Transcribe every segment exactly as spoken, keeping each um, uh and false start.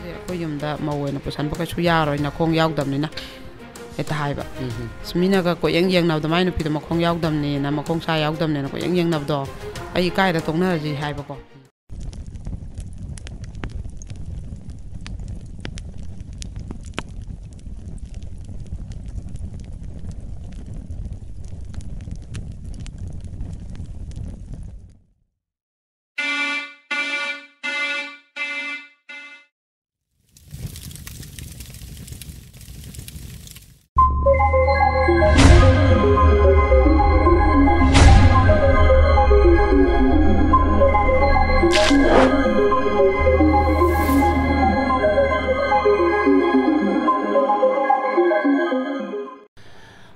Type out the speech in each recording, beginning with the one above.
ꯑꯩꯈꯣꯏ ꯌꯨꯝꯗ ꯃꯧ ꯑꯣꯏꯅ ꯄꯨꯁꯟꯕ ꯀꯩꯁꯨ ꯌꯥꯔꯣꯏ, ꯅꯈꯣꯡ ꯌꯥꯎꯗꯕꯅꯤꯅ꯫ ꯍꯦꯛꯇ ꯍꯥꯏꯕ꯫ ꯎꯝ꯫ ꯑꯁ, ꯃꯤꯅꯒ ꯀꯣꯏꯌꯦꯡ ꯌꯦꯡꯅꯕꯗꯣ, "ꯃꯥꯏ ꯅꯨꯄꯤꯗꯣ ꯃꯈꯣꯡ ꯌꯥꯎꯗꯕꯅꯦꯅ, ꯃꯈꯣꯡ ꯁꯥ ꯌꯥꯎꯗꯕꯅꯦꯅ" ꯀꯣꯏꯌꯦꯡ ꯌꯦꯡꯅꯕꯗꯣ, ꯑꯩ ꯏꯀꯥꯏꯗ ꯇꯣꯛꯅꯔꯁꯤ ꯍꯥꯏꯕꯀꯣ꯫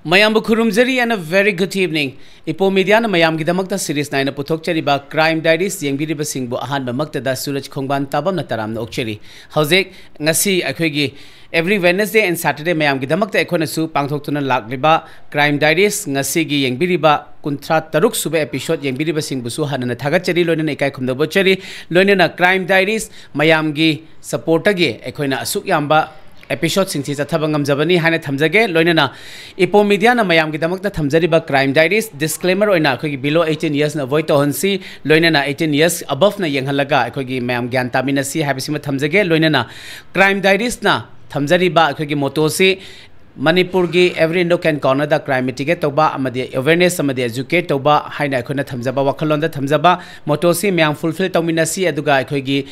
ꯃꯌꯥꯝꯕꯨ ꯈꯨꯔꯨꯝꯖꯔꯤ and a very good evening. ꯏꯄꯣ ꯃꯤꯗꯤꯌꯥꯅ ꯃꯌꯥꯝꯒꯤꯗꯃꯛꯇ ꯁꯤꯔꯤꯁ ꯅꯥꯏꯅ ꯄꯨꯊꯣꯛꯆꯔꯤꯕ ꯀ꯭ꯔꯥꯏꯝ ꯗꯥꯏꯔꯤꯁ ꯌꯦꯡꯕꯤꯔꯤꯕꯁꯤꯡꯕꯨ ꯑꯍꯥꯟꯕꯃꯛꯇꯗ ꯁꯨꯔꯖ ꯈꯣꯡꯕꯥꯟ ꯇꯥꯕꯝꯅ ꯇꯔꯥꯝꯅ ꯑꯣꯛꯆꯔꯤ꯫ ꯍꯧꯖꯤꯛ, ꯉꯁꯤ ꯑꯩꯈꯣꯏꯒꯤ every Wednesday and Saturday ꯃꯌꯥꯝꯒꯤꯗꯃꯛꯇ ꯑꯩꯈꯣꯏꯅꯁꯨ ꯄꯥꯡꯊꯣꯛꯇꯨꯅ ꯂꯥꯛꯂꯤꯕ ꯀ꯭ꯔꯥꯏꯝ ꯗꯥꯏꯔꯤꯁ ꯉꯁꯤꯒꯤ ꯌꯦꯡꯕꯤꯔꯤꯕ ꯀꯨꯟꯊ꯭ꯔꯥ ꯇꯔꯨꯛ ꯁꯨꯕ episode ꯌꯦꯡꯕꯤꯔꯤꯕꯁꯤꯡꯕꯨꯁꯨ ꯍꯟꯅ ꯊꯥꯒꯠꯆꯔꯤ, ꯂꯣꯏꯅꯅ ꯏꯀꯥꯏ ꯈꯨꯝꯅꯕ ꯎꯠꯆꯔꯤ꯫ ꯂꯣꯏꯅꯅ ꯀ꯭ꯔꯥꯏꯝ ꯗꯥꯏꯔꯤꯁ ꯃꯌꯥꯝꯒꯤ supportꯇꯒꯤ ꯑꯩꯈꯣꯏꯅ ꯑꯁꯨꯛ ꯌꯥꯝꯕ episodeꯁꯤꯡꯁꯤ ꯆꯠꯊꯕ ꯉꯝꯖꯕꯅꯤ ꯍꯥꯏꯅ ꯊꯝꯖꯒꯦ꯫ ꯂꯣꯏꯅꯅ ꯏꯄꯣ ꯃꯤꯗꯤꯌꯥꯅ ꯃꯌꯥꯝꯒꯤꯗꯃꯛꯇ ꯊꯝꯖꯔꯤꯕ ꯀ꯭ꯔꯥꯏꯝ ꯗꯥꯏꯔꯤꯁ, disclaimer ꯑꯣꯏꯅ ꯑꯩꯈꯣꯏꯒꯤ below eighteen yearsꯅ avoid ꯇꯧꯍꯟꯁꯤ, ꯂꯣꯏꯅꯅ eighteen years aboveꯅ ꯌꯦꯡꯍꯜꯂꯒ ꯑꯩꯈꯣꯏꯒꯤ ꯃꯌꯥꯝ ꯒ꯭ꯌꯥꯟ ꯇꯥꯃꯤꯟꯅꯁꯤ ꯍꯥꯏꯕꯁꯤꯃ ꯊꯝꯖꯒꯦ꯫ ꯂꯣꯏꯅꯅ ꯀ꯭ꯔꯥꯏꯝ ꯗꯥꯏꯔꯤꯁꯅ ꯊꯝꯖꯔꯤꯕ ꯑꯩꯈꯣꯏꯒꯤ mottoꯁꯤ ꯃꯅꯤꯄꯨꯔꯒꯤ every nook and cornerꯗ crime mitigate ꯇꯧꯕ ꯑꯃꯗꯤ awareness ꯑꯃꯗꯤ educate ꯇꯧꯕ ꯍꯥꯏꯅ ꯑꯩꯈꯣꯏꯅ ꯊꯝꯖꯕ, ꯋꯥꯈꯜꯂꯣꯟꯗ ꯊꯝꯖꯕ mottoꯁꯤ ꯃꯌꯥꯝ fulfil ꯇꯧꯃꯤꯟꯅꯁꯤ꯫ ꯑꯗꯨꯒ ꯑꯩꯈꯣꯏꯒꯤ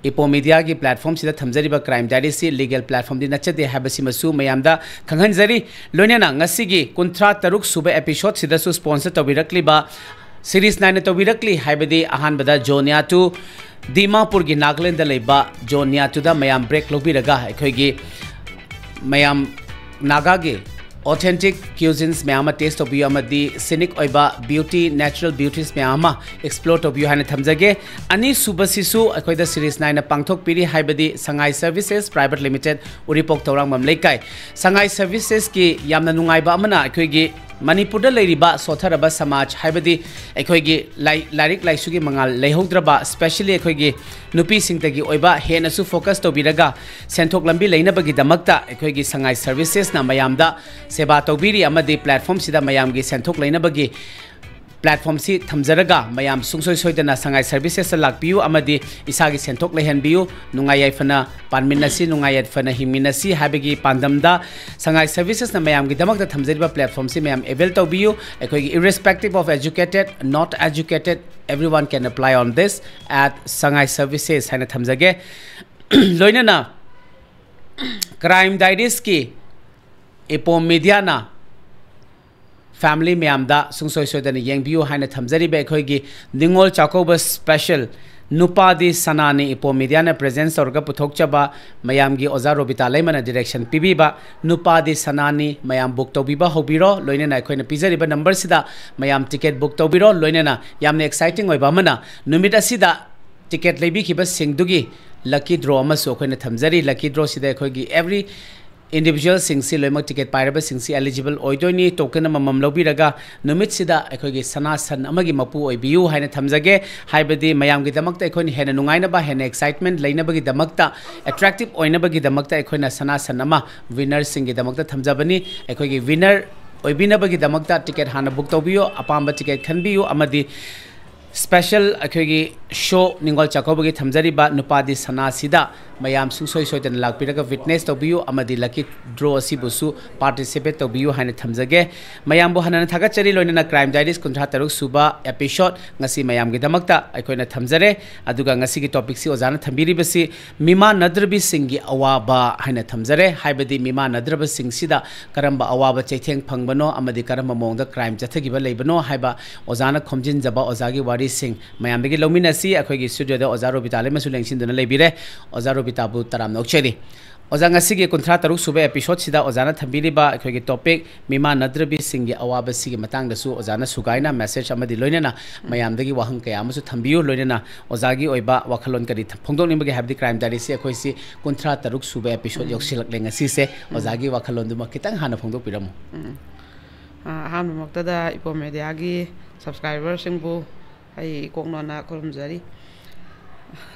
ꯏꯄꯣ ꯃꯤꯗꯤꯌꯥꯒꯤ platformꯁꯤꯗ ꯊꯝꯖꯔꯤꯕ ꯀ꯭ꯔꯥꯏꯝ ꯗꯥꯏꯔꯤꯁꯤ ꯂꯤꯒꯦꯜ platformꯗꯤ ꯅꯠꯆꯗꯦ ꯍꯥꯏꯕꯁꯤꯃꯁꯨ ꯃꯌꯥꯝꯗ ꯈꯪꯍꯟꯖꯔꯤ꯫ ꯂꯣꯏꯅꯅ ꯉꯁꯤꯒꯤ ꯀꯨꯟꯊ꯭ꯔꯥ ꯇꯔꯨꯛ ꯁꯨꯕ episodeꯁꯤꯗꯁꯨ sponsor ꯇꯧꯕꯤꯔꯛꯂꯤꯕ, ꯁꯤꯔꯤꯁ ꯅꯥꯏꯅ ꯇꯧꯕꯤꯔꯛꯂꯤ ꯍꯥꯏꯕꯗꯤ ꯑꯍꯥꯟꯕꯗ ꯖꯣꯟꯌꯥꯇꯨ, ꯗꯤꯃꯥꯄꯨꯔꯒꯤ ꯅꯥꯒꯥꯂꯦꯟꯗ ꯂꯩꯕ ꯖꯣꯟꯌꯥꯇꯨꯗ ꯃꯌꯥꯝ break ꯂꯧꯕꯤꯔꯒ ꯑꯩꯈꯣꯏꯒꯤ ꯃꯌꯥꯝ ꯅꯥꯒꯥꯒꯤ authentic cuisines ꯃꯌꯥꯝ ꯑꯃ taste ꯇꯧꯕꯤꯌꯨ ꯑꯃꯗꯤ scenic ꯑꯣꯏꯕ beauty, natural beauties ꯃꯌꯥꯝ ꯑꯃ explore ꯇꯧꯕꯤꯌꯨ ꯍꯥꯏꯅ ꯊꯝꯖꯒꯦ꯫ ꯑꯅꯤꯁꯨꯕꯁꯤꯁꯨ ꯑꯩꯈꯣꯏꯗ ꯁꯤꯔꯤꯁ ꯅꯥꯏꯅ ꯄꯥꯡꯊꯣꯛꯄꯤꯔꯤ ꯍꯥꯏꯕꯗꯤ ꯁꯉꯥꯏ Services Private Limited, ꯎꯔꯤꯄꯣꯛ ꯊꯧꯔꯥꯡꯕꯝ ꯂꯩꯀꯥꯏ꯫ ꯁꯉꯥꯏ Servicesꯀꯤ ꯌꯥꯝꯅ ꯅꯨꯡꯉꯥꯏꯕ ꯑꯃꯅ ꯑꯩꯈꯣꯏꯒꯤ ꯃꯅꯤꯄꯨꯔꯗ ꯂꯩꯔꯤꯕ ꯁꯣꯠꯊꯔꯕ ꯁꯃꯥꯖ, ꯍꯥꯏꯕꯗꯤ ꯑꯩꯈꯣꯏꯒꯤ ꯂꯥꯏ-, ꯂꯥꯏꯔꯤꯛ ꯂꯥꯏꯁꯨꯒꯤ ꯃꯉꯥꯜ ꯂꯩꯍꯧꯗ꯭ꯔꯕ, especially ꯑꯩꯈꯣꯏꯒꯤ ꯅꯨꯄꯤꯁꯤꯡꯗꯒꯤ ꯑꯣꯏꯕ, ꯍꯦꯟꯅꯁꯨ focus ꯇꯧꯕꯤꯔꯒ ꯁꯦꯟꯊꯣꯛ ꯂꯝꯕꯤ ꯂꯩꯅꯕꯒꯤꯗꯃꯛꯇ ꯑꯩꯈꯣꯏꯒꯤ ꯁꯉꯥꯏ services ꯅ ꯃꯌꯥꯝꯗ ꯁꯦꯕꯥ ꯇꯧꯕꯤꯔꯤ, ꯑꯃꯗꯤ platform ꯁꯤꯗ ꯃꯌꯥꯝꯒꯤ ꯁꯦꯟꯊꯣꯛ ꯂꯩꯅꯕꯒꯤ platform ꯁꯤ ꯊꯝꯖꯔꯒ, ꯃꯌꯥꯝ ꯁꯨꯡꯁꯣꯏ ꯁꯣꯏꯗꯅ ꯁꯉꯥꯏ services ꯇ ꯂꯥꯛꯄꯤꯌꯨ ꯑꯃꯗꯤ ꯏꯁꯥꯒꯤ ꯁꯦꯟꯊꯣꯛ ꯂꯩꯍꯟꯕꯤꯌꯨ꯫ ꯅꯨꯡꯉꯥꯏ ꯌꯥꯏꯐꯅ ꯄꯥꯟꯃꯤꯟꯅꯁꯤ, ꯅꯨꯡꯉꯥꯏ ꯌꯥꯏꯐꯅ ꯍꯤꯡꯃꯤꯟꯅꯁꯤ ꯍꯥꯏꯕꯒꯤ ꯄꯥꯟꯗꯝꯗ ꯁꯉꯥꯏ services ꯅ ꯃꯌꯥꯝꯒꯤꯗꯃꯛꯇ ꯊꯝꯖꯔꯤꯕ platform ꯁꯤ ꯃꯌꯥꯝ avail ꯇꯧꯕꯤꯌꯨ꯫ ꯑꯩꯈꯣꯏꯒꯤ irrespective of educated, not educated, everyone can apply on this at Sangai Services ꯍꯥꯏꯅ ꯊꯝꯖꯒꯦ꯫ ꯂꯣꯏꯅꯅ Crime Diaries ꯀꯤ ꯏꯄꯣꯝ media ꯅ family ꯃꯌꯥꯝꯗ ꯁꯨꯡꯁꯣꯏ ꯁꯣꯏꯗꯅ ꯌꯦꯡꯕꯤꯌꯨ ꯍꯥꯏꯅ ꯊꯝꯖꯔꯤꯕ ꯑꯩꯈꯣꯏꯒꯤ ꯅꯤꯉꯣꯜ ꯆꯥꯛꯀꯧꯕ special ꯅꯨꯄꯥꯗꯤ ꯁꯅꯥꯅꯤ ꯏꯄꯣꯝ media ꯅ present ꯇꯧꯔꯒ ꯄꯨꯊꯣꯛꯆꯕ, ꯃꯌꯥꯝꯒꯤ ꯑꯣꯖꯥ ꯔꯣꯕꯤꯇꯥ ꯂꯩꯃꯅ direction ꯄꯤꯕꯤꯕ ꯅꯨꯄꯥꯗꯤ ꯁꯅꯥꯅꯤ, ꯃꯌꯥꯝ book ꯇꯧꯕꯤꯕ ꯍꯧꯕꯤꯔꯣ꯫ ꯂꯣꯏꯅꯅ ꯑꯩꯈꯣꯏꯅ ꯄꯤꯖꯔꯤꯕ number ꯁꯤꯗ ꯃꯌꯥꯝ ticket book ꯇꯧꯕꯤꯔꯣ꯫ ꯂꯣꯏꯅꯅ ꯌꯥꯝꯅ exciting ꯑꯣꯏꯕ ꯑꯃꯅ, ꯅꯨꯃꯤꯠ ꯑꯁꯤꯗ ticket ꯂꯩꯕꯤꯈꯤꯕꯁꯤꯡꯗꯨꯒꯤ lucky draw ꯑꯃꯁꯨ ꯑꯩꯈꯣꯏꯅ ꯊꯝꯖꯔꯤ꯫ Lucky draw ꯁꯤꯗ ꯑꯩꯈꯣꯏꯒꯤ every individual ꯁꯤꯡꯁꯤ ꯂꯣꯏꯅꯃꯛ ticket ꯄꯥꯏꯔꯕꯁꯤꯡꯁꯤ eligible ꯑꯣꯏꯗꯣꯏꯅꯤ꯫ Token ꯑꯃꯃꯝ ꯂꯧꯕꯤꯔꯒ ꯅꯨꯃꯤꯠꯁꯤꯗ ꯑꯩꯈꯣꯏꯒꯤ ꯁꯅꯥ ꯁꯟ ꯑꯃꯒꯤ ꯃꯄꯨ ꯑꯣꯏꯕꯤꯌꯨ ꯍꯥꯏꯅ ꯊꯝꯖꯒꯦ꯫ ꯍꯥꯏꯕꯗꯤ ꯃꯌꯥꯝꯒꯤꯗꯃꯛꯇ ꯑꯩꯈꯣꯏꯅ ꯍꯦꯟꯅ ꯅꯨꯡꯉꯥꯏꯅꯕ, ꯍꯦꯟꯅ excitement ꯂꯩꯅꯕꯒꯤꯗꯃꯛꯇ, attractive ꯑꯣꯏꯅꯕꯒꯤꯗꯃꯛꯇ ꯑꯩꯈꯣꯏꯅ ꯁꯅꯥ ꯁꯟ ꯑꯃ winner ꯁꯤꯡꯒꯤꯗꯃꯛꯇ ꯊꯝꯖꯕꯅꯤ꯫ ꯑꯩꯈꯣꯏꯒꯤ winner ꯑꯣꯏꯕꯤꯅꯕꯒꯤꯗꯃꯛꯇ ticket ꯍꯥꯟꯅ book ꯇꯧꯕꯤꯌꯨ, ꯑꯄꯥꯝꯕ ticket ꯈꯟꯕꯤꯌꯨ, ꯑꯃꯗꯤ special ꯑꯩꯈꯣꯏꯒꯤ show ꯅꯤꯡꯒꯣꯜ ꯆꯥꯛꯀꯧꯕꯒꯤ ꯊꯝꯖꯔꯤꯕ ꯅꯨꯄꯥꯗꯤ ꯁꯅꯥꯁꯤꯗ ꯃꯌꯥꯝ ꯁꯨꯡꯁꯣꯏ ꯁꯣꯏꯗꯅ ꯂꯥꯛꯄꯤꯔꯒ witness ꯇꯧꯕꯤꯌꯨ ꯑꯃꯗꯤ lucky draw ꯑꯁꯤꯕꯨꯁꯨ participate ꯇꯧꯕꯤꯌꯨ ꯍꯥꯏꯅ ꯊꯝꯖꯒꯦ꯫ ꯃꯌꯥꯝꯕꯨ ꯍꯟꯅ ꯊꯥꯒꯠꯆꯔꯤ꯫ ꯂꯣꯏꯅꯅ Crime Diaries ꯀꯨꯟꯊ꯭ꯔꯥ ꯇꯔꯨꯛ ꯁꯨꯕ episode ꯉꯁꯤ ꯃꯌꯥꯝꯒꯤꯗꯃꯛꯇ ꯑꯩꯈꯣꯏꯅ ꯊꯝꯖꯔꯦ꯫ ꯑꯗꯨꯒ ꯉꯁꯤꯒꯤ topic ꯁꯤ ꯑꯣꯖꯥꯅ ꯊꯝꯕꯤꯔꯤꯕꯁꯤ ꯃꯤꯃꯥꯟꯅꯗ꯭ꯔꯕꯤꯁꯤꯡꯒꯤ ꯑꯋꯥꯕ ꯍꯥꯏꯅ ꯊꯝꯖꯔꯦ꯫ ꯍꯥꯏꯕꯗꯤ ꯃꯤꯃꯥꯟꯅꯗ꯭ꯔꯕꯁꯤꯡꯁꯤꯗ ꯀꯔꯝꯕ ꯑꯋꯥꯕ ꯆꯩꯊꯦꯡ ꯐꯪꯕꯅꯣ ꯑꯃꯗꯤ ꯀꯔꯝꯕ ꯃꯑꯣꯡꯗ crime ꯆꯠꯊꯈꯤꯕ ꯂꯩꯕꯅꯣ ꯍꯥꯏꯕ ꯑꯣꯖꯥꯅ ꯈꯣꯝꯖꯤꯟꯖꯕ ꯑꯣꯖꯥꯒꯤ ꯋꯥꯔꯤꯁꯤꯡ ꯃꯌꯥꯝꯗꯒꯤ ꯂꯧꯃꯤꯟꯅꯁꯤ꯫ ꯑꯩꯈꯣꯏꯒꯤ studio ꯗ ꯑꯣꯖꯥ ꯔꯣꯕꯤꯇꯥ ꯂꯩꯃꯁꯨ ꯂꯦꯡꯁꯤꯟꯗꯨꯅ ꯂꯩꯕꯤꯔꯦ꯫ ꯑꯣꯖꯥ ꯔꯣꯕꯤꯇꯥꯕꯨ ꯇꯔꯥꯝꯅ ꯑꯣꯛꯆꯔꯤ꯫ ꯑꯣꯖꯥ, ꯉꯁꯤꯒꯤ ꯀꯨꯟꯊ꯭ꯔꯥ ꯇꯔꯨꯛ ꯁꯨꯕ episode ꯁꯤꯗ ꯑꯣꯖꯥꯅ ꯊꯝꯕꯤꯔꯤꯕ ꯑꯩꯈꯣꯏꯒꯤ topic ꯃꯤꯃꯥꯟꯅꯗ꯭ꯔꯕꯤꯁꯤꯡꯒꯤ ꯑꯋꯥꯕꯁꯤꯒꯤ ꯃꯇꯥꯡꯗꯁꯨ ꯑꯣꯖꯥꯅ ꯁꯨꯒꯥꯏꯅ message ꯑꯃꯗꯤ ꯂꯣꯏꯅꯅ ꯃꯌꯥꯝꯗꯒꯤ ꯋꯥꯍꯪ ꯀꯌꯥ ꯑꯃꯁꯨ ꯊꯝꯕꯤꯌꯨ꯫ ꯂꯣꯏꯅꯅ ꯑꯣꯖꯥꯒꯤ ꯑꯣꯏꯕ ꯋꯥꯈꯜꯂꯣꯟ ꯀꯔꯤ ꯊ-, ꯐꯣꯡꯗꯣꯛꯅꯤꯡꯕꯒꯦ? ꯍꯥꯏꯕꯗꯤ Crime Diaries ꯁꯤ ꯑꯩꯈꯣꯏꯁꯤ ꯀꯨꯟꯊ꯭ꯔꯥ ꯇꯔꯨꯛ ꯁꯨꯕ episode ꯌꯧꯁꯤꯜꯂꯛꯂꯦ ꯉꯁꯤꯁꯦ꯫ ꯑꯣꯖꯥꯒꯤ ꯋꯥꯈꯜꯂꯣꯟꯗꯨꯃ ꯈꯤꯇꯪ ꯍꯥꯟꯅ ꯐꯣꯡꯗꯣꯛꯄꯤꯔꯝꯃꯨ꯫ ꯑ, ꯑꯍꯥꯟꯕꯃꯛꯇꯗ ꯏꯄꯣꯝ ꯃꯦꯗꯤꯌꯥꯒꯤ ꯁꯕꯁꯀ꯭ꯔꯥꯏꯕꯔꯁꯤꯡꯕꯨ ꯑꯩ ꯏꯀꯣꯛꯅꯣꯟꯅ ꯈꯨꯔꯨꯝꯖꯔꯤ꯫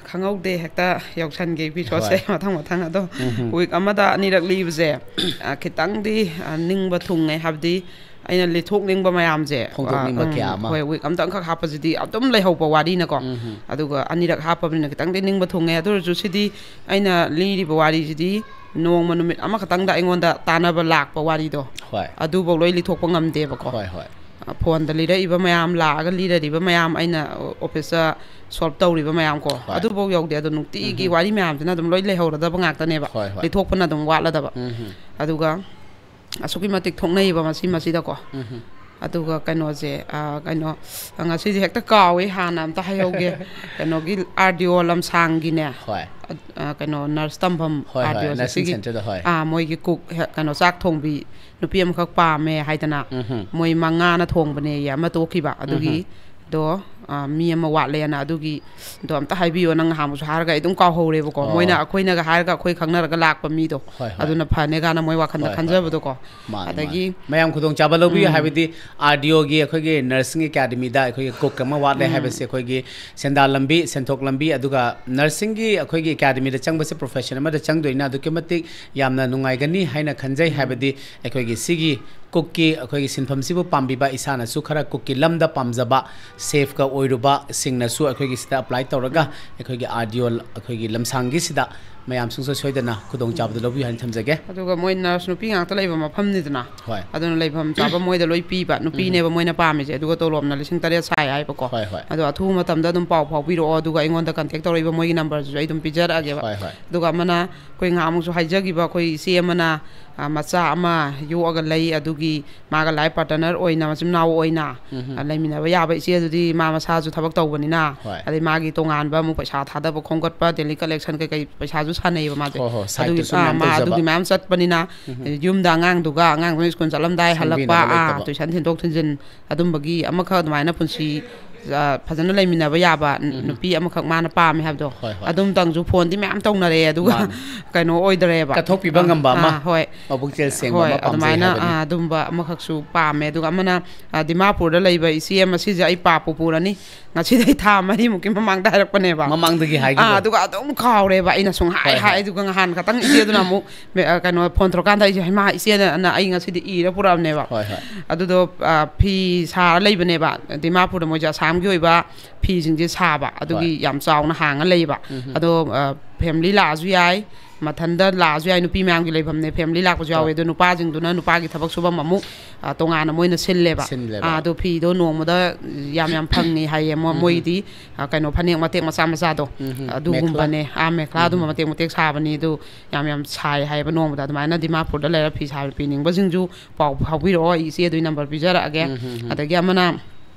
ꯈꯪꯍꯧꯗꯦ, ꯍꯦꯛꯇ ꯌꯧꯁꯟꯒꯦ ꯏꯄꯤꯁꯣꯠꯁꯦ꯫ ꯍꯣꯏ꯫ ꯃꯊꯪ ꯃꯊꯪ ꯑꯗꯣ ꯎꯝꯍꯨꯝ꯫ ꯋꯤꯛ ꯑꯃꯗ ꯑꯅꯤꯔꯛ ꯂꯤꯕꯁꯦ, ꯑ, ꯈꯤꯇꯪꯗꯤ, ꯑ, ꯅꯤꯡꯕ ꯊꯨꯡꯉꯦ꯫ ꯍꯥꯏꯕꯗꯤ ꯑꯩꯅ ꯂꯤꯊꯣꯛꯅꯤꯡꯕ ꯃꯌꯥꯝꯁꯦ, ꯐꯣꯡꯗꯣꯛꯅꯤꯡꯕ ꯑ, ꯎꯝ, ꯀꯌꯥ ꯑꯃ꯫ ꯍꯣꯏ, ꯋꯤꯛ ꯑꯝꯇꯪꯈꯛ ꯍꯥꯞꯄꯁꯤꯗꯤ ꯑꯗꯨꯝ ꯂꯩꯍꯧꯕ ꯋꯥꯔꯤꯅꯀꯣ꯫ ꯎꯝꯍꯨꯝ꯫ ꯑꯗꯨꯒ ꯑꯅꯤꯔꯛ ꯍꯥꯞꯄꯕꯅꯤꯅ ꯈꯤꯇꯪꯗꯤ ꯅꯤꯡꯕ ꯊꯨꯡꯉꯦ꯫ ꯑꯗꯨ ꯑꯣꯏꯔꯁꯨ ꯁꯤꯗꯤ ꯑꯩꯅ ꯂꯤꯔꯤꯕ ꯋꯥꯔꯤꯁꯤꯗꯤ ꯅꯣꯡꯃ ꯅꯨꯃꯤꯠ ꯑꯃꯈꯛꯇꯪꯗ ꯑꯩꯉꯣꯟꯗ ꯇꯥꯟꯅꯕ ꯂꯥꯛꯄ ꯋꯥꯔꯤꯗꯣ, ꯍꯣꯏ꯫ ꯑꯗꯨꯐꯧ ꯂꯣꯏ ꯂꯤꯊꯣꯛꯄ ꯉꯝꯗꯦꯕꯀꯣ꯫ ꯍꯣꯏ, ꯍꯣꯏ꯫ ꯑ, ꯐꯣꯟꯗ ꯂꯤꯔꯛꯏꯕ ꯃꯌꯥꯝ, ꯂꯥꯛꯑꯒ ꯂꯤꯔꯔꯤꯕ ꯃꯌꯥꯝ, ꯑꯩꯅ ꯑꯣꯐꯤꯁꯇ ꯁꯣꯜꯕ ꯇꯧꯔꯤꯕ ꯃꯌꯥꯝ ꯀꯣ, ꯍꯣꯏ꯫ ꯑꯗꯨꯐꯧ ꯌꯧꯗꯦ꯫ ꯑꯗꯣ ꯅꯨꯡꯇꯤꯒꯤ ꯎꯝꯍꯨꯝ꯫ ꯋꯥꯔꯤ ꯃꯌꯥꯝꯁꯤꯅ ꯑꯗꯨꯝ ꯂꯣꯏ ꯂꯩꯍꯧꯔꯗꯕ ꯉꯥꯛꯇꯅꯦꯕ꯫ ꯍꯣꯏ, ꯍꯣꯏ꯫ ꯂꯤꯊꯣꯛꯄꯅ ꯑꯗꯨꯝ ꯋꯥꯠꯂꯗꯕ꯫ ꯎꯝꯍꯨꯝ꯫ ꯑꯗꯨꯒ ꯑꯁꯨꯛꯀꯤ ꯃꯇꯤꯛ ꯊꯣꯛꯅꯩꯌꯦꯕ ꯃꯁꯤ ꯃꯁꯤꯗꯀꯣ꯫ ꯎꯝꯍꯨꯝ꯫ ꯑꯗꯨꯒ ꯀꯩꯅꯣꯁꯦ, ꯑ, ꯀꯩꯅꯣ, ꯉꯁꯤꯁꯦ ꯍꯦꯛꯇ ꯀꯥꯎꯋꯦ, ꯍꯥꯟꯅ ꯑꯝꯇ ꯍꯥꯏꯍꯧꯒꯦ꯫ ꯀꯩꯅꯣꯒꯤ ꯑꯥꯔ ꯗꯤ ꯑꯣ ꯂꯝꯁꯥꯡꯒꯤꯅꯦ꯫ ꯍꯣꯏ꯫ ꯑ, ꯑ, ꯀꯩꯅꯣ, ꯅꯔꯁ ꯇꯝꯐꯝ ꯍꯣꯏ, ꯍꯣꯏ, ꯑꯥꯔ ꯗꯤ ꯑꯣꯁꯦ ꯅꯔꯁꯤꯡ ꯁꯤꯒꯤ, ꯁꯦꯟꯇꯔꯗ, ꯍꯣꯏ꯫ ꯑꯥ, ꯃꯣꯏꯒꯤ ꯀꯨꯛ ꯍꯦ-, ꯀꯩꯅꯣ, ꯆꯥꯛ ꯊꯣꯡꯕꯤ ꯅꯨꯄꯤ ꯑꯃꯈꯛ ꯄꯥꯝꯃꯦ ꯍꯥꯏꯗꯅ ꯎꯝꯍꯨꯝ꯫ ꯃꯣꯏ ꯃꯉꯥꯅ ꯊꯣꯡꯕꯅꯦꯌꯦ, ꯑꯃ ꯇꯣꯛꯈꯤꯕ꯫ ꯑꯗꯨꯒꯤ ꯎꯝꯍꯨꯝ꯫ ꯗꯣ, ꯑ, ꯃꯤ ꯑꯃ ꯋꯥꯠꯂꯦꯅ, ꯑꯗꯨꯒꯤ ꯗꯣ ꯑꯝꯇ ꯍꯥꯏꯕꯤꯌꯣ꯫ ꯅꯪ ꯅꯍꯥꯟꯃꯨꯛꯁꯨ ꯍꯥꯏꯔꯒ ꯑꯩ ꯑꯗꯨꯝ ꯀꯥꯎꯍꯧꯔꯦꯕꯀꯣ꯫ ꯑꯣ꯫ ꯃꯣꯏꯅ ꯑꯩꯈꯣꯏꯅꯒ ꯍꯥꯏꯔꯒ ꯑꯩꯈꯣꯏ ꯈꯪꯅꯔꯒ ꯂꯥꯛꯄ ꯃꯤꯗꯣ, ꯍꯣꯏ, ꯍꯣꯏ꯫ ꯑꯗꯨꯅ ꯐꯅꯤ ꯀꯥꯏꯅ ꯃꯣꯏ ꯋꯥꯈꯜꯗ ꯍꯣꯏ, ꯍꯣꯏ꯫ ꯈꯟꯖꯕꯗꯣꯀꯣ꯫ ꯃꯥꯅꯦ, ꯑꯗꯒꯤ ꯃꯥꯅꯦ꯫ ꯃꯌꯥꯝ ꯈꯨꯗꯣꯡꯆꯥꯕ ꯂꯧꯕꯤꯌꯨ꯫ ꯎꯝ꯫ ꯍꯥꯏꯕꯗꯤ ꯑꯥꯔ ꯗꯤ ꯑꯣꯒꯤ ꯑꯩꯈꯣꯏꯒꯤ ꯅꯔꯁꯤꯡ ꯑꯦꯀꯥꯗꯃꯤꯗ ꯑꯩꯈꯣꯏꯒꯤ ꯀꯨꯛ ꯑꯃ ꯋꯥꯠꯂꯦ ꯎꯝ꯫ ꯍꯥꯏꯕꯁꯦ ꯑꯩꯈꯣꯏꯒꯤ ꯁꯦꯟꯗꯥꯟ ꯂꯝꯕꯤ, ꯁꯦꯟꯊꯣꯛ ꯂꯝꯕꯤ, ꯑꯗꯨꯒ ꯅꯔꯁꯤꯡꯒꯤ ꯑꯩꯈꯣꯏꯒꯤ ꯑꯦꯀꯥꯗꯃꯤꯗ ꯆꯪꯕꯁꯦ ꯄ꯭ꯔꯣꯐꯦꯁꯟ ꯑꯃꯗ ꯆꯪꯗꯣꯏꯅ ꯑꯗꯨꯛꯀꯤ ꯃꯇꯤꯛ ꯌꯥꯝꯅ ꯅꯨꯡꯉꯥꯏꯒꯅꯤ ꯍꯥꯏꯅ ꯈꯟꯖꯩ꯫ ꯎꯝ꯫ ꯍꯥꯏꯕꯗꯤ ꯑꯩꯈꯣꯏꯒꯤ ꯁꯤꯒꯤ ꯀꯨꯛꯀꯤ ꯑꯩꯈꯣꯏꯒꯤ ꯁꯤꯟꯐꯝꯁꯤꯕꯨ ꯄꯥꯝꯕꯤꯕ, ꯏꯁꯥꯅꯁꯨ ꯈꯔ ꯀꯨꯛꯀꯤ ꯂꯝꯗ ꯄꯥꯝꯖꯕ ꯁꯦꯐꯀ ꯑꯣꯏꯔꯨꯕꯁꯤꯡꯅꯁꯨ ꯑꯩꯈꯣꯏꯒꯤ ꯁꯤꯗ ꯑꯦꯄ꯭ꯂꯥꯏ ꯇꯧꯔꯒ ꯎꯝ꯫ ꯑꯩꯈꯣꯏꯒꯤ ꯑꯥꯔ ꯗꯤ ꯑꯣ ꯑꯩꯈꯣꯏꯒꯤ ꯂꯝꯁꯥꯡꯒꯤꯁꯤꯗ ꯃꯌꯥꯝ ꯁꯨꯡꯁꯣꯏ ꯁꯣꯏꯗꯅ ꯈꯨꯗꯣꯡꯆꯥꯕꯗꯨ ꯂꯧꯕꯤꯌꯨ ꯍꯥꯏꯅ ꯊꯝꯖꯒꯦ꯫ ꯑꯗꯨꯒ ꯃꯣꯏ ꯅꯔꯁ ꯅꯨꯄꯤ ꯉꯥꯛꯇ ꯂꯩꯕ ꯃꯐꯝꯅꯤꯗꯅ, ꯍꯣꯏ꯫ ꯑꯗꯨꯅ ꯂꯩꯐꯝ ꯆꯥꯕ ꯃꯣꯏꯗ ꯂꯣꯏ ꯄꯤꯕ, ꯅꯨꯄꯤꯅꯦꯕ ꯎꯝ꯫ ꯃꯣꯏꯅ ꯄꯥꯝꯃꯤꯁꯦ, ꯑꯗꯨꯒ ꯇꯣꯂꯣꯞꯅ ꯂꯤꯁꯤꯡ ꯇꯔꯦꯠ ꯁꯥꯏ ꯍꯥꯏꯕꯀꯣ꯫ ꯍꯣꯏ, ꯍꯣꯏ꯫ ꯑꯗꯣ ꯑꯊꯨꯕ ꯃꯇꯝꯗ ꯑꯗꯨꯝ ꯄꯥꯎ ꯐꯥꯎꯕꯤꯔꯛꯑꯣ, ꯑꯗꯨꯒ ꯑꯩꯉꯣꯟꯗ ꯀꯟꯇꯦꯛ ꯇꯧꯔꯛꯏꯕ ꯃꯣꯏꯒꯤ ꯅꯝꯕꯔꯁꯤꯁꯨ ꯑꯩ ꯑꯗꯨꯝ ꯄꯤꯖꯔꯛꯑꯒꯦꯕ꯫ ꯍꯣꯏ, ꯍꯣꯏ꯫ ꯑꯗꯨꯒ ꯑꯃꯅ ꯑꯩꯈꯣꯏ ꯉꯥꯏꯍꯥꯛꯃꯨꯛꯁꯨ ꯍꯥꯏꯖꯈꯤꯕ, ꯑꯩꯈꯣꯏ ꯏꯆꯦ ꯑꯃꯅ, ꯑ, ꯃꯆꯥ ꯑꯃ ꯌꯣꯛꯑꯒ ꯂꯩ, ꯑꯗꯨꯒꯤ ꯃꯥꯒ ꯂꯥꯏꯐ ꯄꯥꯔꯠꯅꯔ ꯑꯣꯏꯅ, ꯃꯆꯤꯟ ꯃꯅꯥꯎ ꯑꯣꯏꯅ, ꯎꯝꯍꯨꯝ꯫ ꯑ, ꯂꯩꯃꯤꯟꯅꯕ ꯌꯥꯕ ꯏꯆꯦ ꯑꯗꯨꯗꯤ ꯃꯥ ꯃꯁꯥꯁꯨ ꯊꯕꯛ ꯇꯧꯕꯅꯤꯅ, ꯍꯣꯏ꯫ ꯑꯗꯩ ꯃꯥꯒꯤ ꯇꯣꯉꯥꯟꯕ ꯑꯃꯨꯛ ꯄꯩꯁꯥ ꯊꯥꯗꯕ ꯈꯣꯝꯒꯠꯄ, ꯗꯦꯂꯤ ꯀꯂꯦꯛꯁꯟ ꯀꯩꯀꯩ ꯄꯩꯁꯥꯁꯨ ꯁꯥꯟꯅꯩꯌꯦꯕ ꯃꯥꯁꯦ꯫ ꯍꯣꯏ, ꯍꯣꯏ, ꯑꯗꯨꯒꯤ, ꯁꯥꯏꯠꯇꯁꯨ ꯑꯥ, ꯃꯌꯥꯝ ꯃꯥ ꯇꯧꯖꯕ꯫ ꯑꯗꯨꯒꯤ ꯃꯌꯥꯝ ꯆꯠꯄꯅꯤꯅ, ꯎꯝꯍꯨꯝ꯫ ꯌꯨꯝꯗ ꯑꯉꯥꯡꯗꯨꯒ, ꯑꯉꯥꯡꯗꯨꯅ ꯁ꯭ꯀꯨꯜ ꯆꯠꯂꯝꯗꯥꯏ ꯁꯪꯕꯤꯅꯕ ꯍꯜꯂꯛꯄ, ꯑꯥ, ꯂꯩꯇꯕ꯫ ꯇꯨꯏꯁꯟ ꯊꯤꯟꯗꯣꯛ ꯊꯤꯟꯖꯤꯟ, ꯑꯗꯨꯝꯕꯒꯤ ꯑꯃꯈꯛ ꯑꯗꯨꯃꯥꯏꯅ ꯄꯨꯟꯁꯤ ꯑ, ꯐꯖꯅ ꯂꯩꯃꯤꯟꯅꯕ ꯌꯥꯕ ꯅꯨꯄꯤ ꯑꯃꯈꯛ ꯃꯥꯅ ꯄꯥꯝꯃꯦ ꯍꯥꯏꯕꯗꯣ꯫ ꯍꯣꯏ, ꯍꯣꯏ꯫ ꯑꯗꯨꯝꯇꯪꯁꯨ ꯐꯣꯟꯗꯤ ꯃꯌꯥꯝ ꯇꯧꯅꯔꯦ, ꯑꯗꯨꯒ ꯃꯥꯅꯦ꯫ ꯀꯩꯅꯣ ꯑꯣꯏꯗꯔꯦꯕ꯫ ꯀꯠꯊꯣꯛꯄꯤꯕ ꯉꯝꯕ ꯑꯃ, ꯑꯥ, ꯍꯣꯏ꯫ ꯃꯕꯨꯛꯆꯦꯜ ꯁꯦꯡꯕ ꯍꯣꯏ, ꯑꯃ ꯄꯥꯝꯖꯩ ꯑꯗꯨꯃꯥꯏꯅ, ꯍꯥꯏꯕꯅꯤ꯫ ꯑꯥ, ꯑꯗꯨꯝꯕ ꯑꯃꯈꯛꯁꯨ ꯄꯥꯝꯃꯦ꯫ ꯑꯗꯨꯒ ꯑꯃꯅ, ꯑ, ꯗꯤꯃꯥꯄꯨꯔꯗ ꯂꯩꯕ ꯏꯆꯦ ꯑꯃ, ꯁꯤꯁꯦ ꯑꯩ ꯄꯥꯞꯄꯨ ꯄꯨꯔꯅꯤ꯫ ꯉꯁꯤꯗꯩ ꯊꯥ ꯃꯔꯤꯃꯨꯛꯀꯤ ꯃꯃꯥꯡꯗ ꯍꯥꯏꯔꯛꯄꯅꯦꯕ꯫ ꯃꯃꯥꯡꯗꯒꯤ ꯍꯥꯏꯈꯤꯕ꯫ ꯑꯥ, ꯑꯗꯨꯒ ꯑꯗꯨꯝ ꯀꯥꯎꯔꯦꯕ꯫ ꯑꯩꯅ ꯁꯨꯝ ꯍꯥꯏ ꯍꯣꯏ, ꯍꯥꯏ, ꯍꯣꯏ꯫ ꯑꯗꯨꯒ ꯉꯍꯥꯟ ꯈꯛꯇꯪ ꯏꯆꯦꯗꯨꯅ ꯑꯃꯨꯛ ꯃꯦ-, ꯑ, ꯀꯩꯅꯣ, ꯐꯣꯟ ꯇꯧꯔꯀꯥꯟꯗ ꯑꯩꯁꯦ, "ꯍꯩꯃꯥ, ꯏꯆꯦꯅ ꯑꯩ ꯉꯁꯤꯗꯤ ꯏꯔ ꯄꯨꯔꯛꯑꯕꯅꯦꯕ"꯫ ꯍꯣꯏ, ꯍꯣꯏ꯫ ꯑꯗꯨꯗꯣ, ꯑ, ꯐꯤ ꯁꯥꯔ ꯂꯩꯕꯅꯦꯕ ꯗꯤꯃꯥꯄꯨꯔꯗ, ꯃꯣꯏꯁꯦ ꯑꯁꯥꯝꯒꯤ ꯑꯣꯏꯕ ꯐꯤꯁꯤꯡꯁꯦ ꯁꯥꯕ, ꯑꯗꯨꯒꯤ ꯍꯣꯏ꯫ ꯌꯥꯝ ꯆꯥꯎꯅ ꯍꯥꯡꯉ ꯂꯩꯕ꯫ ꯎꯝ꯫ ꯑꯗꯣ, ꯑ, ꯐꯦꯃꯤꯂꯤ ꯂꯥꯛꯑꯁꯨ ꯌꯥꯏ, ꯃꯊꯟꯇ ꯂꯥꯛꯑꯁꯨ ꯌꯥꯏ, ꯅꯨꯄꯤ ꯃꯌꯥꯝꯒꯤ ꯂꯩꯐꯝꯅꯦ, ꯐꯦꯃꯤꯂꯤ ꯂꯥꯛꯄꯁꯨ ꯌꯥꯎꯋꯦ꯫ ꯍꯣꯏ꯫ ꯑꯗꯣ ꯅꯨꯄꯥꯁꯤꯡꯗꯨꯅ ꯅꯨꯄꯥꯒꯤ ꯊꯕꯛ ꯁꯨꯐꯝ ꯑꯃꯨꯛ, ꯑ, ꯇꯣꯉꯥꯟꯅ ꯃꯣꯏꯅ ꯁꯤꯜꯂꯦꯕ꯫ ꯁꯤꯜꯂꯦꯕ꯫ ꯑꯥ, ꯑꯗꯣ ꯐꯤꯗꯣ ꯅꯣꯡꯃꯗ ꯌꯥꯝ ꯌꯥꯝ ꯐꯪꯉꯤ ꯍꯥꯏꯌꯦ꯫ ꯃꯣ-, ꯎꯝ꯫ ꯃꯣꯏꯗꯤ, ꯑ, ꯀꯩꯅꯣ, ꯐꯅꯦꯛ ꯃꯇꯦꯛ ꯃꯆꯥ ꯃꯆꯥꯗꯣ, ꯎꯝ꯫ ꯑꯗꯨꯒꯨꯝꯕꯅꯦ꯫ ꯑꯥ, ꯃꯦꯈꯂꯥ ꯑꯗꯨꯝꯕ ꯎꯝ꯫ ꯃꯇꯦꯛ ꯃꯇꯦꯛ ꯁꯥꯕꯅꯤ꯫ ꯑꯗꯨ ꯌꯥꯝ ꯌꯥꯝ ꯁꯥꯏ ꯍꯥꯏꯌꯦꯕ ꯅꯣꯡꯃꯗ꯫ ꯑꯗꯨꯃꯥꯏꯅ ꯗꯤꯃꯥꯄꯨꯔꯗ ꯂꯩꯔ ꯐꯤ ꯁꯥꯕ ꯄꯤꯅꯤꯡꯕꯁꯤꯡꯁꯨ ꯄꯥꯎ ꯐꯥꯎꯕꯤꯔꯛꯑꯣ꯫ ꯑꯩ ꯏꯆꯦ ꯑꯗꯨꯒꯤ ꯅꯝꯕꯔ ꯄꯤꯖꯔꯛꯑꯒꯦ꯫ ꯎꯝ, ꯎꯝ, ꯎꯝ꯫ ꯑꯗꯒꯤ ꯑꯃꯅ,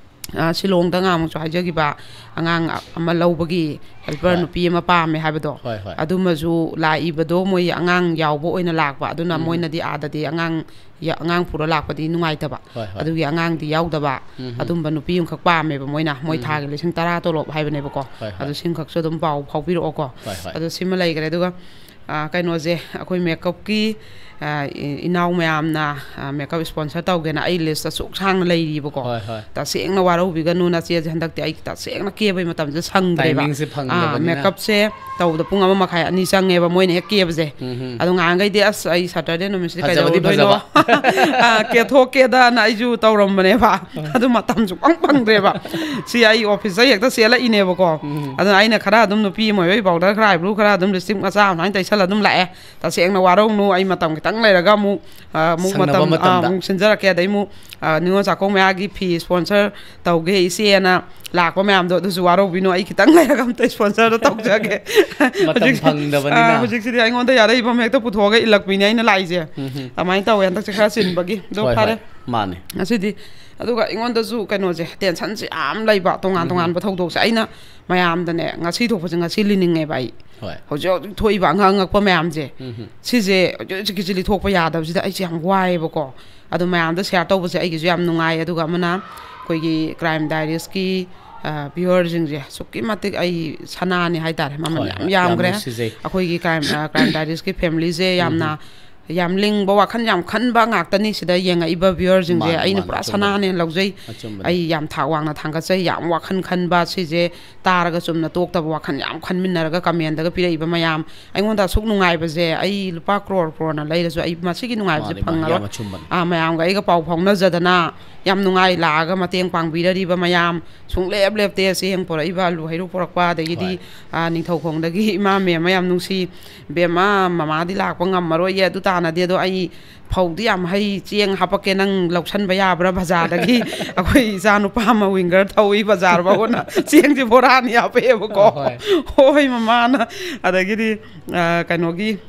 ꯑ, ꯁꯤꯂꯣꯡꯗ ꯉꯥꯃꯨꯛꯁꯨ ꯍꯥꯏꯖꯈꯤꯕ, ꯑꯉꯥꯡ ꯑꯃ ꯂꯧꯕꯒꯤ ꯍꯦꯜꯄꯔ ꯍꯣꯏ꯫ ꯅꯨꯄꯤ ꯑꯃ ꯄꯥꯝꯃꯦ ꯍꯥꯏꯕꯗꯣ꯫ ꯍꯣꯏ, ꯍꯣꯏ꯫ ꯑꯗꯨꯃꯁꯨ ꯂꯥꯛꯏꯕꯗꯣ ꯃꯣꯏ ꯑꯉꯥꯡ ꯌꯥꯎꯕ ꯑꯣꯏꯅ ꯂꯥꯛꯄ꯫ ꯑꯗꯨꯅ ꯎꯝ꯫ ꯃꯣꯏꯅꯗꯤ ꯑꯥꯗꯗꯤ ꯑꯉꯥꯡ ꯌꯥ-, ꯑꯉꯥꯡ ꯄꯨꯔ ꯂꯥꯛꯄꯗꯤ ꯅꯨꯡꯉꯥꯏꯇꯕ꯫ ꯍꯣꯏ, ꯍꯣꯏ꯫ ꯑꯗꯨꯒꯤ ꯑꯉꯥꯡꯗꯤ ꯌꯥꯎꯗꯕ꯫ ꯎꯝ꯫ ꯑꯗꯨꯝꯕ ꯅꯨꯄꯤ ꯑꯃꯈꯛ ꯄꯥꯝꯃꯦꯕ ꯃꯣꯏꯅ꯫ ꯃꯣꯏ ꯎꯝ꯫ ꯊꯥꯒꯤ ꯂꯤꯁꯤꯡ ꯇꯔꯥ ꯇꯣꯂꯣꯞ ꯍꯥꯏꯕꯅꯦꯕꯀꯣ꯫ ꯍꯣꯏ, ꯍꯣꯏ꯫ ꯑꯗꯨ ꯁꯤꯃꯈꯛꯁꯨ ꯑꯗꯨꯝ ꯄꯥꯎ ꯐꯥꯎꯕꯤꯔꯛꯑꯣꯀꯣ꯫ ꯍꯣꯏ, ꯍꯣꯏ꯫ ꯑꯗꯨ ꯁꯤꯃ ꯂꯩꯈ꯭ꯔꯦ꯫ ꯑꯗꯨꯒ, ꯑ, ꯀꯩꯅꯣꯁꯦ, ꯑꯩꯈꯣꯏ ꯃꯦꯀꯞꯀꯤ, ꯑ, ꯏ-, ꯏꯅꯥꯎ ꯃꯌꯥꯝꯅ, ꯑ, ꯃꯦꯀꯞ ꯏꯁꯄꯣꯟꯁꯔ ꯇꯧꯒꯦꯅ ꯑꯩ ꯂꯤꯁ ꯑꯁꯨꯛ ꯁꯥꯡꯅ ꯂꯩꯔꯤꯕꯀꯣ꯫ ꯍꯣꯏ, ꯍꯣꯏ꯫ ꯇꯁꯦꯡꯅ ꯋꯥꯔꯧꯕꯤꯒꯅꯨ, ꯅꯆꯦꯁꯦ ꯍꯟꯗꯛꯇꯤ ꯑꯩ ꯇꯁꯦꯡꯅ ꯀꯦꯕꯩ ꯃꯇꯝꯁꯦ ꯁꯪꯗ꯭ꯔꯦꯕ꯫ ꯇꯥꯏꯃꯤꯡꯁꯦ ꯑꯥ, ꯐꯪꯗꯕꯅꯤꯅ꯫ ꯃꯦꯀꯞꯁꯦ ꯇꯧꯕꯗ ꯄꯨꯡ ꯑꯃ ꯃꯈꯥꯏ, ꯑꯅꯤ ꯆꯪꯉꯦꯕ ꯃꯣꯏꯅ ꯍꯦꯛ ꯀꯦꯕꯁꯦ꯫ ꯎꯝ꯫ ꯑꯗꯣ ꯉꯍꯥꯟꯈꯩꯗꯤ, "ꯑꯁ, ꯑꯩ ꯁꯇꯔꯗꯦ ꯅꯨꯃꯤꯠꯁꯤꯗꯤ ꯐꯖꯕꯗꯤ ꯀꯩꯗꯧꯗꯣꯏꯅꯣ?" ꯐꯖꯕ꯫ ꯑꯥ, ꯀꯦꯊꯣꯛꯀꯦꯗꯅ ꯑꯩꯁꯨ ꯇꯧꯔꯝꯕꯅꯦꯕ꯫ ꯑꯗꯨ ꯃꯇꯝꯁꯨ ꯄꯪ ꯐꯪꯗ꯭ꯔꯦꯕ꯫ ꯁꯤ ꯑꯩ ꯑꯣꯐꯤꯁꯇ ꯍꯦꯛꯇ ꯆꯦꯜꯂꯛꯏꯅꯦꯕꯀꯣ꯫ ꯎꯝ꯫ ꯑꯗꯨꯅ ꯑꯩꯅ ꯈꯔ ꯑꯗꯨꯝ ꯅꯨꯄꯤ ꯑꯃ ꯑꯣꯏꯕꯩ powder ꯈꯔ, eyebrow ꯈꯔ, ꯑꯗꯨꯝ lipstick ꯃꯆꯥ ꯑꯗꯨꯃꯥꯏꯅ ꯇꯩꯁꯜꯂ ꯑꯗꯨꯝ ꯂꯥꯛꯑꯦ꯫ ꯇꯁꯦꯡꯅ ꯋꯥꯔꯧꯅꯨ, ꯑꯩ ꯃꯇꯝ ꯈꯤꯇꯪ ꯂꯩꯔꯒ ꯑꯃꯨꯛ, ꯑ, ꯑꯃꯨꯛ ꯁꯪꯅꯕ ꯃꯇꯝ, ꯑ, ꯃꯇꯝꯗ꯫ ꯑꯃꯨꯛ ꯁꯤꯟꯖꯔꯛꯀꯦ꯫ ꯑꯗꯩ ꯑꯃꯨꯛ, ꯑ, ꯅꯤꯉꯣꯜ ꯆꯥꯛꯀꯧ ꯃꯌꯥꯒꯤ ꯐꯤ ꯏꯁꯄꯣꯟꯁꯔ ꯇꯧꯒꯦ ꯏꯆꯦꯅ ꯂꯥꯛꯄ ꯃꯌꯥꯝꯗꯣ, ꯑꯗꯨꯁꯨ ꯋꯥꯔꯧꯕꯤꯅꯨ, ꯑꯩ ꯈꯤꯇꯪ ꯂꯩꯔꯒ ꯑꯝꯇ ꯏꯁꯄꯣꯟꯁꯔꯗꯣ ꯇꯧꯖꯒꯦ꯫ ꯃꯇꯝ ꯍꯧꯖꯤꯛ-, ꯐꯪꯗꯕꯅꯤꯅ꯫ ꯑ, ꯍꯧꯖꯤꯛꯁꯤꯗꯤ ꯑꯩꯉꯣꯟꯗ ꯌꯥꯔꯛꯏꯕ ꯃꯌꯦꯛꯇ ꯄꯨꯊꯣꯛꯑꯒ ꯏꯜꯂꯛꯄꯤꯅꯦ ꯑꯩꯅ ꯂꯥꯛꯏꯁꯦ꯫ ꯎꯝ꯫ ꯑꯗꯨꯃꯥꯏꯅ ꯇꯧꯋꯦ ꯍꯟꯗꯛꯁꯦ ꯈꯔ ꯆꯤꯟꯕꯒꯤ꯫ ꯑꯗꯣ ꯍꯣꯏ, ꯐꯔꯦ꯫ ꯍꯣꯏ꯫ ꯃꯥꯅꯦ꯫ ꯉꯁꯤꯗꯤ, ꯑꯗꯨꯒ ꯑꯩꯉꯣꯟꯗꯁꯨ ꯀꯩꯅꯣꯁꯦ, ꯇꯦꯟꯁꯟꯁꯦ ꯌꯥꯝ ꯂꯩꯕ, ꯇꯣꯉꯥꯟ ꯎꯝ꯫ ꯇꯣꯉꯥꯟꯕ ꯊꯧꯗꯣꯛꯁꯦ꯫ ꯑꯩꯅ ꯃꯌꯥꯝꯗꯅꯦ, ꯉꯁꯤ ꯊꯣꯛꯄꯁꯦ ꯉꯁꯤ ꯂꯤꯅꯤꯡꯉꯦꯕ ꯑꯩ꯫ ꯍꯣꯏ꯫ ꯍꯧꯖꯤꯛ ꯍꯧꯖꯤꯛ ꯊꯣꯛꯏꯕ ꯑꯉꯛ ꯑꯉꯛꯄ ꯃꯌꯥꯝꯁꯦ, ꯎꯝ꯫ ꯁꯤꯁꯦ ꯍꯧꯖꯤꯛ ꯍꯧꯖꯤꯛꯀꯤ ꯆꯤꯂꯤ ꯊꯣꯛꯄ ꯌꯥꯗꯕꯁꯤꯗ ꯑꯩꯁꯦ ꯌꯥꯝ ꯋꯥꯏꯑꯦꯕꯀꯣ꯫ ꯑꯗꯣ ꯃꯌꯥꯝꯗ ꯁꯤꯌꯥꯔ ꯇꯧꯕꯁꯦ ꯑꯩꯒꯤꯁꯨ ꯌꯥꯝ ꯅꯨꯡꯉꯥꯏ꯫ ꯑꯗꯨꯒ ꯑꯃꯅ ꯑꯩꯈꯣꯏꯒꯤ Crime Diaries ꯀꯤ ꯚ꯭ꯌꯨꯋꯔꯁꯤꯡꯁꯦ ꯑꯁꯨꯛꯀꯤ ꯃꯇꯤꯛ ꯑꯩ ꯁꯅꯥꯅꯤ ꯍꯥꯏꯇꯥꯔꯦ, ꯃꯃꯜ ꯍꯣꯏ, ꯌꯥꯝ ꯍꯣꯏ, ꯌꯥꯝ ꯌꯥꯝꯈ꯭ꯔꯦ꯫ ꯅꯨꯡꯁꯤꯖꯩ꯫ ꯑꯩꯈꯣꯏꯒꯤ ꯀ꯭ꯔꯥꯏꯝ ꯀ꯭ꯔꯥꯏꯝ ꯗꯥꯏꯔꯤꯁꯀꯤ ꯐꯦꯃꯤꯂꯤꯁꯦ ꯌꯥꯝꯅ ꯌꯥꯝ ꯂꯤꯡꯕ, ꯋꯥꯈꯜ ꯌꯥꯝ ꯈꯟꯕ ꯉꯥꯛꯇꯅꯤ ꯁꯤꯗ ꯌꯦꯡꯉꯛꯏꯕ ꯚ꯭ꯌꯨꯋꯔꯁꯤꯡꯁꯦ꯫ ꯃꯥꯅꯤ, ꯑꯩꯅ ꯃꯥꯅꯤ, ꯄꯨꯔꯥ ꯑꯆꯨꯝꯕꯅꯤ꯫ ꯁꯅꯥꯅꯦꯅ ꯂꯧꯖꯩ꯫ ꯑꯆꯨꯝꯕꯅꯤ꯫ ꯑꯩ ꯌꯥꯝ ꯊꯥꯛ ꯋꯥꯡꯅ ꯊꯥꯡꯒꯠꯆꯩ꯫ ꯌꯥꯝ ꯋꯥꯈꯜ ꯈꯟꯕ ꯁꯤꯁꯦ ꯇꯥꯔꯒ ꯆꯨꯝꯅ ꯇꯣꯛꯇꯕ, ꯋꯥꯈꯜ ꯌꯥꯝ ꯈꯟꯃꯤꯟꯅꯔꯒ ꯀꯃꯦꯟꯗꯒ ꯄꯤꯔꯛꯏꯕ ꯃꯌꯥꯝ, ꯑꯩꯉꯣꯟꯗ ꯑꯁꯨꯛ ꯅꯨꯡꯉꯥꯏꯕꯁꯦ ꯑꯩ ꯂꯨꯄꯥ ꯀ꯭ꯔꯣꯔ ꯀ꯭ꯔꯣꯔꯅ ꯂꯩꯔꯁꯨ ꯑꯩ ꯃꯁꯤꯒꯤ ꯅꯨꯡꯉꯥꯏꯕꯁꯦ ꯃꯥꯅꯤ, ꯃꯥꯅꯤ, ꯐꯪꯉꯔꯣꯏ꯫ ꯌꯥꯝ ꯑꯆꯨꯝꯕꯅꯤ꯫ ꯑꯥ, ꯃꯌꯥꯝꯒ ꯑꯩꯒ ꯄꯥꯎ ꯐꯥꯎꯅꯖꯗꯅ ꯌꯥꯝ ꯅꯨꯡꯉꯥꯏ ꯂꯥꯛꯑꯒ ꯃꯇꯦꯡ ꯄꯥꯡꯕꯤꯔꯔꯤꯕ ꯃꯌꯥꯝ, ꯁꯨꯡꯂꯦꯞ ꯂꯦꯞꯇꯦ ꯆꯦꯡ ꯄꯨꯔꯛꯏꯕ, ꯑꯂꯨ ꯍꯩꯔꯨ ꯄꯨꯔꯛꯄ, ꯑꯗꯒꯤꯗꯤ ꯍꯣꯏ꯫ ꯑꯥ, ꯅꯤꯡꯊꯧꯈꯣꯡꯗꯒꯤ ꯏꯃꯥ ꯃꯦꯝ ꯃꯌꯥꯝ ꯅꯨꯡꯁꯤ꯫ "ꯕꯦꯝꯃ, ꯃꯃꯥꯗꯤ ꯂꯥꯛꯄ ꯉꯝꯃꯔꯣꯏꯌꯦ, ꯑꯗꯨ ꯇꯥꯅꯗꯤ, ꯑꯗꯣ ꯑꯩ ꯐꯧꯗꯤ ꯌꯥꯝ ꯍꯩ, ꯆꯦꯡ ꯍꯥꯄꯛꯀꯦ, ꯅꯪ ꯂꯧꯁꯟꯕ ꯌꯥꯕ꯭ꯔꯥ ꯕꯖꯥꯔꯗꯒꯤ?" ꯑꯩꯈꯣꯏ ꯏꯆꯥ ꯅꯨꯄꯥ ꯑꯃ ꯋꯤꯡꯒꯔ ꯊꯧꯏ, ꯕꯖꯥꯔ ꯐꯥꯎꯕꯅ ꯆꯦꯡꯁꯦ ꯕꯣꯔꯥ ꯑꯅꯤ ꯍꯥꯄꯛꯑꯦꯕꯀꯣ꯫ ꯍꯣꯏ꯫ "ꯍꯣꯏ ꯃꯃꯥꯅ", ꯑꯗꯒꯤꯗꯤ ꯑꯥ, ꯀꯩꯅꯣꯒꯤ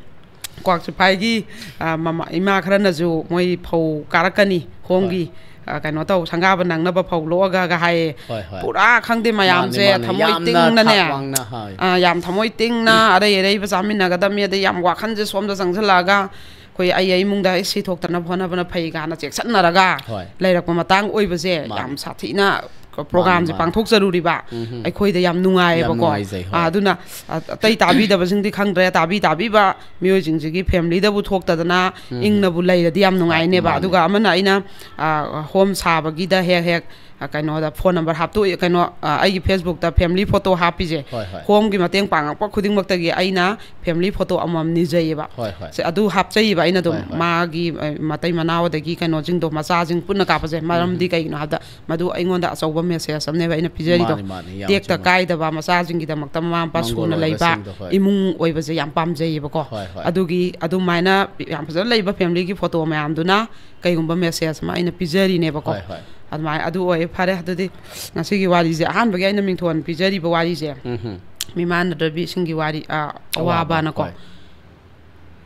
ꯀ꯭ꯋꯥꯛ ꯆꯤꯐꯥꯏꯒꯤ ꯑꯥ, ꯃꯃꯥ, ꯏꯃꯥ ꯈꯔꯅꯁꯨ ꯃꯣꯏ ꯐꯧ ꯀꯥꯔꯛꯀꯅꯤ ꯍꯣꯝꯒꯤ, ꯑꯥ, ꯀꯩꯅꯣ ꯇꯧ, ꯁꯪꯒꯥꯕ ꯅꯪꯅꯕ ꯐꯧ ꯂꯣꯛꯑꯒ ꯍꯥꯏꯌꯦ꯫ ꯍꯣꯏ, ꯍꯣꯏ꯫ ꯄꯨꯔꯥ ꯈꯪꯗꯦ ꯃꯌꯥꯝꯁꯦ ꯃꯥꯅꯦ, ꯃꯥꯅꯦ꯫ ꯊꯃꯣꯏ ꯌꯥꯝꯅ ꯇꯤꯡꯅꯅꯦ꯫ ꯊꯥꯛ ꯋꯥꯡꯅ, ꯍꯣꯏ꯫ ꯑꯥ, ꯌꯥꯝ ꯊꯃꯣꯏ ꯇꯤꯡꯅ ꯑꯔꯩ ꯑꯔꯩꯕ ꯆꯥꯃꯤꯟꯅꯒꯗꯕꯅꯤ꯫ ꯑꯗꯩ ꯌꯥꯝ ꯋꯥꯈꯜꯁꯦ ꯁꯣꯝꯗ ꯆꯪꯁꯤꯜꯂꯛꯑꯒ ꯑꯩꯈꯣꯏ ꯑꯩ ꯑꯩ ꯏꯃꯨꯡꯗ ꯑꯩ ꯁꯤ ꯊꯣꯛꯇꯅꯕ ꯍꯣꯠꯅꯕꯅ ꯐꯩ ꯀꯥꯏꯅ ꯆꯦꯛꯁꯤꯟꯅꯔꯒ ꯍꯣꯏ꯫ ꯂꯩꯔꯛꯄ ꯃꯇꯥꯡ ꯑꯣꯏꯕꯁꯦ꯫ ꯃꯥꯅꯦ꯫ ꯌꯥꯝ ꯁꯥꯊꯤꯅ ꯄ꯭ꯔꯣꯒ꯭ꯔꯥꯝꯁꯦ ꯃꯥꯅꯦ꯫ ꯄꯥꯡꯊꯣꯛꯆꯔꯨꯔꯤꯕ ꯎꯝ꯫ ꯑꯩꯈꯣꯏꯗ ꯌꯥꯝ ꯅꯨꯡꯉꯥꯏꯌꯦꯕꯀꯣ꯫ ꯌꯥꯝ ꯅꯨꯡꯉꯥꯏꯖꯩ, ꯍꯣꯏ꯫ ꯑꯥ, ꯑꯗꯨꯅ ꯑ-, ꯑꯇꯩ ꯇꯥꯕꯤꯗꯕꯁꯤꯡꯗꯤ ꯈꯪꯗ꯭ꯔꯦ, ꯇꯥꯕꯤ ꯇꯥꯕꯤꯕ ꯃꯤꯑꯣꯏꯁꯤꯡꯁꯤꯒꯤ ꯐꯦꯃꯤꯂꯤꯗꯕꯨ ꯊꯣꯛꯇꯗꯅ ꯎꯝ꯫ ꯏꯪꯅꯕꯨ ꯂꯩꯔꯗꯤ ꯌꯥꯝ ꯅꯨꯡꯉꯥꯏꯅꯦꯕ꯫ ꯃꯥꯅꯦ꯫ ꯍꯣꯏ, ꯍꯣꯏ꯫ ꯍꯣꯝꯒꯤ ꯃꯇꯦꯡ ꯄꯥꯡꯉꯛꯄ ꯈꯨꯗꯤꯡꯃꯛꯇꯒꯤ ꯑꯩꯅ ꯐꯦꯃꯤꯂꯤ ꯐꯣꯇꯣ ꯑꯃꯃꯝ ꯅꯤꯖꯩꯌꯦꯕ꯫ ꯍꯣꯏ, ꯍꯣꯏ꯫ ꯁꯦ, ꯑꯗꯨ ꯍꯥꯞꯆꯩꯌꯦꯕ ꯑꯩꯅ ꯑꯗꯨꯝ꯫ ꯍꯣꯏ, ꯍꯣꯏ꯫ ꯃꯥꯒꯤ, ꯑ, ꯃꯇꯩ ꯃꯅꯥꯎ ꯑꯗꯒꯤ ꯀꯩꯅꯣꯁꯤꯡꯗꯣ, ꯃꯆꯥꯁꯤꯡ ꯄꯨꯟꯅ ꯀꯥꯞꯄꯁꯦ꯫ ꯃꯔꯝꯗꯤ ꯀꯩꯒꯤꯅꯣ ꯍꯥꯏꯕꯗ ꯃꯗꯨ ꯑꯩꯉꯣꯟꯗ ꯑꯆꯧꯕ ꯃꯦꯁꯦꯖ ꯑꯃꯅꯦꯕ ꯑꯩꯅ ꯄꯤꯖꯔꯤꯗꯣ꯫ ꯃꯥꯅꯤ, ꯃꯥꯅꯤ, ꯌꯥꯝ ꯇꯦꯛꯇ ꯆꯨꯝꯃꯦ꯫ ꯀꯥꯏꯗꯕ ꯃꯆꯥꯁꯤꯡꯒꯤꯗꯃꯛꯇ ꯃꯃꯥ ꯃꯄꯥ ꯃꯪꯒꯣꯜ ꯁꯨꯅ ꯂꯩꯕ ꯑꯣꯏꯕꯁꯤꯡꯗꯣ, ꯍꯣꯏ꯫ ꯏꯃꯨꯡ ꯑꯣꯏꯕꯁꯦ ꯌꯥꯝ ꯄꯥꯝꯖꯩꯌꯦꯕꯀꯣ꯫ ꯍꯣꯏ, ꯍꯣꯏ꯫ ꯑꯗꯨꯒꯤ ꯑꯗꯨꯃꯥꯏꯅ ꯌꯥꯝ ꯐꯖꯅ ꯂꯩꯕ ꯐꯦꯃꯤꯂꯤꯒꯤ ꯐꯣꯇꯣ ꯃꯌꯥꯝꯗꯨꯅ ꯀꯩꯒꯨꯝꯕ ꯃꯦꯁꯦꯖ ꯑꯃ ꯑꯩꯅ ꯄꯤꯖꯔꯤꯅꯦꯕꯀꯣ꯫ ꯍꯣꯏ, ꯍꯣꯏ꯫ ꯑꯗꯨꯃꯥꯏꯅ ꯑꯗꯨ ꯑꯣꯏ꯫ ꯐꯔꯦ, ꯑꯗꯨꯗꯤ ꯉꯁꯤꯒꯤ ꯋꯥꯔꯤꯁꯦ, ꯑꯍꯥꯟꯕꯒꯤ ꯑꯩꯅ ꯃꯤꯡꯊꯣꯟ ꯄꯤꯖꯔꯤꯕ ꯋꯥꯔꯤꯁꯦ, ꯎꯝ꯫ ꯃꯤꯃꯥꯟꯅꯗꯕꯤꯁꯤꯡꯒꯤ ꯋꯥꯔꯤ, ꯑ, ꯑꯋꯥꯕ, ꯑꯋꯥꯕꯅꯀꯣ꯫ ꯍꯣꯏ꯫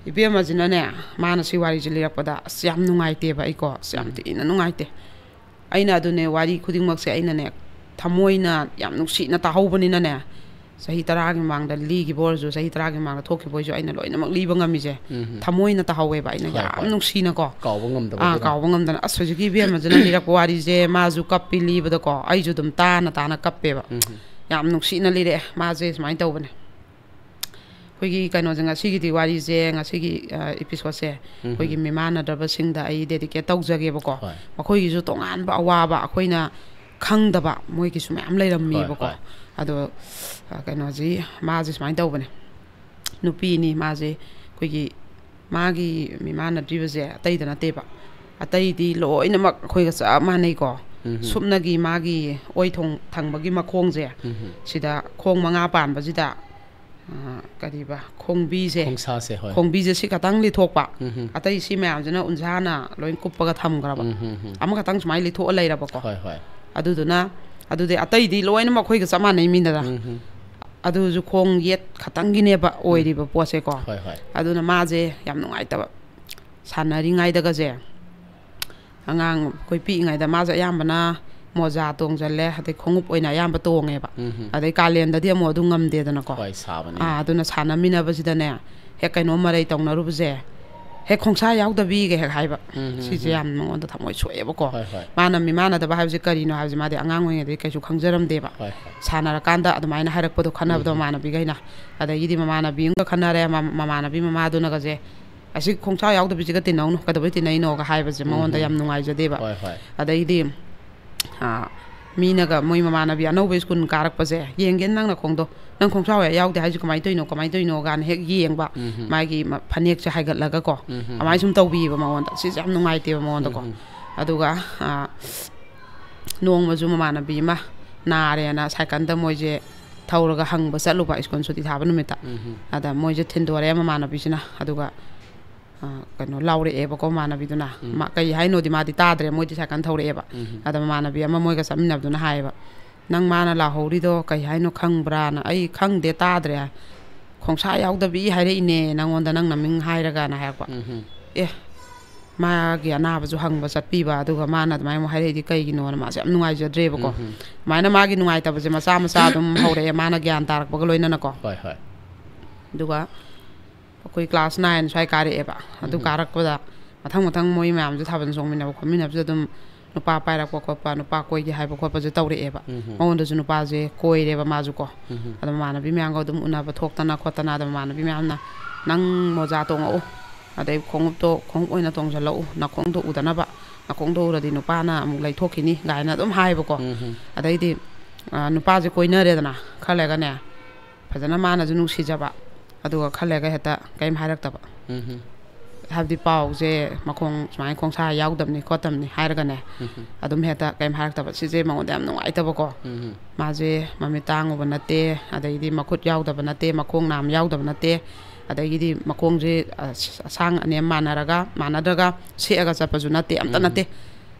ꯏꯕꯦꯝꯃꯁꯤꯅꯅꯦ, ꯃꯥꯅ ꯁꯤ ꯋꯥꯔꯤꯁꯦ ꯂꯤꯔꯛꯄꯗ ꯑꯁ ꯌꯥꯝ ꯅꯨꯡꯉꯥꯏꯇꯦꯕ ꯑꯩꯀꯣ, ꯑꯁ ꯌꯥꯝ ꯊꯤꯅ ꯅꯨꯡꯉꯥꯏꯇꯦ꯫ ꯑꯩꯅ ꯑꯗꯨꯅꯦ, ꯋꯥꯔꯤ ꯈꯨꯗꯤꯡꯃꯛꯁꯦ ꯑꯩꯅꯅꯦ ꯊꯃꯣꯏꯅ ꯌꯥꯝ ꯅꯨꯡꯁꯤꯅ ꯇꯥꯍꯧꯕꯅꯤꯅꯅꯦ, ꯆꯍꯤ ꯇꯔꯥꯒꯤ ꯃꯃꯥꯡꯗ ꯂꯤꯈꯤꯕ ꯑꯣꯏꯔꯁꯨ, ꯆꯍꯤ ꯇꯔꯥꯒꯤ ꯃꯃꯥꯡꯗ ꯊꯣꯛꯈꯤꯕ ꯑꯣꯏꯔꯁꯨ, ꯑꯩꯅ ꯂꯣꯏꯅꯃꯛ ꯂꯤꯕ ꯉꯝꯃꯤꯁꯦ꯫ ꯎꯝ꯫ ꯊꯃꯣꯏꯅ ꯇꯥꯍꯧꯋꯦꯕ, ꯑꯩꯅ ꯍꯣꯏ, ꯌꯥꯝ ꯍꯣꯏ꯫ ꯅꯨꯡꯁꯤꯅꯀꯣ꯫ ꯀꯥꯎꯕ ꯉꯝꯗꯕ ꯑꯥ, ꯑꯗꯨꯅ꯫ ꯀꯥꯎꯕ ꯉꯝꯗꯅ꯫ ꯑꯁ, ꯍꯧꯖꯤꯛꯀꯤ ꯏꯕꯦꯝꯃꯁꯤꯅ ꯂꯤꯔꯛꯄ ꯋꯥꯔꯤꯁꯦ, ꯃꯥꯁꯨ ꯀꯞꯄꯤ ꯂꯤꯕꯗꯀꯣ, ꯑꯩꯁꯨ ꯑꯗꯨꯝ ꯇꯥꯅ ꯇꯥꯅ ꯀꯞꯄꯦꯕ꯫ ꯎꯝ꯫ ꯌꯥꯝ ꯅꯨꯡꯁꯤꯅ ꯂꯤꯔꯛꯑꯦ꯫ ꯃꯥꯁꯦ ꯁꯨꯃꯥꯏꯅ ꯇꯧꯕꯅꯦ꯫ ꯑꯩꯈꯣꯏꯒꯤ ꯀꯩꯅꯣꯁꯦ, ꯉꯁꯤꯒꯤꯗꯤ ꯋꯥꯔꯤꯁꯦ, ꯉꯁꯤꯒꯤ, ꯑ, episode ꯁꯦ ꯎꯝ꯫ ꯑꯩꯈꯣꯏꯒꯤ ꯃꯤꯃꯥꯟꯅꯗ꯭ꯔꯕꯁꯤꯡꯗ ꯑꯩ dedicate ꯇꯧꯖꯒꯦꯕꯀꯣ꯫ ꯍꯣꯏ꯫ ꯃꯈꯣꯏꯒꯤꯁꯨ ꯇꯣꯉꯥꯟꯕ ꯑꯋꯥꯕ ꯑꯩꯈꯣꯏꯅ ꯈꯪꯗꯕ ꯃꯣꯏꯒꯤꯁꯨ ꯃꯌꯥꯝ ꯂꯩꯔꯝꯃꯤꯕꯀꯣ꯫ ꯍꯣꯏ, ꯍꯣꯏ꯫ ꯑꯗꯣ, ꯑ, ꯀꯩꯅꯣꯁꯤ, ꯃꯥꯁꯦ ꯁꯨꯃꯥꯏꯅ ꯇꯧꯕꯅꯦ꯫ ꯅꯨꯄꯤꯅꯤ ꯃꯥꯁꯦ, ꯑꯩꯈꯣꯏꯒꯤ ꯃꯥꯒꯤ ꯃꯤꯃꯥꯟꯅꯗ꯭ꯔꯤꯕꯁꯦ ꯑꯇꯩꯗ ꯅꯠꯇꯦꯕ꯫ ꯑꯇꯩꯗꯤ ꯂꯣꯏꯅꯃꯛ ꯑꯩꯈꯣꯏꯒ ꯆꯞ ꯃꯥꯟꯅꯩꯀꯣ꯫ ꯎꯝ꯫ ꯁꯨꯞꯅꯒꯤ ꯃꯥꯒꯤ ꯑꯣꯏ ꯊꯣꯡ ꯊꯪꯕꯒꯤ ꯃꯈꯣꯡꯁꯦ, ꯎꯝ꯫ ꯁꯤꯗ ꯈꯣꯡ ꯃꯉꯥ ꯄꯥꯟꯕꯁꯤꯗ, ꯑ, ꯀꯔꯤꯕ, ꯈꯣꯡꯕꯤꯁꯦ, ꯈꯣꯡꯁꯥꯁꯦ, ꯍꯣꯏ꯫ ꯈꯣꯡꯕꯤꯁꯦ ꯁꯤ ꯈꯛꯇꯪ ꯂꯤꯊꯣꯛꯄ꯫ ꯎꯝ꯫ ꯑꯇꯩ ꯁꯤ ꯃꯌꯥꯝꯁꯤꯅ ꯎꯟꯁꯥꯅ ꯂꯣꯏ ꯀꯨꯞꯄꯒ ꯊꯝꯈ꯭ꯔꯕ꯫ ꯎꯝ, ꯎꯝ, ꯎꯝ꯫ ꯑꯃꯈꯛꯇꯪ ꯁꯨꯃꯥꯏꯅ ꯂꯤꯊꯣꯛꯑ ꯂꯩꯔꯕꯀꯣ꯫ ꯍꯣꯏ, ꯍꯣꯏ꯫ ꯑꯗꯨꯗꯨꯅ, ꯑꯗꯨꯗꯤ ꯑꯇꯩꯗꯤ ꯂꯣꯏꯅꯃꯛ ꯑꯩꯈꯣꯏꯒ ꯆꯞ ꯃꯥꯟꯅꯩ ꯃꯤꯅꯗ꯫ ꯎꯝ꯫ ꯑꯗꯨꯁꯨ ꯈꯣꯡ ꯌꯦꯠ ꯈꯛꯇꯪꯒꯤꯅꯦꯕ ꯎꯝ꯫ ꯑꯣꯏꯔꯤꯕ ꯄꯣꯠꯁꯦꯀꯣ꯫ ꯍꯣꯏ, ꯍꯣꯏ꯫ ꯑꯗꯨꯅ ꯃꯥꯁꯦ ꯌꯥꯝ ꯅꯨꯡꯉꯥꯏꯇꯕ꯫ ꯁꯥꯟꯅꯔꯤꯉꯩꯗꯒꯁꯦ, ꯑꯉꯥꯡ ꯑꯩꯈꯣꯏ ꯄꯤꯛꯏꯉꯩꯗ ꯃꯥꯁꯦ ꯑꯌꯥꯝꯕꯅ ꯃꯣꯖꯥ ꯇꯣꯡꯁꯤꯜꯂꯦ, ꯑꯗꯩ ꯈꯣꯡꯎꯞ ꯑꯣꯏꯅ ꯑꯌꯥꯝꯕ ꯇꯣꯡꯉꯦꯕ꯫ ꯎꯝ꯫ ꯑꯗꯩ ꯀꯥꯂꯦꯟꯗꯗꯤ ꯑꯃꯨꯛ ꯑꯗꯨ ꯉꯝꯗꯦꯗꯅꯀꯣ꯫ ꯍꯣꯏ, ꯁꯥꯕꯅꯤꯅ꯫ ꯑꯥ, ꯑꯗꯨꯅ ꯁꯥꯟꯅꯃꯤꯟꯅꯕꯁꯤꯗꯅꯦ, ꯍꯦꯛ ꯀꯩꯅꯣꯝ ꯃꯔꯩ ꯇꯧꯅꯔꯨꯕꯁꯦ, ꯍꯦꯛ ꯈꯣꯡꯁꯥ ꯌꯥꯎꯗꯕꯤꯒ ꯍꯦꯛ ꯍꯥꯏꯕ꯫ ꯎꯝ, ꯎꯝ, ꯁꯤꯁꯦ ꯎꯝ꯫ ꯌꯥꯝ ꯃꯉꯣꯟꯗ ꯊꯃꯣꯏ ꯁꯣꯛꯑꯦꯕꯀꯣ꯫ ꯍꯣꯏ, ꯍꯣꯏ꯫ ꯃꯥꯅ ꯃꯤꯃꯥꯟꯅꯗꯕ ꯍꯥꯏꯕꯁꯦ ꯀꯔꯤꯅꯣ ꯍꯥꯏꯕꯁꯦ ꯃꯥꯗꯤ ꯑꯉꯥꯡ ꯑꯣꯏꯔꯤꯉꯩꯗꯒꯤ ꯀꯩꯁꯨ ꯈꯪꯖꯔꯝꯗꯦꯕ꯫ ꯍꯣꯏ, ꯍꯣꯏ꯫ ꯁꯥꯟꯅꯔꯀꯥꯟꯗ ꯑꯗꯨꯃꯥꯏꯅ ꯍꯥꯏꯔꯛꯄꯗꯣ, ꯈꯟꯅꯕꯗꯣ ꯎꯝ, ꯎꯝ꯫ ꯃꯃꯥꯟꯅꯕꯤꯈꯩꯅ꯫ ꯑꯗꯒꯤꯗꯤ ꯃꯃꯥꯟꯅꯕꯤ ꯑꯃꯒ ꯈꯟꯅꯔꯦ, ꯃ-, ꯃꯃꯥꯟꯅꯕꯤ ꯃꯃꯥꯗꯨꯅꯒꯁꯦ, "ꯑꯁꯤ ꯈꯣꯡꯁꯥ ꯌꯥꯎꯗꯕꯤꯁꯤꯒ ꯇꯤꯟꯅꯧꯅꯨ, ꯀꯩꯗꯧꯕꯩ ꯇꯤꯟꯅꯩꯅꯣꯒ" ꯍꯥꯏꯕꯁꯦ ꯎꯝ, ꯃꯉꯣꯟꯗ ꯎꯝ꯫ ꯌꯥꯝ ꯅꯨꯡꯉꯥꯏꯖꯗꯦꯕ꯫ ꯍꯣꯏ, ꯍꯣꯏ꯫ ꯑꯗꯩꯗꯤ, ꯑꯥ, ꯃꯤꯅꯒ, ꯃꯣꯏ ꯃꯃꯥꯟꯅꯕꯤ ꯑꯅꯧꯕ ꯁ꯭ꯀꯨꯜ ꯀꯥꯔꯛꯄꯁꯦ, "ꯌꯦꯡꯒꯦ ꯅꯪ ꯅꯈꯣꯡꯗꯣ, ꯅꯪ ꯈꯣꯡꯁꯥ ꯌꯥꯎꯗꯦ ꯍꯥꯏꯁꯦ ꯀꯃꯥꯏꯅ ꯇꯧꯔꯤꯅꯣ, ꯀꯃꯥꯏꯅ ꯇꯧꯔꯤꯅꯣ?" ꯀꯥꯏꯅ ꯍꯦꯛ ꯌꯦꯡꯕ, ꯎꯝ, ꯎꯝ꯫ ꯃꯥꯒꯤ ꯃ-, ꯐꯅꯦꯛꯁꯦ ꯍꯥꯏꯒꯠꯂꯒꯀꯣ, ꯎꯝ, ꯎꯝ, ꯑꯗꯨꯃꯥꯏꯅ ꯎꯝ꯫ ꯁꯨꯝ ꯇꯧꯕꯤꯌꯦꯕ ꯃꯉꯣꯟꯗ꯫ ꯁꯤꯁꯦ ꯌꯥꯝ ꯅꯨꯡꯉꯥꯏꯇꯦꯕ ꯃꯉꯣꯟꯗꯀꯣ꯫ ꯎꯝ, ꯎꯝ꯫ ꯑꯗꯨꯒ, ꯑꯥ, ꯅꯣꯡꯃꯁꯨ ꯃꯃꯥꯟꯅꯕꯤ ꯑꯃ ꯅꯥꯔꯦꯅ ꯁꯥꯏꯀꯜꯗ ꯃꯣꯏꯁꯦ ꯊꯧꯔꯒ ꯍꯪꯕ ꯆꯠꯂꯨꯕ ꯁ꯭ꯀꯨꯜ ꯁꯨꯇꯤ ꯊꯥꯕ ꯅꯨꯃꯤꯠꯇ꯫ ꯎꯝ, ꯎꯝ꯫ ꯑꯗ ꯃꯣꯏꯁꯦ ꯊꯤꯟꯗꯣꯔꯛꯑꯦ ꯃꯃꯥꯟꯅꯕꯤꯁꯤꯅ꯫ ꯑꯗꯨꯒ, ꯑ, ꯀꯩꯅꯣ ꯂꯥꯎꯔꯛꯑꯦꯕꯀꯣ ꯃꯃꯥꯟꯅꯕꯤꯗꯨꯅ꯫ ꯎꯝ꯫ ꯃꯥ-, ꯀꯩ ꯍꯥꯏꯅꯣꯗꯤ ꯃꯥꯗꯤ ꯇꯥꯗ꯭ꯔꯦ, ꯃꯣꯏꯗꯤ ꯁꯥꯏꯀꯜ ꯊꯧꯔꯛꯑꯦꯕ꯫ ꯎꯝ꯫ ꯑꯗ ꯃꯃꯥꯟꯅꯕꯤ ꯑꯃ ꯃꯣꯏꯒ ꯆꯠꯃꯤꯟꯅꯕꯗꯨꯅ ꯍꯥꯏꯌꯦꯕ, "ꯅꯪ ꯃꯥꯅ ꯂꯥꯎꯍꯧꯔꯤꯗꯣ ꯀꯩ ꯍꯥꯏꯅꯣ ꯈꯪꯕ꯭ꯔꯥꯅ?" "ꯑꯩ ꯈꯪꯗꯦ, ꯇꯥꯗ꯭ꯔꯦ꯫ ꯈꯣꯡꯁꯥ ꯌꯥꯎꯗꯕꯤ ꯍꯥꯏꯔꯛꯏꯅꯦ ꯅꯪꯉꯣꯟꯗ, ꯅꯪ ꯅꯃꯤꯡ ꯍꯥꯏꯔꯒꯅ" ꯍꯥꯏꯔꯛꯄ꯫ ꯎꯝ, ꯎꯝ꯫ ꯑꯦ, ꯃꯥꯒꯤ ꯑꯅꯥꯕꯁꯨ ꯍꯪꯕ ꯆꯠꯄꯤꯕ, ꯑꯗꯨꯒ ꯃꯥꯅ ꯑꯗꯨꯃꯥꯏꯅ ꯑꯃꯨꯛ ꯍꯥꯏꯔꯛꯏꯗꯤ ꯀꯩꯒꯤꯅꯣꯅ ꯃꯥꯁꯦ ꯌꯥꯝ ꯅꯨꯡꯉꯥꯏꯖꯗ꯭ꯔꯦꯕꯀꯣ꯫ ꯎꯝ, ꯎꯝ꯫ ꯑꯗꯨꯃꯥꯏꯅ ꯃꯥꯒꯤ ꯅꯨꯡꯉꯥꯏꯇꯕꯁꯦ ꯃꯆꯥ ꯃꯆꯥ ꯑꯗꯨꯝ ꯍꯧꯔꯛꯑꯦ, ꯃꯥꯅ ꯒ꯭ꯌꯥꯟ ꯇꯥꯔꯛꯄꯒ ꯂꯣꯏꯅꯅꯀꯣ꯫ ꯍꯣꯏ, ꯍꯣꯏ꯫ ꯑꯗꯨꯒ ꯑꯩꯈꯣꯏ ꯀ꯭ꯂꯥꯁ ꯅꯥꯏꯟ ꯁ꯭ꯋꯥꯏ ꯀꯥꯔꯛꯑꯦꯕ꯫ ꯑꯗꯨ ꯎꯝ꯫ ꯀꯥꯔꯛꯄꯗ ꯃꯊꯪ ꯃꯊꯪ ꯃꯣꯏ ꯃꯌꯥꯝꯁꯨ ꯊꯥꯕꯜ ꯆꯣꯡꯃꯤꯟꯅꯕ ꯈꯣꯠꯃꯤꯟꯅꯕꯁꯨ ꯑꯗꯨꯝ ꯅꯨꯄꯥ ꯄꯥꯏꯔꯛꯄ ꯈꯣꯠꯄ, ꯅꯨꯄꯥ ꯀꯣꯏꯒꯦ ꯍꯥꯏꯕ ꯈꯣꯠꯄꯁꯨ ꯇꯧꯔꯛꯑꯦꯕ꯫ ꯎꯝ꯫ ꯃꯉꯣꯟꯗꯁꯨ ꯅꯨꯄꯥꯁꯦ ꯀꯣꯏꯔꯦꯕ ꯃꯥꯁꯨ ꯀꯣ꯫ ꯎꯝ꯫ ꯑꯗꯣ ꯃꯃꯥꯟꯅꯕꯤ ꯃꯌꯥꯝꯒ ꯑꯗꯨꯝ ꯎꯅꯕ ꯊꯣꯛꯇꯅ ꯈꯣꯠꯇꯅ, ꯑꯗꯣ ꯃꯃꯥꯟꯅꯕꯤ ꯃꯌꯥꯝꯅ, "ꯅꯪ ꯃꯣꯖꯥ ꯇꯣꯡꯉꯛꯎ, ꯑꯗꯩ ꯈꯣꯡꯎꯞꯇꯣ, ꯈꯣꯡꯎꯞ ꯑꯣꯏꯅ ꯇꯣꯡꯁꯤꯜꯂꯛꯎ, ꯅꯈꯣꯡꯗꯣ ꯎꯗꯅꯕ, ꯅꯈꯣꯡꯗꯣ ꯎꯔꯗꯤ ꯅꯨꯄꯥꯅ ꯑꯃꯨꯛ ꯂꯩꯊꯣꯛꯈꯤꯅꯤ" ꯀꯥꯏꯅ ꯑꯗꯨꯝ ꯍꯥꯏꯌꯦꯕꯀꯣ꯫ ꯎꯝ꯫ ꯑꯗꯩꯗꯤ, ꯑ, ꯅꯨꯄꯥꯁꯦ ꯀꯣꯏꯅꯔꯦꯗꯅ ꯈꯔ ꯂꯩꯔꯒꯅꯦ, ꯐꯖꯅ ꯃꯥꯅꯁꯨ ꯅꯨꯡꯁꯤꯖꯕ, ꯑꯗꯨꯒ ꯈꯔ ꯂꯩꯔꯒ ꯍꯦꯛꯇ ꯀꯔꯤꯝ ꯍꯥꯏꯔꯛꯇꯕ꯫ ꯎꯝ꯫ ꯍꯥꯏꯕꯗꯤ ꯄꯥꯎꯁꯦ ꯃꯈꯣꯡ ꯁꯨꯃꯥꯏꯅ ꯈꯣꯡꯁꯥ ꯌꯥꯎꯗꯕꯅꯤ ꯈꯣꯠꯇꯕꯅꯤ ꯍꯥꯏꯔꯒꯅꯦ, ꯎꯝ꯫ ꯑꯗꯨꯝ ꯍꯦꯛꯇ ꯀꯔꯤꯝ ꯍꯥꯏꯔꯛꯇꯕ꯫ ꯁꯤꯁꯦ ꯃꯉꯣꯟꯗ ꯌꯥꯝ ꯅꯨꯡꯉꯥꯏꯇꯕꯀꯣ꯫ ꯎꯝ꯫ ꯃꯥꯁꯦ ꯃꯃꯤꯠ ꯇꯥꯡꯉꯨꯕ ꯅꯠꯇꯦ, ꯑꯗꯩꯗꯤ ꯃꯈꯨꯠ ꯌꯥꯎꯗꯕ ꯅꯠꯇꯦ, ꯃꯈꯣꯡ ꯅꯥꯝ ꯌꯥꯎꯗꯕ ꯅꯠꯇꯦ, ꯑꯗꯒꯤꯗꯤ ꯃꯈꯣꯡꯁꯦ, ꯑ, ꯑꯁꯥꯡ ꯑꯅꯦꯝ ꯃꯥꯟꯅꯔꯒ, ꯃꯥꯟꯅꯗ꯭ꯔꯒ ꯁꯦꯛꯑꯒ ꯆꯠꯄꯁꯨ ꯅꯠꯇꯦ, ꯑꯝꯇ ꯎꯝ꯫ ꯅꯠꯇꯦ꯫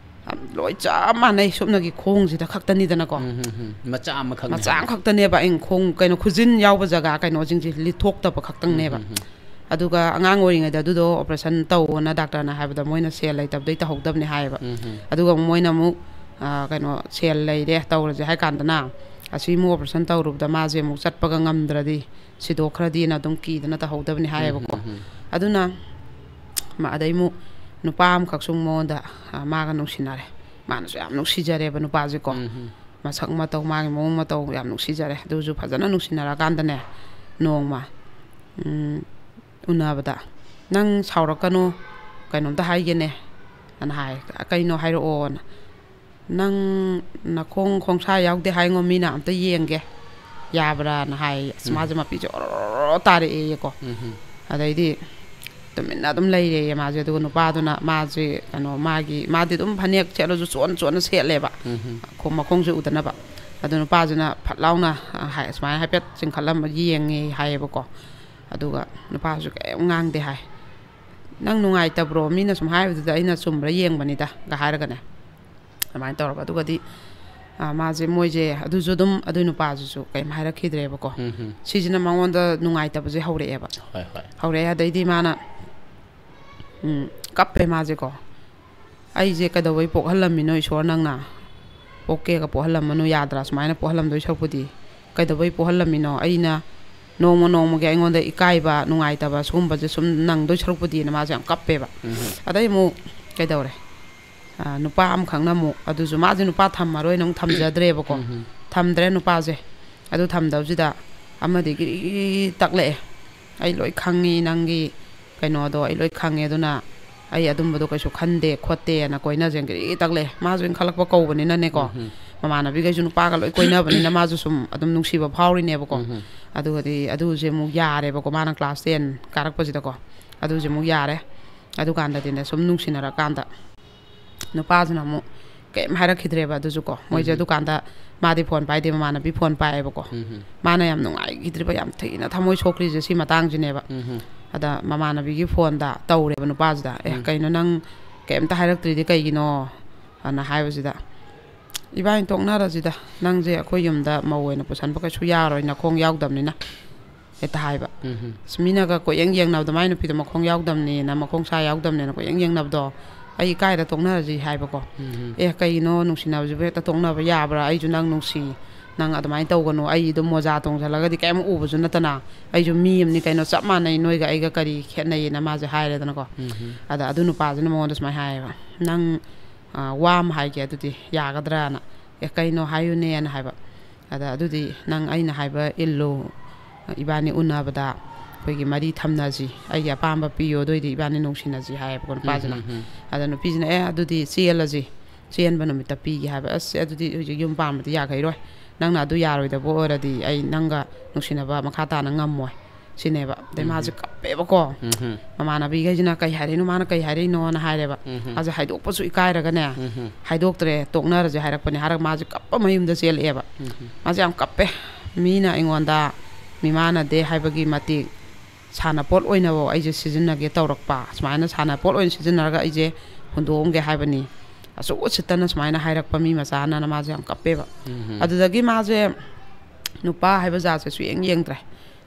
ꯂꯣꯏ ꯆꯞ ꯃꯥꯟꯅꯩ, ꯁꯨꯞꯅꯒꯤ ꯈꯣꯡꯁꯤꯗ ꯈꯛꯇꯅꯤꯗꯅꯀꯣ꯫ ꯎꯝ, ꯎꯝ, ꯎꯝ꯫ ꯃꯆꯥ ꯑꯃꯈꯛꯅꯦ ꯃꯆꯥ ꯍꯥꯏꯕ꯫ ꯑꯃꯈꯛꯇꯅꯦꯕ ꯑꯩꯅ ꯈꯣꯡ, ꯀꯩꯅꯣ, ꯈꯨꯖꯤꯟ ꯌꯥꯎꯕ ꯖꯒꯥ ꯀꯩꯅꯣꯁꯤꯡꯁꯦ ꯂꯤꯊꯣꯛꯇꯕ ꯈꯛꯇꯪꯅꯦꯕ꯫ ꯎꯝ, ꯎꯝ, ꯎꯝ꯫ ꯑꯗꯨꯒ ꯑꯉꯥꯡ ꯑꯣꯏꯔꯤꯉꯩꯗ ꯑꯗꯨꯗꯣ ꯑꯣꯄꯔꯦꯁꯟ ꯇꯧꯑꯣꯅ ꯗꯥꯛꯇꯔꯅ ꯍꯥꯏꯕꯗ ꯃꯣꯏꯅ ꯁꯦꯜ ꯂꯩꯇꯕꯗꯩ ꯇꯧꯍꯧꯗꯕꯅꯦ ꯍꯥꯏꯌꯦꯕ꯫ ꯎꯝ, ꯎꯝ꯫ ꯑꯗꯨꯒ ꯑꯃꯨꯛ ꯃꯣꯏꯅ ꯑꯃꯨꯛ, ꯑ, ꯀꯩꯅꯣ, ꯁꯦꯜ ꯂꯩꯔꯦ ꯇꯧꯔꯁꯦ ꯍꯥꯏ ꯀꯥꯟꯗꯅ, ꯑꯁꯤ ꯑꯃꯨꯛ ꯑꯣꯄꯔꯦꯁꯟ ꯇꯧꯔꯨꯕꯗ ꯃꯥꯁꯦ ꯑꯃꯨꯛ ꯆꯠꯄꯒ ꯉꯝꯗ꯭ꯔꯗꯤ ꯁꯤꯗꯣꯛꯈ꯭ꯔꯗꯤꯅ ꯑꯗꯨꯝ ꯀꯤꯗꯅ ꯇꯧꯍꯧꯗꯕꯅꯦ ꯍꯥꯏꯌꯦꯕꯀꯣ꯫ ꯎꯝ, ꯎꯝ, ꯎꯝ꯫ ꯑꯗꯨꯅ ꯃ-, ꯑꯗꯩ ꯑꯃꯨꯛ ꯅꯨꯄꯥ ꯑꯃꯈꯛꯁꯨ ꯃꯉꯣꯟꯗ, ꯑ, ꯃꯥꯒ ꯅꯨꯡꯁꯤꯅꯔꯦ꯫ ꯃꯥꯅꯁꯨ ꯌꯥꯝ ꯅꯨꯡꯁꯤꯖꯔꯦꯕ ꯅꯨꯄꯥꯁꯦꯀꯣ꯫ ꯎꯝ, ꯎꯝ꯫ ꯃꯁꯛ ꯃꯇꯧ, ꯃꯥꯒꯤ ꯃꯑꯣꯡ ꯃꯇꯧ ꯌꯥꯝ ꯅꯨꯡꯁꯤꯖꯔꯦ꯫ ꯑꯗꯨꯁꯨ ꯐꯖꯅ ꯅꯨꯡꯁꯤꯅꯔꯀꯥꯟꯗꯅꯦ, ꯅꯣꯡꯃ, ꯎꯝ, ꯎꯅꯕꯗ, "ꯅꯪ ꯁꯥꯎꯔꯛꯀꯅꯨ, ꯀꯩꯅꯣꯝꯇ ꯍꯥꯏꯒꯦꯅꯦ" ꯑꯅ ꯍꯥꯏ꯫ "ꯀꯩꯅꯣ ꯍꯥꯏꯔꯛꯑꯣꯅ"꯫ "ꯅꯪ ꯅꯈꯣꯡ ꯈꯣꯡꯁꯥ ꯌꯥꯎꯗꯦ ꯍꯥꯏꯉꯣ, ꯃꯤꯅ ꯑꯝꯇ ꯌꯦꯡꯒꯦ, ꯌꯥꯕ꯭ꯔꯥꯅ" ꯍꯥꯏ꯫ ꯑꯁ, ꯎꯝ꯫ ꯃꯥꯁꯦ ꯃꯄꯤꯁꯦ ꯑꯣꯔꯣ ꯇꯥꯔꯛꯑꯦꯌꯦꯀꯣ꯫ ꯎꯝ, ꯎꯝ꯫ ꯑꯗꯩꯗꯤ ꯇꯨꯃꯤꯟꯅ ꯑꯗꯨꯝ ꯂꯩꯔꯦꯌꯦ ꯃꯥꯁꯦ꯫ ꯑꯗꯨꯒ ꯅꯨꯄꯥꯗꯨꯅ ꯃꯥꯁꯦ, ꯀꯩꯅꯣ, ꯃꯥꯒꯤ, ꯃꯥꯗꯤ ꯑꯗꯨꯝ ꯐꯅꯦꯛ ꯁꯦꯠꯂꯁꯨ ꯆꯣꯟ ꯆꯣꯟꯅ ꯁꯦꯠꯂꯦꯕ, ꯎꯝ, ꯎꯝ꯫ ꯈꯣ-, ꯃꯈꯣꯡꯁꯦ ꯎꯗꯅꯕ꯫ ꯑꯗꯨ ꯅꯨꯄꯥꯁꯤꯅ ꯐꯠ ꯂꯥꯎꯅ, ꯑ, ꯍꯥꯏ, ꯁꯨꯃꯥꯏꯅ ꯍꯥꯏꯐꯦꯠ ꯆꯤꯡꯈꯠꯂꯝꯕ ꯌꯦꯡꯉꯦ ꯍꯥꯏꯌꯦꯕꯀꯣ꯫ ꯑꯗꯨꯒ ꯅꯨꯄꯥꯁꯨ ꯀꯔꯤꯝ ꯉꯥꯡꯗꯦ ꯍꯥꯏ꯫ "ꯅꯪ ꯅꯨꯡꯉꯥꯏꯇꯕ꯭ꯔꯣ? ꯃꯤꯅ ꯁꯨꯝ ꯍꯥꯏꯕꯗꯨꯗ ꯑꯩꯅ ꯆꯨꯝꯕ꯭ꯔꯥ ꯌꯦꯡꯕꯅꯤꯗ"ꯒ ꯍꯥꯏꯔꯒꯅꯦ꯫ ꯑꯗꯨꯃꯥꯏꯅ ꯇꯧꯔꯕ꯫ ꯑꯗꯨꯒꯗꯤ, ꯑ, ꯃꯥꯁꯦ, ꯃꯣꯏꯁꯦ, ꯑꯗꯨꯁꯨ ꯑꯗꯨꯝ, ꯑꯗꯨꯏ ꯅꯨꯄꯥꯁꯤꯁꯨ ꯀꯔꯤꯝ ꯍꯥꯏꯔꯛꯈꯤꯗ꯭ꯔꯦꯕꯀꯣ꯫ ꯎꯝ, ꯎꯝ꯫ ꯁꯤꯁꯤꯅ ꯃꯉꯣꯟꯗ ꯅꯨꯡꯉꯥꯏꯇꯕꯁꯦ ꯍꯧꯔꯛꯑꯦꯕ꯫ ꯍꯣꯏ, ꯍꯣꯏ꯫ ꯍꯧꯔꯛꯑꯦ꯫ ꯑꯗꯩꯗꯤ ꯃꯥꯅ, ꯎꯝ, ꯀꯞꯄꯦ ꯃꯥꯁꯦꯀꯣ꯫ "ꯑꯩꯁꯦ ꯀꯩꯗꯧꯕꯩ ꯄꯣꯛꯍꯜꯂꯝꯃꯤꯅꯣ ꯏꯁꯣꯔ, ꯅꯪꯅ ꯄꯣꯛꯀꯦꯒ ꯄꯣꯛꯍꯜꯂꯝꯃꯅꯨ, ꯌꯥꯗ꯭ꯔꯥ? ꯁꯨꯃꯥꯏꯅ ꯄꯣꯛꯍꯜꯂꯝꯗꯣꯏ ꯁꯔꯨꯛꯄꯨꯗꯤ ꯀꯩꯗꯧꯕꯩ ꯄꯣꯛꯍꯜꯂꯝꯃꯤꯅꯣ? ꯑꯩꯅ ꯅꯣꯡꯃ ꯅꯣꯡꯃꯒꯤ ꯑꯩꯉꯣꯟꯗ ꯏꯀꯥꯏꯕ, ꯅꯨꯡꯉꯥꯏꯇꯕ ꯁꯤꯒꯨꯝꯕꯁꯦ ꯁꯨꯝ ꯅꯪꯗꯣꯏ ꯁꯔꯨꯛꯄꯨꯗꯤꯅ" ꯃꯥꯁꯦ ꯌꯥꯝ ꯀꯞꯄꯦꯕ꯫ ꯑꯗꯩ ꯑꯃꯨꯛ ꯀꯩꯗꯧꯔꯦ? ꯑ, ꯅꯨꯄꯥ ꯑꯃꯈꯛꯅ ꯑꯃꯨꯛ, ꯑꯗꯨꯁꯨ ꯃꯥꯁꯦ ꯅꯨꯄꯥ ꯊꯝꯃꯔꯣꯏꯅ ꯑꯃꯨꯛ ꯊꯝꯖꯗ꯭ꯔꯦꯕꯀꯣ꯫ ꯊꯝꯗ꯭ꯔꯦ ꯅꯨꯄꯥꯁꯦ꯫ ꯑꯗꯨ ꯊꯝꯗꯕꯁꯤꯗ ꯑꯃꯗꯤ ꯒꯤꯔꯤ ꯒꯤꯔꯤ ꯇꯛꯂꯛꯑꯦ꯫ "ꯑꯩ ꯂꯣꯏ ꯈꯪꯉꯤ ꯅꯪꯒꯤ ꯀꯩꯅꯣꯗꯣ, ꯑꯩ ꯂꯣꯏ ꯈꯪꯉꯦ, ꯑꯗꯨꯅ ꯑꯩ ꯑꯗꯨꯝꯕꯗꯣ ꯀꯩꯁꯨ ꯈꯟꯗꯦ ꯈꯣꯠꯇꯦꯅ" ꯀꯣꯏꯅꯁꯦ ꯒꯤꯔꯤ ꯇꯛꯂꯛꯑꯦ꯫ ꯃꯥꯁꯨ ꯏꯟꯈꯠꯂꯛꯄ ꯀꯧꯕꯅꯤꯅꯅꯦꯀꯣ, ꯃꯃꯥꯟꯅꯕꯤꯈꯩꯁꯨ ꯅꯨꯄꯥꯒ ꯂꯣꯏ ꯀꯣꯏꯅꯕꯅꯤꯅ ꯃꯥꯁꯨ ꯁꯨꯝ ꯑꯗꯨꯝ ꯅꯨꯡꯁꯤꯕ ꯐꯥꯎꯔꯤꯅꯦꯕꯀꯣ꯫ ꯑꯗꯨꯒꯗꯤ ꯑꯗꯨꯁꯦ ꯑꯃꯨꯛ ꯌꯥꯔꯦꯕꯀꯣ, ꯃꯥꯅ class ten ꯀꯥꯔꯛꯄꯁꯤꯗꯀꯣ꯫ ꯑꯗꯨꯁꯦ ꯑꯃꯨꯛ ꯌꯥꯔꯦ꯫ ꯑꯗꯨꯀꯥꯟꯗꯗꯤꯅꯦ, ꯁꯨꯝ ꯅꯨꯡꯁꯤꯅꯔꯀꯥꯟꯗ ꯅꯨꯄꯥꯁꯤꯅ ꯑꯃꯨꯛ ꯀꯩꯝ ꯍꯥꯏꯔꯛꯈꯤꯗ꯭ꯔꯦꯕ꯫ ꯑꯗꯨꯁꯨꯀꯣ, ꯃꯣꯏꯁꯦ ꯎꯝ꯫ ꯑꯗꯨꯀꯥꯟꯗ ꯃꯥꯗꯤ ꯐꯣꯟ ꯄꯥꯏꯗꯦ, ꯃꯃꯥꯟꯅꯕꯤ ꯐꯣꯟ ꯄꯥꯏꯌꯦꯕꯀꯣ꯫ ꯎꯝ꯫ ꯃꯥꯅ ꯌꯥꯝ ꯅꯨꯡꯉꯥꯏꯈꯤꯗ꯭ꯔꯤꯕ, ꯌꯥꯝ ꯊꯤꯅ ꯊꯃꯣꯏ ꯁꯣꯛꯈ꯭ꯔꯤꯁꯦ ꯁꯤ ꯃꯇꯥꯡꯁꯤꯅꯦꯕ꯫ ꯎꯝ꯫ ꯑꯗ ꯃꯃꯥꯟꯅꯕꯤꯒꯤ ꯐꯣꯟꯗ ꯇꯧꯔꯦꯕ ꯅꯨꯄꯥꯁꯤꯗ, "ꯑꯦ, ꯎꯝ꯫ ꯀꯩꯅꯣ ꯅꯪ ꯀꯩꯝꯇ ꯍꯥꯏꯔꯛꯇ꯭ꯔꯤꯗꯤ ꯀꯩꯒꯤꯅꯣ?" ꯑꯅ ꯍꯥꯏꯕꯁꯤꯗ, "ꯏꯕꯥꯅꯤ ꯇꯣꯛꯅꯔꯁꯤꯗ, ꯅꯪꯁꯦ ꯑꯩꯈꯣꯏ ꯌꯨꯝꯗ ꯃꯧ ꯑꯣꯏꯅ ꯄꯨꯁꯟꯕ ꯀꯩꯁꯨ ꯌꯥꯔꯣꯏ, ꯅꯈꯣꯡ ꯌꯥꯎꯗꯕꯅꯤꯅ" ꯍꯦꯛꯇ ꯍꯥꯏꯕ꯫ ꯎꯝ꯫ ꯑꯁ, ꯃꯤꯅꯒ ꯀꯣꯏꯌꯦꯡ ꯌꯦꯡꯅꯕꯗꯣ, "ꯃꯥꯏ ꯅꯨꯄꯤꯗꯣ ꯃꯈꯣꯡ ꯌꯥꯎꯗꯕꯅꯦꯅ, ꯃꯈꯣꯡ ꯁꯥ ꯌꯥꯎꯗꯕꯅꯦꯅ" ꯀꯣꯏꯌꯦꯡ ꯌꯦꯡꯅꯕꯗꯣ, "ꯑꯩ ꯏꯀꯥꯏꯗ ꯇꯣꯛꯅꯔꯁꯤ" ꯍꯥꯏꯕꯀꯣ꯫ ꯎꯝ꯫ "ꯑꯦ, ꯀꯩꯅꯣ, ꯅꯨꯡꯁꯤꯅꯕꯁꯤꯕꯨ ꯍꯦꯛꯇ ꯇꯣꯛꯅꯕ ꯌꯥꯕ꯭ꯔꯥ? ꯑꯩꯁꯨ ꯅꯪ ꯅꯨꯡꯁꯤ, ꯅꯪ ꯑꯗꯨꯃꯥꯏꯅ ꯇꯧꯒꯅꯨ, ꯑꯩ ꯑꯗꯨꯝ ꯃꯣꯖꯥ ꯇꯣꯡꯁꯤꯜꯂꯒꯗꯤ ꯀꯩꯝ ꯎꯕꯁꯨ ꯅꯠꯇꯅ, ꯑꯩꯁꯨ ꯃꯤ ꯑꯃꯅꯤ ꯀꯩꯅꯣ, ꯆꯞ ꯃꯥꯟꯅꯩ, ꯅꯣꯏꯒ ꯑꯩꯒ ꯀꯔꯤ ꯈꯦꯠꯅꯩꯌꯦꯅ" ꯃꯥꯁꯦ ꯍꯥꯏꯔꯦꯗꯅꯀꯣ꯫ ꯎꯝ꯫ ꯑꯗ ꯑꯗꯨ ꯅꯨꯄꯥꯁꯤꯅ ꯃꯉꯣꯟꯗ ꯁꯨꯃꯥꯏꯅ ꯍꯥꯏꯌꯦꯕ, "ꯅꯪ, ꯑ, ꯋꯥ ꯑꯃ ꯍꯥꯏꯒꯦ, ꯑꯗꯨꯗꯤ ꯌꯥꯒꯗ꯭ꯔꯥꯅ?" "ꯑꯦ, ꯀꯩꯅꯣ ꯍꯥꯏꯌꯨꯅꯦꯅ" ꯍꯥꯏꯕ꯫ ꯑꯗ, "ꯑꯗꯨꯗꯤ ꯅꯪ ꯑꯩꯅ ꯍꯥꯏꯕ ꯏꯜꯂꯨ, ꯏꯕꯥꯅꯤ ꯎꯅꯕꯗ ꯑꯩꯈꯣꯏꯒꯤ ꯃꯔꯤ ꯊꯝꯅꯁꯤ, ꯑꯩꯒꯤ ꯑꯄꯥꯝꯕ ꯄꯤꯌꯣ, ꯑꯗꯨꯑꯣꯏꯗꯤ ꯏꯕꯥꯅꯤ ꯅꯨꯡꯁꯤꯅꯁꯤ" ꯍꯥꯏꯌꯦꯕꯀꯣ ꯅꯨꯄꯥꯁꯤꯅ꯫ ꯎꯝ, ꯎꯝ, ꯎꯝ꯫ ꯑꯗ ꯅꯨꯄꯤꯁꯤꯅ, "ꯑꯦ, ꯑꯗꯨꯗꯤ ꯆꯦꯜꯂꯁꯤ, ꯆꯦꯟꯕ ꯅꯨꯃꯤꯠꯇ ꯄꯤꯒꯦ" ꯍꯥꯏꯕ꯫ "ꯑꯁ, ꯑꯗꯨꯗꯤ ꯍꯧꯖꯤꯛ ꯌꯨꯝ ꯄꯥꯟꯕꯗꯤ ꯌꯥꯈꯤꯔꯣꯏ, ꯅꯪꯅ ꯑꯗꯨ ꯌꯥꯔꯣꯏꯗꯕ ꯑꯣꯏꯔꯗꯤ ꯑꯩ ꯅꯪꯒ ꯅꯨꯡꯁꯤꯅꯕ ꯃꯈꯥ ꯇꯥꯅ ꯉꯝꯃꯣꯏ" ꯁꯤꯅꯦꯕ꯫ ꯑꯗꯩ ꯎꯝ꯫ ꯃꯥꯁꯦ ꯀꯞꯄꯦꯕꯀꯣ꯫ ꯎꯝ꯫ ꯃꯃꯥꯟꯅꯕꯤꯈꯩꯁꯤꯅ "ꯀꯩ ꯍꯥꯏꯔꯛꯏꯅꯣ, ꯃꯥꯅ ꯀꯩ ꯍꯥꯏꯔꯛꯏꯅꯣꯅ" ꯍꯥꯏꯔꯦꯕ꯫ ꯎꯝ꯫ ꯃꯥꯁꯦ ꯍꯥꯏꯗꯣꯛꯄꯁꯨ ꯏꯀꯥꯏꯔꯒꯅꯦ, ꯎꯝ꯫ "ꯍꯥꯏꯗꯣꯛꯇ꯭ꯔꯦ, ꯇꯣꯛꯅꯔꯁꯦ" ꯍꯥꯏꯔꯛꯄꯅꯦ ꯍꯥꯏꯔꯒ ꯃꯥꯁꯦ ꯀꯞꯄ ꯃꯌꯨꯝꯗ ꯆꯦꯜꯂꯛꯑꯦꯕ꯫ ꯎꯝ꯫ ꯃꯥꯁꯦ ꯌꯥꯝ ꯀꯞꯄꯦ꯫ "ꯃꯤꯅ ꯑꯩꯉꯣꯟꯗ ꯃꯤꯃꯥꯟꯅꯗꯦ ꯍꯥꯏꯕꯒꯤ ꯃꯇꯤꯛ ꯁꯥꯟꯅꯄꯣꯠ ꯑꯣꯏꯅꯐꯧ ꯑꯩꯁꯦ ꯁꯤꯖꯤꯟꯅꯒꯦ ꯇꯧꯔꯛꯄ, ꯁꯨꯃꯥꯏꯅ ꯁꯥꯟꯅꯄꯣꯠ ꯑꯣꯏꯅ ꯁꯤꯖꯤꯟꯅꯔꯒ ꯑꯩꯁꯦ ꯍꯨꯟꯗꯣꯛꯑꯝꯒꯦ ꯍꯥꯏꯕꯅꯤ, ꯑꯆꯧ ꯑꯁꯤꯠꯇꯅ ꯁꯨꯃꯥꯏꯅ ꯍꯥꯏꯔꯛꯄ ꯃꯤ ꯃꯆꯥꯅꯅ" ꯃꯥꯁꯦ ꯌꯥꯝ ꯀꯞꯄꯦꯕ꯫ ꯎꯝ꯫ ꯑꯗꯨꯗꯒꯤ ꯃꯥꯁꯦ ꯅꯨꯄꯥ ꯍꯥꯏꯕ ꯖꯥꯠꯁꯦ ꯁꯨꯌꯦꯡ ꯌꯦꯡꯗ꯭ꯔꯦ꯫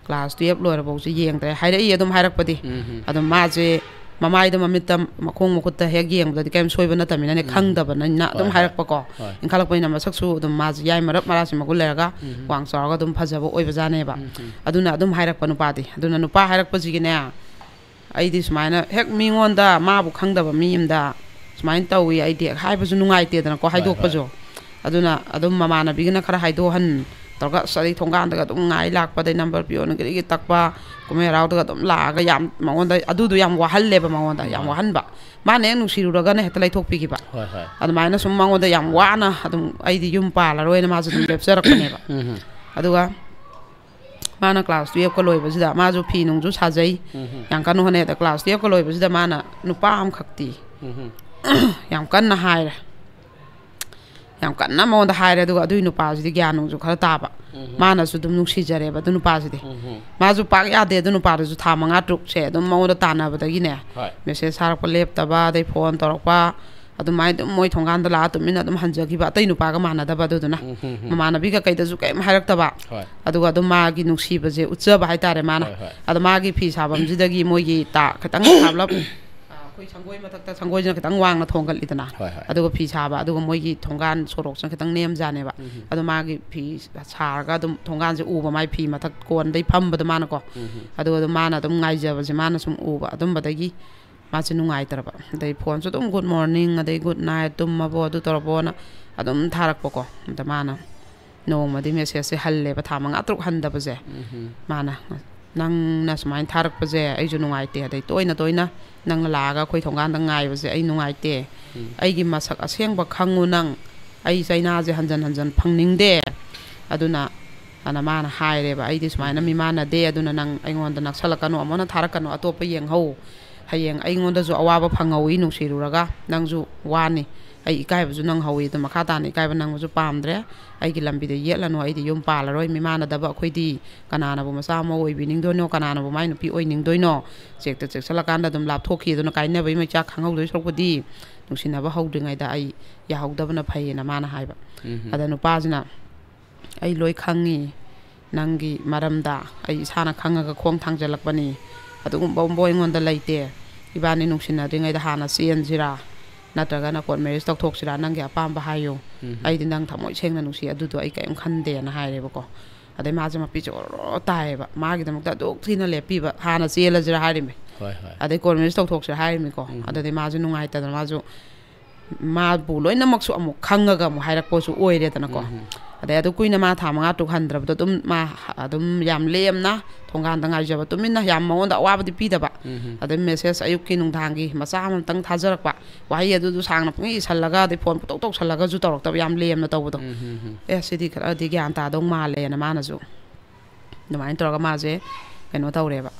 Class twelve ꯂꯣꯏꯔꯐꯧꯁꯦ ꯌꯦꯡꯗ꯭ꯔꯦ꯫ ꯍꯥꯏꯔꯛꯏ ꯑꯗꯨꯝ ꯍꯥꯏꯔꯛꯄꯗꯤ꯫ ꯎꯝ꯫ ꯑꯗꯨꯝ ꯃꯥꯁꯦ ꯃꯃꯥꯏꯗ, ꯃꯃꯤꯠꯇ, ꯃꯈꯣꯡ ꯃꯈꯨꯠꯇ ꯍꯦꯛ ꯌꯦꯡꯕꯗꯗꯤ ꯀꯔꯤꯝ ꯁꯣꯏꯕ ꯅꯠꯇꯕꯅꯤꯅꯅꯦ, ꯎꯝ꯫ ꯈꯪꯗꯕꯅꯤꯅ ꯑꯗꯨꯝ ꯍꯣꯏ, ꯍꯣꯏ꯫ ꯍꯥꯏꯔꯛꯄꯀꯣ꯫ ꯍꯣꯏ꯫ ꯏꯟꯈꯠꯂꯛꯄꯅꯤꯅ ꯃꯁꯛꯁꯨ ꯑꯗꯨꯝ ꯃꯥꯁꯦ ꯌꯥꯏ ꯃꯔꯞ ꯃꯔꯥꯁꯤ ꯃꯒꯨꯟ ꯂꯩꯔꯒ ꯎꯝ꯫ ꯋꯥꯡ ꯆꯥꯎꯔꯒ ꯑꯗꯨꯝ ꯐꯖꯕ ꯑꯣꯏꯕꯖꯥꯠꯅꯦꯕ꯫ ꯎꯝ, ꯎꯝ꯫ ꯑꯗꯨꯅ ꯑꯗꯨꯝ ꯍꯥꯏꯔꯛꯄ ꯅꯨꯄꯥꯗꯤ꯫ ꯑꯗꯨꯅ ꯅꯨꯄꯥ ꯍꯥꯏꯔꯛꯄꯁꯤꯒꯤꯅꯦ, ꯑꯩꯗꯤ ꯁꯨꯃꯥꯏꯅ ꯍꯦꯛ ꯃꯤꯉꯣꯟꯗ, ꯃꯥꯕꯨ ꯈꯪꯗꯕ ꯃꯤ ꯑꯃꯗ ꯁꯨꯃꯥꯏꯅ ꯇꯧꯏ, ꯑꯩꯗꯤ ꯍꯦꯛ ꯍꯥꯏꯕꯁꯨ ꯅꯨꯡꯉꯥꯏꯇꯦꯗꯅꯀꯣ, ꯍꯣꯏ, ꯍꯣꯏ꯫ ꯍꯥꯏꯗꯣꯛꯄꯁꯨ꯫ ꯑꯗꯨꯅ ꯑꯗꯨꯝ ꯃꯃꯥꯟꯅꯕꯤꯒꯤꯅ ꯈꯔ ꯍꯥꯏꯗꯣꯛꯍꯟ ꯇꯧꯔꯒ, ꯑꯁ, ꯑꯩ ꯊꯣꯡꯒꯥꯟꯗꯒ ꯑꯗꯨꯝ ꯉꯥꯏ ꯂꯥꯛꯄꯗꯩ ꯅꯝꯕꯔ ꯄꯤꯌꯣꯅ ꯒꯤꯔꯤꯒꯤ ꯇꯛꯄ, ꯀꯨꯝꯍꯩ ꯍꯔꯥꯎꯗꯒ ꯑꯗꯨꯝ ꯂꯥꯛꯑꯒ ꯌꯥꯝ ꯃꯉꯣꯟꯗ ꯑꯗꯨꯗꯣ ꯌꯥꯝ ꯋꯥꯍꯜꯂꯦꯕ ꯃꯉꯣꯟꯗ, ꯌꯥꯝ ꯃꯥꯅꯦ꯫ ꯋꯥꯍꯟꯕ꯫ ꯃꯥꯅ ꯍꯦꯛ ꯅꯨꯡꯁꯤꯔꯨꯔꯒꯅ ꯍꯦꯛꯇ ꯂꯩꯊꯣꯛꯄꯤꯈꯤꯕ꯫ ꯍꯣꯏ, ꯍꯣꯏ꯫ ꯑꯗꯨꯃꯥꯏꯅ ꯁꯨꯝ ꯃꯉꯣꯟꯗ ꯌꯥꯝ ꯋꯥꯅ ꯑꯗꯨꯝ ꯑꯩꯗꯤ ꯌꯨꯝ ꯄꯥꯜꯂꯔꯣꯏꯅ ꯃꯥꯁꯨ ꯑꯗꯨꯝ ꯂꯦꯞꯆꯔꯛꯄꯅꯦꯕ꯫ ꯎꯝ꯫ ꯑꯗꯨꯒ ꯃꯥꯅ ꯀ꯭ꯂꯥꯁ ꯇꯨꯌꯦꯜꯞꯀ ꯂꯣꯏꯕꯁꯤꯗ ꯃꯥꯁꯨ ꯐꯤ ꯅꯨꯡꯁꯨ ꯁꯥꯖꯩ, ꯎꯝ꯫ ꯌꯥꯝ ꯀꯟꯅ ꯍꯣꯠꯅꯩ꯫ ꯑꯗ ꯀ꯭ꯂꯥꯁ ꯇꯨꯌꯦꯜꯞꯀ ꯂꯣꯏꯕꯁꯤꯗ ꯃꯥꯅ ꯅꯨꯄꯥ ꯑꯃꯈꯛꯇꯤ ꯎꯝ꯫ ꯌꯥꯝ ꯀꯟꯅ ꯍꯥꯏꯔꯦ꯫ ꯌꯥꯝ ꯀꯟꯅ ꯃꯉꯣꯟꯗ ꯍꯥꯏꯔꯦ꯫ ꯑꯗꯨꯒ ꯑꯗꯨꯒꯤ ꯅꯨꯄꯥꯁꯤꯗꯤ ꯒ꯭ꯌꯥꯟ ꯅꯨꯡꯁꯨ ꯈꯔ ꯇꯥꯕ꯫ ꯎꯝ꯫ ꯃꯥꯅꯁꯨ ꯑꯗꯨꯝ ꯅꯨꯡꯁꯤꯖꯔꯦꯕ ꯑꯗꯨ ꯅꯨꯄꯥꯁꯤꯗꯤ꯫ ꯎꯝ꯫ ꯃꯥꯁꯨ ꯄꯥꯛ ꯌꯥꯗꯦ ꯑꯗꯨ ꯅꯨꯄꯥꯗꯨꯁꯨ꯫ ꯊꯥ ꯃꯉꯥ ꯇꯔꯨꯛꯁꯦ ꯑꯗꯨꯝ ꯃꯉꯣꯟꯗ ꯇꯥꯟꯅꯕꯗꯒꯤꯅꯦ, ꯍꯣꯏ꯫ ꯃꯦꯁꯦꯖ ꯊꯥꯔꯛꯄ ꯂꯦꯞꯇꯕ, ꯑꯗꯩ ꯐꯣꯟ ꯇꯧꯔꯛꯄ, ꯑꯗꯨꯃꯥꯏꯅ ꯑꯗꯨꯝ ꯃꯣꯏ ꯊꯣꯡꯒꯥꯟꯗ ꯂꯥꯛꯑ ꯇꯨꯃꯤꯟꯅ ꯑꯗꯨꯝ ꯍꯟꯖꯈꯤꯕ, ꯑꯇꯩ ꯅꯨꯄꯥꯒ ꯃꯥꯟꯅꯗꯕ꯫ ꯑꯗꯨꯗꯨꯅ ꯎꯝ, ꯎꯝ, ꯎꯝ꯫ ꯃꯃꯥꯟꯅꯕꯤꯒ ꯀꯩꯗꯁꯨ ꯀꯩꯝ ꯍꯥꯏꯔꯛꯇꯕ꯫ ꯍꯣꯏ꯫ ꯑꯗꯨꯒ ꯑꯗꯨꯝ ꯃꯥꯒꯤ ꯅꯨꯡꯁꯤꯕꯁꯦ ꯎꯠꯆꯕ ꯍꯥꯏꯇꯥꯔꯦ ꯃꯥꯅ꯫ ꯍꯣꯏ, ꯍꯣꯏ꯫ ꯑꯗ ꯃꯥꯒꯤ ꯐꯤ ꯁꯥꯐꯝꯁꯤꯗꯒꯤ ꯃꯣꯏꯒꯤ ꯇꯥ ꯈꯤꯇꯪ ꯁꯥꯕꯂꯞ, ꯑꯩꯈꯣꯏ ꯁꯪꯒꯣꯏ ꯃꯊꯛꯇ, ꯁꯪꯒꯣꯏꯁꯤꯅ ꯈꯤꯇꯪ ꯋꯥꯡꯅ ꯊꯣꯡꯒꯠꯂꯤꯗꯅ꯫ ꯍꯣꯏ, ꯍꯣꯏ꯫ ꯑꯗꯨꯒ ꯐꯤ ꯁꯥꯕ, ꯑꯗꯨꯒ ꯃꯣꯏꯒꯤ ꯊꯣꯡꯒꯥꯟ ꯁꯣꯔꯣꯛꯁꯤꯅ ꯈꯤꯇꯪ ꯅꯦꯝꯖꯥꯅꯦꯕ꯫ ꯎꯝ꯫ ꯑꯗꯣ ꯃꯥꯒꯤ ꯐꯤ ꯁꯥꯔꯒ ꯑꯗꯨꯝ ꯊꯣꯡꯒꯥꯟꯁꯦ ꯎꯕ, ꯃꯥꯏ ꯐꯤ ꯃꯊꯛ ꯀꯣꯟꯗꯩ ꯐꯝꯕꯗꯣ ꯃꯥꯅꯀꯣ꯫ ꯎꯝ꯫ ꯑꯗꯨꯒ ꯑꯗꯨꯝ ꯃꯥꯅ ꯑꯗꯨꯝ ꯉꯥꯏꯖꯕꯁꯦ ꯃꯥꯅ ꯁꯨꯝ ꯎꯕ꯫ ꯑꯗꯨꯝꯕꯗꯒꯤ ꯃꯥꯁꯦ ꯅꯨꯡꯉꯥꯏꯇ꯭ꯔꯕ꯫ ꯑꯗꯩ ꯐꯣꯟꯁꯨ ꯑꯗꯨꯝ "Good morning", ꯑꯗꯩ "Good night", "ꯇꯨꯝꯃꯕꯣ?" ꯑꯗꯨ ꯇꯧꯔꯕꯣꯅ ꯑꯗꯨꯝ ꯊꯥꯔꯛꯄꯀꯣ꯫ ꯑꯗ ꯃꯥꯅ ꯅꯣꯡꯃꯗꯤ ꯃꯦꯁꯦꯖꯁꯦ ꯍꯜꯂꯦꯕ, ꯊꯥ ꯃꯉꯥ ꯇꯔꯨꯛ ꯍꯟꯗꯕꯁꯦ꯫ ꯎꯝ꯫ ꯃꯥꯅ, "ꯅꯪꯅ ꯁꯨꯃꯥꯏꯅ ꯊꯥꯔꯛꯄꯁꯦ ꯑꯩꯁꯨ ꯅꯨꯡꯉꯥꯏꯇꯦ, ꯑꯗꯩ ꯇꯣꯏꯅ ꯇꯣꯏꯅ ꯅꯪꯅ ꯂꯥꯛꯑꯒ ꯑꯩꯈꯣꯏ ꯊꯣꯡꯒꯥꯟꯗ ꯉꯥꯏꯕꯁꯦ ꯑꯩ ꯅꯨꯡꯉꯥꯏꯇꯦ꯫ ꯎꯝ꯫ ꯑꯩꯒꯤ ꯃꯁꯛ ꯑꯁꯦꯡꯕ ꯈꯪꯉꯨ ꯅꯪ, ꯑꯩ ꯆꯩꯅꯥꯁꯦ ꯍꯟꯖꯟ ꯍꯟꯖꯟ ꯐꯪꯅꯤꯡꯗꯦ꯫ ꯑꯗꯨꯅ," ꯑꯅ ꯃꯥꯅ ꯍꯥꯏꯔꯦꯕ, "ꯑꯩꯗꯤ ꯁꯨꯃꯥꯏꯅ ꯎꯝ꯫ ꯃꯤꯃꯥꯟꯅꯗꯦ, ꯑꯗꯨꯅ ꯅꯪ ꯑꯩꯉꯣꯟꯗ ꯅꯛꯁꯜꯂꯛꯀꯅꯨ, ꯑꯃꯨꯛ ꯍꯟꯅ ꯊꯥꯔꯛꯀꯅꯨ, ꯑꯇꯣꯞꯄ ꯌꯦꯡꯍꯧ꯫ ꯍꯌꯦꯡ ꯑꯩꯉꯣꯟꯗꯁꯨ ꯑꯋꯥꯕ ꯐꯪꯍꯧꯋꯤ, ꯅꯨꯡꯁꯤꯔꯨꯔꯒ ꯅꯪꯁꯨ ꯋꯥꯅꯤ꯫ ꯑꯩ ꯏꯀꯥꯏꯕꯁꯨ ꯅꯪꯍꯧꯋꯤ, ꯑꯗꯨ ꯃꯈꯥ ꯇꯥꯅ ꯏꯀꯥꯏꯕ ꯅꯪꯕꯁꯨ ꯄꯥꯝꯗ꯭ꯔꯦ꯫ ꯑꯩꯒꯤ ꯂꯝꯕꯤꯗ ꯌꯦꯠꯂꯅꯨ, ꯑꯩꯗꯤ ꯌꯨꯝ ꯄꯥꯜꯂꯔꯣꯏ, ꯃꯤꯃꯥꯟꯅꯗꯕ ꯑꯩꯈꯣꯏꯗꯤ꯫ ꯀꯅꯥꯅꯕꯨ ꯃꯆꯥ ꯑꯃ ꯑꯣꯏꯕꯤꯅꯤꯡꯗꯣꯏꯅꯣ, ꯀꯅꯥꯅꯕꯨ ꯃꯥꯏ ꯅꯨꯄꯤ ꯑꯣꯏꯅꯤꯡꯗꯣꯏꯅꯣ? ꯆꯦꯛꯇ ꯆꯦꯛꯁꯜꯂꯀꯥꯟꯗ ꯑꯗꯨꯝ ꯂꯥꯞꯊꯣꯛꯈꯤ, ꯑꯗꯨꯅ ꯀꯥꯏꯅꯕꯒꯤ ꯃꯩꯆꯥꯛ ꯈꯪꯍꯧꯗꯣꯏ ꯁꯔꯨꯛꯄꯨꯗꯤ ꯅꯨꯡꯁꯤꯅꯕ ꯍꯧꯗ꯭ꯔꯤꯉꯩꯗ ꯑꯩ ꯌꯥꯍꯧꯗꯕꯅ ꯐꯩꯌꯦꯅ" ꯃꯥꯅ ꯍꯥꯏꯕ꯫ ꯎꯝ꯫ ꯑꯗ ꯅꯨꯄꯥꯁꯤꯅ, "ꯑꯩ ꯂꯣꯏ ꯈꯪꯉꯤ ꯅꯪꯒꯤ ꯃꯔꯝꯗ, ꯑꯩ ꯏꯁꯥꯅ ꯈꯪꯉꯒ ꯈꯣꯡ ꯊꯥꯡꯖꯜꯂꯛꯄꯅꯤ, ꯑꯗꯨꯒꯨꯝꯕ ꯑꯃꯕꯨ ꯑꯩꯉꯣꯟꯗ ꯂꯩꯇꯦ꯫ "ꯏꯕꯥꯅꯤ ꯅꯨꯡꯁꯤꯅꯗ꯭ꯔꯤꯉꯩꯗ ꯍꯥꯟꯅ ꯆꯦꯟꯁꯤꯔꯥ, ꯅꯠꯇ꯭ꯔꯒꯅ ꯀꯣꯔꯠ ꯃꯦꯔꯤꯖ ꯇꯧꯊꯣꯛꯁꯤꯔꯥ, ꯅꯪꯒꯤ ꯑꯄꯥꯝꯕ ꯍꯥꯏꯌꯨ, ꯑꯩꯗꯤ ꯅꯪ ꯊꯃꯣꯏ ꯁꯦꯡꯅ ꯅꯨꯡꯁꯤ, ꯑꯗꯨꯗꯣ ꯑꯩ ꯀꯔꯤꯝ ꯈꯟꯗꯦꯅ" ꯍꯥꯏꯔꯦꯕꯀꯣ꯫ ꯑꯗꯩ ꯃꯥꯁꯦ ꯃꯄꯤ ꯆꯣꯔꯣ ꯇꯥꯏꯌꯦꯕ, ꯃꯥꯒꯤꯗꯃꯛꯇ ꯑꯗꯨꯛ ꯊꯤꯅ ꯂꯦꯞꯄꯤꯕ, ꯍꯥꯟꯅ ꯆꯦꯜꯂꯁꯤꯔꯥ ꯍꯥꯏꯔꯤꯃꯦ, ꯍꯣꯏ ꯍꯣꯏ ꯑꯗꯩ ꯀꯣꯔꯠ ꯃꯦꯔꯤꯖ ꯇꯧꯊꯣꯛꯁꯤꯔꯥ ꯍꯥꯏꯔꯤꯃꯤꯀꯣ꯫ ꯑꯗꯨꯗꯤ ꯃꯥꯁꯨ ꯅꯨꯡꯉꯥꯏꯇꯗꯅ, ꯃꯥꯁꯨ ꯃꯥꯕꯨ ꯂꯣꯏꯅꯃꯛꯁꯨ ꯑꯃꯨꯛ ꯈꯪꯉꯒ ꯑꯃꯨꯛ ꯍꯥꯏꯔꯛꯄꯁꯨ ꯑꯣꯏꯔꯦꯗꯅꯀꯣ꯫ ꯑꯗꯩ ꯑꯗꯨ ꯀꯨꯏꯅ ꯃꯥ ꯊꯥ ꯃꯉꯥ ꯇꯔꯨꯛ ꯍꯟꯗ꯭ꯔꯕꯗꯣ ꯑꯗꯨꯝ ꯃꯥ ꯑꯗꯨꯝ ꯌꯥꯝ ꯂꯦꯝꯅ ꯊꯣꯡꯒꯥꯟꯗ ꯉꯥꯏꯖꯕ, ꯇꯨꯃꯤꯟꯅ, ꯌꯥꯝ ꯃꯉꯣꯟꯗ ꯑꯋꯥꯕꯗꯤ ꯄꯤꯗꯕ꯫ ꯑꯗꯩ ꯃꯦꯁꯦꯖ ꯑꯌꯨꯛꯀꯤ ꯅꯨꯡꯗꯥꯡꯒꯤ ꯃꯆꯥ ꯑꯃꯇꯪ ꯊꯥꯖꯔꯛꯄ, ꯋꯥꯍꯩ ꯑꯗꯨꯗꯨ ꯁꯥꯡꯅ ꯄꯨꯡꯏ ꯏꯁꯜꯂꯒ, ꯑꯗꯩ ꯐꯣꯟ ꯄꯨꯇꯧ ꯇꯧꯁꯜꯂꯒꯁꯨ ꯇꯧꯔꯛꯇꯕ, ꯌꯥꯝ ꯂꯦꯝꯅ ꯇꯧꯕꯗꯣ꯫ "ꯑꯦ, ꯁꯤꯗꯤ ꯈꯔꯗꯤ ꯒ꯭ꯌꯥꯟ ꯇꯥꯗꯧ ꯃꯥꯜꯂꯦꯅ" ꯃꯥꯅꯁꯨ ꯑꯗꯨꯃꯥꯏꯅ ꯇꯧꯔꯒ ꯃꯥꯁꯦ ꯀꯩꯅꯣ ꯇꯧꯔꯦꯕ꯫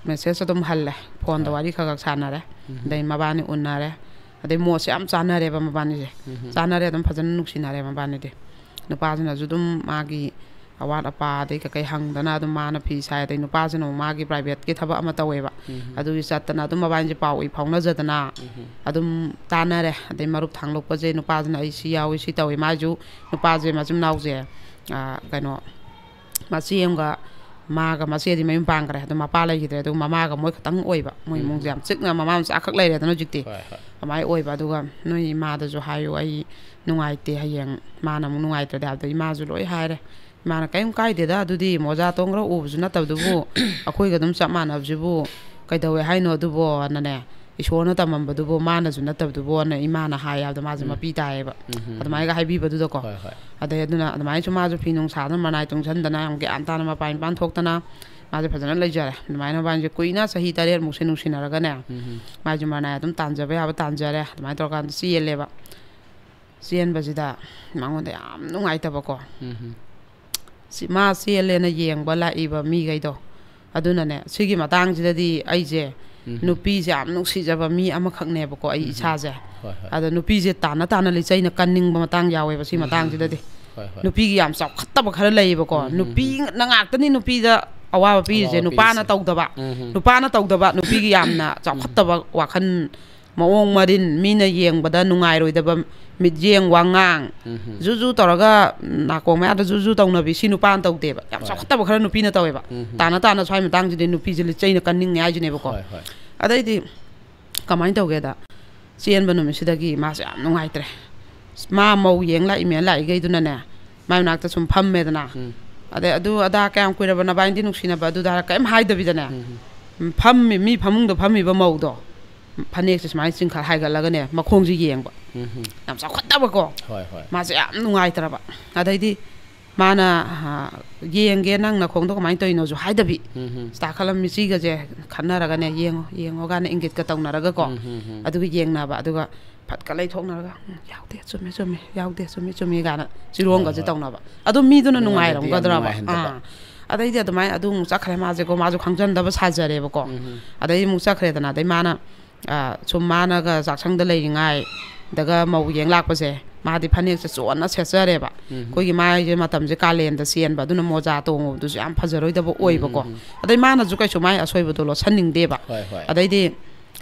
ꯃꯦꯁꯦꯖ ꯑꯗꯨꯝ ꯍꯜꯂꯦ, ꯐꯣꯟꯗ ꯋꯥꯔꯤ ꯈꯔ ꯈꯔ ꯁꯥꯟꯅꯔꯦ꯫ ꯑꯗꯩ ꯃꯕꯥꯅꯤ ꯎꯅꯔꯦ꯫ ꯑꯗꯩ ꯃꯣꯠꯁꯦ ꯌꯥꯝ ꯆꯥꯟꯅꯔꯦꯕ ꯃꯕꯥꯅꯤꯁꯦ꯫ ꯆꯥꯟꯅꯔꯦ, ꯑꯗꯨꯝ ꯐꯖꯅ ꯅꯨꯡꯁꯤꯅꯔꯦ ꯃꯕꯥꯅꯤꯗꯤ꯫ ꯅꯨꯄꯥꯁꯤꯅꯁꯨ ꯑꯗꯨꯝ ꯃꯥꯒꯤ ꯑꯋꯥꯠ ꯑꯄꯥ ꯑꯗꯩ ꯀꯩꯀꯩ ꯍꯪꯗꯅ ꯑꯗꯨꯝ ꯃꯥꯅ ꯐꯤ ꯁꯥꯏ, ꯑꯗꯩ ꯅꯨꯄꯥꯁꯤꯅ ꯑꯃꯨꯛ ꯃꯥꯒꯤ ꯄ꯭ꯔꯥꯏꯚꯦꯠꯀꯤ ꯊꯕꯛ ꯑꯃ ꯇꯧꯋꯦꯕ꯫ ꯑꯗꯨꯒꯤ ꯆꯠꯇꯅ ꯑꯗꯨꯝ ꯃꯕꯥꯅꯤꯁꯦ ꯄꯥꯎ ꯏ ꯐꯥꯎꯅꯖꯗꯅ ꯑꯗꯨꯝ ꯇꯥꯟꯅꯔꯦ꯫ ꯑꯗꯩ ꯃꯔꯨꯞ ꯊꯥꯡꯗꯣꯛꯄꯁꯦ, ꯅꯨꯄꯥꯁꯤꯅ "ꯑꯩ ꯁꯤ ꯌꯥꯎꯏ, ꯁꯤ ꯇꯧꯏ", ꯃꯥꯏꯁꯨ ꯅꯨꯄꯥꯁꯦ, ꯃꯆꯤꯟ ꯃꯅꯥꯎꯁꯦ, ꯑꯥ, ꯀꯩꯅꯣ, ꯃꯆꯦ ꯑꯃꯒ, ꯃꯥꯒ, ꯃꯆꯦꯗꯤ ꯃꯌꯨꯝ ꯄꯥꯟꯈ꯭ꯔꯦ, ꯑꯗꯨ ꯃꯄꯥ ꯂꯩꯈꯤꯗ꯭ꯔꯦ, ꯑꯗꯨ ꯃꯃꯥꯒ ꯃꯣꯏ ꯈꯛꯇꯪ ꯑꯣꯏꯕ꯫ ꯃꯣꯏ ꯏꯃꯨꯡꯁꯦ ꯌꯥꯝ ꯆꯤꯛꯅ, ꯃꯃꯥ ꯃꯆꯥꯈꯛ ꯂꯩꯔꯦꯗꯅ ꯍꯧꯖꯤꯛꯇꯤ꯫ ꯍꯣꯏ ꯍꯣꯏ ꯑꯗꯨꯃꯥꯏꯅ ꯑꯣꯏꯕ꯫ ꯑꯗꯨꯒ "ꯅꯣꯏ ꯏꯃꯥꯗꯁꯨ ꯍꯥꯏꯌꯨ, ꯑꯩ ꯅꯨꯡꯉꯥꯏꯇꯦ, ꯍꯌꯦꯡ ꯃꯥꯅ ꯑꯃꯨꯛ ꯅꯨꯡꯉꯥꯏꯇ꯭ꯔꯗꯤ" ꯍꯥꯏꯕꯗꯣ ꯏꯃꯥꯁꯨ ꯂꯣꯏ ꯍꯥꯏꯔꯦ꯫ ꯏꯃꯥꯅ "ꯀꯔꯤꯝ ꯀꯥꯏꯗꯦꯗ, ꯑꯗꯨꯗꯤ ꯃꯣꯖꯥ ꯇꯣꯡꯈ꯭ꯔ ꯎꯕꯁꯨ ꯅꯠꯇꯕꯗꯨꯕꯨ, ꯑꯩꯈꯣꯏꯒ ꯑꯗꯨꯝ ꯆꯞ ꯃꯥꯟꯅꯕꯁꯤꯕꯨ ꯀꯩꯗꯧꯋꯦ ꯍꯥꯏꯅꯣ ꯑꯗꯨꯕꯣꯅꯅꯦ, ꯏꯁꯣꯔꯅ ꯇꯝꯃꯝꯕꯗꯨꯕꯨ ꯃꯥꯅꯁꯨ ꯅꯠꯇꯕꯗꯨꯕꯨꯅ" ꯏꯃꯥꯅ ꯍꯥꯏ ꯍꯥꯏꯕꯗꯣ, ꯃꯥꯁꯦ ꯃꯄꯤ ꯇꯥꯏꯌꯦꯕ꯫ ꯑꯗꯨꯃꯥꯏꯅꯒ ꯍꯥꯏꯕꯤꯕꯗꯨꯗꯀꯣ꯫ ꯍꯣꯏ ꯍꯣꯏ ꯑꯗꯩ ꯑꯗꯨꯅ ꯑꯗꯨꯃꯥꯏꯅꯁꯨ ꯃꯥꯁꯨ ꯐꯤ ꯅꯨꯡ ꯁꯥꯗꯅ, ꯃꯅꯥꯏ ꯇꯨꯡꯁꯟꯗꯅ, ꯌꯥꯝ ꯒ꯭ꯌꯥꯟ ꯇꯥꯅ ꯃꯄꯥꯟ ꯏꯄꯥꯟ ꯊꯣꯛꯇꯅ ꯃꯥꯁꯦ ꯐꯖꯅ ꯂꯩꯖꯔꯦ꯫ ꯑꯗꯨꯃꯥꯏꯅ ꯃꯕꯥꯅꯤꯁꯦ ꯀꯨꯏꯅ, ꯆꯍꯤ ꯇꯔꯦꯠꯃꯨꯛꯁꯦ ꯅꯨꯡꯁꯤꯅꯔꯒꯅꯦ, ꯃꯥꯁꯦ ꯃꯅꯥꯏ ꯑꯗꯨꯝ ꯇꯥꯟꯖꯕ ꯌꯥꯕ ꯇꯥꯟꯖꯔꯦ꯫ ꯑꯗꯨꯃꯥꯏꯅ ꯇꯧꯔꯀꯥꯟꯗ ꯆꯦꯜꯂꯦꯕ꯫ ꯆꯦꯟꯕꯁꯤꯗ ꯃꯉꯣꯟꯗ ꯌꯥꯝ ꯅꯨꯡꯉꯥꯏꯇꯕꯀꯣ꯫ ꯁꯤ ꯃꯥ ꯆꯦꯜꯂꯦꯅ ꯌꯦꯡꯕ ꯂꯥꯛꯏꯕ ꯃꯤꯈꯩꯗꯣ, ꯑꯗꯨꯅꯅꯦ, ꯁꯤꯒꯤ ꯃꯇꯥꯡꯁꯤꯗꯗꯤ ꯑꯩꯁꯦ ꯅꯨꯄꯤꯁꯦ ꯌꯥꯝ ꯅꯨꯡꯁꯤꯖꯕ ꯃꯤ ꯑꯃꯈꯛꯅꯦꯕꯀꯣ, ꯑꯩ ꯏꯁꯥꯁꯦ꯫ ꯍꯣꯏ ꯍꯣꯏ ꯑꯗ ꯅꯨꯄꯤꯁꯦ ꯇꯥꯟꯅ ꯇꯥꯟꯅ ꯂꯤꯆꯩꯅ ꯀꯟꯅꯤꯡꯕ ꯃꯇꯥꯡ ꯌꯥꯎꯋꯦꯕ ꯁꯤ ꯃꯇꯥꯡꯁꯤꯗꯗꯤ꯫ ꯍꯣꯏ ꯍꯣꯏ ꯅꯨꯄꯤꯒꯤ ꯌꯥꯝ ꯆꯥꯎꯈꯠꯇꯕ ꯈꯔ ꯂꯩꯌꯦꯕꯀꯣ꯫ ꯅꯨꯄꯤꯅ ꯉꯥꯛꯇꯅꯤ ꯅꯨꯄꯤꯗ ꯑꯋꯥꯕ ꯄꯤꯔꯤꯁꯦ, ꯑꯋꯥꯕ ꯅꯨꯄꯥꯅ ꯄꯤꯔꯤꯁꯦ꯫ ꯇꯧꯗꯕ꯫ ꯅꯨꯄꯥꯅ ꯇꯧꯗꯕ, ꯅꯨꯄꯤꯒꯤ ꯌꯥꯝꯅ ꯆꯥꯎꯈꯠꯇꯕ ꯋꯥꯈꯜ, ꯃꯑꯣꯡ ꯃꯔꯤꯟ, ꯃꯤꯅ ꯌꯦꯡꯕꯗ ꯅꯨꯡꯉꯥꯏꯔꯣꯏꯗꯕ ꯃꯤꯠꯌꯦꯡ, ꯋꯥꯉꯥꯡ, ꯖꯨ ꯖꯨ ꯇꯧꯔꯒ ꯅꯥꯀꯣꯡ ꯃꯌꯥꯗ ꯖꯨ ꯖꯨ ꯇꯧꯅꯕꯤ, ꯁꯤ ꯅꯨꯄꯥꯅ ꯇꯧꯗꯦꯕ꯫ ꯌꯥꯝ ꯍꯣꯏ꯫ ꯆꯥꯎꯈꯠꯇꯕ ꯈꯔ ꯅꯨꯄꯤꯅ ꯇꯧꯋꯦꯕ꯫ ꯇꯥꯅ ꯇꯥꯅ ꯁ꯭ꯋꯥꯏ ꯃꯇꯥꯡꯁꯤꯗꯤ ꯅꯨꯄꯤꯁꯦ ꯂꯤꯆꯩꯅ ꯀꯟꯅꯤꯡꯉꯦ ꯍꯥꯏꯁꯤꯅꯦꯕꯀꯣ꯫ ꯍꯣꯏ ꯍꯣꯏ ꯑꯗꯩꯗꯤ ꯀꯃꯥꯏꯅ ꯇꯧꯒꯦꯗ, ꯆꯦꯟꯕ ꯅꯨꯃꯤꯠꯁꯤꯗꯒꯤ ꯃꯥꯁꯦ ꯌꯥꯝ ꯅꯨꯡꯉꯥꯏꯇ꯭ꯔꯦ꯫ ꯃꯥ ꯃꯧ ꯌꯦꯡ ꯂꯥꯛꯏ ꯃꯦꯟ ꯂꯥꯛꯏꯈꯩꯗꯨꯅꯅꯦ, ꯃꯥꯏ ꯃꯅꯥꯛꯇ ꯁꯨꯝ ꯐꯝꯃꯦꯗꯅ꯫ ꯑꯗꯩ ꯑꯗꯨ ꯑꯗꯥ, "ꯀꯌꯥꯝ ꯀꯨꯏꯔꯕ ꯅꯕꯥꯏꯅꯗꯤ ꯅꯨꯡꯁꯤꯅꯕ?" ꯑꯗꯨꯗ ꯍꯥꯏꯔ ꯀꯔꯤꯝ ꯍꯥꯏꯗꯕꯤꯗꯅꯦ, ꯐꯝꯃꯤ ꯃꯤ ꯐꯃꯨꯡꯗ ꯐꯝꯃꯤꯕ ꯃꯧꯗꯣ ꯐꯅꯦꯛꯁꯦ ꯁꯨꯃꯥꯏꯅ ꯆꯤꯡꯈꯠ ꯍꯥꯏꯒꯠꯂꯒꯅꯦ, ꯃꯈꯣꯡꯁꯦ ꯌꯦꯡꯕ꯫ ꯌꯥꯝ ꯆꯥꯎꯈꯠꯇꯕꯀꯣ꯫ ꯍꯣꯏ, ꯍꯣꯏ꯫ ꯃꯥꯁꯦ ꯌꯥꯝ ꯅꯨꯡꯉꯥꯏꯇ꯭ꯔꯕ꯫ ꯑꯗꯩꯗꯤ ꯃꯥꯅ, ꯑ, "ꯌꯦꯡꯒꯦ ꯅꯪ ꯅꯈꯣꯡꯗꯣ ꯀꯃꯥꯏꯅ ꯇꯧꯔꯤꯅꯣꯁꯨ" ꯍꯥꯏꯗꯕꯤ꯫ ꯇꯥꯈꯠꯂꯝꯃꯤ ꯆꯤꯒꯁꯦ ꯈꯟꯅꯔꯒꯅꯦ, "ꯌꯦꯡꯉꯣ, ꯌꯦꯡꯉꯣ" ꯀꯥꯏꯅ ꯏꯪꯒꯤꯠꯀ ꯇꯧꯅꯔꯒꯀꯣ꯫ ꯑꯗꯨꯒ ꯌꯦꯡꯅꯕ, ꯑꯗꯨꯒ ꯐꯠꯀ ꯂꯩꯊꯣꯛꯅꯔꯒ, "ꯎꯝ, ꯌꯥꯎꯗꯦ, ꯆꯨꯝꯃꯦ, ꯆꯨꯝꯃꯦ, ꯌꯥꯎꯗꯦ, ꯆꯨꯝꯃꯦ, ꯆꯨꯝꯃꯦ" ꯀꯥꯏꯅ ꯆꯤꯔꯣꯡꯒꯁꯦ ꯇꯧꯅꯕ꯫ ꯑꯗꯣ ꯃꯤꯗꯨꯅ ꯅꯨꯡꯉꯥꯏꯔꯝꯒꯗ꯭ꯔꯕ? ꯑꯥ꯫ ꯑꯗꯩꯗꯤ ꯑꯗꯨꯃꯥꯏꯅ ꯑꯗꯨ ꯑꯃꯨꯛ ꯆꯠꯈ꯭ꯔꯦ ꯃꯥꯁꯦꯀꯣ, ꯃꯥꯁꯨ ꯈꯪꯖꯟꯗꯕ ꯁꯥꯖꯔꯦꯕꯀꯣ꯫ ꯑꯗꯩ ꯑꯃꯨꯛ ꯆꯠꯈ꯭ꯔꯦꯗꯅ, ꯑꯗꯩ ꯃꯥꯅ, ꯑ, ꯁꯨꯝ ꯃꯥꯅꯒ ꯆꯥꯛꯁꯪꯗ ꯂꯩꯔꯤꯉꯩꯗꯒ ꯃꯧ ꯌꯦꯡ ꯂꯥꯛꯄꯁꯦ, ꯃꯥꯗꯤ ꯐꯅꯦꯛꯁꯦ ꯆꯣꯟꯅ ꯁꯦꯠꯆꯔꯦꯕ꯫ ꯑꯩꯈꯣꯏꯒꯤ ꯃꯥꯏꯁꯦ ꯃꯇꯝꯁꯦ ꯀꯥꯂꯦꯟꯗ ꯆꯦꯟꯕ, ꯑꯗꯨꯅ ꯃꯣꯖꯥ ꯇꯣꯡꯉꯨꯕꯗꯨꯁꯨ ꯌꯥꯝ ꯐꯖꯔꯣꯏꯗꯕ ꯑꯣꯏꯕꯀꯣ꯫ ꯑꯗꯩ ꯃꯥꯅꯁꯨ ꯀꯩꯁꯨ ꯃꯥꯏ ꯑꯁꯣꯏꯕꯗꯣ ꯂꯣꯠꯁꯟꯅꯤꯡꯗꯦꯕ꯫ ꯍꯣꯏ, ꯍꯣꯏ꯫ ꯑꯗꯩꯗꯤ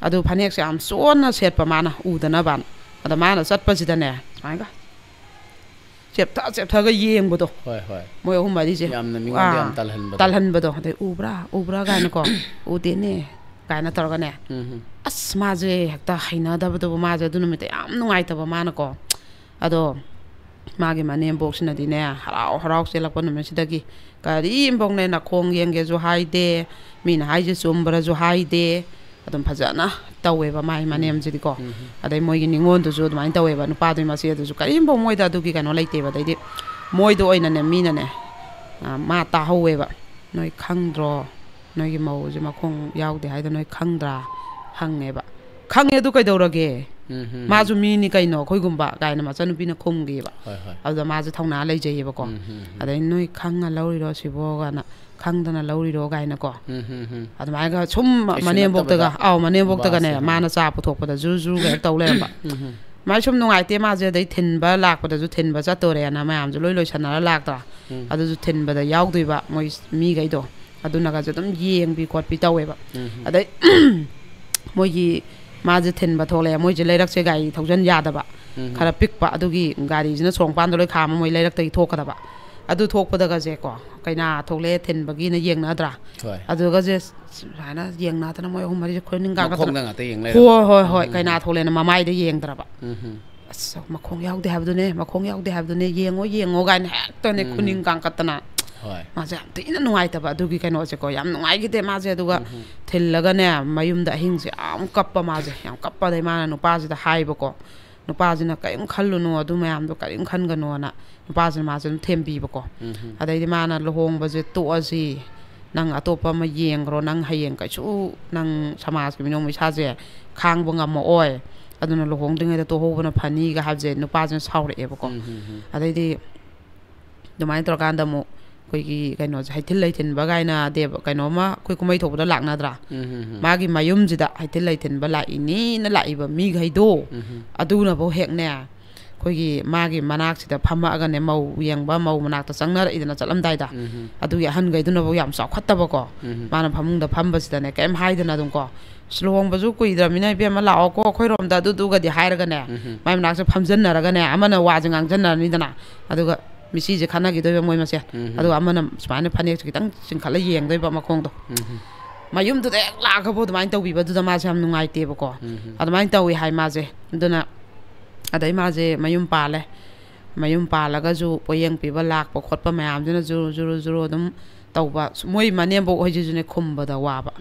ꯑꯗꯨ ꯐꯅꯦꯛꯁꯦ ꯌꯥꯝ ꯆꯣꯟꯅ ꯁꯦꯠꯄ ꯃꯥꯅ ꯎꯗꯅꯕꯅ꯫ ꯑꯗ ꯃꯥꯅ ꯆꯠꯄꯁꯤꯗꯅꯦ, ꯁꯨꯃꯥꯏꯅ ꯆꯦꯞꯊ ꯆꯦꯞꯊꯒ ꯌꯦꯡꯕꯗꯣ꯫ ꯍꯣꯏ, ꯍꯣꯏ꯫ ꯃꯣꯏ ꯑꯍꯨꯝ ꯃꯔꯤꯁꯦ꯫ ꯌꯥꯝꯅ ꯃꯤꯉꯣꯟꯗ ꯑꯥ, ꯌꯥꯝ ꯇꯜꯍꯟꯕꯗꯣ꯫ ꯇꯜꯍꯟꯕꯗꯣ꯫ ꯑꯗꯩ "ꯎꯕ꯭ꯔꯥ, ꯎꯕ꯭ꯔꯥ?" ꯀꯥꯏꯅꯀꯣ, "ꯎꯗꯦꯅꯦ" ꯀꯥꯏꯅ ꯇꯧꯔꯒꯅꯦ꯫ ꯎꯝ꯫ ꯑꯁ, ꯃꯥꯁꯦ ꯍꯦꯛꯇ ꯍꯩꯅꯗꯕꯗꯨꯕꯨ, ꯃꯥꯁꯦ ꯑꯗꯨ ꯅꯨꯃꯤꯠꯇ ꯌꯥꯝ ꯅꯨꯡꯉꯥꯏꯇꯕ ꯃꯥꯅꯀꯣ꯫ ꯑꯗꯣ ꯃꯥꯒꯤ ꯃꯅꯦꯝꯕꯣꯛꯁꯤꯅꯗꯤꯅꯦ, ꯍꯔꯥꯎ ꯍꯔꯥꯎ ꯆꯦꯜꯂꯛꯄ ꯅꯨꯃꯤꯠꯁꯤꯗꯒꯤ ꯀꯔꯤꯝꯐꯥꯎꯅꯦ ꯅꯈꯣꯡ ꯌꯦꯡꯒꯦꯁꯨ ꯍꯥꯏꯗꯦ, ꯃꯤꯅ ꯍꯥꯏꯁꯦ ꯆꯨꯝꯕ꯭ꯔꯁꯨ ꯍꯥꯏꯗꯦ꯫ ꯑꯗꯨꯝ ꯐꯖꯅ ꯇꯧꯋꯦꯕ ꯃꯥꯏ ꯃꯅꯦꯝꯁꯤꯗꯤꯀꯣ꯫ ꯑꯗꯩ ꯃꯣꯏꯒꯤ ꯅꯤꯉꯣꯜꯗꯨꯁꯨ ꯑꯗꯨꯃꯥꯏꯅ ꯇꯧꯋꯦꯕ, ꯅꯨꯄꯥꯗꯨꯒꯤ ꯃꯆꯦꯗꯨꯁꯨ ꯀꯔꯤꯝꯐꯥꯎ ꯃꯣꯏꯗ ꯑꯗꯨꯒꯤ ꯀꯩꯅꯣ ꯂꯩꯇꯦꯕ꯫ ꯑꯗꯩꯗꯤ ꯃꯣꯏꯗ ꯑꯣꯏꯅꯅꯦ ꯃꯤꯅꯅꯦ, ꯑ, ꯃꯥ ꯇꯥꯍꯧꯋꯦꯕ꯫ "ꯅꯣꯏ ꯈꯪꯗ꯭ꯔꯣ? ꯅꯣꯏꯒꯤ ꯃꯧꯁꯦ ꯃꯈꯣꯡ ꯌꯥꯎꯗꯦ ꯍꯥꯏꯗꯣ ꯅꯣꯏ ꯈꯪꯗ꯭ꯔꯥ?" ꯍꯪꯉꯦꯕ꯫ "ꯈꯪꯉꯦ, ꯑꯗꯨ ꯀꯩꯗꯧꯔꯒꯦ? ꯃꯥꯁꯨ ꯃꯤꯅꯤ ꯀꯩꯅꯣ ꯑꯩꯈꯣꯏꯒꯨꯝꯕ" ꯀꯥꯏꯅ ꯃꯆꯥꯅꯨꯄꯤꯅ ꯈꯨꯝꯈꯤꯕ꯫ ꯍꯣꯏ, ꯍꯣꯏ꯫ ꯑꯗꯨꯗ ꯃꯥꯁꯦ ꯊꯧꯅꯥ ꯂꯩꯖꯩꯌꯦꯕꯀꯣ꯫ ꯎꯝ, ꯎꯝ, ꯎꯝ꯫ ꯑꯗꯩ "ꯅꯣꯏ ꯈꯪꯉ ꯂꯧꯔꯤꯔꯣ ꯁꯤꯕꯣ?" ꯀꯥꯏꯅ, "ꯈꯪꯗꯅ ꯂꯧꯔꯤꯔꯣ?" ꯀꯥꯏꯅꯀꯣ꯫ ꯎꯝ, ꯎꯝ, ꯎꯝ꯫ ꯑꯗꯨꯃꯥꯏꯅ ꯁꯨꯝ ꯀꯩꯁꯨ ꯃꯅꯦꯝꯕꯣꯛꯇꯒ, ꯅꯠꯇꯕꯗ ꯑꯥꯎ, ꯃꯅꯦꯝꯕꯣꯛꯇꯒꯅꯦ, ꯕꯥꯁꯇ, ꯍꯣꯏ꯫ ꯃꯥꯅ ꯆꯥ ꯄꯨꯊꯣꯛꯄꯗ ꯖꯨꯔ ꯖꯨꯔꯒ ꯍꯦꯛ ꯇꯧ ꯂꯩꯔꯝꯕ꯫ ꯎꯝ, ꯎꯝ꯫ ꯃꯥꯏ ꯁꯨꯝ ꯅꯨꯡꯉꯥꯏꯇꯦ ꯃꯥꯁꯦ, ꯑꯗꯩ ꯊꯤꯟꯕ ꯂꯥꯛꯄꯗꯁꯨ ꯊꯤꯟꯕ ꯆꯠꯇꯣꯔꯦꯅ ꯃꯌꯥꯝꯁꯨ ꯂꯣꯏ ꯂꯣꯏꯁꯟꯅꯔ ꯂꯥꯛꯇ꯭ꯔꯥ? ꯎꯝ꯫ ꯑꯗꯨꯁꯨ ꯊꯤꯟꯕꯗ ꯌꯥꯎꯗꯣꯏꯕ ꯃꯣꯏ ꯃꯤꯈꯩꯗꯣ, ꯑꯗꯨꯅꯒꯁꯨ ꯑꯗꯨꯝ ꯌꯦꯡꯕꯤ ꯈꯣꯠꯄꯤ ꯇꯧꯋꯦꯕ꯫ ꯎꯝ, ꯎꯝ꯫ ꯑꯗꯩ ꯃꯣꯏꯒꯤ, ꯃꯥꯁꯦ ꯊꯤꯟꯕ ꯊꯣꯛꯂꯛꯑꯦ, ꯃꯣꯏꯁꯦ ꯂꯩꯔꯛꯁꯦ ꯒꯥꯔꯤ ꯊꯧꯖꯟ ꯌꯥꯗꯕ, ꯎꯝ, ꯎꯝ꯫ ꯈꯔ ꯄꯤꯛꯄ, ꯑꯗꯨꯒꯤ ꯒꯥꯔꯤꯁꯤꯅ ꯁꯣꯔꯣꯛ ꯃꯄꯥꯟꯗ ꯂꯣꯏ ꯈꯥꯝꯃ ꯃꯣꯏ ꯂꯩꯔꯛꯇꯒꯤ ꯊꯣꯛꯀꯗꯕ꯫ ꯑꯗꯨ ꯊꯣꯛꯄꯗꯒꯁꯦꯀꯣ, ꯀꯩꯅꯥ ꯊꯣꯛꯂꯛꯑꯦ ꯊꯤꯟꯕꯒꯤꯅ ꯌꯦꯡꯅꯗ꯭ꯔꯥ? ꯍꯣꯏ꯫ ꯑꯗꯨꯒꯁꯦ ꯁꯨꯃꯥꯏꯅ ꯌꯦꯡꯅꯗꯅ ꯃꯣꯏ ꯑꯍꯨꯝ ꯃꯔꯤꯁꯦ ꯈꯨꯅꯤꯡ ꯀꯥꯡꯈꯠꯇꯅ, ꯃꯈꯣꯡꯗ ꯉꯥꯛꯇ ꯌꯦꯡ ꯂꯩꯔꯕ꯫ ꯍꯣꯏ ꯍꯣꯏ ꯍꯣꯏ, ꯀꯩꯅꯥ ꯊꯣꯛꯂꯦꯅ ꯃꯃꯥꯏꯗ ꯌꯦꯡꯗ꯭ꯔꯕ꯫ ꯎꯝ꯫ "ꯑꯁ, ꯃꯈꯣꯡ ꯌꯥꯎꯗꯦ ꯍꯥꯏꯕꯗꯨꯅꯦ, ꯃꯈꯣꯡ ꯌꯥꯎꯗꯦ ꯍꯥꯏꯕꯗꯨꯅꯦ, ꯌꯦꯡꯉꯣ ꯌꯦꯡꯉꯣ" ꯀꯥꯏꯅ ꯍꯦꯛꯇꯅꯦ ꯈꯨꯅꯤꯡ ꯀꯥꯡꯈꯠꯇꯅ꯫ ꯍꯣꯏ꯫ ꯃꯥꯁꯦ ꯌꯥꯝ ꯊꯤꯅ ꯅꯨꯡꯉꯥꯏꯇꯕ ꯑꯗꯨꯒꯤ ꯀꯩꯅꯣꯁꯦꯀꯣ, ꯌꯥꯝ ꯅꯨꯡꯉꯥꯏꯈꯤꯗꯦ ꯃꯥꯁꯦ꯫ ꯑꯗꯨꯒ ꯊꯤꯜꯂꯒꯅꯦ, ꯃꯌꯨꯝꯗ ꯑꯍꯤꯡꯁꯦ ꯌꯥꯝ ꯀꯞꯄ ꯃꯥꯁꯦ, ꯌꯥꯝ ꯀꯞꯄꯗꯩ ꯃꯥꯅ ꯅꯨꯄꯥꯁꯤꯗ ꯍꯥꯏꯕꯀꯣ, ꯅꯨꯄꯥꯁꯤꯅ "ꯀꯔꯤꯝ ꯈꯜꯂꯨꯅꯨ, ꯑꯗꯨ ꯃꯌꯥꯝꯗꯣ ꯀꯔꯤꯝ ꯈꯟꯒꯅꯣꯅ", ꯅꯨꯄꯥꯁꯤꯅ ꯃꯥꯁꯦ ꯑꯗꯨꯝ ꯊꯦꯝꯕꯤꯕꯀꯣ꯫ ꯑꯗꯩꯗꯤ ꯃꯥꯅ "ꯂꯨꯍꯣꯡꯕꯁꯦ ꯇꯣꯛꯑꯁꯤ, ꯅꯪ ꯑꯇꯣꯞꯄ ꯑꯃ ꯌꯦꯡꯈ꯭ꯔꯣ, ꯅꯪ ꯍꯌꯦꯡ ꯀꯩꯁꯨ ꯅꯪ ꯁꯃꯥꯖꯀꯤ ꯃꯤꯅꯣꯛ ꯃꯩꯁꯥꯁꯦ ꯈꯥꯡꯕ ꯉꯝꯃꯛꯑꯣꯏ, ꯑꯗꯨꯅ ꯂꯨꯍꯣꯡꯗ꯭ꯔꯤꯉꯩꯗ ꯇꯣꯛꯍꯧꯕꯅ ꯐꯅꯤꯒ" ꯍꯥꯏꯕꯁꯦ ꯅꯨꯄꯥꯁꯤꯅ ꯁꯥꯎꯔꯛꯑꯦꯕꯀꯣ꯫ ꯑꯗꯩꯗꯤ ꯑꯗꯨꯃꯥꯏꯅ ꯇꯧꯔꯀꯥꯟꯗ ꯑꯃꯨꯛ ꯑꯩꯈꯣꯏꯒꯤ ꯀꯩꯅꯣꯁꯦ, ꯍꯩꯊꯤꯜ ꯂꯩꯊꯤꯟꯕ ꯀꯥꯏꯅ ꯗꯦꯕ ꯀꯩꯅꯣꯝꯃ ꯑꯩꯈꯣꯏ ꯀꯨꯝꯍꯩ ꯊꯣꯛꯄꯗ ꯂꯥꯛꯅꯗ꯭ꯔꯥ? ꯃꯥꯒꯤ ꯃꯌꯨꯝꯁꯤꯗ ꯍꯩꯊꯤꯜ ꯂꯩꯊꯤꯟꯕ ꯂꯥꯛꯏꯅꯤꯅ ꯂꯥꯛꯏꯕ ꯃꯤꯈꯩꯗꯣ, ꯑꯗꯨꯅꯐꯧ ꯍꯦꯛꯅꯦ, ꯑꯩꯈꯣꯏꯒꯤ ꯃꯥꯒꯤ ꯃꯅꯥꯛꯁꯤꯗ ꯐꯝꯃꯛꯑꯒꯅꯦ, ꯃꯧ ꯌꯦꯡꯕ, ꯃꯧ ꯃꯅꯥꯛꯇ ꯆꯪꯅꯔꯛꯏꯗꯅ ꯆꯠꯂꯝꯗꯥꯏꯗ꯫ ꯑꯗꯨꯒꯤ ꯑꯍꯟꯈꯩꯗꯨꯅꯐꯧ ꯌꯥꯝ ꯆꯥꯎꯈꯠꯇꯕꯀꯣ꯫ ꯃꯥꯅ ꯐꯃꯨꯡꯗ ꯐꯝꯕꯁꯤꯗꯅꯦ, ꯀꯩꯝ ꯍꯥꯏꯗꯅ ꯑꯗꯨꯝ ꯀꯣ, "ꯑꯁ, ꯂꯨꯍꯣꯡꯕꯁꯨ ꯀꯨꯏꯗ꯭ꯔꯕꯅꯤꯅ, ꯏꯕꯦꯝꯃ, ꯂꯥꯛꯑꯣꯀꯣ ꯑꯩꯈꯣꯏꯔꯣꯝꯗ", ꯑꯗꯨꯗꯨꯒꯗꯤ ꯍꯥꯏꯔꯒꯅꯦ, ꯃꯥꯏ ꯃꯅꯥꯛꯁꯦ ꯐꯝꯖꯟꯅꯔꯒꯅꯦ, ꯑꯃꯅ ꯋꯥꯁꯦ ꯉꯥꯡꯖꯟꯅꯔꯅꯤꯗꯅ, ꯑꯗꯨꯒ ꯃꯤꯆꯤꯁꯦ ꯈꯠꯅꯈꯤꯗꯣꯏꯕ ꯃꯣꯏ ꯃꯁꯦ꯫ ꯑꯗꯨꯒ ꯑꯃꯅ ꯁꯨꯃꯥꯏꯅ ꯐꯅꯦꯛꯁꯦ ꯈꯤꯇꯪ ꯆꯤꯡꯈꯠꯂ ꯌꯦꯡꯗꯣꯏꯕ ꯃꯈꯣꯡꯗꯣ꯫ ꯃꯌꯨꯝꯗꯨꯗ ꯍꯦꯛ ꯂꯥꯛꯑꯒꯕꯨ ꯑꯗꯨꯃꯥꯏꯅ ꯇꯧꯕꯤꯕꯗꯨꯗ ꯃꯥꯁꯦ ꯌꯥꯝ ꯅꯨꯡꯉꯥꯏꯇꯦꯕꯀꯣ꯫ ꯑꯗꯨꯃꯥꯏꯅ ꯇꯧꯋꯤ ꯍꯥꯏ ꯃꯥꯁꯦ꯫ ꯑꯗꯨꯅ ꯑꯗꯩ ꯃꯥꯁꯦ ꯃꯌꯨꯝ ꯄꯥꯜꯂꯦ꯫ ꯃꯌꯨꯝ ꯄꯥꯜꯂꯒꯁꯨ ꯄꯣꯠꯌꯦꯡ ꯄꯤꯕ ꯂꯥꯛꯄ ꯈꯣꯠꯄ ꯃꯌꯥꯝꯁꯤꯅ ꯖꯨꯔꯨ ꯖꯨꯔꯨ ꯖꯨꯔꯨ ꯑꯗꯨꯝ ꯇꯧꯕ꯫ ꯃꯣꯏ ꯃꯅꯦꯝꯕꯣꯛ ꯍꯣꯏꯁꯤꯁꯨꯅꯦ ꯈꯨꯝꯕꯗ ꯋꯥꯕ꯫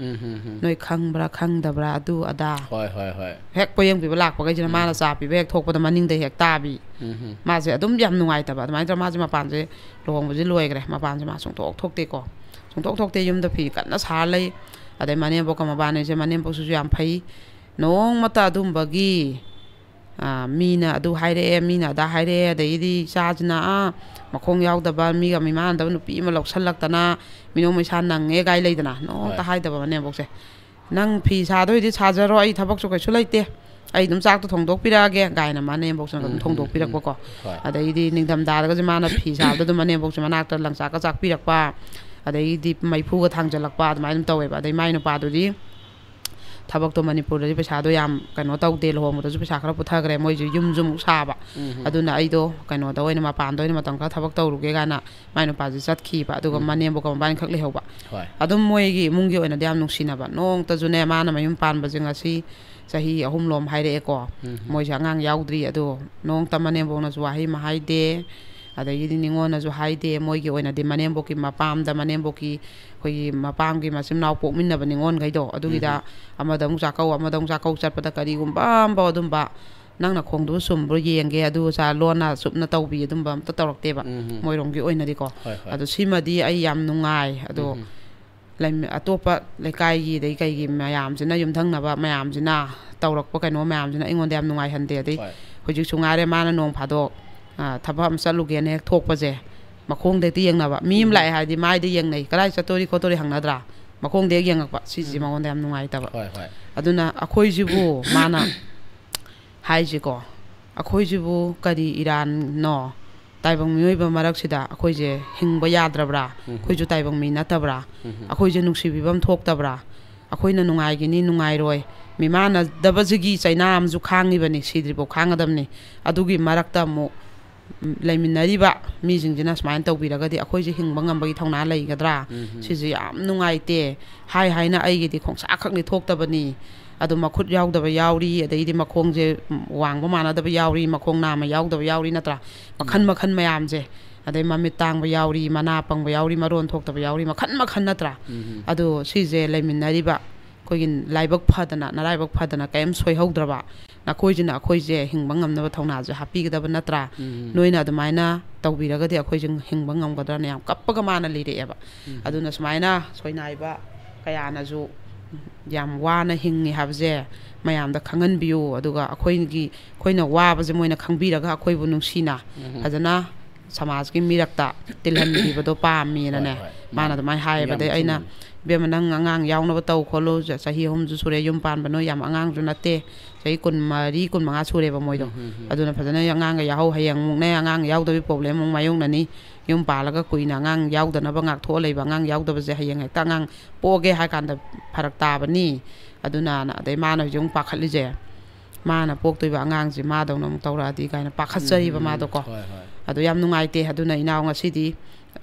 ꯅꯣꯏ ꯈꯪꯕ꯭ꯔꯥ ꯈꯪꯗꯕ꯭ꯔꯥ, ꯑꯗꯨ ꯑꯗꯥ꯫ ꯍꯣꯏ ꯍꯣꯏ ꯍꯣꯏ꯫ ꯍꯦꯛ ꯄꯣꯠꯌꯦꯡ ꯄꯤꯕ ꯂꯥꯛꯄꯈꯩꯁꯤꯅ ꯃꯥꯅ ꯆꯥ ꯄꯤꯕ ꯍꯦꯛ ꯊꯣꯛꯄꯗ ꯃꯅꯤꯡꯗ ꯍꯦꯛ ꯇꯥꯕꯤ꯫ ꯃꯥꯁꯦ ꯑꯗꯨꯝ ꯌꯥꯝ ꯅꯨꯡꯉꯥꯏꯇꯕ꯫ ꯑꯗꯨꯃꯥꯏꯅ ꯇꯧꯔ ꯃꯥꯁꯦ ꯃꯄꯥꯟꯁꯦ, ꯂꯨꯍꯣꯡꯕꯁꯦ ꯂꯣꯏꯈ꯭ꯔꯦ, ꯃꯄꯥꯟꯁꯦ ꯃꯥ ꯁꯨꯡꯊꯣꯛ ꯊꯣꯛꯇꯦꯀꯣ꯫ ꯁꯨꯡꯊꯣꯛ ꯊꯣꯛꯇꯦ꯫ ꯌꯨꯝꯗ ꯐꯤ ꯀꯟꯅ ꯁꯥꯔ ꯂꯩ꯫ ꯑꯗꯩ ꯃꯅꯦꯝꯕꯣꯛꯀ ꯃꯕꯥꯅꯤꯁꯦ, ꯃꯅꯦꯝꯕꯣꯛꯁꯤꯁꯨ ꯌꯥꯝ ꯐꯩ, ꯅꯣꯡꯃꯇ ꯑꯗꯨꯝꯕꯒꯤ, ꯑꯥ, ꯃꯤꯅ ꯑꯗꯨ ꯍꯥꯏꯔꯛꯑꯦ, ꯃꯤꯅ ꯑꯗꯥ ꯍꯥꯏꯔꯛꯑꯦ, ꯑꯗꯒꯤꯗꯤ ꯏꯆꯥꯁꯤꯅ, ꯑꯥ, ꯃꯈꯣꯡ ꯌꯥꯎꯗꯕ, ꯃꯤꯒ ꯃꯤꯃꯥꯟꯅꯗꯕ ꯅꯨꯄꯤ ꯑꯃ ꯂꯧꯁꯜꯂꯛꯇꯅ ꯃꯤꯅꯣꯛ ꯃꯩꯁꯥ ꯅꯪꯉꯦ ꯀꯥꯏ ꯂꯩꯗꯅ, ꯅꯣꯡꯃꯇ ꯍꯣꯏ꯫ ꯍꯥꯏꯗꯕ ꯃꯅꯦꯝꯕꯣꯛꯁꯦ꯫ "ꯅꯪ ꯐꯤ ꯁꯥꯗꯣꯏꯗꯤ ꯁꯥꯖꯔꯣ, ꯑꯩ ꯊꯕꯛꯁꯨ ꯀꯩꯁꯨ ꯂꯩꯇꯦ, ꯑꯩ ꯑꯗꯨꯝ ꯆꯥꯛꯇꯣ ꯊꯣꯡꯗꯣꯛꯄꯤꯔꯛꯑꯒꯦ" ꯀꯥꯏꯅ ꯃꯅꯦꯝꯕꯣꯛꯁꯤꯅ ꯑꯗꯨꯝ ꯊꯣꯡꯗꯣꯛꯄꯤꯔꯛꯄꯀꯣ꯫ ꯍꯣꯏ꯫ ꯑꯗꯩꯗꯤ ꯅꯤꯡꯊꯝꯊꯥꯗꯒꯁꯦ ꯃꯥꯅ ꯐꯤ ꯁꯥꯕꯗ ꯑꯗꯨꯝ ꯃꯅꯦꯝꯕꯣꯛꯁꯦ ꯃꯅꯥꯛꯇ ꯂꯪꯆꯥꯛꯀ ꯆꯥꯛꯄꯤꯔꯛꯄ, ꯑꯗꯩꯗꯤ ꯃꯩꯐꯨꯒ ꯊꯥꯡꯖꯜꯂꯛꯄ, ꯑꯗꯨꯃꯥꯏꯅ ꯑꯗꯨꯝ ꯇꯧꯋꯦꯕ꯫ ꯑꯗꯩ ꯃꯥꯏ ꯅꯨꯄꯥꯗꯨꯗꯤ ꯊꯕꯛꯇꯣ ꯃꯅꯤꯄꯨꯔꯗꯗꯤ ꯄꯩꯁꯥꯗꯣ ꯌꯥꯝ ꯀꯩꯅꯣ ꯇꯧꯗꯦ, ꯂꯨꯍꯣꯡꯕꯗꯁꯨ ꯄꯩꯁꯥ ꯈꯔ ꯄꯨꯊꯈ꯭ꯔꯦ, ꯃꯣꯏꯁꯨ ꯌꯨꯝꯁꯨ ꯑꯃꯨꯛ ꯁꯥꯕ꯫ ꯑꯗꯨꯅ ꯑꯩꯗꯣ ꯀꯩꯅꯣꯗ ꯑꯣꯏꯅ, ꯃꯄꯥꯟꯗ ꯑꯣꯏꯅ ꯃꯇꯝ ꯈꯔ ꯊꯕꯛ ꯇꯧꯔꯨꯒꯦ ꯀꯥꯏꯅ ꯃꯥꯏ ꯅꯨꯄꯥꯁꯦ ꯆꯠꯈꯤꯕ, ꯑꯗꯨꯒ ꯃꯅꯦꯝꯕꯣꯛꯀ ꯃꯕꯥꯅꯤꯈꯛ ꯂꯩꯍꯧꯕ꯫ ꯍꯣꯏ꯫ ꯑꯗꯨꯝ ꯃꯣꯏꯒꯤ ꯏꯃꯨꯡꯒꯤ ꯑꯣꯏꯅꯗꯤ ꯌꯥꯝ ꯅꯨꯡꯁꯤꯅꯕ, ꯅꯣꯡꯃꯇꯁꯨꯅꯦ, ꯃꯥꯅ ꯃꯌꯨꯝ ꯄꯥꯟꯕꯁꯦ ꯉꯁꯤ ꯆꯍꯤ ꯑꯍꯨꯝꯂꯣꯝ ꯍꯥꯏꯔꯛꯑꯦꯀꯣ꯫ ꯃꯣꯏꯁꯦ ꯑꯉꯥꯡ ꯌꯥꯎꯗ꯭ꯔꯤ, ꯑꯗꯣ ꯅꯣꯡꯃꯇ ꯃꯅꯦꯝꯕꯣꯛꯅꯁꯨ ꯋꯥꯍꯩ ꯑꯃ ꯍꯥꯏꯗꯦ, ꯑꯗꯒꯤꯗꯤ ꯅꯤꯉꯣꯜꯅꯁꯨ ꯍꯥꯏꯗꯦ꯫ ꯃꯣꯏꯒꯤ ꯑꯣꯏꯅꯗꯤ ꯃꯅꯦꯝꯕꯣꯛꯀꯤ ꯃꯄꯥꯝꯗ, ꯃꯅꯦꯝꯕꯣꯛꯀꯤ, ꯑꯩꯈꯣꯏꯒꯤ ꯃꯄꯥꯝꯒꯤ ꯃꯆꯤꯟ ꯃꯅꯥꯎ ꯄꯣꯛꯃꯤꯟꯅꯕ ꯅꯤꯉꯣꯜꯈꯩꯗꯣ, ꯑꯗꯨꯒꯤꯗ ꯑꯃꯗ ꯑꯃꯨꯛ ꯆꯥꯛꯀꯧ, ꯑꯃꯗ ꯑꯃꯨꯛ ꯆꯥꯛꯀꯧ ꯆꯠꯄꯗ ꯀꯔꯤꯒꯨꯝꯕ ꯑꯝꯐꯥꯎ ꯑꯗꯨꯝꯕ, "ꯅꯪ ꯅꯈꯣꯡꯗꯨꯕꯨ ꯆꯨꯝꯕ꯭ꯔꯣ ꯌꯦꯡꯒꯦ, ꯑꯗꯨ ꯆꯥ ꯂꯣꯟꯅ ꯆꯨꯞꯅ ꯇꯧꯕꯤ", ꯑꯗꯨꯝꯕ ꯑꯝꯇ ꯇꯧꯔꯛꯇꯦꯕ꯫ ꯃꯣꯏꯔꯣꯝꯒꯤ ꯑꯣꯏꯅꯗꯤꯀꯣ꯫ ꯍꯣꯏ, ꯍꯣꯏ꯫ ꯑꯗꯣ ꯁꯤꯃꯗꯤ ꯑꯩ ꯌꯥꯝ ꯅꯨꯡꯉꯥꯏ꯫ ꯑꯗꯣ ꯂꯩꯃ-, ꯑꯇꯣꯞꯄ ꯂꯩꯀꯥꯏꯒꯤ ꯑꯗꯩ ꯀꯩꯒꯤ ꯃꯌꯥꯝꯁꯤꯅ, ꯌꯨꯝꯊꯪꯅꯕ ꯃꯌꯥꯝꯁꯤꯅ ꯇꯧꯔꯛꯄ ꯀꯩꯅꯣ ꯃꯌꯥꯝꯁꯤꯅ ꯑꯩꯉꯣꯟꯗ ꯌꯥꯝ ꯅꯨꯡꯉꯥꯏꯍꯟꯗꯦ꯫ ꯑꯗꯩ ꯍꯣꯏ꯫ ꯍꯧꯖꯤꯛꯁꯨ ꯉꯥꯏꯔꯦ, ꯃꯥꯅ ꯅꯣꯡ ꯐꯥꯗꯣꯛ, ꯑ, ꯊꯕꯛ ꯑꯃ ꯆꯠꯂꯨꯒꯦꯅ ꯍꯦꯛ ꯊꯣꯛꯄꯁꯦ, ꯃꯈꯣꯡꯗ ꯍꯦꯛꯇ ꯌꯦꯡꯅꯕ꯫ ꯃꯤ ꯑꯃ ꯂꯥꯛꯑꯦ ꯍꯥꯏꯔꯗꯤ ꯃꯥꯏꯗ ꯌꯦꯡꯅꯩ, "ꯀꯗꯥꯏ ꯆꯠꯇꯣꯔꯤ ꯈꯣꯠꯇꯣꯔꯤ?" ꯍꯪꯅꯗ꯭ꯔꯥ? ꯃꯈꯣꯡꯗ ꯍꯦꯛ ꯌꯦꯡꯉꯛꯄ, ꯁꯤꯁꯦ ꯃꯉꯣꯟꯗ ꯌꯥꯝ ꯅꯨꯡꯉꯥꯏꯇꯕ꯫ ꯍꯣꯏ, ꯍꯣꯏ꯫ ꯑꯗꯨꯅ ꯑꯩꯈꯣꯏꯁꯤꯕꯨ ꯃꯥꯅ ꯍꯥꯏꯁꯤꯀꯣ, "ꯑꯩꯈꯣꯏꯁꯤꯕꯨ ꯀꯔꯤ ꯏꯔꯥꯟꯅꯣ? ꯇꯥꯏꯕꯪ ꯃꯤꯑꯣꯏꯕ ꯃꯔꯛꯁꯤꯗ ꯑꯩꯈꯣꯏꯁꯦ ꯍꯤꯡꯕ ꯌꯥꯗ꯭ꯔꯕ꯭ꯔꯥ? ꯑꯩꯈꯣꯏꯁꯨ ꯇꯥꯏꯕꯪ ꯃꯤ ꯅꯠꯇꯕ꯭ꯔꯥ? ꯑꯩꯈꯣꯏꯁꯦ ꯅꯨꯡꯁꯤꯕꯤꯕꯝ ꯊꯣꯛꯇꯕ꯭ꯔꯥ? ꯑꯩꯈꯣꯏꯅ ꯅꯨꯡꯉꯥꯏꯒꯅꯤ, ꯅꯨꯡꯉꯥꯏꯔꯣꯏ, ꯃꯤꯃꯥꯟꯅꯗꯕꯁꯤꯒꯤ ꯆꯩꯅꯥ ꯑꯃꯁꯨ ꯈꯥꯡꯉꯤꯕꯅꯤ, ꯁꯤꯗ꯭ꯔꯤꯐꯥꯎ ꯈꯥꯡꯒꯗꯕꯅꯤ꯫ ꯑꯗꯨꯒꯤ ꯃꯔꯛꯇ ꯑꯃꯨꯛ ꯂꯩꯃꯤꯟꯅꯔꯤꯕ ꯃꯤꯁꯤꯡꯁꯤꯅ ꯁꯨꯃꯥꯏꯅ ꯇꯧꯕꯤꯔꯒꯗꯤ ꯑꯩꯈꯣꯏꯁꯦ ꯍꯤꯡꯕ ꯉꯝꯕꯒꯤ ꯊꯧꯅꯥ ꯂꯩꯒꯗ꯭ꯔꯥ? ꯁꯤꯁꯦ ꯌꯥꯝ ꯅꯨꯡꯉꯥꯏꯇꯦ꯫ ꯍꯥꯏ ꯍꯥꯏꯅ ꯑꯩꯒꯤꯗꯤ ꯈꯣꯡꯁꯥ ꯈꯛꯅꯤ ꯊꯣꯛꯇꯕꯅꯤ꯫ ꯑꯗꯣ ꯃꯈꯨꯠ ꯌꯥꯎꯗꯕ ꯌꯥꯎꯔꯤ, ꯑꯗꯩꯗꯤ ꯃꯈꯣꯡꯁꯦ ꯋꯥꯡꯕ ꯃꯥꯟꯅꯗꯕ ꯌꯥꯎꯔꯤ, ꯃꯈꯣꯡ ꯅꯥꯝꯃ ꯌꯥꯎꯗꯕ ꯌꯥꯎꯔꯤ, ꯅꯠꯇ꯭ꯔꯥ? ꯃꯈꯟ ꯃꯈꯟ ꯃꯌꯥꯝꯁꯦ꯫ ꯑꯗꯩ ꯃꯃꯤꯠ ꯇꯥꯡꯕ ꯌꯥꯎꯔꯤ, ꯃꯅꯥ ꯄꯪꯕ ꯌꯥꯎꯔꯤ, ꯃꯔꯣꯟ ꯊꯣꯛꯇꯕ ꯌꯥꯎꯔꯤ, ꯃꯈꯟ ꯃꯈꯟ, ꯅꯠꯇ꯭ꯔꯥ? ꯑꯗꯣ ꯁꯤꯁꯦ ꯂꯩꯃꯤꯟꯅꯔꯤꯕ ꯑꯩꯈꯣꯏꯒꯤ ꯂꯥꯏꯕꯛ ꯐꯗꯅ, ꯅꯔꯥꯏꯕꯛ ꯐꯗꯅ ꯀꯔꯤꯝ ꯁꯣꯏꯍꯧꯗ꯭ꯔꯕ ꯅꯈꯣꯏꯁꯤꯅ ꯑꯩꯈꯣꯏꯁꯦ ꯍꯤꯡꯕ ꯉꯝꯅꯕ ꯊꯧꯅꯥꯁꯦ ꯍꯥꯞꯄꯤꯒꯗꯕ ꯅꯠꯇ꯭ꯔꯥ? ꯅꯣꯏꯅ ꯑꯗꯨꯃꯥꯏꯅ ꯇꯧꯕꯤꯔꯒꯗꯤ ꯑꯩꯈꯣꯏꯁꯦ ꯍꯤꯡꯕ ꯉꯝꯒꯗ꯭ꯔꯅ ꯌꯥꯝ ꯀꯞꯄꯒ ꯃꯥꯅ ꯂꯤꯔꯛꯑꯦꯕ꯫ ꯑꯗꯨꯅ ꯁꯨꯃꯥꯏꯅ ꯁꯣꯏꯅꯥꯏꯕ ꯀꯌꯥꯅꯁꯨ ꯌꯥꯝ ꯋꯥꯅ ꯍꯤꯡꯉꯤ ꯍꯥꯏꯕꯁꯦ ꯃꯌꯥꯝꯗ ꯈꯪꯍꯟꯕꯤꯌꯨ꯫ ꯑꯗꯨꯒ ꯑꯩꯈꯣꯏꯒꯤ, ꯑꯩꯈꯣꯏꯅ ꯋꯥꯕꯁꯦ ꯃꯣꯏꯅ ꯈꯪꯕꯤꯔꯒ ꯑꯩꯈꯣꯏꯕꯨ ꯅꯨꯡꯁꯤꯅ ꯐꯖꯅ ꯁꯃꯥꯖꯀꯤ ꯃꯤꯔꯛꯇ ꯇꯤꯜꯍꯟꯕꯤꯕꯗꯣ ꯄꯥꯝꯃꯦꯅꯅꯦ꯫ ꯍꯣꯏ, ꯍꯣꯏ꯫ ꯃꯥꯅ ꯑꯗꯨꯃꯥꯏꯅ ꯍꯥꯏꯌꯦꯕ꯫ ꯌꯥꯝ ꯑꯗꯩ ꯑꯩꯅ, ꯆꯨꯝꯃꯤ꯫ "ꯏꯕꯦꯝꯃ, ꯅꯪ ꯑꯉꯥꯡ ꯌꯥꯎꯅꯕ ꯇꯧ ꯈꯣꯠꯂꯨ, ꯆ-, ꯆꯍꯤ ꯑꯍꯨꯝꯁꯨ ꯁꯨꯔꯦ ꯌꯨꯝ ꯄꯥꯟꯕ, ꯅꯣꯏ ꯌꯥꯝ ꯑꯉꯥꯡꯁꯨ ꯅꯠꯇꯦ, ꯆꯍꯤ ꯀꯨꯟꯃꯔꯤ, ꯀꯨꯟꯃꯉꯥ ꯁꯨꯔꯦꯕ ꯃꯣꯏꯗꯣ꯫ ꯑꯗꯨꯅ ꯐꯖꯅ ꯑꯉꯥꯡꯒ ꯌꯥꯎꯍꯧ, ꯍꯌꯦꯡ ꯑꯃꯨꯛꯅꯦ ꯑꯉꯥꯡ ꯌꯥꯎꯗꯕꯒꯤ ꯄ꯭ꯔꯣꯕ꯭ꯂꯦꯝ ꯑꯃꯨꯛ ꯃꯥꯌꯣꯛꯅꯅꯤ, ꯌꯨꯝ ꯄꯥꯜꯂꯒ ꯀꯨꯏꯅ ꯑꯉꯥꯡ ꯌꯥꯎꯗꯅꯕ ꯉꯥꯛꯊꯣꯛꯑ ꯂꯩꯕ, ꯑꯉꯥꯡ ꯌꯥꯎꯗꯕꯁꯦ ꯍꯌꯦꯡ ꯍꯦꯛꯇ ꯑꯉꯥꯡ ꯄꯣꯛꯑꯒꯦ ꯍꯥꯏ ꯀꯥꯟꯗ ꯐꯔꯛ ꯇꯥꯕꯅꯤ꯫ ꯑꯗꯨꯅ ꯑꯗꯩ ꯃꯥꯅ ꯍꯧꯖꯤꯛ ꯑꯃꯨꯛ ꯄꯥꯈꯠꯂꯤꯁꯦ, ꯃꯥꯅ ꯄꯣꯛꯇꯣꯏꯕ ꯑꯉꯥꯡꯁꯦ ꯃꯥꯗꯧꯅ ꯑꯃꯨꯛ ꯇꯧꯔꯛꯑꯗꯤ ꯀꯥꯏꯅ ꯄꯥꯈꯠꯆꯔꯤꯕ ꯎꯝ, ꯎꯝ, ꯃꯥꯗꯣꯀꯣ꯫ ꯍꯣꯏ, ꯍꯣꯏ꯫ ꯑꯗꯣ ꯌꯥꯝ ꯅꯨꯡꯉꯥꯏꯇꯦ꯫ ꯑꯗꯨꯅ ꯏꯅꯥꯎ ꯉꯁꯤꯗꯤ,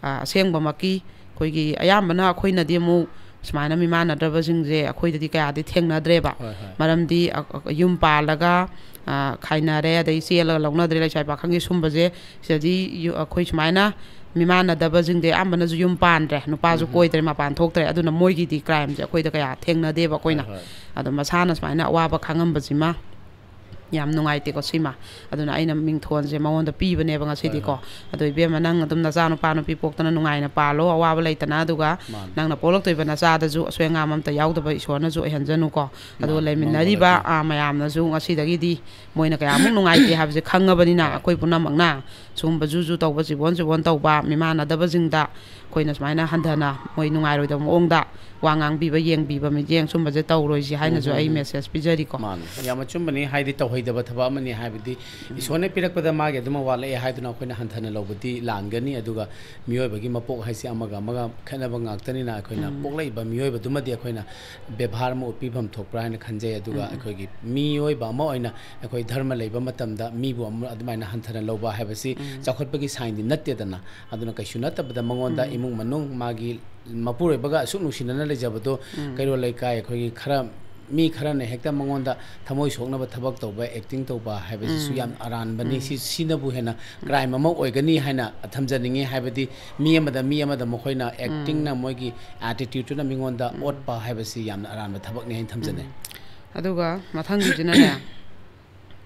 ꯑ, ꯑꯁꯦꯡꯕꯃꯛꯀꯤ ꯑꯩꯈꯣꯏꯒꯤ ꯑꯌꯥꯝꯕꯅ ꯑꯩꯈꯣꯏꯅꯗꯤ ꯑꯃꯨꯛ ꯁꯨꯃꯥꯏꯅ ꯃꯤꯃꯥꯟꯅꯗ꯭ꯔꯕꯁꯤꯡꯁꯦ ꯑꯩꯈꯣꯏꯗꯗꯤ ꯀꯌꯥꯗꯤ ꯊꯦꯡꯅꯗ꯭ꯔꯦꯕ꯫ ꯍꯣꯏ, ꯍꯣꯏ꯫ ꯃꯔꯝꯗꯤ, ꯑ, ꯑ, ꯌꯨꯝ ꯄꯥꯜꯂꯒ, ꯑ, ꯈꯥꯏꯅꯔꯦ, ꯑꯗꯩ ꯆꯦꯜꯂꯒ ꯂꯧꯅꯗ꯭ꯔꯦ, ꯂꯩꯁꯥꯕꯤ ꯄꯥꯈꯪꯒꯤ ꯁꯨꯝꯕꯁꯦ ꯁꯤꯗꯗꯤ ꯌꯨ-, ꯑꯩꯈꯣꯏ ꯁꯨꯃꯥꯏꯅ ꯃꯤꯃꯥꯟꯅꯗꯕꯁꯤꯡꯗꯤ ꯑꯌꯥꯝꯕꯅꯁꯨ ꯌꯨꯝ ꯄꯥꯟꯗ꯭ꯔꯦ, ꯅꯨꯄꯥꯁꯨ ꯎꯝ꯫ ꯀꯣꯏꯗ꯭ꯔꯦ, ꯃꯄꯥꯟ ꯊꯣꯛꯇ꯭ꯔꯦ꯫ ꯑꯗꯨꯅ ꯃꯣꯏꯒꯤꯗꯤ crimeꯁꯦ ꯑꯩꯈꯣꯏꯗ ꯀꯌꯥ ꯊꯦꯡꯅꯗꯦꯕ ꯑꯩꯈꯣꯏꯅ꯫ ꯍꯣꯏ, ꯍꯣꯏ꯫ ꯑꯗꯣ ꯃꯁꯥꯅ ꯁꯨꯃꯥꯏꯅ ꯑꯋꯥꯕ ꯈꯥꯡꯉꯝꯕꯁꯤꯃ ꯌꯥꯝ ꯅꯨꯡꯉꯥꯏꯇꯦꯀꯣ ꯁꯤꯃ꯫ ꯑꯗꯨꯅ ꯑꯩꯅ ꯃꯤꯡꯊꯣꯟꯁꯦ ꯃꯉꯣꯟꯗ ꯄꯤꯕꯅꯦꯕ ꯉꯁꯤꯗꯤꯀꯣ꯫ ꯍꯣꯏ, ꯍꯣꯏ꯫ ꯑꯗꯣ ꯏꯕꯦꯝꯃ, ꯅꯪ ꯑꯗꯨꯝ ꯅꯆꯥ ꯅꯨꯄꯥ ꯅꯨꯄꯤ ꯄꯣꯛꯇꯅ ꯅꯨꯡꯉꯥꯏꯅ ꯄꯥꯜꯂꯣ, ꯑꯋꯥꯕ ꯂꯩꯇꯅ, ꯑꯗꯨꯒ ꯃꯥꯅꯦ꯫ ꯅꯪꯅ ꯄꯣꯛꯂꯛꯇꯣꯏꯕ ꯅꯆꯥꯗꯁꯨ ꯑꯁꯣꯏ ꯑꯉꯥꯝ ꯑꯝꯇ ꯌꯥꯎꯗꯕ ꯏꯁꯣꯔꯅꯁꯨ ꯑꯣꯏꯍꯟꯖꯅꯨꯀꯣ꯫ ꯑꯗꯨꯒ ꯃꯥꯅꯦ꯫ ꯂꯩꯃꯤꯟꯅꯔꯤꯕ, ꯃꯥꯡꯕ ꯑꯣꯏꯗꯦ꯫ ꯑ, ꯃꯌꯥꯝꯅꯁꯨ ꯉꯁꯤꯗꯒꯤꯗꯤ ꯃꯣꯏꯅ ꯀꯌꯥꯃꯨꯛ ꯅꯨꯡꯉꯥꯏꯇꯦ ꯍꯥꯏꯕꯁꯦ ꯈꯪꯉꯕꯅꯤꯅ, ꯍꯣꯏ꯫ ꯑꯩꯈꯣꯏ ꯄꯨꯝꯅꯃꯛꯅ ꯁꯨꯝꯕ ꯖꯨ ꯖꯨ ꯇꯧꯕ, ꯆꯤꯕꯣꯟ ꯆꯤꯕꯣꯟ ꯇꯧꯕ, ꯃꯤꯃꯥꯟꯅꯗꯕꯁꯤꯡꯗ ꯑꯩꯈꯣꯏꯅ ꯁꯨꯃꯥꯏꯅ ꯍꯟꯊꯅ ꯃꯣꯏ ꯅꯨꯡꯉꯥꯏꯔꯣꯏꯗꯕ ꯃꯑꯣꯡꯗ ꯋꯥ ꯉꯥꯡꯕꯤꯕ, ꯌꯦꯡꯕꯤꯕ, ꯃꯤꯠꯌꯦꯡ ꯁꯨꯝꯕꯁꯦ ꯇꯧꯔꯣꯏꯁꯤ ꯍꯥꯏꯅꯁꯨ ꯎꯝ, ꯎꯝ, ꯑꯩ ꯎꯝ꯫ Message ꯄꯤꯖꯔꯤꯀꯣ꯫ ꯃꯥꯅꯦ꯫ ꯌꯥꯝ ꯑꯆꯨꯝꯕꯅꯤ꯫ ꯍꯥꯏꯗꯤ ꯇꯧꯍꯩꯗꯕ ꯊꯕꯛ ꯑꯃꯅꯤ꯫ ꯍꯥꯏꯕꯗꯤ ꯎꯝ꯫ ꯏꯁꯣꯔꯅ ꯄꯤꯔꯛꯄꯗ ꯃꯥꯒꯤ ꯑꯗꯨꯃꯛ ꯋꯥꯠꯂꯛꯑꯦ ꯍꯥꯏꯗꯨꯅ ꯑꯩꯈꯣꯏꯅ ꯍꯟꯊꯅ ꯂꯧꯕꯗꯤ ꯂꯥꯟꯒꯅꯤ꯫ ꯑꯗꯨꯒ ꯃꯤꯑꯣꯏꯕꯒꯤ ꯃꯄꯣꯛ ꯍꯥꯏꯁꯦ ꯑꯃꯒ ꯑꯃꯒ ꯈꯦꯠꯅꯕ ꯉꯥꯛꯇꯅꯤꯅ, ꯑꯩꯈꯣꯏꯅ ꯎꯝ꯫ ꯄꯣꯛꯂꯛꯏꯕ ꯃꯤꯑꯣꯏꯕꯗꯨꯃꯗꯤ ꯑꯩꯈꯣꯏꯅ ꯕꯦꯕꯥꯔ ꯑꯃ ꯎꯠꯄꯤꯐꯝ ꯊꯣꯛꯄ꯭ꯔꯥ ꯍꯥꯏꯅ ꯈꯟꯖꯩ꯫ ꯑꯗꯨꯒ ꯎꯝ, ꯎꯝ꯫ ꯑꯩꯈꯣꯏꯒꯤ ꯃꯤꯑꯣꯏꯕ ꯑꯃ ꯑꯣꯏꯅ ꯑꯩꯈꯣꯏ ꯙꯔꯃ ꯂꯩꯕ ꯃꯇꯝꯗ ꯃꯤꯕꯨ ꯑꯃ ꯑꯗꯨꯃꯥꯏꯅ ꯍꯟꯊꯅ ꯂꯧꯕ ꯍꯥꯏꯕꯁꯤ ꯎꯝ꯫ ꯆꯥꯎꯈꯠꯄꯒꯤ signꯗꯤ ꯅꯠꯇꯦꯗꯅ꯫ ꯑꯗꯨꯅ ꯀꯩꯁꯨ ꯅꯠꯇꯕꯗ ꯃꯉꯣꯟꯗ ꯎꯝ꯫ ꯏꯃꯨꯡ ꯃꯅꯨꯡ, ꯃꯥꯒꯤ ꯃꯄꯨꯔꯣꯏꯕꯒ ꯑꯁꯨꯛ ꯅꯨꯡꯁꯤꯅꯅ ꯂꯩꯖꯕꯗꯣ, ꯎꯝ꯫ ꯀꯩꯔꯣꯜ ꯂꯩꯀꯥꯏ ꯑꯩꯈꯣꯏꯒꯤ ꯈꯔ, ꯃꯤ ꯈꯔꯅ ꯍꯦꯛꯇ ꯃꯉꯣꯟꯗ ꯊꯃꯣꯏ ꯁꯣꯛꯅꯕ ꯊꯕꯛ ꯇꯧꯕ, acting ꯇꯧꯕ ꯍꯥꯏꯕꯁꯤꯁꯨ ꯎꯝ꯫ ꯌꯥꯝ ꯑꯔꯥꯟꯕꯅꯤ꯫ ꯎꯝ꯫ ꯁꯤ, ꯁꯤꯅꯕꯨ ꯍꯦꯟꯅ crime ꯑꯃ ꯑꯣꯏꯒꯅꯤ ꯍꯥꯏꯅ ꯊꯝꯖꯅꯤꯡꯉꯤ꯫ ꯍꯥꯏꯕꯗꯤ ꯃꯤ ꯑꯃꯗ, ꯃꯤ ꯑꯃꯗ ꯃꯈꯣꯏꯅ actingꯅ ꯎꯝ꯫ ꯃꯣꯏꯒꯤ attitudeꯇꯨꯅ ꯃꯤꯉꯣꯟꯗ ꯎꯝ꯫ ꯑꯣꯠꯄ ꯍꯥꯏꯕꯁꯤ ꯌꯥꯝꯅ ꯑꯔꯥꯟꯕ ꯊꯕꯛꯅꯤ ꯍꯥꯏꯅ ꯊꯝꯖꯅꯤꯡꯉꯤ꯫ ꯎꯝ꯫ ꯑꯗꯨꯒ ꯃꯊꯪꯒꯤꯁꯤꯅꯅꯦ,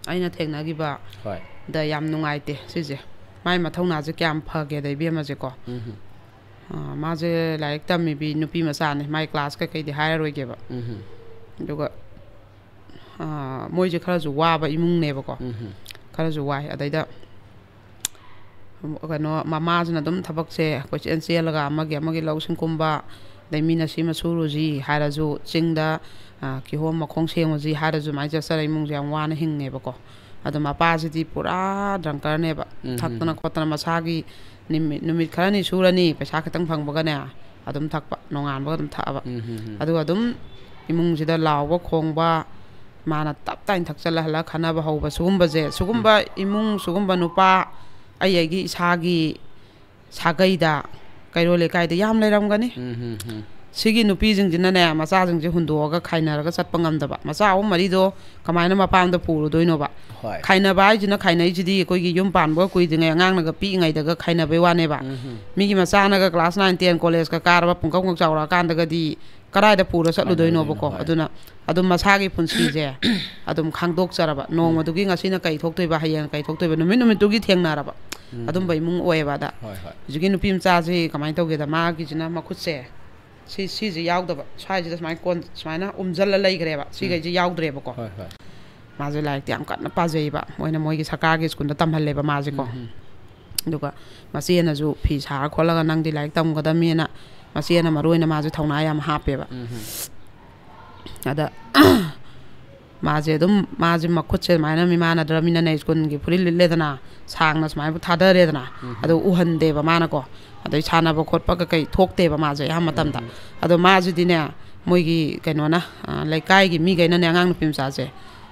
ꯑꯩꯅ ꯊꯦꯡꯅꯈꯤꯕ ꯍꯣꯏ꯫ ꯗ ꯌꯥꯝ ꯅꯨꯡꯉꯥꯏꯇꯦ ꯁꯤꯁꯦ꯫ ꯃꯥꯏ ꯃꯊꯧꯅꯥꯁꯦ ꯀꯌꯥꯝ ꯐꯒꯦꯗ, ꯏꯕꯦꯝꯃꯁꯦꯀꯣ꯫ ꯎꯝ꯫ ꯑ, ꯃꯥꯁꯦ ꯂꯥꯏꯔꯤꯛ ꯇꯝꯃꯤꯕꯤ ꯅꯨꯄꯤ ꯃꯆꯥꯅꯦ꯫ ꯃꯥꯏ class ꯀꯩꯀꯩꯗꯤ ꯍꯥꯏꯔꯔꯣꯏꯒꯦꯕ꯫ ꯎꯝ꯫ ꯑꯗꯨꯒ, ꯑ, ꯃꯣꯏꯁꯦ ꯈꯔꯁꯨ ꯋꯥꯕ ꯏꯃꯨꯡꯅꯦꯕꯀꯣ꯫ ꯎꯝ꯫ ꯈꯔꯁꯨ ꯋꯥꯏ꯫ ꯑꯗꯩꯗ ꯀꯩꯅꯣ, ꯃꯃꯥꯁꯤꯅ ꯑꯗꯨꯝ ꯊꯕꯛꯁꯦ ꯀꯣꯏꯆꯦꯟ ꯆꯦꯜꯂꯒ ꯑꯃꯒꯤ ꯑꯃꯒꯤ ꯂꯧ ꯁꯤꯡ ꯀꯨꯝꯕ, ꯑꯗꯩ ꯃꯤꯅ ꯁꯤꯃ ꯁꯨꯔꯨꯁꯤ ꯍꯥꯏꯔꯁꯨ, ꯆꯤꯡꯗ, ꯑ, ꯀꯤꯍꯣꯝ ꯃꯈꯣꯡ ꯁꯦꯡꯉꯨꯁꯤ ꯍꯥꯏꯔꯁꯨ, ꯑꯗꯨꯃꯥꯏꯅ ꯆꯠꯆꯔ ꯏꯃꯨꯡꯁꯦ ꯌꯥꯝ ꯋꯥꯅ ꯍꯤꯡꯉꯦꯕꯀꯣ꯫ ꯑꯗꯣ ꯃꯄꯥꯁꯤꯗꯤ ꯄꯨꯔꯥ drunkardꯅꯦꯕ꯫ ꯎꯝ, ꯊꯛꯇꯅ ꯎꯝ꯫ ꯈꯣꯠꯇꯅ ꯃꯁꯥꯒꯤ ꯅꯨꯃꯤꯠ ꯅꯨꯃꯤꯠ ꯈꯔꯅꯤ ꯁꯨꯔꯅꯤ, ꯄꯩꯁꯥ ꯈꯤꯇꯪ ꯐꯪꯕꯒꯅꯦ ꯑꯗꯨꯝ ꯊꯛꯄ, ꯅꯣꯡꯉꯥꯟꯕꯒ ꯑꯗꯨꯝ ꯊꯛꯑꯕ꯫ ꯎꯝ, ꯎꯝ, ꯎꯝ. ꯑꯗꯨꯒ ꯑꯗꯨꯝ ꯏꯃꯨꯡꯁꯤꯗ ꯂꯥꯎꯕ ꯈꯣꯡꯕ, ꯃꯥꯅ ꯇꯞ ꯇꯥꯏꯅ ꯊꯛꯆꯜꯂ ꯍꯜꯂ ꯈꯠꯅꯕ ꯍꯧꯕ, ꯁꯤꯒꯨꯝꯕꯁꯦ, ꯁꯤꯒꯨꯝꯕ ꯏꯃꯨꯡ, ꯁꯤꯒꯨꯝꯕ ꯅꯨꯄꯥ ꯑꯩ ꯑꯩꯒꯤ ꯏꯁꯥꯒꯤ ꯁꯥꯒꯩꯗ, ꯀꯩꯔꯣꯜ ꯂꯩꯀꯥꯏꯗ ꯌꯥꯝ ꯂꯩꯔꯝꯒꯅꯤ꯫ ꯎꯝ, ꯎꯝ, ꯎꯝ. ꯁꯤꯒꯤ ꯅꯨꯄꯤꯁꯤꯡꯁꯤꯅꯅꯦ, ꯃꯆꯥꯁꯤꯡꯁꯦ ꯍꯨꯟꯗꯣꯛꯑꯒ ꯈꯥꯏꯅꯔꯒ ꯆꯠꯄ ꯉꯝꯗꯕ, ꯃꯆꯥ ꯑꯍꯨꯝ ꯃꯔꯤꯗꯣ ꯀꯃꯥꯏꯅ ꯃꯄꯥꯝꯗ ꯄꯨꯔꯨꯗꯣꯏꯅꯣꯕ? ꯍꯣꯏ. ꯈꯥꯏꯅꯕ ꯍꯥꯏꯁꯤꯅ, ꯈꯥꯏꯅꯩꯁꯤꯗꯤ ꯑꯩꯈꯣꯏꯒꯤ ꯌꯨꯝ ꯄꯥꯟꯕꯒ ꯀꯨꯏꯗ꯭ꯔꯤꯉꯩ ꯑꯉꯥꯡꯅꯒ ꯄꯤꯛꯏꯉꯩꯗꯒ ꯈꯥꯏꯅꯕꯩ ꯋꯥꯅꯦꯕ꯫ ꯎꯝ, ꯎꯝ. ꯃꯤꯒꯤ ꯃꯆꯥꯅꯒ class nine, ten, college-ꯀ ꯀꯥꯔꯕ, ꯄꯨꯡꯀꯝꯈꯛ ꯆꯥꯎꯔꯛꯑꯀꯥꯟꯗꯒꯗꯤ ꯀꯗꯥꯏꯗ ꯄꯨꯔ ꯆꯠꯂꯨꯗꯣꯏꯅꯣꯕꯀꯣ? ꯍꯣꯏ. ꯑꯗꯨꯅ ꯑꯗꯨꯝ ꯃꯁꯥꯒꯤ ꯄꯨꯟꯁꯤꯁꯦ ꯑꯗꯨꯝ ꯈꯥꯡꯗꯣꯛꯆꯔꯕ, ꯅꯣꯡꯃꯗꯨꯒꯤ ꯉꯁꯤꯅ ꯀꯩ ꯊꯣꯛꯇꯣꯏꯕ, ꯍꯌꯦꯡ ꯀꯩ ꯊꯣꯛꯇꯣꯏꯕ, ꯅꯨꯃꯤꯠ ꯅꯨꯃꯤꯠꯇꯨꯒꯤ ꯊꯦꯡꯅꯔꯕ, ꯎꯝ. ꯑꯗꯨꯝꯕ ꯏꯃꯨꯡ ꯑꯣꯏꯌꯦꯕ꯫ ꯑꯗ ꯍꯣꯏ, ꯍꯣꯏ. ꯍꯧꯖꯤꯛꯀꯤ ꯅꯨꯄꯤ ꯃꯆꯥꯁꯤ ꯀꯃꯥꯏꯅ ꯇꯧꯒꯦꯗ, ꯃꯥꯒꯤꯁꯤꯅ ꯃꯈꯨꯠꯁꯦ ꯁꯤ, ꯁꯤꯁꯦ ꯌꯥꯎꯗꯕ, ꯁ꯭ꯋꯥꯏꯁꯤꯗ ꯁꯨꯃꯥꯏꯅ ꯀꯣꯟ, ꯁꯨꯃꯥꯏꯅ ꯎꯝꯁꯤꯜꯂ ꯂꯩꯈ꯭ꯔꯦꯕ, ꯁꯤꯈꯩꯁꯦ ꯌꯥꯎꯗ꯭ꯔꯦꯕꯀꯣ꯫ ꯍꯣꯏ, ꯍꯣꯏ. ꯃꯥꯁꯦ ꯂꯥꯏꯔꯤꯛꯇꯤ ꯌꯥꯝ ꯀꯟꯅ ꯄꯥꯖꯩꯕ, ꯃꯣꯏꯅ ꯃꯣꯏꯒꯤ ꯁꯔꯀꯥꯔꯒꯤ ꯁ꯭ꯀꯨꯜꯗ ꯇꯝꯍꯜꯂꯦꯕ ꯃꯥꯁꯦꯀꯣ꯫ ꯎꯝ, ꯎꯝ. ꯑꯗꯨꯒ ꯃꯆꯦꯅꯁꯨ ꯐꯤ ꯁꯥꯔ ꯈꯣꯠꯂꯒ ꯅꯪꯗꯤ ꯂꯥꯏꯔꯤꯛ ꯇꯝꯒꯗꯕꯅꯦꯅ, ꯃꯆꯦꯅ ꯃꯔꯨ ꯑꯣꯏꯅ ꯃꯥꯁꯦ ꯊꯧꯅꯥ ꯌꯥꯝ ꯍꯥꯞꯄꯦꯕ꯫ ꯎꯝ, ꯎꯝ. ꯑꯗ ꯃꯥꯁꯦ ꯑꯗꯨꯝ, ꯃꯥꯁꯦ ꯃꯈꯨꯠꯁꯦ ꯑꯗꯨꯃꯥꯏꯅ ꯃꯤꯃꯥꯟꯅꯗ꯭ꯔꯃꯤꯅꯅꯦ, ꯁ꯭ꯀꯨꯜꯒꯤ ꯐꯨꯔꯤꯠ ꯂꯤꯠꯂꯦꯗꯅ, ꯁꯥꯡꯅ ꯁꯨꯃꯥꯏꯅ ꯊꯥꯗꯔꯦꯗꯅ, ꯎꯝ. ꯑꯗꯨ ꯎꯍꯟꯗꯦꯕ ꯃꯥꯅꯀꯣ꯫ ꯑꯗꯩ ꯁꯥꯟꯅꯕ ꯈꯣꯠꯄ ꯀꯩꯀꯩ ꯊꯣꯛꯇꯦꯕ ꯃꯥꯁꯦ ꯑꯌꯥꯝꯕ ꯃꯇꯝꯗ꯫ ꯎꯝ. ꯑꯗꯣ ꯃꯥꯁꯤꯗꯤꯅꯦ, ꯃꯣꯏꯒꯤ ꯀꯩꯅꯣꯅ, ꯑ, ꯂꯩꯀꯥꯏꯒꯤ ꯃꯤꯈꯩꯅꯅꯦ ꯑꯉꯥꯡ ꯅꯨꯄꯤ ꯃꯆꯥꯁꯦ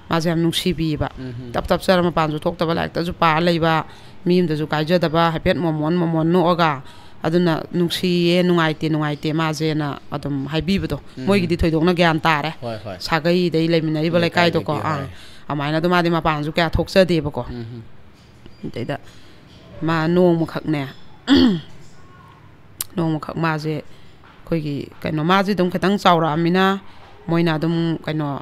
ꯃꯥꯁꯦ ꯌꯥꯝ ꯅꯨꯡꯁꯤꯕꯤꯌꯦꯕ꯫ ꯎꯝ. ꯇꯞ ꯇꯞ ꯆꯠꯂ ꯃꯄꯥꯟꯁꯨ ꯊꯣꯛꯇꯕ, ꯂꯥꯏꯔꯤꯛꯇꯁꯨ ꯄꯥꯔ ꯂꯩꯕ, ꯃꯤ ꯑꯃꯗꯁꯨ ꯀꯥꯏꯖꯗꯕ, ꯍꯥꯏꯐꯦꯠ ꯃꯣꯃꯣꯟ ꯃꯣꯃꯣꯟ ꯅꯣꯛꯑꯒ, ꯑꯗꯨꯅ ꯅꯨꯡꯁꯤꯌꯦ, ꯅꯨꯡꯉꯥꯏꯇꯦ, ꯅꯨꯡꯉꯥꯏꯇꯦ ꯃꯥꯁꯦꯅ ꯑꯗꯨꯝ ꯍꯥꯏꯕꯤꯕꯗꯣ꯫ ꯎꯝ. ꯃꯣꯏꯒꯤꯗꯤ ꯊꯣꯏꯗꯣꯛꯅ ꯒ꯭ꯌꯥꯟ ꯇꯥꯔꯦ꯫ ꯍꯣꯏ, ꯍꯣꯏ. ꯁꯥꯒꯩꯗꯩ ꯂꯩꯃꯤꯟꯅꯔꯤꯕ ꯂꯩꯀꯥꯏꯗꯣꯀꯣ꯫ ꯂꯩꯀꯥꯏꯗꯒꯤ, ꯑꯥ꯫ ꯍꯣꯏ. ꯑꯗꯨꯃꯥꯏꯅ ꯑꯗꯨ ꯃꯥꯗꯤ ꯃꯄꯥꯟꯁꯨ ꯀꯌꯥ ꯊꯣꯛꯆꯗꯦꯕꯀꯣ꯫ ꯎꯝ. ꯑꯗꯩꯗ ꯃꯥ ꯅꯣꯡꯃꯈꯛꯅꯦ, ꯅꯣꯡꯃꯈꯛ ꯃꯥꯁꯦ ꯑꯩꯈꯣꯏꯒꯤ ꯀꯩꯅꯣ, ꯃꯥꯁꯦ ꯑꯗꯨꯝ ꯈꯤꯇꯪ ꯆꯥꯎꯔꯛꯑꯃꯤꯅ, ꯃꯣꯏꯅ ꯑꯗꯨꯝ ꯀꯩꯅꯣ,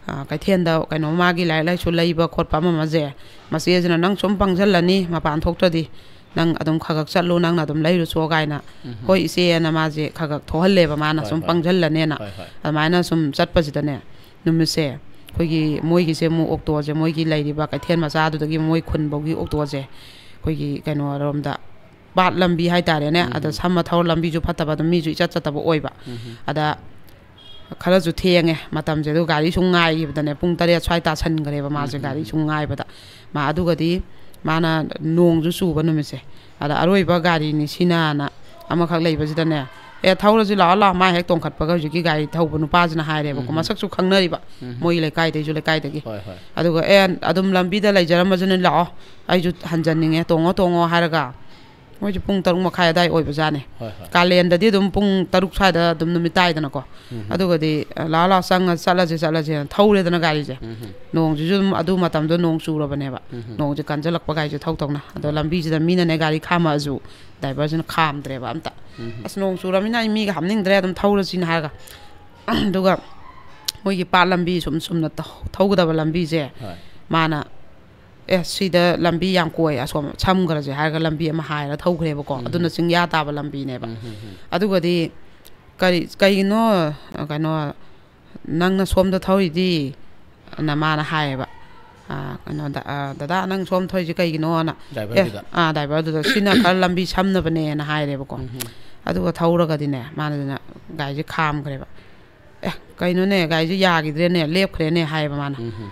ꯑ, ꯀꯩꯊꯦꯜꯗ ꯀꯩꯅꯣ, ꯃꯥꯒꯤ ꯂꯥꯏꯔꯤꯛ ꯂꯥꯏꯁꯨ ꯂꯩꯕ ꯈꯣꯠꯄ ꯑꯃ ꯑꯃꯁꯦ, ꯃꯆꯦꯁꯤꯅ, "ꯅꯪ ꯁꯨꯝ ꯄꯪꯁꯤꯜꯂꯅꯤ, ꯃꯄꯥꯟ ꯊꯣꯛꯇ꯭ꯔꯗꯤ ꯅꯪ ꯑꯗꯨꯝ ꯈꯔ ꯈꯔ ꯆꯠꯂꯨ, ꯅꯪꯅ ꯑꯗꯨꯝ ꯂꯩꯔꯨꯆꯣ" ꯀꯥꯏꯅ꯫ ꯎꯝ. "ꯍꯣꯏ ꯏꯆꯦ" ꯑꯅ ꯃꯥꯁꯦ ꯈꯔ ꯈꯔ ꯊꯣꯛꯍꯜꯂꯦꯕ, ꯃꯥꯅ ꯍꯣꯏ, ꯁꯨꯝ ꯍꯣꯏ. ꯄꯪꯁꯤꯜꯂꯅꯦꯅ꯫ ꯍꯣꯏ, ꯍꯣꯏ. ꯑꯗꯨꯃꯥꯏꯅ ꯁꯨꯝ ꯆꯠꯄꯁꯤꯗꯅꯦ, ꯅꯨꯃꯤꯠꯁꯦ ꯑꯩꯈꯣꯏꯒꯤ ꯃꯣꯏꯒꯤꯁꯦ ꯑꯃꯨꯛ ꯑꯣꯛꯇꯣꯁꯦ, ꯃꯣꯏꯒꯤ ꯂꯩꯔꯤꯕ ꯀꯩꯊꯦꯜ ꯃꯆꯥꯗꯨꯗꯒꯤ ꯃꯣꯏ ꯈꯨꯟꯐꯧꯒꯤ ꯑꯣꯛꯇꯣꯁꯦ ꯑꯩꯈꯣꯏꯒꯤ ꯀꯩꯅꯣꯔꯣꯝꯗ, ꯄꯥꯠ ꯂꯝꯕꯤ ꯍꯥꯏꯇꯥꯔꯦꯅꯦ, ꯎꯝ. ꯑꯗ ꯁꯝꯃ ꯊꯧꯔ ꯂꯝꯕꯤꯁꯨ ꯐꯠꯇꯕ, ꯑꯗꯨꯝ ꯃꯤꯁꯨ ꯏꯆꯠ ꯆꯠꯇꯕ ꯑꯣꯏꯕ꯫ ꯎꯝ. ꯑꯗ ꯈꯔꯁꯨ ꯊꯦꯡꯉꯦ ꯃꯇꯝꯁꯦ, ꯑꯗꯨ ꯒꯥꯔꯤ ꯁꯨꯝ ꯉꯥꯏꯈꯤꯕꯗꯅꯦ, ꯄꯨꯡ ꯇꯔꯦꯠ ꯁ꯭ꯋꯥꯏ ꯇꯥꯁꯟꯈ꯭ꯔꯦꯕ ꯃꯥꯁꯦ, ꯎꯝ. ꯒꯥꯔꯤ ꯁꯨꯝ ꯉꯥꯏꯕꯗ꯫ ꯃꯥ ꯑꯗꯨꯒꯗꯤ ꯃꯥꯅ ꯅꯣꯡꯁꯨ ꯆꯨꯕ ꯅꯨꯃꯤꯠꯁꯦ, ꯑꯗ ꯑꯔꯣꯏꯕ ꯒꯥꯔꯤꯅꯤ ꯁꯤꯅꯅ ꯑꯃꯈꯛ ꯂꯩꯕꯁꯤꯗꯅꯦ, "ꯑꯦ, ꯊꯧꯔꯁꯤ ꯂꯥꯛꯑꯣ, ꯂꯥꯛꯑꯣ", ꯃꯥ ꯍꯦꯛ ꯇꯣꯡꯈꯠꯄꯒ ꯍꯧꯖꯤꯛꯀꯤ ꯒꯥꯔꯤ ꯊꯧꯕ ꯅꯨꯄꯥꯁꯤꯅ ꯍꯥꯏꯔꯦꯕꯀꯣ, ꯎꯝ꯫ ꯃꯁꯛꯁꯨ ꯈꯪꯅꯔꯤꯕ, ꯎꯝ꯫ ꯃꯣꯏꯒꯤ ꯂꯩꯀꯥꯏꯗꯩꯁꯨ, ꯂꯩꯀꯥꯏꯗꯒꯤ꯫ ꯍꯣꯏ, ꯍꯣꯏ꯫ ꯑꯗꯨꯒ, "ꯑꯦ, ꯑꯗꯨꯝ ꯂꯝꯕꯤꯗ ꯂꯩꯖꯔꯝꯃꯁꯨꯅꯦ, ꯂꯥꯛꯑꯣ, ꯑꯩꯁꯨ ꯍꯟꯖꯟꯅꯤꯡꯉꯦ, ꯇꯣꯡꯉꯣ, ꯇꯣꯡꯉꯣ" ꯍꯥꯏꯔꯒ, ꯃꯣꯏꯁꯦ ꯄꯨꯡ ꯇꯔꯨꯛ ꯃꯈꯥꯏ ꯑꯗꯥꯏ ꯑꯣꯏꯕꯖꯥꯠꯅꯦ꯫ ꯍꯣꯏ, ꯍꯣꯏ꯫ ꯀꯥꯂꯦꯟꯗꯗꯤ ꯑꯗꯨꯝ ꯄꯨꯡ ꯇꯔꯨꯛ ꯁ꯭ꯋꯥꯏꯗ ꯑꯗꯨꯝ ꯅꯨꯃꯤꯠ ꯇꯥꯏꯗꯅꯀꯣ꯫ ꯎꯝ꯫ ꯑꯗꯨꯒꯗꯤ, "ꯑ, ꯂꯥꯛꯑꯣ, ꯂꯥꯛꯑꯣ, ꯆꯪꯉ ꯆꯠꯂꯁꯦ, ꯆꯠꯂꯁꯦꯅ" ꯊꯧꯔꯦꯗꯅ ꯒꯥꯔꯤꯁꯦ꯫ ꯎꯝ꯫ ꯅꯣꯡꯁꯤꯁꯨ ꯑꯗꯨꯝ ꯑꯗꯨ ꯃꯇꯝꯗꯣ ꯅꯣꯡ ꯆꯨꯔꯕꯅꯦꯕ꯫ ꯎꯝ꯫ ꯅꯣꯡꯁꯦ ꯀꯟꯖꯜꯂꯛꯄ, ꯒꯥꯔꯤꯁꯦ ꯊꯧ ꯊꯧꯅ꯫ ꯑꯗꯣ ꯂꯝꯕꯤꯁꯤꯗ ꯃꯤꯅꯅꯦ ꯒꯥꯔꯤ ꯈꯥꯝꯃꯛꯑꯁꯨ ꯗ꯭ꯔꯥꯏꯚꯔꯁꯤꯅ ꯈꯥꯝꯗ꯭ꯔꯦꯕ ꯑꯝꯇ꯫ ꯎꯝ꯫ "ꯑꯁ, ꯅꯣꯡ ꯆꯨꯔꯃꯤꯅ ꯑꯩ ꯃꯤꯒ ꯍꯥꯞꯅꯤꯡꯗ꯭ꯔꯦ, ꯑꯗꯨꯝ ꯊꯧꯔꯁꯤꯅ" ꯍꯥꯏꯔꯒ꯫ ꯑꯗꯨꯒ ꯃꯣꯏꯒꯤ ꯄꯥꯠ ꯂꯝꯕꯤ ꯁꯨꯝ ꯆꯨꯝꯅ ꯊꯧ-, ꯊꯧꯒꯗꯕ ꯂꯝꯕꯤꯁꯦ ꯍꯣꯏ꯫ ꯃꯥꯅ, "ꯑꯦ, ꯁꯤꯗ ꯂꯝꯕꯤ ꯌꯥꯝ ꯀꯣꯏ, ꯑꯁꯣꯝ ꯁꯝꯈ꯭ꯔꯁꯦ" ꯍꯥꯏꯔꯒ ꯂꯝꯕꯤ ꯑꯃ ꯍꯥꯏꯔ ꯊꯧꯈ꯭ꯔꯦꯕꯀꯣ꯫ ꯎꯝ꯫ ꯑꯗꯨꯅ ꯆꯤꯡꯌꯥ ꯇꯥꯕ ꯂꯝꯕꯤꯅꯦꯕ꯫ ꯎꯝ, ꯎꯝ, ꯎꯝ꯫ ꯑꯗꯨꯒꯗꯤ, "ꯀꯔꯤ, ꯀꯩꯒꯤꯅꯣ, ꯀꯩꯅꯣ, ꯅꯪꯅ ꯁꯣꯝꯗ ꯊꯧꯔꯤꯗꯤ?" ꯑꯅ ꯃꯥꯅ ꯍꯥꯏꯌꯦꯕ꯫ "ꯑ, ꯀꯩꯅꯣꯗ, ꯑ, ꯗꯗꯥ, ꯅꯪ ꯁꯣꯝ ꯊꯧꯔꯤꯁꯦ ꯀꯩꯒꯤꯅꯣꯅ?" ꯗ꯭ꯔꯥꯏꯚꯔꯗꯨꯗ꯫ "ꯑꯦ, ꯑꯥ, ꯗ꯭ꯔꯥꯏꯚꯔꯗꯨꯗ, ꯁꯤꯅ ꯈꯔ ꯂꯝꯕꯤ ꯁꯝꯅꯕꯅꯦꯅ" ꯍꯥꯏꯔꯦꯕꯀꯣ꯫ ꯎꯝ, ꯎꯝ꯫ ꯑꯗꯨꯒ ꯊꯧꯔꯒꯗꯤꯅꯦ, ꯃꯥꯅ ꯑꯗꯨꯅ ꯒꯥꯔꯤꯁꯦ ꯈꯥꯝꯈ꯭ꯔꯦꯕ꯫ "ꯑꯦ, ꯀꯩꯅꯣꯅꯦ, ꯒꯥꯔꯤꯁꯦ ꯌꯥꯈꯤꯗ꯭ꯔꯦꯅꯦ, ꯂꯦꯞꯈ꯭ꯔꯦꯅꯦ" ꯍꯥꯏꯌꯦꯕ ꯃꯥꯅ꯫ ꯎꯝ, ꯎꯝ꯫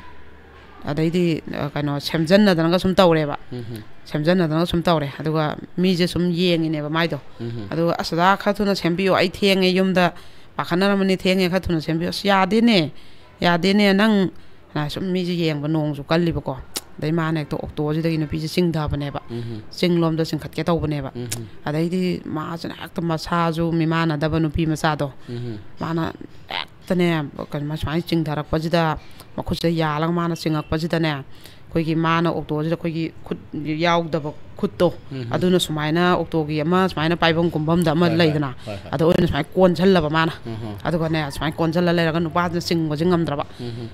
ꯑꯗꯩꯗꯤ, ꯑ, ꯀꯩꯅꯣ, ꯁꯦꯝꯖꯟꯅꯗꯅꯒ ꯁꯨꯝ ꯇꯧꯔꯦꯕ꯫ ꯎꯝ, ꯎꯝ꯫ ꯁꯦꯝꯖꯟꯅꯗꯅꯒ ꯁꯨꯝ ꯇꯧꯔꯦ꯫ ꯑꯗꯨꯒ ꯃꯤꯁꯦ ꯁꯨꯝ ꯌꯦꯡꯉꯤꯅꯦꯕ ꯃꯥꯏꯗꯣ꯫ ꯎꯝ, ꯎꯝ꯫ ꯑꯗꯨꯒ, "ꯑꯁ, ꯑꯣꯖꯥ, ꯈꯔ ꯊꯨꯅ ꯁꯦꯝꯕꯤꯌꯣ, ꯑꯩ ꯊꯦꯡꯉꯦ, ꯌꯨꯝꯗ ꯄꯥꯈꯠꯅꯔꯝꯃꯅꯤ, ꯊꯦꯡꯉꯦ, ꯈꯔ ꯊꯨꯅ ꯁꯦꯝꯕꯤꯌꯣ"꯫ "ꯑꯁ, ꯌꯥꯗꯦꯅꯦ, ꯌꯥꯗꯦꯅꯦ, ꯅꯪ"꯫ ꯑ, ꯁꯨꯝ ꯃꯤꯁꯦ ꯌꯦꯡꯕ, ꯅꯣꯡꯁꯨ ꯀꯜꯂꯤꯕꯀꯣ꯫ ꯑꯗꯩ ꯃꯥꯅ ꯍꯦꯛꯇ ꯑꯣꯛꯇꯣꯁꯤꯗꯒꯤ ꯅꯨꯄꯤꯁꯦ ꯆꯤꯡꯊꯕꯅꯦꯕ꯫ ꯎꯝ, ꯎꯝ꯫ ꯆꯤꯡꯂꯣꯝꯗ ꯆꯤꯡꯈꯠꯀꯦ ꯇꯧꯕꯅꯦꯕ꯫ ꯎꯝ, ꯎꯝ꯫ ꯑꯗꯩꯗꯤ ꯃꯥꯁꯤꯅ ꯍꯦꯛꯇ ꯃꯁꯥꯁꯨ ꯃꯤꯃꯥꯟꯅꯗꯕ ꯅꯨꯄꯤ ꯃꯆꯥꯗꯣ꯫ ꯎꯝ, ꯎꯝ꯫ ꯃꯥꯅ ꯍꯦꯛꯇꯅꯦ, ꯀꯩꯅꯣ, ꯁꯨꯃꯥꯏꯅ ꯆꯤꯡꯊꯔꯛꯄꯁꯤꯗ, ꯃꯈꯨꯠꯁꯤꯗ ꯌꯥꯜꯂꯒ ꯃꯥꯅ ꯆꯤꯡꯉꯛꯄꯁꯤꯗꯅꯦ, ꯑꯩꯈꯣꯏꯒꯤ ꯃꯥꯅ ꯑꯣꯛꯇꯣꯁꯤꯗ ꯑꯩꯈꯣꯏꯒꯤ ꯈꯨꯠ ꯌꯥꯎꯗꯕ ꯈꯨꯠꯇꯣ, ꯎꯝ, ꯎꯝ꯫ ꯑꯗꯨꯅ ꯁꯨꯃꯥꯏꯅ ꯑꯣꯛꯇꯣꯒꯤ ꯑꯃ ꯁꯨꯃꯥꯏꯅ ꯄꯥꯏꯐꯝ ꯀꯨꯝꯐꯝꯗ ꯑꯃ ꯍꯣꯏ, ꯍꯣꯏ, ꯂꯩꯗꯅ, ꯍꯣꯏ, ꯍꯣꯏ꯫ ꯑꯗ ꯑꯣꯏꯅ ꯁꯨꯃꯥꯏꯅ ꯀꯣꯟꯁꯤꯜꯂꯕ ꯃꯥꯅ꯫ ꯎꯝ, ꯎꯝ꯫ ꯑꯗꯨꯒꯅꯦ, ꯁꯨꯃꯥꯏꯅ ꯀꯣꯟꯁꯤꯜꯂ ꯂꯩꯔꯒ ꯅꯨꯄꯥꯁꯤꯅ ꯆꯤꯡꯕꯁꯦ ꯉꯝꯗ꯭ꯔꯕ꯫ ꯎꯝ, ꯎꯝ꯫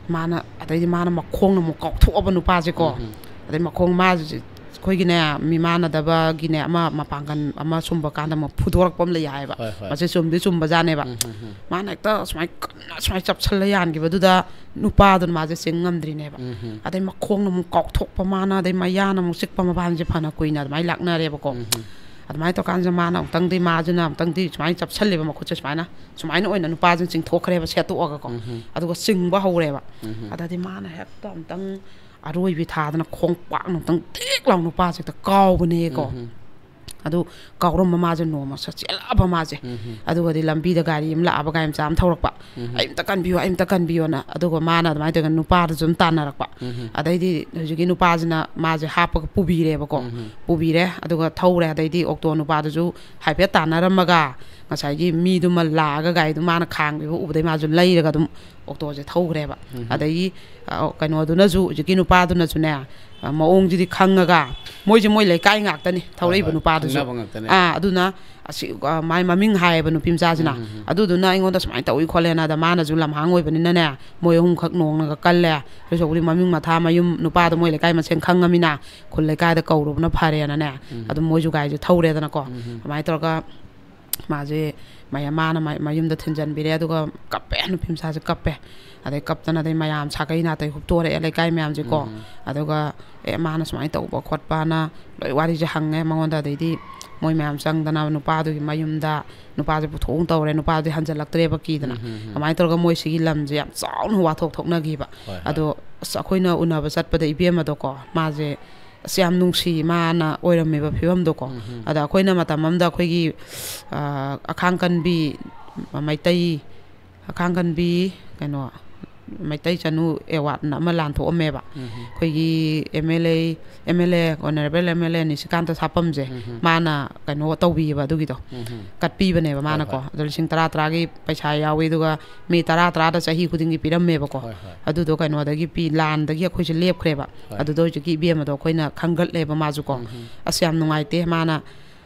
ꯃꯥꯅ, ꯑꯗꯩꯗꯤ ꯃꯥꯅ ꯃꯈꯣꯡꯅ ꯑꯃꯨꯛ ꯀꯥꯎꯊꯣꯛꯑꯕ ꯅꯨꯄꯥꯁꯦꯀꯣ꯫ ꯎꯝ, ꯎꯝ꯫ ꯑꯗꯩ ꯃꯈꯣꯡ ꯃꯥꯁꯦ ꯑꯩꯈꯣꯏꯒꯤꯅꯦ, ꯃꯤꯃꯥꯟꯅꯗꯕꯒꯤꯅꯦ, ꯑꯃ ꯃꯄꯥꯡꯒꯜ ꯑꯃ ꯁꯨꯝꯕ ꯀꯥꯟꯗ ꯑꯃꯨꯛ ꯐꯨꯗꯣꯔꯛꯄ ꯑꯃ ꯂꯩ ꯍꯥꯏꯌꯦꯕ꯫ ꯍꯣꯏ, ꯍꯣꯏ꯫ ꯃꯁꯤ ꯆꯨꯝꯗꯤ ꯆꯨꯝꯕꯖꯥꯠꯅꯦꯕ꯫ ꯎꯝ, ꯎꯝ, ꯎꯝ꯫ ꯃꯥꯅ ꯍꯦꯛꯇ ꯁꯨꯃꯥꯏꯅ ꯀꯟꯅ ꯁꯨꯃꯥꯏꯅ ꯆꯞꯁꯜꯂ ꯌꯥꯟꯈꯤꯕꯗꯨꯗ ꯅꯨꯄꯥꯗꯨꯅ ꯃꯥꯁꯦ ꯆꯤꯡ ꯉꯝꯗ꯭ꯔꯤꯅꯦꯕ꯫ ꯎꯝ, ꯎꯝ꯫ ꯑꯗꯩ ꯃꯈꯣꯡꯅ ꯑꯃꯨꯛ ꯀꯥꯎꯊꯣꯛꯄ ꯃꯥꯅ, ꯑꯗꯩ ꯃꯌꯥꯅ ꯑꯃꯨꯛ ꯆꯤꯛꯄ, ꯃꯕꯥꯅꯤꯁꯦ ꯐꯅ ꯀꯨꯏꯅ ꯑꯗꯨꯃꯥꯏꯅ ꯂꯥꯛꯅꯔꯦꯕꯀꯣ꯫ ꯎꯝ, ꯎꯝ꯫ ꯑꯗꯨꯃꯥꯏꯅ ꯇꯧꯔꯀꯥꯟꯁꯤꯗ ꯃꯥꯅ ꯑꯃꯨꯛꯇꯪꯗꯤ, ꯃꯥꯁꯤꯅ ꯑꯃꯨꯛꯇꯪꯗꯤ ꯁꯨꯃꯥꯏꯅ ꯆꯞꯁꯜꯂꯦꯕ ꯃꯈꯨꯠꯁꯦ ꯁꯨꯃꯥꯏꯅ, ꯁꯨꯃꯥꯏꯅ ꯑꯣꯏꯅ ꯅꯨꯄꯥꯁꯤꯅ ꯆꯤꯡꯊꯣꯛꯈ꯭ꯔꯦꯕ ꯁꯦꯠꯇꯣꯛꯑꯒꯀꯣ꯫ ꯎꯝ, ꯎꯝ꯫ ꯑꯗꯨꯒ ꯆꯤꯡꯕ ꯍꯧꯔꯦꯕ꯫ ꯎꯝ, ꯎꯝ꯫ ꯑꯗꯗꯤ ꯃꯥꯅ ꯍꯦꯛꯇ ꯑꯃꯨꯛꯇꯪ ꯑꯔꯣꯏꯕꯤ ꯊꯥꯗꯅ ꯈꯣꯡꯄꯥꯛ ꯑꯃꯨꯛꯇꯪ ꯇꯦꯛ ꯂꯥꯎ ꯅꯨꯄꯥꯁꯦ ꯍꯦꯛꯇ ꯀꯥꯎꯕꯅꯦꯀꯣ꯫ ꯑꯗꯨ ꯀꯥꯎꯔꯝꯕ ꯃꯥꯁꯦ ꯅꯣꯡꯃ ꯁ-, ꯆꯦꯜꯂꯛꯑꯕ ꯃꯥꯁꯦ꯫ ꯑꯗꯨꯒꯗꯤ ꯂꯝꯕꯤꯗ ꯒꯥꯔꯤ ꯑꯃ ꯂꯥꯛꯑꯕ, ꯒꯥꯔꯤ ꯃꯆꯥ ꯑꯃ ꯊꯧꯔꯛꯄ꯫ "ꯑꯩ ꯑꯝꯇ ꯀꯟꯕꯤꯌꯨ, ꯑꯩ ꯑꯝꯇ ꯀꯟꯕꯤꯌꯣꯅ", ꯑꯗꯨꯒ ꯃꯥꯅ ꯑꯗꯨꯃꯥꯏꯅ ꯇꯧꯔꯒ ꯅꯨꯄꯥꯗꯨꯁꯨ ꯑꯗꯨꯝ ꯇꯥꯟꯅꯔꯛꯄ꯫ ꯑꯗꯩꯗꯤ ꯍꯧꯖꯤꯛꯀꯤ ꯅꯨꯄꯥꯁꯤꯅ ꯃꯥꯁꯦ ꯍꯥꯞꯄꯒ ꯄꯨꯕꯤꯔꯦꯕꯀꯣ꯫ ꯄꯨꯕꯤꯔꯦ, ꯑꯗꯨꯒ ꯊꯧꯔꯦ꯫ ꯑꯗꯩꯗꯤ ꯑꯣꯛꯇꯣ ꯅꯨꯄꯥꯗꯨꯁꯨ ꯍꯥꯏꯐꯦꯠ ꯇꯥꯟꯅꯔꯝꯃꯒ, ꯉꯁꯥꯏꯒꯤ ꯃꯤꯗꯨꯃ ꯂꯥꯛꯑꯒ ꯒꯥꯔꯤꯗꯨ ꯃꯥꯅ ꯈꯥꯡꯕꯤꯕ ꯎꯕꯗꯩ ꯃꯥꯁꯨ ꯂꯩꯔꯒ ꯑꯗꯨꯝ ꯑꯣꯛꯇꯣꯁꯦ ꯊꯧꯈ꯭ꯔꯦꯕ꯫ ꯑꯗꯒꯤ, ꯑ, ꯀꯩꯅꯣꯗꯨꯅꯁꯨ, ꯍꯧꯖꯤꯛꯀꯤ ꯅꯨꯄꯥꯗꯨꯅꯁꯨꯅꯦ, ꯑ, ꯃꯑꯣꯡꯁꯤꯗꯤ ꯈꯪꯉꯒ, ꯃꯣꯏꯁꯦ ꯃꯣꯏ ꯂꯩꯀꯥꯏ ꯉꯥꯛꯇꯅꯤ ꯊꯧꯔꯛꯏꯕ ꯍꯣꯏ, ꯅꯨꯄꯥꯗꯨꯁꯨ꯫ ꯈꯪꯅꯕ ꯉꯥꯛꯇꯅꯦ꯫ ꯑꯥ, ꯑꯗꯨꯅ ꯑꯁꯤ, ꯑ, ꯃꯥꯏ ꯃꯃꯤꯡ ꯍꯥꯏꯌꯦꯕ ꯅꯨꯄꯤ ꯃꯆꯥꯁꯤꯅ꯫ ꯑꯗꯨꯗꯨꯅ ꯑꯩꯉꯣꯟꯗ ꯁꯨꯃꯥꯏꯅ ꯇꯧꯏ ꯈꯣꯠꯂꯦꯅ, ꯑꯗ ꯃꯥꯅꯁꯨ ꯂꯝꯍꯥꯡ ꯑꯣꯏꯕꯅꯤꯅꯅꯦ, ꯃꯣꯏ ꯑꯍꯨꯝꯈꯛ ꯅꯣꯡꯅꯒ ꯀꯜꯂꯦ꯫ ꯑꯗꯨ ꯁꯔꯨꯛꯄꯨꯗꯤ ꯃꯃꯤꯡ ꯃꯊꯥ ꯃꯌꯨꯝ ꯅꯨꯄꯥꯗꯣ ꯃꯣꯏ ꯂꯩꯀꯥꯏ ꯃꯁꯦꯟ ꯈꯪꯉꯃꯤꯅ, ꯈꯨꯜ ꯂꯩꯀꯥꯏꯗ ꯀꯧꯔꯨꯕꯅ ꯐꯔꯦꯅꯅꯦ꯫ ꯑꯗꯨꯝ ꯃꯣꯏꯁꯨ ꯒꯥꯔꯤꯁꯦ ꯊꯧꯔꯦꯗꯅꯀꯣ꯫ ꯑꯗꯨꯃꯥꯏꯅ ꯇꯧꯔꯒ ꯃꯥꯁꯦ ꯃꯌꯥꯝ, ꯃꯥꯅ ꯃ-, ꯃꯌꯨꯝꯗ ꯊꯤꯟꯖꯟꯕꯤꯔꯦ꯫ ꯑꯗꯨꯒ ꯀꯞꯄꯦ, ꯅꯨꯄꯤ ꯃꯆꯥꯁꯦ ꯀꯞꯄꯦ꯫ ꯑꯗꯩ ꯀꯞꯇꯅ, ꯑꯗꯩ ꯃꯌꯥꯝ ꯁꯥꯒꯩ ꯅꯥꯇꯩ ꯍꯨꯞꯇꯣꯔꯛꯑꯦ, ꯂꯩꯀꯥꯏ ꯃꯌꯥꯝꯁꯦꯀꯣ꯫ ꯑꯗꯨꯒ, "ꯑꯦ, ꯃꯥꯅ ꯁꯨꯃꯥꯏꯅ ꯇꯧꯕ ꯈꯣꯠꯄꯅ" ꯂꯣꯏ ꯋꯥꯔꯤꯁꯦ ꯍꯪꯉꯦ ꯃꯉꯣꯟꯗ꯫ ꯑꯗꯩꯗꯤ ꯃꯣꯏ ꯃꯌꯥꯝ ꯆꯪꯗꯅ ꯅꯨꯄꯥꯗꯨꯒꯤ ꯃꯌꯨꯝꯗ, ꯅꯨꯄꯥꯁꯦ ꯄꯨꯊꯣꯛ ꯇꯧꯔꯦ, ꯅꯨꯄꯥꯗꯨꯗꯤ ꯍꯟꯖꯜꯂꯛꯇ꯭ꯔꯦꯕ ꯀꯤꯗꯅ꯫ ꯑꯗꯨꯃꯥꯏꯅ ꯇꯧꯔꯒ ꯃꯣꯏ ꯁꯤꯒꯤ ꯂꯝꯁꯦ ꯌꯥꯝ ꯆꯥꯎꯅ ꯋꯥꯊꯣꯛ ꯊꯣꯛꯅꯈꯤꯕ꯫ ꯍꯣꯏ, ꯍꯣꯏ꯫ ꯑꯗꯣ ꯑꯁ, ꯑꯩꯈꯣꯏꯅ ꯎꯅꯕ ꯆꯠꯄꯗ ꯏꯕꯦꯝꯃꯗꯣꯀꯣ, ꯃꯥꯁꯦ ꯑꯁ, ꯌꯥꯝ ꯅꯨꯡꯁꯤ ꯃꯥꯅ ꯑꯣꯏꯔꯝꯃꯤꯕ ꯐꯤꯕꯝꯗꯣꯀꯣ꯫ ꯑꯗ ꯑꯩꯈꯣꯏꯅ ꯃꯇꯝ ꯑꯃꯗ ꯑꯩꯈꯣꯏꯒꯤ, ꯑ, ꯑꯈꯥꯡ ꯀꯟꯕꯤ ꯃꯩꯇꯩ, ꯑꯈꯥꯡ ꯀꯟꯕꯤ, ꯀꯩꯅꯣ, ꯃꯩꯇꯩ ꯆꯅꯨ ꯑꯦꯋꯥꯔꯗꯅ ꯑꯃ ꯂꯥꯟꯊꯣꯛꯑꯝꯃꯦꯕ꯫ ꯑꯩꯈꯣꯏꯒꯤ M L A, M L A, Honourable M L A ꯅꯤꯁꯤꯀꯥꯟꯇ ꯁꯥꯄꯝꯁꯦ, ꯃꯥꯅ ꯀꯩꯅꯣ ꯇꯧꯕꯤꯌꯦꯕ ꯑꯗꯨꯒꯤꯗꯣ꯫ ꯀꯠꯄꯤꯕꯅꯦꯕ ꯍꯣꯏ, ꯃꯥꯅꯀꯣ꯫ ꯍꯣꯏ꯫ ꯑꯗꯣ ꯂꯤꯁꯤꯡ ꯇꯔꯥ ꯇꯔꯥꯒꯤ ꯄꯩꯁꯥ ꯌꯥꯎꯏ, ꯑꯗꯨꯒ ꯃꯤ ꯇꯔꯥ ꯇꯔꯥꯗ ꯆꯍꯤ ꯈꯨꯗꯤꯡꯒꯤ ꯄꯤꯔꯝꯃꯦꯕꯀꯣ꯫ ꯍꯣꯏ, ꯍꯣꯏ꯫ ꯑꯗꯨꯗꯣ ꯀꯩꯅꯣꯗꯒꯤ ꯄꯤ-, ꯂꯥꯟꯗꯒꯤ ꯑꯩꯈꯣꯏꯁꯦ ꯂꯦꯞꯈ꯭ꯔꯦꯕ꯫ ꯍꯣꯏ꯫ ꯑꯗꯨꯗ ꯍꯧꯖꯤꯛꯀꯤ ꯏꯕꯦꯝꯃꯗꯣ ꯑꯩꯈꯣꯏꯅ ꯈꯟꯒꯠꯂꯦꯕ ꯃꯥꯁꯨꯀꯣ꯫ ꯑꯁ, ꯌꯥꯝ ꯅꯨꯡꯉꯥꯏꯇꯦ, ꯃꯥꯅ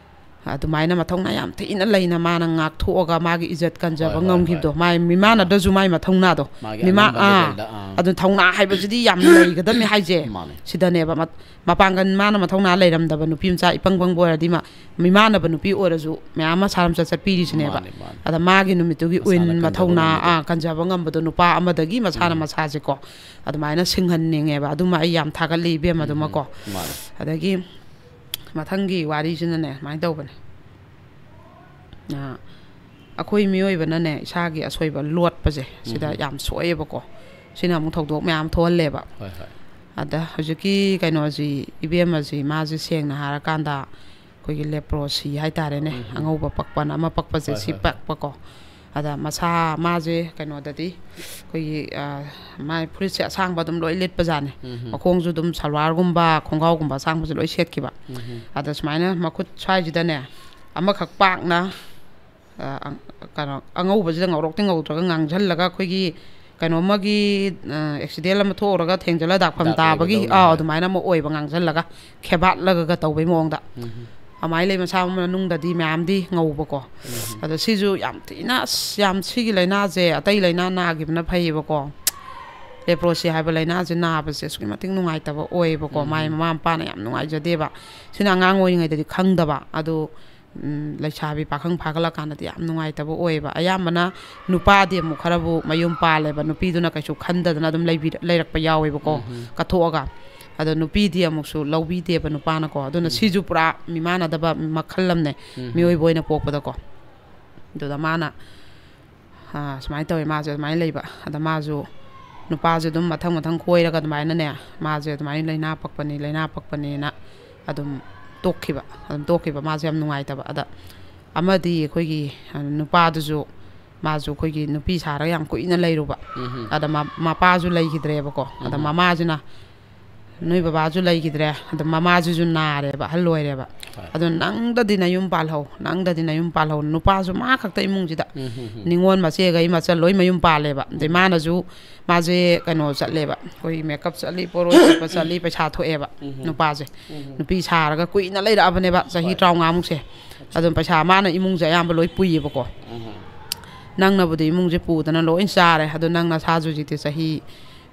ꯑꯗꯨꯃꯥꯏꯅ ꯃꯊꯧꯅꯥ ꯌꯥꯝ ꯊꯤꯅ ꯂꯩꯅ ꯃꯥꯅ ꯉꯥꯛꯊꯣꯛꯑꯒ ꯃꯥꯒꯤ ꯏꯖꯠ ꯀꯟꯖꯕ ꯍꯣꯏ, ꯍꯣꯏ, ꯉꯝꯈꯤꯕꯗꯣ꯫ ꯍꯣꯏ꯫ ꯃꯥꯏ ꯃꯤꯃꯥꯟꯅꯗ꯭ꯔꯁꯨ ꯃꯥꯏ ꯃꯊꯧꯅꯥꯗꯣ꯫ ꯃꯥꯒꯤ ꯃꯤꯃꯥ-, ꯑꯉꯝꯕ ꯑꯥ, levelꯗ, ꯑꯥ꯫ ꯑꯗꯨ ꯊꯧꯅꯥ ꯍꯥꯏꯕꯁꯤꯗꯤ ꯌꯥꯝ ꯂꯩꯒꯗꯕꯅꯤ ꯍꯥꯏꯁꯦ꯫ ꯃꯥꯅꯦ꯫ ꯁꯤꯗꯅꯦꯕ ꯃꯠ-, ꯃꯄꯥꯡꯒꯜ, ꯃꯥꯅ ꯃꯊꯧꯅꯥ ꯂꯩꯔꯝꯗꯕ ꯅꯨꯄꯤ ꯃꯆꯥ ꯏꯄꯪ ꯄꯪꯕ ꯑꯣꯏꯔꯗꯤ ꯃ-, ꯃꯤꯃꯥꯟꯅꯕ ꯅꯨꯄꯤ ꯑꯣꯏꯔꯁꯨ ꯃꯌꯥꯝ ꯑꯃ ꯁꯥꯔꯝꯆꯠ ꯆꯠꯄꯤꯔꯤꯁꯤꯅꯦꯕ꯫ ꯃꯥꯅꯦ, ꯃꯥꯅꯦ꯫ ꯑꯗ ꯃꯥꯒꯤ ꯅꯨꯃꯤꯠꯇꯨꯒꯤ ꯃꯁꯥꯅ ꯑꯣꯏꯅ ꯀꯟꯖꯕ ꯃꯊꯧꯅꯥ, ꯉꯝꯕꯗꯣ꯫ ꯑꯥ, ꯀꯟꯖꯕ ꯉꯝꯕꯗꯣ ꯅꯨꯄꯥ ꯑꯃꯗꯒꯤ ꯃꯁꯥꯅ ꯎꯝ꯫ ꯃꯁꯥꯁꯦꯀꯣ ꯑꯗꯨꯃꯥꯏꯅ ꯁꯤꯡꯍꯟꯅꯤꯡꯉꯦꯕ꯫ ꯑꯗꯨꯃ ꯑꯩ ꯌꯥꯝ ꯊꯥꯒꯠꯂꯤ ꯏꯕꯦꯝ ꯎꯝ, ꯑꯗꯨꯃꯀꯣ꯫ ꯎꯝ꯫ ꯃꯥꯅꯦ꯫ ꯑꯗꯒꯤ ꯃꯊꯪꯒꯤ ꯋꯥꯔꯤꯁꯤꯅꯅꯦ ꯁꯨꯃꯥꯏꯅ ꯇꯧꯕꯅꯦ꯫ ꯑ, ꯑꯩꯈꯣꯏ ꯃꯤꯑꯣꯏꯕꯅꯅꯦ ꯏꯁꯥꯒꯤ ꯑꯁꯣꯏꯕ ꯂꯣꯠꯄꯁꯦ ꯁꯤꯗ ꯎꯝ꯫ ꯌꯥꯝ ꯁꯣꯛꯑꯦꯕꯀꯣ꯫ ꯁꯤꯅ ꯑꯃꯨꯛ ꯊꯧꯗꯣꯛ ꯃꯌꯥꯝ ꯊꯣꯛꯍꯜꯂꯦꯕ꯫ ꯍꯣꯏ, ꯍꯣꯏ꯫ ꯑꯗ ꯍꯧꯖꯤꯛꯀꯤ ꯀꯩꯅꯣꯁꯤ, ꯏꯕꯦꯝꯃꯁꯤ, ꯃꯥꯁꯤ ꯁꯦꯡꯅ ꯍꯥꯏꯔꯀꯥꯟꯗ ꯑꯩꯈꯣꯏꯒꯤ ꯂꯦꯄ꯭ꯔꯣꯁꯤ ꯍꯥꯏꯇꯥꯔꯦꯅꯦ, ꯑꯉꯧꯕ ꯄꯛꯄꯅ ꯑꯃ ꯄꯛꯄꯁꯦ, ꯁꯤ ꯄꯛꯄꯀꯣ꯫ ꯑꯗ ꯃꯁꯥ ꯃꯥꯁꯦ ꯀꯩꯅꯣꯗꯗꯤ ꯑꯩꯈꯣꯏꯒꯤ, ꯑ, ꯃꯥꯏ ꯐꯨꯔꯤꯠꯁꯦ ꯑꯁꯥꯡꯕ ꯑꯗꯨꯝ ꯂꯣꯏ ꯂꯤꯠꯄꯖꯥꯠꯅꯦ꯫ ꯃꯈꯣꯡꯁꯨ ꯑꯗꯨꯝ ꯁꯜꯋꯥꯔꯒꯨꯝꯕ, ꯈꯣꯡꯒ꯭ꯔꯥꯎꯒꯨꯝꯕ ꯑꯁꯥꯡꯕꯁꯦ ꯂꯣꯏ ꯁꯦꯠꯈꯤꯕ꯫ ꯑꯗ ꯁꯨꯃꯥꯏꯅ ꯃꯈꯨꯠ ꯁ꯭ꯋꯥꯏꯁꯤꯗꯅꯦ ꯑꯃꯈꯛ ꯄꯥꯛꯅ, ꯑ, ꯑꯪ-, ꯀꯩꯅꯣ, ꯑꯉꯧꯕꯁꯤꯗ ꯉꯧꯔꯣꯛꯇꯤ ꯉꯧꯗ꯭ꯔꯒ ꯉꯥꯡꯁꯤꯜꯂꯒ ꯑꯩꯈꯣꯏꯒꯤ ꯀꯩꯅꯣ ꯑꯃꯒꯤ, ꯑ, ꯑꯦꯛꯁꯤꯗꯦꯟ ꯑꯃ ꯊꯣꯛꯎꯔꯒ ꯊꯦꯡꯖꯤꯜꯂ ꯗꯥꯛꯐꯝ ꯗꯥꯛ ꯂꯩꯕꯗꯧꯅ ꯇꯥꯕꯒꯤ, ꯑꯥ, ꯍꯥꯏ꯫ ꯑꯗꯨꯃꯥꯏꯅ ꯑꯃ ꯑꯣꯏꯕ, ꯉꯥꯡꯁꯤꯜꯂꯒ ꯈꯦꯕꯥꯠꯂꯒ ꯇꯧꯕꯩ ꯃꯑꯣꯡꯗ꯫ ꯑꯗꯨꯃꯥꯏꯅ ꯂꯩ, ꯃꯁꯥ ꯃꯅꯨꯡꯗꯗꯤ ꯃꯌꯥꯝꯗꯤ ꯉꯧꯕꯀꯣ꯫ ꯑꯗꯣ ꯁꯤꯁꯨ ꯌꯥꯝ ꯊꯤꯅ, ꯑꯁ, ꯌꯥꯝ ꯁꯤꯒꯤ ꯂꯥꯏꯅꯥꯁꯦ ꯑꯇꯩ ꯂꯥꯏꯅꯥ ꯅꯥꯈꯤꯕꯅ ꯐꯩꯌꯦꯕꯀꯣ꯫ ꯂꯦꯄ꯭ꯔꯣꯁꯤ ꯍꯥꯏꯕ ꯂꯥꯏꯅꯥꯁꯦ ꯅꯥꯕꯁꯦ ꯑꯁꯨꯛꯀꯤ ꯃꯇꯤꯛ ꯅꯨꯡꯉꯥꯏꯇꯕ ꯑꯣꯏꯌꯦꯕꯀꯣ꯫ ꯃꯥꯏ ꯃꯃꯥ ꯃꯄꯥꯅ ꯌꯥꯝ ꯅꯨꯡꯉꯥꯏꯖꯗꯦꯕ꯫ ꯁꯤꯅ ꯑꯉꯥꯡ ꯑꯣꯏꯔꯤꯉꯩꯗꯗꯤ ꯈꯪꯗꯕ꯫ ꯑꯗꯣ ꯎꯝ, ꯂꯩꯁꯥꯕꯤ ꯄꯥꯈꯪ ꯐꯥꯒꯠꯂꯀꯥꯟꯗꯗꯤ ꯌꯥꯝ ꯅꯨꯡꯉꯥꯏꯇꯕ ꯑꯣꯏꯌꯦꯕ꯫ ꯑꯌꯥꯝꯕꯅ ꯅꯨꯄꯥꯗꯤ ꯑꯃꯨꯛ ꯈꯔꯕꯨ ꯃꯌꯨꯝ ꯄꯥꯜꯂꯦꯕ, ꯅꯨꯄꯤꯗꯨꯅ ꯀꯩꯁꯨ ꯈꯟꯗꯗꯅ ꯑꯗꯨꯝ ꯂꯩꯕꯤꯔ-, ꯂꯩꯔꯛꯄ ꯌꯥꯎꯋꯦꯕꯀꯣ, ꯀꯠꯊꯣꯛꯑꯒ꯫ ꯑꯗꯣ ꯅꯨꯄꯤꯗꯤ ꯑꯃꯨꯛꯁꯨ ꯂꯧꯕꯤꯗꯦꯕ ꯅꯨꯄꯥꯅꯀꯣ꯫ ꯑꯗꯨꯅ ꯁꯤꯁꯨ ꯄꯨꯔꯥ ꯃꯤꯃꯥꯟꯅꯗꯕ ꯃꯈꯜ ꯑꯃꯅꯦ, ꯃꯤꯑꯣꯏꯕ ꯑꯣꯏꯅ ꯄꯣꯛꯄꯗꯀꯣ꯫ ꯑꯗꯨꯗ ꯃꯥꯅ ꯑꯥ, ꯁꯨꯃꯥꯏꯅ ꯇꯧꯋꯦ, ꯃꯥꯁꯦ ꯑꯗꯨꯃꯥꯏꯅ ꯂꯩꯕ꯫ ꯑꯗ ꯃꯥꯁꯨ ꯅꯨꯄꯥꯁꯦ ꯑꯗꯨꯝ ꯃꯊꯪ ꯃꯊꯪ ꯀꯣꯏꯔꯒ ꯑꯗꯨꯃꯥꯏꯅꯅꯦ, ꯃꯥꯁꯦ ꯑꯗꯨꯃꯥꯏꯅ ꯂꯥꯏꯅꯥ ꯄꯛꯄꯅꯤ, ꯂꯥꯏꯅꯥ ꯄꯛꯄꯅꯤꯅ ꯑꯗꯨꯝ ꯇꯣꯛꯈꯤꯕ꯫ ꯑꯗꯨꯝ ꯇꯣꯛꯈꯤꯕ, ꯃꯥꯁꯦ ꯌꯥꯝ ꯅꯨꯡꯉꯥꯏꯇꯕ꯫ ꯑꯗ ꯑꯃꯗꯤ ꯑꯩꯈꯣꯏꯒꯤ, ꯑ, ꯅꯨꯄꯥꯗꯨꯁꯨ, ꯃꯥꯁꯨ ꯑꯩꯈꯣꯏꯒꯤ ꯅꯨꯄꯤ ꯁꯥꯔꯒ ꯌꯥꯝ ꯀꯨꯏꯅ ꯂꯩꯔꯨꯕ꯫ ꯑꯗ ꯃ-, ꯃꯄꯥꯁꯨ ꯂꯩꯈꯤꯗ꯭ꯔꯦꯕꯀꯣ꯫ ꯑꯗ ꯃꯃꯥꯁꯤꯅ ꯅꯣꯏ ꯕꯕꯥꯁꯨ ꯂꯩꯈꯤꯗ꯭ꯔꯦ, ꯑꯗ ꯃꯃꯥꯁꯤꯁꯨ ꯅꯥꯔꯦꯕ, ꯑꯍꯜ ꯑꯣꯏꯔꯦꯕ꯫ ꯍꯣꯏ꯫ ꯑꯗꯣ ꯅꯪꯗꯗꯤ ꯅꯌꯨꯝ ꯄꯥꯜꯍꯧ, ꯅꯪꯗꯗꯤ ꯅꯌꯨꯝ ꯄꯥꯜꯍꯧ, ꯅꯨꯄꯥꯁꯨ ꯃꯥ ꯈꯛꯇ ꯏꯃꯨꯡꯁꯤꯗ꯫ ꯎꯝ, ꯍꯝ, ꯍꯝ꯫ ꯅꯤꯉꯣꯜ ꯃꯆꯦꯈꯩ ꯃꯆꯜ ꯂꯣꯏ ꯃꯌꯨꯝ ꯄꯥꯜꯂꯦꯕ꯫ ꯑꯗꯩ ꯃꯥꯅꯁꯨ, ꯃꯥꯁꯦ ꯀꯩꯅꯣ ꯆꯠꯂꯦꯕ, ꯑꯩꯈꯣꯏ ꯃꯦꯀꯞ ꯆꯠꯂꯤ, ꯄꯣꯔꯣꯏ ꯆꯠꯄ ꯆꯠꯂꯤ, ꯄꯩꯁꯥ ꯊꯣꯛꯑꯦꯕ꯫ ꯎꯝ, ꯍꯝ꯫ ꯅꯨꯄꯥꯁꯦ꯫ ꯎꯝ, ꯍꯝ꯫ ꯅꯨꯄꯤ ꯁꯥꯔꯒ ꯀꯨꯏꯅ ꯂꯩꯔꯛꯑꯕꯅꯦꯕ, ꯆꯍꯤ ꯍꯣꯏ꯫ ꯇꯔꯥꯃꯉꯥꯃꯨꯛꯁꯦ꯫ ꯑꯗꯨꯝ ꯄꯩꯁꯥ ꯃꯥꯅ ꯏꯃꯨꯡꯁꯦ ꯑꯌꯥꯝꯕ ꯂꯣꯏ ꯄꯨꯏꯌꯦꯕꯀꯣ꯫ ꯎꯝ, ꯍꯝ꯫ ꯅꯪꯅꯕꯨꯗꯤ ꯏꯃꯨꯡꯁꯦ ꯄꯨꯗꯅ ꯂꯣꯏ ꯆꯥꯔꯦ, ꯑꯗꯣ ꯅꯪ ꯅꯁꯥꯁꯨ ꯍꯧꯖꯤꯛꯇꯤ ꯆꯍꯤ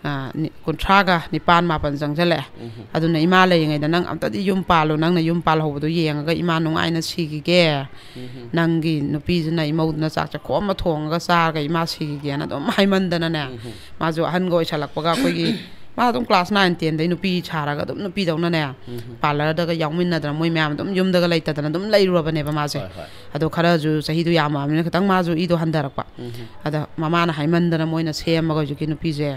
ꯑ, ꯅꯤ-, ꯀꯨꯟꯊ꯭ꯔꯥꯒ ꯅꯤꯄꯥꯟ ꯃꯥꯄꯟ ꯆꯪꯁꯤꯜꯂꯛꯑꯦ꯫ ꯎꯝꯍꯨꯝ꯫ ꯑꯗꯨꯅ ꯏꯃꯥ ꯂꯩꯔꯤꯉꯩꯗ ꯅꯪ ꯑꯝꯇꯗꯤ ꯌꯨꯝ ꯄꯥꯜꯂꯨ, ꯅꯪꯅ ꯌꯨꯝ ꯄꯥꯜꯍꯧꯕꯗꯣ ꯌꯦꯡꯉꯒ ꯏꯃꯥ ꯅꯨꯡꯉꯥꯏꯅ ꯁꯤꯈꯤꯒꯦ꯫ ꯎꯝꯍꯨꯝ꯫ ꯅꯪꯒꯤ ꯅꯨꯄꯤꯗꯨꯅ, ꯏꯃꯧꯗꯨꯅ ꯆꯥꯛ ꯆꯈꯣꯝ ꯑꯃ ꯊꯣꯡꯉꯒ ꯆꯥꯔꯒ ꯏꯃꯥ ꯁꯤꯈꯤꯒꯦꯅ ꯑꯗꯨꯝ ꯍꯥꯏꯃꯟꯗꯅꯅꯦ꯫ ꯎꯝꯍꯨꯝ꯫ ꯃꯥꯁꯨ ꯑꯍꯟꯒ ꯑꯣꯏꯁꯜꯂꯛꯄꯒ ꯑꯩꯈꯣꯏꯒꯤ, ꯃꯥ ꯑꯗꯨꯝ class nine tenꯗꯩ ꯅꯨꯄꯤ ꯁꯥꯔꯒ ꯑꯗꯨꯝ ꯅꯨꯄꯤꯗꯧꯅꯅꯦ, ꯎꯝꯍꯨꯝ꯫ Parlourꯗꯒ ꯌꯥꯎꯃꯤꯟꯅꯗꯅ ꯃꯣꯏ ꯃꯌꯥꯝ ꯑꯗꯨꯝ ꯌꯨꯝꯗꯒ ꯂꯩꯇꯗꯅ ꯑꯗꯨꯝ ꯂꯩꯔꯨꯔꯕꯅꯦꯕ ꯃꯥꯁꯦ꯫ ꯍꯣꯏ, ꯍꯣꯏ꯫ ꯑꯗꯣ ꯈꯔꯁꯨ ꯆꯍꯤꯗꯣ ꯌꯥꯝꯃꯛꯑꯕꯅꯤꯅ ꯈꯤꯇꯪ ꯃꯥꯁꯨ ꯏꯗꯣ ꯍꯟꯊꯔꯛꯄ꯫ ꯎꯝꯍꯨꯝ꯫ ꯑꯗ ꯃꯃꯥꯅ ꯍꯥꯏꯃꯟꯗꯅ ꯃꯣꯏꯅ ꯁꯦꯝꯃꯒ ꯍꯧꯖꯤꯛꯀꯤ ꯅꯨꯄꯤꯁꯦ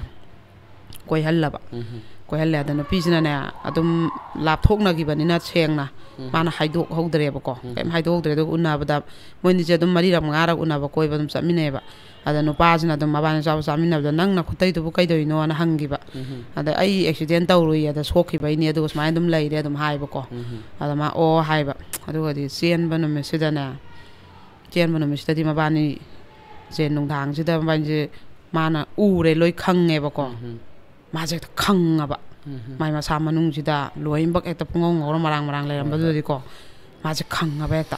ꯀꯣꯏꯍꯜꯂꯕ꯫ ꯎꯝꯍꯨꯝ꯫ ꯀꯣꯏꯍꯜꯂꯦ꯫ ꯑꯗ ꯅꯨꯄꯤꯁꯤꯅꯅꯦ, ꯑꯗꯨꯝ ꯂꯥꯞꯊꯣꯛꯅꯈꯤꯕꯅꯤꯅ ꯁꯦꯡꯅ ꯎꯝ꯫ ꯃꯥꯅ ꯍꯥꯏꯗꯣꯛꯍꯧꯗ꯭ꯔꯦꯕꯀꯣ꯫ ꯎꯝ꯫ ꯀꯩꯝ ꯍꯥꯏꯗꯣꯛꯍꯧꯗ꯭ꯔꯦ꯫ ꯑꯗꯨꯒ ꯎꯅꯕꯗ ꯃꯣꯏꯅꯤꯁꯦ ꯑꯗꯨꯝ ꯃꯔꯤꯔꯛ ꯃꯉꯥꯔꯛ ꯎꯅꯕ ꯀꯣꯏꯕ ꯑꯗꯨꯝ ꯆꯠꯃꯤꯟꯅꯩꯌꯦꯕ꯫ ꯑꯗ ꯅꯨꯄꯥꯁꯤꯅ ꯑꯗꯨꯝ ꯃꯕꯥꯅꯤ ꯆꯥꯕ ꯆꯥꯃꯤꯟꯅꯕꯗ, "ꯅꯪ ꯅꯈꯨꯠꯇꯩꯗꯨꯕꯨ ꯀꯩꯗꯧꯔꯤꯅꯣꯅ?" ꯍꯪꯈꯤꯕ꯫ ꯎꯝ꯫ ꯑꯗ "ꯑꯩ ꯑꯦꯛꯁꯤꯗꯦꯟ ꯇꯧꯔꯨꯏ, ꯑꯗ ꯁꯣꯛꯈꯤꯕꯩꯅꯦ, ꯑꯗꯨꯒ ꯁꯨꯃꯥꯏꯅ ꯑꯗꯨꯝ ꯂꯩꯔꯦ" ꯑꯗꯨꯝ ꯍꯥꯏꯕꯀꯣ꯫ ꯎꯝ꯫ ꯑꯗ ꯃꯥ "ꯑꯣ" ꯍꯥꯏꯕ꯫ ꯑꯗꯨꯒꯗꯤ ꯆꯦꯟꯕ ꯅꯨꯃꯤꯠꯁꯤꯗꯅꯦ, ꯆꯦꯟꯕ ꯅꯨꯃꯤꯠꯁꯤꯗꯗꯤ ꯃꯕꯥꯅꯤꯁꯦ ꯅꯨꯡꯗꯥꯡꯁꯤꯗ ꯃꯕꯥꯅꯤꯁꯦ ꯃꯥꯅ ꯎꯔꯦ, ꯂꯣꯏ ꯈꯪꯉꯦꯕꯀꯣ꯫ ꯎꯝ꯫ ꯃꯥꯁꯦ ꯍꯦꯛꯇ ꯈꯪꯉꯕ꯫ ꯎꯝ꯫ ꯃꯥꯏ ꯃꯁꯥ ꯃꯅꯨꯡꯁꯤꯗ ꯂꯣꯏꯅꯃꯛ ꯍꯦꯛꯇ ꯄꯨꯡꯉꯧ ꯉꯧꯔ ꯃꯔꯥꯡ ꯃꯔꯥꯡ ꯂꯩꯔꯝꯕꯗꯨꯗꯗꯤꯀꯣ, ꯃꯥꯁꯦ ꯈꯪꯉꯕ ꯍꯦꯛꯇ꯫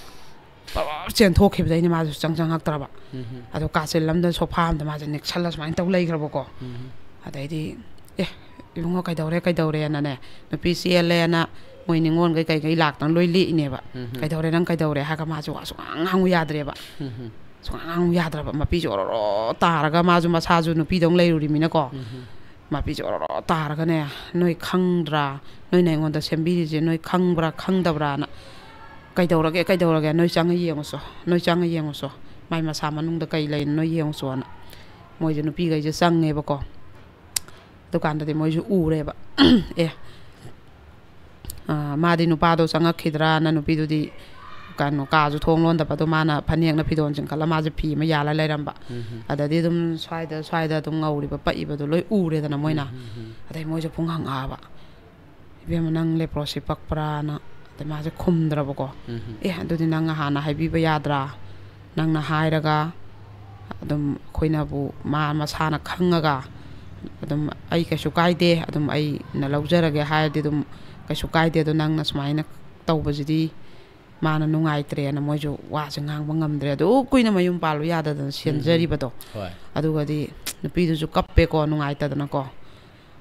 ꯄꯔꯞ ꯆꯦꯟꯊꯣꯛꯈꯤꯕꯗꯩꯅꯦ ꯃꯥꯁꯨ ꯆꯪ ꯆꯪꯉꯛꯇ꯭ꯔꯕ꯫ ꯎꯝ꯫ ꯑꯗꯣ ꯀꯥꯆꯤꯜ ꯑꯃꯗ ꯁꯣꯐꯥ ꯑꯃꯗ ꯃꯥꯁꯦ ꯅꯦꯛꯁꯜꯂ ꯁꯨꯃꯥꯏꯅ ꯇꯧ ꯂꯩꯈ꯭ꯔꯕꯀꯣ꯫ ꯎꯝ꯫ ꯑꯗꯩꯗꯤ, "ꯑꯦ, ꯏꯕꯨꯡꯉꯣ, ꯀꯩꯗꯧꯔꯦ, ꯀꯩꯗꯧꯔꯦꯅꯅꯦ?" ꯅꯨꯄꯤ ꯆꯦꯜꯂꯦꯅ ꯃꯣꯏ ꯅꯤꯉꯣꯜꯈꯩ ꯀꯩꯀꯩ ꯂꯥꯛꯇꯅ ꯂꯣꯏ ꯂꯦꯛꯏꯅꯦꯕ꯫ ꯎꯝ꯫ "ꯀꯩꯗꯧꯔꯦ, ꯅꯪ ꯀꯩꯗꯧꯔꯦ?" ꯍꯥꯏꯔꯒ ꯃꯥꯁꯦ ꯋꯥ ꯁꯨꯉꯥꯡ ꯉꯥꯡꯉꯨ ꯌꯥꯗ꯭ꯔꯦꯕ꯫ ꯎꯝ꯫ ꯁꯨꯉꯥꯡ ꯉꯥꯡꯉꯨ ꯌꯥꯗ꯭ꯔꯕ꯫ ꯃꯄꯤꯁꯦ ꯑꯣꯔꯣꯔꯣ ꯇꯥꯔꯒ, ꯃꯥꯁꯨ ꯃꯁꯥꯁꯨ ꯅꯨꯄꯤꯗꯧꯅ ꯂꯩꯔꯨꯔꯤꯃꯤꯅꯀꯣ꯫ ꯎꯝ꯫ ꯃꯄꯤꯁꯦ ꯑꯣꯔꯣꯔꯣ ꯇꯥꯔꯒꯅꯦ, "ꯅꯣꯏ ꯈꯪꯗ꯭ꯔꯥ? ꯅꯣꯏꯅ ꯑꯩꯉꯣꯟꯗ ꯁꯦꯝꯕꯤꯔꯤꯁꯦ ꯅꯣꯏ ꯈꯪꯕ꯭ꯔꯥ, ꯈꯪꯗꯕ꯭ꯔꯥꯅ?" "ꯀꯩꯗꯧꯔꯒꯦ, ꯀꯩꯗꯧꯔꯒꯦ? ꯅꯣꯏ ꯆꯪꯉ ꯌꯦꯡꯉꯨꯁꯣ, ꯅꯣꯏ ꯆꯪꯉ ꯌꯦꯡꯉꯨꯁꯣ꯫ ꯃꯥꯏ ꯃꯁꯥ ꯃꯅꯨꯡꯗ ꯀꯩ ꯂꯩꯅꯣ ꯅꯣꯏ ꯌꯦꯡꯉꯨꯁꯣꯅ"꯫ ꯃꯣꯏꯁꯦ ꯅꯨꯄꯤꯈꯩꯁꯦ ꯆꯪꯉꯦꯕꯀꯣ꯫ ꯑꯗꯨꯀꯥꯟꯗꯗꯤ ꯃꯣꯏꯁꯨ ꯎꯔꯦꯕ꯫ ꯑꯦ, ꯑ, ꯃꯥꯗꯤ ꯅꯨꯄꯥꯗꯣ ꯆꯪꯉꯛꯈꯤꯗ꯭ꯔꯥꯅ, ꯅꯨꯄꯤꯗꯨꯗꯤ ꯀꯩꯅꯣ, ꯀꯥꯁꯨ ꯊꯣꯡ ꯂꯣꯟꯗꯕꯗꯣ, ꯃꯥꯅ ꯐꯅꯦꯛꯅ ꯐꯤꯗꯣꯟ ꯆꯤꯡꯈꯠꯂ ꯃꯥꯁꯦ ꯐꯤ ꯑꯃ ꯌꯥꯜꯂ ꯂꯩꯔꯝꯕ꯫ ꯎꯝ꯫ ꯑꯗꯗꯤ ꯑꯗꯨꯝ ꯁ꯭ꯋꯥꯏꯗ, ꯁ꯭ꯋꯥꯏꯗ ꯑꯗꯨꯝ ꯉꯧꯔꯤꯕ ꯄꯛꯏꯕꯗꯣ ꯂꯣꯏ ꯎꯔꯦꯗꯅ ꯃꯣꯏꯅ꯫ ꯎꯝ꯫ ꯑꯗꯩ ꯃꯣꯏꯁꯦ ꯄꯨꯡꯍꯪ ꯉꯛꯑꯕ꯫ "ꯏꯕꯦꯝꯃ, ꯅꯪ ꯂꯦꯄ꯭ꯔꯣꯁꯤ ꯄꯛꯄ꯭ꯔꯥꯅ?" ꯑꯗꯩ ꯃꯥꯁꯦ ꯈꯨꯝꯗ꯭ꯔꯕꯀꯣ꯫ ꯎꯝ꯫ "ꯑꯦ, ꯑꯗꯨꯗꯤ ꯅꯪ ꯍꯥꯟꯅ ꯍꯥꯏꯕꯤꯕ ꯌꯥꯗ꯭ꯔꯥ? ꯅꯪꯅ ꯍꯥꯏꯔꯒ ꯑꯗꯨꯝ ꯑꯩꯈꯣꯏꯅꯕꯨ, ꯃꯥ ꯃꯁꯥꯅ ꯈꯪꯉꯒ ꯑꯗꯨꯝ ꯑꯩ ꯀꯩꯁꯨ ꯀꯥꯏꯗꯦ, ꯑꯗꯨꯝ ꯑꯩꯅ ꯂꯧꯖꯔꯒꯦ ꯍꯥꯏꯔꯗꯤ ꯑꯗꯨꯝ ꯀꯩꯁꯨ ꯀꯥꯏꯗꯦ꯫ ꯑꯗꯣ ꯅꯪꯅ ꯁꯨꯃꯥꯏꯅ ꯇꯧꯕꯁꯤꯗꯤ ꯃꯥꯅ ꯅꯨꯡꯉꯥꯏꯇ꯭ꯔꯦꯅ" ꯃꯣꯏꯁꯨ ꯋꯥꯁꯦ ꯉꯥꯡꯕ ꯉꯝꯗ꯭ꯔꯦ꯫ ꯑꯗꯨ ꯀꯨꯏꯅ ꯃꯌꯨꯝ ꯄꯥꯜꯂꯨ ꯌꯥꯗꯗꯅ ꯎꯝ꯫ ꯁꯦꯝꯖꯔꯤꯕꯗꯣ꯫ ꯍꯣꯏ꯫ ꯑꯗꯨꯒꯗꯤ ꯅꯨꯄꯤꯗꯨꯁꯨ ꯀꯞꯄꯦꯀꯣ, ꯅꯨꯡꯉꯥꯏꯇꯗꯅꯀꯣ꯫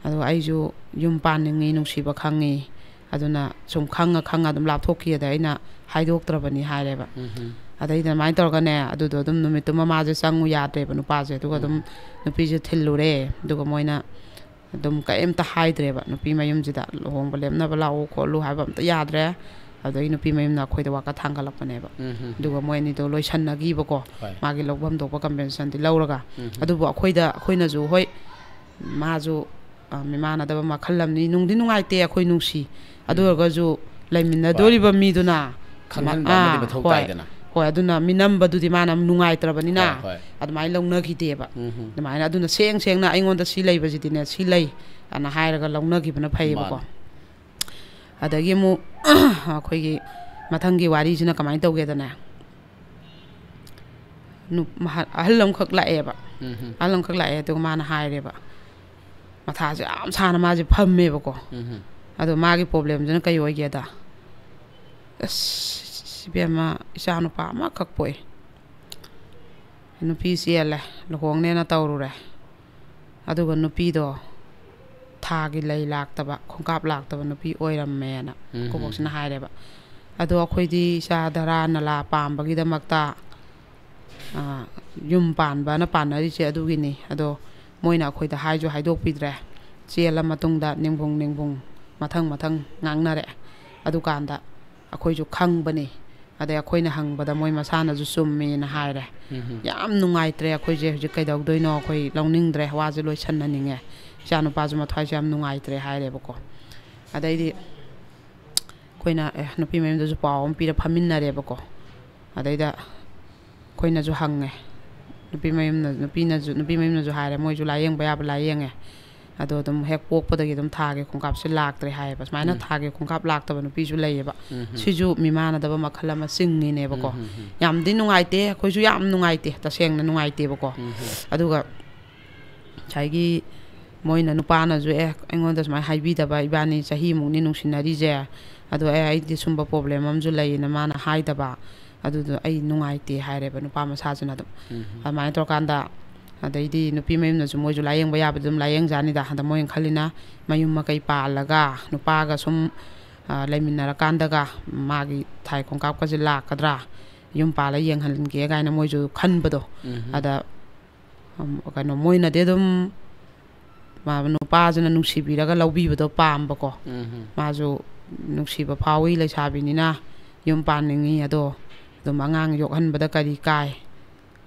ꯑꯗꯣ ꯑꯩꯁꯨ ꯌꯨꯝ ꯄꯥꯟꯅꯤꯡꯉꯤ, ꯅꯨꯡꯁꯤꯕ ꯈꯪꯉꯤ, ꯑꯗꯨꯅ ꯁꯨꯝ ꯈꯪꯉ ꯈꯪꯉ ꯑꯗꯨꯝ ꯂꯥꯞꯊꯣꯛꯈꯤ, ꯑꯗ ꯑꯩꯅ ꯍꯥꯏꯗꯣꯛꯇ꯭ꯔꯕꯅꯤ ꯍꯥꯏꯔꯦꯕ꯫ ꯎꯝ꯫ ꯑꯗꯩꯗ ꯑꯗꯨꯃꯥꯏꯅ ꯇꯧꯔꯒꯅꯦ, ꯑꯗꯨꯗꯣ ꯑꯗꯨꯝ ꯅꯨꯃꯤꯠꯇꯨꯃ ꯃꯥꯁꯦ ꯆꯪꯉꯨ ꯌꯥꯗ꯭ꯔꯦꯕ, ꯅꯨꯄꯥꯁꯦ꯫ ꯑꯗꯨꯒ ꯑꯗꯨꯝ ꯎꯝ꯫ ꯅꯨꯄꯤꯁꯦ ꯊꯤꯜꯂꯨꯔꯦ꯫ ꯑꯗꯨꯒ ꯃꯣꯏꯅ ꯑꯗꯨꯝ ꯀꯔꯤꯝꯇ ꯍꯥꯏꯗ꯭ꯔꯦꯕ, ꯅꯨꯄꯤ ꯃꯌꯨꯝꯁꯤꯗ ꯂꯨꯍꯣꯡꯕ ꯂꯦꯞꯅꯕ ꯂꯥꯛꯎ ꯈꯣꯠꯂꯨ ꯍꯥꯏꯕ ꯑꯝꯇ ꯌꯥꯗ꯭ꯔꯦ꯫ ꯑꯗꯨꯗꯒꯤ ꯅꯨꯄꯤ ꯃꯌꯨꯝꯅ ꯑꯩꯈꯣꯏꯗ ꯋꯥꯀꯠ ꯊꯥꯡꯒꯠꯂꯛꯄꯅꯦꯕ꯫ ꯎꯝ꯫ ꯑꯗꯨꯒ ꯃꯣꯏ ꯑꯅꯤꯗꯣ ꯂꯣꯏꯁꯟꯅꯈꯤꯕꯀꯣ, ꯍꯣꯏ꯫ ꯃꯥꯒꯤ ꯂꯧꯐꯝ ꯊꯣꯛꯄ ꯀꯝꯄꯦꯟꯁꯦꯁꯟꯗꯤ ꯂꯧꯔꯒ꯫ ꯎꯝ꯫ ꯑꯗꯨꯕꯨ ꯑꯩꯈꯣꯏꯗ, ꯑꯩꯈꯣꯏꯅꯁꯨ, ꯍꯣꯏ, ꯃꯥꯁꯨ ꯑ, ꯃꯤꯃꯥꯟꯅꯗꯕ ꯃꯈꯜ ꯑꯃꯅꯤ꯫ ꯅꯨꯡꯗꯤ ꯅꯨꯡꯉꯥꯏꯇꯦ, ꯑꯩꯈꯣꯏ ꯅꯨꯡꯁꯤ꯫ ꯑꯗꯨ ꯎꯝ꯫ ꯑꯣꯏꯔꯒꯁꯨ ꯂꯩꯃꯤꯟꯅꯗꯣꯔꯤꯕ ꯃꯤꯗꯨꯅ ꯈꯪꯍꯟꯕ ꯑꯃꯗꯤ ꯑꯥ, ꯃꯊꯧ ꯍꯣꯏ꯫ ꯇꯥꯏꯗꯅ꯫ ꯍꯣꯏ, ꯑꯗꯨꯅ ꯃꯤꯅꯝꯕꯗꯨꯗꯤ ꯃꯥꯅ ꯅꯨꯡꯉꯥꯏꯇ꯭ꯔꯕꯅꯤꯅ ꯍꯣꯏ, ꯍꯣꯏ꯫ ꯑꯗꯨꯃꯥꯏꯅ ꯂꯧꯅꯈꯤꯗꯦꯕ꯫ ꯎꯝ ꯍꯝ꯫ ꯑꯗꯨꯃꯥꯏꯅ ꯑꯗꯨꯅ ꯁꯦꯡ ꯁꯦꯡꯅ "ꯑꯩꯉꯣꯟꯗ ꯁꯤ ꯂꯩꯕꯁꯤꯗꯤꯅꯦ, ꯁꯤ ꯂꯩ" ꯑꯅ ꯍꯥꯏꯔꯒ ꯂꯧꯅꯈꯤꯕꯅ ꯐꯩꯌꯦꯕꯀꯣ꯫ ꯃꯥꯅꯦ꯫ ꯑꯗꯒꯤ ꯑꯃꯨꯛ ꯑꯩꯈꯣꯏꯒꯤ ꯃꯊꯪꯒꯤ ꯋꯥꯔꯤꯁꯤꯅ ꯀꯃꯥꯏꯅ ꯇꯧꯒꯦꯗꯅꯦ, ꯅꯨ-, ꯃꯍꯥ-, ꯑꯍꯜ ꯑꯃꯈꯛ ꯂꯥꯛꯑꯦꯕ꯫ ꯎꯝ ꯍꯝ꯫ ꯑꯍꯜ ꯑꯃꯈꯛ ꯂꯥꯛꯑꯦ, ꯑꯗꯨꯒ ꯃꯥꯅ ꯍꯥꯏꯔꯦꯕ, ꯃꯊꯥꯁꯦ ꯌꯥꯝ ꯁꯥꯅ ꯃꯥꯁꯦ ꯐꯝꯃꯦꯕꯀꯣ꯫ ꯎꯝ ꯍꯝ꯫ ꯑꯗꯣ ꯃꯥꯒꯤ problemꯁꯤꯅ ꯀꯩ ꯑꯣꯏꯒꯦꯗ, "ꯑꯁ, ꯏꯕꯦꯝꯃ, ꯏꯆꯥ ꯅꯨꯄꯥ ꯑꯃꯈꯛ ꯄꯣꯛꯑꯦ, ꯅꯨꯄꯤ ꯆꯦꯜꯂꯦ, ꯂꯨꯍꯣꯡꯅꯦꯅ ꯇꯧꯔꯨꯔꯦ, ꯑꯗꯨꯒ ꯅꯨꯄꯤꯗꯣ ꯊꯥꯒꯤ ꯂꯩ ꯂꯥꯛꯇꯕ, ꯈꯣꯡꯀꯥꯞ ꯂꯥꯛꯇꯕ ꯅꯨꯄꯤ ꯑꯣꯏꯔꯝꯃꯦꯅ" ꯎꯝ, ꯑꯩꯈꯣꯏ ꯕꯣꯛꯁꯤꯅ ꯎꯝ꯫ ꯍꯥꯏꯔꯦꯕ꯫ ꯑꯗꯣ ꯑꯩꯈꯣꯏꯗꯤ ꯏꯆꯥ ꯙꯔꯥ ꯅꯂꯥ ꯄꯥꯝꯕꯒꯤꯗꯃꯛꯇ, ꯑ, ꯌꯨꯝ ꯄꯥꯟꯕꯅ ꯄꯥꯟꯅꯔꯤꯁꯦ ꯑꯗꯨꯒꯤꯅꯤ꯫ ꯑꯗꯣ ꯃꯣꯏꯅ ꯑꯩꯈꯣꯏꯗ ꯍꯥꯏꯁꯨ ꯍꯥꯏꯗꯣꯛꯄꯤꯗ꯭ꯔꯦ, ꯆꯦꯜꯂ ꯃꯇꯨꯡꯗ ꯅꯤꯡꯕꯨꯡ ꯅꯤꯡꯕꯨꯡ ꯃꯊꯪ ꯃꯊꯪ ꯉꯥꯡꯅꯔꯛꯑꯦ꯫ ꯑꯗꯨꯀꯥꯟꯗ ꯑꯩꯈꯣꯏꯁꯨ ꯈꯪꯕꯅꯤ, ꯑꯗꯩ ꯑꯩꯈꯣꯏꯅ ꯍꯪꯕꯗ ꯃꯣꯏ ꯃꯁꯥꯅꯁꯨ ꯆꯨꯝꯃꯦꯅ ꯍꯥꯏꯔꯦ꯫ ꯎꯝ ꯍꯝ꯫ ꯌꯥꯝ ꯅꯨꯡꯉꯥꯏꯇ꯭ꯔꯦ ꯑꯩꯈꯣꯏꯁꯦ, ꯍꯧꯖꯤꯛ ꯀꯩꯗꯧꯗꯣꯏꯅꯣ, ꯑꯩꯈꯣꯏ ꯂꯧꯅꯤꯡꯗ꯭ꯔꯦ, ꯋꯥꯁꯦ ꯂꯣꯏꯁꯟꯅꯅꯤꯡꯉꯦ, ꯏꯆꯥꯅꯨꯄꯥꯁꯨ ꯃꯊ꯭ꯋꯥꯏꯁꯦ ꯌꯥꯝ ꯅꯨꯡꯉꯥꯏꯇ꯭ꯔꯦ ꯍꯥꯏꯔꯦꯕꯀꯣ꯫ ꯑꯗꯩꯗꯤ ꯑꯩꯈꯣꯏꯅ, ꯑꯦ, ꯅꯨꯄꯤ ꯃꯌꯨꯝꯗꯁꯨ ꯄꯥꯎ ꯑꯃ ꯄꯤꯔ ꯐꯝꯃꯤꯟꯅꯔꯦꯕꯀꯣ꯫ ꯑꯗꯩꯗ ꯑꯩꯈꯣꯏꯅꯁꯨ ꯍꯪꯉꯦ, ꯅꯨꯄꯤ ꯃꯌꯨꯝꯅ, ꯅꯨꯄꯤꯅꯁꯨ, ꯅꯨꯄꯤ ꯃꯌꯨꯝꯅꯁꯨ ꯍꯥꯏꯔꯦ, ꯃꯣꯏꯁꯨ ꯂꯥꯏꯌꯦꯡꯕ ꯌꯥꯕ ꯂꯥꯏꯌꯦꯡꯉꯦ, ꯑꯗꯣ ꯑꯗꯨꯝ ꯍꯦꯛ ꯄꯣꯛꯄꯗꯒꯤ ꯑꯗꯨꯝ ꯊꯥꯒꯤ ꯈꯣꯡꯀꯥꯞꯁꯦ ꯂꯥꯛꯇ꯭ꯔꯦ ꯍꯥꯏꯌꯦꯕ꯫ ꯁꯨꯃꯥꯏꯅ ꯎꯝ꯫ ꯊꯥꯒꯤ ꯈꯣꯡꯀꯥꯞ ꯂꯥꯛꯇꯕ ꯅꯨꯄꯤꯁꯨ ꯂꯩꯌꯦꯕ꯫ ꯎꯝ ꯍꯝ꯫ ꯁꯤꯁꯨ ꯃꯤꯃꯥꯟꯅꯗꯕ ꯃꯈꯜ ꯑꯃ ꯆꯤꯡꯉꯤꯅꯦꯕꯀꯣ꯫ ꯎꯝ ꯍꯝ ꯍꯝ꯫ ꯌꯥꯝꯗꯤ ꯅꯨꯡꯉꯥꯏꯇꯦ, ꯑꯩꯈꯣꯏꯁꯨ ꯌꯥꯝ ꯅꯨꯡꯉꯥꯏꯇꯦ, ꯇꯁꯦꯡꯅ ꯅꯨꯡꯉꯥꯏꯇꯦꯕꯀꯣ꯫ ꯎꯝ ꯍꯝ꯫ ꯑꯗꯨꯒ ꯉꯁꯥꯏꯒꯤ ꯃꯣꯏꯅ, ꯅꯨꯄꯥꯅꯁꯨ, "ꯑꯦ, ꯑꯩꯉꯣꯟꯗ ꯁꯨꯃꯥꯏꯅ ꯍꯥꯏꯕꯤꯗꯕ, ꯏꯕꯥꯅꯤ ꯆꯍꯤꯃꯨꯛꯅꯤ ꯅꯨꯡꯁꯤꯅꯔꯤꯁꯦ, ꯑꯗꯣ, ꯑꯦ, ꯑꯩꯗꯤ ꯁꯨꯝꯕ problem ꯑꯃꯁꯨ ꯂꯩꯌꯦꯅ ꯃꯥꯅ ꯍꯥꯏꯗꯕ, ꯑꯗꯨꯗꯣ ꯑꯩ ꯅꯨꯡꯉꯥꯏꯇꯦ" ꯍꯥꯏꯔꯦꯕ ꯅꯨꯄꯥ ꯃꯁꯥꯁꯤꯅ ꯑꯗꯨꯝ꯫ ꯎꯝ꯫ ꯑꯗꯨꯃꯥꯏꯅ ꯇꯧꯔꯀꯥꯟꯗ, ꯑꯗꯩꯗꯤ ꯅꯨꯄꯤ ꯃꯌꯨꯝꯅꯁꯨ ꯃꯣꯏꯁꯨ ꯂꯥꯏꯌꯦꯡꯕ ꯌꯥꯕꯗꯤ ꯑꯗꯨꯝ ꯂꯥꯏꯌꯦꯡꯖꯥꯅꯤꯗ, ꯑꯗ ꯃꯣꯏꯅ ꯈꯜꯂꯤꯅ ꯃꯌꯨꯝ ꯃꯀꯩ ꯄꯥꯜꯂꯒ ꯅꯨꯄꯥꯒ ꯁꯨꯝ, ꯑ, ꯂꯩꯃꯤꯟꯅꯔꯀꯥꯟꯗꯒ ꯃꯥꯒꯤ ꯊꯥꯏ ꯈꯣꯡꯀꯥꯞꯀꯁꯦ ꯂꯥꯛꯀꯗ꯭ꯔꯥ, ꯌꯨꯝ ꯄꯥꯜꯂ ꯌꯦꯡꯍꯟꯒꯦ ꯀꯥꯏꯅ ꯃꯣꯏꯁꯨ ꯈꯟꯕꯗꯣ꯫ ꯎꯝ꯫ ꯑꯗ ꯑꯝ, ꯀꯩꯅꯣ, ꯃꯣꯏꯅꯗꯤ ꯑꯗꯨꯝ ꯃꯥ-, ꯅꯨꯄꯥꯁꯤꯅ ꯅꯨꯡꯁꯤꯕꯤꯔꯒ ꯂꯧꯕꯤꯕꯗꯣ ꯄꯥꯝꯕꯀꯣ꯫ ꯎꯝ꯫ ꯃꯥꯁꯨ ꯅꯨꯡꯁꯤꯕ ꯐꯥꯎꯏ, ꯂꯩꯁꯥꯕꯤꯅꯤꯅ ꯌꯨꯝ ꯄꯥꯟꯅꯤꯡꯉꯤ, ꯑꯗꯣ ꯑꯗꯨꯝ ꯑꯉꯥꯡ ꯌꯣꯛꯍꯟꯕꯗ ꯀꯔꯤ ꯀꯥꯏ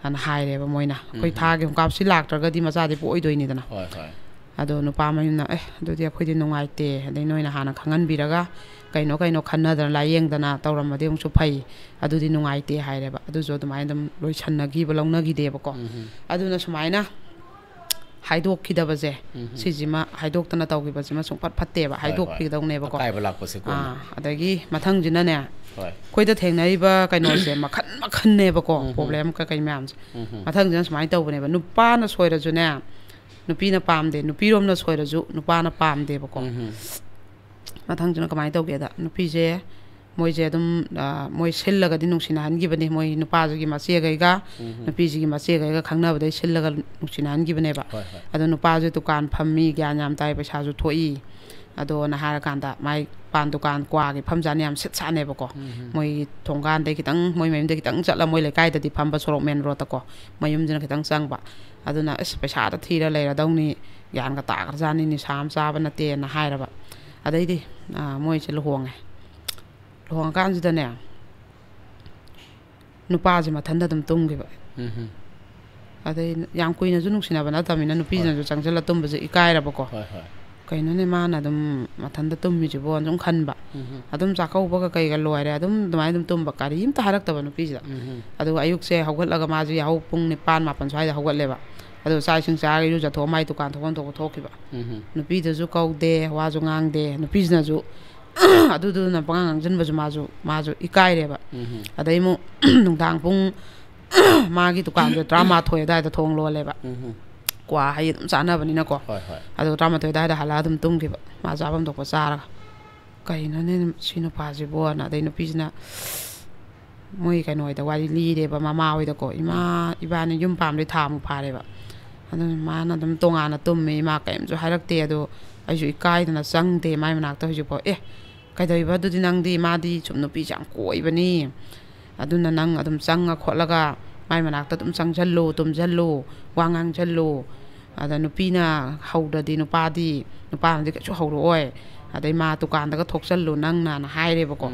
ꯍꯥꯏꯅ ꯍꯥꯏꯔꯦꯕ ꯃꯣꯏꯅ꯫ ꯑꯩꯈꯣꯏ ꯎꯝ꯫ ꯊꯥꯒꯤ ꯈꯣꯡꯀꯥꯞꯁꯤ ꯂꯥꯛꯇ꯭ꯔꯒꯗꯤ ꯃꯆꯥꯗꯤ ꯄꯣꯛꯑꯣꯏꯗꯣꯏꯅꯤꯗꯅ꯫ ꯍꯣꯏ, ꯍꯣꯏ꯫ ꯑꯗꯣ ꯅꯨꯄꯥ ꯃꯌꯨꯝꯅ, "ꯑꯦ, ꯑꯗꯨꯗꯤ ꯑꯩꯈꯣꯏꯗꯤ ꯅꯨꯡꯉꯥꯏꯇꯦ, ꯑꯗꯩ ꯅꯣꯏꯅ ꯍꯥꯟꯅ ꯈꯪꯍꯟꯕꯤꯔꯒ ꯀꯩꯅꯣ ꯀꯩꯅꯣ ꯈꯟꯅꯗꯅ ꯂꯥꯏꯌꯦꯡꯗꯅ ꯇꯧꯔꯝꯃꯗꯤ ꯑꯃꯨꯛꯁꯨ ꯐꯩ, ꯑꯗꯨꯗꯤ ꯅꯨꯡꯉꯥꯏꯇꯦ" ꯍꯥꯏꯔꯦꯕ꯫ ꯑꯗꯨꯁꯨ ꯑꯗꯨꯃꯥꯏꯅ ꯑꯗꯨꯝ ꯂꯣꯏꯁꯟꯅꯈꯤꯕ, ꯂꯧꯅꯈꯤꯗꯦꯕꯀꯣ꯫ ꯑꯗꯨꯅ ꯁꯨꯃꯥꯏꯅ ꯍꯥꯏꯗꯣꯛꯈꯤꯗꯕꯁꯦ, ꯁꯤꯁꯤꯃ ꯍꯥꯏꯗꯣꯛꯇꯅ ꯇꯧꯈꯤꯕꯁꯤꯃ ꯁꯨꯡꯐꯠ ꯐꯠꯇꯦꯕꯀꯣ꯫ ꯑꯀꯥꯏꯕ ꯂꯥꯛꯄꯁꯦ ꯀꯣꯟꯅ꯫ ꯑꯥ, ꯑꯗꯒꯤ ꯃꯊꯪꯁꯤꯅꯅꯦ, ꯑꯩꯈꯣꯏꯗ ꯊꯦꯡꯅꯔꯤꯕ ꯀꯩꯅꯣꯁꯦ ꯃꯈꯟ ꯃꯈꯟꯅꯦꯕꯀꯣ, ꯄ꯭ꯔꯣꯕ꯭ꯂꯦꯝ ꯀꯩꯀꯩ ꯃꯌꯥꯝꯁꯦ꯫ ꯃꯊꯪꯁꯤꯅ ꯁꯨꯃꯥꯏꯅ ꯇꯧꯕꯅꯦꯕ: ꯅꯨꯄꯥꯅ ꯁꯣꯏꯔꯁꯨꯅꯦ, ꯅꯨꯄꯤꯅ ꯄꯥꯝꯗꯦ, ꯅꯨꯄꯤꯔꯣꯝꯅ ꯁꯣꯏꯔꯁꯨ ꯅꯨꯄꯥꯅ ꯄꯥꯝꯗꯦꯕꯀꯣ꯫ ꯃꯊꯪꯁꯤꯅ ꯀꯃꯥꯏꯅ ꯇꯧꯒꯦꯗ, ꯅꯨꯄꯤꯁꯦ ꯃꯣꯏꯁꯦ ꯑꯗꯨꯝ, ꯑ, ꯃꯣꯏ ꯁꯤꯜꯂꯒꯗꯤ ꯅꯨꯡꯁꯤꯅꯍꯟꯈꯤꯕꯅꯤ, ꯃꯣꯏ ꯅꯨꯄꯥꯁꯤꯒꯤ ꯃꯆꯦꯈꯩꯒ, ꯅꯨꯄꯤꯁꯤꯒꯤ ꯃꯆꯦꯈꯩꯒ ꯈꯪꯅꯕꯗꯩ ꯁꯤꯜꯂꯒ ꯅꯨꯡꯁꯤꯅꯍꯟꯈꯤꯕꯅꯦꯕ꯫ ꯑꯗꯣ ꯅꯨꯄꯥꯁꯦ ꯗꯨꯀꯥꯟ ꯐꯝꯃꯤ, ꯒ꯭ꯌꯥꯟ ꯌꯥꯝ ꯇꯥꯏ, ꯄꯩꯁꯥꯁꯨ ꯊꯣꯛꯏ꯫ ꯑꯗꯣꯅ ꯍꯥꯏꯔꯀꯥꯟꯗ ꯃꯥꯏ ꯄꯥꯟ ꯗꯨꯀꯥꯟ ꯀ꯭ꯋꯥꯒꯤ ꯐꯝꯖꯥꯠꯅꯤ, ꯌꯥꯝ ꯁꯤꯠ ꯁꯥꯠꯅꯦꯕꯀꯣ꯫ ꯃꯣꯏ ꯊꯣꯡꯒꯥꯟꯗꯩ ꯈꯤꯇꯪ, ꯃꯣꯏ ꯃꯌꯨꯝꯗꯩ ꯈꯤꯇꯪ ꯆꯠꯂ, ꯃꯣꯏ ꯂꯩꯀꯥꯏꯗꯗꯤ ꯐꯝꯕ, ꯁꯣꯔꯣꯛ ꯃꯦꯟ ꯔꯣꯗꯇꯀꯣ, ꯃꯌꯨꯝꯁꯤꯅ ꯈꯤꯇꯪ ꯆꯪꯕ꯫ ꯑꯗꯨꯅ, "ꯑꯁ, ꯄꯩꯁꯥꯗ ꯊꯤꯔ ꯂꯩꯔꯗꯧꯅꯤ, ꯒ꯭ꯌꯥꯟꯒ ꯇꯥꯈ꯭ꯔꯖꯥꯠꯅꯤ, ꯅꯤꯁꯥ ꯑꯃ ꯆꯥꯕ ꯅꯠꯇꯦꯅ" ꯍꯥꯏꯔꯕ꯫ ꯑꯗꯩꯗꯤ, ꯑ, ꯃꯣꯏꯁꯦ ꯂꯨꯍꯣꯡꯉꯦ꯫ ꯂꯨꯍꯣꯡꯉꯀꯥꯟꯁꯤꯗꯅꯦ, ꯅꯨꯄꯥꯁꯦ ꯃꯊꯟꯇ ꯑꯗꯨꯝ ꯇꯨꯝꯈꯤꯕ꯫ ꯑꯗꯩ ꯌꯥꯝ ꯀꯨꯏꯅꯁꯨ ꯅꯨꯡꯁꯤꯅꯕ ꯅꯠꯇꯕꯅꯤꯅ ꯅꯨꯄꯤꯁꯤꯅꯁꯨ ꯆꯪꯁꯤꯜꯂ ꯇꯨꯝꯕꯁꯦ ꯏꯀꯥꯏꯔꯕꯀꯣ꯫ "ꯀꯩꯅꯣꯅꯦ ꯃꯥꯅ ꯑꯗꯨꯝ ꯃꯊꯟꯇ ꯇꯨꯝꯃꯤꯁꯤꯕꯣꯅ" ꯁꯨꯝ ꯈꯟꯕ꯫ ꯑꯗꯨꯝ ꯆꯥꯛꯀꯧꯕꯒ ꯀꯩꯒ ꯂꯣꯏꯔꯦ, ꯑꯗꯨꯝ ꯑꯗꯨꯃꯥꯏꯅ ꯑꯗꯨꯝ ꯇꯨꯝꯕ, ꯀꯔꯤꯝꯇ ꯍꯥꯏꯔꯛꯇꯕ ꯅꯨꯄꯤꯁꯤꯗ꯫ ꯑꯗꯨꯒ ꯑꯌꯨꯛꯁꯦ ꯍꯧꯒꯠꯂꯒ ꯃꯥꯁꯦ ꯌꯥꯍꯧ ꯄꯨꯡ ꯅꯤꯄꯥꯟ, ꯃꯥꯄꯟ ꯁ꯭ꯋꯥꯏꯗ ꯍꯧꯒꯠꯂꯦꯕ꯫ ꯑꯗꯨꯒ ꯆꯥꯛ ꯏꯁꯤꯡ ꯆꯥꯔꯒ ꯏꯔꯨꯖꯊꯣꯛꯑ ꯃꯥꯏ ꯗꯨꯀꯥꯟ ꯊꯣꯛꯐꯝ ꯊꯣꯛꯄ ꯊꯣꯛꯈꯤꯕ꯫ ꯅꯨꯄꯤꯗꯨꯁꯨ ꯀꯧꯗꯦ, ꯋꯥꯁꯨ ꯉꯥꯡꯗꯦ꯫ ꯅꯨꯄꯤꯁꯤꯅꯁꯨ ꯑꯗꯨꯗꯨꯅ ꯄꯉꯥꯡ ꯉꯥꯡꯁꯤꯟꯕꯁꯨ ꯃꯥꯁꯨ, ꯃꯥꯁꯨ ꯏꯀꯥꯏꯔꯦꯕ꯫ ꯑꯗꯩ ꯑꯃꯨꯛ ꯅꯨꯡꯗꯥꯡ ꯄꯨꯡ, ꯃꯥꯒꯤ ꯗꯨꯀꯥꯟꯁꯦ ꯇꯔꯥꯃꯥꯊꯣꯏ ꯑꯗꯨꯋꯥꯏꯗ ꯊꯣꯡ ꯂꯣꯜꯂꯦꯕ꯫ ꯀ꯭ꯋꯥ ꯍꯩ ꯑꯗꯨꯝ ꯆꯥꯅꯕꯅꯤꯅꯀꯣ꯫ ꯑꯗꯣ ꯇꯔꯥꯃꯥꯊꯣꯏ ꯑꯗꯨꯋꯥꯏꯗ ꯍꯜꯂꯛꯑ ꯑꯗꯨꯝ ꯇꯨꯝꯈꯤꯕ, ꯃꯥ ꯆꯥꯐꯝ ꯊꯣꯛꯄ ꯆꯥꯔꯒ꯫ "ꯀꯩꯅꯣꯅꯦ ꯁꯤ ꯅꯨꯄꯥꯁꯤꯕꯣꯅ?" ꯑꯗꯩ ꯅꯨꯄꯤꯁꯤꯅ ꯃꯣꯏ ꯀꯩꯅꯣ ꯍꯣꯏꯗ ꯋꯥꯔꯤ ꯂꯤꯔꯦꯕ, ꯃꯃꯥ ꯍꯣꯏꯗꯀꯣ꯫ "ꯏꯃꯥ, ꯏꯕꯥꯅꯤ ꯌꯨꯝ ꯄꯥꯝꯗꯩ ꯊꯥ ꯑꯃꯨꯛ ꯐꯥꯔꯦꯕ꯫ ꯑꯗꯨꯅ ꯃꯥꯅ ꯑꯗꯨꯝ ꯇꯣꯉꯥꯟꯅ ꯇꯨꯝꯃꯦ, ꯏꯃꯥ ꯀꯔꯤꯝꯁꯨ ꯍꯥꯏꯔꯛꯇꯦ꯫ ꯑꯗꯣ ꯑꯩꯁꯨ ꯏꯀꯥꯏꯗꯅ ꯆꯪꯗꯦ ꯃꯥꯏ ꯃꯅꯥꯛꯇ ꯍꯧꯖꯤꯛꯐꯥꯎ꯫ ꯑꯦ, ꯀꯩꯗꯧꯔꯤꯕ ꯑꯗꯨꯗꯤ ꯅꯪꯗꯤ? ꯃꯥꯗꯤ ꯁꯨꯝ ꯅꯨꯄꯤꯁꯦ ꯌꯥꯝ ꯀꯣꯏꯕꯅꯤ꯫ ꯑꯗꯨꯅ ꯅꯪ ꯑꯗꯨꯝ ꯆꯪꯉ ꯈꯣꯠꯂꯒ ꯃꯥꯏ ꯃꯅꯥꯛꯇ ꯑꯗꯨꯝ ꯆꯪꯁꯜꯂꯨ, ꯇꯨꯝꯁꯜꯂꯨ, ꯋꯥ ꯉꯥꯡꯁꯜꯂꯨ꯫ ꯑꯗ ꯅꯨꯄꯤꯅ ꯍꯧꯗ꯭ꯔꯗꯤ ꯅꯨꯄꯥꯗꯤ, ꯅꯨꯄꯥꯅꯗꯤ ꯀꯩꯁꯨ ꯍꯧꯔꯛꯑꯣꯏ꯫ ꯑꯗꯩ ꯃꯥ ꯗꯨꯀꯥꯟꯗꯒ ꯊꯣꯛꯆꯜꯂꯨ ꯅꯪꯅꯅ" ꯍꯥꯏꯔꯦꯕꯀꯣ꯫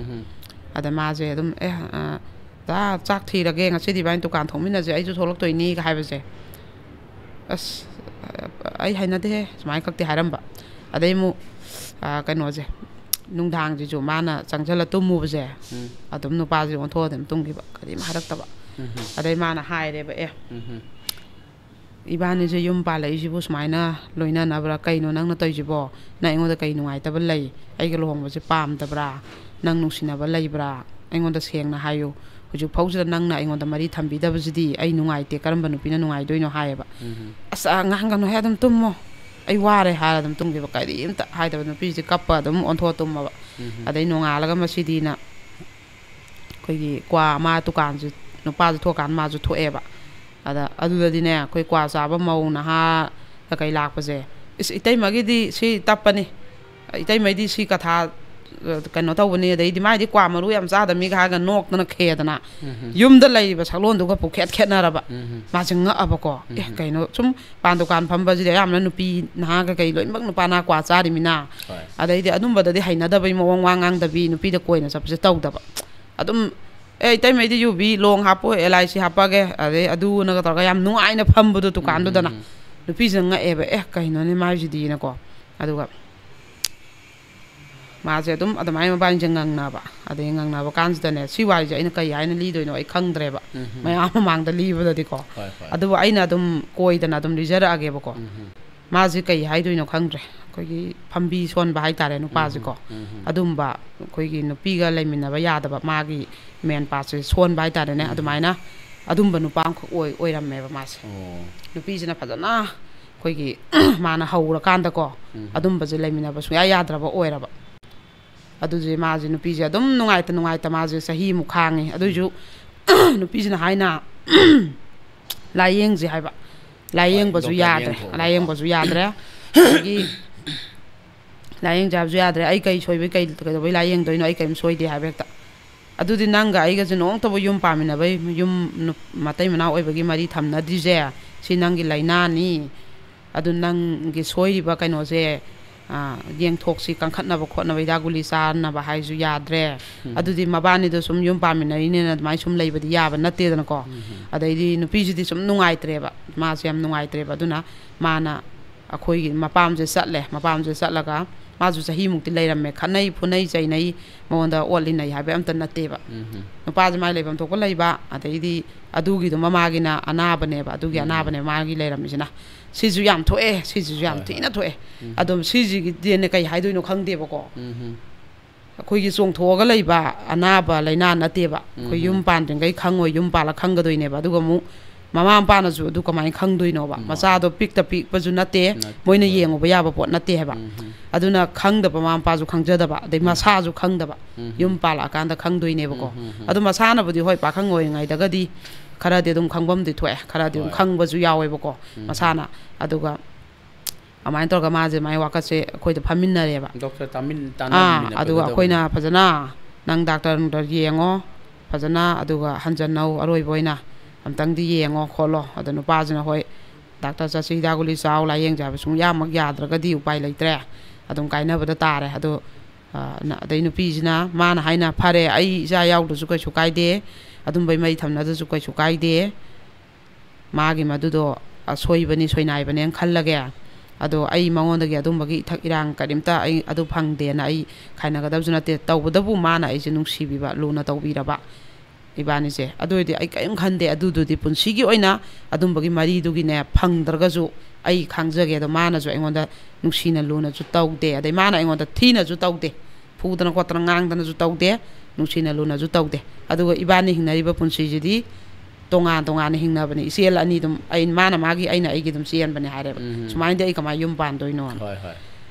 ꯑꯗ ꯃꯥꯁꯦ ꯑꯗꯨꯝ, "ꯑꯦ, ꯑ, ꯗꯥ, ꯆꯥꯛ ꯊꯤꯔꯒꯦ, ꯉꯁꯤꯗꯤ ꯏꯕꯥꯅꯤ ꯗꯨꯀꯥꯟ ꯊꯣꯛꯃꯤꯟꯅꯁꯦ, ꯑꯩꯁꯨ ꯊꯣꯛꯂꯛꯇꯣꯏꯅꯤꯒ" ꯍꯥꯏꯕꯁꯦ꯫ ꯑꯁ, ꯑ, "ꯑꯩ ꯍꯩꯅꯗꯦꯍꯦ" ꯁꯨꯃꯥꯏꯅ ꯈꯛꯇꯤ ꯍꯥꯏꯔꯝꯕ꯫ ꯑꯗꯩ ꯑꯃꯨꯛ, ꯑ, ꯀꯩꯅꯣꯁꯦ, ꯅꯨꯡꯗꯥꯡꯁꯤꯁꯨ ꯃꯥꯅ ꯆꯪꯁꯤꯜꯂ ꯇꯨꯝꯃꯨꯕꯁꯦ, ꯎꯝ꯫ ꯑꯗꯨꯝ ꯅꯨꯄꯥꯁꯦ ꯑꯣꯟꯊꯣꯛꯑ ꯑꯗꯨꯝ ꯇꯨꯝꯈꯤꯕ, ꯀꯔꯤꯝ ꯍꯥꯏꯔꯛꯇꯕ꯫ ꯎꯝ꯫ ꯑꯗꯩ ꯃꯥꯅ ꯍꯥꯏꯔꯦꯕ, "ꯑꯦ, ꯎꯝ꯫ ꯏꯕꯥꯅꯤꯁꯦ ꯌꯨꯝ ꯄꯥꯜꯂꯛꯏꯁꯤꯕꯨ ꯁꯨꯃꯥꯏꯅ ꯂꯣꯏꯅꯅꯕ꯭ꯔꯥ? ꯀꯩꯅꯣ ꯅꯪꯅ ꯇꯧꯔꯤꯁꯤꯕꯣ? ꯅꯪ ꯑꯩꯉꯣꯟꯗ ꯀꯩ ꯅꯨꯡꯉꯥꯏꯇꯕ ꯂꯩ? ꯑꯩꯒ ꯂꯨꯍꯣꯡꯕꯁꯦ ꯄꯥꯝꯗꯕ꯭ꯔꯥ? ꯅꯪ ꯅꯨꯡꯁꯤꯅꯕ ꯂꯩꯕ꯭ꯔꯥ? ꯑꯩꯉꯣꯟꯗ ꯁꯦꯡꯅ ꯍꯥꯏꯌꯨ꯫ ꯍꯧꯖꯤꯛ ꯐꯥꯎꯁꯤꯗ ꯅꯪꯅ ꯑꯩꯉꯣꯟꯗ ꯃꯔꯤ ꯊꯝꯕꯤꯗꯕꯁꯤꯗꯤ ꯑꯩ ꯅꯨꯡꯉꯥꯏꯇꯦ꯫ ꯀꯔꯝꯕ ꯅꯨꯄꯤꯅ ꯅꯨꯡꯉꯥꯏꯗꯣꯏꯅꯣ?" ꯍꯥꯏꯌꯦꯕ꯫ ꯎꯝ꯫ "ꯑꯁ, ꯑ, ꯉꯥꯡꯒꯅꯨꯍꯦ, ꯑꯗꯨꯝ ꯇꯨꯝꯃꯣ꯫ ꯑꯩ ꯋꯥꯔꯦ" ꯍꯥꯏꯔ ꯑꯗꯨꯝ ꯇꯨꯝꯈꯤꯕ꯫ ꯀꯔꯤꯝꯇ ꯍꯥꯏꯗꯕ, ꯅꯨꯄꯤꯁꯦ ꯀꯞꯄ ꯑꯗꯨꯝ ꯑꯣꯟꯊꯣꯛꯑ ꯇꯨꯝꯃꯕ꯫ ꯎꯝ꯫ ꯑꯗꯩ ꯅꯣꯡꯉꯥꯜꯂꯒ ꯃꯁꯤꯗꯤꯅ ꯑꯩꯈꯣꯏꯒꯤ ꯀ꯭ꯋꯥ, ꯃꯥ ꯗꯨꯀꯥꯟꯁꯤ, ꯅꯨꯄꯥꯁꯨ ꯊꯣꯛꯑꯀꯥꯟꯗ ꯃꯥꯁꯨ ꯊꯣꯛꯑꯦꯕ꯫ ꯑꯗ ꯑꯗꯨꯗꯗꯤꯅꯦ, ꯑꯩꯈꯣꯏ ꯀ꯭ꯋꯥ ꯆꯥꯕ ꯃꯧ ꯅꯍꯥ ꯀꯩꯀꯩ ꯂꯥꯛꯄꯁꯦ, "ꯏꯁ, ꯏꯇꯩꯃꯒꯤꯗꯤ ꯁꯤ ꯇꯞꯄꯅꯤ, ꯏꯇꯩꯃꯩꯗꯤ ꯁꯤ ꯀꯊꯥ, ꯑ, ꯀꯩꯅꯣ ꯇꯧꯕꯅꯤ, ꯑꯗꯩꯗꯤ ꯃꯥꯏꯗꯤ ꯀ꯭ꯋꯥ ꯃꯔꯨ ꯌꯥꯝ ꯆꯥꯗꯕꯅꯤꯒ" ꯍꯥꯏꯔꯒ ꯅꯣꯛꯇꯅ ꯈꯦꯗꯅ, ꯎꯝ꯫ ꯌꯨꯝꯗ ꯂꯩꯔꯤꯕ ꯁꯛꯂꯣꯟꯗꯨꯒ ꯄꯨꯈꯦꯠ ꯈꯦꯠꯅꯔꯕ꯫ ꯎꯝ꯫ ꯃꯥꯁꯦ ꯉꯛꯑꯕꯀꯣ, "ꯑꯦ, ꯎꯝ꯫ ꯀꯩꯅꯣ, ꯁꯨꯝ ꯄꯥꯟ ꯗꯨꯀꯥꯟ ꯐꯝꯕꯁꯤꯗꯤ ꯑꯌꯥꯝꯕꯅ ꯅꯨꯄꯤ ꯅꯍꯥ ꯀꯩꯀꯩ ꯂꯣꯏꯅꯃꯛ ꯅꯨꯄꯥ ꯅꯍꯥ ꯀ꯭ꯋꯥ ꯆꯥꯔꯤꯃꯤꯅ", ꯍꯣꯏ꯫ ꯑꯗꯩꯗꯤ ꯑꯗꯨꯝꯕꯗꯗꯤ ꯍꯩꯅꯗꯕꯩ ꯃꯑꯣꯡ, ꯋꯥ ꯉꯥꯡꯗꯕꯤ, ꯅꯨꯄꯤꯗ ꯀꯣꯏꯅ ꯆꯠꯄꯁꯦ ꯇꯧꯗꯕ꯫ ꯑꯗꯨꯝ, "ꯑꯦ, ꯏꯇꯩꯃꯩꯗꯤ ꯌꯨꯕꯤ ꯂꯣꯡ ꯍꯥꯞꯄꯣ, ꯑꯦꯜ ꯑꯥꯏ ꯁꯤ ꯍꯥꯞꯄꯛꯑꯒꯦ", ꯑꯗꯩ ꯑꯗꯨꯅꯒ ꯇꯧꯔꯒ ꯌꯥꯝ ꯅꯨꯡꯉꯥꯏꯅ ꯐꯝꯕꯗꯣ ꯗꯨꯀꯥꯟꯗꯨꯗꯅ꯫ ꯎꯝ, ꯎꯝ, ꯎꯝ꯫ ꯅꯨꯄꯤꯁꯤꯅ ꯉꯛꯑꯦꯕ, "ꯑꯦ, ꯀꯩꯅꯣꯅꯦ ꯃꯥꯏꯁꯤꯗꯤꯅꯀꯣ"꯫ ꯑꯗꯨꯒ ꯃꯥꯁꯦ ꯑꯗꯨꯝ ꯑꯗꯨꯃꯥꯏꯅ ꯃꯕꯥꯅꯤꯁꯦ ꯉꯪꯅꯕ꯫ ꯑꯗꯩ ꯉꯪꯅꯕ ꯀꯥꯟꯁꯤꯗꯅꯦ, ꯁꯤ ꯋꯥꯔꯤꯁꯦ ꯑꯩꯅ ꯀꯩ ꯍꯥꯏꯅ ꯂꯤꯗꯣꯏꯅꯣ ꯑꯩ ꯈꯪꯗ꯭ꯔꯦꯕ꯫ ꯎꯝ, ꯎꯝ꯫ ꯃꯌꯥꯝ ꯃꯃꯥꯡꯗ ꯂꯤꯕꯗꯗꯤꯀꯣ꯫ ꯍꯣꯏ, ꯍꯣꯏ꯫ ꯑꯗꯨꯕꯨ ꯑꯩꯅ ꯑꯗꯨꯝ ꯀꯣꯏꯗꯅ ꯑꯗꯨꯝ ꯂꯤꯖꯔꯛꯑꯒꯦꯕꯀꯣ꯫ ꯎꯝ, ꯎꯝ꯫ ꯃꯥꯁꯦ ꯀꯩ ꯍꯥꯏꯗꯣꯏꯅꯣ ꯈꯪꯗ꯭ꯔꯦ꯫ ꯑꯩꯈꯣꯏꯒꯤ ꯐꯝꯕꯤ ꯁꯣꯟꯕ ꯍꯥꯏꯇꯥꯔꯦ, ꯅꯨꯄꯥꯁꯦꯀꯣ꯫ ꯎꯝ, ꯎꯝ, ꯎꯝ꯫ ꯑꯗꯨꯝꯕ ꯑꯩꯈꯣꯏꯒꯤ ꯅꯨꯄꯤꯒ ꯂꯩꯃꯤꯟꯅꯕ ꯌꯥꯗꯕ, ꯃꯥꯒꯤ ꯃꯦꯟ ꯄꯥꯔꯠꯁꯦ ꯁꯣꯟꯕ ꯍꯥꯏꯇꯥꯔꯦꯅꯦ꯫ ꯎꯝ꯫ ꯑꯗꯨꯃꯥꯏꯅ, ꯑꯗꯨꯝꯕ ꯅꯨꯄꯥ ꯑꯃꯈꯛ ꯑꯣꯏ-, ꯑꯣꯏꯔꯝꯃꯦꯕ ꯃꯥꯁꯦ꯫ ꯑꯣ꯫ ꯅꯨꯄꯤꯁꯤꯅ ꯐꯖꯅ ꯑꯩꯈꯣꯏꯒꯤ ꯃꯥꯅ ꯍꯧꯔꯀꯥꯟꯗꯀꯣ, ꯎꯝ꯫ ꯑꯗꯨꯝꯕꯁꯦ ꯂꯩꯃꯤꯟꯅꯕ ꯁꯨꯡꯌꯥ ꯌꯥꯗ꯭ꯔꯕ ꯑꯣꯏꯔꯕ꯫ ꯑꯗꯨꯁꯦ ꯃꯥꯁꯦ, ꯅꯨꯄꯤꯁꯦ ꯑꯗꯨꯝ ꯅꯨꯡꯉꯥꯏꯇ ꯅꯨꯡꯉꯥꯏꯇ ꯃꯥꯁꯦ ꯆꯍꯤꯃꯨꯛ ꯈꯥꯡꯉꯤ꯫ ꯑꯗꯨꯏꯁꯨ ꯅꯨꯄꯤꯁꯤꯅ ꯍꯥꯏꯅ ꯂꯥꯏꯌꯦꯡꯁꯦ ꯍꯥꯏꯕ꯫ ꯂꯥꯏꯌꯦꯡꯕꯁꯨ ꯍꯣꯏ, ꯌꯥꯗ꯭ꯔꯦ꯫ ꯗꯣꯛꯇꯔ ꯌꯦꯡꯊꯣꯛꯑꯒꯀꯣ꯫ ꯂꯥꯏꯌꯦꯡꯕꯁꯨ ꯌꯥꯗ꯭ꯔꯦ꯫ ꯑꯗꯒꯤ ꯂꯥꯏꯌꯦꯡꯁꯦ ꯍꯥꯏꯕꯁꯨ ꯌꯥꯗ꯭ꯔꯦ꯫ "ꯑꯩ ꯀꯩ ꯁꯣꯏꯕꯩ, ꯀꯩ, ꯀꯩꯗꯧꯕꯩ ꯂꯥꯏꯌꯦꯡꯗꯣꯏꯅꯣ? ꯑꯩ ꯀꯔꯤꯝ ꯁꯣꯏꯗꯦ" ꯍꯥꯏꯕ ꯍꯦꯛꯇ꯫ ꯑꯗꯨꯗꯤ ꯅꯪꯒ ꯑꯩꯒꯁꯦ ꯅꯣꯡꯇꯕꯨ ꯌꯨꯝ ꯄꯥꯟꯃꯤꯟꯅꯕꯩ, ꯌꯨꯝ ꯅꯨ-, ꯃꯇꯩ ꯃꯅꯥꯎ ꯑꯣꯏꯕꯒꯤ ꯃꯔꯤ ꯊꯝꯅꯗ꯭ꯔꯤꯁꯦ, ꯁꯤ ꯅꯪꯒꯤ ꯂꯥꯏꯅꯥꯅꯤ꯫ ꯑꯗꯨ ꯅꯪꯒꯤ ꯁꯣꯏꯔꯤꯕ ꯀꯩꯅꯣꯁꯦ, ꯑ, ꯌꯦꯡꯊꯣꯛꯁꯤ, ꯀꯟꯈꯠꯅꯕ ꯈꯣꯠꯅꯕ ꯍꯤꯗꯥꯛ ꯒꯨꯂꯤ ꯆꯥꯅꯕ ꯍꯥꯏꯁꯨ ꯌꯥꯗ꯭ꯔꯦ꯫ ꯎꯝ꯫ ꯑꯗꯨꯗꯤ ꯃꯕꯥꯅꯤꯗꯣ ꯁꯨꯝ ꯌꯨꯝ ꯄꯥꯟꯃꯤꯟꯅꯔꯤꯅꯦꯅ ꯑꯗꯨꯃꯥꯏꯅ ꯁꯨꯝ ꯂꯩꯕꯗꯤ ꯌꯥꯕ ꯅꯠꯇꯦꯗꯅꯀꯣ꯫ ꯎꯝ꯫ ꯑꯗꯩꯗꯤ ꯅꯨꯄꯤꯁꯤꯗꯤ ꯁꯨꯝ ꯅꯨꯡꯉꯥꯏꯇ꯭ꯔꯦꯕ, ꯃꯥꯁꯦ ꯌꯥꯝ ꯅꯨꯡꯉꯥꯏꯇ꯭ꯔꯦꯕ꯫ ꯑꯗꯨꯅ ꯃꯥꯅ ꯑꯩꯈꯣꯏꯒꯤ ꯃꯄꯥꯝꯁꯦ ꯆꯠꯂꯦ꯫ ꯃꯄꯥꯝꯁꯦ ꯆꯠꯂꯒ ꯃꯥꯁꯨ ꯆꯍꯤꯃꯨꯛꯇꯤ ꯂꯩꯔꯝꯃꯦ꯫ ꯈꯠꯅꯩ ꯐꯨꯅꯩ ꯆꯩꯅꯩ, ꯃꯉꯣꯟꯗ ꯑꯣꯠꯂꯤ ꯅꯩ ꯍꯥꯏꯕ ꯑꯝꯇ ꯅꯠꯇꯦꯕ꯫ ꯎꯝ ꯍꯝ꯫ ꯅꯨꯄꯥꯁꯦ ꯃꯥꯏ ꯂꯩꯐꯝ ꯊꯣꯛꯄ ꯂꯩꯕ, ꯑꯗꯩꯗꯤ ꯑꯗꯨꯒꯤꯗꯣ ꯃꯃꯥꯒꯤꯅ ꯑꯅꯥꯕꯅꯦꯕ, ꯑꯗꯨꯒꯤ ꯎꯝ꯫ ꯑꯅꯥꯕꯅꯦ ꯃꯥꯒꯤ ꯂꯩꯔꯝꯃꯤꯁꯤꯅ꯫ ꯁꯤꯁꯨ ꯌꯥꯝ ꯊꯣꯛꯑꯦ, ꯁꯤꯁꯤꯁꯨ ꯌꯥꯝ ꯍꯣꯏ, ꯊꯤꯅ ꯍꯣꯏ꯫ ꯊꯣꯛꯑꯦ꯫ ꯎꯝ꯫ ꯑꯗꯨꯝ ꯁꯤꯁꯤꯒꯤꯗꯤꯅꯦ ꯀꯩ ꯍꯥꯏꯗꯣꯏꯅꯣ ꯈꯪꯗꯦꯕꯀꯣ꯫ ꯎꯝ ꯍꯝ꯫ ꯑꯩꯈꯣꯏꯒꯤ ꯆꯣꯡꯊꯣꯛꯑꯒ ꯂꯩꯕ ꯑꯅꯥꯕ ꯂꯥꯏꯅꯥ ꯅꯠꯇꯦꯕ꯫ ꯑꯩꯈꯣꯏ ꯎꯝ꯫ ꯌꯨꯝ ꯄꯥꯟꯗ꯭ꯔꯤꯉꯩ ꯈꯪꯉꯣꯏ, ꯌꯨꯝ ꯄꯥꯜꯂ ꯈꯪꯒꯗꯣꯏꯅꯦꯕ꯫ ꯑꯗꯨꯒ ꯑꯃꯨꯛ ꯃꯃꯥ ꯃꯄꯥꯅꯁꯨ ꯑꯗꯨ ꯀꯃꯥꯏꯅ ꯈꯪꯗꯣꯏꯅꯣꯕ? ꯎꯝ꯫ ꯃꯆꯥꯗꯣ ꯄꯤꯛꯇ ꯄꯤꯛꯄꯁꯨ ꯅꯠꯇꯦ, ꯅꯠꯇꯦ, ꯃꯣꯏꯅ ꯍꯣꯏ꯫ ꯌꯦꯡꯉꯨꯕ ꯌꯥꯕ ꯄꯣꯠ ꯅꯠꯇꯦ ꯍꯥꯏꯕ꯫ ꯎꯝ ꯍꯝ꯫ ꯑꯗꯨꯅ ꯈꯪꯗꯕ ꯃꯃꯥ ꯃꯄꯥꯁꯨ ꯈꯪꯖꯗꯕ, ꯑꯗꯩ ꯎꯝ꯫ ꯃꯁꯥꯁꯨ ꯈꯪꯗꯕ꯫ ꯎꯝ ꯍꯝ꯫ ꯌꯨꯝ ꯄꯥꯜꯂꯛꯑꯀꯥꯟꯗ ꯈꯪꯗꯣꯏꯅꯦꯕꯀꯣ꯫ ꯎꯝ ꯍꯝ ꯍꯝ꯫ ꯑꯗꯣ ꯃꯁꯥꯅꯕꯨꯗꯤ ꯍꯣꯏ ꯄꯥꯈꯪ ꯑꯣꯏꯔꯤꯉꯩꯗꯒꯗꯤ ꯈꯔꯗꯤ ꯑꯗꯨꯝ ꯈꯪꯐꯝꯗꯤ ꯊꯣꯛꯑꯦ, ꯈꯔꯗꯤ ꯑꯗꯨꯝ ꯍꯣꯏ꯫ ꯈꯪꯕꯁꯨ ꯌꯥꯎꯋꯦꯕꯀꯣ ꯎꯝ ꯍꯝ꯫ ꯃꯁꯥꯅ꯫ ꯑꯗꯨꯒ ꯑꯗꯨꯃꯥꯏꯅ ꯇꯧꯔꯒ ꯃꯥꯁꯦ ꯃꯥꯏ ꯋꯥꯀꯠꯁꯦ ꯑꯩꯈꯣꯏꯗ ꯐꯝꯃꯤꯟꯅꯔꯦꯕ꯫ ꯗꯣꯛꯇꯔ ꯇꯥꯃꯤꯟ-, ꯑꯥ, ꯇꯥꯟꯅꯃꯤꯟꯅꯕ ꯑꯗꯨꯒ ꯀꯩꯗꯧꯕꯅꯣ? ꯑꯩꯈꯣꯏꯅ ꯐꯖꯅ, "ꯅꯪ ꯗꯥꯛꯇꯔ ꯅꯨꯡꯗꯔ ꯌꯦꯡꯉꯣ ꯐꯖꯅ, ꯑꯗꯨꯒ ꯍꯟꯖꯟꯅꯧ, ꯑꯔꯣꯏꯕ ꯑꯣꯏꯅ ꯑꯝꯇꯪꯗꯤ ꯌꯦꯡꯉꯣ ꯈꯣꯠꯂꯣ"꯫ ꯑꯗꯣ ꯅꯨꯄꯥꯁꯤꯅ, "ꯍꯣꯏ, ꯗꯥꯛꯇꯔ ꯆꯠꯁꯤ, ꯍꯤꯗꯥꯛ ꯒꯨꯂꯤ ꯆꯥꯎ, ꯂꯥꯏꯌꯦꯡꯁꯦ" ꯍꯥꯏꯕ ꯁꯨꯡꯌꯥꯃꯛ ꯌꯥꯗ꯭ꯔꯒꯗꯤ ꯎꯄꯥꯏ ꯂꯩꯇ꯭ꯔꯦ, ꯑꯗꯨꯝ ꯀꯥꯏꯅꯕꯗ ꯇꯥꯔꯦ꯫ ꯑꯗꯣ, ꯑ, ꯅ-, ꯑꯗꯩ ꯅꯨꯄꯤꯁꯤꯅ, ꯃꯥꯅ ꯍꯥꯏꯅ, "ꯐꯔꯦ, ꯑꯩ ꯏꯆꯥ ꯌꯥꯎꯗ꯭ꯔꯁꯨ ꯀꯩꯁꯨ ꯀꯥꯏꯗꯦ, ꯑꯗꯨꯝꯕꯩ ꯃꯩ ꯊꯝꯅꯗ꯭ꯔꯁꯨ ꯀꯩꯁꯨ ꯀꯥꯏꯗꯦ"꯫ ꯃꯥꯒꯤ ꯃꯗꯨꯗꯣ ꯑꯁꯣꯏꯕꯅꯤ, ꯁꯣꯏꯅꯥꯏꯕꯅꯦꯅ ꯈꯜꯂꯒꯦ꯫ ꯑꯗꯣ ꯑꯩ ꯃꯉꯣꯟꯗꯒꯤ ꯑꯗꯨꯝꯕꯒꯤ ꯏꯊꯛ ꯏꯔꯥꯡ ꯀꯔꯤꯝꯇ ꯑꯩ ꯑꯗꯨ ꯐꯪꯗꯦꯅ ꯑꯩ ꯈꯥꯏꯅꯒꯗꯕꯁꯨ ꯅꯠꯇꯦ꯫ ꯇꯧꯕꯗꯕꯨ ꯃꯥꯅ ꯑꯩꯁꯦ ꯅꯨꯡꯁꯤꯕꯤꯕ, ꯂꯨꯅ ꯇꯧꯕꯤꯔꯕ ꯏꯕꯥꯅꯤꯁꯦ, ꯑꯗꯨ ꯑꯣꯏꯔꯗꯤ ꯑꯩ ꯀꯔꯤꯝ ꯈꯟꯗꯦ꯫ ꯑꯗꯨꯗꯨꯗꯤ ꯄꯨꯟꯁꯤꯒꯤ ꯑꯣꯏꯅ ꯑꯗꯨꯝꯕꯒꯤ ꯃꯔꯤꯗꯨꯒꯤꯅꯦ ꯐꯪꯗ꯭ꯔꯒꯁꯨ ꯑꯩ ꯈꯥꯡꯖꯒꯦ꯫ ꯑꯗꯣ ꯃꯥꯅꯁꯨ ꯑꯩꯉꯣꯟꯗ ꯅꯨꯡꯁꯤꯅ ꯂꯨꯅꯁꯨ ꯇꯧꯗꯦ, ꯑꯗꯩ ꯃꯥꯅ ꯑꯩꯉꯣꯟꯗ ꯊꯤꯅꯁꯨ ꯇꯧꯗꯦ, ꯐꯨꯗꯅ ꯈꯣꯠꯇꯅ ꯉꯥꯡꯗꯅꯁꯨ ꯇꯧꯗꯦ, ꯅꯨꯡꯁꯤꯅ ꯂꯨꯅꯁꯨ ꯇꯧꯗꯦ꯫ ꯑꯗꯨꯒ ꯏꯕꯥꯅꯤ ꯍꯤꯡꯅꯔꯤꯕ ꯄꯨꯟꯁꯤꯁꯤꯗꯤ ꯇꯣꯉꯥꯟ ꯇꯣꯉꯥꯟꯅ ꯍꯤꯡꯅꯕꯅꯤ꯫ ꯏꯆꯦꯜ ꯑꯅꯤ ꯑꯗꯨꯝ, ꯑꯩ, ꯃꯥꯅ ꯃꯥꯒꯤ, ꯑꯩꯅ ꯑꯩꯒꯤ ꯑꯗꯨꯝ ꯆꯦꯟꯕꯅꯦ ꯍꯥꯏꯔꯦꯕ꯫ ꯎꯝ꯫ ꯁꯨꯃꯥꯏꯅꯗꯤ ꯑꯩ ꯀꯃꯥꯏꯅ ꯌꯨꯝ ꯄꯥꯟꯗꯣꯏꯅꯣꯅ꯫ ꯍꯣꯏ, ꯍꯣꯏ꯫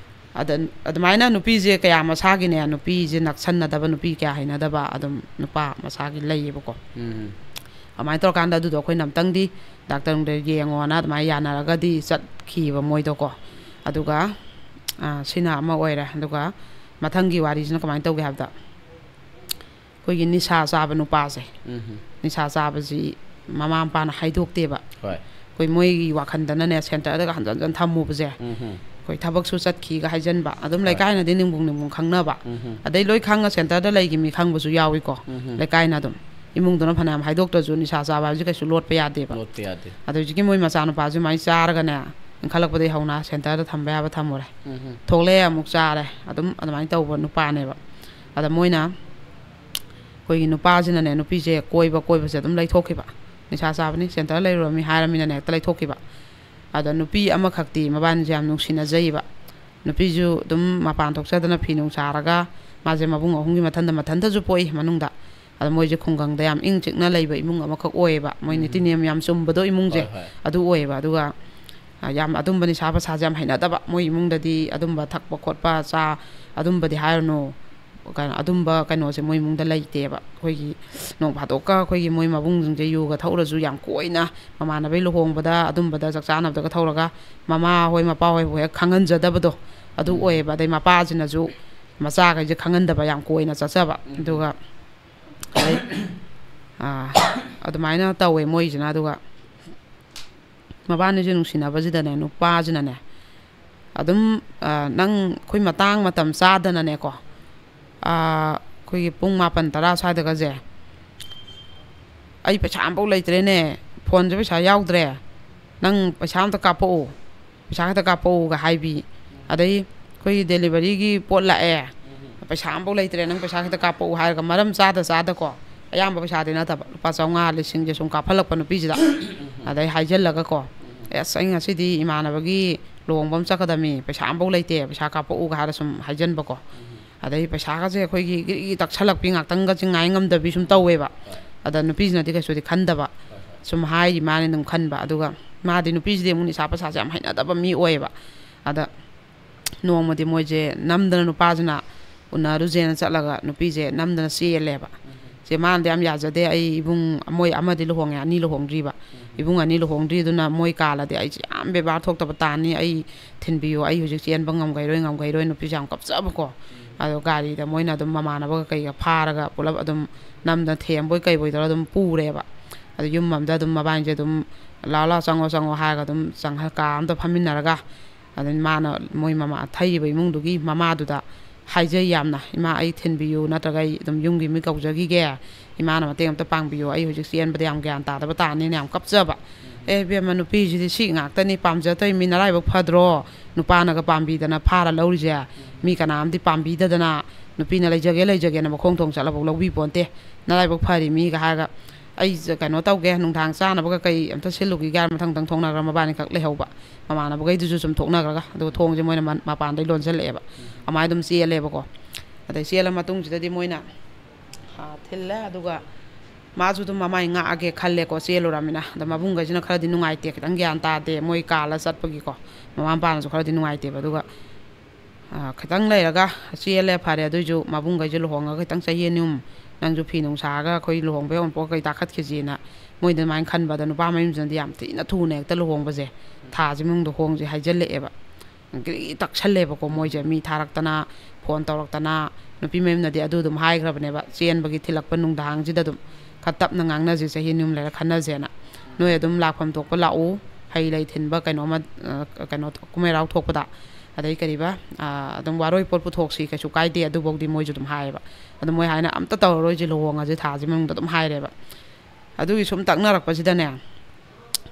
ꯑꯗ, ꯑꯗꯨꯃꯥꯏꯅ ꯅꯨꯄꯤꯁꯦ ꯀꯌꯥ ꯃꯁꯥꯒꯤꯅꯦ, ꯅꯨꯄꯤꯁꯦ ꯅꯛꯁꯟꯅꯗꯕ, ꯅꯨꯄꯤ ꯀꯌꯥ ꯍꯩꯅꯗꯕ ꯑꯗꯨꯝ ꯅꯨꯄꯥ ꯃꯁꯥꯒꯤ ꯂꯩꯌꯦꯕꯀꯣ꯫ ꯎꯝ꯫ ꯑꯗꯨꯃꯥꯏꯅ ꯇꯧꯔꯀꯥꯟꯗ ꯑꯗꯨꯗꯣ ꯑꯩꯈꯣꯏꯅ ꯑꯝꯇꯪꯗꯤ ꯗꯥꯛꯇꯔ ꯅꯨꯡꯗꯔ ꯌꯦꯡꯉꯣꯅ ꯑꯗꯨꯃꯥꯏꯅ ꯌꯥꯅꯔꯒꯗꯤ ꯆꯠꯈꯤꯕ ꯃꯣꯏꯗꯣꯀꯣ꯫ ꯑꯗꯨꯒ, ꯑ, ꯁꯤꯅ ꯑꯃ ꯑꯣꯏꯔꯦ꯫ ꯑꯗꯨꯒ ꯃꯊꯪꯒꯤ ꯋꯥꯔꯤꯁꯤꯅ ꯀꯃꯥꯏꯅ ꯇꯧꯒꯦ ꯍꯥꯏꯕꯗ, ꯑꯩꯈꯣꯏꯒꯤ ꯅꯤꯁꯥ ꯆꯥꯕ ꯅꯨꯄꯥꯁꯦ, ꯎꯝ꯫ ꯅꯤꯁꯥ ꯆꯥꯕꯁꯤ ꯃꯃꯥ ꯃꯄꯥꯅ ꯍꯥꯏꯗꯣꯛꯇꯦꯕ꯫ ꯍꯣꯏ꯫ ꯑꯩꯈꯣꯏ ꯃꯣꯏꯒꯤ ꯋꯥꯈꯟꯗꯅꯅꯦ, ꯁꯦꯟꯇꯔꯗꯒ ꯍꯟꯖꯟ ꯍꯟꯖꯟ ꯊꯝꯃꯨꯕꯁꯦ, ꯎꯝ꯫ ꯑꯩꯈꯣꯏ ꯊꯕꯛꯁꯨ ꯆꯠꯈꯤꯒ ꯍꯥꯏꯖꯟꯕ, ꯑꯗꯨꯝ ꯍꯣꯏ꯫ ꯂꯩꯀꯥꯏꯅꯗꯤ ꯅꯤꯡꯕꯨꯡ ꯅꯤꯡꯕꯨꯡ ꯈꯪꯅꯕ꯫ ꯎꯝ꯫ ꯑꯗꯩ ꯂꯣꯏ ꯈꯪꯉ ꯁꯦꯟꯇꯔꯗ ꯂꯩꯈꯤ ꯃꯤ ꯈꯪꯕꯁꯨ ꯌꯥꯎꯏꯀꯣ꯫ ꯎꯝ꯫ ꯂꯩꯀꯥꯏꯅ ꯑꯗꯨꯝ, ꯏꯃꯨꯡꯗꯨꯅ ꯐꯅꯌꯥꯝ ꯍꯥꯏꯗꯣꯛꯇ꯭ꯔꯁꯨ ꯅꯤꯁꯥ ꯆꯥꯕ ꯍꯥꯏꯕꯁꯤ ꯀꯩꯁꯨ ꯂꯣꯠꯄ ꯌꯥꯗꯦꯕ꯫ ꯂꯣꯠꯄ ꯌꯥꯗꯦ꯫ ꯑꯗꯣ ꯍꯧꯖꯤꯛꯀꯤ ꯃꯣꯏ ꯃꯆꯥꯅꯨꯄꯥꯁꯦ ꯁꯨꯃꯥꯏꯅ ꯆꯥꯔꯒꯅꯦ, ꯏꯟꯈꯠꯂꯛꯄꯗꯒꯤ ꯍꯧꯅ ꯁꯦꯟꯇꯔꯗ ꯊꯝꯕ ꯌꯥꯕ ꯊꯝꯃꯨꯔꯦ꯫ ꯎꯝ꯫ ꯊꯣꯛꯂꯛꯑꯦ, ꯑꯃꯨꯛ ꯆꯥꯔꯦ, ꯑꯗꯨꯝ ꯑꯗꯨꯃꯥꯏꯅ ꯇꯧꯕ ꯅꯨꯄꯥꯅꯦꯕ꯫ ꯑꯗ ꯃꯣꯏꯅ, ꯑꯩꯈꯣꯏꯒꯤ ꯅꯨꯄꯥꯁꯤꯅꯅꯦ, ꯅꯨꯄꯤꯁꯦ ꯀꯣꯏꯕ ꯀꯣꯏꯕꯁꯦ ꯑꯗꯨꯝ ꯂꯩꯊꯣꯛꯈꯤꯕ꯫ ꯅꯤꯁꯥ ꯆꯥꯕꯅꯤ, ꯁꯦꯟꯇꯔ ꯂꯩꯔꯨꯔꯃꯤ ꯍꯥꯏꯔꯃꯤꯅꯅꯦ, ꯍꯦꯛꯇ ꯂꯩꯊꯣꯛꯈꯤꯕ꯫ ꯑꯗ ꯅꯨꯄꯤ ꯑꯃꯈꯛꯇꯤ ꯃꯕꯥꯅꯤꯁꯦ ꯌꯥꯝ ꯅꯨꯡꯁꯤꯅꯖꯩꯕ꯫ ꯅꯨꯄꯤꯁꯨ ꯑꯗꯨꯝ ꯃꯄꯥꯟ ꯊꯣꯛꯆꯗꯅ ꯐꯤ ꯅꯨꯡ ꯁꯥꯔꯒ, ꯃꯥꯁꯦ ꯃꯕꯨꯡ ꯑꯍꯨꯝꯒꯤ ꯃꯊꯟꯗ, ꯃꯊꯟꯇꯁꯨ ꯄꯣꯛꯏ ꯃꯅꯨꯡꯗ꯫ ꯑꯗ ꯃꯣꯏꯁꯦ ꯈꯨꯡꯒꯪꯗ ꯌꯥꯝ ꯏꯪ ꯆꯤꯛꯅ ꯂꯩꯕ ꯏꯃꯨꯡ ꯑꯃꯈꯛ ꯑꯣꯏꯌꯦꯕ, ꯃꯣꯏ ꯅꯤꯇꯤ ꯅꯤꯌꯝ ꯌꯥꯝ ꯆꯨꯝꯕꯗꯣ ꯏꯃꯨꯡꯁꯦ꯫ ꯍꯣꯏ, ꯍꯣꯏ꯫ ꯑꯗꯨ ꯑꯣꯏꯌꯦꯕ꯫ ꯑꯗꯨꯒ, ꯑ, ꯌꯥꯝ ꯑꯗꯨꯝꯕ ꯅꯤꯁꯥ ꯄꯁꯥꯁꯦ ꯌꯥꯝ ꯍꯩꯅꯗꯕ꯫ ꯃꯣꯏ ꯏꯃꯨꯡꯗꯗꯤ ꯑꯗꯨꯝꯕ ꯊꯛꯄ ꯈꯣꯠꯄ, ꯆꯥ, ꯑꯗꯨꯝꯕꯗꯤ ꯍꯥꯏꯔꯨꯅꯨ, ꯀꯩꯅꯣ, ꯑꯗꯨꯝꯕ ꯀꯩꯅꯣꯁꯦ ꯃꯣꯏ ꯏꯃꯨꯡꯗ ꯂꯩꯇꯦꯕ꯫ ꯑꯩꯈꯣꯏꯒꯤ ꯅꯣꯡ ꯐꯥꯗꯣꯛꯀ ꯑꯩꯈꯣꯏꯒꯤ ꯃꯣꯏ ꯃꯕꯨꯡꯁꯤꯡꯁꯦ ꯌꯨꯒ ꯊꯛꯎꯔꯁꯨ ꯌꯥꯝ ꯀꯣꯏꯅ ꯃꯃꯥꯟꯅꯕꯩ ꯂꯨꯍꯣꯡꯕꯗ, ꯑꯗꯨꯝꯕꯗ, ꯆꯥꯛ ꯆꯥꯅꯕꯗꯒ ꯊꯧꯔꯒ ꯃꯃꯥ ꯍꯣꯏ ꯃꯄꯥ ꯍꯣꯏꯕꯨ ꯍꯦꯛ ꯈꯪꯍꯟꯖꯗꯕꯗꯣ ꯑꯗꯨ ꯑꯣꯏꯌꯦꯕ꯫ ꯑꯗꯩ ꯃꯄꯥꯁꯤꯅꯁꯨ ꯃꯆꯥꯈꯩꯁꯦ ꯈꯪꯍꯟꯗꯕ, ꯌꯥꯝ ꯀꯣꯏꯅ ꯆꯠꯆꯕ꯫ ꯑꯗꯨꯒ ꯑꯗꯩ, ꯑꯥ, ꯑꯗꯨꯃꯥꯏꯅ ꯇꯧꯋꯦ ꯃꯣꯏꯁꯤꯅ꯫ ꯑꯗꯨꯒ ꯃꯕꯥꯅꯤꯁꯦ ꯅꯨꯡꯁꯤꯅꯕꯁꯤꯗꯅꯦ, ꯅꯨꯄꯥꯁꯤꯅꯅꯦ ꯑꯗꯨꯝ, ꯑ, ꯅꯪ, ꯑꯩꯈꯣꯏ ꯃꯇꯥꯡ ꯃꯇꯝ ꯆꯥꯗꯅꯅꯦꯀꯣ, ꯑ, ꯑꯩꯈꯣꯏꯒꯤ ꯄꯨꯡ ꯃꯥꯄꯟ ꯇꯔꯥ ꯁ꯭ꯋꯥꯏꯗꯒꯁꯦ, "ꯑꯩ ꯄꯩꯁꯥ ꯑꯃꯐꯥꯎ ꯂꯩꯇ꯭ꯔꯦꯅꯦ, ꯐꯣꯟꯁꯦ ꯄꯩꯁꯥ ꯌꯥꯎꯗ꯭ꯔꯦ, ꯅꯪ ꯄꯩꯁꯥ ꯑꯝꯇ ꯀꯥꯞꯄꯛꯑꯣ, ꯄꯩꯁꯥ ꯈꯤꯇ ꯀꯥꯞꯄꯛꯑꯣꯒ" ꯍꯥꯏꯕꯤ꯫ ꯑꯗꯩ ꯑꯩꯈꯣꯏꯒꯤ ꯗꯦꯂꯤꯚꯔꯤꯒꯤ ꯄꯣꯠ ꯂꯥꯛꯑꯦ, "ꯄꯩꯁꯥ ꯑꯃꯐꯥꯎ ꯂꯩꯇ꯭ꯔꯦ, ꯅꯪ ꯄꯩꯁꯥ ꯈꯤꯇ ꯀꯥꯞꯄꯛꯑꯣ" ꯍꯥꯏꯔꯒ, ꯃꯔꯝ ꯆꯥꯗ ꯆꯥꯗꯀꯣ, ꯑꯌꯥꯝꯕ ꯄꯩꯁꯥꯗꯤ ꯅꯠꯇꯕ, ꯂꯨꯄꯥ ꯆꯥꯝꯃꯉꯥ, ꯂꯤꯁꯤꯡꯁꯦ ꯁꯨꯝ ꯀꯥꯞꯍꯜꯂꯛꯄ ꯅꯨꯄꯤꯁꯤꯗ꯫ ꯑꯗꯩ ꯍꯥꯏꯖꯤꯜꯂꯒꯀꯣ, "ꯑꯁ, ꯑꯩ ꯉꯁꯤꯗꯤ ꯏꯃꯥꯟꯅꯕꯒꯤ ꯂꯨꯍꯣꯡꯕ ꯑꯃ ꯆꯠꯀꯗꯕꯅꯤ, ꯄꯩꯁꯥ ꯑꯃꯐꯥꯎ ꯂꯩꯇꯦ, ꯄꯩꯁꯥ ꯀꯥꯞꯄꯛꯎꯒ" ꯍꯥꯏꯔ ꯁꯨꯝ ꯍꯥꯏꯖꯤꯟꯕꯀꯣ꯫ ꯑꯗꯩ ꯄꯩꯁꯥꯒꯁꯦ ꯑꯩꯈꯣꯏꯒꯤ ꯒꯤꯔꯤ ꯒꯤꯔꯤ ꯇꯛꯁꯜꯂꯛꯄꯤ, ꯉꯥꯛꯇꯪꯒꯁꯦ ꯉꯥꯏ ꯉꯝꯗꯕꯤ ꯁꯨꯝ ꯇꯧꯋꯦꯕ꯫ ꯑꯗ ꯅꯨꯄꯤꯁꯤꯅꯗꯤ ꯀꯩꯁꯨꯗꯤ ꯈꯟꯗꯕ, ꯁꯨꯝ ꯍꯥꯏꯔꯤ ꯃꯥꯅꯤ ꯑꯗꯨꯝ ꯈꯟꯕ꯫ ꯑꯗꯨꯒ ꯃꯥꯗꯤ, ꯅꯨꯄꯤꯁꯤꯗꯤ ꯑꯃꯨꯛ ꯅꯤꯁꯥ ꯄꯁꯥꯁꯦ ꯌꯥꯝ ꯍꯩꯅꯗꯕ ꯃꯤ ꯑꯣꯏꯌꯦꯕ꯫ ꯑꯗ ꯅꯣꯡꯃꯗꯤ ꯃꯣꯏꯁꯦ ꯅꯝꯗꯅ ꯅꯨꯄꯥꯁꯤꯅ ꯎꯅꯔꯨꯁꯦꯅ ꯆꯠꯂꯒ ꯅꯨꯄꯤꯁꯦ ꯅꯝꯗꯅ ꯆꯦꯜꯂꯦꯕ꯫ ꯆꯦ ꯃꯥꯅꯗꯤ ꯌꯥꯝ ꯌꯥꯖꯗꯦ, "ꯑꯩ ꯏꯕꯨꯡ, ꯃꯣꯏ ꯑꯃꯗꯤ ꯂꯨꯍꯣꯡꯉꯦ, ꯑꯅꯤ ꯂꯨꯍꯣꯡꯗ꯭ꯔꯤꯕ, ꯏꯕꯨꯡ ꯑꯅꯤ ꯂꯨꯍꯣꯡꯗ꯭ꯔꯤ, ꯑꯗꯨꯅ ꯃꯣꯏ ꯀꯥꯜꯂꯗꯤ ꯑꯩꯁꯦ ꯌꯥꯝ ꯕꯦꯕꯥꯔ ꯊꯣꯛꯇꯕ ꯇꯥꯅꯤ, ꯑꯩ ꯊꯤꯟꯕꯤꯌꯨ, ꯑꯩ ꯍꯧꯖꯤꯛ ꯆꯦꯟꯕ ꯉꯝꯈꯩꯔꯣꯏ, ꯉꯝꯈꯩꯔꯣꯏ", ꯅꯨꯄꯤꯁꯦ ꯌꯥꯝ ꯀꯞꯆꯕꯀꯣ꯫ ꯑꯗꯣ ꯒꯥꯔꯤꯗ ꯃꯣꯏꯅ ꯑꯗꯨꯝ ꯃꯃꯥꯟꯅꯕꯒ ꯀꯩꯒ ꯐꯥꯔꯒ ꯄꯨꯂꯞ ꯑꯗꯨꯝ ꯅꯝꯗꯅ ꯊꯦꯝꯕꯣꯏ ꯀꯩꯕꯣꯏ ꯇꯧꯔꯒ ꯑꯗꯨꯝ ꯄꯨꯔꯦꯕ꯫ ꯑꯗꯣ ꯌꯨꯝ ꯑꯃꯗ ꯑꯗꯨꯝ ꯃꯕꯥꯅꯤꯁꯦ ꯑꯗꯨꯝ "ꯂꯥꯎ ꯂꯥꯎ, ꯆꯪꯉꯣ ꯆꯪꯉꯣ" ꯍꯥꯏꯔꯒ ꯑꯗꯨꯝ ꯆꯪꯍꯜ-, ꯀꯥ ꯑꯃꯗ ꯐꯝꯃꯤꯟꯅꯔꯒ, ꯑꯗꯨ ꯃꯥꯅ ꯃꯣꯏ ꯃꯃꯥ, ꯊꯩꯔꯤꯕ ꯏꯃꯨꯡꯗꯨꯒꯤ ꯃꯃꯥꯗꯨꯗ ꯍꯥꯏꯖꯩ ꯌꯥꯝꯅ, "ꯏꯃꯥ, ꯑꯩ ꯊꯤꯟꯕꯤꯌꯨ, ꯅꯠꯇ꯭ꯔꯒ ꯑꯩ ꯑꯗꯨꯝ ꯌꯨꯝꯒꯤ ꯃꯤ ꯀꯧꯖꯈꯤꯒꯦ, ꯏꯃꯥꯅ ꯃꯇꯦꯡ ꯑꯝꯇ ꯄꯥꯡꯕꯤꯌꯨ, ꯑꯩ ꯍꯧꯖꯤꯛ ꯆꯦꯟꯕꯗ ꯌꯥꯝ ꯒ꯭ꯌꯥꯟ ꯇꯥꯗꯕ ꯇꯥꯅꯤꯅ" ꯌꯥꯝ ꯀꯞꯆꯕ꯫ ꯑꯦ ꯏꯕꯦꯝꯃ, ꯅꯨꯄꯤꯁꯤꯗꯤ ꯁꯤ ꯉꯥꯛꯇꯅꯤ ꯄꯥꯝꯖꯗꯣꯏ꯫ ꯃꯤ ꯅꯔꯥꯏꯕꯛ ꯐꯗ꯭ꯔꯣ? ꯅꯨꯄꯥꯅꯒ ꯄꯥꯝꯕꯤꯗꯅ ꯐꯥꯔ ꯂꯧꯔꯤꯁꯦ꯫ ꯃꯤ ꯀꯅꯥꯝꯗꯤ ꯄꯥꯝꯕꯤꯗꯗꯅ, ꯅꯨꯄꯤꯅ ꯂꯩꯖꯒꯦ ꯂꯩꯖꯒꯦꯅ ꯃꯈꯣꯡ ꯊꯣꯡ ꯆꯠꯂꯐꯥꯎ ꯂꯧꯕꯤ ꯄꯣꯟꯇꯦ꯫ ꯅꯔꯥꯏꯕꯛ ꯐꯔꯤ ꯃꯤꯒ ꯍꯥꯏꯔꯒ, ꯑꯩ ꯀꯩꯅꯣ ꯇꯧꯒꯦ, ꯅꯨꯡꯗꯥꯡ ꯆꯥꯅꯕꯒ ꯀꯩ ꯑꯝꯇ ꯁꯤꯜꯂꯨꯈꯤꯒꯦ ꯍꯥꯏꯔ ꯃꯊꯪ ꯃꯊꯪ ꯊꯣꯛꯅꯈ꯭ꯔ, ꯃꯕꯥꯅꯤꯈꯛ ꯂꯩꯍꯧꯕ꯫ ꯃꯃꯥꯟꯅꯕꯈꯩꯗꯨꯁꯨ ꯁꯨꯝ ꯊꯣꯛꯅꯈ꯭ꯔꯒ, ꯑꯗꯨꯒ ꯊꯣꯡꯁꯦ ꯃꯣꯏꯅ ꯃ-, ꯃꯄꯥꯟꯗꯩ ꯂꯣꯟꯁꯤꯜꯂꯛꯑꯦꯕ꯫ ꯑꯗꯨꯃꯥꯏꯅ ꯑꯗꯨꯝ ꯆꯦꯜꯂꯦꯕꯀꯣ꯫ ꯑꯗꯩ ꯆꯦꯜꯂ ꯃꯇꯨꯡꯁꯤꯗꯗꯤ ꯃꯣꯏꯅ, ꯑꯥ, ꯊꯤꯜꯂꯦ꯫ ꯑꯗꯨꯒ ꯃꯥꯁꯨ ꯑꯗꯨꯝ ꯃꯃꯥꯏ ꯉꯥꯛꯑꯒꯦ ꯈꯜꯂꯦꯀꯣ, ꯆꯦꯜꯂꯨꯔꯃꯤꯅ꯫ ꯑꯗ ꯃꯕꯨꯡꯈꯩꯁꯤꯅ ꯈꯔꯗꯤ ꯅꯨꯡꯉꯥꯏꯇꯦ, ꯈꯤꯇꯪ ꯒ꯭ꯌꯥꯟ ꯇꯥꯗꯦ, ꯃꯣꯏ ꯀꯥꯜꯂ ꯆꯠꯄꯒꯤꯀꯣ꯫ ꯃꯃꯥ ꯃꯄꯥꯅꯁꯨ ꯈꯔꯗꯤ ꯅꯨꯡꯉꯥꯏꯇꯦꯕ꯫ ꯑꯗꯨꯒ, ꯑꯥ, ꯈꯤꯇꯪ ꯂꯩꯔꯒ ꯆꯦꯜꯂꯦ, ꯐꯔꯦ꯫ ꯑꯗꯨꯏꯁꯨ ꯃꯕꯨꯡꯈꯩꯁꯨ ꯂꯨꯍꯣꯡꯉꯒ ꯈꯤꯇꯪ ꯆꯍꯤ ꯑꯅꯤ ꯑꯍꯨꯝ ꯅꯪꯁꯨ ꯐꯤ ꯅꯨꯡ ꯁꯥꯔꯒ ꯑꯩꯈꯣꯏ ꯂꯨꯍꯣꯡꯕ ꯌꯧꯅ ꯄꯣꯠ ꯀꯩ ꯇꯥꯈꯠꯈꯤꯁꯦꯅ ꯃꯣꯏꯗ ꯑꯗꯨꯃꯥꯏꯅ ꯈꯟꯕꯗ, ꯅꯨꯄꯥ ꯃꯌꯨꯝꯁꯤꯅꯗꯤ ꯌꯥꯝ ꯊꯤꯅ ꯊꯨꯅ ꯍꯦꯛꯇ ꯂꯨꯍꯣꯡꯕꯁꯦ, ꯊꯥꯁꯤ ꯃꯅꯨꯡꯗ ꯍꯣꯡꯁꯦ ꯍꯥꯏꯖꯜꯂꯛꯑꯦꯕ꯫ ꯒ꯭ꯔꯤ ꯇꯛꯁꯜꯂꯦꯕꯀꯣ ꯃꯣꯏꯁꯦ꯫ ꯃꯤ ꯊꯥꯔꯛꯇꯅ, ꯐꯣꯟ ꯇꯧꯔꯛꯇꯅ, ꯅꯨꯄꯤ ꯃꯌꯨꯝꯅꯗꯤ ꯑꯗꯨ ꯑꯗꯨꯝ ꯍꯥꯏꯈ꯭ꯔꯕꯅꯦꯕ, ꯆꯦꯟꯕꯒꯤ ꯊꯤꯜꯂꯛꯄ ꯅꯨꯡꯗꯥꯡꯁꯤꯗ ꯑꯗꯨꯝ, "ꯈꯔ ꯇꯞꯅ ꯉꯥꯡꯅꯁꯤ, ꯆꯍꯤ ꯑꯅꯤ ꯑꯍꯨꯝ ꯂꯩꯔ ꯈꯟꯅꯁꯦꯅ꯫ ꯅꯣꯏ ꯑꯗꯨꯝ ꯂꯥꯛꯐꯝ ꯊꯣꯛꯄ ꯂꯥꯛꯎ, ꯍꯩ ꯂꯩ ꯊꯤꯟꯕ ꯀꯩꯅꯣꯝꯃ, ꯑ, ꯀꯩꯅꯣ, ꯀꯨꯝꯍꯩ ꯍꯔꯥꯎ ꯊꯣꯛꯄꯗ, ꯑꯗꯩ ꯀꯔꯤꯕ, ꯑ, ꯑꯗꯨꯝ ꯋꯥꯔꯣꯏ ꯄꯣꯠ ꯄꯨꯊꯣꯛꯁꯤ, ꯀꯩꯁꯨ ꯀꯥꯏꯗꯦ", ꯑꯗꯨꯐꯧꯗꯤ ꯃꯣꯏꯁꯨ ꯑꯗꯨꯝ ꯍꯥꯏꯌꯦꯕ꯫ ꯑꯗꯣ ꯃꯣꯏ ꯍꯥꯏꯅ, "ꯑꯝꯇ ꯇꯧꯔꯔꯣꯏꯁꯦ, ꯂꯨꯍꯣꯡꯉꯁꯦ ꯊꯥꯁꯤ ꯃꯅꯨꯡꯗ" ꯑꯗꯨꯝ ꯍꯥꯏꯔꯦꯕ꯫ ꯑꯗꯨꯒꯤ ꯁꯨꯝ ꯇꯛꯅꯔꯛꯄꯁꯤꯗꯅꯦ,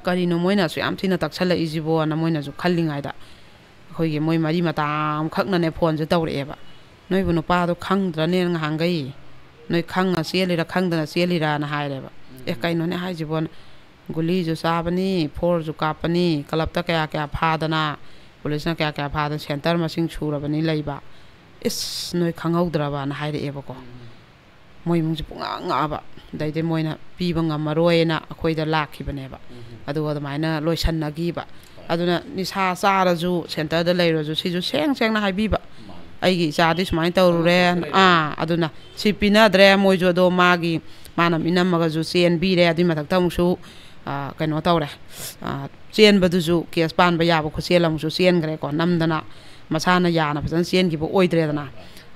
"ꯀꯔꯤꯅꯣ ꯃꯣꯏꯅ ꯑꯁꯨꯛ ꯌꯥꯝ ꯊꯤꯅ ꯇꯛꯁꯜꯂꯛꯏꯁꯤꯕꯣꯅ?" ꯃꯣꯏꯅꯁꯨ ꯈꯜꯂꯤꯉꯩꯗ, ꯑꯩꯈꯣꯏꯒꯤ ꯃꯣꯏ ꯃꯔꯤ ꯃꯇꯥ ꯑꯃꯈꯛꯅꯅꯦ ꯐꯣꯟꯁꯦ ꯇꯧꯔꯛꯑꯦꯕ꯫ "ꯅꯣꯏꯕꯨ ꯅꯨꯄꯥꯗꯣ ꯈꯪꯗ꯭ꯔꯅꯦ ꯉꯍꯥꯟꯈꯩ? ꯅꯣꯏ ꯈꯪꯉ ꯆꯦꯜꯂꯤꯔꯥ ꯈꯪꯗꯅ ꯆꯦꯜꯂꯤꯔꯥꯅ?" ꯍꯥꯏꯔꯦꯕ꯫ "ꯑꯦ, ꯀꯩꯅꯣꯅꯦ ꯍꯥꯏꯁꯤꯕꯣꯅ?" "ꯒꯨꯂꯤꯁꯨ ꯆꯥꯕꯅꯤ, ꯐꯣꯔꯁꯨ ꯀꯥꯞꯄꯅꯤ, ꯀ꯭ꯂꯕꯇ ꯀꯌꯥ ꯀꯌꯥ ꯐꯥꯗꯅ, ꯄꯨꯂꯤꯁꯅ ꯀꯌꯥ ꯀꯌꯥ ꯐꯥꯗꯅ, ꯁꯦꯟꯇꯔ ꯃꯁꯤꯡ ꯁꯨꯔꯕꯅꯤ ꯂꯩꯕ꯫ ꯏꯁ, ꯅꯣꯏ ꯈꯪꯍꯧꯗ꯭ꯔꯕꯅ?" ꯍꯥꯏꯔꯛꯑꯦꯕꯀꯣ꯫ ꯃꯣꯏ ꯏꯃꯨꯡꯁꯦ ꯄꯨꯡꯉꯥꯡ ꯉꯥꯡꯉꯕ꯫ ꯑꯗꯩꯗꯤ ꯃꯣꯏꯅ ꯄꯤꯕ ꯉꯝꯃꯔꯣꯏꯅ ꯑꯩꯈꯣꯏꯗ ꯂꯥꯛꯈꯤꯕꯅꯦꯕ꯫ ꯑꯗꯨꯒ ꯑꯗꯨꯃꯥꯏꯅ ꯂꯣꯏꯁꯟꯅꯈꯤꯕ꯫ ꯑꯗꯨꯅ ꯅꯤꯁꯥ ꯆꯥꯔꯁꯨ, ꯁꯦꯟꯇꯔꯗ ꯂꯩꯔꯁꯨ, ꯁꯤꯁꯨ ꯁꯦꯡ ꯁꯦꯡꯅ ꯍꯥꯏꯕꯤꯕ꯫ "ꯑꯩꯒꯤ ꯏꯆꯥꯗꯤ ꯁꯨꯃꯥꯏꯅ ꯇꯧꯔꯨꯔꯦ", ꯑꯥ, ꯑꯗꯨꯅ ꯁꯤ ꯄꯤꯅꯗ꯭ꯔꯦ꯫ ꯃꯣꯏꯁꯨ ꯑꯗꯣ ꯃꯥꯒꯤ, ꯃꯥꯅ ꯃꯤꯅꯝꯃꯒꯁꯨ ꯆꯦꯟꯕꯤꯔꯦ꯫ ꯑꯗꯨꯏ ꯃꯊꯛꯇ ꯑꯃꯨꯛꯁꯨ, ꯑꯥ, ꯀꯩꯅꯣ ꯇꯧꯔꯦ, ꯑꯥ, ꯆꯦꯟꯕꯗꯨꯁꯨ ꯀꯦꯁ ꯄꯥꯟꯕ ꯌꯥꯕ ꯈꯨꯠꯆꯦꯜ ꯑꯃꯨꯛꯁꯨ ꯆꯦꯟꯈ꯭ꯔꯦꯀꯣ, ꯅꯝꯗꯅ꯫ ꯃꯁꯥꯅ ꯌꯥꯅ ꯐꯖꯅ ꯆꯦꯟꯈꯤꯕ ꯑꯣꯏꯗ꯭ꯔꯦꯗꯅ꯫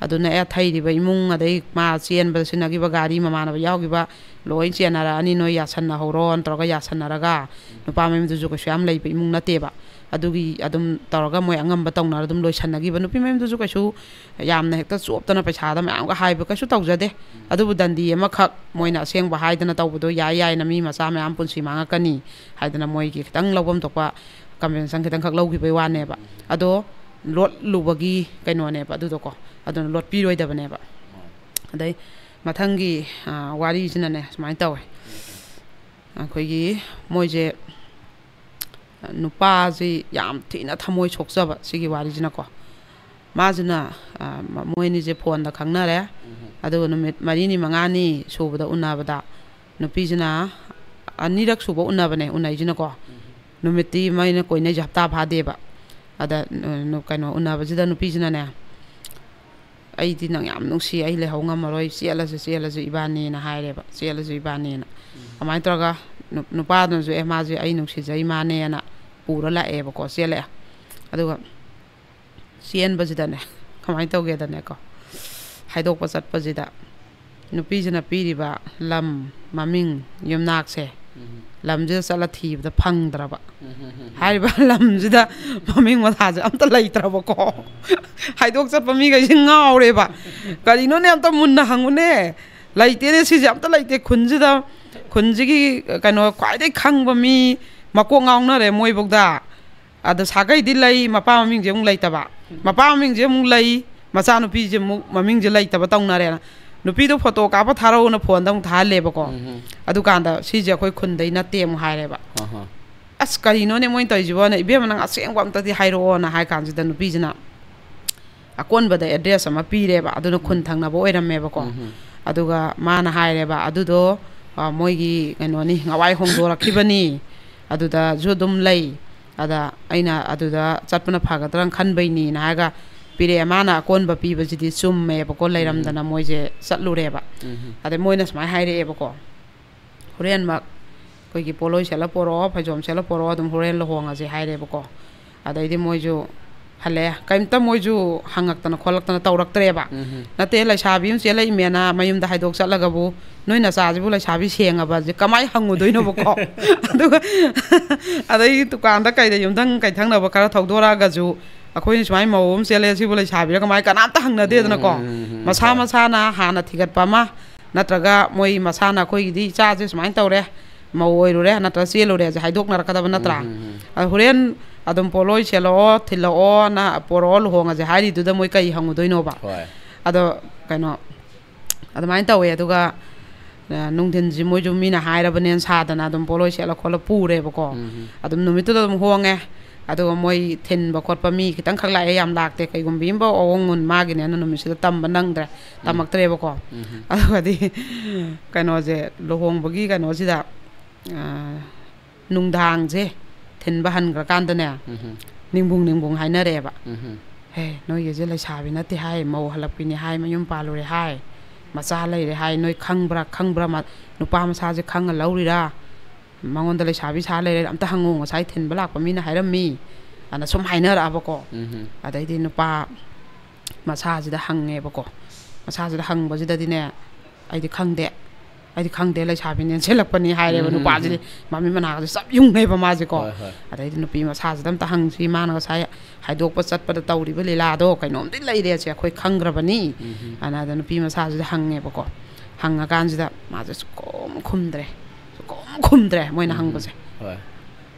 ꯑꯗꯨꯅ, ꯑꯦ, ꯊꯩꯔꯤꯕ ꯏꯃꯨꯡ, ꯑꯗꯩ ꯃꯥ ꯆꯦꯟꯕꯗ ꯁꯤꯖꯤꯟꯅꯈꯤꯕ ꯒꯥꯔꯤ, ꯃꯃꯥꯟꯅꯕ ꯌꯥꯎꯈꯤꯕ, ꯂꯣꯏ ꯆꯦꯟꯅꯔꯛꯑꯅꯤ, ꯅꯣꯏ ꯌꯥꯁꯟꯅꯍꯧꯔꯣꯅ ꯇꯧꯔꯒ ꯌꯥꯁꯟꯅꯔꯒ, ꯅꯨꯄꯥ ꯃꯌꯨꯝꯗꯨꯁꯨ ꯀꯩꯁꯨ ꯌꯥꯝ ꯂꯩꯕ ꯏꯃꯨꯡ ꯅꯠꯇꯦꯕ꯫ ꯑꯗꯨꯒꯤ ꯑꯗꯨꯝ ꯇꯧꯔꯒ ꯃꯣꯏ ꯑꯉꯝꯕ ꯇꯧꯅꯔ ꯑꯗꯨꯝ ꯂꯣꯏꯁꯟꯅꯈꯤꯕ꯫ ꯅꯨꯄꯤ ꯃꯌꯨꯝꯗꯨꯁꯨ ꯀꯩꯁꯨ ꯌꯥꯝꯅ ꯍꯦꯛꯇ ꯆꯣꯞꯇꯅ ꯄꯩꯁꯥꯗ ꯃꯌꯥꯝꯒ ꯍꯥꯏꯕ ꯀꯩꯁꯨ ꯇꯧꯖꯗꯦ꯫ ꯑꯗꯨꯕꯨ ꯗꯟꯗꯤ ꯑꯃꯈꯛ ꯃꯣꯏꯅ ꯑꯁꯦꯡꯕ ꯍꯥꯏꯗꯅ ꯇꯧꯕꯗꯣ ꯌꯥꯏ ꯌꯥꯏꯅ, ꯃꯤ ꯃꯆꯥ ꯃꯌꯥꯝ ꯄꯨꯟꯁꯤ ꯃꯥꯡꯉꯛꯀꯅꯤ ꯍꯥꯏꯗꯅ ꯃꯣꯏꯒꯤ ꯈꯤꯇꯪ ꯂꯧꯐꯝ ꯊꯣꯛꯄ ꯀꯝꯄꯦꯟꯁꯦꯁꯟ ꯈꯤꯇꯪꯈꯛ ꯂꯧꯈꯤꯕꯩ ꯋꯥꯅꯦꯕ꯫ ꯑꯗꯣ ꯂꯣꯠꯂꯨꯕꯒꯤ ꯀꯩꯅꯣꯅꯦꯕ ꯑꯗꯨꯗꯣꯀꯣ꯫ ꯑꯗꯨꯅ ꯂꯣꯠꯄꯤꯔꯣꯏꯗꯕꯅꯦꯕ꯫ ꯑꯗꯩ ꯃꯊꯪꯒꯤ, ꯑ, ꯋꯥꯔꯤꯁꯤꯅꯅꯦ ꯁꯨꯃꯥꯏꯅ ꯇꯧꯋꯦ꯫ ꯑꯩꯈꯣꯏꯒꯤ ꯃꯣꯏꯁꯦ, ꯅꯨꯄꯥꯁꯤ ꯌꯥꯝ ꯊꯤꯅ ꯊꯃꯣꯏ ꯁꯣꯛꯆꯕ ꯁꯤꯒꯤ ꯋꯥꯔꯤꯁꯤꯅꯀꯣ꯫ ꯃꯥꯁꯤꯅ, ꯑ, ꯃ-, ꯃꯣꯏ ꯑꯅꯤꯁꯦ ꯐꯣꯟꯗ ꯈꯪꯅꯔꯦ꯫ ꯑꯗꯨꯒ ꯅꯨꯃꯤꯠ ꯃꯔꯤꯅꯤ ꯃꯉꯥꯅꯤ ꯁꯨꯕꯗ ꯎꯅꯕꯗ ꯅꯨꯄꯤꯁꯤꯅ, ꯑꯅꯤꯔꯛ ꯁꯨꯕ ꯎꯅꯕꯅꯦ ꯎꯅꯩꯁꯤꯅꯀꯣ꯫ ꯅꯨꯃꯤꯠꯇꯤ ꯃꯣꯏꯅ ꯀꯣꯏꯅꯩꯁꯦ ꯍꯞꯇꯥ ꯐꯥꯗꯦꯕ꯫ ꯑꯗ, ꯎꯝ, ꯀꯩꯅꯣ ꯎꯅꯕꯁꯤꯗ ꯅꯨꯄꯤꯁꯤꯅꯅꯦ, "ꯑꯩꯗꯤ ꯅꯪ ꯌꯥꯝ ꯅꯨꯡꯁꯤ, ꯑꯩ ꯂꯩꯍꯧ ꯉꯝꯃꯔꯣꯏ, ꯆꯦꯜꯂꯁꯤ, ꯆꯦꯜꯂꯁꯤ ꯏꯕꯥꯅꯤꯅ" ꯍꯥꯏꯔꯦꯕ, "ꯆꯦꯜꯂꯁꯤ ꯏꯕꯥꯅꯤꯅ"꯫ ꯑꯗꯨꯃꯥꯏꯅ ꯇꯧꯔꯒ ꯅꯨ-, ꯅꯨꯄꯥꯗꯨꯅꯁꯨ "ꯑꯦ, ꯃꯥꯁꯦ ꯑꯩ ꯅꯨꯡꯁꯤꯖꯩ ꯃꯥꯅꯦꯅ" ꯄꯨꯔ ꯂꯥꯛꯑꯦꯕꯀꯣ, ꯆꯦꯜꯂꯛꯑꯦ꯫ ꯑꯗꯨꯒ ꯆꯦꯟꯕꯁꯤꯗꯅꯦ, ꯀꯃꯥꯏꯅ ꯇꯧꯒꯦꯗꯅꯦꯀꯣ, ꯍꯥꯏꯗꯣꯛꯄ ꯆꯠꯄꯁꯤꯗ ꯅꯨꯄꯤꯁꯤꯅ ꯄꯤꯔꯤꯕ ꯂꯝ, ꯃꯃꯤꯡ, ꯌꯨꯝꯅꯥꯛꯁꯦ, ꯂꯝꯁꯤꯗ ꯆꯠꯂ ꯊꯤꯕꯗ ꯐꯪꯗ꯭ꯔꯕ꯫ ꯍꯥꯏꯔꯤꯕ ꯂꯝꯁꯤꯗ ꯃꯃꯤꯡ ꯃꯊꯥꯁꯦ ꯑꯝꯇ ꯂꯩꯇ꯭ꯔꯕꯀꯣ꯫ ꯍꯥꯏꯗꯣꯛ ꯆꯠꯄ ꯃꯤꯈꯩꯁꯦ ꯉꯥꯎꯔꯦꯕ꯫ "ꯀꯔꯤꯅꯣꯅꯦ, ꯑꯝꯇ ꯃꯨꯟꯅ ꯍꯪꯉꯨꯅꯦ, ꯂꯩꯇꯦꯅꯦ, ꯁꯤꯁꯦ ꯑꯝꯇ ꯂꯩꯇꯦ ꯈꯨꯟꯁꯤꯗ, ꯈꯨꯟꯁꯤꯒꯤ ꯀꯩꯅꯣ ꯈ꯭ꯋꯥꯏꯗꯩ ꯈꯪꯕ ꯃꯤ ꯃꯀꯣꯛ ꯉꯥꯎꯅꯔꯦ ꯃꯣꯏꯐꯧꯗ"꯫ ꯑꯗ ꯁꯥꯒꯩꯗꯤ ꯂꯩ, ꯃꯄꯥ ꯃꯃꯤꯡꯁꯦ ꯑꯃꯨꯛ ꯂꯩꯇꯕ, ꯃꯄꯥ ꯃꯃꯤꯡꯁꯦ ꯑꯃꯨꯛ ꯂꯩ, ꯃꯆꯥꯅꯨꯄꯤꯁꯦ ꯑꯃꯨꯛ ꯃꯃꯤꯡꯁꯦ ꯂꯩꯇꯕ ꯇꯧꯅꯔꯦꯅ꯫ ꯅꯨꯄꯤꯗꯣ ꯐꯣꯇꯣ ꯀꯥꯞꯄ ꯊꯥꯔꯛꯎꯅ ꯐꯣꯟꯗ ꯑꯃꯨꯛ ꯊꯥꯍꯜꯂꯦꯕꯀꯣ꯫ ꯑꯗꯨꯀꯥꯟꯗ "ꯁꯤꯁꯦ ꯑꯩꯈꯣꯏ ꯈꯨꯟꯗꯩ ꯅꯠꯇꯦ" ꯑꯃꯨꯛ ꯍꯥꯏꯔꯦꯕ꯫ "ꯑꯁ, ꯀꯔꯤꯅꯣꯅꯦ ꯃꯣꯏꯅ ꯇꯧꯔꯤꯁꯤꯕꯣꯅ, ꯏꯕꯦꯝꯃ, ꯅꯪ ꯑꯁꯦꯡꯕ ꯑꯝꯇꯗꯤ ꯍꯥꯏꯔꯛꯑꯣꯅ" ꯍꯥꯏ ꯀꯥꯟꯁꯤꯗ ꯅꯨꯄꯤꯁꯤꯅ ꯑꯀꯣꯟꯕꯗ ꯑꯦꯗ꯭ꯔꯦꯁ ꯑꯃ ꯄꯤꯔꯦꯕ꯫ ꯑꯗꯨꯅ ꯈꯨꯟ ꯊꯪꯅꯕ ꯑꯣꯏꯔꯝꯃꯦꯕꯀꯣ꯫ ꯑꯗꯨꯒ ꯃꯥꯅ ꯍꯥꯏꯔꯦꯕ, "ꯑꯗꯨꯗꯣ, ꯑ, ꯃꯣꯏꯒꯤ ꯀꯩꯅꯣꯅꯤ, ꯉꯋꯥꯏ ꯍꯣꯡꯗꯣꯔꯛꯈꯤꯕꯅꯤ, ꯑꯗꯨꯗꯁꯨ ꯑꯗꯨꯝ ꯂꯩ"꯫ ꯑꯗ ꯑꯩꯅ ꯑꯗꯨꯗ ꯆꯠꯄꯅ ꯐꯒꯗ꯭ꯔꯥꯅ ꯈꯟꯕꯩꯅꯤꯅ ꯍꯥꯏꯔꯒ ꯄꯤꯔꯛꯑꯦ꯫ ꯃꯥꯅ ꯑꯀꯣꯟꯕ ꯄꯤꯕꯁꯤꯗꯤ ꯆꯨꯝꯃꯦꯕꯀꯣ, ꯂꯩꯔꯝꯗꯅ ꯃꯣꯏꯁꯦ ꯆꯠꯂꯨꯔꯦꯕ꯫ ꯑꯗꯩ ꯃꯣꯏꯅ ꯁꯨꯃꯥꯏꯅ ꯍꯥꯏꯔꯛꯑꯦꯕꯀꯣ, "ꯍꯣꯔꯦꯟꯃꯛ ꯑꯩꯈꯣꯏꯒꯤ ꯄꯣꯠꯂꯣꯏ ꯁꯦꯠꯂ ꯄꯣꯔꯛꯑꯣ, ꯐꯩꯖꯣꯝ ꯁꯦꯠꯂ ꯄꯣꯔꯛꯑꯣ, ꯑꯗꯨꯝ ꯍꯣꯔꯦꯟ ꯂꯨꯍꯣꯡꯉꯁꯦ" ꯍꯥꯏꯔꯦꯕꯀꯣ꯫ ꯑꯗꯩꯗꯤ ꯃꯣꯏꯁꯨ ꯍꯜꯂꯦ꯫ ꯀꯩꯝꯇ ꯃꯣꯏꯁꯨ ꯍꯪꯉꯛꯇꯅ ꯈꯣꯠꯂꯛꯇꯅ ꯇꯧꯔꯛꯇ꯭ꯔꯦꯕ꯫ ꯎꯝ꯫ ꯅꯠꯇꯦ, ꯂꯩꯁꯥꯕꯤ ꯑꯃ ꯆꯦꯜꯂꯛꯏꯃꯦꯅ ꯃꯌꯨꯝꯗ ꯍꯥꯏꯗꯣꯛ ꯆꯠꯂꯒꯕꯨ, "ꯅꯣꯏ ꯅꯆꯥꯁꯤꯕꯨ ꯂꯩꯁꯥꯕꯤ ꯁꯦꯡꯉꯕꯁꯦ?" ꯀꯃꯥꯏꯅ ꯍꯪꯉꯨꯗꯣꯏꯅꯣꯕꯀꯣ? ꯑꯗꯨꯒ ꯑꯗꯩ ꯗꯨꯀꯥꯟꯗ ꯀꯩꯗ ꯌꯨꯝꯊꯪ ꯀꯩꯊꯪꯅꯕ ꯈꯔ ꯊꯧꯗꯣꯔꯛꯑꯒꯁꯨ, "ꯑꯩꯈꯣꯏꯅ ꯁꯨꯃꯥꯏꯅ ꯃꯧ ꯑꯃ ꯆꯦꯜꯂꯦ, ꯁꯤꯕꯨ ꯂꯩꯁꯥꯕꯤꯔ?" ꯀꯃꯥꯏꯅ, ꯀꯅꯥꯝꯇ ꯍꯪꯅꯗꯦꯗꯅꯀꯣ꯫ ꯎꯝ, ꯎꯝ, ꯎꯝ, ꯃꯁꯥ ꯍꯣꯏ꯫ ꯃꯁꯥꯅ ꯍꯥꯟꯅ ꯊꯤꯒꯠꯄ ꯑꯃ, ꯅꯠꯇ꯭ꯔꯒ ꯃꯣꯏ ꯃꯁꯥꯅ, "ꯑꯩꯈꯣꯏꯒꯤꯗꯤ ꯏꯆꯥꯁꯦ ꯁꯨꯃꯥꯏꯅ ꯇꯧꯔꯦ, ꯃꯧ ꯑꯣꯏꯔꯨꯔꯦ, ꯅꯠꯇ꯭ꯔꯒ ꯆꯦꯜꯂꯨꯔꯦꯁꯦ" ꯍꯥꯏꯗꯣꯛꯅꯔꯛꯀꯗꯕ ꯅꯠꯇ꯭ꯔꯥ? ꯎꯝ, ꯎꯝ, ꯎꯝ꯫ ꯑꯗ ꯍꯣꯔꯦꯟ ꯑꯗꯨꯝ ꯄꯣꯠꯂꯣꯏ ꯁꯦꯠꯂꯛꯑꯣ, ꯊꯤꯜꯂꯛꯑꯣ, ꯅ ꯄꯣꯔꯛꯑꯣ, ꯂꯨꯍꯣꯡꯉꯁꯦ ꯍꯥꯏꯔꯤꯗꯨꯗ ꯃꯣꯏ ꯀꯩ ꯍꯪꯉꯨꯗꯣꯏꯅꯣꯕ? ꯍꯣꯏ꯫ ꯑꯗꯣ ꯀꯩꯅꯣ, ꯑꯗꯨꯃꯥꯏꯅ ꯇꯧꯋꯦ꯫ ꯑꯗꯨꯒ, ꯑ, ꯅꯨꯡꯊꯤꯟꯁꯤ ꯃꯣꯏꯁꯨ ꯃꯤꯅ ꯍꯥꯏꯔꯕꯅꯦꯅ ꯁꯥꯗꯅ ꯑꯗꯨꯝ ꯄꯣꯠꯂꯣꯏ ꯁꯦꯠꯂ ꯈꯣꯠꯂ ꯄꯨꯔꯦꯕꯀꯣ꯫ ꯎꯝ꯫ ꯑꯗꯨꯝ ꯅꯨꯃꯤꯠꯇꯨꯗ ꯑꯗꯨꯝ ꯍꯣꯡꯉꯦ꯫ ꯑꯗꯨꯒ ꯃꯣꯏ ꯊꯤꯟꯕ ꯈꯣꯠꯄ ꯃꯤ ꯈꯤꯇꯪꯈꯛ ꯂꯥꯛꯑꯦ, ꯌꯥꯝ ꯂꯥꯛꯇꯦ꯫ ꯀꯩꯒꯨꯝꯕꯤ ꯑꯃꯐꯥꯎ ꯑꯋꯣꯡ ꯃꯨꯟ ꯃꯥꯒꯤꯅꯦꯅ ꯅꯨꯃꯤꯠꯁꯤꯗ ꯇꯝꯕ ꯅꯪꯗ꯭ꯔꯦ, ꯎꯝ꯫ ꯇꯝꯃꯛꯇ꯭ꯔꯦꯕꯀꯣ꯫ ꯎꯝ꯫ ꯑꯗꯨꯒꯗꯤ ꯀꯩꯅꯣꯁꯦ, ꯂꯨꯍꯣꯡꯕꯒꯤ ꯀꯩꯅꯣꯁꯤꯗ, ꯑ, ꯅꯨꯡꯗꯥꯡꯁꯦ ꯊꯤꯟꯕ ꯍꯟꯈ꯭ꯔꯀꯥꯟꯗꯅꯦ, ꯎꯝ꯫ ꯅꯤꯡꯕꯨꯡ ꯅꯤꯡꯕꯨꯡ ꯍꯥꯏꯅꯔꯦꯕ꯫ ꯎꯝ꯫ "ꯍꯦ, ꯅꯣꯏꯒꯤꯁꯦ ꯂꯩꯁꯥꯕꯤ ꯅꯠꯇꯦ ꯍꯥꯏ, ꯃꯧ ꯍꯜꯂꯛꯄꯤꯅꯤ ꯍꯥꯏ, ꯃꯌꯨꯝ ꯄꯥꯜꯂꯨꯔꯦ ꯍꯥꯏ, ꯃꯆꯥ ꯂꯩꯔꯦ ꯍꯥꯏ, ꯅꯣꯏ ꯈꯪꯕ꯭ꯔꯥ, ꯈꯪꯕ꯭ꯔꯥ? ꯃ-, ꯅꯨꯄꯥ ꯃꯁꯥꯁꯦ ꯈꯪꯉ ꯂꯧꯔꯤꯔꯥ? ꯃꯉꯣꯟꯗ ꯂꯩꯁꯥꯕꯤ ꯁꯥ ꯂꯩꯔꯦ, ꯑꯝꯇ ꯍꯪꯉꯣ, ꯉꯁꯥꯏ ꯊꯤꯟꯕ ꯂꯥꯛꯄ ꯃꯤꯅ ꯍꯥꯏꯔꯝꯃꯤ", ꯑꯅ ꯁꯨꯝ ꯍꯥꯏꯅꯔꯛꯑꯕꯀꯣ꯫ ꯎꯝ꯫ ꯑꯗꯩꯗꯤ ꯅꯨꯄꯥ ꯃꯁꯥꯁꯤꯗ ꯍꯪꯉꯦꯕꯀꯣ꯫ ꯃꯁꯥꯁꯤꯗ ꯍꯪꯕꯁꯤꯗꯗꯤꯅꯦ, "ꯑꯩꯗꯤ ꯈꯪꯗꯦ, ꯑꯩꯗꯤ ꯈꯪꯗꯦ, ꯂꯩꯁꯥꯕꯤꯅꯦꯅ ꯁꯦꯠꯂꯛꯄꯅꯤ" ꯍꯥꯏꯔꯦꯕ ꯎꯝ, ꯎꯝ, ꯅꯨꯄꯥꯁꯤꯗꯤ꯫ ꯎꯝ꯫ ꯃꯃꯤꯠ ꯃꯅꯥꯒꯁꯦ ꯆꯞ ꯌꯨꯡꯉꯦꯕ ꯃꯥꯁꯦꯀꯣ꯫ ꯍꯣꯏ, ꯍꯣꯏ꯫ ꯑꯗꯩꯗꯤ ꯅꯨꯄꯤ ꯃꯁꯥꯁꯤꯗ ꯑꯝꯇ ꯍꯪꯁꯤ, ꯃꯥꯅ ꯉꯁꯥꯏ ꯍꯥꯏꯗꯣꯛꯄ ꯆꯠꯄꯗ ꯇꯧꯔꯤꯕ ꯂꯤꯂꯥꯗꯣ ꯀꯩꯅꯣꯝꯗꯤ ꯂꯩꯔꯦꯁꯦ, ꯑꯩꯈꯣꯏ ꯈꯪꯈ꯭ꯔꯕꯅꯤ꯫ ꯎꯝ, ꯎꯝ꯫ ꯑꯅ ꯑꯗ ꯅꯨꯄꯤ ꯃꯁꯥꯁꯤꯗ ꯍꯪꯉꯦꯕꯀꯣ꯫ ꯍꯪꯉꯀꯥꯟꯁꯤꯗ ꯃꯥꯁꯦ ꯁꯨꯈꯨꯝ ꯈꯨꯝꯗ꯭ꯔꯦ, ꯁꯨꯈꯨꯝ ꯈꯨꯝꯗ꯭ꯔꯦ ꯃꯣꯏꯅ ꯎꯝ, ꯎꯝ꯫ ꯍꯪꯕꯁꯦ꯫ ꯍꯣꯏ꯫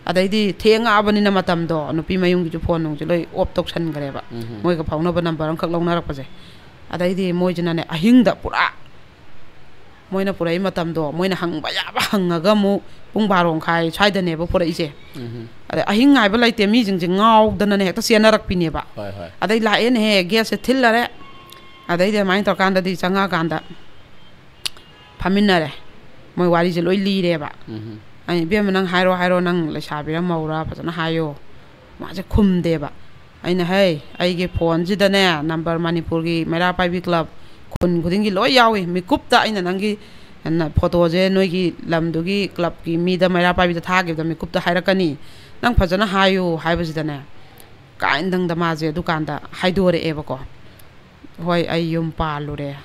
ꯑꯗꯩꯗꯤ ꯊꯦꯡꯉꯛꯑꯕꯅꯤꯅ ꯃꯇꯝꯗꯣ, ꯅꯨꯄꯤ ꯃꯌꯨꯝꯒꯤꯁꯨ ꯐꯣꯟ ꯅꯨꯡꯁꯦ ꯂꯣꯏ ꯑꯣꯐ ꯇꯧꯁꯟꯈ꯭ꯔꯦꯕ꯫ ꯎꯝ, ꯎꯝ꯫ ꯃꯣꯏꯒ ꯐꯥꯎꯅꯕ ꯅꯝꯕꯔ ꯑꯃꯈꯛ ꯂꯧꯅꯔꯛꯄꯁꯦ꯫ ꯑꯗꯩꯗꯤ ꯃꯣꯏꯁꯤꯅꯅꯦ, ꯑꯍꯤꯡꯗ ꯄꯨꯔꯥ ꯃꯣꯏꯅ ꯄꯨꯔꯛꯏ ꯃꯇꯝꯗꯣ, ꯃꯣꯏꯅ ꯍꯪꯕ ꯌꯥꯕ ꯍꯪꯉꯒ ꯑꯃꯨꯛ ꯄꯨꯡ ꯕꯥꯔꯣ ꯃꯈꯥꯏ ꯁ꯭ꯋꯥꯏꯗꯅꯦꯕ ꯄꯨꯔꯛꯏꯁꯦ꯫ ꯎꯝ꯫ ꯑꯗꯩ ꯑꯍꯤꯡ ꯉꯥꯏꯕ ꯂꯩꯇꯦ, ꯃꯤꯁꯤꯡꯁꯦ ꯉꯥꯎꯗꯅꯅꯦ ꯍꯦꯛꯇ ꯆꯦꯟꯅꯔꯛꯄꯤꯅꯦꯕ꯫ ꯍꯣꯏ, ꯍꯣꯏ꯫ ꯑꯗꯩ ꯂꯥꯛꯑꯦꯅꯦꯍꯦ, ꯒꯦꯠꯁꯦ ꯊꯤꯜꯂꯔꯦ꯫ ꯑꯗꯩꯗꯤ ꯑꯗꯨꯃꯥꯏꯅ ꯇꯧꯔꯀꯥꯟꯗꯗꯤ ꯆꯪꯉꯛꯑꯀꯥꯟꯗ ꯐꯝꯃꯤꯟꯅꯔꯦ꯫ ꯃꯣꯏ ꯋꯥꯔꯤꯁꯦ ꯂꯣꯏ ꯂꯤꯔꯦꯕ꯫ ꯎꯝ꯫ ꯑꯩ, "ꯏꯕꯦꯝꯃ, ꯅꯪ ꯍꯥꯏꯔꯣ, ꯍꯥꯏꯔꯣ, ꯅꯪ ꯂꯩꯁꯥꯕꯤꯔ ꯃꯧꯔꯥ ꯐꯖꯅ ꯍꯥꯏꯌꯣ"꯫ ꯃꯥꯁꯦ ꯈꯨꯝꯗꯦꯕ꯫ ꯑꯩꯅ, "ꯍꯩ, ꯑꯩꯒꯤ ꯐꯣꯟꯁꯤꯗꯅꯦ ꯅꯝꯕꯔ ꯃꯅꯤꯄꯨꯔꯒꯤ ꯃꯩꯔꯥ ꯄꯥꯏꯕꯤ ꯀ꯭ꯂꯕ ꯈꯨꯟ ꯈꯨꯗꯤꯡꯒꯤ ꯂꯣꯏ ꯌꯥꯎꯏ꯫ ꯃꯤꯀꯨꯞꯇ ꯑꯩꯅ ꯅꯪꯒꯤ ꯅ-, ꯐꯣꯇꯣꯁꯦ ꯅꯣꯏꯒꯤ ꯂꯝꯗꯨꯒꯤ ꯀ꯭ꯂꯕꯀꯤ ꯃꯤꯗ, ꯃꯩꯔꯥ ꯄꯥꯏꯕꯤꯗ ꯊꯥꯈꯤꯕꯗ ꯃꯤꯀꯨꯞꯇ ꯍꯥꯏꯔꯛꯀꯅꯤ꯫ ꯅꯪ ꯐꯖꯅ ꯍꯥꯏꯌꯨ" ꯍꯥꯏꯕꯁꯤꯗꯅꯦ, ꯀꯥꯏꯅꯗꯪꯗ ꯃꯥꯁꯦ ꯑꯗꯨꯀꯥꯟꯗ ꯍꯥꯏꯗꯣꯔꯛꯑꯦꯕꯀꯣ, "ꯍꯣꯏ, ꯑꯩ ꯌꯨꯝ ꯄꯥꯜꯂꯨꯔꯦ"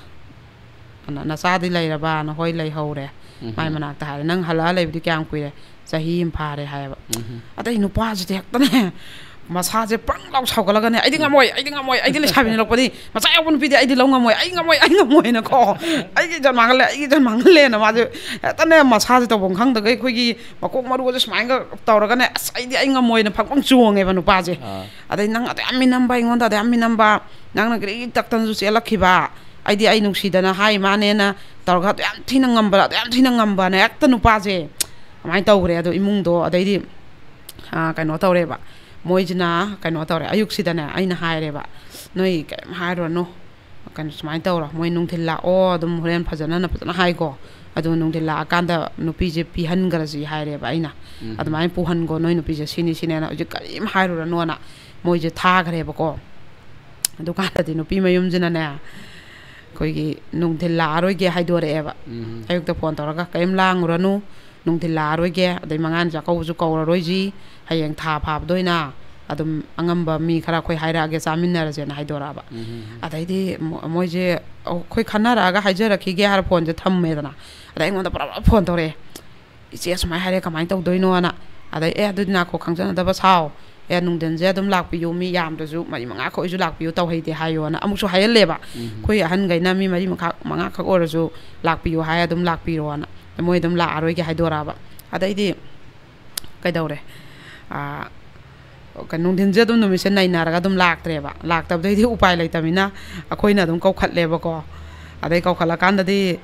ꯑꯅ꯫ "ꯅꯆꯥꯗꯤ ꯂꯩꯔꯕꯅ?" "ꯍꯣꯏ, ꯂꯩꯍꯧꯔꯦ"꯫ ꯎꯝ꯫ ꯃꯥꯏ ꯃꯅꯥꯛꯇ ꯍꯥꯏꯔꯦ, "ꯅꯪ ꯍꯜꯂꯛꯑ ꯂꯩꯕꯗꯤ ꯀꯌꯥꯝ ꯀꯨꯏꯔꯦ?" "ꯆꯍꯤ ꯑꯃ ꯐꯥꯔꯦ" ꯍꯥꯏꯌꯦꯕ꯫ ꯎꯝ꯫ ꯑꯗꯩ ꯅꯨꯄꯥꯁꯤꯗꯤ ꯍꯦꯛꯇꯅꯦ, ꯃꯁꯥꯁꯦ ꯄ꯭ꯔꯪ ꯂꯥꯎ ꯁꯥꯎꯒꯠꯂꯒꯅꯦ, "ꯑꯩꯗꯤ ꯉꯝꯃꯣꯏ, ꯑꯩꯗꯤ ꯉꯝꯃꯣꯏ, ꯑꯩꯗꯤ ꯂꯩꯁꯥꯕꯤꯅ ꯂꯧꯔꯛꯄꯗꯤ, ꯃꯆꯥ ꯌꯥꯎꯕ ꯅꯨꯄꯤꯗꯤ ꯑꯩꯗꯤ ꯂꯧ ꯉꯝꯃꯣꯏ, ꯑꯩ ꯉꯝꯃꯣꯏ, ꯑꯩ ꯉꯝꯃꯣꯏꯅꯀꯣ, "ꯑꯩꯒꯤ ꯏꯖꯠ ꯃꯥꯡꯍꯜꯂꯦ, ꯑꯩꯒꯤ ꯏꯖꯠ ꯃꯥꯡꯍꯜꯂꯦꯅ" ꯃꯥꯁꯦ ꯍꯦꯛꯇꯅꯦ, ꯃꯁꯥꯁꯦ ꯇꯧꯐꯝ ꯈꯪꯗꯒꯩ ꯑꯩꯈꯣꯏꯒꯤ ꯃꯀꯣꯛ ꯃꯔꯨꯁꯦ ꯁꯨꯃꯥꯏꯅꯒ ꯇꯧꯔꯒꯅꯦ, "ꯑꯁ, ꯑꯩꯗꯤ ꯑꯩ ꯉꯝꯃꯣꯏꯅ" ꯐꯪ ꯐꯪ ꯆꯣꯡꯉꯦꯕ ꯅꯨꯄꯥꯁꯦ꯫ ꯑꯥ꯫ ꯑꯗꯩ, "ꯅꯪ ꯑꯗꯨ ꯌꯥꯝ ꯃꯤꯅꯝꯕ, ꯑꯩꯉꯣꯟꯗ ꯑꯗꯨ ꯌꯥꯝ ꯃꯤꯅꯝꯕ, ꯅꯪꯅ ꯒ꯭ꯔꯤ ꯇꯛꯇꯅꯁꯨ ꯆꯦꯜꯂꯛꯈꯤꯕ, ꯑꯩꯗꯤ ꯑꯩ ꯅꯨꯡꯁꯤꯗꯅ ꯍꯥꯏ ꯃꯥꯅꯦꯅ ꯇꯧꯔꯒ ꯑꯗꯨ ꯌꯥꯝ ꯊꯤꯅ ꯉꯝꯕ, ꯑꯗꯨ ꯌꯥꯝ ꯊꯤꯅ ꯉꯝꯕꯅ" ꯍꯦꯛꯇ ꯅꯨꯄꯥꯁꯦ ꯑꯗꯨꯃꯥꯏꯅ ꯇꯧꯈ꯭ꯔꯦ꯫ ꯑꯗꯣ ꯏꯃꯨꯡꯗꯣ ꯑꯗꯩꯗꯤ, ꯑꯥ, ꯀꯩꯅꯣ ꯇꯧꯔꯦꯕ, ꯃꯣꯏꯁꯤꯅ ꯀꯩꯅꯣ ꯇꯧꯔꯦ, ꯑꯌꯨꯛꯁꯤꯗꯅꯦ ꯑꯩꯅ ꯍꯥꯏꯔꯦꯕ, "ꯅꯣꯏ ꯀꯩꯝ ꯍꯥꯏꯔꯨꯔꯅꯨ, ꯀꯩꯅꯣ ꯁꯨꯃꯥꯏꯅ ꯇꯧꯔꯣ, ꯃꯣꯏ ꯅꯨꯡꯊꯤꯜ ꯂꯥꯛꯑꯣ, ꯑꯗꯨꯝ ꯍꯣꯔꯦꯟ ꯐꯖꯅ ꯐꯖꯅ ꯍꯥꯏꯀꯣ, ꯑꯗꯨ ꯅꯨꯡꯊꯤꯜ ꯂꯥꯛꯑꯀꯥꯟꯗ ꯅꯨꯄꯤꯁꯦ ꯄꯤꯍꯟꯈ꯭ꯔꯁꯤ" ꯍꯥꯏꯔꯦꯕ ꯑꯩꯅ꯫ ꯎꯝ꯫ "ꯑꯗꯨꯃꯥꯏꯅ ꯄꯨꯍꯟꯈꯣ, ꯅꯣꯏ ꯅꯨꯄꯤꯁꯦ ꯁꯤꯅꯤ ꯁꯤꯅꯦꯅ ꯍꯧꯖꯤꯛ ꯀꯔꯤꯝ ꯍꯥꯏꯔꯨꯔꯅꯣꯅ" ꯃꯣꯏꯁꯦ ꯊꯥꯈ꯭ꯔꯦꯕꯀꯣ꯫ ꯑꯗꯨꯀꯥꯟꯗꯗꯤ ꯅꯨꯄꯤ ꯃꯌꯨꯝꯁꯤꯅꯅꯦ, ꯑꯩꯈꯣꯏꯒꯤ ꯅꯨꯡꯊꯤꯜ ꯂꯥꯛꯑꯔꯣꯏꯒꯦ ꯍꯥꯏꯗꯣꯔꯛꯑꯦꯕ꯫ ꯎꯝ꯫ ꯑꯌꯨꯛꯇ ꯐꯣꯟ ꯇꯧꯔꯒ, "ꯀꯔꯤꯝ ꯂꯥꯡꯉꯨꯔꯅꯨ, ꯅꯨꯡꯊꯤꯜ ꯂꯥꯛꯑꯔꯣꯏꯒꯦ, ꯑꯗꯩ ꯃꯉꯥꯅꯤ ꯆꯥꯛꯀꯧꯕꯁꯨ ꯀꯧꯔꯔꯣꯏꯁꯤ, ꯍꯌꯦꯡ ꯊꯥ ꯐꯥꯕꯗ ꯑꯣꯏꯅ ꯑꯗꯨꯝ ꯑꯉꯝꯕ ꯃꯤ ꯈꯔ ꯑꯩꯈꯣꯏ ꯍꯥꯏꯔꯛꯑꯒꯦ, ꯆꯥꯃꯤꯟꯅꯔꯁꯦꯅ" ꯍꯥꯏꯗꯣꯔꯛꯑꯕ꯫ ꯎꯝ꯫ ꯑꯗꯩꯗꯤ ꯃꯣ-, ꯃꯣꯏꯁꯦ, "ꯑꯩꯈꯣꯏ ꯈꯟꯅꯔꯛꯑꯒ ꯍꯥꯏꯖꯔꯛꯈꯤꯒꯦ" ꯍꯥꯏꯔ ꯐꯣꯟꯁꯦ ꯊꯝꯃꯦꯗꯅ꯫ ꯑꯗꯩ ꯑꯩꯉꯣꯟꯗ ꯄꯨꯔꯥ ꯄꯨꯔꯥ ꯐꯣꯟ ꯇꯧꯔꯛꯑꯦ, "ꯏꯆꯦ ꯁꯨꯃꯥꯏꯅ ꯍꯥꯏꯔꯦ, ꯀꯃꯥꯏꯅ ꯇꯧꯗꯣꯏꯅꯣꯅ?" ꯑꯗꯩ, "ꯑꯦ, ꯑꯗꯨꯗꯤ ꯅꯥꯈꯣ, ꯈꯪꯖꯅꯗꯕ ꯁꯥꯎ꯫ ꯑꯦ, ꯅꯨꯡꯊꯤꯟꯁꯦ ꯑꯗꯨꯝ ꯂꯥꯛꯄꯤꯌꯨ, ꯃꯤ ꯌꯥꯝꯗ꯭ꯔꯁꯨ ꯃꯔꯤ ꯃꯉꯥꯈꯛ ꯑꯣꯏꯁꯨ ꯂꯥꯛꯄꯤꯌꯨ, ꯇꯧꯍꯩꯗꯦ ꯍꯥꯏꯌꯣꯅ" ꯑꯃꯨꯛꯁꯨ ꯍꯥꯏꯍꯜꯂꯦꯕ꯫ ꯎꯝ꯫ ꯑꯩꯈꯣꯏ ꯑꯍꯟꯈꯩꯅ ꯃꯤ ꯃꯔꯤ ꯃꯈꯥ-, ꯃꯉꯥꯈꯛ ꯑꯣꯏꯔꯁꯨ ꯂꯥꯛꯄꯤꯌꯨ ꯍꯥꯏ, ꯑꯗꯨꯝ ꯂꯥꯛꯄꯤꯔꯣꯅ꯫ ꯃꯣꯏ ꯑꯗꯨꯝ ꯂꯥꯛꯑꯔꯣꯏꯒꯦ ꯍꯥꯏꯗꯣꯔꯛꯑꯕ꯫ ꯑꯗꯩꯗꯤ ꯀꯩꯗꯧꯔꯦ? ꯑꯥ, ꯀꯩꯅꯣ, ꯅꯨꯡꯊꯤꯟꯁꯦ ꯑꯗꯨꯝ ꯅꯨꯃꯤꯠꯁꯦ ꯅꯩꯅꯔꯒ ꯑꯗꯨꯝ ꯂꯥꯛꯇ꯭ꯔꯦꯕ꯫ ꯂꯥꯛꯇꯕꯗꯩꯗꯤ ꯎꯄꯥꯏ ꯂꯩꯇꯕꯅꯤꯅ ꯑꯩꯈꯣꯏꯅ ꯑꯗꯨꯝ ꯀꯧꯈꯠꯂꯦꯕꯀꯣ꯫ ꯑꯗꯩ ꯀꯧꯈꯠꯂꯀꯥꯟꯗꯗꯤ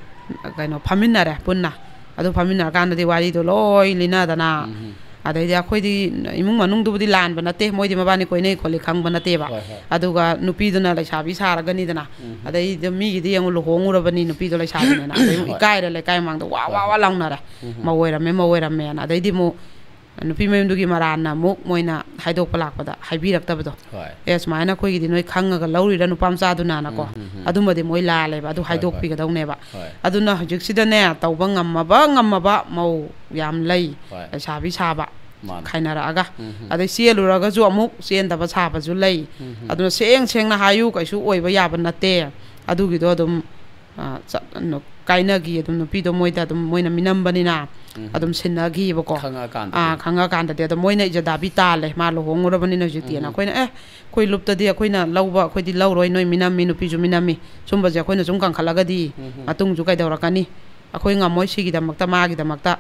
ꯀꯩꯅꯣ, ꯐꯝꯃꯤꯟꯅꯔꯦ ꯄꯨꯟꯅ꯫ ꯑꯗꯨ ꯐꯝꯃꯤꯟꯅꯔꯀꯥꯟꯗꯗꯤ ꯋꯥꯔꯤꯗꯣ ꯂꯣꯏ ꯂꯤꯅꯗꯅ, ꯎꯝ꯫ ꯑꯗꯩꯗꯤ ꯑꯩꯈꯣꯏꯗꯤ ꯏꯃꯨꯡ ꯃꯅꯨꯡꯗꯨꯕꯨꯗꯤ ꯂꯥꯟꯕ ꯅꯠꯇꯦ, ꯃꯣꯏꯗꯤ ꯃꯕꯥꯅꯤ ꯀꯣꯏꯅꯩ ꯈꯣꯠꯂꯤ ꯈꯪꯕ ꯅꯠꯇꯦꯕ꯫ ꯍꯣꯏ, ꯍꯣꯏ꯫ ꯑꯗꯨꯒ ꯅꯨꯄꯤꯗꯨꯅ ꯂꯩꯁꯥꯕꯤ ꯁꯥꯔꯒꯅꯤꯗꯅ, ꯎꯝ꯫ ꯑꯗꯩꯗꯤ ꯃꯤꯒꯤꯗꯤ ꯌꯦꯡꯉꯨ, ꯂꯨꯍꯣꯡꯉꯨꯔꯕꯅꯤ ꯅꯨꯄꯤꯗꯣ ꯂꯩꯁꯥꯕꯤꯅꯦꯅ, ꯑꯗꯩ ꯍꯣꯏ꯫ ꯏꯀꯥꯏꯔꯦ, ꯂꯩꯀꯥꯏ ꯃꯃꯥꯡꯗ ꯋꯥ ꯍꯣꯏ, ꯋꯥ ꯍꯣꯏ꯫ ꯋꯥ ꯂꯥꯎꯅꯔꯦ꯫ ꯎꯝ꯫ "ꯃꯧ ꯑꯣꯏꯔꯝꯃꯦ, ꯃꯧ ꯑꯣꯏꯔꯝꯃꯦꯅ", ꯑꯗꯩꯗꯤ ꯑꯃꯨꯛ ꯅꯨꯄꯤ ꯃꯌꯨꯝꯗꯨꯒꯤ ꯃꯔꯥꯟꯅ ꯑꯃꯨꯛ ꯃꯣꯏꯅ ꯍꯥꯏꯗꯣꯛꯄ ꯂꯥꯛꯄꯗ ꯍꯥꯏꯕꯤꯔꯛꯇꯕꯗꯣ꯫ ꯍꯣꯏ꯫ "ꯑꯦ, ꯁꯨꯃꯥꯏꯅ ꯑꯩꯈꯣꯏꯒꯤꯗꯤ ꯅꯣꯏ ꯈꯪꯉꯒ ꯂꯧꯔꯤꯔꯥ ꯅꯨꯄꯥ ꯃꯆꯥꯗꯨꯅꯅꯀꯣ"꯫ ꯎꯝ, ꯎꯝ, ꯎꯝ꯫ ꯑꯗꯨꯃꯗꯤ ꯃꯣꯏ ꯂꯥꯜꯂꯦꯕ, ꯑꯗꯨ ꯍꯣꯏ, ꯍꯣꯏ꯫ ꯍꯥꯏꯗꯣꯛꯄꯤꯒꯗꯧꯅꯦꯕ꯫ ꯍꯣꯏ꯫ ꯑꯗꯨꯅ ꯍꯧꯖꯤꯛꯁꯤꯗꯅꯦ, ꯇꯧꯕ ꯉꯝꯃꯕ ꯉꯝꯃꯕ ꯃꯧ ꯌꯥꯝ ꯂꯩ, ꯍꯣꯏ꯫ ꯂꯩꯁꯥꯕꯤ ꯁꯥꯕ꯫ ꯃꯥꯅꯦ꯫ ꯈꯥꯏꯅꯔꯛꯑꯒ꯫ ꯎꯝ꯫ ꯑꯗꯩ ꯆꯦꯜꯂꯨꯔꯒꯁꯨ ꯑꯃꯨꯛ ꯆꯦꯟꯗꯕ ꯁꯥꯕꯁꯨ ꯂꯩ꯫ ꯎꯝ꯫ ꯑꯗꯨꯅ ꯁꯦꯡ ꯁꯦꯡꯅ ꯍꯥꯏꯌꯨ ꯀꯩꯁꯨ ꯑꯣꯏꯕ ꯌꯥꯕ ꯅꯠꯇꯦ꯫ ꯑꯗꯨꯒꯤꯗꯣ ꯑꯗꯨꯝ, ꯑ, ꯆꯞ-, ꯀꯥꯏꯅꯈꯤ꯫ ꯑꯗꯨꯝ ꯅꯨꯄꯤꯗꯣ ꯃꯣꯏꯗ ꯑꯗꯨꯝ ꯃꯣꯏꯅ ꯃꯤꯅꯝꯕꯅꯤꯅ ꯎꯝ꯫ ꯑꯗꯨꯝ ꯁꯤꯟꯅꯈꯤꯕꯀꯣ꯫ ꯈꯪꯉꯛꯑꯀꯥꯟꯗꯗꯤ꯫ ꯑꯥ, ꯈꯪꯉꯛꯑꯀꯥꯟꯗꯗꯤ ꯑꯗꯣ ꯃꯣꯏꯅ ꯏꯖꯗꯥꯕꯤ ꯇꯥꯜꯂꯦ, ꯃꯥ ꯂꯨꯍꯣꯡꯉꯨꯔꯕꯅꯤꯅ ꯍꯧꯖꯤꯛꯇꯤꯅ꯫ ꯎꯝ꯫ ꯑꯩꯈꯣꯏꯅ, "ꯑꯦ, ꯑꯩꯈꯣꯏ ꯂꯨꯞꯇꯗꯤ ꯑꯩꯈꯣꯏꯅ ꯂꯧꯕ, ꯑꯩꯈꯣꯏꯗꯤ ꯂꯧꯔꯣꯏ, ꯅꯣꯏ ꯃꯤꯅꯝꯃꯤ, ꯅꯨꯄꯤꯁꯨ ꯃꯤꯅꯝꯃꯤ, ꯁꯨꯝꯕꯁꯦ ꯑꯩꯈꯣꯏꯅ ꯁꯨꯝ ꯀꯟꯈꯠꯂꯒꯗꯤ ꯎꯝ꯫ ꯃꯇꯨꯡꯁꯨ ꯀꯩꯗꯧꯔꯛꯀꯅꯤ? ꯑꯩꯈꯣꯏ ꯉꯝꯃꯣꯏ ꯁꯤꯒꯤꯗꯃꯛꯇ, ꯃꯥꯒꯤꯗꯃꯛꯇ,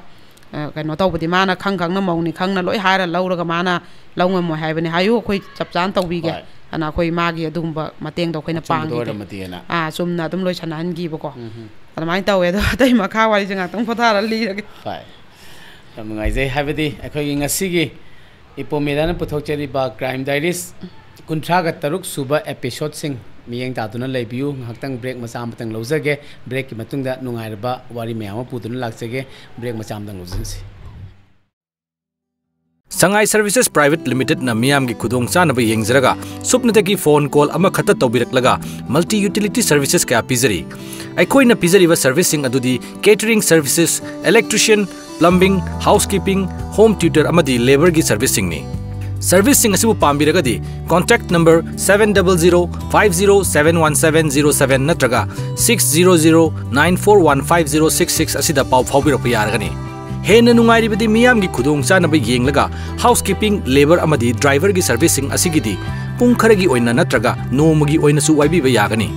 ꯑ, ꯀꯩꯅꯣ ꯇꯧꯕꯗꯤ ꯃꯥꯅ ꯈꯪ ꯈꯪꯅ ꯃꯧꯅꯤ ꯈꯪꯅ ꯂꯣꯏ ꯍꯥꯏꯔ ꯂꯧꯔꯒ ꯃꯥꯅ ꯂꯧ ꯉꯝꯃꯣꯏ ꯍꯥꯏꯕꯅꯤ꯫ ꯍꯥꯏꯌꯨ, ꯑꯩꯈꯣꯏ ꯆꯞ ꯆꯥꯅ ꯇꯧꯕꯤꯒꯦ" ꯍꯣꯏ꯫ ꯑꯅ ꯑꯩꯈꯣꯏ ꯃꯥꯒꯤ ꯑꯗꯨꯒꯨꯝꯕ ꯃꯇꯦꯡꯗꯣ ꯑꯩꯈꯣꯏꯅ ꯑꯆꯨꯝꯕꯗꯣ ꯄꯥꯡꯈꯤꯗꯦ꯫ ꯑꯣꯏꯔꯝꯃꯗꯤꯅ꯫ ꯑꯥ, ꯆꯨꯝꯅ ꯑꯗꯨꯝ ꯂꯣꯏꯁꯟꯅꯍꯟꯈꯤꯕꯀꯣ꯫ ꯎꯝ꯫ ꯑꯗꯨꯃꯥꯏꯅ ꯇꯧꯋꯦ꯫ ꯑꯗꯣ ꯑꯇꯩ ꯃꯈꯥ ꯋꯥꯔꯤꯁꯦ ꯉꯥꯛꯇꯪ ꯄꯣꯊꯥꯔ ꯂꯤꯔꯒꯦ꯫ ꯍꯣꯏ꯫ ꯌꯥꯝ ꯅꯨꯡꯉꯥꯏꯖꯩ꯫ ꯍꯥꯏꯕꯗꯤ ꯑꯩꯈꯣꯏꯒꯤ ꯉꯁꯤꯒꯤ ꯏꯄꯣꯝ ꯃꯦꯗꯥꯅ ꯄꯨꯊꯣꯛꯆꯔꯤꯕ Crime Diaries ꯀꯨꯟꯊ꯭ꯔꯥꯒ ꯇꯔꯨꯛ ꯁꯨꯕ episodeꯁꯤꯡ ꯃꯤꯠꯌꯦꯡ ꯇꯥꯗꯨꯅ ꯂꯩꯕꯤꯌꯨ꯫ ꯉꯥꯏꯍꯥꯛꯇꯪ break ꯃꯆꯥ ꯑꯃꯇꯪ ꯂꯧꯖꯒꯦ꯫ Breakꯀꯤ ꯃꯇꯨꯡꯗ ꯅꯨꯡꯉꯥꯏꯔꯕ ꯋꯥꯔꯤ ꯃꯌꯥꯝ ꯑꯃ ꯄꯨꯗꯨꯅ ꯂꯥꯛꯆꯒꯦ꯫ Break ꯃꯆꯥ ꯑꯃꯇꯪ ꯂꯧꯖꯁꯤ꯫ ꯁꯉꯥꯏ Services Private Limitedꯅ ꯃꯤꯌꯥꯝꯒꯤ ꯈꯨꯗꯣꯡꯆꯥꯅꯕ ꯌꯦꯡꯖꯔꯒ ꯁꯨꯞꯅꯇꯒꯤ phone call ꯑꯃꯈꯛꯇ ꯇꯧꯕꯤꯔꯛꯂꯒ multi utility services ꯀꯌꯥ ꯄꯤꯖꯔꯤ꯫ ꯑꯩꯈꯣꯏꯅ ꯄꯤꯖꯔꯤꯕ serviceꯁꯤꯡ ꯑꯗꯨꯗꯤ catering services, electrician, plumbing, housekeeping, home tutor ꯑꯃꯗꯤ labourꯒꯤ serviceꯁꯤꯡꯅꯤ꯫ Serviceꯁꯤꯡ ꯑꯁꯤꯕꯨ ꯄꯥꯝꯕꯤꯔꯒꯗꯤ contact number seven double zero five zero seven one seven zero seven ꯅꯠꯇ꯭ꯔꯒ six zero zero nine four one five zero six six ꯑꯁꯤꯗ ꯄꯥꯎ ꯐꯥꯎꯕꯤꯔꯛꯄ ꯌꯥꯔꯒꯅꯤ꯫ ꯍꯦꯟꯅ ꯅꯨꯡꯉꯥꯏꯔꯤꯕꯗꯤ ꯃꯤꯌꯥꯝꯒꯤ ꯈꯨꯗꯣꯡꯆꯥꯅꯕ ꯌꯦꯡꯂꯒ housekeeping, labour ꯑꯃꯗꯤ driverꯒꯤ serviceꯁꯤꯡ ꯑꯁꯤꯒꯤꯗꯤ ꯄꯨꯡ ꯈꯔꯒꯤ ꯑꯣꯏꯅ ꯅꯠꯇ꯭ꯔꯒ ꯅꯣꯡꯃꯒꯤ ꯑꯣꯏꯅꯁꯨ ꯋꯥꯏꯕꯤꯕ ꯌꯥꯒꯅꯤ꯫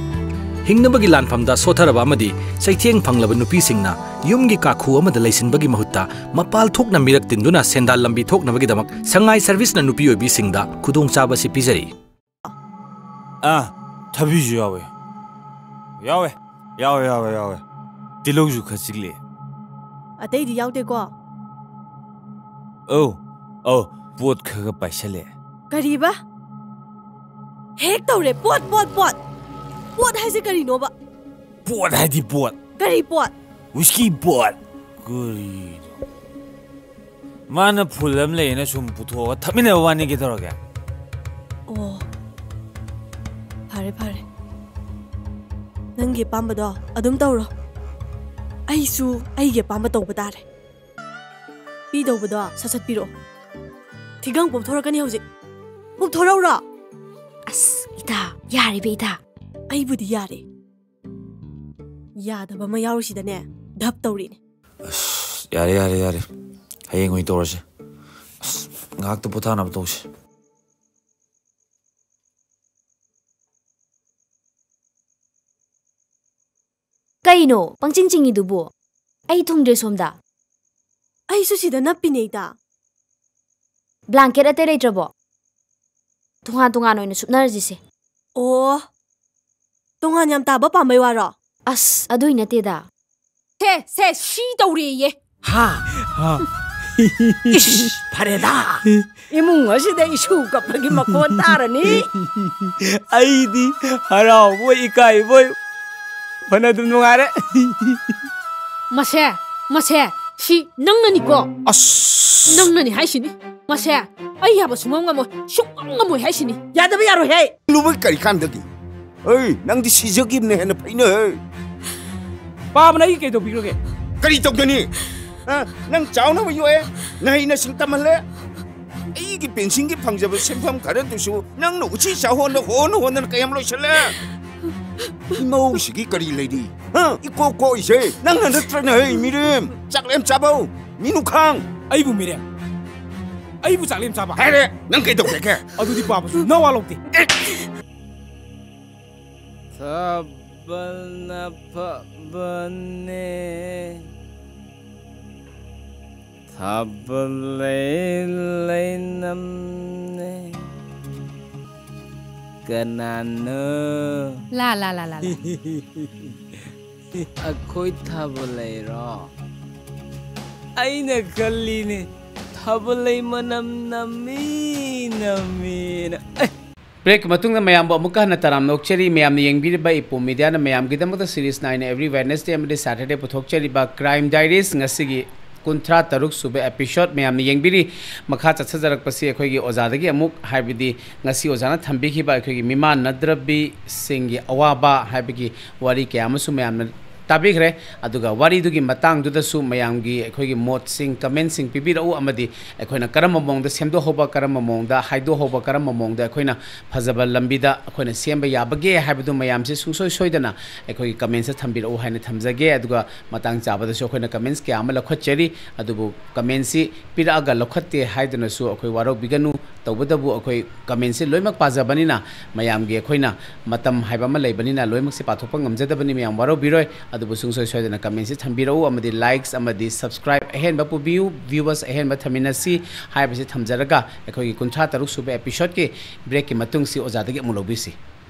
ꯍꯤꯡꯅꯕꯒꯤ ꯂꯥꯟꯐꯝꯗ ꯁꯣꯠꯊꯔꯕ ꯑꯃꯗꯤ ꯆꯩꯊꯦꯡ ꯐꯪꯂꯕ ꯅꯨꯄꯤꯁꯤꯡꯅ ꯌꯨꯝꯒꯤ ꯀꯥꯈꯨ ꯑꯃꯗ ꯂꯩꯁꯤꯟꯕꯒꯤ ꯃꯍꯨꯠꯇ ꯃꯄꯥꯜ ꯊꯣꯛꯅ ꯃꯤꯔꯛ ꯇꯤꯟꯗꯨꯅ ꯁꯦꯟꯗꯥꯟ ꯂꯝꯕꯤ ꯊꯣꯛꯅꯕꯒꯤꯗꯃꯛ ꯁꯉꯥꯏ Serviceꯅ ꯅꯨꯄꯤ ꯑꯣꯏꯕꯤꯁꯤꯡꯗ ꯈꯨꯗꯣꯡꯆꯥꯕ ꯑꯁꯤ ꯄꯤꯖꯔꯤ꯫ ꯑꯥ, ꯊꯕꯤꯁꯨ ꯌꯥꯎꯋꯦ꯫ ꯌꯥꯎꯋꯦ꯫ ꯌꯥꯎꯋꯦ, ꯌꯥꯎꯋꯦ, ꯌꯥꯎꯋꯦ꯫ ꯇꯤꯜꯍꯧꯁꯨ ꯈꯔ ꯆꯤꯛꯂꯛꯑꯦ꯫ ꯑꯇꯩꯗꯤ ꯌꯥꯎꯗꯦꯀꯣ? ꯑꯧ, ꯑꯧ, ꯄꯣꯠ ꯈꯔ ꯈꯔ ꯄꯥꯏꯁꯜꯂꯛꯑꯦ꯫ ꯀꯔꯤꯕ? ꯍꯦꯛ ꯇꯧꯔꯦ, ꯄꯣꯠ, ꯄꯣꯠ, ꯄꯣꯠ꯫ ꯄꯣꯠ ꯍꯥꯏꯁꯦ ꯀꯔꯤꯅꯣꯕ? ꯄꯣꯠ ꯍꯥꯏꯗꯤ ꯄꯣꯠ꯫ ꯀꯔꯤ ꯄꯣꯠ? Whisky ꯄꯣꯠ꯫ ꯀꯔꯤꯅꯣ? ꯃꯥꯅ full ꯑꯃ ꯂꯩꯌꯦꯅ ꯁꯨꯝ ꯄꯨꯊꯣꯛꯑꯒ ꯊꯛꯃꯤꯟꯅꯕ ꯋꯥꯅꯤ, ꯀꯩꯗꯧꯔꯒꯦ? ꯑꯣ, ꯐꯔꯦ, ꯐꯔꯦ꯫ ꯅꯪꯒꯤ ꯑꯄꯥꯝꯕꯗꯣ ꯑꯗꯨꯝ ꯇꯧꯔꯣ꯫ ꯑꯩꯁꯨ ꯑꯩꯒꯤ ꯑꯄꯥꯝꯕ ꯇꯧꯕ ꯇꯥꯔꯦ꯫ ꯄꯤꯗꯧꯕꯗꯣ ꯁꯠ ꯁꯠ ꯄꯤꯔꯛꯑꯣ꯫ ꯊꯤꯒꯪ ꯄꯣꯝꯊꯣꯔꯛꯀꯅꯤ ꯍꯧꯖꯤꯛ꯫ ꯄꯣꯝꯊꯣꯔꯛꯎꯔꯣ? ꯑꯁ, ꯏꯇꯥ, ꯌꯥꯔꯤꯕ ꯏꯇꯥ? ꯑꯩꯕꯨꯗꯤ ꯌꯥꯔꯦ꯫ ꯌꯥꯗꯕ ꯑꯃ ꯌꯥꯎꯔꯤꯁꯤꯗꯅꯦ, ꯙꯞ ꯇꯧꯔꯤꯅꯦ꯫ ꯑꯁ, ꯌꯥꯔꯦ, ꯌꯥꯔꯦ, ꯌꯥꯔꯦ꯫ ꯍꯌꯦꯡ ꯑꯣꯏꯅ ꯇꯧꯔꯁꯦ꯫ ꯑꯁ, ꯉꯥꯏꯍꯥꯛꯇ ꯄꯣꯊꯥꯅꯕ ꯇꯧꯁꯦ꯫ ꯀꯩꯅꯣ ꯄꯪꯆꯤꯡ ꯆꯤꯡꯉꯤꯗꯨꯕꯨ? ꯑꯩ ꯊꯨꯡꯗ꯭ꯔꯦ ꯁꯣꯝꯗ꯫ ꯑꯩꯁꯨ ꯁꯤꯗ ꯅꯞꯄꯤꯅꯦ, ꯏꯇꯥ꯫ ꯕ꯭ꯂꯥꯡꯀꯦꯠ ꯑꯇꯩ ꯂꯩꯇ꯭ꯔꯕꯣ? ꯇꯣꯉꯥꯟ ꯇꯣꯉꯥꯟ ꯑꯣꯏꯅ ꯁꯨꯞꯅꯔꯁꯤꯁꯦ꯫ ꯑꯣ, ꯇꯣꯉꯥꯟ ꯌꯥꯝ ꯇꯥꯕ ꯄꯥꯝꯕꯩ ꯋꯥꯔꯣ? ꯑꯁ, ꯑꯗꯨꯏ ꯅꯠꯇꯦꯗ꯫ ꯁꯦ, ꯁꯦ, ꯁꯤ ꯇꯧꯔꯦꯌꯦ꯫ ꯍꯥ? ꯍꯥ? ꯏꯁ, ꯐꯔꯦꯗ꯫ ꯏꯃꯨꯡ ꯑꯁꯤꯗ ꯏꯁꯨ ꯀꯞꯄꯒꯤ ꯃꯈꯣꯟ ꯇꯥꯔꯅꯤ꯫ ꯑꯩꯗꯤ ꯍꯔꯥꯎꯕꯣꯏ ꯏꯀꯥꯏꯕꯣꯏ ꯐꯅ ꯑꯗꯨꯝ ꯅꯨꯡꯉꯥꯏꯔꯦ꯫ ꯃꯁꯦ, ꯃꯁꯦ, ꯁꯤ ꯅꯪꯅꯅꯤꯀꯣ? ꯑꯁ! ꯅꯪꯅꯅꯤ ꯍꯥꯏꯁꯤꯅꯤ꯫ ꯃꯁꯦ, ꯑꯩ ꯌꯥꯕ ꯁꯨꯡꯉꯝ ꯉꯝꯃꯣꯏ, ꯁꯨꯡꯉꯝ ꯉꯝꯃꯣꯏ ꯍꯥꯏꯁꯤꯅꯤ꯫ ꯌꯥꯗꯕ ꯌꯥꯔꯣꯏꯍꯦ꯫ ꯂꯨꯕ ꯀꯔꯤ ꯀꯥꯟꯗꯒꯤ? ꯑꯩ, ꯅꯪꯗꯤ ꯁꯤꯖꯈꯤꯕꯅ ꯍꯦꯟꯅ ꯐꯩꯅꯦ꯫ ꯄꯥꯕꯅ ꯑꯩ ꯀꯩꯗꯧꯕꯤꯈ꯭ꯔꯒꯦ? ꯀꯔꯤ ꯇꯧꯒꯅꯤ? ꯑ? ꯅꯪ ꯆꯥꯎꯅꯕ ꯌꯣꯛꯑꯦ, ꯅꯍꯩ ꯅꯁꯤꯡ ꯇꯝꯍꯜꯂꯦ꯫ ꯑꯩꯒꯤ ꯄꯦꯟꯁꯤꯟꯒꯤ ꯐꯪꯖꯕ ꯁꯦꯟꯐꯝ ꯈꯔꯗꯨꯁꯨ ꯅꯪꯅ ꯎꯆꯤ ꯆꯥꯍꯣꯟꯗ ꯍꯣꯟꯅ ꯍꯣꯟꯗꯅ ꯀꯌꯥꯝ ꯂꯣꯏꯁꯤꯜꯂꯦ? ꯏꯃꯧꯁꯤꯒꯤ ꯀꯔꯤ ꯂꯩꯔꯤ? ꯍꯥ? ꯏꯀꯣꯛ ꯀꯣꯛꯏꯁꯦ ꯅꯪꯅ ꯅꯠꯇ꯭ꯔꯅꯦ, ꯍꯩ ꯃꯤꯔꯦꯝ! ꯆꯥꯛꯂꯦꯝ ꯆꯥꯕꯧ! ꯃꯤꯅꯨꯈꯥꯡ! ꯑꯩꯕꯨ ꯃꯤꯔꯦꯝ? ꯑꯩꯕꯨ ꯆꯥꯛꯂꯦꯝ ꯆꯥꯕ? ꯍꯥꯏꯔꯦ! ꯅꯪ ꯀꯩꯗꯧꯒꯦꯒꯦ? ꯑꯗꯨꯗꯤ ꯄꯥꯕꯁꯨ ꯅꯋꯥ ꯂꯧꯗꯦ꯫ ꯊꯥꯕꯜꯅ ꯐꯕꯅꯦ꯫ ꯊꯥꯕꯜ ꯂꯩ ꯂꯩꯅꯝꯅꯦ꯫ ꯀꯅꯥꯅꯣ? ꯂꯥ, ꯂꯥ, ꯂꯥ, ꯂꯥ, ꯂꯥ꯫ ꯑꯩꯈꯣꯏ ꯊꯥꯕꯜ ꯂꯩꯔꯣ? ꯑꯩꯅ ꯈꯜꯂꯤꯅꯦ, ꯊꯥꯕꯜ ꯂꯩ ꯃꯅꯝ ꯅꯝꯃꯤ, ꯅꯝꯃꯤꯅ꯫ ꯑꯦ! ꯕ꯭ꯔꯦꯛꯀꯤ ꯃꯇꯨꯡꯗ ꯃꯌꯥꯝꯕꯨ ꯑꯃꯨꯛꯀ ꯍꯟꯅ ꯇꯔꯥꯝꯅ ꯑꯣꯛꯆꯔꯤ꯫ ꯃꯌꯥꯝꯅ ꯌꯦꯡꯕꯤꯔꯤꯕ ꯏꯄꯣꯝ ꯃꯤꯗꯤꯌꯥꯅ ꯃꯌꯥꯝꯒꯤꯗꯃꯛꯇ series nine every Wednesday ꯑꯃꯗꯤ Saturday ꯄꯨꯊꯣꯛꯆꯔꯤꯕ Crime Diaries ꯉꯁꯤꯒꯤ ꯀꯨꯟꯊ꯭ꯔꯥ ꯇꯔꯨꯛ ꯁꯨꯕ episode ꯃꯌꯥꯝꯅ ꯌꯦꯡꯕꯤꯔꯤ꯫ ꯃꯈꯥ ꯆꯠꯊꯖꯔꯛꯄꯁꯤ ꯑꯩꯈꯣꯏꯒꯤ ꯑꯣꯖꯥꯗꯒꯤ ꯑꯃꯨꯛ, ꯍꯥꯏꯕꯗꯤ ꯉꯁꯤ ꯑꯣꯖꯥꯅ ꯊꯝꯕꯤꯈꯤꯕ ꯑꯩꯈꯣꯏꯒꯤ ꯃꯤꯃꯥꯟꯅꯗ꯭ꯔꯕꯤꯁꯤꯡꯒꯤ ꯑꯋꯥꯕ ꯍꯥꯏꯕꯒꯤ ꯋꯥꯔꯤ ꯀꯌꯥ ꯑꯃꯁꯨ ꯃꯌꯥꯝꯅ ꯇꯥꯕꯤꯈ꯭ꯔꯦ꯫ ꯑꯗꯨꯒ ꯋꯥꯔꯤꯗꯨꯒꯤ ꯃꯇꯥꯡꯗꯨꯗꯁꯨ ꯃꯌꯥꯝꯒꯤ ꯑꯩꯈꯣꯏꯒꯤ ꯃꯣꯠꯁꯤꯡ, ꯀꯃꯦꯟꯁꯤꯡ ꯄꯤꯕꯤꯔꯛꯎ, ꯑꯃꯗꯤ ꯑꯩꯈꯣꯏꯅ ꯀꯔꯝꯕ ꯃꯑꯣꯡꯗ ꯁꯦꯝꯗꯣꯛꯍꯧꯕ, ꯀꯔꯝꯕ ꯃꯑꯣꯡꯗ ꯍꯥꯏꯗꯣꯛꯍꯧꯕ, ꯀꯔꯝꯕ ꯃꯑꯣꯡꯗ ꯑꯩꯈꯣꯏꯅ ꯐꯖꯕ ꯂꯝꯕꯤꯗ ꯑꯩꯈꯣꯏꯅ ꯁꯦꯝꯕ ꯌꯥꯕꯒꯦ ꯍꯥꯏꯕꯗꯨ ꯃꯌꯥꯝꯁꯦ ꯁꯨꯡꯁꯣꯏ ꯁꯣꯏꯗꯅ ꯑꯩꯈꯣꯏꯒꯤ ꯀꯃꯦꯟꯁꯇ ꯊꯝꯕꯤꯔꯛꯎ ꯍꯥꯏꯅ ꯊꯝꯖꯒꯦ꯫ ꯑꯗꯨꯒ ꯃꯇꯥꯡ ꯆꯥꯕꯗꯁꯨ ꯑꯩꯈꯣꯏꯅ ꯀꯃꯦꯟꯁ ꯀꯌꯥ ꯑꯃ ꯂꯧꯈꯠꯆꯔꯤ꯫ ꯑꯗꯨꯕꯨ ꯀꯃꯦꯟꯁꯤ ꯄꯤꯔꯛꯑꯒ ꯂꯧꯈꯠꯇꯦ ꯍꯥꯏꯗꯨꯅꯁꯨ ꯑꯩꯈꯣꯏ ꯋꯥꯔꯧꯕꯤꯒꯅꯨ꯫ ꯇꯧꯕꯇꯕꯨ ꯑꯩꯈꯣꯏ ꯀꯃꯦꯟꯁꯤ ꯂꯣꯏꯅꯃꯛ ꯄꯥꯖꯕꯅꯤꯅ, ꯃꯌꯥꯝꯒꯤ ꯑꯩꯈꯣꯏꯅ ꯃꯇꯝ ꯍꯥꯏꯕ ꯑꯃ ꯂꯩꯕꯅꯤꯅ, ꯂꯣꯏꯅꯃꯛꯁꯦ ꯄꯥꯊꯣꯛꯄ ꯉꯝꯖꯗꯕꯅꯤ, ꯃꯌꯥꯝ ꯋꯥꯔꯧꯕꯤꯔꯣꯏ꯫ ꯑꯗꯨꯕꯨ ꯁꯨꯡꯁꯣꯏ ꯁꯣꯏꯗꯅ ꯀꯃꯦꯟꯁꯤ ꯊꯝꯕꯤꯔꯛꯎ, ꯑꯃꯗꯤ ꯂꯥꯏꯛꯁ ꯑꯃꯗꯤ ꯁꯕꯁꯀ꯭ꯔꯥꯏꯕ ꯑꯍꯦꯟꯕ ꯄꯨꯕꯤꯌꯨ, ꯚ꯭ꯌꯨꯋꯔꯁ ꯑꯍꯦꯟꯕ ꯊꯝꯃꯤꯟꯅꯁꯤ ꯍꯥꯏꯕꯁꯤ ꯊꯝꯖꯔꯒ, ꯑꯩꯈꯣꯏꯒꯤ ꯀꯨꯟꯊ꯭ꯔꯥ ꯇꯔꯨꯛ ꯁꯨꯕ ꯑꯦꯄꯤꯁꯣꯗꯀꯤ ꯕ꯭ꯔꯦꯛꯀꯤ ꯃꯇꯨꯡꯁꯤ ꯑꯣꯖꯥꯗꯒꯤ ꯑꯃꯨꯛ ꯂꯧꯕꯤꯁꯤ꯫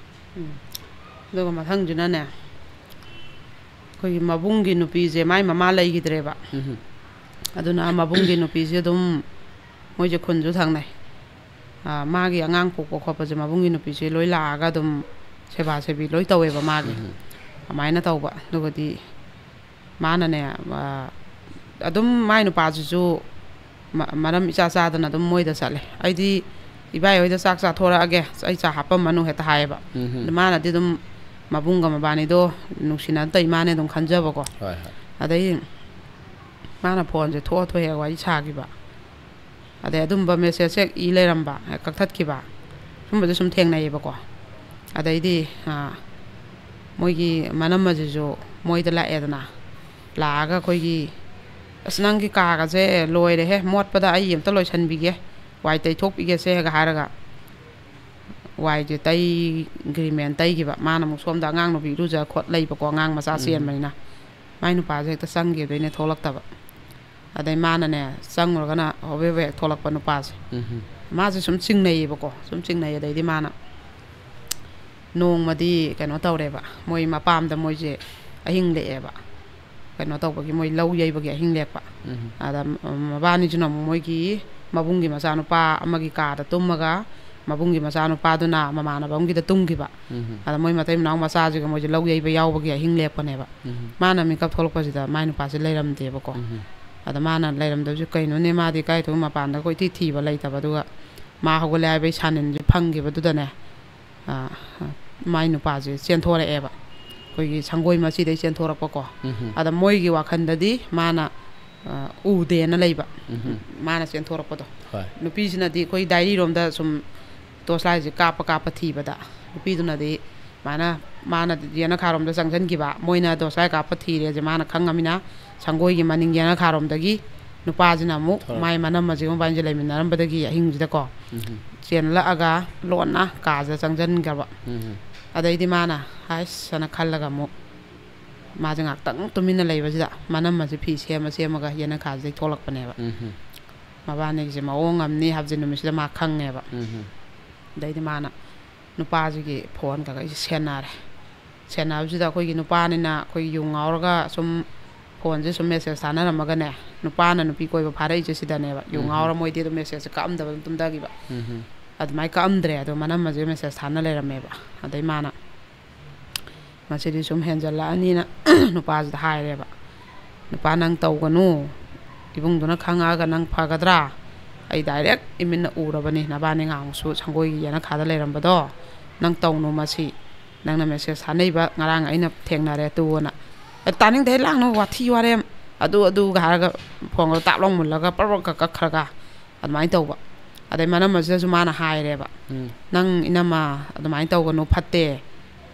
ꯎꯝ꯫ ꯑꯗꯨꯒ ꯃꯊꯪꯁꯤꯅꯅꯦ, ꯑꯩꯈꯣꯏꯒꯤ ꯃꯕꯨꯡꯒꯤ ꯅꯨꯄꯤꯁꯦ ꯃꯥꯏ ꯃꯃꯥ ꯂꯩꯈꯤꯗ꯭ꯔꯦꯕ꯫ ꯎꯝ꯫ ꯑꯗꯨꯅ ꯃꯕꯨꯡꯒꯤ ꯅꯨꯄꯤꯁꯦ ꯑꯗꯨꯝ ꯃꯣꯏꯁꯦ ꯈꯨꯟꯁꯨ ꯊꯪꯅꯩ꯫ ꯑꯥ, ꯃꯥꯒꯤ ꯑꯉꯥꯡ ꯄꯣꯛꯄ ꯈꯣꯠꯄꯁꯦ ꯃꯕꯨꯡꯒꯤ ꯅꯨꯄꯤꯁꯦ ꯂꯣꯏ ꯂꯥꯛꯑꯒ ꯑꯗꯨꯝ ꯁꯦꯕꯥ ꯁꯦꯕꯤ ꯂꯣꯏ ꯇꯧꯋꯦꯕ ꯃꯥꯒꯤ꯫ ꯎꯝ꯫ ꯑꯗꯨꯃꯥꯏꯅ ꯇꯧꯕ꯫ ꯑꯗꯨꯒꯗꯤ ꯃꯥꯅꯅꯦ, ꯑꯥ, ꯑꯗꯨꯝ ꯃꯥꯏ ꯅꯨꯄꯥꯁꯤꯁꯨ ꯃ-, ꯃꯔꯝ ꯏꯆꯥ ꯆꯥꯗꯅ ꯑꯗꯨꯝ ꯃꯣꯏꯗ ꯆꯠꯂꯦ꯫ "ꯑꯩꯗꯤ ꯏꯕꯥꯏ ꯍꯣꯏꯗ ꯆꯥꯛ ꯆꯥꯊꯣꯔꯛꯑꯒꯦ, ꯑꯩ ꯆꯥ ꯍꯥꯞꯄꯝꯃꯅꯨ" ꯍꯦꯛꯇ ꯍꯥꯏꯌꯦꯕ꯫ ꯎꯝ꯫ ꯑꯗꯨ ꯃꯥꯅꯗꯤ ꯑꯗꯨꯝ ꯃꯕꯨꯡꯒ ꯃꯕꯥꯅꯤꯗꯣ ꯅꯨꯡꯁꯤꯅ ꯇꯧ ꯏꯃꯥꯅꯦ ꯑꯗꯨꯝ ꯈꯟꯖꯕꯀꯣ꯫ ꯍꯣꯏ, ꯍꯣꯏ꯫ ꯑꯗꯩ ꯃꯥꯅ ꯐꯣꯟꯁꯦ ꯊꯣꯛꯑ ꯊꯣꯛꯑꯦ ꯋꯥꯔꯤ ꯁꯥꯈꯤꯕ꯫ ꯑꯗꯩ ꯑꯗꯨꯝꯕ ꯃꯦꯁꯦꯖ ꯍꯦꯛ ꯏ ꯂꯩꯔꯝꯕ, ꯍꯦꯛ ꯀꯛꯊꯠꯈꯤꯕ, ꯁꯨꯝꯕꯁꯦ ꯁꯨꯝ ꯊꯦꯡꯅꯩꯌꯦꯕꯀꯣ꯫ ꯑꯗꯩꯗꯤ, ꯑꯥ, ꯃꯣꯏꯒꯤ ꯃꯅꯝꯃꯁꯤꯁꯨ ꯃꯣꯏꯗ ꯂꯥꯛꯑꯦꯗꯅ, ꯂꯥꯛꯑꯒ ꯑꯩꯈꯣꯏꯒꯤ, "ꯑꯁ, ꯅꯪꯒꯤ ꯀꯥꯒꯁꯦ ꯂꯣꯏꯔꯦꯍꯦ, ꯃꯣꯠꯄꯗ ꯑꯩ ꯑꯝꯇ ꯂꯣꯏꯁꯟꯕꯤꯒꯦ, ꯋꯥꯏ ꯇꯩꯊꯣꯛꯄꯤꯒꯦꯁꯦ"ꯒ ꯍꯥꯏꯔꯒ, ꯋꯥꯏꯁꯦ ꯇꯩꯈ꯭ꯔꯤꯃꯦꯅ ꯇꯩꯈꯤꯕ꯫ ꯃꯥꯅ ꯑꯃꯨꯛ ꯁꯣꯝꯗ ꯑꯉꯥꯡ ꯅꯨꯄꯤ ꯏꯔꯨꯖ ꯈꯣꯠ ꯂꯩꯕꯀꯣ, ꯑꯉꯥꯡ ꯃꯆꯥ ꯎꯝ꯫ ꯆꯦꯟꯕꯅꯤꯅ꯫ ꯃꯥꯏ ꯅꯨꯄꯥꯁꯦ ꯍꯦꯛꯇ ꯆꯪꯈꯤꯗꯣꯏꯅꯦ, ꯊꯣꯛꯂꯛꯇꯕ꯫ ꯑꯗꯩ ꯃꯥꯅꯅꯦ, ꯆꯪꯉꯨꯔꯒꯅ ꯍꯣꯕꯦ ꯍꯣꯕꯦ ꯍꯦꯛ ꯊꯣꯛꯂꯛꯄ ꯅꯨꯄꯥꯁꯦ꯫ ꯎꯝ꯫ ꯃꯥꯁꯦ ꯁꯨꯝ ꯆꯤꯡꯅꯩꯌꯦꯕꯀꯣ, ꯁꯨꯝ ꯆꯤꯡꯅꯩ꯫ ꯑꯗꯩꯗꯤ ꯃꯥꯅ ꯅꯣꯡꯃꯗꯤ ꯀꯩꯅꯣ ꯇꯧꯔꯦꯕ, ꯃꯣꯏ ꯃꯄꯥꯝꯗ ꯃꯣꯏꯁꯦ ꯑꯍꯤꯡ ꯂꯦꯛꯑꯦꯕ꯫ ꯀꯩꯅꯣ ꯇꯧꯕꯒꯤ, ꯃꯣꯏ ꯂꯧ ꯌꯩꯕꯒꯤ ꯑꯍꯤꯡ ꯂꯦꯛꯄ꯫ ꯎꯝ꯫ ꯑꯗ, ꯎꯝ, ꯃꯕꯥꯅꯤꯁꯤꯅ ꯑꯃꯨꯛ ꯃꯣꯏꯒꯤ ꯃꯕꯨꯡꯒꯤ ꯃꯆꯥꯅꯨꯄꯥ ꯑꯃꯒꯤ ꯀꯥꯗ ꯇꯨꯝꯃꯒ, ꯃꯕꯨꯡꯒꯤ ꯃꯆꯥꯅꯨꯄꯥꯗꯨꯅ ꯃꯃꯥꯟꯅꯕ ꯑꯃꯒꯤꯗ ꯇꯨꯝꯈꯤꯕ꯫ ꯎꯝ꯫ ꯑꯗ ꯃꯣꯏ ꯃꯇꯩ ꯃꯅꯥꯎ ꯃꯆꯥꯁꯤꯒ ꯃꯣꯏꯁꯦ ꯂꯧ ꯌꯩꯕ ꯌꯥꯎꯕꯒꯤ ꯑꯍꯤꯡ ꯂꯦꯛꯄꯅꯦꯕ꯫ ꯎꯝ꯫ ꯃꯥꯅ ꯃꯤꯀꯞ ꯊꯣꯛꯂꯛꯄꯁꯤꯗ ꯃꯥꯏ ꯅꯨꯄꯥꯁꯦ ꯂꯩꯔꯝꯗꯦꯕꯀꯣ꯫ ꯎꯝ꯫ ꯑꯗ ꯃꯥꯅ ꯂꯩꯔꯝꯗꯕꯁꯦ, "ꯀꯩꯅꯣꯅꯦ, ꯃꯥꯗꯤ ꯀꯥꯏ ꯊꯣꯛꯏ?" ꯃꯄꯥꯟꯗ ꯀꯣꯏꯊꯤ ꯊꯤꯕ ꯂꯩꯇꯕ꯫ ꯑꯗꯨꯒ ꯃꯥ ꯍꯧꯒꯠꯂꯦ ꯍꯥꯏꯕꯒꯤ ꯁꯥꯅꯤꯟꯁꯦ ꯐꯪꯈꯤꯕꯗꯨꯗꯅꯦ, ꯑ, ꯃꯥꯏ ꯅꯨꯄꯥꯁꯦ ꯆꯦꯟꯊꯣꯔꯛꯑꯦꯕ꯫ ꯑꯩꯈꯣꯏꯒꯤ ꯁꯪꯒꯣꯏ ꯃꯆꯤꯗꯩ ꯆꯦꯟꯊꯣꯔꯛꯄꯀꯣ꯫ ꯎꯝꯍꯨꯝ꯫ ꯑꯗ ꯃꯣꯏꯒꯤ ꯋꯥꯈꯜꯗꯗꯤ ꯃꯥꯅ, ꯑ, ꯎꯗꯦꯅ ꯂꯩꯕ꯫ ꯎꯝꯍꯨꯝ꯫ ꯃꯥꯅ ꯆꯦꯟꯊꯣꯔꯛꯄꯗꯣ꯫ ꯍꯣꯏ꯫ ꯅꯨꯄꯤꯁꯤꯅꯗꯤ ꯑꯩꯈꯣꯏ ꯗꯥꯏꯔꯤꯔꯣꯝꯗ ꯁꯨꯝ ꯇꯣꯔꯆ ꯂꯥꯏꯠꯁꯦ ꯀꯥꯞꯄ ꯀꯥꯞꯄ ꯊꯤꯕꯗ, ꯅꯨꯄꯤꯗꯨꯅꯗꯤ ꯃꯥꯅ, ꯃꯥꯅ ꯌꯦꯅꯈꯥꯔꯣꯝꯗ ꯆꯪꯁꯤꯟꯈꯤꯕ, ꯃꯣꯏꯅ ꯇꯣꯔꯆ ꯂꯥꯏꯠ ꯀꯥꯞꯄ ꯊꯤꯔꯦꯁꯦ ꯃꯥꯅ ꯈꯪꯉꯃꯤꯅ, ꯁꯪꯒꯣꯏꯒꯤ ꯃꯅꯤꯡ ꯌꯦꯅꯈꯥꯔꯣꯝꯗꯒꯤ ꯅꯨꯄꯥꯁꯤꯅ ꯑꯃꯨꯛ ꯊꯣꯔꯛ- ꯃꯥꯏ ꯃꯅꯝꯃꯁꯦ ꯃꯕꯥꯅꯤꯁꯦ ꯂꯩꯃꯤꯟꯅꯔꯝꯕꯗꯒꯤ ꯑꯍꯤꯡꯁꯤꯗꯀꯣ, ꯎꯝꯍꯨꯝ꯫ ꯆꯦꯜꯂꯛꯑꯒ ꯂꯣꯟꯅ ꯀꯥꯁꯤꯗ ꯆꯪꯁꯤꯟꯈ꯭ꯔꯕ꯫ ꯎꯝꯍꯨꯝ꯫ ꯑꯗꯩꯗꯤ ꯃꯥꯅ, "ꯍꯥꯏꯁ" ꯑꯅ ꯈꯜꯂꯒ ꯑꯃꯨꯛ ꯃꯥꯁꯦ ꯉꯥꯏꯍꯥꯛꯇꯪ ꯇꯨꯃꯤꯟꯅ ꯂꯩꯕꯁꯤꯗ ꯃꯅꯝꯃꯁꯦ ꯐꯤ ꯁꯦꯝꯃ ꯁꯦꯝꯃꯒ ꯌꯦꯅꯈꯥꯁꯤꯗꯒꯤ ꯊꯣꯛꯂꯛꯄꯅꯦꯕ꯫ ꯎꯝꯍꯨꯝ꯫ ꯃꯕꯥꯅꯤꯒꯤꯁꯦ ꯃꯑꯣꯡ ꯑꯃꯅꯤ ꯍꯥꯏꯕꯁꯦ ꯅꯨꯃꯤꯠꯁꯤꯗ ꯃꯥ ꯈꯪꯉꯦꯕ꯫ ꯎꯝꯍꯨꯝ꯫ ꯑꯗꯩꯗꯤ ꯃꯥꯅ ꯅꯨꯄꯥꯁꯤꯒꯤ ꯐꯣꯟ ꯀꯩꯀꯩꯁꯦ ꯁꯦꯟꯅꯔꯦ꯫ ꯁꯦꯟꯅꯕꯁꯤꯗ ꯑꯩꯈꯣꯏꯒꯤ ꯅꯨꯄꯥꯅꯤꯅ ꯑꯩꯈꯣꯏ ꯌꯨ ꯉꯥꯎꯔꯒ ꯁꯨꯝ ꯐꯣꯟꯁꯦ ꯁꯨꯝ ꯃꯦꯁꯦꯖ ꯊꯥꯅꯔꯝꯃꯒꯅꯦ, ꯅꯨꯄꯥꯅ ꯅꯨꯄꯤ ꯀꯣꯏꯕ ꯐꯥꯔꯛꯏꯁꯦ ꯁꯤꯗꯅꯦꯕ꯫ ꯌꯨ ꯎꯝ꯫ ꯉꯥꯎꯔ ꯃꯣꯏꯗꯤ ꯑꯗꯨꯝ ꯃꯦꯁꯦꯖꯁꯦ ꯀꯛꯑꯝꯗꯕ ꯑꯗꯨꯝ ꯇꯨꯝꯊꯈꯤꯕ꯫ ꯎꯝ꯫ ꯑꯗꯨꯃꯥꯏꯅ ꯀꯛꯑꯝꯗ꯭ꯔꯦ, ꯑꯗꯣ ꯃꯅꯝꯃꯁꯦ ꯃꯦꯁꯦꯖ ꯊꯥꯅ ꯂꯩꯔꯝꯃꯦꯕ꯫ ꯑꯗꯩ ꯃꯥꯅ ꯃꯁꯤꯗꯤ ꯁꯨꯝ ꯍꯦꯟꯖꯜꯂꯛꯑꯅꯤꯅ ꯅꯨꯄꯥꯁꯤꯗ ꯍꯥꯏꯔꯦꯕ, "ꯅꯨꯄꯥ, ꯅꯪ ꯇꯧꯒꯅꯨ, ꯏꯕꯨꯡꯗꯨꯅ ꯈꯪꯉꯛꯑꯒ ꯅꯪ ꯐꯒꯗ꯭ꯔꯥ? ꯑꯩ ꯗꯥꯏꯔꯦꯛ ꯏꯃꯤꯠꯅ ꯎꯔꯕꯅꯤ, ꯅꯕꯥꯅꯤ ꯉꯥꯡꯁꯨ ꯁꯪꯒꯣꯏꯒꯤ ꯌꯦꯅꯈꯥꯗ ꯂꯩꯔꯝꯕꯗꯣ꯫ ꯅꯪ ꯇꯧꯅꯨ ꯃꯁꯤ, ꯅꯪꯅ ꯃꯦꯁꯦꯖ ꯊꯥꯅꯩꯕ ꯉꯔꯥꯡ ꯑꯩꯅ ꯊꯦꯡꯅꯔꯦ ꯇꯨꯅ꯫ ꯑꯦ, ꯇꯥꯅꯤꯡꯗꯦ, ꯂꯥꯡꯅꯨ, ꯋꯥꯊꯤ ꯋꯥꯔꯦꯝ, ꯑꯗꯨ ꯑꯗꯨꯒ ꯍꯥꯏꯔꯒ ꯐꯣꯟꯒꯗꯣ ꯇꯥꯞ ꯂꯥꯎ ꯃꯨꯜꯂꯒ ꯄ꯭ꯔꯞ ꯄ꯭ꯔꯞ ꯀꯛ ꯀꯛꯈ꯭ꯔꯒ ꯑꯗꯨꯃꯥꯏꯅ ꯇꯧꯕ꯫ ꯑꯗꯩ ꯃꯅꯝꯃꯁꯤꯗꯁꯨ ꯃꯥꯅ ꯍꯥꯏꯔꯦꯕ, ꯎꯝ꯫ "ꯅꯪ ꯏꯅꯝꯃ ꯑꯗꯨꯃꯥꯏꯅ ꯇꯧꯒꯅꯨ, ꯐꯠꯇꯦ,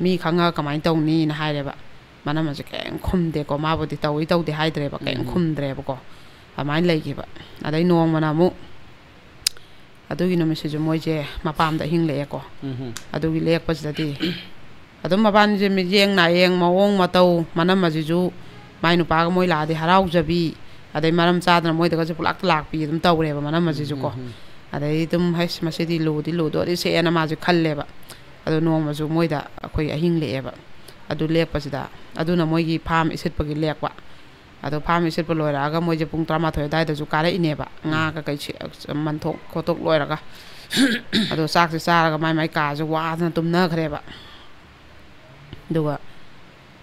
ꯃꯤ ꯈꯪꯉꯒ ꯀꯃꯥꯏꯅ ꯇꯧꯅꯤꯅ" ꯍꯥꯏꯔꯦꯕ꯫ ꯃꯅꯝꯃꯁꯦ ꯀꯔꯤꯝ ꯈꯨꯝꯗꯦꯀꯣ, ꯃꯥꯕꯨꯗꯤ ꯇꯧꯏ ꯇꯧꯗꯦ ꯍꯥꯏꯗ꯭ꯔꯦꯕ, ꯀꯔꯤꯝ ꯎꯝ꯫ ꯈꯨꯝꯗ꯭ꯔꯦꯕꯀꯣ꯫ ꯑꯗꯨꯃꯥꯏꯅ ꯂꯩꯈꯤꯕ꯫ ꯑꯗꯩ ꯅꯣꯡꯃꯅ ꯑꯃꯨꯛ ꯑꯗꯨꯒꯤ ꯅꯨꯃꯤꯠꯁꯤꯁꯨ ꯃꯣꯏꯁꯦ ꯃꯄꯥꯝꯗ ꯑꯍꯤꯡ ꯂꯦꯛꯑꯦꯀꯣ꯫ ꯎꯝꯍꯨꯝ꯫ ꯑꯗꯨꯒꯤ ꯂꯦꯛꯄꯁꯤꯗꯗꯤ ꯑꯗꯨꯝ ꯃꯕꯥꯅꯤꯁꯦ ꯃꯤꯠꯌꯦꯡ ꯅꯥꯌꯦꯡ, ꯃꯑꯣꯡ ꯃꯇꯧ, ꯃꯅꯝꯃꯁꯤꯁꯨ ꯃꯥꯏ ꯅꯨꯄꯥꯒ ꯃꯣꯏ ꯂꯥꯛꯑꯗꯤ ꯍꯔꯥꯎꯖꯕꯤ, ꯑꯗꯩ ꯃꯔꯝ ꯆꯥꯗꯅ ꯃꯣꯏꯗꯒꯁꯨ ꯄꯨꯂꯥꯛꯇ ꯂꯥꯛꯄꯤ ꯑꯗꯨꯝ ꯇꯧꯔꯦꯕ ꯃꯅꯝꯃꯁꯤꯁꯨꯀꯣ꯫ ꯎꯝ, ꯎꯝ, ꯎꯝ꯫ ꯑꯗꯩ ꯑꯗꯨꯝ, "ꯍꯩꯁ, ꯃꯁꯤꯗꯤ ꯂꯨꯗꯤ ꯂꯨꯗꯣꯔꯤꯁꯦꯅ" ꯃꯥꯁꯦ ꯈꯜꯂꯦꯕ꯫ ꯑꯗꯣ ꯅꯣꯡꯃꯁꯨ ꯃꯣꯏꯗ ꯑꯩꯈꯣꯏ ꯑꯍꯤꯡ ꯂꯦꯛꯑꯦꯕ꯫ ꯑꯗꯨ ꯂꯦꯛꯄꯁꯤꯗ ꯑꯗꯨꯅ ꯃꯣꯏꯒꯤ ꯐꯥꯝ ꯏꯁꯤꯠꯄꯒꯤ ꯂꯦꯛꯄ꯫ ꯑꯗꯣ ꯐꯥꯝ ꯏꯁꯤꯠꯄ ꯂꯣꯏꯔꯛꯑꯒ ꯃꯣꯏꯁꯦ ꯄꯨꯡ ꯇꯔꯥꯃꯥꯊꯣꯏ ꯑꯗꯨꯋꯥꯏꯗꯁꯨ ꯀꯥꯔꯛꯏꯅꯦꯕ, ꯉꯥ ꯎꯝ꯫ ꯀꯩꯀꯩ ꯁꯤ-, ꯃꯟꯊꯣꯛ ꯈꯣꯠꯇꯣꯛ ꯂꯣꯏꯔꯒ꯫ ꯑꯗꯣ ꯆꯥꯛꯁꯦ ꯆꯥꯔꯒ ꯃꯥꯏ ꯃꯥꯏ ꯀꯥꯁꯦ ꯋꯥꯗꯅ ꯇꯨꯝꯅꯈ꯭ꯔꯦꯕ꯫ ꯑꯗꯨꯒ,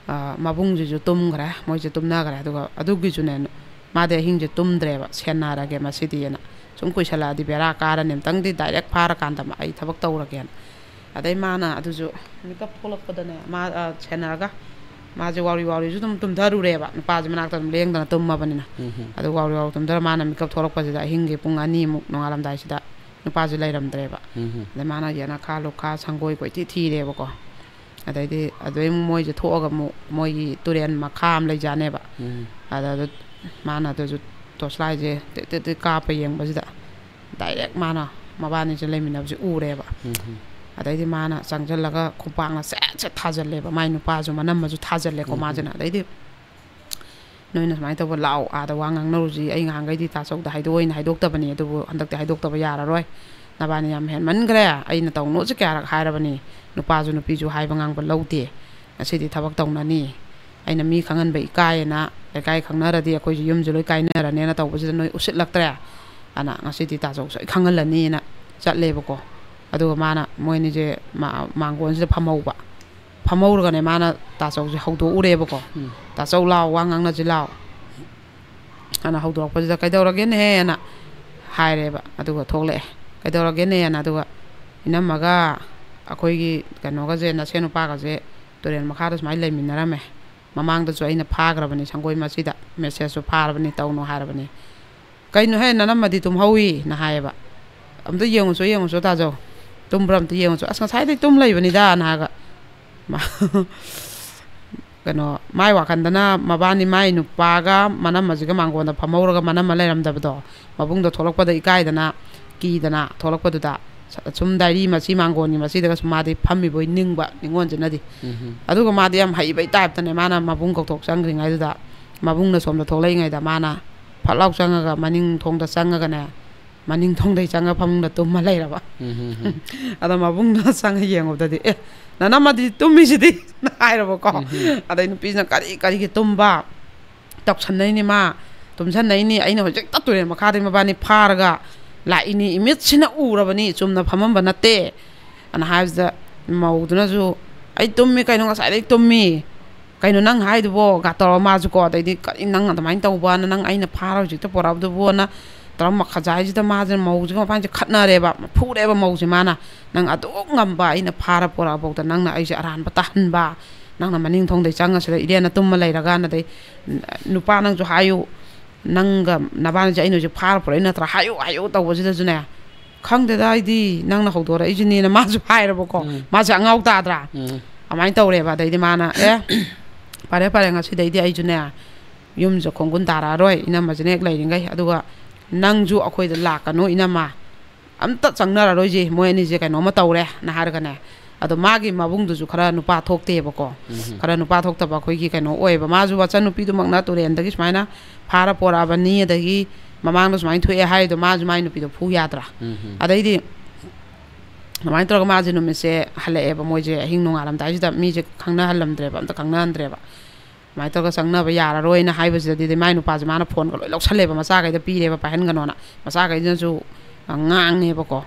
ꯑ, ꯃꯕꯨꯡꯁꯤꯁꯨ ꯇꯨꯝꯈ꯭ꯔꯦ, ꯃꯣꯏꯁꯦ ꯇꯨꯝꯅꯈ꯭ꯔꯦ꯫ ꯑꯗꯨꯒ ꯑꯗꯨꯒꯤꯁꯨꯅꯦ, ꯃꯥꯗꯤ ꯑꯍꯤꯡꯁꯦ ꯇꯨꯝꯗ꯭ꯔꯦꯕ, "ꯁꯦꯟꯅꯔꯒꯦ ꯃꯁꯤꯗꯤꯅ꯫ ꯁꯨꯝ ꯀꯨꯏꯁꯜꯂꯛꯑꯗꯤ ꯕꯦꯔꯥ ꯀꯥꯔꯅꯤ, ꯑꯝꯇꯪꯗꯤ ꯗꯥꯏꯔꯦꯛ ꯐꯥꯔꯀꯥꯟꯗ ꯑꯩ ꯊꯕꯛ ꯇꯧꯔꯒꯦꯅ"꯫ ꯑꯗꯩ ꯃꯥꯅ ꯑꯗꯨꯁꯨ ꯃꯤꯀꯞ ꯊꯣꯛꯂꯛꯄꯗꯅꯦ, ꯃꯥ, ꯑ, ꯁꯦꯟꯅꯔꯒ ꯃꯥꯁꯦ ꯋꯥꯎꯔꯤ ꯋꯥꯎꯔꯤꯁꯨ ꯑꯗꯨꯝ ꯇꯨꯝꯊꯔꯨꯔꯦꯕ, ꯅꯨꯄꯥꯁꯦ ꯃꯅꯥꯛꯇ ꯑꯗꯨꯝ ꯂꯦꯡꯗꯅ ꯇꯨꯝꯃꯕꯅꯤꯅ꯫ ꯎꯝ ꯍꯝ꯫ ꯑꯗꯨ ꯋꯥꯎꯔꯤ ꯋꯥꯎꯔꯤ ꯇꯨꯝꯊꯔ ꯃꯥꯅ ꯃꯤꯀꯞ ꯊꯣꯛꯂꯛꯄꯁꯤꯗ ꯑꯍꯤꯡꯒꯤ ꯄꯨꯡ ꯑꯅꯤꯃꯨꯛ ꯅꯣꯡꯉꯥꯜꯂꯝꯗꯥꯏꯁꯤꯗ ꯅꯨꯄꯥꯁꯦ ꯂꯩꯔꯝꯗ꯭ꯔꯦꯕ꯫ ꯎꯝ ꯍꯝ꯫ ꯑꯗꯩ ꯃꯥꯅ ꯌꯦꯅꯈꯥ ꯂꯨꯈꯥ ꯁꯪꯒꯣꯏ ꯀꯣꯏꯊꯤ ꯊꯤꯔꯦꯕꯀꯣ꯫ ꯑꯗꯩꯗꯤ ꯑꯗꯩ ꯑꯃꯨꯛ ꯃꯣꯏꯁꯦ ꯊꯣꯛꯑꯒ ꯑꯃꯨꯛ ꯃꯣꯏꯒꯤ ꯇꯨꯔꯦꯟ ꯃꯈꯥ ꯑꯃ ꯂꯩꯖꯥꯅꯦꯕ꯫ ꯎꯝ꯫ ꯑꯗ, ꯑꯗ ꯃꯥꯅ ꯑꯗꯨꯁꯨ ꯇꯣꯔꯆ ꯂꯥꯏꯠꯁꯦ ꯇꯤꯛ ꯇꯤꯛ ꯇꯤꯛ ꯀꯥꯞꯄ ꯌꯦꯡꯕꯁꯤꯗ ꯗꯥꯏꯔꯦꯛ ꯃꯥꯅ ꯃꯕꯥꯅꯤꯁꯦ ꯂꯩꯃꯤꯟꯅꯕꯁꯦ ꯎꯔꯦꯕ꯫ ꯎꯝ ꯍꯝ꯫ ꯑꯗꯩꯗꯤ ꯃꯥꯅ ꯆꯪꯁꯤꯜꯂꯒ ꯈꯣꯡꯄꯥꯛꯅ ꯁꯦꯠ ꯁꯦꯠ ꯊꯥꯖꯜꯂꯦꯕ꯫ ꯃꯥꯏ ꯅꯨꯄꯥꯁꯨ ꯃꯅꯝꯃꯁꯨ ꯊꯥꯖꯜꯂꯦꯀꯣ ꯎꯝ ꯍꯝ꯫ ꯃꯥꯁꯤꯅ꯫ ꯑꯗꯩꯗꯤ ꯅꯣꯏꯅ ꯁꯨꯃꯥꯏꯅ ꯇꯧꯕ, ꯂꯥꯛꯑꯣ, ꯑꯥꯗ ꯋꯥ ꯉꯥꯡꯅꯔꯨꯁꯤ, ꯑꯩ ꯉꯍꯥꯟꯈꯩꯗꯤ ꯇꯥꯆꯧꯗ ꯍꯥꯏꯗꯣꯛꯑꯣꯏꯅ ꯍꯥꯏꯗꯣꯛꯇꯕꯅꯤ, ꯑꯗꯨꯕꯨ ꯍꯟꯗꯛꯇꯤ ꯍꯥꯏꯗꯣꯛꯇꯕ ꯌꯥꯔꯔꯣꯏ, ꯅꯕꯥꯅꯤ ꯌꯥꯝ ꯍꯦꯟꯃꯟꯈ꯭ꯔꯦ, ꯑꯩꯅ ꯇꯧꯅꯨꯁꯦ ꯀꯌꯥꯔꯛ ꯍꯥꯏꯔꯕꯅꯤ, ꯅꯨꯄꯥꯁꯨ ꯅꯨꯄꯤꯁꯨ ꯍꯥꯏꯕ ꯉꯥꯡꯕ ꯂꯧꯗꯦ, ꯉꯁꯤꯗꯤ ꯊꯕꯛ ꯇꯧꯅꯅꯤ, ꯑꯩꯅ ꯃꯤ ꯈꯪꯍꯟꯕ ꯏꯀꯥꯏꯌꯦꯅ, ꯂꯩꯀꯥꯏ ꯈꯪꯅꯔꯗꯤ ꯑꯩꯈꯣꯏꯁꯨ ꯌꯨꯝꯁꯨ ꯂꯣꯏ ꯀꯥꯏꯅꯔꯅꯦꯅ ꯇꯧꯕꯁꯤꯗ ꯅꯣꯏ ꯎꯁꯤꯠꯂꯛꯇ꯭ꯔꯦ, ꯑꯅ ꯉꯁꯤꯗꯤ ꯇꯥꯆꯧ ꯁꯣꯏ ꯈꯪꯍꯜꯂꯅꯤꯅ ꯆꯠꯂꯦꯕꯀꯣ꯫ ꯑꯗꯨꯒ ꯃꯥꯅ ꯃꯣꯏꯅꯤꯁꯦ ꯃꯥ-, ꯃꯥꯡꯒꯣꯟꯁꯤꯗ ꯐꯝꯍꯧꯕ꯫ ꯐꯝꯍꯧꯔꯒꯅꯦ ꯃꯥꯅ ꯇꯥꯆꯧꯁꯦ ꯍꯧꯗꯣꯛꯎꯔꯦꯕꯀꯣ꯫ ꯎꯝ꯫ "ꯇꯥꯆꯧ ꯂꯥꯎ, ꯋꯥ ꯉꯥꯡꯅꯁꯤ ꯂꯥꯎ" ꯑꯅ ꯍꯧꯗꯣꯔꯛꯄꯁꯤꯗ, "ꯀꯩꯗꯧꯔꯒꯦꯅꯦꯍꯦꯅ" ꯍꯥꯏꯔꯦꯕ꯫ ꯑꯗꯨꯒ ꯊꯣꯛꯂꯛꯑꯦ꯫ "ꯀꯩꯗꯧꯔꯒꯦꯅꯦꯅ?" ꯑꯗꯨꯒ, "ꯏꯅꯝꯃꯒ ꯑꯩꯈꯣꯏꯒꯤ ꯀꯩꯅꯣꯒꯁꯦ, ꯅꯁꯦꯟ ꯅꯨꯄꯥꯒꯁꯦ ꯇꯨꯔꯦꯜ ꯃꯈꯥꯗ ꯁꯨꯃꯥꯏꯅ ꯂꯩꯃꯤꯟꯅꯔꯝꯃꯦ꯫ ꯃꯃꯥꯡꯗꯁꯨ ꯑꯩꯅ ꯐꯥꯈ꯭ꯔꯕꯅꯤ, ꯁꯪꯒꯣꯏ ꯃꯆꯤꯗ ꯃꯦꯁꯦꯖꯁꯨ ꯐꯥꯔꯕꯅꯤ, ꯇꯧꯅꯨ ꯍꯥꯏꯔꯕꯅꯤ꯫ ꯀꯩꯅꯣꯍꯦ, ꯅꯅꯝꯃꯗꯤ ꯇꯨꯝꯍꯧꯏꯅ" ꯍꯥꯏꯌꯦꯕ꯫ "ꯑꯝꯇ ꯌꯦꯡꯉꯨꯆꯣ, ꯌꯦꯡꯉꯨꯆꯣ ꯇꯥꯖꯧ꯫ ꯇꯨꯝꯕ꯭ꯔꯥ ꯑꯝꯇ ꯌꯦꯡꯉꯨꯆꯣ꯫" "ꯑꯁ, ꯉꯁꯥꯏꯗꯩ ꯇꯨꯝ ꯂꯩꯕꯅꯤꯗꯅ" ꯍꯥꯏꯔꯒ꯫ ꯃꯥ-, ꯀꯩꯅꯣ, ꯃꯥꯏ ꯋꯥꯈꯟꯗꯅ ꯃꯕꯥꯅꯤ, ꯃꯥꯏ ꯅꯨꯄꯥꯒ ꯃꯅꯝꯃꯁꯤꯒ ꯃꯥꯡꯒꯣꯟꯗ ꯐꯝꯍꯧꯔꯒ ꯃꯅꯝꯃ ꯂꯩꯔꯝꯗꯕꯗꯣ, ꯃꯕꯨꯡꯗꯣ ꯊꯣꯛꯂꯛꯄꯗ ꯏꯀꯥꯏꯗꯅ, ꯀꯤꯗꯅ ꯊꯣꯛꯂꯛꯄꯗꯨꯗ, ꯁ-, ꯁꯨꯝ ꯗꯥꯏꯔꯤ ꯃꯆꯤ ꯃꯥꯡꯒꯣꯟꯒꯤ ꯃꯆꯤꯗꯒ ꯁꯨꯝ ꯃꯥꯗꯤ ꯐꯝꯃꯤꯕꯣꯏ ꯅꯤꯡꯕ ꯅꯤꯉꯣꯟꯁꯤꯅꯗꯤ꯫ ꯎꯝ ꯍꯝ꯫ ꯑꯗꯨꯒ ꯃꯥꯗꯤ ꯌꯥꯝ ꯍꯩꯕꯩ ꯇꯥꯏꯞꯇꯅꯦ, ꯃꯥꯅ ꯃꯕꯨꯡ ꯀꯧꯊꯣꯛ ꯆꯪꯈ꯭ꯔꯤꯉꯩꯗꯨꯗ, ꯃꯕꯨꯡꯅ ꯁꯣꯝꯗ ꯊꯣꯛꯂꯛꯏꯉꯩꯗ ꯃꯥꯅ ꯐꯠ ꯂꯥꯎ ꯆꯪꯉꯒ ꯃꯅꯤꯡ ꯊꯣꯡꯗ ꯆꯪꯉꯒꯅꯦ, ꯃꯅꯤꯡ ꯊꯣꯡꯗꯩ ꯆꯪꯉ ꯐꯃꯨꯡꯗ ꯇꯨꯝꯃ ꯂꯩꯔꯕ꯫ ꯎꯝ ꯍꯝ ꯍꯝ꯫ ꯑꯗꯣ ꯃꯕꯨꯡꯗꯣ ꯆꯪꯉ ꯌꯦꯡꯉꯨꯕꯗꯗꯤ, "ꯑꯦ, ꯅꯅꯝꯃꯗꯤ ꯇꯨꯝꯃꯤꯁꯤꯗꯤ?" ꯍꯥꯏꯔꯕꯀꯣ꯫ ꯎꯝ ꯍꯝ꯫ ꯑꯗꯩ ꯅꯨꯄꯤꯁꯤꯅ, "ꯀꯔꯤ, ꯀꯔꯤꯒꯤ ꯇꯨꯝꯕ? ꯇꯧꯁꯟꯅꯩꯅꯤ ꯃꯥ, ꯇꯨꯝꯁꯟꯅꯩꯅꯤ, ꯑꯩꯅ ꯍꯧꯖꯤꯛꯇ ꯇꯨꯔꯦꯜ ꯃꯈꯥꯗꯩ ꯃꯕꯥꯅꯤ ꯐꯥꯔꯒ ꯂꯥꯛꯏꯅꯤ, ꯏꯃꯤꯠꯁꯤꯅ ꯎꯔꯕꯅꯤ, ꯆꯨꯝꯅ ꯐꯝꯃꯝꯕ ꯅꯠꯇꯦ" ꯑꯅ ꯍꯥꯏꯕꯁꯤꯗ, ꯃꯧꯗꯨꯅꯁꯨ, "ꯑꯩ ꯇꯨꯝꯃꯤ ꯀꯩꯅꯣ, ꯉꯁꯥꯏꯗꯩ ꯇꯨꯝꯃꯤ, ꯀꯩꯅꯣ ꯅꯪ ꯍꯥꯏꯗꯨꯕꯣ?" ꯒ ꯇꯧꯔ ꯃꯥꯁꯨꯀꯣ, ꯑꯗꯩꯗꯤ, "ꯀꯔꯤ ꯅꯪ ꯑꯗꯨꯃꯥꯏꯅ ꯇꯧꯕꯅ, ꯅꯪ ꯑꯩꯅ ꯐꯥꯔ ꯍꯧꯖꯤꯛꯇ ꯄꯣꯔꯛꯑꯕꯗꯨꯕꯣꯅ" ꯇꯔꯥꯃꯥꯊꯣꯏ ꯃꯈꯥꯏꯁꯤꯗ ꯃꯥꯁꯦ ꯃꯧꯁꯤꯒ ꯃꯄꯥꯟꯁꯦ ꯈꯠꯅꯔꯦꯕ, ꯐꯨꯔꯦꯕ ꯃꯧꯁꯦ ꯃꯥꯅ꯫ "ꯅꯪ ꯑꯗꯨꯛ ꯉꯝꯕ, ꯑꯩꯅ ꯐꯥꯔ ꯄꯣꯔꯛꯑꯐꯥꯎꯗ ꯅꯪꯅ ꯑꯩꯁꯦ ꯑꯔꯥꯟꯕ ꯇꯥꯍꯟꯕ, ꯅꯪꯅ ꯃꯅꯤꯡ ꯊꯣꯡꯗꯩ ꯆꯪꯉꯁꯤꯗ ꯏꯔꯦꯟꯅ ꯇꯨꯝꯃ ꯂꯩꯔꯒ, ꯑꯗꯩ ꯅꯨꯄꯥ ꯅꯪꯁꯨ ꯍꯥꯏꯌꯨ, ꯅꯪꯒ ꯅꯕꯥꯅꯤꯁꯦ ꯑꯩꯅ ꯍꯧꯖꯤꯛ ꯐꯥꯔ ꯄꯨꯔꯛꯏ ꯅꯠꯇ꯭ꯔꯥ? ꯍꯥꯏꯌꯨ, ꯍꯥꯏꯌꯨ" ꯇꯧꯕꯁꯤꯗꯁꯨꯅꯦ, "ꯈꯪꯗꯦꯗ, ꯑꯩꯗꯤ ꯅꯪꯅ ꯍꯧꯗꯣꯔꯛꯏꯁꯤꯅꯦꯅ" ꯃꯥꯁꯨ ꯍꯥꯏꯔꯕꯀꯣ꯫ ꯎꯝ꯫ ꯃꯥꯁꯦ ꯑꯉꯥꯎ ꯇꯥꯗ꯭ꯔꯥ? ꯎꯝ꯫ ꯑꯗꯨꯃꯥꯏꯅ ꯇꯧꯔꯦꯕ꯫ ꯑꯗꯩꯗꯤ ꯃꯥꯅ, "ꯑꯦ, ꯐꯔꯦ, ꯐꯔꯦ, ꯉꯁꯤꯗꯩꯗꯤ ꯑꯩꯁꯨꯅꯦ ꯌꯨꯝꯁꯦ ꯈꯣꯡꯒꯨꯟ ꯇꯥꯔꯛꯑꯔꯣꯏ, ꯏꯅꯝꯃꯁꯤꯅ ꯍꯦꯛ ꯂꯩꯔꯤꯉꯩ꯫ ꯑꯗꯨꯒ ꯅꯪꯁꯨ ꯑꯩꯈꯣꯏꯗ ꯂꯥꯛꯀꯅꯨ, ꯏꯅꯝꯃ꯫ ꯑꯝꯇ ꯆꯪꯅꯔꯔꯣꯏꯁꯦ, ꯃꯣꯏ ꯑꯅꯤꯁꯦ ꯀꯩꯅꯣꯝꯃ ꯇꯧꯔꯦꯅ" ꯍꯥꯏꯔꯒꯅꯦ꯫ ꯑꯗꯣ ꯃꯥꯒꯤ ꯃꯕꯨꯡꯗꯨꯁꯨ ꯈꯔ ꯅꯨꯄꯥ ꯊꯣꯛꯇꯦꯕꯀꯣ꯫ ꯎꯝ꯫ ꯈꯔ ꯅꯨꯄꯥ ꯊꯣꯛꯇꯕ ꯑꯩꯈꯣꯏꯒꯤ ꯀꯩꯅꯣ ꯑꯣꯏꯌꯦꯕ꯫ ꯃꯥꯁꯨ ꯃꯆꯟꯅꯨꯄꯤꯗꯨꯃꯛꯅ ꯇꯨꯔꯦꯟꯗꯒꯤ ꯁꯨꯃꯥꯏꯅ ꯐꯥꯔ ꯄꯣꯔꯛꯑꯕꯅꯤ, ꯑꯗꯒꯤ ꯃꯃꯥꯡꯗ ꯁꯨꯃꯥꯏꯅ ꯊꯣꯛꯑꯦ ꯍꯥꯏꯗꯣ, ꯃꯥꯁꯨ ꯃꯥꯏ ꯅꯨꯄꯤꯗꯣ ꯐꯨ ꯌꯥꯗ꯭ꯔꯥ? ꯎꯝ꯫ ꯑꯗꯩꯗꯤ ꯑꯗꯨꯃꯥꯏꯅ ꯇꯧꯔꯒ ꯃꯥꯁꯦ ꯅꯨꯃꯤꯠꯁꯦ ꯍꯜꯂꯛꯑꯦꯕ꯫ ꯃꯣꯏꯁꯦ ꯑꯍꯤꯡ ꯅꯣꯡꯉꯥꯜꯂꯝꯗꯥꯏꯁꯤꯗ ꯃꯤꯁꯦ ꯈꯪꯅꯍꯜꯂꯝꯗ꯭ꯔꯦꯕ, ꯑꯝꯇ ꯈꯪꯅꯍꯟꯗ꯭ꯔꯦꯕ꯫ ꯑꯗꯨꯃꯥꯏꯅ ꯇꯧꯔꯒ ꯆꯪꯅꯕ ꯌꯥꯔꯔꯣꯏꯅ ꯍꯥꯏꯕꯁꯤꯗꯗꯤ, ꯑꯗꯩ ꯃꯥꯏ ꯅꯨꯄꯥꯁꯦ ꯃꯥꯅ ꯐꯣꯟꯒ ꯂꯣꯏ ꯂꯧꯁꯜꯂꯦꯕ, ꯃꯆꯥꯈꯩꯗ ꯄꯤꯔꯦꯕ ꯄꯥꯏꯍꯟꯒꯅꯣꯅ꯫ ꯃꯆꯥꯈꯩꯗꯨꯅꯁꯨ, ꯑ, ꯉꯥꯡꯉꯦꯕꯀꯣ꯫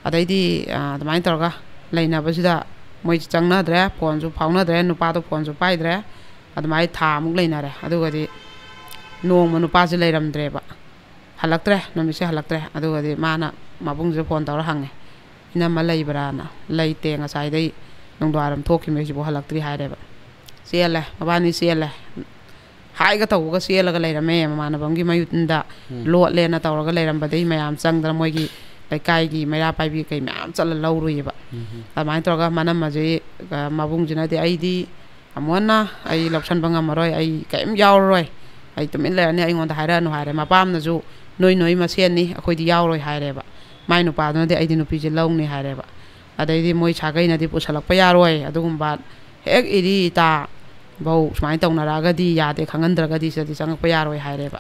ꯑꯗꯩꯗꯤ, ꯑ, ꯑꯗꯨꯃꯥꯏꯅ ꯇꯧꯔꯒ ꯂꯩꯅꯕꯁꯤꯗ ꯃꯣꯏꯁꯦ ꯆꯪꯅꯗ꯭ꯔꯦ, ꯐꯣꯟꯁꯨ ꯐꯥꯎꯅꯗ꯭ꯔꯦ, ꯅꯨꯄꯥꯗꯣ ꯐꯣꯟꯁꯨ ꯄꯥꯏꯗ꯭ꯔꯦ꯫ ꯑꯗꯨꯃꯥꯏꯅ ꯊꯥ ꯑꯃꯨꯛ ꯂꯩꯅꯔꯦ꯫ ꯑꯗꯨꯒꯗꯤ ꯅꯣꯡꯃ ꯅꯨꯄꯥꯁꯦ ꯂꯩꯔꯝꯗ꯭ꯔꯦꯕ, ꯍꯜꯂꯛꯇ꯭ꯔꯦ, ꯅꯨꯃꯤꯠꯁꯦ ꯍꯜꯂꯛꯇ꯭ꯔꯦ꯫ ꯑꯗꯨꯒꯗꯤ ꯃꯥꯅ ꯃꯕꯨꯡꯁꯤꯗ ꯐꯣꯟ ꯇꯧꯔ ꯍꯪꯉꯦ, "ꯏꯅꯝꯃ ꯂꯩꯕ꯭ꯔꯥꯅ?" "ꯂꯩꯇꯦ, ꯉꯁꯥꯏꯗꯩ ꯅꯨꯡꯗꯥꯡꯋꯥꯏꯔꯝ ꯊꯣꯛꯈꯤꯕꯅꯦ, ꯍꯧꯖꯤꯛꯐꯥꯎ ꯍꯜꯂꯛꯇ꯭ꯔꯤ" ꯍꯥꯏꯔꯦꯕ꯫ ꯆꯦꯜꯂꯦ, ꯃꯕꯥꯅꯤ ꯆꯦꯜꯂꯦ꯫ ꯍꯥꯏꯒ ꯇꯧꯕꯒ ꯆꯦꯜꯂꯒ ꯂꯩꯔꯝꯃꯦ, ꯃꯃꯥꯟꯅꯕ ꯑꯃꯒꯤ ꯃꯌꯨꯝꯗ ꯎꯝ꯫ ꯂꯣꯠꯂꯦꯅ ꯇꯧꯔꯒ ꯂꯩꯔꯝꯕꯗꯒꯤ ꯃꯌꯥꯝ ꯆꯪꯗꯅ ꯃꯣꯏꯒꯤ ꯂꯩꯀꯥꯏꯒꯤ ꯃꯩꯔꯥ ꯄꯥꯏꯕꯤ ꯀꯩ ꯃꯌꯥꯝ ꯆꯠꯂ ꯂꯧꯔꯨꯏꯕ꯫ ꯎꯝ꯫ ꯑꯗꯨꯃꯥꯏꯅ ꯇꯧꯔꯒ ꯃꯅꯝꯃꯁꯤ, ꯑ, ꯃꯕꯨꯡꯁꯤꯅꯗꯤ, "ꯑꯩꯗꯤ ꯑꯃꯨꯛ ꯍꯟꯅ ꯑꯩ ꯂꯧꯁꯟꯕ ꯉꯝꯃꯔꯣꯏ, ꯑꯩ ꯀꯔꯤꯝ ꯌꯥꯎꯔꯔꯣꯏ, ꯑꯩ ꯇꯨꯃꯤꯟ ꯂꯩꯔꯅꯤ, ꯑꯩꯉꯣꯟꯗ ꯍꯥꯏꯔꯛꯑꯅꯨ" ꯍꯥꯏꯔꯦ꯫ ꯃꯄꯥꯝꯅꯁꯨ, "ꯅꯣꯏ ꯅꯣꯏ ꯃꯁꯦꯟꯅꯤ, ꯑꯩꯈꯣꯏꯗꯤ ꯌꯥꯎꯔꯣꯏ" ꯍꯥꯏꯔꯦꯕ꯫ ꯃꯥꯏ ꯅꯨꯄꯥꯗꯨꯅꯗꯤ, "ꯑꯩꯗꯤ ꯅꯨꯄꯤꯁꯦ ꯂꯧꯅꯤ" ꯍꯥꯏꯔꯦꯕ꯫ ꯑꯗꯩꯗꯤ ꯃꯣꯏ ꯁꯥꯒꯩꯅꯗꯤ ꯄꯨꯁꯜꯂꯛꯄ ꯌꯥꯔꯣꯏ, ꯑꯗꯨꯒꯨꯝꯕ ꯍꯦꯛ ꯏꯔꯤ ꯏꯇꯥ ꯐꯧ ꯁꯨꯃꯥꯏꯅ ꯇꯧꯅꯔꯛꯑꯒꯗꯤ ꯌꯥꯗꯦ, ꯈꯪꯍꯟꯗ꯭ꯔꯒꯗꯤ ꯁꯤꯗꯗꯤ ꯆꯪꯉꯛꯄ ꯌꯥꯔꯣꯏ ꯍꯥꯏꯔꯦꯕ꯫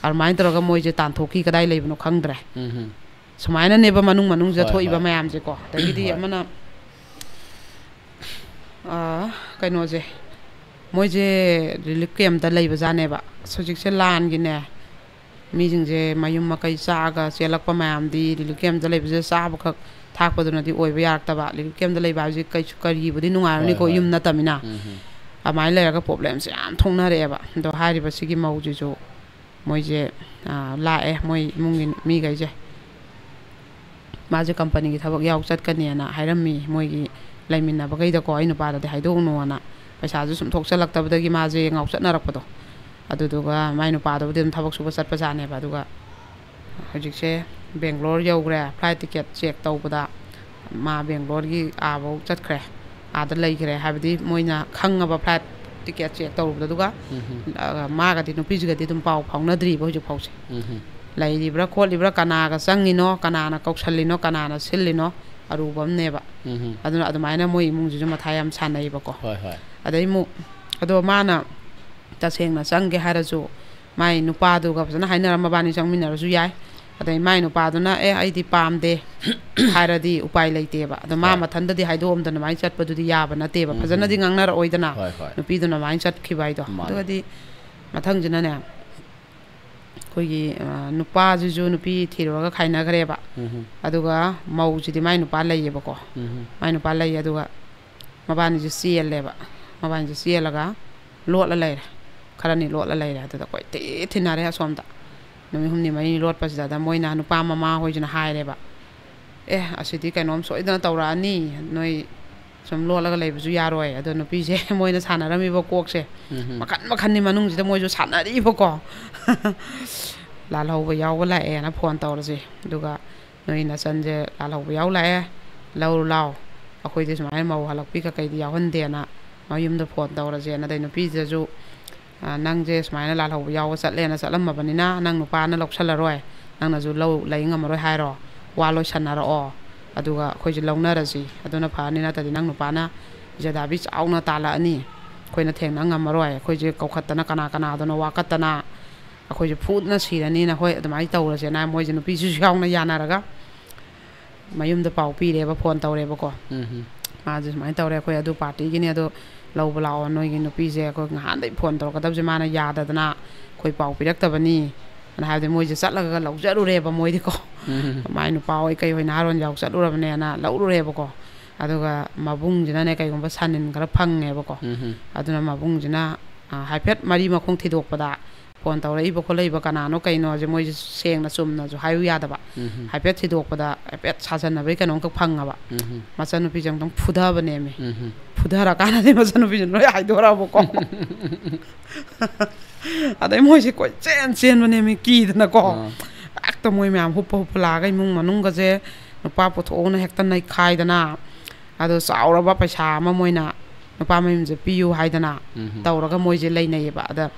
ꯑꯗꯨꯃꯥꯏꯅ ꯇꯧꯔꯒ ꯃꯣꯏꯁꯦ ꯇꯥꯟꯊꯣꯛꯈꯤ, ꯀꯗꯥꯏ ꯂꯩꯕꯅꯣ ꯈꯪꯗ꯭ꯔꯦ꯫ ꯎꯝ꯫ ꯁꯨꯃꯥꯏꯅꯅꯦꯕ ꯃꯅꯨꯡ ꯃꯅꯨꯡꯁꯤꯗ ꯍꯣꯏ, ꯊꯣꯛꯏꯕ ꯍꯣꯏ꯫ ꯃꯌꯥꯝꯁꯦꯀꯣ꯫ ꯑꯗꯒꯤꯗꯤ ꯍꯣꯏ꯫ ꯑꯃꯅ, ꯑ, ꯀꯩꯅꯣꯁꯦ, ꯃꯣꯏꯁꯦ ꯔꯤꯂꯤꯐ ꯀꯦꯝꯞꯇ ꯂꯩꯕꯖꯥꯠꯅꯦꯕ꯫ ꯑꯁ, ꯍꯧꯖꯤꯛꯁꯦ ꯂꯥꯟꯒꯤꯅꯦ, ꯃꯤꯁꯤꯡꯁꯦ ꯃꯌꯨꯝ ꯃꯀꯩ ꯆꯥꯛꯑꯒ ꯆꯦꯜꯂꯛꯄ ꯃꯌꯥꯝꯗꯤ ꯔꯤꯂꯤꯐ ꯀꯦꯝꯞꯇ ꯂꯩꯕꯁꯦ ꯆꯥꯕꯈꯛ ꯊꯥꯛꯄꯗꯨꯅꯗꯤ ꯑꯣꯏꯕ ꯌꯥꯔꯛꯇꯕ꯫ ꯔꯤꯂꯤꯐ ꯀꯦꯝꯞꯇ ꯂꯩꯕ ꯍꯥꯏꯕꯁꯤ ꯀꯩꯁꯨ, ꯀꯔꯤꯕꯨꯗꯤ ꯅꯨꯡꯉꯥꯏꯔꯨꯅꯤꯀꯣ, ꯍꯣꯏ, ꯍꯣꯏ꯫ ꯌꯨꯝ ꯅꯠꯇꯕꯅꯤꯅ꯫ ꯎꯝ꯫ ꯑꯗꯨꯃꯥꯏꯅ ꯂꯩꯔꯒ ꯄ꯭ꯔꯣꯕ꯭ꯂꯦꯝꯁꯦ ꯌꯥꯝ ꯊꯣꯛꯅꯔꯛꯑꯦꯕ꯫ ꯑꯗꯣ ꯍꯥꯏꯔꯤꯕ ꯁꯤꯒꯤ ꯃꯧꯁꯤꯁꯨ ꯃꯣꯏꯁꯦ, ꯑꯥ, ꯂꯥꯛꯑꯦ, ꯃꯣꯏ ꯏꯃꯨꯡꯒꯤ ꯃꯤꯈꯩꯁꯦ꯫ ꯃꯥꯁꯦ ꯀꯝꯄꯅꯤꯒꯤ ꯊꯕꯛ ꯌꯥꯎ ꯆꯠꯀꯅꯦꯅ ꯍꯥꯏꯔꯝꯃꯤ ꯃꯣꯏꯒꯤ ꯂꯩꯃꯤꯟꯅꯕꯈꯩꯗꯀꯣ, "ꯑꯩ ꯅꯨꯄꯥꯗꯗꯤ ꯍꯥꯏꯗꯣꯛꯎꯅꯣꯅ"꯫ ꯄꯩꯁꯥꯁꯨ ꯁꯨꯝ ꯊꯣꯛꯆꯜꯂꯛꯇꯕꯗꯒꯤ ꯃꯥꯁꯦ ꯉꯥꯎꯆꯠꯅꯔꯛꯄꯗꯣ꯫ ꯑꯗꯨꯗꯨꯒ ꯃꯥꯏ ꯅꯨꯄꯥꯗꯨꯕꯨꯗꯤ ꯑꯗꯨꯝ ꯊꯕꯛ ꯁꯨꯕ ꯆꯠꯄꯖꯥꯠꯅꯦꯕ꯫ ꯑꯗꯨꯒ ꯍꯧꯖꯤꯛꯁꯦ ꯕꯦꯡꯒ꯭ꯂꯣꯔ ꯌꯧꯈ꯭ꯔꯦ, ꯐ꯭ꯂꯥꯏꯠ ꯇꯤꯀꯦꯠ ꯆꯦꯛ ꯇꯧꯕꯗ ꯃꯥ ꯕꯦꯡꯒ꯭ꯂꯣꯔꯒꯤ ꯑꯥꯐꯧ ꯆꯠꯈ꯭ꯔꯦ, ꯑꯥꯗ ꯂꯩꯈ꯭ꯔꯦ꯫ ꯍꯥꯏꯕꯗꯤ ꯃꯣꯏꯅ ꯈꯪꯉꯕ ꯐ꯭ꯂꯥꯏꯠ ꯇꯤꯀꯦꯠ ꯆꯦꯛ ꯇꯧꯔꯨꯕꯗ꯫ ꯑꯗꯨꯒ, ꯎꯝ꯫ ꯑ, ꯃꯥꯒꯗꯤ, ꯅꯨꯄꯤꯁꯤꯒꯗꯤ ꯑꯗꯨꯝ ꯄꯥꯎ ꯐꯥꯎꯅꯗ꯭ꯔꯤꯕ ꯍꯧꯖꯤꯛ ꯐꯥꯎꯁꯦ꯫ ꯎꯝ꯫ ꯂꯩꯔꯤꯕ꯭ꯔꯥ ꯈꯣꯠꯂꯤꯕ꯭ꯔꯥ, ꯀꯅꯥꯒ ꯆꯪꯉꯤꯅꯣ, ꯀꯅꯥꯅ ꯀꯧꯁꯜꯂꯤꯅꯣ, ꯀꯅꯥꯅ ꯁꯤꯜꯂꯤꯅꯣ, ꯑꯔꯨꯕ ꯑꯃꯅꯦꯕ꯫ ꯎꯝ꯫ ꯑꯗꯨꯅ ꯑꯗꯨꯃꯥꯏꯅ ꯃꯣꯏ ꯏꯃꯨꯡꯁꯤꯁꯨ ꯃꯊꯥ ꯌꯥꯝ ꯁꯥꯟꯅꯩꯕꯀꯣ꯫ ꯍꯣꯏ, ꯍꯣꯏ꯫ ꯑꯗꯩ ꯑꯃꯨꯛ, ꯑꯗꯣ ꯃꯥꯅ ꯇꯁꯦꯡꯅ ꯆꯪꯒꯦ ꯍꯥꯏꯔꯁꯨ, ꯃꯥꯏ ꯅꯨꯄꯥꯗꯨꯒ ꯐꯖꯅ ꯍꯥꯏꯅꯔ ꯃꯕꯥꯅꯤ ꯆꯪꯃꯤꯟꯅꯔꯁꯨ ꯌꯥꯏ꯫ ꯑꯗꯩ ꯃꯥꯏ ꯅꯨꯄꯥꯗꯨꯅ, "ꯑꯦ, ꯑꯩꯗꯤ ꯄꯥꯝꯗꯦ" ꯍꯥꯏꯔꯗꯤ ꯎꯄꯥꯏ ꯂꯩꯇꯦꯕ꯫ ꯑꯗꯣ ꯃꯥ, ꯍꯣꯏ꯫ ꯃꯊꯟꯗꯗꯤ ꯍꯥꯏꯗꯣꯛꯑꯝꯗꯅ ꯑꯗꯨꯃꯥꯏꯅ ꯆꯠꯄꯗꯨꯗꯤ ꯌꯥꯕ ꯅꯠꯇꯦꯕ꯫ ꯎꯝ꯫ ꯐꯖꯅꯗꯤ ꯉꯥꯡꯅꯔꯛꯑꯣꯏꯗꯅ, ꯍꯣꯏ, ꯍꯣꯏ꯫ ꯅꯨꯄꯤꯗꯨꯅ ꯑꯗꯨꯃꯥꯏꯅ ꯆꯠꯈꯤꯕ ꯍꯥꯏꯗꯣ꯫ ꯃꯥꯅꯦ꯫ ꯑꯗꯨꯒꯗꯤ ꯃꯊꯪꯁꯤꯅꯅꯦ, ꯑꯩꯈꯣꯏꯒꯤ, ꯑ, ꯅꯨꯄꯥꯁꯤꯁꯨ ꯅꯨꯄꯤ ꯊꯤꯔꯨꯔꯒ ꯈꯥꯏꯅꯈ꯭ꯔꯦꯕ꯫ ꯎꯝ꯫ ꯑꯗꯨꯒ ꯃꯧꯁꯤꯗꯤ ꯃꯥꯏ ꯅꯨꯄꯥ ꯂꯩꯌꯦꯕꯀꯣ꯫ ꯎꯝ꯫ ꯃꯥꯏ ꯅꯨꯄꯥ ꯂꯩ, ꯑꯗꯨꯒ ꯃꯕꯥꯅꯤꯁꯦ ꯆꯦꯜꯂꯦꯕ꯫ ꯃꯕꯥꯅꯤꯁꯦ ꯆꯦꯜꯂꯒ ꯂꯣꯠꯂ ꯂꯩꯔꯦ꯫ ꯈꯔꯅꯤ ꯂꯣꯠꯂ ꯂꯩꯔꯦ꯫ ꯑꯗꯨꯗ ꯀꯣꯏꯊꯤ ꯊꯤꯅꯔꯦ ꯑꯁꯣꯝꯗ꯫ ꯅꯨꯃꯤꯠ ꯍꯨꯝꯅꯤ ꯃꯔꯤꯅꯤ ꯂꯣꯠꯄꯁꯤꯗ, ꯑꯗ ꯃꯣꯏꯅ, ꯅꯨꯄꯥ ꯃꯃꯥ ꯍꯣꯏꯁꯤꯅ ꯍꯥꯏꯔꯦꯕ, "ꯑꯦ, ꯑꯁꯤꯗꯤ ꯀꯩꯅꯣꯝ ꯁꯣꯏꯗꯅ ꯇꯧꯔꯛꯑꯅꯤ, ꯅꯣꯏ ꯁꯨꯝ ꯂꯣꯠꯂꯒ ꯂꯩꯕꯁꯨ ꯌꯥꯔꯣꯏ"꯫ ꯑꯗꯣ ꯅꯨꯄꯤꯁꯦ ꯃꯣꯏꯅ ꯁꯥꯟꯅꯔꯝꯃꯤꯕ ꯀꯣꯛꯁꯦ ꯎꯝ꯫ ꯃꯈꯟ ꯃꯈꯟꯅꯤ ꯃꯅꯨꯡꯁꯤꯗ ꯃꯣꯏꯁꯨ ꯁꯥꯟꯅꯔꯤꯕꯀꯣ꯫ "ꯂꯥꯜꯍꯧꯕ ꯌꯥꯎꯕ ꯂꯥꯛꯑꯦꯅ ꯐꯣꯟ ꯇꯧꯔꯁꯦ, ꯑꯗꯨꯒ ꯅꯣꯏ ꯅꯆꯟꯁꯦ ꯂꯥꯜꯍꯧꯕ ꯌꯥꯎ ꯂꯥꯛꯑꯦ, ꯂꯧꯔꯨ ꯂꯥꯎ꯫ ꯑꯩꯈꯣꯏꯗꯤ ꯁꯨꯃꯥꯏꯅ ꯃꯧ ꯍꯜꯂꯛꯄꯤ ꯀꯀꯩꯗꯤ ꯌꯥꯎꯍꯟꯗꯦꯅ" ꯃꯌꯨꯝꯗ ꯐꯣꯟ ꯇꯧꯔꯁꯦꯅ꯫ ꯑꯗꯩ ꯅꯨꯄꯤꯁꯤꯗꯁꯨ, "ꯑ, ꯅꯪꯁꯦ ꯁꯨꯃꯥꯏꯅ ꯂꯥꯜꯍꯧꯕ ꯌꯥꯎꯕ ꯆꯠꯂꯦꯅ ꯆꯠꯂꯝꯃꯕꯅꯤꯅ, ꯅꯪ ꯅꯨꯄꯥꯅ ꯂꯧꯁꯜꯂꯔꯣꯏ, ꯅꯪꯅꯁꯨ ꯂꯧ ꯂꯩ ꯉꯝꯃꯔꯣꯏ ꯍꯥꯏꯔꯣ, ꯋꯥ ꯂꯣꯏꯁꯟꯅꯔꯛꯑꯣ, ꯑꯗꯨꯒ ꯑꯩꯈꯣꯏꯁꯦ ꯂꯧꯅꯔꯁꯤ, ꯑꯗꯨꯅ ꯐꯔꯅꯤ, ꯅꯠꯇ꯭ꯔꯗꯤ ꯅꯪ ꯅꯨꯄꯥꯅ ꯖꯦꯗꯥꯕꯤ ꯆꯥꯎꯅ ꯇꯥꯜꯂꯛꯑꯅꯤ, ꯑꯩꯈꯣꯏꯅ ꯊꯦꯡꯅ ꯉꯝꯃꯔꯣꯏ, ꯑꯩꯈꯣꯏꯁꯦ ꯀꯧꯈꯠꯇꯅ ꯀꯅꯥ ꯀꯅꯥꯗꯅꯣ ꯋꯥꯀꯠꯇꯅ ꯑꯩꯈꯣꯏꯁꯦ ꯐꯨꯗꯅ ꯁꯤꯔꯅꯤꯅ"꯫ "ꯍꯣꯏ, ꯑꯗꯨꯃꯥꯏꯅ ꯇꯧꯔꯁꯦꯅ" ꯃꯣꯏꯁꯦ ꯅꯨꯄꯤꯁꯤꯁꯨ ꯌꯥꯎꯅ ꯌꯥꯅꯔꯒ ꯃꯌꯨꯝꯗ ꯄꯥꯎ ꯄꯤꯔꯦꯕ, ꯐꯣꯟ ꯇꯧꯔꯦꯕꯀꯣ꯫ ꯎꯝ꯫ ꯃꯥꯁꯦ ꯁꯨꯃꯥꯏꯅ ꯇꯧꯔꯦ, "ꯑꯩꯈꯣꯏ ꯑꯗꯨ ꯄꯥꯔꯇꯤꯒꯤꯅꯦ, ꯑꯗꯣ ꯂꯧꯕ ꯂꯥꯛꯑꯣ, ꯅꯣꯏꯒꯤ ꯅꯨꯄꯤꯁꯦ ꯑꯩꯈꯣꯏ ꯉꯍꯥꯟꯗꯩ ꯐꯣꯟ ꯇꯧꯔꯛꯀꯗꯕꯁꯦ ꯃꯥꯅ ꯌꯥꯗꯗꯅ ꯑꯩꯈꯣꯏ ꯄꯥꯎ ꯄꯤꯔꯛꯇꯕꯅꯤ" ꯑꯅ ꯍꯥꯏꯕꯗꯤ ꯃꯣꯏꯁꯦ ꯆꯠꯂꯒ ꯂꯧꯖꯔꯨꯔꯦꯕ ꯃꯣꯏꯗꯤꯀꯣ꯫ ꯎꯝ꯫ ꯃꯥꯏ ꯅꯨꯄꯥ ꯍꯣꯏ ꯀꯩ ꯍꯣꯏ ꯅꯍꯥꯔꯣꯟ ꯌꯥꯎ ꯆꯠꯂꯨꯔꯕꯅꯦꯅ ꯂꯧꯔꯨꯔꯦꯕꯀꯣ꯫ ꯑꯗꯨꯒ ꯃꯕꯨꯡꯁꯤꯅꯅꯦ ꯀꯩꯒꯨꯝꯕ ꯁꯥꯅꯤꯟ ꯈꯔ ꯐꯪꯉꯦꯕꯀꯣ꯫ ꯎꯝ꯫ ꯑꯗꯨꯅ ꯃꯕꯨꯡꯁꯤꯅ, ꯑ, ꯍꯥꯏꯐꯦꯠ ꯃꯔꯤ ꯃꯈꯣꯡ ꯊꯤꯗꯣꯛꯄꯗ ꯐꯣꯟ ꯇꯧꯔꯛꯏꯕ ꯈꯣꯠꯂꯛꯏꯕ ꯀꯅꯥꯅꯣ ꯀꯩꯅꯣꯁꯦ ꯃꯣꯏꯁꯦ ꯁꯦꯡꯅ ꯆꯨꯝꯅꯁꯨ ꯍꯥꯏꯌꯨ ꯌꯥꯗꯕ꯫ ꯎꯝ꯫ ꯍꯥꯏꯐꯦꯠ ꯊꯤꯗꯣꯛꯄꯗ ꯍꯥꯏꯐꯦꯠ ꯁꯥꯖꯟꯅꯕꯩ ꯀꯩꯅꯣꯝꯈꯛ ꯐꯪꯉꯕ꯫ ꯎꯝ꯫ ꯃꯆꯟꯅꯨꯄꯤꯁꯦ ꯑꯃꯨꯛꯇꯪ ꯐꯨꯊꯕꯅꯦꯃꯤ꯫ ꯎꯝ꯫ ꯐꯨꯊꯔꯀꯥꯟꯗꯗꯤ ꯃꯆꯟꯅꯨꯄꯤꯁꯦ ꯂꯣꯏ ꯍꯥꯏꯗꯣꯔꯛꯑꯕꯀꯣ꯫ ꯑꯗꯩ ꯃꯣꯏꯁꯦ ꯀꯣꯏꯆꯦꯟ ꯆꯦꯟꯕꯅꯦꯃꯤ ꯀꯤꯗꯅꯀꯣ꯫ ꯑꯥ꯫ ꯍꯦꯛꯇ ꯃꯣꯏ ꯃꯌꯥꯝ ꯍꯨꯞꯄ ꯍꯨꯞꯄ ꯂꯥꯛꯑꯒ ꯏꯃꯨꯡ ꯃꯅꯨꯡꯒꯁꯦ ꯅꯨꯄꯥ ꯄꯨꯊꯣꯛꯑꯣꯅ ꯍꯦꯛꯇ ꯅꯩꯈꯥꯏꯗꯅ꯫ ꯑꯗꯣ ꯆꯥꯎꯔꯕ ꯄꯩꯁꯥ ꯑꯃ ꯃꯣꯏꯅ ꯅꯨꯄꯥ ꯃꯌꯨꯝꯁꯦ ꯄꯤꯌꯨ ꯍꯥꯏꯗꯅ ꯎꯝ꯫ ꯇꯧꯔꯒ ꯃꯣꯏꯁꯦ ꯂꯩꯅꯩꯌꯦꯕ꯫ ꯑꯗ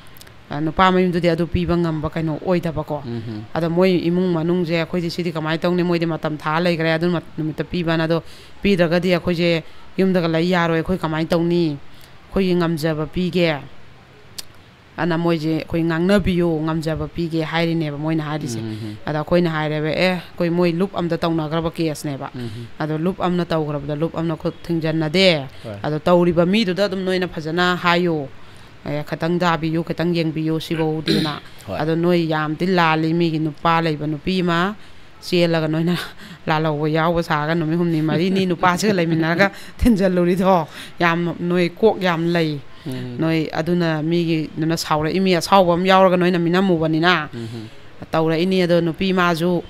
ꯑ, ꯅꯨꯄꯥ ꯃꯌꯨꯝꯗꯨꯗꯤ ꯑꯗꯨ ꯄꯤꯕ ꯉꯝꯕ ꯀꯩꯅꯣ ꯑꯣꯏꯗꯕꯀꯣ꯫ ꯎꯝ꯫ ꯑꯗ ꯃꯣꯏ ꯏꯃꯨꯡ ꯃꯅꯨꯡꯁꯦ ꯑꯩꯈꯣꯏꯗꯤ ꯁꯤꯗꯤ ꯀꯃꯥꯏꯅ ꯇꯧꯅꯤ, ꯃꯣꯏꯗꯤ ꯃꯇꯝ ꯊꯥ ꯂꯩꯈ꯭ꯔꯦ, ꯑꯗꯨ ꯃꯠ-, ꯅꯨꯃꯤꯠꯇ ꯄꯤꯕꯅ, ꯑꯗꯣ ꯄꯤꯗ꯭ꯔꯒꯗꯤ ꯑꯩꯈꯣꯏꯁꯦ ꯌꯨꯝꯗꯒ ꯂꯩ ꯌꯥꯔꯣꯏ, ꯑꯩꯈꯣꯏ ꯀꯃꯥꯏꯅ ꯇꯧꯅꯤ, ꯑꯩꯈꯣꯏꯒꯤ ꯉꯝꯖꯕ ꯄꯤꯒꯦ ꯑꯅ ꯃꯣꯏꯁꯦ ꯑꯩꯈꯣꯏ ꯉꯥꯡꯅꯕꯤꯌꯨ, ꯉꯝꯖꯕ ꯄꯤꯒꯦ ꯍꯥꯏꯔꯤꯅꯦꯕ ꯃꯣꯏꯅ ꯍꯥꯏꯔꯤꯁꯦ꯫ ꯎꯝ꯫ ꯑꯗ ꯑꯩꯈꯣꯏꯅ ꯍꯥꯏꯔꯦꯕ, "ꯑꯦ, ꯑꯩꯈꯣꯏ ꯃꯣꯏ ꯂꯨꯞ ꯑꯝꯗ ꯇꯧꯅꯈ꯭ꯔꯕ ꯀꯦꯁꯅꯦꯕ꯫ ꯎꯝ꯫ ꯑꯗꯣ ꯂꯨꯞ ꯑꯝꯅ ꯇꯧꯈ꯭ꯔꯕꯗ ꯂꯨꯞ ꯑꯝꯅ ꯈꯨꯠ ꯊꯤꯡꯖꯤꯟꯅꯗꯦ꯫ ꯍꯣꯏ꯫ ꯑꯗꯣ ꯇꯧꯔꯤꯕ ꯃꯤꯗꯨꯗ ꯑꯗꯨꯝ ꯅꯣꯏꯅ ꯐꯖꯅ ꯍꯥꯏꯌꯨ, ꯑꯦ, ꯈꯤꯇꯪ ꯇꯥꯕꯤꯌꯨ, ꯈꯤꯇꯪ ꯌꯦꯡꯕꯤꯌꯨ ꯁꯤꯐꯧꯗꯤꯅ꯫" ꯍꯣꯏ꯫ ꯑꯗꯣ ꯅꯣꯏ ꯌꯥꯝꯗꯤ ꯂꯥꯜꯂꯤ, ꯃꯤꯒꯤ ꯅꯨꯄꯥ ꯂꯩꯕ ꯅꯨꯄꯤ ꯑꯃ ꯆꯦꯜꯂꯒ ꯅꯣꯏꯅ ꯂꯥꯜꯍꯧꯕ ꯌꯥꯎꯕ ꯁꯥꯔꯒ ꯅꯨꯃꯤꯠ ꯍꯨꯝꯅꯤ ꯃꯔꯤꯅꯤ ꯅꯨꯄꯥꯁꯤꯒ ꯂꯩꯃꯤꯟꯅꯔꯒ ꯊꯤꯟꯖꯜꯂꯨꯔꯤꯗꯣ ꯌꯥꯝ, ꯅꯣꯏ ꯀꯣꯛ ꯌꯥꯝ ꯂꯩ꯫ ꯎꯝ꯫ ꯅꯣꯏ ꯑꯗꯨꯅ ꯃꯤꯒꯤꯗꯨꯅ ꯁꯥꯎꯔꯛꯏ, ꯃꯤ ꯑꯁꯥꯎꯕ ꯑꯃ ꯌꯥꯎꯔꯒ ꯅꯣꯏꯅ ꯃꯤꯅꯝꯃꯨꯕꯅꯤꯅ ꯎꯝ꯫ ꯇꯧꯔꯛꯏꯅꯤ꯫ ꯑꯗꯣ ꯅꯨꯄꯤ ꯃꯥꯁꯨ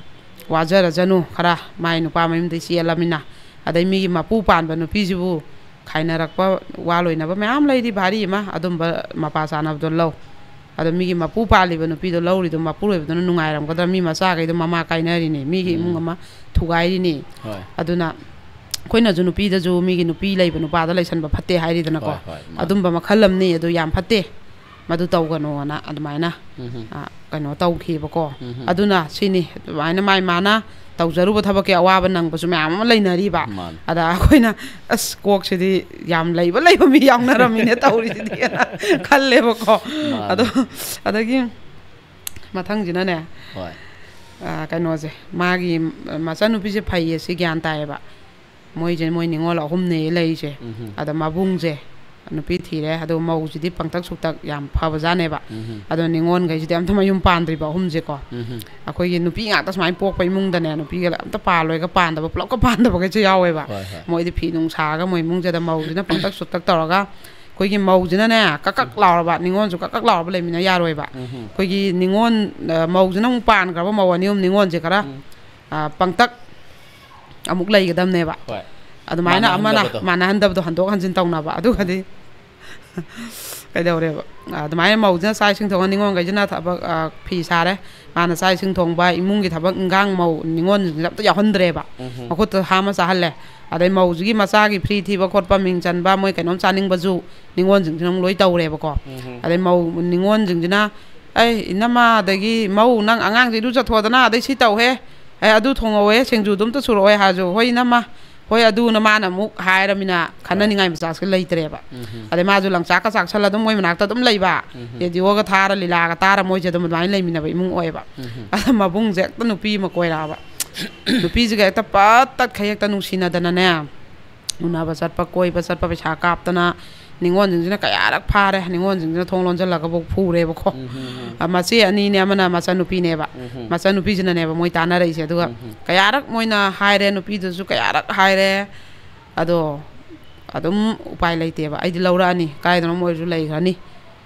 ꯋꯥꯖꯔꯖꯅꯨ ꯈꯔ, ꯃꯥꯏ ꯅꯨꯄꯥ ꯃꯌꯨꯝꯗꯩ ꯆꯦꯜꯂꯃꯤꯅ꯫ ꯑꯗꯩ ꯃꯤꯒꯤ ꯃꯄꯨ ꯄꯥꯟꯕ ꯅꯨꯄꯤꯁꯤꯕꯨ ꯈꯥꯏꯅꯔꯛꯄ ꯋꯥ ꯂꯣꯏꯅꯕ ꯃꯌꯥꯝ ꯂꯩꯔꯤ, ꯚꯥꯔꯤ ꯑꯃ, ꯑꯗꯨꯝꯕ ꯃꯄꯥ ꯆꯥꯅꯕꯗꯣ ꯂꯧ꯫ ꯑꯗꯣ ꯃꯤꯒꯤ ꯃꯄꯨ ꯄꯥꯜꯂꯤꯕ ꯅꯨꯄꯤꯗꯣ ꯂꯧꯔꯤꯗꯣ, ꯃꯄꯨꯔꯣꯏꯕꯗꯨꯅ ꯅꯨꯡꯉꯥꯏꯔꯝꯒꯗ꯭ꯔꯥ? ꯃꯤ ꯃꯆꯥꯈꯩꯗꯣ ꯃꯃꯥ ꯀꯥꯏꯅꯔꯤꯅꯤ, ꯃꯤꯒꯤ ꯎꯝ꯫ ꯏꯃꯨꯡ ꯑꯃ ꯊꯨꯒꯥꯏꯔꯤꯅꯤ꯫ ꯍꯣꯏ꯫ ꯑꯗꯨꯅ ꯑꯩꯈꯣꯏꯅꯁꯨ ꯅꯨꯄꯤꯗꯁꯨ ꯃꯤꯒꯤ ꯅꯨꯄꯤ ꯂꯩꯕ ꯅꯨꯄꯥꯗ ꯂꯩꯁꯟꯕ ꯐꯠꯇꯦ ꯍꯥꯏꯔꯤꯗꯅꯀꯣ꯫ ꯍꯣꯏ, ꯍꯣꯏ, ꯃꯥꯅꯤ꯫ ꯑꯗꯨꯝꯕ ꯃꯈꯜ ꯑꯃꯅꯤ, ꯑꯗꯨ ꯌꯥꯝ ꯐꯠꯇꯦ꯫ ꯃꯗꯨ ꯇꯧꯒꯅꯣꯅ ꯑꯗꯨꯃꯥꯏꯅ, ꯎꯝ꯫ ꯑ, ꯀꯩꯅꯣ ꯇꯧꯈꯤꯕꯀꯣ꯫ ꯎꯝ꯫ ꯑꯗꯨꯅ ꯁꯤꯅꯤ, ꯑꯗꯨꯃꯥꯏꯅ ꯃꯥꯏ ꯃꯥꯅ ꯇꯧꯖꯔꯨꯕ ꯊꯕꯛꯀꯤ ꯑꯋꯥꯕ ꯅꯪꯕꯁꯨ ꯃꯌꯥꯝ ꯑꯃ ꯂꯩꯅꯔꯤꯕ꯫ ꯃꯥꯅꯤ꯫ ꯑꯗ ꯑꯩꯈꯣꯏꯅ, "ꯑꯁ, ꯀꯣꯛꯁꯤꯗꯤ ꯌꯥꯝ ꯂꯩꯕ ꯂꯩꯕ ꯃꯤ ꯌꯥꯎꯅꯔꯝꯃꯤꯅꯦ ꯇꯧꯔꯤꯁꯤꯗꯤ" ꯈꯜꯂꯦꯕꯀꯣ꯫ ꯃꯥꯅꯤ꯫ ꯑꯗꯣ ꯑꯗꯒꯤ ꯃꯊꯪꯁꯤꯅꯅꯦ, ꯍꯣꯏ꯫ ꯑ, ꯀꯩꯅꯣꯁꯦ, ꯃꯥꯒꯤ ꯃꯆꯟꯅꯨꯄꯤꯁꯦ ꯐꯩꯌꯦ, ꯁꯤ ꯒ꯭ꯌꯥꯟ ꯇꯥꯏꯌꯦꯕ꯫ ꯃꯣꯏꯁꯦ, ꯃꯣꯏ ꯅꯤꯉꯣꯜ ꯑꯍꯨꯝꯅꯦ ꯂꯩꯔꯤꯁꯦ꯫ ꯎꯝ꯫ ꯑꯗ ꯃꯕꯨꯡꯁꯦ ꯅꯨꯄꯤ ꯊꯤꯔꯦ, ꯑꯗꯣ ꯃꯧꯁꯤꯗꯤ ꯄꯪꯇꯛ ꯁꯨꯛꯇꯛ ꯌꯥꯝ ꯐꯕꯖꯥꯠꯅꯦꯕ꯫ ꯎꯝ꯫ ꯑꯗꯣ ꯅꯤꯉꯣꯜꯈꯩꯁꯤꯗꯤ ꯑꯝꯇ ꯃꯌꯨꯝ ꯄꯥꯟꯗ꯭ꯔꯤꯕ ꯑꯍꯨꯝꯁꯦꯀꯣ꯫ ꯎꯝ꯫ ꯑꯩꯈꯣꯏꯒꯤ ꯅꯨꯄꯤ ꯉꯥꯛꯇ ꯁꯨꯃꯥꯏꯅ ꯄꯣꯛꯄ ꯏꯃꯨꯡꯗꯅꯦ, ꯅꯨꯄꯤꯒ ꯑꯝꯇ ꯄꯥꯜꯂꯣꯏꯒ ꯄꯥꯟꯗꯕ, ꯄꯨꯂꯞꯀ ꯄꯥꯟꯗꯕꯈꯩꯁꯨ ꯌꯥꯎꯋꯦꯕ꯫ ꯍꯣꯏ, ꯍꯣꯏ꯫ ꯃꯣꯏꯗꯤ ꯐꯤ ꯅꯨꯡ ꯁꯥꯔꯒ ꯃꯣꯏ ꯏꯃꯨꯡꯁꯤꯗ ꯃꯧꯁꯤꯅ ꯄꯪꯇꯛ ꯁꯨꯛꯇꯛ ꯇꯧꯔꯒ ꯑꯩꯈꯣꯏꯒꯤ ꯃꯧꯁꯤꯅꯅꯦ, ꯀꯛ ꯀꯛ ꯂꯥꯎꯔꯕ, ꯅꯤꯉꯣꯜꯁꯨ ꯀꯛ ꯀꯛ ꯂꯥꯎꯔꯕ ꯂꯩꯃꯤꯟꯅ ꯌꯥꯔꯣꯏꯕ꯫ ꯎꯝ꯫ ꯑꯩꯈꯣꯏꯒꯤ ꯅꯤꯉꯣꯜ, ꯑ, ꯃꯧꯁꯤꯅ ꯑꯃꯨꯛ ꯄꯥꯟꯈ꯭ꯔꯕ ꯃꯧ ꯑꯅꯤ ꯑꯍꯨꯝ, ꯅꯤꯉꯣꯜꯁꯦ ꯈꯔ, ꯎꯝ꯫ ꯑ, ꯄꯪꯇꯛ ꯑꯃꯨꯛ ꯂꯩꯒꯗꯕꯅꯦꯕ꯫ ꯍꯣꯏ꯫ ꯑꯗꯨꯃꯥꯏꯅ ꯑꯃꯅ ꯃꯥꯟꯅꯍꯟꯗꯕꯗꯣ꯫ ꯃꯥꯟꯅꯍꯟꯗꯕꯗꯣ, ꯍꯟꯗꯣꯛ ꯍꯟꯖꯤꯟ ꯇꯧꯅꯕ꯫ ꯑꯗꯨꯒꯗꯤ ꯀꯩꯗꯧꯔꯦꯕ? ꯑꯗꯨꯃꯥꯏꯅ ꯃꯧꯁꯤꯅ ꯆꯥꯛ ꯏꯁꯤꯡ ꯊꯣꯡꯉ, ꯅꯤꯉꯣꯜꯈꯩꯁꯤꯅ ꯊꯕꯛ, ꯑ, ꯐꯤ ꯁꯥꯔꯦ, ꯃꯥꯅ ꯆꯥꯛ ꯏꯁꯤꯡ ꯊꯣꯡꯕ, ꯏꯃꯨꯡꯒꯤ ꯊꯕꯛ ꯏꯟꯈꯥꯡ ꯃꯧ ꯅꯤꯉꯣꯜꯁꯤꯡꯁꯤꯗ ꯑꯝꯇ ꯌꯥꯎꯍꯟꯗ꯭ꯔꯦꯕ꯫ ꯎꯝ꯫ ꯃꯈꯨꯠꯇ ꯍꯥꯝꯃ ꯆꯥꯍꯜꯂꯦ꯫ ꯑꯗꯩ ꯃꯧꯁꯤꯒꯤ ꯃꯆꯥꯒꯤ ꯐ꯭ꯔꯤ ꯊꯤꯕ ꯈꯣꯠꯄ, ꯃꯤꯡ ꯆꯟꯕ, ꯃꯣꯏ ꯀꯩꯅꯣꯝ ꯆꯥꯅꯤꯡꯕꯁꯨ ꯅꯤꯉꯣꯜꯁꯤꯡꯁꯤꯅ ꯑꯃꯨꯛ ꯂꯣꯏ ꯇꯧꯔꯦꯕꯀꯣ꯫ ꯎꯝ꯫ ꯑꯗꯩ ꯃꯧ ꯅꯤꯉꯣꯜꯁꯤꯡꯁꯤꯅ, "ꯑꯩ ꯏꯅꯝꯃ, ꯑꯗꯒꯤ ꯃꯧ, ꯅꯪ ꯑꯉꯥꯡꯁꯦ ꯏꯔꯨꯖꯊꯣꯛꯑꯗꯅ, ꯑꯗꯩ ꯁꯤ ꯇꯧꯍꯦ, ꯑꯦ, ꯑꯗꯨ ꯊꯣꯡꯍꯧꯍꯦ, ꯁꯤꯡꯖꯨꯗꯨ ꯑꯝꯇ ꯁꯨꯔꯛꯑꯣꯍꯦ" ꯍꯥꯏꯔꯁꯨ, "ꯍꯣꯏ ꯏꯅꯝꯃ, ꯍꯣꯏ ꯑꯗꯨꯅ" ꯃꯥꯅ ꯑꯃꯨꯛ ꯍꯥꯏꯔꯃꯤꯅ ꯈꯟꯅꯅꯤꯡꯉꯥꯏ ꯃꯆꯥꯛꯁꯦ ꯂꯩꯇ꯭ꯔꯦꯕ꯫ ꯎꯝ꯫ ꯑꯗꯩ ꯃꯥꯁꯨ ꯂꯪꯆꯥꯛꯀ ꯆꯥꯛꯁꯜꯂ ꯑꯗꯨꯝ ꯃꯣꯏ ꯃꯅꯥꯛꯇ ꯑꯗꯨꯝ ꯂꯩꯕ, ꯎꯝ꯫ ꯔꯦꯗꯤꯑꯣꯒ ꯊꯥꯔ, ꯂꯤꯂꯥꯒ ꯇꯥꯔ, ꯃꯣꯏꯁꯦ ꯑꯗꯨꯝ ꯑꯗꯨꯃꯥꯏꯅ ꯂꯩꯃꯤꯟꯅꯕ ꯏꯃꯨꯡ ꯑꯣꯏꯌꯦꯕ꯫ ꯎꯝ꯫ ꯑꯗ ꯃꯕꯨꯡꯁꯦ ꯍꯦꯛꯇ ꯅꯨꯄꯤ ꯑꯃ ꯀꯣꯏꯔꯛꯑꯕ꯫ ꯅꯨꯄꯤꯁꯤꯒ ꯍꯦꯛꯇ ꯄꯠ ꯇꯠꯈꯩ ꯍꯦꯛꯇ ꯅꯨꯡꯁꯤꯅꯗꯅꯅꯦ, ꯎꯅꯕ ꯆꯠꯄ, ꯀꯣꯏꯕ ꯆꯠꯄ, ꯄꯩꯁꯥ ꯀꯥꯞꯇꯅ, ꯅꯤꯉꯣꯜꯁꯤꯡꯁꯤꯅ ꯀꯌꯥꯔꯛ ꯐꯥꯔꯦ, ꯅꯤꯉꯣꯜꯁꯤꯡꯁꯤꯅ ꯊꯣꯡ ꯂꯣꯟꯁꯤꯜꯂꯒꯐꯥꯎ ꯐꯨꯔꯦꯕꯀꯣ꯫ ꯎꯝ꯫ ꯑ, ꯃꯆꯦ ꯑꯅꯤꯅꯦ, ꯑꯃꯅ ꯃꯆꯥꯅꯨꯄꯤꯅꯦꯕ꯫ ꯎꯝ꯫ ꯃꯆꯥꯅꯨꯄꯤꯁꯤꯅꯅꯦꯕ ꯃꯣꯏ ꯇꯥꯟꯅꯔꯛꯏꯁꯦ꯫ ꯑꯗꯨꯒ ꯎꯝ꯫ ꯀꯌꯥꯔꯛ ꯃꯣꯏꯅ ꯍꯥꯏꯔꯦ, ꯅꯨꯄꯤꯗꯨꯁꯨ ꯀꯌꯥꯔꯛ ꯍꯥꯏꯔꯦ, ꯑꯗꯣ ꯑꯗꯨꯝ ꯎꯄꯥꯏ ꯂꯩꯇꯦꯕ꯫ "ꯑꯩꯗꯤ ꯂꯧꯔꯛꯑꯅꯤ, ꯀꯥꯏꯗꯅꯣꯝ ꯑꯣꯏꯔꯁꯨ ꯂꯩꯈ꯭ꯔꯅꯤ"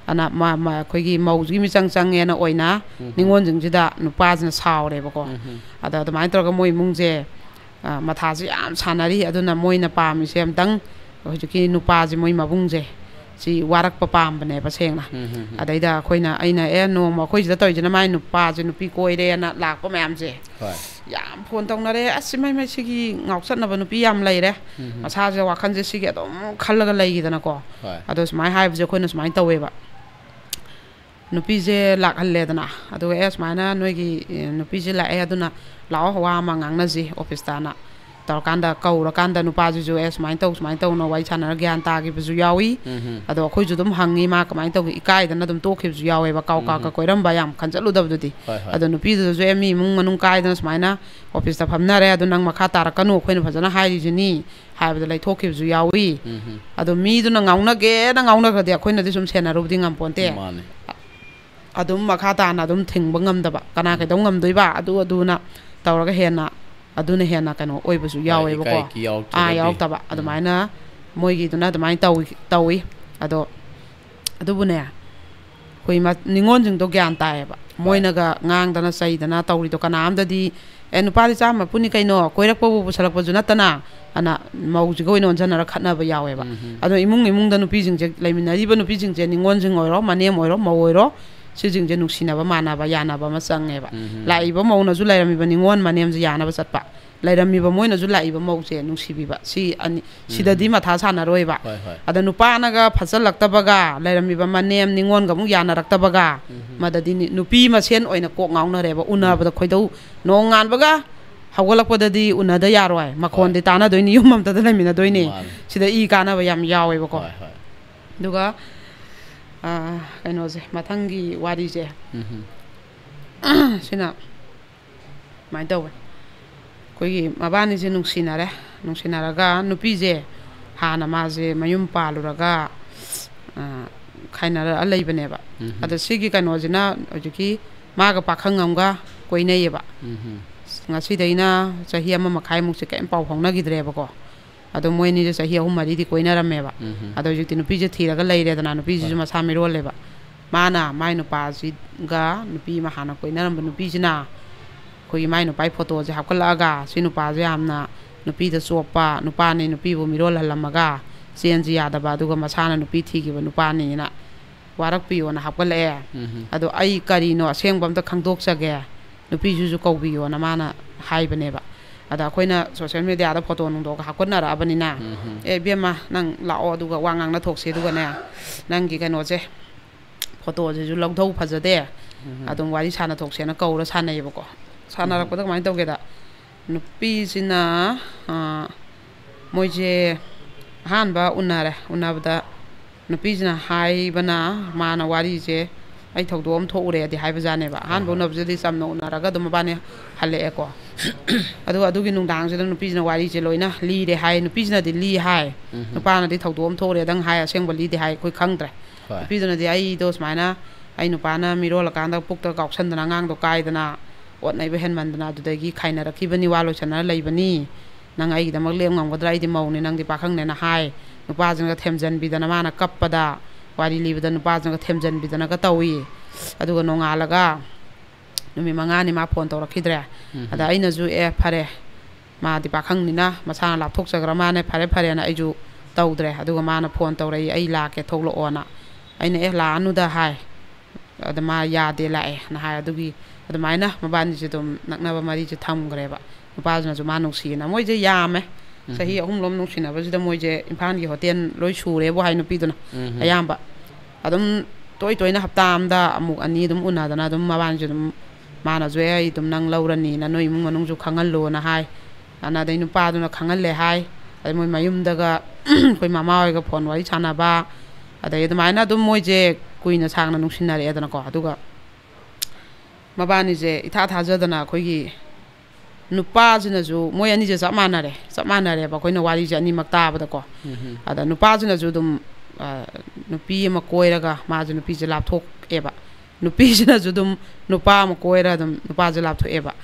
ꯑꯅ ꯃꯥ-, ꯃꯥ-, ꯑꯩꯈꯣꯏꯒꯤ ꯃꯧꯁꯤꯒꯤ ꯃꯤꯆꯪ ꯆꯪꯉꯦꯅ ꯑꯣꯏꯅ ꯎꯝ꯫ ꯅꯤꯉꯣꯜꯁꯤꯡꯁꯤꯗ ꯅꯨꯄꯥꯁꯤꯅ ꯁꯥꯎꯔꯦꯕꯀꯣ꯫ ꯎꯝ꯫ ꯑꯗ ꯑꯗꯨꯃꯥꯏꯅ ꯇꯧꯔꯒ ꯃꯣꯏ ꯏꯃꯨꯡꯁꯦ, ꯑ, ꯃꯊꯥꯁꯦ ꯌꯥꯝ ꯁꯥꯟꯅꯔꯤ꯫ ꯑꯗꯨꯅ ꯃꯣꯏꯅ ꯄꯥꯝꯃꯤꯁꯦ ꯑꯝꯇꯪ ꯍꯧꯖꯤꯛꯀꯤ ꯅꯨꯄꯥꯁꯦ, ꯃꯣꯏ ꯃꯕꯨꯡꯁꯦ, ꯁꯤ ꯋꯥꯔꯛꯄ ꯄꯥꯝꯕꯅꯦꯕ ꯁꯦꯡꯅ꯫ ꯎꯝ꯫ ꯑꯗꯩꯗ ꯑꯩꯈꯣꯏꯅ, ꯑꯩꯅ, "ꯑꯦ, ꯅꯣꯡꯃ ꯑꯩꯈꯣꯏ ꯁꯤꯗ ꯇꯧꯔꯤꯁꯤꯅ ꯃꯥꯏ ꯅꯨꯄꯥꯁꯦ ꯅꯨꯄꯤ ꯀꯣꯏꯔꯦꯅ" ꯂꯥꯛꯄ ꯃꯌꯥꯝꯁꯦ ꯍꯣꯏ꯫ ꯌꯥꯝ ꯐꯣꯟ ꯇꯧꯅꯔꯦ꯫ "ꯑꯁ, ꯏꯃꯥꯏ, ꯃꯥꯏ, ꯁꯤꯒꯤ ꯉꯥꯎꯆꯠꯅꯕ ꯅꯨꯄꯤ ꯌꯥꯝ ꯂꯩꯔꯦ, ꯎꯝ꯫ ꯃꯁꯥꯁꯦ ꯋꯥꯈꯜꯁꯦ ꯁꯤꯒꯤ ꯑꯗꯨꯝ ꯈꯜꯂꯒ ꯂꯩꯈꯤꯗꯅꯀꯣ"꯫ ꯍꯣꯏ꯫ ꯑꯗꯣ ꯁꯨꯃꯥꯏꯅ ꯍꯥꯏꯕꯁꯦ ꯑꯩꯈꯣꯏꯅ ꯁꯨꯃꯥꯏꯅ ꯇꯧꯋꯦꯕ꯫ ꯅꯨꯄꯤꯁꯦ ꯂꯥꯛꯍꯜꯂꯦꯗꯅ, ꯑꯗꯨꯒ, "ꯑꯦ, ꯁꯨꯃꯥꯏꯅ ꯅꯣꯏꯒꯤ, ꯑꯦ, ꯅꯨꯄꯤꯁꯦ ꯂꯥꯛꯑꯦ, ꯑꯗꯨꯅ ꯂꯥꯛꯑꯣ, ꯋꯥ ꯑꯃ ꯉꯥꯡꯅꯁꯤ ꯑꯣꯐꯤꯁꯇꯅ" ꯇꯧꯔꯀꯥꯟꯗ, ꯀꯧꯔꯀꯥꯟꯗ ꯅꯨꯄꯥꯁꯤꯁꯨ, "ꯑꯦ, ꯁꯨꯃꯥꯏꯅ ꯇꯧ, ꯁꯨꯃꯥꯏꯅ ꯇꯧꯅ" ꯋꯥꯔꯤ ꯁꯥꯟꯅꯔ ꯒ꯭ꯌꯥꯟ ꯇꯥꯈꯤꯕꯁꯨ ꯌꯥꯎꯏ꯫ ꯎꯝ꯫ ꯑꯗꯣ ꯑꯩꯈꯣꯏꯁꯨ ꯑꯗꯨꯝ ꯍꯪꯉꯤ, ꯃꯥ ꯀꯃꯥꯏꯅ ꯇꯧꯒꯦ, ꯏꯀꯥꯏꯗꯅ ꯑꯗꯨꯝ ꯇꯣꯛꯈꯤꯕꯁꯨ ꯌꯥꯎꯋꯦꯕ, ꯀꯥꯎ ꯀꯥꯎꯀ ꯎꯝ꯫ ꯀꯣꯏꯔꯝꯕ, ꯌꯥꯝ ꯈꯟꯖꯜꯂꯨꯗꯕꯗꯨꯗꯤ꯫ ꯍꯣꯏ, ꯍꯣꯏ꯫ ꯑꯗꯣ ꯅꯨꯄꯤꯗꯨꯗꯁꯨ, "ꯑꯦ, ꯃꯤ ꯏꯃꯨꯡ ꯃꯅꯨꯡ ꯀꯥꯏꯗꯅ ꯁꯨꯃꯥꯏꯅ ꯑꯣꯐꯤꯁꯇ ꯐꯝꯅꯔꯦ, ꯑꯗꯨ ꯅꯪ ꯃꯈꯥ ꯇꯥꯔꯛꯀꯅꯨ, ꯑꯩꯈꯣꯏꯅ ꯐꯖꯅ ꯍꯥꯏꯔꯤꯁꯤꯅꯤ" ꯍꯥꯏꯕꯗ ꯂꯩꯊꯣꯛꯈꯤꯕꯁꯨ ꯌꯥꯎꯏ꯫ ꯎꯝ꯫ ꯑꯗꯣ ꯃꯤꯗꯨꯅ ꯉꯥꯎꯅꯒꯦꯅ ꯉꯥꯎꯅꯈ꯭ꯔꯗꯤ ꯑꯩꯈꯣꯏꯅꯗꯤ ꯁꯨꯝ ꯁꯦꯟꯅꯔꯨꯕꯗꯤ ꯉꯝꯄꯣꯟꯇꯦ꯫ ꯃꯥꯅꯦ꯫ ꯑꯗꯨꯝ ꯃꯈꯥ ꯇꯥꯅ ꯑꯗꯨꯝ ꯊꯤꯡꯕ ꯉꯝꯗꯕ, ꯀꯅꯥ ꯀꯩꯗꯧ ꯉꯝꯗꯣꯏꯕ? ꯑꯗꯨ ꯑꯗꯨꯅ ꯇꯧꯔꯒ ꯍꯦꯟꯅ, ꯑꯗꯨꯅ ꯍꯦꯟꯅ ꯀꯩꯅꯣ ꯑꯣꯏꯕꯁꯨ ꯍꯣꯏ, ꯌꯥꯎꯋꯦꯕꯀꯣ꯫ ꯏꯀꯥꯏ ꯀꯤ ꯌꯥꯎꯔꯛꯇ꯭ꯔꯒꯗꯤ꯫ ꯑꯥ, ꯌꯥꯎꯔꯛꯇꯕ꯫ ꯑꯗꯨꯃꯥꯏꯅ ꯃꯣꯏꯒꯤꯗꯨꯅ ꯑꯗꯨꯃꯥꯏꯅ ꯇꯧꯏ, ꯇꯧꯏ꯫ ꯑꯗꯣ ꯑꯗꯨꯕꯨꯅꯦ, ꯑꯩꯈꯣꯏ ꯃ- ꯅꯤꯉꯣꯜꯁꯤꯡꯗꯣ ꯒ꯭ꯌꯥꯟ ꯇꯥꯏꯌꯦꯕ꯫ ꯃꯣꯏꯅꯒ ꯉꯥꯡꯗꯅ ꯆꯩꯗꯅ ꯇꯧꯔꯤꯗꯣ ꯀꯅꯥꯝꯇꯗꯤ, "ꯑꯦ, ꯅꯨꯄꯥꯗꯤ ꯆꯥꯝꯃ ꯄꯨꯅꯤ ꯀꯩꯅꯣ, ꯀꯣꯏꯔꯛꯄꯕꯨ ꯄꯨꯁꯜꯂꯛꯄꯁꯨ ꯅꯠꯇꯅ", ꯑꯅ ꯃꯧꯁꯤꯒ ꯑꯣꯏꯅ ꯑꯣꯟꯁꯤꯟꯅꯔ ꯈꯠꯅꯕ ꯌꯥꯎꯋꯦꯕ꯫ ꯎꯝ꯫ ꯑꯗꯣ ꯏꯃꯨꯡ ꯏꯃꯨꯡꯗ ꯅꯨꯄꯤꯁꯤꯡꯁꯦ, ꯂꯩꯃꯤꯟꯅꯔꯤꯕ ꯅꯨꯄꯤꯁꯤꯡꯁꯦ, ꯅꯤꯉꯣꯜꯁꯤꯡ ꯑꯣꯏꯔꯣ, ꯃꯅꯦꯝ ꯑꯣꯏꯔꯣ, ꯃꯧ ꯑꯣꯏꯔꯣ, ꯁꯤꯁꯤꯡꯁꯦ ꯅꯨꯡꯁꯤꯅꯕ, ꯃꯥꯟꯅꯕ, ꯌꯥꯅꯕ ꯑꯃ ꯆꯪꯉꯦꯕ꯫ ꯎꯝ꯫ ꯂꯥꯛꯏꯕ ꯃꯧꯅꯁꯨ ꯂꯩꯔꯝꯃꯤꯕ ꯅꯤꯉꯣꯜ ꯃꯅꯦꯝꯁꯦ ꯌꯥꯅꯕ ꯆꯠꯄ, ꯂꯩꯔꯝꯃꯤꯕ ꯃꯣꯏꯅꯁꯨ ꯂꯥꯛꯏꯕ ꯃꯧꯁꯦ ꯅꯨꯡꯁꯤꯕꯤꯕ꯫ ꯁꯤ ꯑꯅꯤ, ꯁꯤꯗꯗꯤ ꯎꯝ꯫ ꯃꯊꯥ ꯁꯥꯟꯅꯔꯣꯏꯕ꯫ ꯍꯣꯏ, ꯍꯣꯏ꯫ ꯑꯗ ꯅꯨꯄꯥꯅꯒ ꯐꯠꯆꯜꯂꯛꯇꯕꯒ, ꯂꯩꯔꯝꯃꯤꯕ ꯃꯅꯦꯝ ꯅꯤꯉꯣꯟꯒ ꯑꯃꯨꯛ ꯌꯥꯅꯔꯛꯇꯕꯒ, ꯎꯝ꯫ ꯃꯗꯗꯤ ꯅꯤ-, ꯅꯨꯄꯤ ꯃꯁꯦꯟ ꯑꯣꯏꯅ ꯀꯣꯛ ꯉꯥꯎꯅꯔꯦꯕ꯫ ꯎꯅꯕꯗ ꯎꯝ꯫ ꯈꯣꯏꯗꯧ, ꯅꯣꯡꯉꯥꯟꯕꯒ ꯍꯧꯒꯠꯂꯛꯄꯗꯗꯤ ꯎꯅꯗ ꯌꯥꯔꯣꯏ, ꯃꯈꯣꯟꯗꯤ ꯍꯣꯏ꯫ ꯇꯥꯅꯗꯣꯏꯅꯤ, ꯌꯨꯝ ꯑꯝꯇꯗ ꯂꯩꯃꯤꯟꯅꯗꯣꯏꯅꯤ꯫ ꯃꯥꯅꯤ꯫ ꯁꯤꯗ ꯏ ꯀꯥꯟꯅꯕ ꯌꯥꯝ ꯌꯥꯎꯋꯦꯕꯀꯣ꯫ ꯍꯣꯏ, ꯍꯣꯏ꯫ ꯑꯗꯨꯒ, ꯑ, ꯀꯩꯅꯣꯁꯦ, ꯃꯊꯪꯒꯤ ꯋꯥꯔꯤꯁꯦ, ꯎꯝ꯫ ꯁꯤꯅ ꯁꯨꯃꯥꯏꯅ ꯇꯧꯋꯦ꯫ ꯑꯩꯈꯣꯏꯒꯤ ꯃꯕꯥꯅꯤꯁꯦ ꯅꯨꯡꯁꯤꯅꯔꯦ꯫ ꯅꯨꯡꯁꯤꯅꯔꯒ ꯅꯨꯄꯤꯁꯦ ꯍꯥꯟꯅ ꯃꯥꯁꯦ ꯃꯌꯨꯝ ꯄꯥꯜꯂꯨꯔꯒ, ꯑ, ꯈꯥꯏꯅꯔ ꯂꯩꯕꯅꯦꯕ꯫ ꯎꯝ꯫ ꯑꯗꯣ ꯁꯤꯒꯤ ꯀꯩꯅꯣꯁꯤꯅ ꯍꯧꯖꯤꯛꯀꯤ ꯃꯥꯒ ꯄꯥꯈꯪ ꯑꯃꯒ ꯀꯣꯏꯅꯩꯌꯦꯕ꯫ ꯎꯝ꯫ ꯉꯁꯤꯗꯩꯅ ꯆꯍꯤ ꯑꯃ ꯃꯈꯥꯏꯃꯨꯛꯁꯦ ꯀꯔꯤꯝ ꯄꯥꯎ ꯐꯥꯎꯅꯈꯤꯗ꯭ꯔꯦꯕꯀꯣ꯫ ꯑꯗꯣ ꯃꯣꯏ ꯑꯅꯤꯁꯦ ꯆꯍꯤ ꯑꯍꯨꯝ ꯃꯔꯤꯗꯤ ꯀꯣꯏꯅꯔꯝꯃꯦꯕ꯫ ꯎꯝ꯫ ꯑꯗꯣ ꯍꯧꯖꯤꯛꯇꯤ ꯅꯨꯄꯤꯁꯦ ꯊꯤꯔꯒ ꯂꯩꯔꯦꯗꯅ, ꯅꯨꯄꯤꯁꯤꯁꯨ ꯍꯣꯏ꯫ ꯃꯁꯥ ꯃꯤꯔꯣꯜꯂꯦꯕ꯫ ꯃꯥꯅ ꯃꯥꯏ ꯅꯨꯄꯥꯁꯤꯒ, ꯅꯨꯄꯤ ꯑꯃ ꯍꯥꯟꯅ ꯀꯣꯏꯅꯔꯝꯕ ꯅꯨꯄꯤꯁꯤꯅ ꯑꯩꯈꯣꯏꯒꯤ ꯃꯥꯏ ꯅꯨꯄꯥꯒꯤ ꯐꯣꯇꯣꯁꯦ ꯍꯥꯞꯀꯠꯂꯛꯑꯒ, "ꯁꯤ ꯅꯨꯄꯥꯁꯦ ꯌꯥꯝꯅ ꯅꯨꯄꯤꯗ ꯆꯣꯞꯄ ꯅꯨꯄꯥꯅꯤ, ꯅꯨꯄꯤꯕꯨ ꯃꯤꯔꯣꯜꯍꯜꯂꯝꯃꯒ ꯆꯦꯟꯁꯤ ꯌꯥꯗꯕ, ꯑꯗꯨꯒ ꯃꯁꯥꯅ ꯅꯨꯄꯤ ꯊꯤꯈꯤꯕ ꯅꯨꯄꯥꯅꯤꯅ ꯋꯥꯔꯛꯄꯤꯌꯣꯅ" ꯍꯥꯞꯀꯠꯂꯛꯑꯦ꯫ ꯎꯝ꯫ ꯑꯗꯣ ꯑꯩ ꯀꯔꯤꯅꯣ ꯑꯁꯦꯡꯕ ꯑꯝꯇ ꯈꯪꯗꯣꯛꯆꯒꯦ, ꯅꯨꯄꯤꯁꯤꯁꯨ ꯀꯧꯕꯤꯌꯣꯅ ꯃꯥꯅ ꯍꯥꯏꯕꯅꯦꯕ꯫ ꯑꯗ ꯑꯩꯈꯣꯏꯅ ꯁꯣꯁꯦꯜ ꯃꯦꯗꯤꯌꯥꯗ ꯐꯣꯇꯣ ꯅꯨꯡꯗꯣꯒ ꯍꯥꯞꯀꯠꯅꯔꯛꯑꯕꯅꯤꯅ, ꯎꯝ꯫ "ꯑꯦ, ꯏꯕꯦꯝꯃ, ꯅꯪ ꯂꯥꯛꯑꯣ, ꯑꯗꯨꯒ ꯋꯥ ꯉꯥꯡꯅ ꯊꯣꯛꯁꯤ, ꯑꯗꯨꯒꯅꯦ, ꯅꯪꯒꯤ ꯀꯩꯅꯣꯁꯦ, ꯐꯣꯇꯣꯁꯤꯁꯨ ꯂꯧꯊꯧ ꯐꯖꯗꯦ, ꯎꯝ꯫ ꯑꯗꯨꯝ ꯋꯥꯔꯤ ꯁꯥꯟꯅ ꯊꯣꯛꯁꯦꯅ" ꯀꯧꯔ ꯁꯥꯟꯅꯩꯌꯦꯕꯀꯣ꯫ ꯁꯥꯟꯅꯔꯛꯄꯗ ꯎꯝ꯫ ꯀꯃꯥꯏꯅ ꯇꯧꯒꯦꯗ, ꯅꯨꯄꯤꯁꯤꯅ, ꯑ, ꯃꯣꯏꯁꯦ ꯑꯍꯥꯟꯕ ꯎꯅꯔꯦ꯫ ꯎꯅꯕꯗ ꯅꯨꯄꯤꯁꯤꯅ ꯍꯥꯏꯕꯅ, ꯃꯥꯅ ꯋꯥꯔꯤꯁꯦ, "ꯑꯩ ꯊꯧꯗꯣꯛ ꯑꯃ ꯊꯣꯛꯎꯔꯦꯗꯤ" ꯍꯥꯏꯕꯖꯥꯠꯅꯦꯕ꯫ ꯍꯣꯏ, ꯑꯍꯥꯟꯕ ꯍꯣꯏ꯫ ꯎꯅꯕꯁꯤꯗꯤ ꯆꯝꯅ ꯎꯅꯔꯒ ꯑꯗꯨꯝ ꯃꯕꯥꯅꯤ ꯍꯜꯂꯛꯑꯦꯀꯣ꯫ ꯑꯗꯨꯒ ꯑꯗꯨꯒꯤ ꯅꯨꯡꯗꯥꯡꯁꯤꯗ ꯅꯨꯄꯤꯁꯤꯅ ꯋꯥꯔꯤꯁꯦ ꯂꯣꯏꯅ ꯂꯤꯔꯦ ꯍꯥꯏ꯫ ꯅꯨꯄꯤꯁꯤꯅꯗꯤ ꯂꯤ ꯍꯥꯏ, ꯎꯝ꯫ ꯅꯨꯄꯥꯅꯗꯤ ꯊꯧꯗꯣꯛ ꯑꯃ ꯊꯣꯛꯎꯔꯦꯗꯪ ꯍꯥꯏ, ꯑꯁꯦꯡꯕ ꯂꯤꯗꯦ ꯍꯥꯏ, ꯑꯩꯈꯣꯏ ꯈꯪꯗ꯭ꯔꯦ꯫ ꯍꯣꯏ꯫ ꯅꯨꯄꯤꯗꯨꯅꯗꯤ, "ꯑꯩꯗꯣ ꯁꯨꯃꯥꯏꯅ ꯑꯩ ꯅꯨꯄꯥꯅ ꯃꯤꯔꯣꯜꯂꯀꯥꯟꯗ ꯄꯨꯛꯇ ꯀꯥꯎꯁꯟꯗꯅ ꯑꯉꯥꯡꯗꯣ ꯀꯥꯏꯗꯅ ꯑꯣꯠ ꯅꯩꯕ ꯍꯦꯟꯃꯟꯗꯅ ꯑꯗꯨꯗꯒꯤ ꯈꯥꯏꯅꯔꯛꯈꯤꯕꯅꯤ, ꯋꯥ ꯂꯣꯏꯁꯟꯅꯔ ꯂꯩꯕꯅꯤ꯫ ꯅꯪ ꯑꯩꯒꯤꯗꯃꯛ ꯂꯦꯞ ꯉꯝꯒꯗ꯭ꯔꯥ? ꯑꯩꯗꯤ ꯃꯧꯅꯤ, ꯅꯪꯗꯤ ꯄꯥꯈꯪꯅꯦꯅ" ꯍꯥꯏ꯫ ꯅꯨꯄꯥꯁꯤꯡꯒ ꯊꯦꯝꯖꯤꯟꯕꯤꯗꯅ, ꯃꯥꯅ ꯀꯞꯄꯗ ꯋꯥꯔꯤ ꯂꯤꯕꯗ ꯅꯨꯄꯥꯁꯤꯡꯒ ꯊꯦꯝꯖꯤꯟꯕꯤꯗꯅꯒ ꯇꯧꯏ꯫ ꯑꯗꯨꯒ ꯅꯣꯡꯉꯥꯜꯂꯒ ꯅꯨꯃꯤꯠ ꯃꯉꯥꯅꯤ ꯃꯥ ꯐꯣꯟ ꯇꯧꯔꯛꯈꯤꯗ꯭ꯔꯦ꯫ ꯑꯗ ꯑꯩꯅꯁꯨ, "ꯑꯦ, ꯐꯔꯦ, ꯃꯥꯗꯤ ꯄꯥꯈꯪꯅꯤꯅ ꯃꯁꯥꯅ ꯂꯥꯞꯊꯣꯛꯆꯈ꯭ꯔ ꯃꯥꯅꯦ, ꯐꯔꯦ ꯐꯔꯦꯅ" ꯑꯩꯁꯨ ꯇꯧꯗ꯭ꯔꯦ꯫ ꯑꯗꯨꯒ ꯃꯥꯅ ꯐꯣꯟ ꯇꯧꯔꯛꯏ, "ꯑꯩ ꯂꯥꯛꯀꯦ, ꯊꯣꯛꯂꯛꯑꯣꯅ"꯫ ꯑꯩꯅ, "ꯑꯦ, ꯂꯥꯛꯑꯅꯨꯗ" ꯍꯥꯏ꯫ ꯑꯗ ꯃꯥ ꯌꯥꯗꯦ, ꯂꯥꯛꯑꯦꯅ ꯍꯥꯏ꯫ ꯑꯗꯨꯒꯤ ꯑꯗꯨꯃꯥꯏꯅ ꯃꯕꯥꯅꯤꯁꯦ ꯑꯗꯨꯝ ꯅꯛꯅꯕ ꯃꯔꯤꯁꯦ ꯊꯝꯈ꯭ꯔꯦꯕ꯫ ꯅꯨꯄꯥꯁꯤꯅꯁꯨ ꯃꯥ ꯅꯨꯡꯁꯤꯌꯦꯅ꯫ ꯃꯣꯏꯁꯦ ꯌꯥꯝꯃꯦ꯫ ꯆꯍꯤ ꯑꯍꯨꯝꯂꯣꯝ ꯅꯨꯡꯁꯤꯅꯕꯁꯤꯗ ꯃꯣꯏꯁꯦ ꯏꯝꯐꯥꯜꯒꯤ ꯍꯣꯇꯦꯜ ꯂꯣꯏ ꯁꯨꯔꯦꯕꯨ ꯍꯥꯏ, ꯅꯨꯄꯤꯗꯨꯅ ꯑꯌꯥꯝꯕ꯫ ꯑꯗꯨꯝ ꯇꯣꯏ ꯇꯣꯏꯅ ꯍꯞꯇꯥ ꯑꯃꯗ ꯑꯃꯨꯛ ꯑꯅꯤ ꯑꯗꯨꯝ ꯎꯅꯗꯅ ꯑꯗꯨꯝ ꯃꯕꯥꯅꯤꯁꯦ ꯑꯗꯨꯝ, ꯃꯥꯅꯁꯨ, "ꯑꯦ, ꯑꯩ ꯑꯗꯨꯝ ꯅꯪ ꯂꯧꯔꯅꯤꯅ ꯅꯣꯏ ꯏꯃꯨꯡ ꯃꯅꯨꯡꯁꯨ ꯈꯪꯍꯜꯂꯣꯅ" ꯍꯥꯏ꯫ ꯑꯗꯨꯅ ꯑꯗꯩ ꯅꯨꯄꯥꯗꯨꯅ ꯈꯪꯍꯜꯂꯦ ꯍꯥꯏ꯫ ꯑꯗꯩ ꯃꯣꯏ ꯃꯌꯨꯝꯗꯒ ꯑꯩꯈꯣꯏ ꯃꯃꯥ ꯍꯣꯏꯒ ꯐꯣꯟ ꯋꯥꯔꯤ ꯁꯥꯟꯅꯕ, ꯑꯗꯩ ꯑꯗꯨꯃꯥꯏꯅ ꯑꯗꯨꯝ ꯃꯣꯏꯁꯦ ꯀꯨꯏꯅ ꯁꯥꯡꯅ ꯅꯨꯡꯁꯤꯅꯔꯛꯑꯦꯗꯅꯀꯣ꯫ ꯑꯗꯨꯒ ꯃꯕꯥꯅꯤꯁꯦ ꯏꯊꯥ ꯊꯥꯖꯗꯅ ꯑꯩꯈꯣꯏꯒꯤ ꯅꯨꯄꯥꯁꯤꯅꯁꯨ, ꯃꯣꯏ ꯑꯅꯤꯁꯦ ꯆꯞ ꯃꯥꯟꯅꯔꯦ, ꯆꯞ ꯃꯥꯟꯅꯔꯦꯕ ꯑꯩꯈꯣꯏꯅ ꯋꯥꯔꯤꯁꯦ ꯑꯅꯤꯃꯛ ꯇꯥꯕꯗꯀꯣ꯫ ꯑꯗ ꯅꯨꯄꯥꯁꯤꯅꯁꯨ ꯑꯗꯨꯝ, ꯑ, ꯅꯨꯄꯤ ꯑꯃ ꯀꯣꯏꯔꯒ ꯃꯥꯁꯦ ꯅꯨꯄꯤꯁꯦ ꯂꯥꯞꯊꯣꯛꯑꯦꯕ꯫ ꯅꯨꯄꯤꯁꯤꯅꯁꯨ ꯑꯗꯨꯝ ꯅꯨꯄꯥ ꯑꯃ ꯀꯣꯏꯔ ꯑꯗꯨꯝ ꯅꯨꯄꯥꯁꯦ ꯂꯥꯞꯊꯣꯛꯑꯦꯕ꯫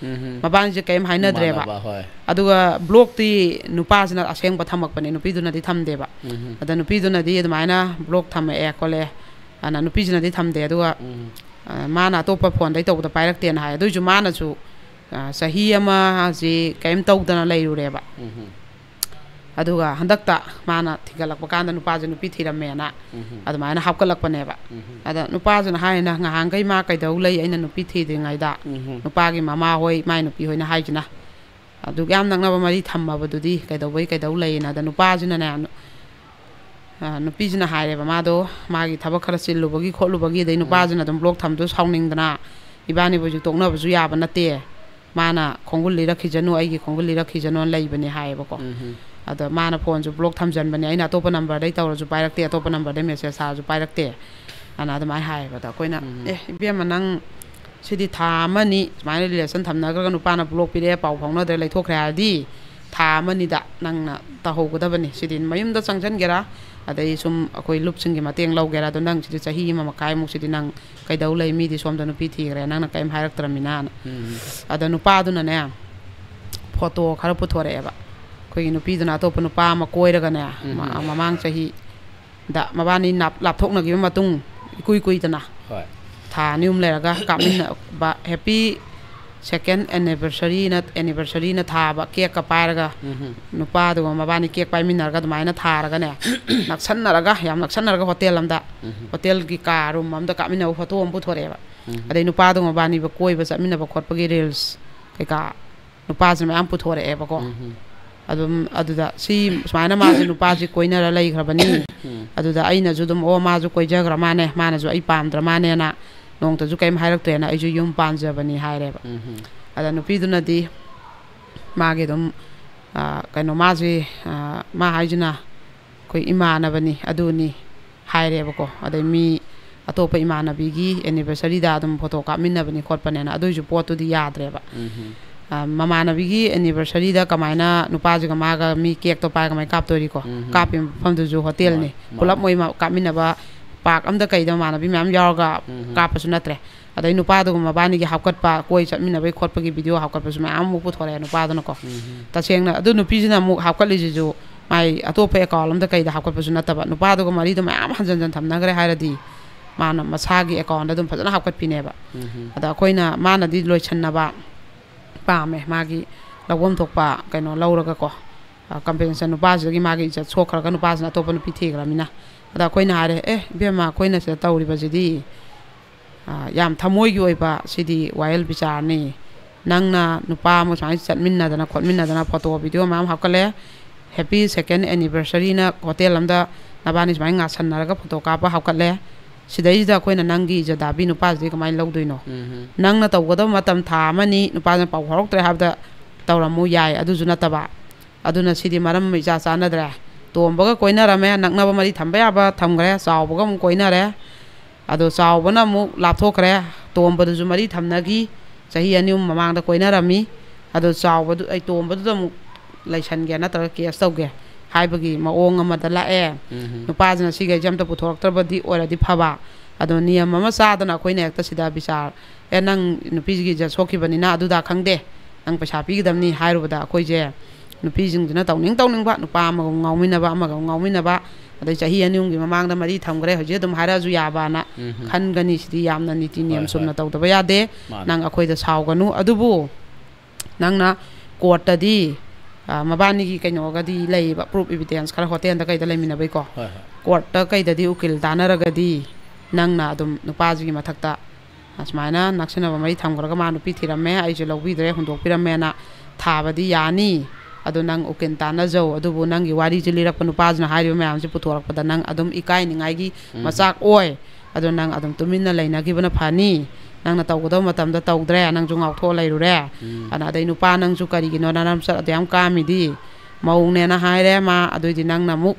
ꯃꯕꯥꯅꯤꯁꯦ ꯀꯔꯤꯝ ꯍꯥꯏꯅꯗ꯭ꯔꯦꯕ꯫ ꯃꯥꯟꯅꯕ, ꯍꯣꯏ꯫ ꯑꯗꯨꯒ ꯕ꯭ꯂꯣꯛꯇꯤ ꯅꯨꯄꯥꯁꯤꯅ ꯑꯁꯦꯡꯕ ꯊꯝꯃꯛꯄꯅꯦ, ꯅꯨꯄꯤꯗꯨꯅꯗꯤ ꯊꯝꯗꯦꯕ꯫ ꯑꯗ ꯅꯨꯄꯤꯗꯨꯅꯗꯤ ꯑꯗꯨꯃꯥꯏꯅ ꯕ꯭ꯂꯣꯛ ꯊꯝꯃꯛꯑꯦ ꯈꯣꯠꯂꯦ ꯑꯅ ꯅꯨꯄꯤꯁꯤꯅꯗꯤ ꯊꯝꯗꯦ꯫ ꯑꯗꯨꯒ, ꯑ, ꯃꯥꯅ ꯑꯇꯣꯞꯄ ꯐꯣꯟꯗꯩ ꯇꯧꯕꯗ ꯄꯥꯏꯔꯛꯇꯦꯅ ꯍꯥꯏ꯫ ꯑꯗꯨꯏꯁꯨ ꯃꯥꯅꯁꯨ, ꯑ, ꯆꯍꯤ ꯑꯃꯁꯤ ꯀꯔꯤꯝ ꯇꯧꯗꯅ ꯂꯩꯔꯨꯔꯦꯕ꯫ ꯑꯗꯨꯒ ꯍꯟꯗꯛꯇ ꯃꯥꯅ ꯊꯤꯒꯠꯂꯛꯄ ꯀꯥꯟꯗ ꯅꯨꯄꯥꯁꯦ ꯅꯨꯄꯤ ꯊꯤꯔꯝꯃꯦꯅ ꯑꯗꯨꯃꯥꯏꯅ ꯍꯥꯞꯀꯠꯂꯛꯄꯅꯦꯕ꯫ ꯑꯗ ꯅꯨꯄꯥꯁꯤꯅ ꯍꯥꯏꯅ, "ꯉꯍꯥꯟꯈꯩ ꯃꯥ ꯀꯩꯗꯧ ꯂꯩ? ꯑꯩꯅ ꯅꯨꯄꯤ ꯊꯤꯗ꯭ꯔꯤꯉꯩꯗ ꯅꯨꯄꯥꯒꯤ ꯃꯃꯥ ꯍꯣꯏ, ꯃꯥꯏ ꯅꯨꯄꯤ ꯍꯣꯏꯅ ꯍꯥꯏꯁꯤꯅ, ꯑꯗꯨꯛ ꯌꯥꯝ ꯅꯛꯅꯕ ꯃꯔꯤ ꯊꯝꯃꯕꯗꯨꯗꯤ ꯀꯩꯗꯧꯕꯩ, ꯀꯩꯗꯧ ꯂꯩꯌꯦꯅ?" ꯑꯗ ꯅꯨꯄꯥꯁꯤꯅꯅꯦ, ꯅꯨ-, ꯑ, ꯅꯨꯄꯤꯁꯤꯅ ꯍꯥꯏꯔꯦꯕ, ꯃꯥꯗꯣ ꯃꯥꯒꯤ ꯊꯕꯛ ꯈꯔ ꯆꯤꯜꯂꯨꯕꯒꯤ ꯈꯣꯠꯂꯨꯕꯒꯤ, ꯑꯗꯩ ꯅꯨꯄꯥꯁꯤꯅ ꯑꯗꯨꯝ ꯕ꯭ꯂꯣꯛ ꯊꯝꯗꯨ ꯁꯥꯎꯅꯤꯡꯗꯅ, "ꯏꯕꯥꯅꯤꯕꯨ ꯍꯧꯖꯤꯛ ꯇꯣꯛꯅꯕꯁꯨ ꯌꯥꯕ ꯅꯠꯇꯦ, ꯃꯥꯅ ꯈꯣꯡꯒꯨꯜ ꯂꯤꯔꯛꯈꯤꯖꯅꯨ, ꯑꯩꯒꯤ ꯈꯣꯡꯒꯨꯜ ꯂꯤꯔꯛꯈꯤꯖꯅꯨꯅ" ꯂꯩꯕꯅꯦ ꯍꯥꯏꯌꯦꯕꯀꯣ꯫ ꯑꯗ ꯃꯥꯅ ꯐꯣꯟꯁꯨ ꯕ꯭ꯂꯣꯛ ꯊꯝꯖꯟꯕꯅꯦ, ꯑꯩꯅ ꯑꯇꯣꯞꯄ ꯅꯝꯕꯔꯗꯩ ꯇꯧꯔꯁꯨ ꯄꯥꯏꯔꯛꯇꯦ, ꯑꯇꯣꯞꯄ ꯅꯝꯕꯔꯗꯩ ꯃꯦꯁꯦꯖ ꯊꯥꯔꯁꯨ ꯄꯥꯏꯔꯛꯇꯦ ꯑꯅ ꯑꯗꯨꯃꯥꯏꯅ ꯍꯥꯏꯌꯦꯕ꯫ ꯑꯗ ꯑꯩꯈꯣꯏꯅ, "ꯑꯦ, ꯏꯕꯦꯝꯃ, ꯅꯪ ꯁꯤꯗꯤ ꯊꯥ ꯑꯃꯅꯤ ꯁꯨꯃꯥꯏꯅ ꯔꯤꯂꯦꯁꯟ ꯊꯝꯅꯈ꯭ꯔꯒ ꯅꯨꯄꯥꯅ ꯕ꯭ꯂꯣꯛ ꯄꯤꯔꯛꯑꯦ, ꯄꯥꯎ ꯐꯥꯎꯅꯗ꯭ꯔꯦ, ꯂꯩꯊꯣꯛꯈ꯭ꯔꯦ ꯍꯥꯏꯔꯗꯤ ꯊꯥ ꯑꯃꯅꯤꯗ ꯅꯪꯅ ꯇꯧꯍꯧꯒꯗꯕꯅꯤ꯫ ꯁꯤꯗꯤ ꯃꯌꯨꯝꯗ ꯆꯪꯁꯤꯟꯒꯦꯔꯥ, ꯑꯗꯩ ꯁꯨꯝ ꯑꯩꯈꯣꯏ ꯂꯨꯞꯁꯤꯡꯒꯤ ꯃꯇꯦꯡ ꯂꯧꯒꯦꯔꯥ, ꯑꯗꯣ ꯅꯪ ꯁꯤꯗꯤ ꯆꯍꯤ ꯑꯃ ꯃꯈꯥꯏꯃꯨꯛ ꯁꯤꯗꯤ ꯅꯪ ꯀꯩꯗꯧ ꯂꯩ? ꯃꯤꯗꯤ ꯁꯣꯝꯗ ꯅꯨꯄꯤ ꯊꯤꯈ꯭ꯔꯦ, ꯅꯪꯅ ꯀꯔꯤꯝ ꯍꯥꯏꯔꯛꯇ꯭ꯔꯃꯤꯅꯅ"꯫ ꯑꯗ ꯅꯨꯄꯥꯗꯨꯅꯅꯦ, ꯐꯣꯇꯣ ꯈꯔ ꯄꯨꯊꯣꯔꯛꯑꯦꯕ꯫ ꯑꯩꯈꯣꯏꯒꯤ ꯅꯨꯄꯤꯗꯨꯅ ꯑꯇꯣꯞꯄ ꯅꯨꯄꯥ ꯑꯃ ꯀꯣꯏꯔꯒꯅꯦ, ꯎꯝ꯫ ꯃ-, ꯃꯃꯥꯡ ꯆꯍꯤꯗ ꯃꯕꯥꯅꯤ ꯅꯥꯞ-, ꯂꯥꯞꯊꯣꯛꯅꯈꯤꯕ ꯃꯇꯨꯡ, ꯏꯀꯨꯏ ꯀꯨꯏꯗꯅ, ꯍꯣꯏ꯫ ꯊꯥ ꯑꯅꯤ ꯑꯍꯨꯝ ꯂꯩꯔꯒ ꯀꯥꯞꯃꯤꯟꯅꯕ, happy second anniversary-ꯅ, anniversary-ꯅ ꯊꯥꯕ ꯀꯦꯛꯀ ꯄꯥꯏꯔꯒ, ꯎꯝ꯫ ꯅꯨꯄꯥꯗꯨꯒ ꯃꯕꯥꯅꯤ ꯀꯦꯛ ꯄꯥꯏꯃꯤꯟꯅꯔꯒ ꯑꯗꯨꯃꯥꯏꯅ ꯊꯥꯔꯒꯅꯦ, ꯅꯛꯁꯟꯅꯔꯒ, ꯌꯥꯝ ꯅꯛꯁꯟꯅꯔꯒ ꯍꯣꯇꯦꯜ ꯑꯝꯗ, ꯎꯝ꯫ ꯍꯣꯇꯦꯜꯒꯤ ꯀꯥ ꯔꯨꯝ ꯑꯝꯗ ꯀꯥꯞꯃꯤꯟꯅꯕ ꯐꯣꯇꯣ ꯑꯃ ꯄꯨꯊꯣꯔꯛꯑꯦꯕ꯫ ꯎꯝ꯫ ꯑꯗꯩ ꯅꯨꯄꯥꯗꯨꯒ ꯃꯕꯥꯅꯤꯕ ꯀꯣꯏꯕ ꯆꯠꯃꯤꯟꯅꯕ ꯈꯣꯠꯄꯒꯤ reels ꯀꯩꯀꯥ ꯅꯨꯄꯥꯁꯤꯅ ꯃꯌꯥꯝ ꯄꯨꯊꯣꯔꯛꯑꯦꯕꯀꯣ꯫ ꯎꯝ꯫ ꯑꯗꯨꯝ ꯑꯗꯨꯗ ꯁꯤ ꯁꯨꯃꯥꯏꯅ ꯃꯥꯁꯦ ꯅꯨꯄꯥꯁꯤ ꯀꯣꯏꯅꯔ ꯂꯩꯈ꯭ꯔꯕꯅꯤ꯫ ꯎꯝ꯫ ꯑꯗꯨꯗ ꯑꯩꯅꯁꯨ ꯑꯗꯨꯝ, "ꯑꯣ, ꯃꯥꯁꯨ ꯀꯣꯏꯖꯈ꯭ꯔ ꯃꯥꯅꯦ, ꯃꯥꯅꯁꯨ ꯑꯩ ꯄꯥꯝꯗ꯭ꯔ ꯃꯥꯅꯦꯅ ꯅꯣꯡꯇꯁꯨ ꯀꯩꯝ ꯍꯥꯏꯔꯛꯇ꯭ꯔꯦꯅ, ꯑꯩꯁꯨ ꯌꯨꯝ ꯄꯥꯟꯖꯕꯅꯤ" ꯍꯥꯏꯔꯦꯕ꯫ ꯎꯝ꯫ ꯑꯗ ꯅꯨꯄꯤꯗꯨꯅꯗꯤ ꯃꯥꯒꯤ ꯑꯗꯨꯝ, ꯑ, ꯀꯩꯅꯣ, ꯃꯥꯁꯦ, ꯑ, ꯃꯥ ꯍꯥꯏꯁꯤꯅ ꯑꯩꯈꯣꯏ ꯏꯃꯥꯟꯅꯕꯅꯤ, ꯑꯗꯨꯅꯤ ꯍꯥꯏꯔꯦꯕꯀꯣ꯫ ꯑꯗꯩ ꯃꯤ ꯑꯇꯣꯞꯄ ꯏꯃꯥꯟꯅꯕꯤꯒꯤ anniversary-ꯗ ꯑꯗꯨꯝ ꯐꯣꯇꯣ ꯀꯥꯞꯃꯤꯟꯅꯕꯅꯤ ꯈꯣꯠꯄꯅꯦꯅ, ꯑꯗꯨꯏꯁꯨ ꯄꯣꯠꯇꯨꯗꯤ ꯌꯥꯗ꯭ꯔꯦꯕ꯫ ꯎꯝ꯫ ꯑ, ꯃꯃꯥꯟꯅꯕꯤꯒꯤ anniversary-ꯗ ꯀꯃꯥꯏꯅ ꯅꯨꯄꯥꯁꯤꯒ ꯃꯥꯒ ꯃꯤ ꯀꯦꯛꯇꯣ ꯄꯥꯏꯔꯒ ꯀꯃꯥꯏꯅ ꯀꯥꯞꯇꯣꯏꯔꯤꯀꯣ? ꯎꯝ꯫ ꯀꯥꯞꯄꯤ ꯃꯐꯝꯗꯨꯁꯨ ꯍꯣꯇꯦꯜꯅꯤ꯫ ꯃꯥꯅꯤ, ꯃꯥꯅꯤ꯫ ꯄꯨꯂꯞ ꯃꯣꯏ ꯃ-, ꯀꯥꯞꯃꯤꯟꯅꯕ park ꯑꯝꯗ ꯀꯩꯗ ꯃꯃꯥꯟꯅꯕꯤ ꯃꯌꯥꯝ ꯌꯥꯎꯔꯒ ꯎꯝ꯫ ꯀꯥꯞꯄꯁꯨ ꯅꯠꯇ꯭ꯔꯦ꯫ ꯑꯗꯩ ꯅꯨꯄꯥꯗꯨꯒ ꯃꯕꯥꯅꯤꯒꯤ ꯍꯥꯞꯀꯠꯄ, ꯀꯣꯏ ꯆꯠꯃꯤꯟꯅꯕꯒꯤ ꯈꯣꯠꯄꯒꯤ video ꯍꯥꯞꯀꯠꯄꯁꯨ ꯃꯌꯥꯝ ꯑꯃꯨꯛ ꯄꯨꯊꯣꯔꯛꯑꯦ ꯅꯨꯄꯥꯗꯨꯅꯀꯣ꯫ ꯎꯝ꯫ ꯇꯁꯦꯡꯅ ꯑꯗꯨ ꯅꯨꯄꯤꯁꯤꯅ ꯑꯃꯨꯛ ꯍꯥꯞꯀꯠꯂꯤꯁꯤꯁꯨ ꯃꯥꯏ ꯑꯇꯣꯞꯄ account ꯑꯝꯗ ꯀꯩꯗ ꯍꯥꯞꯀꯠꯄꯁꯨ ꯅꯠꯇꯕ, ꯅꯨꯄꯥꯗꯨꯒ ꯃꯔꯤꯗꯣ ꯃꯌꯥꯝ ꯍꯟꯖꯟ ꯍꯟꯖꯟ ꯊꯝꯅꯈ꯭ꯔꯦ ꯍꯥꯏꯔꯗꯤ ꯃꯥꯅ ꯃꯁꯥꯒꯤ account-ꯗ ꯑꯗꯨꯝ ꯐꯖꯅ ꯍꯥꯞꯀꯠꯄꯤꯅꯦꯕ꯫ ꯎꯝ꯫ ꯑꯗ ꯑꯩꯈꯣꯏꯅ, ꯃꯥꯅꯗꯤ ꯂꯣꯏꯁꯟꯅꯕ ꯄꯥꯝꯃꯦ, ꯃꯥꯒꯤ ꯂꯧꯐꯝ ꯊꯣꯛꯄ ꯀꯩꯅꯣ ꯂꯧꯔꯒꯀꯣ, ꯑ, compensation ꯅꯨꯄꯥꯁꯤꯗꯒꯤ ꯃꯥꯒꯤ ꯏꯖꯠ ꯁꯣꯛꯈ꯭ꯔꯒ ꯅꯨꯄꯥꯁꯤꯅ ꯑꯇꯣꯞꯄ ꯅꯨꯄꯤ ꯊꯤꯈ꯭ꯔꯃꯤꯅ꯫ ꯑꯗ ꯑꯩꯈꯣꯏꯅ ꯍꯥꯏꯔꯦ, "ꯑꯦ, ꯏꯕꯦꯝꯃ, ꯑꯩꯈꯣꯏꯅ ꯁꯤꯗ ꯇꯧꯔꯤꯕꯁꯤꯗꯤ, ꯑ, ꯌꯥꯝ ꯊꯃꯣꯏꯒꯤ ꯑꯣꯏꯕ, ꯁꯤꯗꯤ ꯋꯥꯌꯦꯜ ꯕꯤꯆꯥꯔꯅꯤ꯫ ꯅꯪꯅ ꯅꯨꯄꯥ ꯑꯃ ꯁꯨꯃꯥꯏꯅ ꯆꯠꯃꯤꯟꯅꯗꯅ ꯈꯣꯠꯃꯤꯟꯅꯗꯅ ꯐꯣꯇꯣ video ꯃꯌꯥꯝ ꯍꯥꯞꯀꯠꯂꯦ꯫ Happy second anniversary-ꯅ ꯍꯣꯇꯦꯜ ꯑꯝꯗ ꯅꯕꯥꯅꯤ ꯁꯨꯃꯥꯏꯅ ꯉꯥꯁꯟꯅꯔꯒ ꯐꯣꯇꯣ ꯀꯥꯞꯄ ꯍꯥꯞꯀꯠꯂꯦ꯫ ꯁꯤꯗꯩꯁꯤꯗ ꯑꯩꯈꯣꯏꯅ ꯅꯪꯒꯤ ꯏꯖꯠ ꯗꯥꯕꯤ ꯅꯨꯄꯥꯁꯤꯗꯤ ꯀꯃꯥꯏꯅ ꯂꯧꯗꯣꯏꯅꯣ? ꯎꯝ꯫ ꯅꯪꯅ ꯇꯧꯒꯗꯕ ꯃꯇꯝ ꯊꯥ ꯑꯃꯅꯤ, ꯅꯨꯄꯥꯗꯨꯅ ꯄꯥꯎ ꯐꯥꯎꯔꯛꯇ꯭ꯔꯦ ꯍꯥꯏꯕꯗ ꯇꯧꯔꯝꯃꯨ ꯌꯥꯏ, ꯑꯗꯨꯁꯨ ꯅꯠꯇꯕ꯫ ꯑꯗꯨꯅ ꯁꯤꯗꯤ ꯃꯔꯝ ꯏꯆꯥ ꯆꯥꯅꯗ꯭ꯔꯦ꯫ ꯇꯣꯝꯕꯒ ꯀꯣꯏꯅꯔꯝꯃꯦ, ꯅꯛꯅꯕ ꯃꯔꯤ ꯊꯝꯕ ꯌꯥꯕ ꯊꯝꯈ꯭ꯔꯦ, ꯆꯥꯎꯕꯒ ꯑꯃꯨꯛ ꯀꯣꯏꯅꯔꯦ꯫ ꯑꯗꯣ ꯆꯥꯎꯕꯅ ꯑꯃꯨꯛ ꯂꯥꯞꯊꯣꯛꯈ꯭ꯔꯦ, ꯇꯣꯝꯕꯗꯨꯁꯨ ꯃꯔꯤ ꯊꯝꯅꯈꯤ, ꯆꯍꯤ ꯑꯅꯤ ꯑꯍꯨꯝ ꯃꯃꯥꯡꯗ ꯀꯣꯏꯅꯔꯝꯃꯤ꯫ ꯑꯗꯣ ꯆꯥꯎꯕꯗꯨ, ꯑꯩ ꯇꯣꯝꯕꯗꯨꯗ ꯑꯃꯨꯛ ꯂꯩꯁꯟꯒꯦ ꯅꯠꯇ꯭ꯔꯒ case ꯇꯧꯒꯦ ꯍꯥꯏꯕꯒꯤ ꯃꯑꯣꯡ ꯑꯃꯗ ꯂꯥꯛꯑꯦ꯫ ꯎꯝ꯫ ꯅꯨꯄꯥꯁꯤꯅ ꯁꯤꯈꯩꯁꯦ ꯑꯝꯇ ꯄꯨꯊꯣꯔꯛꯇ꯭ꯔꯕꯗꯤ ꯑꯣꯏꯔꯗꯤ ꯐꯕ꯫ ꯑꯗꯣ ꯅꯤꯌꯝ ꯑꯃ ꯆꯥꯗꯅ ꯑꯩꯈꯣꯏꯅ ꯍꯦꯛꯇ ꯁꯤꯗ ꯕꯤꯆꯥꯔ, "ꯑꯦ, ꯅꯪ ꯅꯨꯄꯤꯁꯤꯒꯤ ꯏꯖꯠ ꯁꯣꯛꯈꯤꯕꯅꯤꯅ ꯑꯗꯨꯗ ꯈꯪꯗꯦ, ꯅꯪ ꯄꯩꯁꯥ ꯄꯤꯒꯗꯕꯅꯤ" ꯍꯥꯏꯔꯨꯕꯗ ꯑꯩꯈꯣꯏꯁꯦ ꯅꯨꯄꯤꯁꯤꯡꯁꯤꯅ ꯇꯧꯅꯤꯡ ꯇꯧꯅꯤꯡꯕ, ꯅꯨꯄꯥ ꯑꯃꯒ ꯑꯃꯨꯛ ꯉꯥꯎꯃꯤꯟꯅꯕ, ꯑꯃꯒ ꯑꯃꯨꯛ ꯉꯥꯎꯃꯤꯟꯅꯕ, ꯑꯗꯩ ꯆꯍꯤ ꯑꯅꯤ ꯑꯍꯨꯝꯒꯤ ꯃꯃꯥꯡꯗ ꯃꯔꯤ ꯊꯝꯈ꯭ꯔꯦ, ꯍꯧꯖꯤꯛ ꯑꯗꯨꯝ ꯍꯥꯏꯔꯛꯑꯁꯨ ꯌꯥꯕꯅ ꯎꯝ꯫ ꯈꯟꯒꯅꯤ꯫ ꯁꯤꯗꯤ ꯌꯥꯝꯅ ꯅꯤꯇꯤ ꯅꯤꯌꯝ ꯍꯣꯏ, ꯆꯨꯝꯅ ꯍꯣꯏ꯫ ꯇꯧꯗꯕ ꯌꯥꯗꯦ꯫ ꯃꯥꯅꯦ꯫ ꯅꯪ ꯑꯩꯈꯣꯏꯗ ꯁꯥꯎꯒꯅꯨ꯫ ꯑꯗꯨꯕꯨ ꯅꯪꯅ ꯀꯣꯔꯠꯇꯗꯤ, ꯑ, ꯃꯕꯥꯅꯤꯒꯤ ꯀꯩꯅꯣꯒꯗꯤ ꯂꯩꯌꯦꯕ, proof evidence ꯈꯔ ꯍꯣꯇꯦꯜꯗ ꯀꯩꯗ ꯂꯩꯃꯤꯟꯅꯕꯩꯀꯣ꯫ ꯍꯣꯏ, ꯍꯣꯏ꯫ ꯀꯣꯔꯠꯇ ꯀꯩꯗꯗꯤ ꯎꯀꯤꯜ ꯇꯥꯟꯅꯔꯒꯗꯤ ꯅꯪꯅ ꯑꯗꯨꯝ ꯅꯨꯄꯥꯁꯤꯒꯤ ꯃꯊꯛꯇ ꯑꯁꯨꯃꯥꯏꯅ ꯅꯛꯁꯤꯟꯅꯕ ꯃꯔꯤ ꯊꯝꯈ꯭ꯔꯒ ꯃꯥ ꯅꯨꯄꯤ ꯊꯤꯔꯝꯃꯦ, ꯑꯩꯁꯦ ꯂꯧꯕꯤꯗ꯭ꯔꯦ, ꯍꯨꯟꯗꯣꯛꯄꯤꯔꯝꯃꯦꯅ ꯊꯥꯕꯗꯤ ꯌꯥꯅꯤ꯫ ꯑꯗꯣ ꯅꯪ ꯎꯀꯤꯜ ꯇꯥꯟꯅꯖꯧ꯫ ꯑꯗꯨꯕꯨ ꯅꯪꯒꯤ ꯋꯥꯔꯤꯁꯦ ꯂꯤꯔꯛꯄ ꯅꯨꯄꯥꯁꯤꯅ ꯍꯥꯏꯔꯤꯕ ꯃꯌꯥꯝꯁꯦ ꯄꯨꯊꯣꯔꯛꯄꯗ ꯅꯪ ꯑꯗꯨꯝ ꯏꯀꯥꯏꯅꯤꯡꯉꯥꯏꯒꯤ ꯎꯝ꯫ ꯃꯆꯥꯛ ꯑꯣꯏ꯫ ꯑꯗꯣ ꯅꯪ ꯑꯗꯨꯝ ꯇꯨꯃꯤꯟꯅ ꯂꯩꯅꯈꯤꯕꯅ ꯐꯅꯤ꯫ ꯅꯪꯅ ꯇꯧꯒꯗꯧꯕ ꯃꯇꯝꯗ ꯇꯧꯗ꯭ꯔꯦ, ꯅꯪꯁꯨ ꯉꯥꯎꯊꯣꯛꯑ ꯂꯩꯔꯨꯔꯦ꯫ ꯎꯝ꯫ ꯑꯗ-, ꯑꯗꯩ ꯅꯨꯄꯥ ꯅꯪꯁꯨ ꯀꯔꯤꯒꯤꯅꯣ ꯅꯅꯝꯆꯠ ꯑꯗꯨ ꯌꯥꯝ ꯀꯥꯝꯃꯤꯗꯤ? ꯃꯧꯅꯦꯅ ꯍꯥꯏꯔꯦ ꯃꯥ, ꯑꯗꯨꯏꯗꯤ ꯅꯪꯅ ꯑꯃꯨꯛ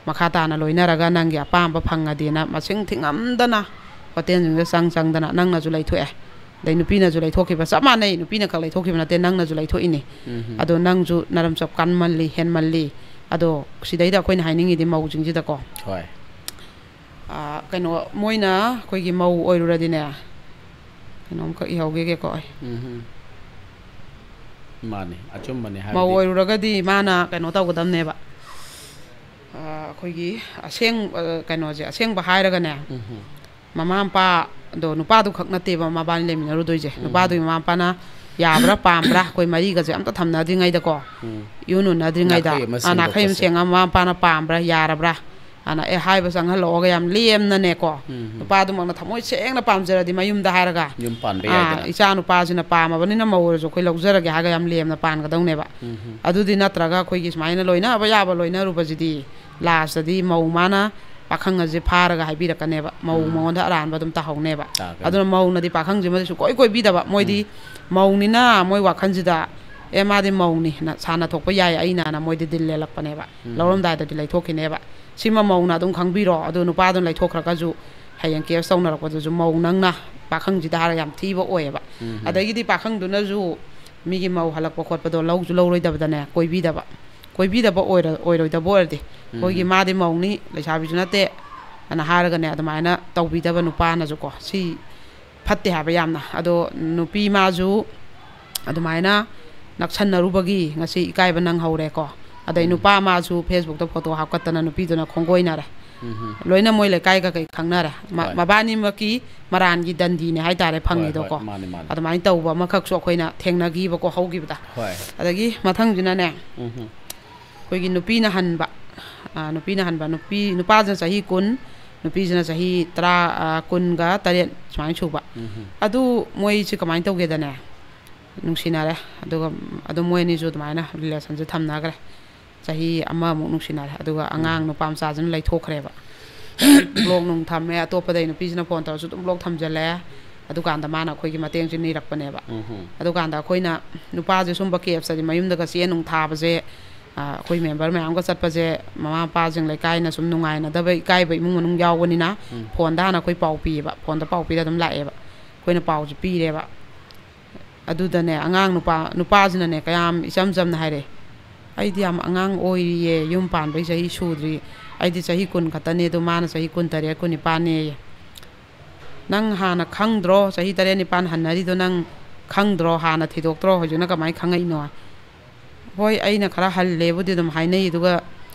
ꯃꯈꯥ ꯇꯥꯅ ꯂꯣꯏꯅꯔꯒ ꯅꯪꯒꯤ ꯑꯄꯥꯝꯕ ꯐꯪꯉꯗꯤꯅ ꯃꯁꯤꯡ ꯊꯤꯉꯝꯗꯅ ꯍꯣꯇꯦꯜꯁꯤꯡꯗ ꯆꯪ ꯆꯪꯗꯅ ꯅꯪꯅꯁꯨ ꯂꯩꯊꯣꯛꯑꯦ꯫ ꯑꯗꯩ ꯅꯨꯄꯤꯅꯁꯨ ꯂꯩꯊꯣꯛꯈꯤꯕ ꯆꯞ ꯃꯥꯟꯅꯩ, ꯅꯨꯄꯤꯅ ꯈꯛ ꯂꯩꯊꯣꯛꯈꯤꯕ ꯅꯠꯇꯦ, ꯅꯪꯅꯁꯨ ꯂꯩꯊꯣꯛꯏꯅꯤ꯫ ꯎꯝ꯫ ꯑꯗꯣ ꯅꯪꯁꯨ ꯅꯔꯝꯆꯞ ꯀꯟꯃꯜꯂꯤ, ꯍꯦꯟꯃꯜꯂꯤ꯫ ꯑꯗꯣ ꯁꯤꯗꯩꯗ ꯑꯩꯈꯣꯏꯅ ꯍꯥꯏꯅꯤꯡꯉꯤꯗꯤ ꯃꯧꯁꯤꯡꯁꯤꯗꯀꯣ, ꯍꯣꯏ꯫ ꯑꯥ, ꯀꯩꯅꯣ, ꯃꯣꯏꯅ ꯑꯩꯈꯣꯏꯒꯤ ꯃꯧ ꯑꯣꯏꯔꯨꯔꯗꯤꯅꯦ, ꯀꯩꯅꯣꯝꯈꯛ ꯏꯍꯧꯒꯦꯒꯦꯀꯣ ꯑꯩ꯫ ꯎꯝ꯫ ꯃꯥꯅꯤ, ꯑꯆꯨꯝꯕꯅꯤ꯫ ꯃꯧ ꯍꯥꯏꯕꯗꯤ ꯑꯣꯏꯔꯨꯔꯒꯗꯤ ꯃꯥꯅ ꯀꯩꯅꯣ ꯇꯧꯒꯗꯕꯅꯦꯕ꯫ ꯑꯥ, ꯑꯩꯈꯣꯏꯒꯤ ꯑꯁꯦꯡ-, ꯑꯥ, ꯀꯩꯅꯣꯁꯦ ꯑꯁꯦꯡꯕ ꯍꯥꯏꯔꯒꯅꯦ, ꯎꯝ꯫ ꯃꯃꯥ ꯃꯄꯥꯗꯣ, ꯅꯨꯄꯥꯗꯨ ꯈꯛ ꯅꯠꯇꯦꯕ ꯃꯕꯥꯅꯤ ꯂꯩꯃꯤꯟꯅꯔꯨꯗꯣꯏꯁꯦ꯫ ꯎꯝ꯫ ꯅꯨꯄꯥꯗꯨꯒꯤ ꯃꯃꯥ ꯃꯄꯥꯅ ꯌꯥꯕ꯭ꯔꯥ ꯄꯥꯝꯕ꯭ꯔꯥ, ꯑꯩꯈꯣꯏ ꯃꯔꯤꯒꯁꯦ ꯑꯝꯇ ꯊꯝꯅꯗ꯭ꯔꯤꯉꯩꯗꯀꯣ, ꯎꯝ꯫ ꯏꯎꯟ ꯎꯅꯗ꯭ꯔꯤꯉꯩꯗ, ꯅꯥꯈꯩ ꯑꯃ ꯑꯥ, ꯅꯥꯈꯩ ꯑꯃ ꯁꯦꯡꯗꯣꯛꯄꯁꯦ꯫ ꯁꯦꯡꯉ ꯃꯃꯥ ꯃꯄꯥꯅ ꯄꯥꯝꯕ꯭ꯔꯥ, ꯌꯥꯔꯕ꯭ꯔꯥ, ꯑꯅ ꯑꯦ ꯍꯥꯏꯕ ꯆꯪꯍꯜꯂꯛꯑꯒ ꯌꯥꯝ ꯂꯦꯝꯅꯅꯦꯀꯣ, ꯎꯝ꯫ ꯅꯨꯄꯥꯗꯨꯃꯛꯅ ꯊꯃꯣꯏ ꯁꯦꯡꯅ ꯄꯥꯝꯖꯔꯗꯤ ꯃꯌꯨꯝꯗ ꯍꯥꯏꯔꯒ, ꯌꯨꯝ ꯄꯥꯟꯕ ꯑꯥ, ꯌꯥꯏꯗꯅ꯫ ꯏꯆꯥ ꯅꯨꯄꯥꯁꯤꯅ ꯄꯥꯝꯃꯕꯅꯤꯅ ꯃꯧ ꯑꯣꯏꯔꯁꯨ ꯑꯩꯈꯣꯏ ꯂꯧꯖꯔꯒꯦ ꯍꯥꯏꯔꯒ ꯌꯥꯝ ꯂꯦꯝꯅ ꯄꯥꯟꯒꯗꯧꯅꯦꯕ꯫ ꯎꯝ꯫ ꯑꯗꯨꯗꯤ ꯅꯠꯇ꯭ꯔꯒ ꯑꯩꯈꯣꯏꯒꯤ ꯁꯨꯃꯥꯏꯅ ꯂꯣꯏꯅꯕ ꯌꯥꯕ ꯂꯣꯏꯅꯔꯨꯕꯁꯤꯗꯤ ꯂꯥꯁꯇꯗꯤ ꯃꯧ ꯃꯥꯅ ꯄꯥꯈꯪ ꯑꯁꯦ ꯐꯥꯔꯒ ꯍꯥꯏꯕꯤꯔꯛꯀꯅꯦꯕ, ꯃꯧ ꯎꯝ꯫ ꯃꯉꯣꯟꯗ ꯑꯔꯥꯟꯕ ꯑꯗꯨꯝ ꯇꯥꯍꯧꯅꯦꯕ꯫ ꯇꯥꯒꯅꯤ꯫ ꯑꯗꯨꯅ ꯃꯧꯅꯗꯤ ꯄꯥꯈꯪꯁꯤꯃꯗꯤ ꯁꯨꯡꯀꯣꯏ ꯀꯣꯏꯕꯤꯗꯕ꯫ ꯃꯣꯏꯗꯤ ꯎꯝ꯫ ꯃꯧꯅꯤꯅ ꯃꯣꯏ ꯋꯥꯈꯜꯁꯤꯗ, "ꯑꯦ, ꯃꯥꯗꯤ ꯃꯧꯅꯤ, ꯅ-, ꯁꯥꯟꯅ ꯊꯣꯛꯄ ꯌꯥꯏ ꯑꯩꯅ"ꯅ ꯃꯣꯏꯗꯤ ꯗꯤꯜ ꯂꯦꯜꯂꯛꯄꯅꯦꯕ꯫ ꯎꯝ꯫ ꯂꯧꯔꯝꯗꯥꯏꯗꯗꯤ ꯂꯩꯊꯣꯛꯈꯤꯅꯦꯕ꯫ ꯁꯤꯃ ꯃꯧꯅ ꯑꯗꯨꯝ ꯈꯪꯕꯤꯔꯣ꯫ ꯑꯗꯨ ꯅꯨꯄꯥꯗꯨꯅ ꯂꯩꯊꯣꯛꯈ꯭ꯔꯒꯁꯨ ꯍꯌꯦꯡ ꯀꯦꯁ ꯇꯧꯅꯔꯛꯄꯗꯁꯨ ꯃꯧ ꯅꯪꯅ ꯄꯥꯈꯪꯁꯤꯗ ꯍꯥꯏꯔꯒ ꯌꯥꯝ ꯊꯤꯕ ꯑꯣꯏꯌꯦꯕ꯫ ꯎꯝ꯫ ꯑꯗꯒꯤꯗꯤ ꯄꯥꯈꯪꯗꯨꯅꯁꯨ ꯃꯤꯒꯤ ꯃꯧ ꯍꯜꯂꯛꯄ ꯈꯣꯠꯄꯗꯣ ꯂꯧꯁꯨ ꯂꯧꯔꯣꯏꯗꯕꯗꯅꯦ, ꯀꯣꯏꯕꯤꯗꯕ꯫ ꯀꯣꯏꯕꯤꯗꯕ ꯑꯣꯏꯔ-, ꯑꯣꯏꯔꯣꯏꯗꯕ ꯑꯣꯏꯔꯗꯤ, ꯑꯩꯈꯣꯏꯒꯤ ꯎꯝ꯫ "ꯃꯥꯗꯤ ꯃꯧꯅꯤ, ꯂꯩꯁꯥꯕꯤꯁꯨ ꯅꯠꯇꯦ" ꯑꯅ ꯍꯥꯏꯔꯒꯅꯦ, ꯑꯗꯨꯃꯥꯏꯅ ꯇꯧꯕꯤꯗꯕ ꯅꯨꯄꯥꯅꯁꯨꯀꯣ, ꯁꯤ ꯐꯠꯇꯦ ꯍꯥꯏꯕ ꯌꯥꯝꯅ꯫ ꯑꯗꯣ ꯅꯨꯄꯤ ꯃꯥꯁꯨ ꯑꯗꯨꯃꯥꯏꯅ ꯅꯛꯁꯟꯅꯔꯨꯕꯒꯤ ꯉꯁꯤ ꯏꯀꯥꯏꯕ ꯅꯪꯍꯧꯔꯦꯀꯣ꯫ ꯑꯗꯩ ꯎꯝ꯫ ꯅꯨꯄꯥ ꯑꯃꯁꯨ Facebookꯇ ꯐꯣꯇꯣ ꯍꯥꯞꯀꯠꯇꯅ ꯅꯨꯄꯤꯗꯨꯅ ꯈꯣꯡꯒꯣꯏꯅꯔꯦ꯫ ꯎꯝ꯫ ꯂꯣꯏꯅ ꯃꯣꯏ ꯂꯩꯀꯥꯏ ꯀꯩꯀꯩ ꯈꯪꯅꯔꯦ꯫ ꯃ-, ꯍꯣꯏ꯫ ꯃꯕꯥꯅꯤꯃꯛꯀꯤ ꯃꯔꯥꯟꯒꯤ ꯗꯟꯗꯤꯅꯦ ꯍꯥꯏꯇꯥꯔꯦ ꯍꯣꯏ, ꯐꯪꯉꯤꯗꯣꯀꯣ꯫ ꯍꯣꯏ, ꯃꯥꯅꯦ, ꯃꯥꯅꯦ꯫ ꯑꯗꯨꯃꯥꯏꯅ ꯇꯧꯕ ꯑꯃꯈꯛꯁꯨ ꯑꯩꯈꯣꯏꯅ ꯊꯦꯡꯅꯈꯤꯕꯀꯣ ꯍꯧꯈꯤꯕꯗ꯫ ꯍꯣꯏ꯫ ꯑꯗꯒꯤ ꯃꯊꯪꯁꯤꯅꯅꯦ, ꯎꯝ꯫ ꯑꯩꯈꯣꯏꯒꯤ ꯅꯨꯄꯤꯅ ꯍꯟꯕ, ꯑ, ꯅꯨꯄꯤꯅ ꯍꯟꯕ, ꯅꯨꯄꯤ, ꯅꯨꯄꯥꯁꯤꯅ ꯆꯍꯤ ꯀꯨꯟ, ꯅꯨꯄꯤꯁꯤꯅ ꯆꯍꯤ ꯇꯔꯥ, ꯑ, ꯀꯨꯟꯒ ꯇꯔꯦꯠ ꯁꯨꯃꯥꯏꯅ ꯁꯨꯕ꯫ ꯎꯝ꯫ ꯑꯗꯨ ꯃꯣꯏꯁꯤ ꯀꯃꯥꯏꯅ ꯇꯧꯒꯦꯗꯅꯦ? ꯅꯨꯡꯁꯤꯅꯔꯦ꯫ ꯑꯗꯨꯒ ꯑꯗꯨꯝ ꯃꯣꯏ ꯑꯅꯤꯁꯨ ꯑꯗꯨꯃꯥꯏꯅ relationꯁꯦ ꯊꯝꯅꯈ꯭ꯔꯦ꯫ ꯆꯍꯤ ꯑꯃꯃꯨꯛ ꯅꯨꯡꯁꯤꯅꯔꯦ꯫ ꯑꯗꯨꯒ ꯑꯉꯥꯡ ꯎꯝ꯫ ꯅꯨꯄꯥ ꯃꯆꯥꯁꯤꯅ ꯂꯩꯊꯣꯛꯈ꯭ꯔꯦꯕ꯫ Block ꯅꯨꯡ ꯊꯝꯃꯦ, ꯑꯇꯣꯞꯄꯗꯩ ꯅꯨꯄꯤꯁꯤꯅ phone ꯇꯧꯔꯁꯨ ꯑꯗꯨꯝ block ꯊꯝꯖꯜꯂꯦ꯫ ꯑꯗꯨꯀꯥꯟꯗ ꯃꯥꯅ ꯑꯩꯈꯣꯏꯒꯤ ꯃꯇꯦꯡꯁꯦ ꯅꯤꯔꯛꯄꯅꯦꯕ꯫ ꯎꯝ꯫ ꯑꯗꯨꯀꯥꯟꯗ ꯑꯩꯈꯣꯏꯅ ꯅꯨꯄꯥꯁꯦ ꯁꯨꯝꯕ caseꯇꯗꯤ ꯃꯌꯨꯝꯗꯒ ꯆꯦ ꯅꯨꯡ ꯊꯥꯕꯁꯦ, ꯑ, ꯑꯩꯈꯣꯏ member ꯃꯌꯥꯝꯒ ꯆꯠꯄꯁꯦ, ꯃꯃꯥ ꯃꯄꯥꯁꯤꯡ ꯂꯩꯀꯥꯏꯅ ꯁꯨꯝ ꯅꯨꯡꯉꯥꯏꯅꯗꯕ, ꯏꯀꯥꯏꯕ ꯏꯃꯨꯡ ꯃꯅꯨꯡ ꯌꯥꯎꯕꯅꯤꯅ ꯎꯝ꯫ Phoneꯗ ꯍꯥꯟꯅ ꯑꯩꯈꯣꯏ ꯄꯥꯎ ꯄꯤꯌꯦꯕ꯫ Phoneꯗ ꯄꯥꯎ ꯄꯤꯔ ꯑꯗꯨꯝ ꯂꯥꯛꯑꯦꯕ꯫ ꯑꯩꯈꯣꯏꯅ ꯄꯥꯎꯁꯦ ꯄꯤꯔꯦꯕ꯫ ꯑꯗꯨꯗꯅꯦ, ꯑꯉꯥꯡ ꯅꯨꯄꯥ, ꯅꯨꯄꯥꯁꯤꯅꯅꯦ ꯀꯌꯥꯝ ꯏꯆꯝ ꯆꯝꯅ ꯍꯥꯏꯔꯛꯑꯦ, "ꯑꯩꯗꯤ ꯌꯥꯝ ꯑꯉꯥꯡ ꯑꯣꯏꯔꯤꯌꯦ, ꯌꯨꯝ ꯄꯥꯟꯕꯩ ꯆꯍꯤ ꯁꯨꯗ꯭ꯔꯤ, ꯑꯩꯗꯤ ꯆꯍꯤ ꯀꯨꯟ ꯈꯛꯇꯅꯦ, ꯑꯗꯣ ꯃꯥꯅ ꯆꯍꯤ ꯀꯨꯟꯇꯔꯦꯠ, ꯀꯨꯟꯅꯤꯄꯥꯟꯅꯦꯌꯦ꯫ ꯅꯪ ꯍꯥꯟꯅ ꯈꯪꯗ꯭ꯔꯣ? ꯆꯍꯤ ꯇꯔꯦꯠ ꯅꯤꯄꯥꯟ ꯍꯟꯅꯔꯤꯗꯣ ꯅꯪ ꯈꯪꯗ꯭ꯔꯣ? ꯍꯥꯟꯅ ꯊꯤꯗꯣꯛꯇ꯭ꯔꯣ? ꯍꯧꯖꯤꯛꯅ ꯀꯃꯥꯏꯅ ꯈꯪꯉꯛꯏꯅꯣ?" ꯍꯣꯏ, ꯑꯩꯅ ꯈꯔ ꯍꯜꯂꯦꯕꯨꯗꯤ ꯑꯗꯨꯝ ꯍꯥꯏꯅꯩ, ꯑꯗꯨꯒ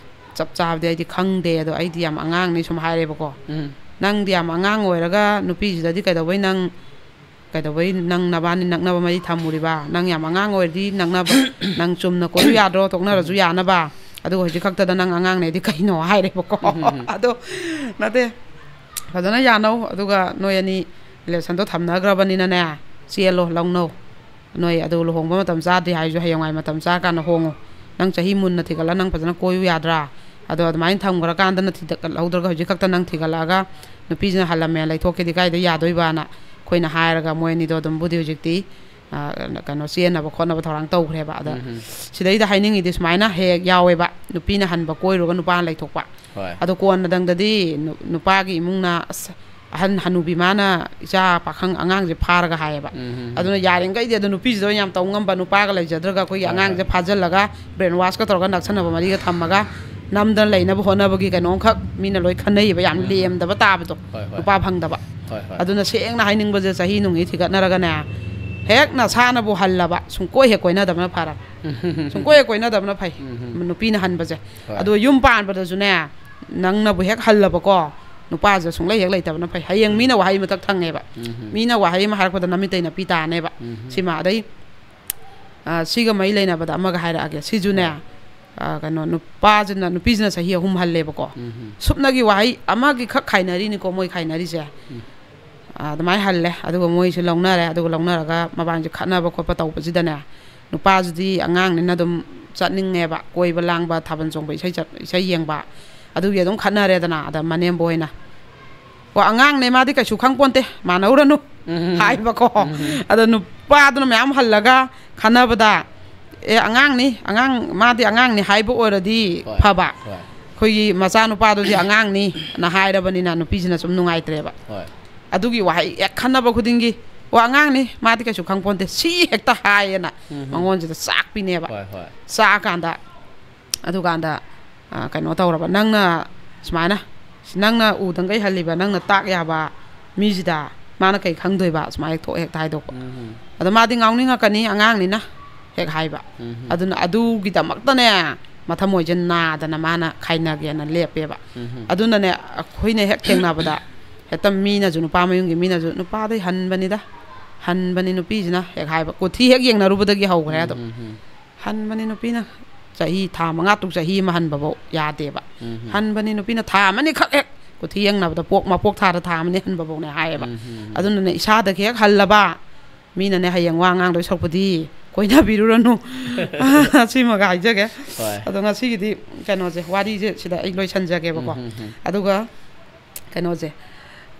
ꯆꯞ ꯆꯥꯕꯗꯤ ꯑꯩꯗꯤ ꯈꯪꯗꯦ, ꯑꯗꯣ ꯑꯩꯗꯤ ꯌꯥꯝ ꯑꯉꯥꯡꯅꯤ ꯁꯨꯝ ꯍꯥꯏꯔꯦꯕꯀꯣ꯫ ꯎꯝ꯫ ꯅꯪꯗꯤ ꯌꯥꯝ ꯑꯉꯥꯡ ꯑꯣꯏꯔꯒ ꯅꯨꯄꯤꯁꯤꯗꯗꯤ ꯀꯩꯗꯧꯕꯩ ꯅꯪ, ꯀꯩꯗꯧꯕꯩ ꯅꯪ ꯅꯕꯥꯅꯤ ꯅꯛꯅꯕ ꯃꯔꯤ ꯊꯝꯃꯨꯔꯤꯕ? ꯅꯪ ꯌꯥꯝ ꯑꯉꯥꯡ ꯑꯣꯏꯔꯗꯤ ꯅꯛꯅꯕ, ꯅꯪ ꯆꯨꯝꯅ ꯀꯣꯏꯌꯨ ꯌꯥꯗ꯭ꯔꯣ, ꯇꯣꯛꯅꯔꯁꯨ ꯌꯥꯅꯕ? ꯑꯗꯨꯒ ꯍꯧꯖꯤꯛ ꯈꯛꯇꯗ ꯅꯪ ꯑꯉꯥꯡꯅꯦꯗꯤ ꯀꯩꯅꯣ ꯍꯥꯏꯔꯦꯕꯀꯣ꯫ ꯎꯝ, ꯎꯝ, ꯎꯝ꯫ ꯑꯗꯣ ꯅꯠꯇꯦ, ꯐꯖꯅ ꯌꯥꯅꯧ, ꯑꯗꯨꯒ ꯅꯣꯏ ꯑꯅꯤ relationꯗꯣ ꯊꯝꯅꯈ꯭ꯔꯕꯅꯤꯅꯅꯦ, ꯆꯦꯜꯂꯣ, ꯂꯧꯅꯧ꯫ ꯅꯣꯏ ꯑꯗꯨ ꯂꯨꯍꯣꯡꯕ ꯃꯇꯝ ꯆꯥꯗ꯭ꯔꯤ ꯍꯥꯏꯔꯁꯨ ꯍꯌꯦꯡꯋꯥꯏ ꯃꯇꯝ ꯆꯥꯔꯀꯥꯟꯗ ꯍꯣꯡꯉꯣ꯫ ꯅꯪ ꯆꯍꯤ ꯃꯨꯟꯅ ꯊꯤꯒꯠꯂ ꯅꯪ ꯐꯖꯅ ꯀꯣꯏꯌꯨ ꯌꯥꯗ꯭ꯔꯥ? ꯑꯗꯣ ꯑꯗꯨꯃꯥꯏꯅ ꯊꯝꯈ꯭ꯔꯀꯥꯟꯗꯅ ꯊꯤꯒꯠꯍꯧꯗ꯭ꯔꯒ ꯍꯧꯖꯤꯛ ꯈꯛꯇ ꯅꯪ ꯊꯤꯒꯠꯂꯛꯑꯒ ꯅꯨꯄꯤꯁꯤꯅ ꯍꯜꯂꯝꯃꯦ ꯂꯩꯊꯣꯛꯀꯦꯗꯤ ꯀꯥꯏꯗ ꯌꯥꯗꯣꯏꯕꯅ ꯑꯩꯈꯣꯏꯅ ꯍꯥꯏꯔꯒ ꯃꯣꯏ ꯑꯅꯤꯗꯣ ꯑꯗꯨꯝꯕꯨꯗꯤ ꯍꯧꯖꯤꯛꯇꯤ, ꯑ, ꯀꯩꯅꯣ, ꯆꯦꯟꯅꯕ ꯈꯣꯠꯅꯕ ꯊꯧꯔꯥꯡ ꯇꯧꯈ꯭ꯔꯦꯕ꯫ ꯑꯗ ꯎꯝ, ꯎꯝ꯫ ꯁꯤꯗꯩꯗ ꯍꯥꯏꯅꯤꯡꯉꯤꯗꯤ ꯁꯨꯃꯥꯏꯅ ꯍꯦꯛ ꯍꯦꯛ ꯌꯥꯎꯋꯦꯕ, ꯅꯨꯄꯤꯅ ꯍꯟꯕ ꯀꯣꯏꯔꯨꯔꯒ ꯅꯨꯄꯥꯅ ꯂꯩꯊꯣꯛꯄ꯫ ꯍꯣꯏ꯫ ꯑꯗꯣ ꯀꯣꯟꯅꯗꯪꯗꯗꯤ ꯅꯨ-, ꯅꯨꯄꯥꯒꯤ ꯏꯃꯨꯡꯅ, "ꯑꯁ, ꯑꯍꯟ ꯍꯅꯨꯕꯤ ꯃꯥꯅ ꯏꯆꯥ ꯄꯥꯈꯪ ꯑꯉꯥꯡꯁꯦ ꯐꯥꯔꯒ" ꯍꯥꯏꯌꯦꯕ꯫ ꯎꯝ, ꯎꯝ, ꯎꯝ꯫ ꯑꯗꯨꯅ ꯌꯥꯔꯤꯈꯩꯗꯤ ꯑꯗꯣ ꯅꯨꯄꯤꯁꯤꯗ ꯑꯣꯏꯅ ꯌꯥꯝ ꯇꯧ ꯉꯝꯕ, ꯅꯨꯄꯥꯒ ꯂꯩꯖꯗ꯭ꯔꯒ ꯑꯩꯈꯣꯏꯒꯤ ꯍꯣꯏ, ꯑꯉꯥꯡꯁꯦ ꯍꯣꯏ꯫ ꯐꯥꯖꯤꯜꯂꯒ brainwashꯀ ꯇꯧꯔꯒ ꯅꯛꯁꯟꯅꯕ ꯃꯔꯤꯒ ꯊꯝꯃꯒ ꯅꯝꯗꯅ ꯂꯩꯅꯕ ꯍꯣꯠꯅꯕꯒꯤ ꯀꯩꯅꯣꯝꯈꯛ ꯃꯤꯅ ꯂꯣꯏ ꯈꯟꯅꯩꯌꯦꯕ, ꯌꯥꯝ ꯎꯝ꯫ ꯂꯦꯝꯗꯕ ꯇꯥꯕꯗꯣ, ꯍꯣꯏ, ꯍꯣꯏ꯫ ꯅꯨꯄꯥ ꯐꯪꯗꯕ꯫ ꯍꯣꯏ, ꯍꯣꯏ꯫ ꯑꯗꯨꯅ ꯁꯦꯡꯅ ꯍꯥꯏꯅꯤꯡꯕꯁꯦ, ꯆꯍꯤ ꯅꯨꯡꯒꯤ ꯊꯤꯒꯠꯅꯔꯒꯅꯦ, ꯍꯦꯛ ꯅꯁꯥꯅꯕꯨ ꯍꯜꯂꯕ, ꯁꯨꯡꯀꯣꯏ ꯍꯦꯛ ꯀꯣꯏꯅꯗꯕꯅ ꯐꯔꯕ꯫ ꯁꯨꯡꯀꯣꯏ ꯍꯦꯛ ꯀꯣꯏꯅꯗꯕꯅ ꯐꯩ꯫ ꯎꯝ꯫ ꯅꯨꯄꯤꯅ ꯍꯟꯕꯁꯦ꯫ ꯍꯣꯏ꯫ ꯑꯗꯣ ꯌꯨꯝ ꯄꯥꯟꯕꯗꯁꯨꯅꯦ, ꯅꯪꯅꯕꯨ ꯍꯦꯛ ꯍꯜꯂꯕꯀꯣ, ꯅꯨꯄꯥꯁꯦ ꯁꯨꯡꯂꯩ ꯍꯦꯛ ꯂꯩꯇꯕꯅ ꯐꯩ꯫ ꯍꯌꯦꯡ ꯃꯤꯅ ꯋꯥꯍꯩ ꯑꯃꯇꯛ ꯊꯪꯉꯦꯕ꯫ ꯎꯝ꯫ ꯃꯤꯅ ꯋꯥꯍꯩ ꯑꯃ ꯍꯥꯏꯔꯛꯄꯗ ꯅꯃꯤꯠꯇꯩ ꯅꯄꯤ ꯇꯥꯅꯦꯕ꯫ ꯎꯝ꯫ ꯁꯤꯃ꯫ ꯑꯗꯩ, ꯑ, ꯁꯤꯒ ꯃꯔꯤ ꯂꯩꯅꯕꯗ ꯑꯃꯒ ꯍꯥꯏꯔꯛꯑꯒꯦ꯫ ꯁꯤꯁꯨꯅꯦ, ꯍꯣꯏ꯫ ꯑ, ꯀꯩꯅꯣ, ꯅꯨꯄꯥꯁꯤꯅ, ꯅꯨꯄꯤꯁꯤꯅ ꯆꯍꯤ ꯑꯍꯨꯝ ꯍꯜꯂꯦꯕꯀꯣ꯫ ꯎꯝ꯫ ꯁꯨꯞꯅꯒꯤ ꯋꯥꯍꯩ ꯑꯃꯒꯤ ꯈꯛ ꯈꯥꯏꯅꯔꯤꯅꯤꯀꯣ ꯃꯣꯏ ꯈꯥꯏꯅꯔꯤꯁꯦ꯫ ꯎꯝ꯫ ꯑ, ꯑꯗꯨꯃꯥꯏꯅ ꯍꯜꯂꯦ꯫ ꯑꯗꯨꯒ ꯃꯣꯏꯁꯨ ꯂꯧꯅꯔꯦ꯫ ꯑꯗꯨꯒ ꯂꯧꯅꯔꯒ ꯃꯕꯥꯅꯤꯁꯦ ꯈꯠꯅꯕ ꯈꯣꯠꯄ ꯇꯧꯕꯁꯤꯗꯅꯦ, ꯅꯨꯄꯥꯁꯤꯗꯤ ꯑꯉꯥꯡꯅꯤꯅ ꯑꯗꯨꯝ ꯆꯠꯅꯤꯡꯉꯦꯕ, ꯀꯣꯏꯕ ꯂꯥꯡꯕ, ꯊꯥꯕꯜ ꯆꯣꯡꯕ, ꯏꯁꯩ ꯆꯠ-, ꯏꯁꯩ ꯌꯦꯡꯕ, ꯑꯗꯨꯒꯤ ꯑꯗꯨꯝ ꯈꯠꯅꯔꯦꯗꯅ꯫ ꯑꯗ ꯃꯅꯦꯝꯕꯣꯏꯅ, "ꯑꯣ, ꯑꯉꯥꯡꯅꯦ, ꯃꯥꯗꯤ ꯀꯩꯁꯨ ꯈꯪꯄꯣꯟꯇꯦ, ꯃꯥꯟꯅꯧꯔꯅꯨ", ꯎꯝ꯫ ꯍꯥꯏꯕꯀꯣ꯫ ꯎꯝ꯫ ꯑꯗ ꯅꯨꯄꯥꯗꯨꯅ ꯃꯌꯥꯝ ꯍꯜꯂꯒ ꯈꯟꯅꯕꯗ, "ꯑꯦ, ꯑꯉꯥꯡꯅꯤ, ꯑꯉꯥꯡ, ꯃꯥꯗꯤ ꯑꯉꯥꯡꯅꯤ" ꯍꯥꯏꯕ ꯑꯣꯏꯔꯗꯤ ꯍꯣꯏ, ꯐꯕ꯫ ꯍꯣꯏ꯫ "ꯑꯩꯈꯣꯏꯒꯤ ꯃꯆꯥꯅꯨꯄꯥꯗꯨꯗꯤ ꯑꯉꯥꯡꯅꯤꯅ" ꯍꯥꯏꯔꯕꯅꯤꯅ ꯅꯨꯄꯤꯁꯤꯅ ꯁꯨꯝ ꯅꯨꯡꯉꯥꯏꯇ꯭ꯔꯦꯕ꯫ ꯍꯣꯏ꯫ ꯑꯗꯨꯒꯤ ꯋꯥꯍꯩ ꯍꯦꯛ ꯈꯟꯅꯕ ꯈꯨꯗꯤꯡꯒꯤ, "ꯑꯣ, ꯑꯉꯥꯡꯅꯤ, ꯃꯥꯗꯤ ꯀꯩꯁꯨ ꯈꯪꯄꯣꯟꯇꯦ", ꯁꯤ ꯍꯦꯛꯇ ꯍꯥꯏꯌꯦꯅ ꯎꯝ꯫ ꯃꯉꯣꯟꯁꯤꯗ ꯆꯥꯛꯄꯤꯅꯦꯕ꯫ ꯍꯣꯏ, ꯍꯣꯏ꯫ ꯆꯥꯛꯑꯀꯥꯟꯗ, ꯑꯗꯨꯀꯥꯟꯗ, ꯑ, ꯀꯩꯅꯣ ꯇꯧꯔꯕ, "ꯅꯪꯅ ꯁꯨꯃꯥꯏꯅ, ꯅꯪꯅ ꯎꯗꯪꯒꯩ ꯍꯜꯂꯤꯕ, ꯅꯪꯅ ꯇꯥꯛ ꯌꯥꯕ ꯃꯤꯁꯤꯗ ꯃꯥꯅ ꯀꯩ ꯈꯪꯗꯣꯏꯕ?" ꯁꯨꯃꯥꯏꯅ ꯍꯦꯛ ꯊꯣꯛ ꯍꯦꯛ ꯍꯥꯏꯗꯣꯛꯄ꯫ ꯎꯝ꯫ ꯑꯗꯣ ꯃꯥꯗꯤ ꯉꯥꯎꯅꯤꯡꯉꯛꯀꯅꯤ, ꯑꯉꯥꯡꯅꯤꯅ ꯍꯦꯛ ꯍꯥꯏꯕ꯫ ꯎꯝ꯫ ꯑꯗꯨꯅ ꯑꯗꯨꯒꯤꯗꯃꯛꯇꯅꯦ ꯃꯊꯃꯣꯏꯁꯦ ꯅꯥꯗꯅ ꯃꯥꯅ ꯈꯥꯏꯅꯒꯦꯅ ꯂꯦꯞꯄꯦꯕ꯫ ꯎꯝ꯫ ꯑꯗꯨꯅꯅꯦ ꯑꯩꯈꯣꯏꯅ ꯍꯦꯛ ꯊꯦꯡꯅꯕꯗ ꯍꯦꯛꯇ ꯃꯤꯅꯁꯨ, ꯅꯨꯄꯥ ꯃꯌꯨꯝꯒꯤ ꯃꯤꯅꯁꯨ, "ꯅꯨꯄꯥꯗꯩ ꯍꯟꯕꯅꯤꯗ, ꯍꯟꯕꯅꯤ ꯅꯨꯄꯤꯁꯤꯅ" ꯍꯦꯛ ꯍꯥꯏꯕ꯫ ꯀꯨꯊꯤ ꯍꯦꯛ ꯌꯦꯡꯅꯔꯨꯕꯗꯒꯤ ꯍꯧꯈ꯭ꯔꯦ ꯑꯗꯨꯝ꯫ ꯎꯝ꯫ ꯍꯟꯕꯅꯤ ꯅꯨꯄꯤꯅ꯫ ꯆꯍꯤ ꯊꯥ ꯃꯉꯥ ꯇꯔꯨꯛ, ꯆꯍꯤ ꯑꯃ ꯍꯟꯕꯐꯧ ꯌꯥꯗꯦꯕ꯫ ꯎꯝ꯫ ꯍꯟꯕꯅꯤ ꯅꯨꯄꯤꯅ꯫ ꯊꯥ ꯑꯃꯅꯤ ꯈꯛ ꯍꯦꯛ ꯀꯨꯊꯤ ꯌꯦꯡꯅꯕꯗ ꯄꯣꯛ, ꯃꯄꯣꯛ ꯊꯥꯗ ꯊꯥ ꯑꯃꯅꯤ ꯍꯟꯕꯐꯧꯅꯦ ꯍꯥꯏꯌꯦꯕ꯫ ꯎꯝ꯫ ꯑꯗꯨꯅꯅꯦ ꯏꯁꯥꯗꯒꯤ ꯍꯦꯛ ꯍꯜꯂꯕ ꯃꯤꯅꯅꯦ ꯍꯌꯦꯡ ꯋꯥ ꯉꯥꯡꯗꯣꯏ ꯁꯔꯨꯛꯄꯨꯗꯤ ꯀꯣꯏꯅꯕꯤꯔꯨꯔꯅꯨ꯫ ꯁꯤꯃꯒ ꯍꯥꯏꯖꯒꯦ꯫ ꯍꯣꯏ꯫ ꯑꯗꯣ ꯉꯁꯤꯒꯤꯗꯤ ꯀꯩꯅꯣꯁꯦ, ꯋꯥꯔꯤꯁꯦ ꯁꯤꯗ ꯑꯩ ꯂꯣꯏꯁꯟꯖꯒꯦꯕꯀꯣ꯫ ꯎꯝ, ꯎꯝ, ꯎꯝ꯫ ꯑꯗꯨꯒ ꯀꯩꯅꯣꯁꯦ,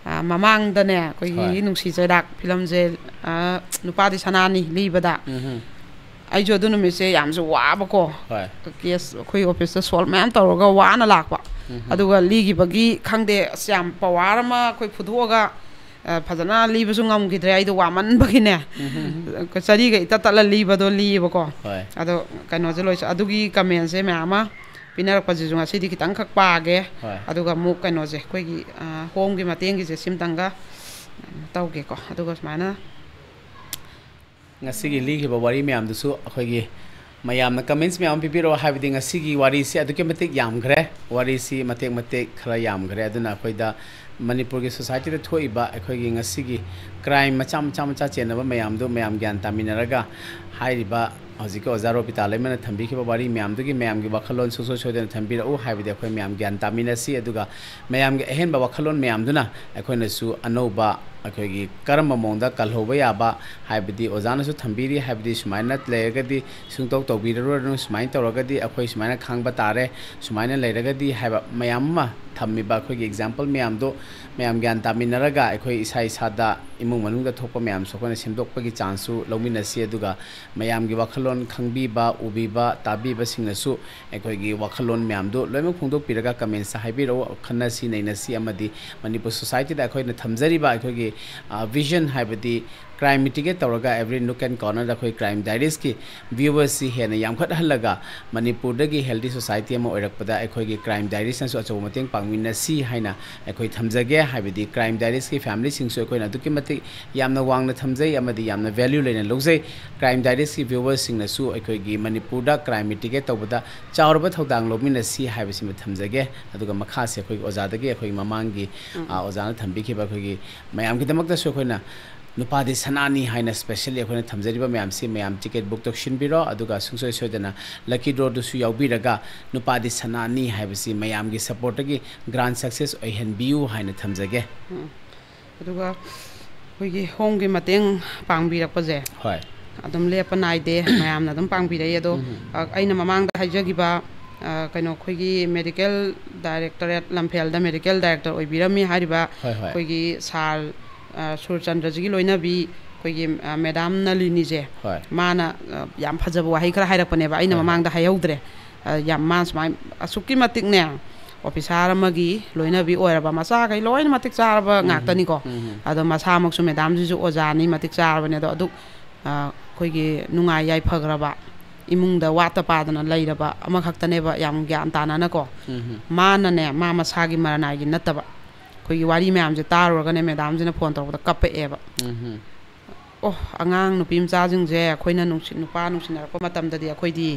ꯑ, ꯃꯃꯥꯡꯗꯅꯦ, ꯑꯩꯈꯣꯏꯒꯤ ꯍꯣꯏ꯫ ꯅꯨꯡꯁꯤ ꯆꯩꯔꯥꯛ ꯐꯤꯂꯝꯁꯦ, ꯑ, ꯅꯨꯄꯥꯗꯤ ꯁꯅꯥꯅꯤ ꯂꯤꯕꯗ, ꯎꯝ꯫ ꯑꯩꯁꯨ ꯑꯗꯨ ꯅꯨꯃꯤꯠꯁꯦ ꯌꯥꯝꯁꯨ ꯋꯥꯕꯀꯣ꯫ ꯍꯣꯏ꯫ ꯀꯦꯁ ꯑꯩꯈꯣꯏ ꯑꯣꯐꯤꯁꯇ ꯁꯣꯜꯕ ꯃꯌꯥꯝ ꯇꯧꯔꯒ ꯋꯥꯅ ꯂꯥꯛꯄ꯫ ꯎꯝ꯫ ꯑꯗꯨꯒ ꯂꯤꯈꯤꯕꯒꯤ, ꯈꯪꯗꯦ, ꯑꯁ, ꯌꯥꯝ ꯄꯋꯥꯔ ꯑꯃ ꯑꯩꯈꯣꯏ ꯐꯨꯗꯣꯛꯑꯒ, ꯑ, ꯐꯖꯅ ꯂꯤꯕꯁꯨ ꯉꯝꯈꯤꯗ꯭ꯔꯦ ꯑꯩꯗꯣ ꯋꯥꯃꯟꯕꯒꯤꯅꯦ꯫ ꯎꯝ꯫ ꯆꯔꯤꯒ ꯏꯇꯠ ꯇꯠꯂ ꯂꯤꯕꯗꯣ ꯂꯤꯌꯦꯕꯀꯣ꯫ ꯍꯣꯏ꯫ ꯑꯗꯣ ꯀꯩꯅꯣꯁꯦ ꯂꯣꯏꯁ-, ꯑꯗꯨꯒꯤ ꯀꯃꯦꯟꯁꯦ ꯃꯌꯥꯝ ꯑꯃ ꯄꯤꯅꯔꯛꯄꯁꯤꯁꯨ ꯉꯁꯤꯗꯤ ꯈꯤꯇꯪꯈꯛ ꯄꯥꯒꯦ꯫ ꯍꯣꯏ꯫ ꯑꯗꯨꯒ ꯑꯃꯨꯛ ꯀꯩꯅꯣꯁꯦ, ꯑꯩꯈꯣꯏꯒꯤ, ꯑ, ꯍꯣꯝꯒꯤ ꯃꯇꯦꯡꯒꯤꯁꯦ ꯁꯤꯝꯇꯪꯒ ꯇꯧꯒꯦꯀꯣ꯫ ꯑꯗꯨꯒ ꯁꯨꯃꯥꯏꯅ ꯉꯁꯤꯒꯤ ꯂꯤꯈꯤꯕ ꯋꯥꯔꯤ ꯃꯌꯥꯝꯗꯨꯁꯨ ꯑꯩꯈꯣꯏꯒꯤ ꯃꯌꯥꯝꯅ comments ꯃꯌꯥꯝ ꯑꯃ ꯄꯤꯕꯤꯔꯛꯑꯣ, ꯍꯥꯏꯕꯗꯤ ꯉꯁꯤꯒꯤ ꯋꯥꯔꯤꯁꯤ ꯑꯗꯨꯛꯀꯤ ꯃꯇꯤꯛ ꯌꯥꯝꯈ꯭ꯔꯦ, ꯋꯥꯔꯤꯁꯤ ꯃꯇꯦꯛ ꯃꯇꯦꯛ ꯈꯔ ꯌꯥꯝꯈ꯭ꯔꯦ꯫ ꯑꯗꯨꯅ ꯑꯩꯈꯣꯏꯗ ꯃꯅꯤꯄꯨꯔꯒꯤ societyꯗ ꯊꯣꯛꯏꯕ ꯑꯩꯈꯣꯏꯒꯤ ꯉꯁꯤꯒꯤ crime ꯃꯆꯥ ꯃꯆꯥ ꯃꯆꯥ ꯆꯦꯟꯅꯕ ꯃꯌꯥꯝꯗꯨ ꯃꯌꯥꯝ ꯒ꯭ꯌꯥꯟ ꯇꯥꯃꯤꯟꯅꯔꯒ, ꯍꯥꯏꯔꯤꯕ ꯍꯧꯖꯤꯛꯀꯤ ꯑꯣꯖꯥ ꯔꯣꯕꯤꯇꯥ ꯂꯩꯃꯅ ꯊꯝꯕꯤꯈꯤꯕ ꯋꯥꯔꯤ ꯃꯌꯥꯝꯗꯨꯒꯤ ꯃꯌꯥꯝꯒꯤ ꯋꯥꯈꯜꯂꯣꯟ ꯁꯨꯡꯁꯣꯏ ꯁꯣꯏꯗꯅ ꯊꯝꯕꯤꯔꯛꯎ, ꯍꯥꯏꯕꯗꯤ ꯑꯩꯈꯣꯏ ꯃꯌꯥꯝ ꯒ꯭ꯌꯥꯟ ꯇꯥꯃꯤꯟꯅꯁꯤ꯫ ꯑꯗꯨꯒ ꯃꯌꯥꯝꯒꯤ ꯑꯍꯦꯟꯕ ꯋꯥꯈꯜꯂꯣꯟ ꯃꯌꯥꯝꯗꯨꯅ ꯑꯩꯈꯣꯏꯅꯁꯨ ꯑꯅꯧꯕ ꯑꯩꯈꯣꯏꯒꯤ ꯀꯔꯝꯕ ꯃꯑꯣꯡꯗ ꯀꯜꯍꯧꯕ ꯌꯥꯕ, ꯍꯥꯏꯕꯗꯤ ꯑꯣꯖꯥꯅꯁꯨ ꯊꯝꯕꯤꯔꯤ, ꯍꯥꯏꯕꯗꯤ ꯁꯨꯃꯥꯏꯅ ꯂꯩꯔꯒꯗꯤ ꯁꯨꯡꯇꯧ ꯇꯧꯕꯤꯔꯔꯣꯏꯅꯨ, ꯁꯨꯃꯥꯏꯅ ꯇꯧꯔꯒꯗꯤ ꯑꯩꯈꯣꯏ ꯁꯨꯃꯥꯏꯅ ꯈꯥꯡꯕ ꯇꯥꯔꯦ, ꯁꯨꯃꯥꯏꯅ ꯂꯩꯔꯒꯗꯤ ꯍꯥꯏꯕ ꯃꯌꯥꯝ ꯑꯃ ꯊꯝꯃꯤꯕ ꯑꯩꯈꯣꯏꯒꯤ example ꯃꯌꯥꯝꯗꯣ ꯃꯌꯥꯝ ꯒ꯭ꯌꯥꯟ ꯇꯥꯃꯤꯟꯅꯔꯒ ꯑꯩꯈꯣꯏ ꯏꯁꯥ ꯏꯁꯥꯗ ꯏꯃꯨꯡ ꯃꯅꯨꯡꯗ ꯊꯣꯛꯄ ꯃꯌꯥꯝꯁꯨ ꯑꯩꯈꯣꯏꯅ ꯁꯦꯝꯗꯣꯛꯄꯒꯤ chanceꯁꯨ ꯂꯧꯃꯤꯟꯅꯁꯤ꯫ ꯑꯗꯨꯒ ꯃꯌꯥꯝꯒꯤ ꯋꯥꯈꯜꯂꯣꯟ ꯈꯪꯕꯤꯕ, ꯎꯕꯤꯕ, ꯇꯥꯕꯤꯕꯁꯤꯡꯅꯁꯨ ꯑꯩꯈꯣꯏꯒꯤ ꯋꯥꯈꯜꯂꯣꯟ ꯃꯌꯥꯝꯗꯨ ꯂꯣꯏꯅꯃꯛ ꯐꯣꯡꯗꯣꯛꯄꯤꯔꯒ commentsꯇ ꯍꯥꯏꯕꯤꯔꯛꯎ꯫ ꯈꯟꯅꯁꯤ, ꯅꯩꯅꯁꯤ, ꯑꯃꯗꯤ ꯃꯅꯤꯄꯨꯔ societyꯗ ꯑꯩꯈꯣꯏꯅ ꯊꯝꯖꯔꯤꯕ ꯑꯩꯈꯣꯏꯒꯤ, ꯑ, vision, ꯍꯥꯏꯕꯗꯤ crime mitigate ꯇꯧꯔꯒ every nook and cornerꯗ ꯑꯩꯈꯣꯏ Crime Diariesꯀꯤ viewersꯁꯤ ꯍꯦꯟꯅ ꯌꯥꯝꯈꯠꯍꯜꯂꯒ ꯃꯅꯤꯄꯨꯔꯗꯒꯤ healthy society ꯑꯃ ꯑꯣꯏꯔꯛꯄꯗ ꯑꯩꯈꯣꯏꯒꯤ Crime Diariesꯅꯁꯨ ꯑꯆꯧꯕ ꯃꯇꯦꯡ ꯄꯥꯡꯃꯤꯟꯅꯁꯤ ꯍꯥꯏꯅ ꯑꯩꯈꯣꯏ ꯊꯝꯖꯒꯦ꯫ ꯍꯥꯏꯕꯗꯤ Crime Diariesꯀꯤ familyꯁꯤꯡꯁꯨ ꯑꯩꯈꯣꯏꯅ ꯑꯗꯨꯛꯀꯤ ꯃꯇꯤꯛ ꯌꯥꯝꯅ ꯋꯥꯡꯅ ꯊꯝꯖꯩ ꯑꯃꯗꯤ ꯌꯥꯝꯅ value ꯂꯩꯅ ꯂꯧꯖꯩ꯫ Crime Diariesꯀꯤ viewersꯁꯤꯡꯅꯁꯨ ꯑꯩꯈꯣꯏꯒꯤ ꯃꯅꯤꯄꯨꯔꯗ crime mitigate ꯇꯧꯕꯗ ꯆꯥꯎꯔꯕ ꯊꯧꯗꯥꯡ ꯂꯧꯃꯤꯟꯅꯁꯤ ꯍꯥꯏꯕꯁꯤꯃ ꯊꯝꯖꯒꯦ꯫ ꯑꯗꯨꯒ ꯃꯈꯥꯁꯦ ꯑꯩꯈꯣꯏꯒꯤ ꯑꯣꯖꯥꯗꯒꯤ ꯑꯩꯈꯣꯏꯒꯤ ꯃꯃꯥꯡꯒꯤ, ꯎꯝ꯫ ꯑ, ꯑꯣꯖꯥꯅ ꯊꯝꯕꯤꯈꯤꯕ ꯑꯩꯈꯣꯏꯒꯤ ꯃꯌꯥꯝꯒꯤꯗꯃꯛꯇꯁꯨ ꯑꯩꯈꯣꯏꯅ ꯅꯨꯄꯥꯗꯤ ꯁꯅꯥꯅꯤ ꯍꯥꯏꯅ specially ꯑꯩꯈꯣꯏꯅ ꯊꯝꯖꯔꯤꯕ ꯃꯌꯥꯝꯁꯤ ꯃꯌꯥꯝ ticket book ꯇꯧꯁꯤꯟꯕꯤꯔꯣ, ꯑꯗꯨꯒ ꯁꯨꯡꯁꯣꯏ ꯁꯣꯏꯗꯅ lucky drawꯗꯨꯁꯨ ꯌꯥꯎꯕꯤꯔꯒ ꯅꯨꯄꯥꯗꯤ ꯁꯅꯥꯅꯤ ꯍꯥꯏꯕꯁꯤ ꯃꯌꯥꯝꯒꯤ supportꯒꯤ grand success ꯑꯣꯏꯍꯟꯕꯤꯌꯨ ꯍꯥꯏꯅ ꯊꯝꯖꯒꯦ꯫ ꯎꯝ꯫ ꯑꯗꯨꯒ ꯑꯩꯈꯣꯏꯒꯤ homeꯒꯤ ꯃꯇꯦꯡ ꯄꯥꯡꯕꯤꯔꯛꯄꯁꯦ ꯍꯣꯏ꯫ ꯑꯗꯨꯝ ꯂꯦꯞꯄ ꯅꯥꯏꯗꯦ, ꯃꯌꯥꯝꯅ ꯑꯗꯨꯝ ꯄꯥꯡꯕꯤꯔꯛꯏ꯫ ꯑꯗꯣ, ꯎꯝ꯫ ꯑ, ꯑꯩꯅ ꯃꯃꯥꯡꯗ ꯍꯥꯏꯖꯈꯤꯕ, ꯑ, ꯀꯩꯅꯣ, ꯑꯩꯈꯣꯏꯒꯤ medical directorate, ꯂꯝꯐꯦꯜꯗ medical director ꯑꯣꯏꯕꯤꯔꯝꯃꯤ ꯍꯥꯏꯔꯤꯕ ꯍꯣꯏ, ꯍꯣꯏ꯫ ꯑꯩꯈꯣꯏꯒꯤ sir, ꯑ, ꯁꯨꯔꯆꯟꯗ꯭ꯔꯖꯤꯒꯤ ꯂꯣꯏꯅꯕꯤ ꯑꯩꯈꯣꯏꯒꯤ, ꯑ, madam ꯅꯂꯤꯅꯤꯁꯦ, ꯍꯣꯏ꯫ ꯃꯥꯅ, ꯑ, ꯌꯥꯝ ꯐꯖꯕ ꯋꯥꯍꯩ ꯈꯔ ꯍꯥꯏꯔꯛꯄꯅꯦꯕ, ꯑꯩꯅ ꯍꯣꯏ, ꯍꯣꯏ꯫ ꯃꯃꯥꯡꯗ ꯍꯥꯏꯍꯧꯗ꯭ꯔꯦ꯫ ꯑ, ꯌꯥꯝ, ꯃꯥ ꯁꯨꯃꯥꯏꯅ ꯑꯁꯨꯛꯀꯤ ꯃꯇꯤꯛꯅꯦ, officer ꯑꯃꯒꯤ ꯂꯣꯏꯅꯕꯤ ꯑꯣꯏꯔꯕ, ꯃꯆꯥꯈꯩ ꯂꯣꯏꯅ ꯃꯇꯤꯛ ꯆꯥꯔꯕ ꯎꯝ, ꯉꯥꯛꯇꯅꯤꯀꯣ꯫ ꯎꯝ, ꯎꯝ꯫ ꯑꯗꯣ ꯃꯁꯥꯃꯛꯁꯨ madamꯁꯤꯁꯨ ꯑꯣꯖꯥꯅꯤ, ꯃꯇꯤꯛ ꯆꯥꯔꯕꯅꯦ꯫ ꯑꯗꯣ ꯑꯗꯨꯛ, ꯑ, ꯑꯩꯈꯣꯏꯒꯤ ꯅꯨꯡꯉꯥꯏ ꯌꯥꯏꯐꯈ꯭ꯔꯕ, ꯏꯃꯨꯡꯗ ꯋꯥꯠꯇ ꯄꯥꯗꯅ ꯂꯩꯔꯕ ꯑꯃꯈꯛꯇꯅꯦꯕ, ꯌꯥꯝ ꯒ꯭ꯌꯥꯟ ꯇꯥꯅꯅꯀꯣ꯫ ꯎꯝ, ꯎꯝ꯫ ꯃꯥꯅꯅꯦ, ꯃꯥ ꯃꯁꯥꯒꯤ ꯃꯔꯅꯥꯏꯒꯤ ꯅꯠꯇꯕ, ꯑꯩꯈꯣꯏꯒꯤ ꯋꯥꯔꯤ ꯃꯌꯥꯝꯁꯦ ꯇꯥꯔꯨꯔꯒꯅꯦ, madamꯁꯤꯅ phone ꯇꯧꯔꯛꯄꯗ ꯀꯞꯄꯛꯑꯦꯕ꯫ ꯎꯝ, ꯎꯝ꯫ ꯑꯣ, ꯑꯉꯥꯡ ꯅꯨꯄꯤ ꯃꯆꯥꯁꯤꯡꯁꯦ ꯑꯩꯈꯣꯏꯅ ꯅꯨꯡꯁꯤ-, ꯅꯨꯄꯥ ꯅꯨꯡꯁꯤꯅꯔꯛꯄ ꯃꯇꯝꯗꯗꯤ ꯑꯩꯈꯣꯏꯗꯤ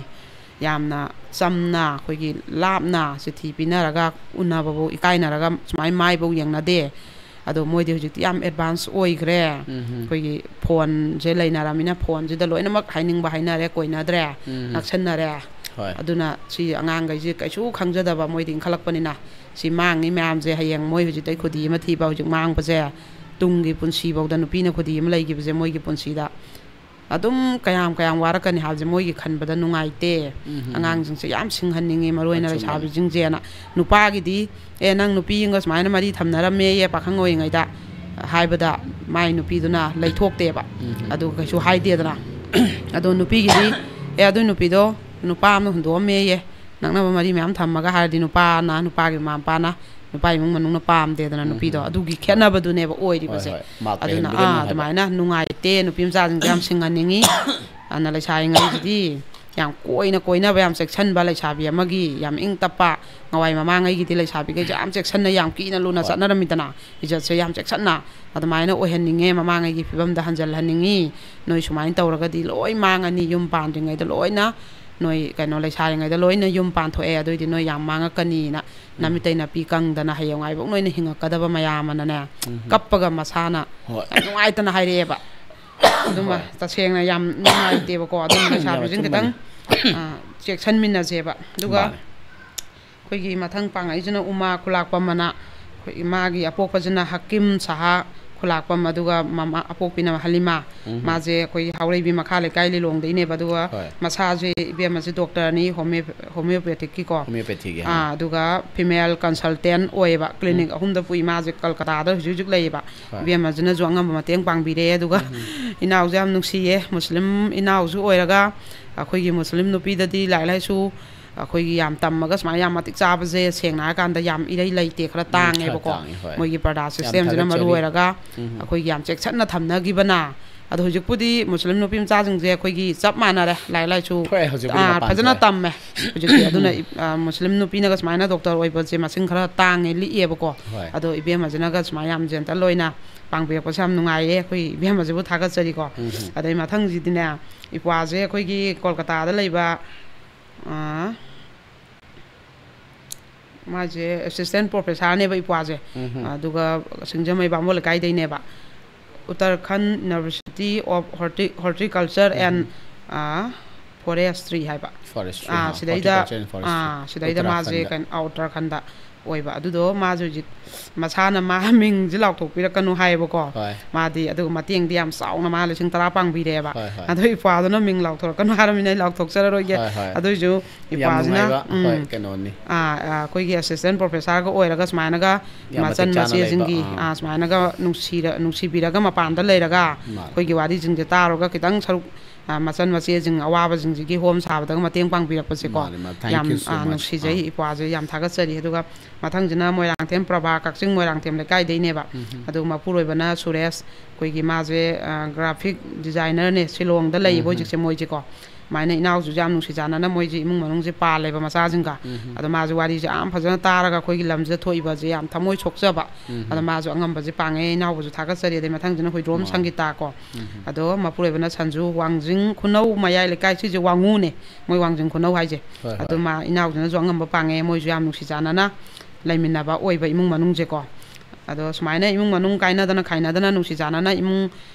ꯌꯥꯝꯅ ꯆꯝꯅ, ꯑꯩꯈꯣꯏꯒꯤ ꯂꯥꯞꯅ ꯆꯤꯊꯤ ꯄꯤꯅꯔꯒ, ꯎꯅꯕꯕꯨ ꯏꯀꯥꯏꯅꯔꯒ, ꯁꯨꯃꯥꯏꯅ ꯃꯥꯏꯐꯧ ꯌꯦꯡꯅꯗꯦ꯫ ꯑꯗꯣ ꯃꯣꯏꯗꯤ ꯍꯧꯖꯤꯛꯇꯤ ꯌꯥꯝ advance ꯑꯣꯏꯈ꯭ꯔꯦ꯫ ꯎꯝ꯫ ꯑꯩꯈꯣꯏꯒꯤ ꯐꯣꯟꯁꯦ ꯂꯩꯅꯔꯕꯅꯤꯅ ꯐꯣꯟꯁꯤꯗ ꯂꯣꯏꯅꯃꯛ ꯍꯥꯏꯅꯤꯡꯕ ꯍꯥꯏꯅꯔꯦ, ꯀꯣꯏꯅꯗ꯭ꯔꯦ, ꯎꯝ꯫ ꯅꯛꯁꯟꯅꯔꯦ꯫ ꯍꯣꯏ꯫ ꯑꯗꯨꯅ ꯁꯤ ꯑꯉꯥꯡꯈꯩꯁꯦ ꯀꯩꯁꯨ ꯈꯪꯖꯗꯕ, ꯃꯣꯏꯗꯤ ꯏꯟꯈꯠꯂꯛꯄꯅꯤꯅ꯫ ꯁꯤ ꯃꯥꯡꯉꯤ ꯃꯌꯥꯝꯁꯦ ꯍꯌꯦꯡ ꯃꯣꯏ ꯍꯧꯖꯤꯛꯇꯩ ꯈꯨꯗꯤ ꯑꯃ ꯊꯤꯕ, ꯍꯧꯖꯤꯛ ꯃꯥꯡꯕꯁꯦ, ꯇꯨꯡꯒꯤ ꯄꯨꯟꯁꯤꯐꯧꯗ ꯅꯨꯄꯤꯅ ꯈꯨꯗꯤ ꯑꯃ ꯂꯩꯈꯤꯕꯁꯦ ꯃꯣꯏꯒꯤ ꯄꯨꯟꯁꯤꯗ ꯑꯗꯨꯝ ꯀꯌꯥꯝ ꯀꯌꯥꯝ ꯋꯥꯔꯛꯀꯅꯤ ꯍꯥꯏꯕꯁꯦ ꯃꯣꯏꯒꯤ ꯈꯟꯕꯗ ꯅꯨꯡꯉꯥꯏꯇꯦ꯫ ꯎꯝ, ꯎꯝ, ꯎꯝ꯫ ꯑꯉꯥꯡꯁꯤꯡꯁꯦ ꯌꯥꯝ ꯁꯤꯡꯍꯟꯅꯤꯡꯉꯤ, ꯃꯔꯨ ꯑꯣꯏꯅ ꯑꯆꯨꯝꯕꯅꯤ꯫ ꯂꯩꯁꯥꯕꯤꯁꯤꯡꯁꯦꯅ꯫ ꯅꯨꯄꯥꯒꯤꯗꯤ, "ꯑꯦ, ꯅꯪ ꯅꯨꯄꯤ ꯑꯃꯒ ꯁꯨꯃꯥꯏꯅ ꯃꯔꯤ ꯊꯝꯅꯔꯝꯃꯦꯌꯦ ꯄꯥꯈꯪ ꯑꯣꯏꯔꯤꯉꯩꯗ" ꯍꯥꯏꯕꯗ ꯃꯥꯏ ꯅꯨꯄꯤꯗꯨꯅ ꯂꯩꯊꯣꯛꯇꯦꯕ꯫ ꯎꯝ, ꯎꯝ꯫ ꯑꯗꯨ ꯀꯩꯁꯨ ꯍꯥꯏꯗꯦꯗꯅ꯫ ꯑꯗꯣ ꯅꯨꯄꯤꯒꯤꯗꯤ, "ꯑꯦ, ꯑꯗꯨꯏ ꯅꯨꯄꯤꯗꯣ ꯅꯨꯄꯥ ꯑꯃꯅ ꯍꯨꯟꯗꯣꯛꯑꯝꯃꯦꯌꯦ, ꯅꯛꯅꯕ ꯃꯔꯤ ꯃꯌꯥꯝ ꯊꯝꯃꯒ" ꯍꯥꯏꯔꯗꯤ ꯅꯨꯄꯥꯅ, ꯅꯨꯄꯥꯒꯤ ꯃꯃꯥ ꯃꯄꯥꯅ, ꯅꯨꯄꯥ ꯏꯃꯨꯡ ꯃꯅꯨꯡꯅ ꯄꯥꯝꯗꯦꯗꯅ ꯎꯝ, ꯅꯨꯄꯤꯗꯣ꯫ ꯎꯝ꯫ ꯑꯗꯨꯒꯤ ꯈꯦꯠꯅꯕꯗꯨꯅꯦꯕ ꯍꯣꯏ, ꯑꯣꯏꯔꯤꯕꯁꯦ꯫ ꯍꯣꯏ꯫ ꯃꯥ ꯑꯗꯨꯅ, ꯄꯦꯟꯕꯤꯔꯅꯨ ꯑꯥ, ꯍꯥꯏꯕ꯫ ꯑꯗꯨꯃꯥꯏꯅ ꯅꯨꯡꯉꯥꯏꯇꯦ, ꯅꯨꯄꯤ ꯃꯆꯥꯁꯤꯡꯁꯦ ꯌꯥꯝ ꯁꯤꯡꯍꯟꯅꯤꯡꯉꯤ꯫ ꯑꯗꯨꯅ ꯂꯩꯁꯥꯔꯤꯉꯩꯁꯤꯗꯤ ꯌꯥꯝ ꯀꯣꯏꯅ ꯀꯣꯏꯅꯕ, ꯌꯥꯝ ꯆꯦꯛꯁꯤꯟꯕ, ꯂꯩꯁꯥꯕꯤ ꯑꯃꯒꯤ ꯌꯥꯝ ꯏꯪ ꯇꯞꯄ, ꯅꯋꯥꯏ ꯃꯃꯥꯡꯉꯩꯒꯤꯗꯤ ꯂꯩꯁꯥꯕꯤꯈꯩꯁꯦ ꯌꯥꯝ ꯆꯦꯛꯁꯤꯟꯅ, ꯌꯥꯝ ꯀꯤꯅ ꯂꯨꯅ ꯍꯣꯏ꯫ ꯆꯠꯅꯔꯝꯃꯤꯗꯅ, ꯏꯖꯠꯁꯦ ꯌꯥꯝ ꯆꯦꯛꯁꯤꯟꯅ꯫ ꯑꯗꯨꯃꯥꯏꯅ ꯑꯣꯏꯍꯟꯅꯤꯡꯉꯦ, ꯃꯃꯥꯡꯉꯩꯒꯤ ꯐꯤꯕꯝꯗ ꯍꯟꯖꯤꯜꯍꯟꯅꯤꯡꯉꯤ꯫ ꯅꯣꯏ ꯁꯨꯃꯥꯏꯅ ꯇꯧꯔꯒꯗꯤ ꯂꯣꯏ ꯃꯥꯡꯉꯅꯤ, ꯌꯨꯝ ꯄꯥꯟꯗ꯭ꯔꯤꯉꯩꯗ ꯂꯣꯏꯅ ꯅꯣꯏ, ꯀꯩꯅꯣ, ꯂꯩꯁꯥꯔꯤꯉꯩꯗ ꯂꯣꯏꯅ ꯌꯨꯝ ꯄꯥꯟꯊꯣꯛꯑꯦ, ꯑꯗꯨꯑꯣꯏꯗꯤ ꯅꯣꯏ ꯌꯥꯝ ꯃꯥꯡꯉꯛꯀꯅꯤꯅ, ꯎꯝ꯫ ꯅꯃꯤꯠꯇꯩ ꯅꯥꯄꯤ ꯀꯪꯗꯅ ꯍꯌꯦꯡꯋꯥꯏꯐꯧ ꯅꯣꯏꯅ ꯍꯤꯡꯉꯛꯀꯗꯕ ꯃꯌꯥꯝ ꯑꯃꯅꯅꯦ, ꯎꯝ꯫ ꯀꯞꯄꯒ ꯃꯁꯥꯅ ꯍꯣꯏ꯫ ꯌꯥꯝ ꯅꯨꯡꯉꯥꯏꯇꯅ ꯍꯥꯏꯔꯛꯑꯦꯕ꯫ ꯑꯗꯨꯃ ꯍꯣꯏ꯫ ꯇꯁꯦꯡꯅ ꯌꯥꯝ ꯅꯨꯡꯉꯥꯏꯇꯦꯕꯀꯣ꯫ ꯑꯗꯨꯝ ꯌꯥꯝ ꯂꯩꯁꯥꯕꯤꯁꯤꯡ ꯈꯤꯇꯪ, ꯑꯆꯨꯝꯕꯅꯤ꯫ ꯑ, ꯆꯦꯛꯁꯤꯟꯃꯤꯟꯅꯁꯦꯕ꯫ ꯑꯗꯨꯒ ꯃꯥꯅꯦ꯫ ꯑꯩꯈꯣꯏꯒꯤ ꯃꯊꯪ ꯄꯥꯡꯉꯛꯏꯁꯤꯅ ꯎꯃꯥ ꯈꯨꯂꯥꯛꯄꯝ ꯑꯅ, ꯑꯩꯈꯣꯏ ꯏꯃꯥꯒꯤ ꯑꯄꯣꯛꯄꯁꯤꯅ ꯍꯀꯤꯝ ꯁꯍꯥ ꯈꯨꯂꯥꯛꯄꯝ, ꯑꯗꯨꯒ ꯃꯃꯥ ꯑꯄꯣꯛꯄꯤꯅ ꯍꯂꯤꯃꯥ꯫ ꯎꯝ꯫ ꯃꯥꯁꯦ ꯑꯩꯈꯣꯏꯒꯤ ꯍꯥꯎꯔꯩꯕꯤ ꯃꯈꯥ ꯂꯩꯀꯥꯏ ꯂꯤꯂꯣꯡꯗꯩꯅꯦꯕ꯫ ꯑꯗꯨꯒ ꯍꯣꯏ꯫ ꯃꯁꯥꯁꯦ ꯏꯕꯦꯝꯃꯁꯦ ꯗꯣꯛꯇꯔꯅꯤ, ꯍꯣꯃꯤꯌꯣ-, ꯍꯣꯃꯤꯌꯣꯄꯦꯊꯤꯛꯀꯤꯀꯣ꯫ ꯍꯣꯃꯤꯌꯣꯄꯦꯊꯤꯒꯤ, ꯑꯥ, ꯑꯥ꯫ ꯑꯗꯨꯒ ꯐꯤꯃꯦꯜ ꯀꯟꯁꯜꯇꯦꯟ ꯑꯣꯏꯌꯦꯕ꯫ ꯀ꯭ꯂꯤꯅꯤꯛ ꯎꯝ꯫ ꯑꯍꯨꯝꯗ ꯄꯨꯏ ꯃꯥꯁꯦ, ꯀꯜꯀꯇꯥꯗ ꯍꯧꯖꯤꯛ ꯍꯧꯖꯤꯛ ꯂꯩꯌꯦꯕ꯫ ꯍꯣꯏ꯫ ꯏꯕꯦꯝꯃꯁꯤꯅꯁꯨ ꯑꯉꯝꯕ ꯃꯇꯦꯡ ꯄꯥꯡꯕꯤꯔꯦ꯫ ꯑꯗꯨꯒ ꯎꯝ꯫ ꯏꯅꯥꯎꯁꯦ ꯌꯥꯝ ꯅꯨꯡꯁꯤꯌꯦ, ꯃꯨꯁꯂꯤꯝ ꯏꯅꯥꯎꯁꯨ ꯑꯣꯏꯔꯒ꯫ ꯑꯩꯈꯣꯏꯒꯤ ꯃꯨꯁꯂꯤꯝ ꯅꯨꯄꯤꯗꯗꯤ ꯂꯥꯏꯔꯤꯛ ꯂꯥꯏꯁꯨ ꯑꯩꯈꯣꯏꯒꯤ ꯌꯥꯝ ꯇꯝꯃꯒ ꯁꯨꯃꯥꯏꯅ ꯌꯥꯝ ꯃꯇꯤꯛ ꯆꯥꯕꯁꯦ, ꯁꯦꯡꯅ ꯍꯥꯏꯔꯀꯥꯟꯗ, ꯌꯥꯝ ꯏꯔꯩ ꯂꯩꯇꯦ, ꯈꯔ ꯎꯝ, ꯈꯔ ꯇꯥꯡꯉꯦꯕꯀꯣ꯫ ꯇꯥꯡꯉꯦ, ꯍꯣꯏ꯫ ꯃꯣꯏꯒꯤ ꯄ꯭ꯔꯗꯥ ꯌꯥꯝ ꯁꯤꯁꯇꯦꯝꯁꯤꯅ ꯃꯔꯨ ꯊꯥꯒꯠꯆꯔꯤ꯫ ꯑꯣꯏꯔꯒ ꯎꯝ꯫ ꯑꯩꯈꯣꯏꯒꯤ ꯌꯥꯝ ꯆꯦꯛꯁꯤꯟꯅ ꯊꯝꯅꯈꯤꯕꯅ ꯑꯗꯣ ꯍꯧꯖꯤꯛꯄꯨꯗꯤ ꯃꯨꯁꯂꯤꯝ ꯅꯨꯄꯤ ꯃꯆꯥꯁꯤꯡꯁꯦ ꯑꯩꯈꯣꯏꯒꯤ ꯆꯞ ꯃꯥꯟꯅꯔꯦ, ꯂꯥꯏꯔꯤꯛ ꯂꯥꯏꯁꯨ ꯊꯣꯛꯑꯦ, ꯍꯧꯖꯤꯛꯄꯨꯗꯤ ꯑꯥ, ꯃꯄꯥꯟ ꯐꯖꯅ ꯊꯣꯛꯑꯦ꯫ ꯇꯝꯃꯦ ꯍꯧꯖꯤꯛꯇꯤ꯫ ꯑꯗꯨꯅ ꯏ- ꯑꯥ, ꯃꯨꯁꯂꯤꯝ ꯅꯨꯄꯤꯅꯒ ꯁꯨꯃꯥꯏꯅ ꯗꯣꯛꯇꯔ ꯑꯣꯏꯕꯁꯦ ꯃꯁꯤꯡ ꯈꯔ ꯇꯥꯡꯉꯦ, ꯂꯤꯛꯑꯦꯕꯀꯣ꯫ ꯍꯣꯏ꯫ ꯑꯗꯣ ꯏꯕꯦꯝꯃꯁꯤꯅꯒ ꯁꯨꯃꯥꯏꯅ ꯌꯥꯝ ꯖꯦꯟꯇꯜ ꯑꯣꯏꯅ ꯄꯥꯡꯕꯤꯔꯛꯄꯁꯦ ꯌꯥꯝ ꯅꯨꯡꯉꯥꯏꯌꯦ꯫ ꯑꯩꯈꯣꯏ ꯏꯕꯦꯝꯃꯁꯤꯕꯨ ꯊꯥꯒꯠꯆꯔꯤꯀꯣ꯫ ꯎꯝ ꯍꯝ꯫ ꯑꯗꯩ ꯃꯊꯪꯁꯤꯗꯤꯅꯦ, ꯏꯄ꯭ꯋꯥꯁꯦ ꯑꯩꯈꯣꯏꯒꯤ ꯀꯣꯜꯀꯇꯥꯗ ꯂꯩꯕ, ꯑꯥ, ꯃꯥꯁꯦ ꯑꯦꯁꯤꯁꯇꯦꯟ ꯄ꯭ꯔꯣꯐꯦꯁꯔꯅꯦꯕ ꯏꯄ꯭ꯋꯥꯁꯦ꯫ ꯎꯝ ꯍꯝ꯫ ꯑꯗꯨꯒ ꯁꯤꯡꯖꯃꯩ ꯕꯥꯃꯣꯟ ꯂꯩꯀꯥꯏꯗꯩꯅꯦꯕ꯫ Uttarakhand University of Horti- Horticulture and, ah, Forestry ꯍꯥꯏꯕ꯫ Forestry, ꯑꯥ, ꯍꯥ, ꯁꯤꯗꯩꯗ, Horticulture and Forestry. ꯑꯥ, ꯁꯤꯗꯩꯗ ꯃꯥꯁꯦ ꯎꯠꯇꯔꯥꯈꯟꯗ꯫ ꯀꯩꯅꯣ, ꯑꯥ, ꯎꯠꯇꯔꯥꯈꯟꯗ ꯑꯣꯏꯕ꯫ ꯑꯗꯨꯗꯣ ꯃꯥꯁꯨ ꯍꯧꯖꯤꯛ ꯃꯁꯥꯅ ꯃꯥ ꯃꯤꯡꯁꯦ ꯂꯥꯎꯊꯣꯛꯄꯤꯔꯛꯀꯅꯨ ꯍꯥꯏꯌꯦꯕꯀꯣ꯫ ꯍꯣꯏ꯫ ꯃꯥꯗꯤ ꯑꯗꯨꯒ ꯃꯇꯦꯡꯗꯤ ꯌꯥꯝ ꯆꯥꯎꯅ ꯃꯥ ꯂꯤꯁꯤꯡ ꯇꯔꯥ ꯄꯥꯡꯕꯤꯔꯦꯕ꯫ ꯍꯣꯏ, ꯍꯣꯏ꯫ ꯑꯗꯣ ꯏꯄ꯭ꯋꯥꯗꯨꯅ ꯃꯤꯡ ꯂꯥꯎꯊꯣꯔꯛꯀꯅꯨ ꯍꯥꯏꯔꯕꯅꯤꯅ ꯑꯩ ꯂꯥꯎꯊꯣꯛꯆꯔꯔꯣꯏꯒꯦ꯫ ꯍꯣꯏ, ꯍꯣꯏ꯫ ꯑꯗꯨꯏꯁꯨ ꯌꯥꯝ ꯏꯄ꯭ꯋꯥꯁꯤꯅ, ꯅꯨꯡꯉꯥꯏꯕ, ꯍꯣꯏ, ꯎꯝ, ꯀꯩꯅꯣꯅꯤ꯫ ꯑꯥ, ꯑꯥ, ꯑꯩꯈꯣꯏꯒꯤ ꯑꯦꯁꯤꯁꯇꯦꯟ ꯄ꯭ꯔꯣꯐꯦꯁꯔꯒ ꯑꯣꯏꯔꯒ ꯁꯨꯃꯥꯏꯅꯒ ꯌꯥꯝ ꯃꯇꯤꯛ ꯃꯆꯟ ꯆꯥꯅ ꯂꯩꯕ, ꯃꯆꯦꯁꯤꯡꯒꯤ, ꯑꯥ꯫ ꯑꯥ, ꯁꯨꯃꯥꯏꯅꯒ ꯅꯨꯡꯁꯤꯔ- ꯅꯨꯡꯁꯤꯕꯤꯔꯒ ꯃꯄꯥꯟꯗ ꯂꯩꯔꯒ ꯃꯥꯅꯤ꯫ ꯑꯩꯈꯣꯏꯒꯤ ꯋꯥꯔꯤꯁꯤꯡꯁꯦ ꯇꯥꯔꯒ ꯈꯤꯇꯪ ꯁꯔꯨꯛ, ꯑꯥ, ꯃꯆꯟ ꯃꯆꯦꯁꯤꯡ ꯑꯋꯥꯕꯁꯤꯡꯁꯤꯒꯤ ꯍꯣꯝ ꯁꯥꯕꯗꯒ ꯃꯇꯦꯡ ꯄꯥꯡꯕꯤꯔꯛꯄꯁꯦꯀꯣ꯫ ꯃꯥꯅꯤ, ꯃꯥꯅꯤ꯫ Thank ꯌꯥꯝ, you so ꯑꯥ, much. ꯅꯨꯡꯁꯤꯖꯩ ꯑꯥ꯫ ꯏꯄ꯭ꯋꯥꯁꯦ ꯌꯥꯝ ꯊꯥꯒꯠꯆꯔꯤ꯫ ꯑꯗꯨꯒ ꯃꯊꯪꯁꯤꯅ ꯃꯣꯏꯔꯥꯡꯊꯦꯝ ꯄ꯭ꯔꯚꯥ, ꯀꯛꯆꯤꯡ ꯃꯣꯏꯔꯥꯡꯊꯦꯝ ꯂꯩꯀꯥꯏꯗꯩꯅꯦꯕ꯫ ꯎꯝ ꯍꯝ꯫ ꯑꯗꯨꯒ ꯃꯄꯨꯔꯣꯏꯕꯅ ꯁꯨꯔꯦꯁ, ꯑꯩꯈꯣꯏꯒꯤ ꯃꯥꯁꯦ, ꯑꯥ, graphic designerꯅꯦ, ꯁꯤꯂꯣꯡꯗ ꯂꯩꯌꯦꯕ ꯎꯝ ꯍꯝ꯫ ꯍꯧꯖꯤꯛꯁꯦ ꯃꯣꯏꯁꯦꯀꯣ꯫ ꯁꯨꯃꯥꯏꯅ ꯏꯅꯥꯎꯁꯤꯁꯨ ꯌꯥꯝ ꯅꯨꯡꯁꯤ ꯆꯥꯟꯅꯅ ꯃꯣꯏꯁꯦ ꯏꯃꯨꯡ ꯃꯅꯨꯡꯁꯦ ꯄꯥꯜꯂꯦꯕ ꯃꯆꯥꯁꯤꯡꯒ꯫ ꯎꯝ ꯍꯝ꯫ ꯑꯗꯣ ꯃꯥꯁꯨ ꯋꯥꯔꯤꯁꯦ ꯌꯥꯝ ꯐꯖꯅ ꯇꯥꯔꯒ ꯑꯩꯈꯣꯏꯒꯤ ꯂꯝꯁꯤꯗ ꯊꯣꯛꯏꯕꯁꯦ ꯌꯥꯝ ꯊꯃꯣꯏ ꯁꯣꯛꯆꯕ꯫ ꯎꯝ ꯍꯝ꯫ ꯑꯗꯣ ꯃꯥꯁꯨ ꯑꯉꯝꯕꯁꯦ ꯄꯥꯡꯉꯦ, ꯏꯅꯥꯎꯕꯁꯨ ꯊꯥꯒꯠꯆꯔꯤ꯫ ꯑꯗꯩ ꯃꯊꯪꯁꯤꯅ ꯍꯨꯏꯗ꯭ꯔꯣꯝ ꯃꯥꯅꯤ꯫ ꯁꯪꯒꯤꯇꯥ ꯀꯣ꯫ ꯎꯝ ꯍꯝ꯫ ꯑꯗꯣ ꯃꯄꯨꯔꯣꯏꯕꯅ ꯁꯟꯖꯨ, ꯋꯥꯡꯖꯤꯡ ꯈꯨꯅꯧ ꯃꯌꯥꯏ ꯂꯩꯀꯥꯏ, ꯁꯤꯁꯦ ꯋꯥꯡꯉꯨꯅꯦ, ꯃꯣꯏ ꯋꯥꯡꯖꯤꯡ ꯈꯨꯅꯧ ꯍꯥꯏꯁꯦ꯫ ꯍꯣꯏ, ꯍꯣꯏ꯫ ꯑꯗꯨ ꯃꯥ ꯏꯅꯥꯎꯁꯤꯅꯁꯨ ꯑꯉꯝꯕ ꯄꯥꯡꯉꯦ, ꯃꯣꯏꯁꯨ ꯌꯥꯝ ꯅꯨꯡꯁꯤ ꯆꯥꯟꯅꯅ ꯂꯩꯃꯤꯟꯅꯕ ꯑꯣꯏꯕ ꯏꯃꯨꯡ ꯃꯅꯨꯡꯁꯦꯀꯣ꯫ ꯑꯗꯣ ꯁꯨꯃꯥꯏꯅ ꯏꯃꯨꯡ ꯃꯅꯨꯡ ꯀꯥꯏꯅꯗꯅ ꯈꯥꯏꯅꯗꯅ ꯅꯨꯡꯁꯤ ꯆꯥꯟꯅꯅ ꯏꯃꯨꯡ,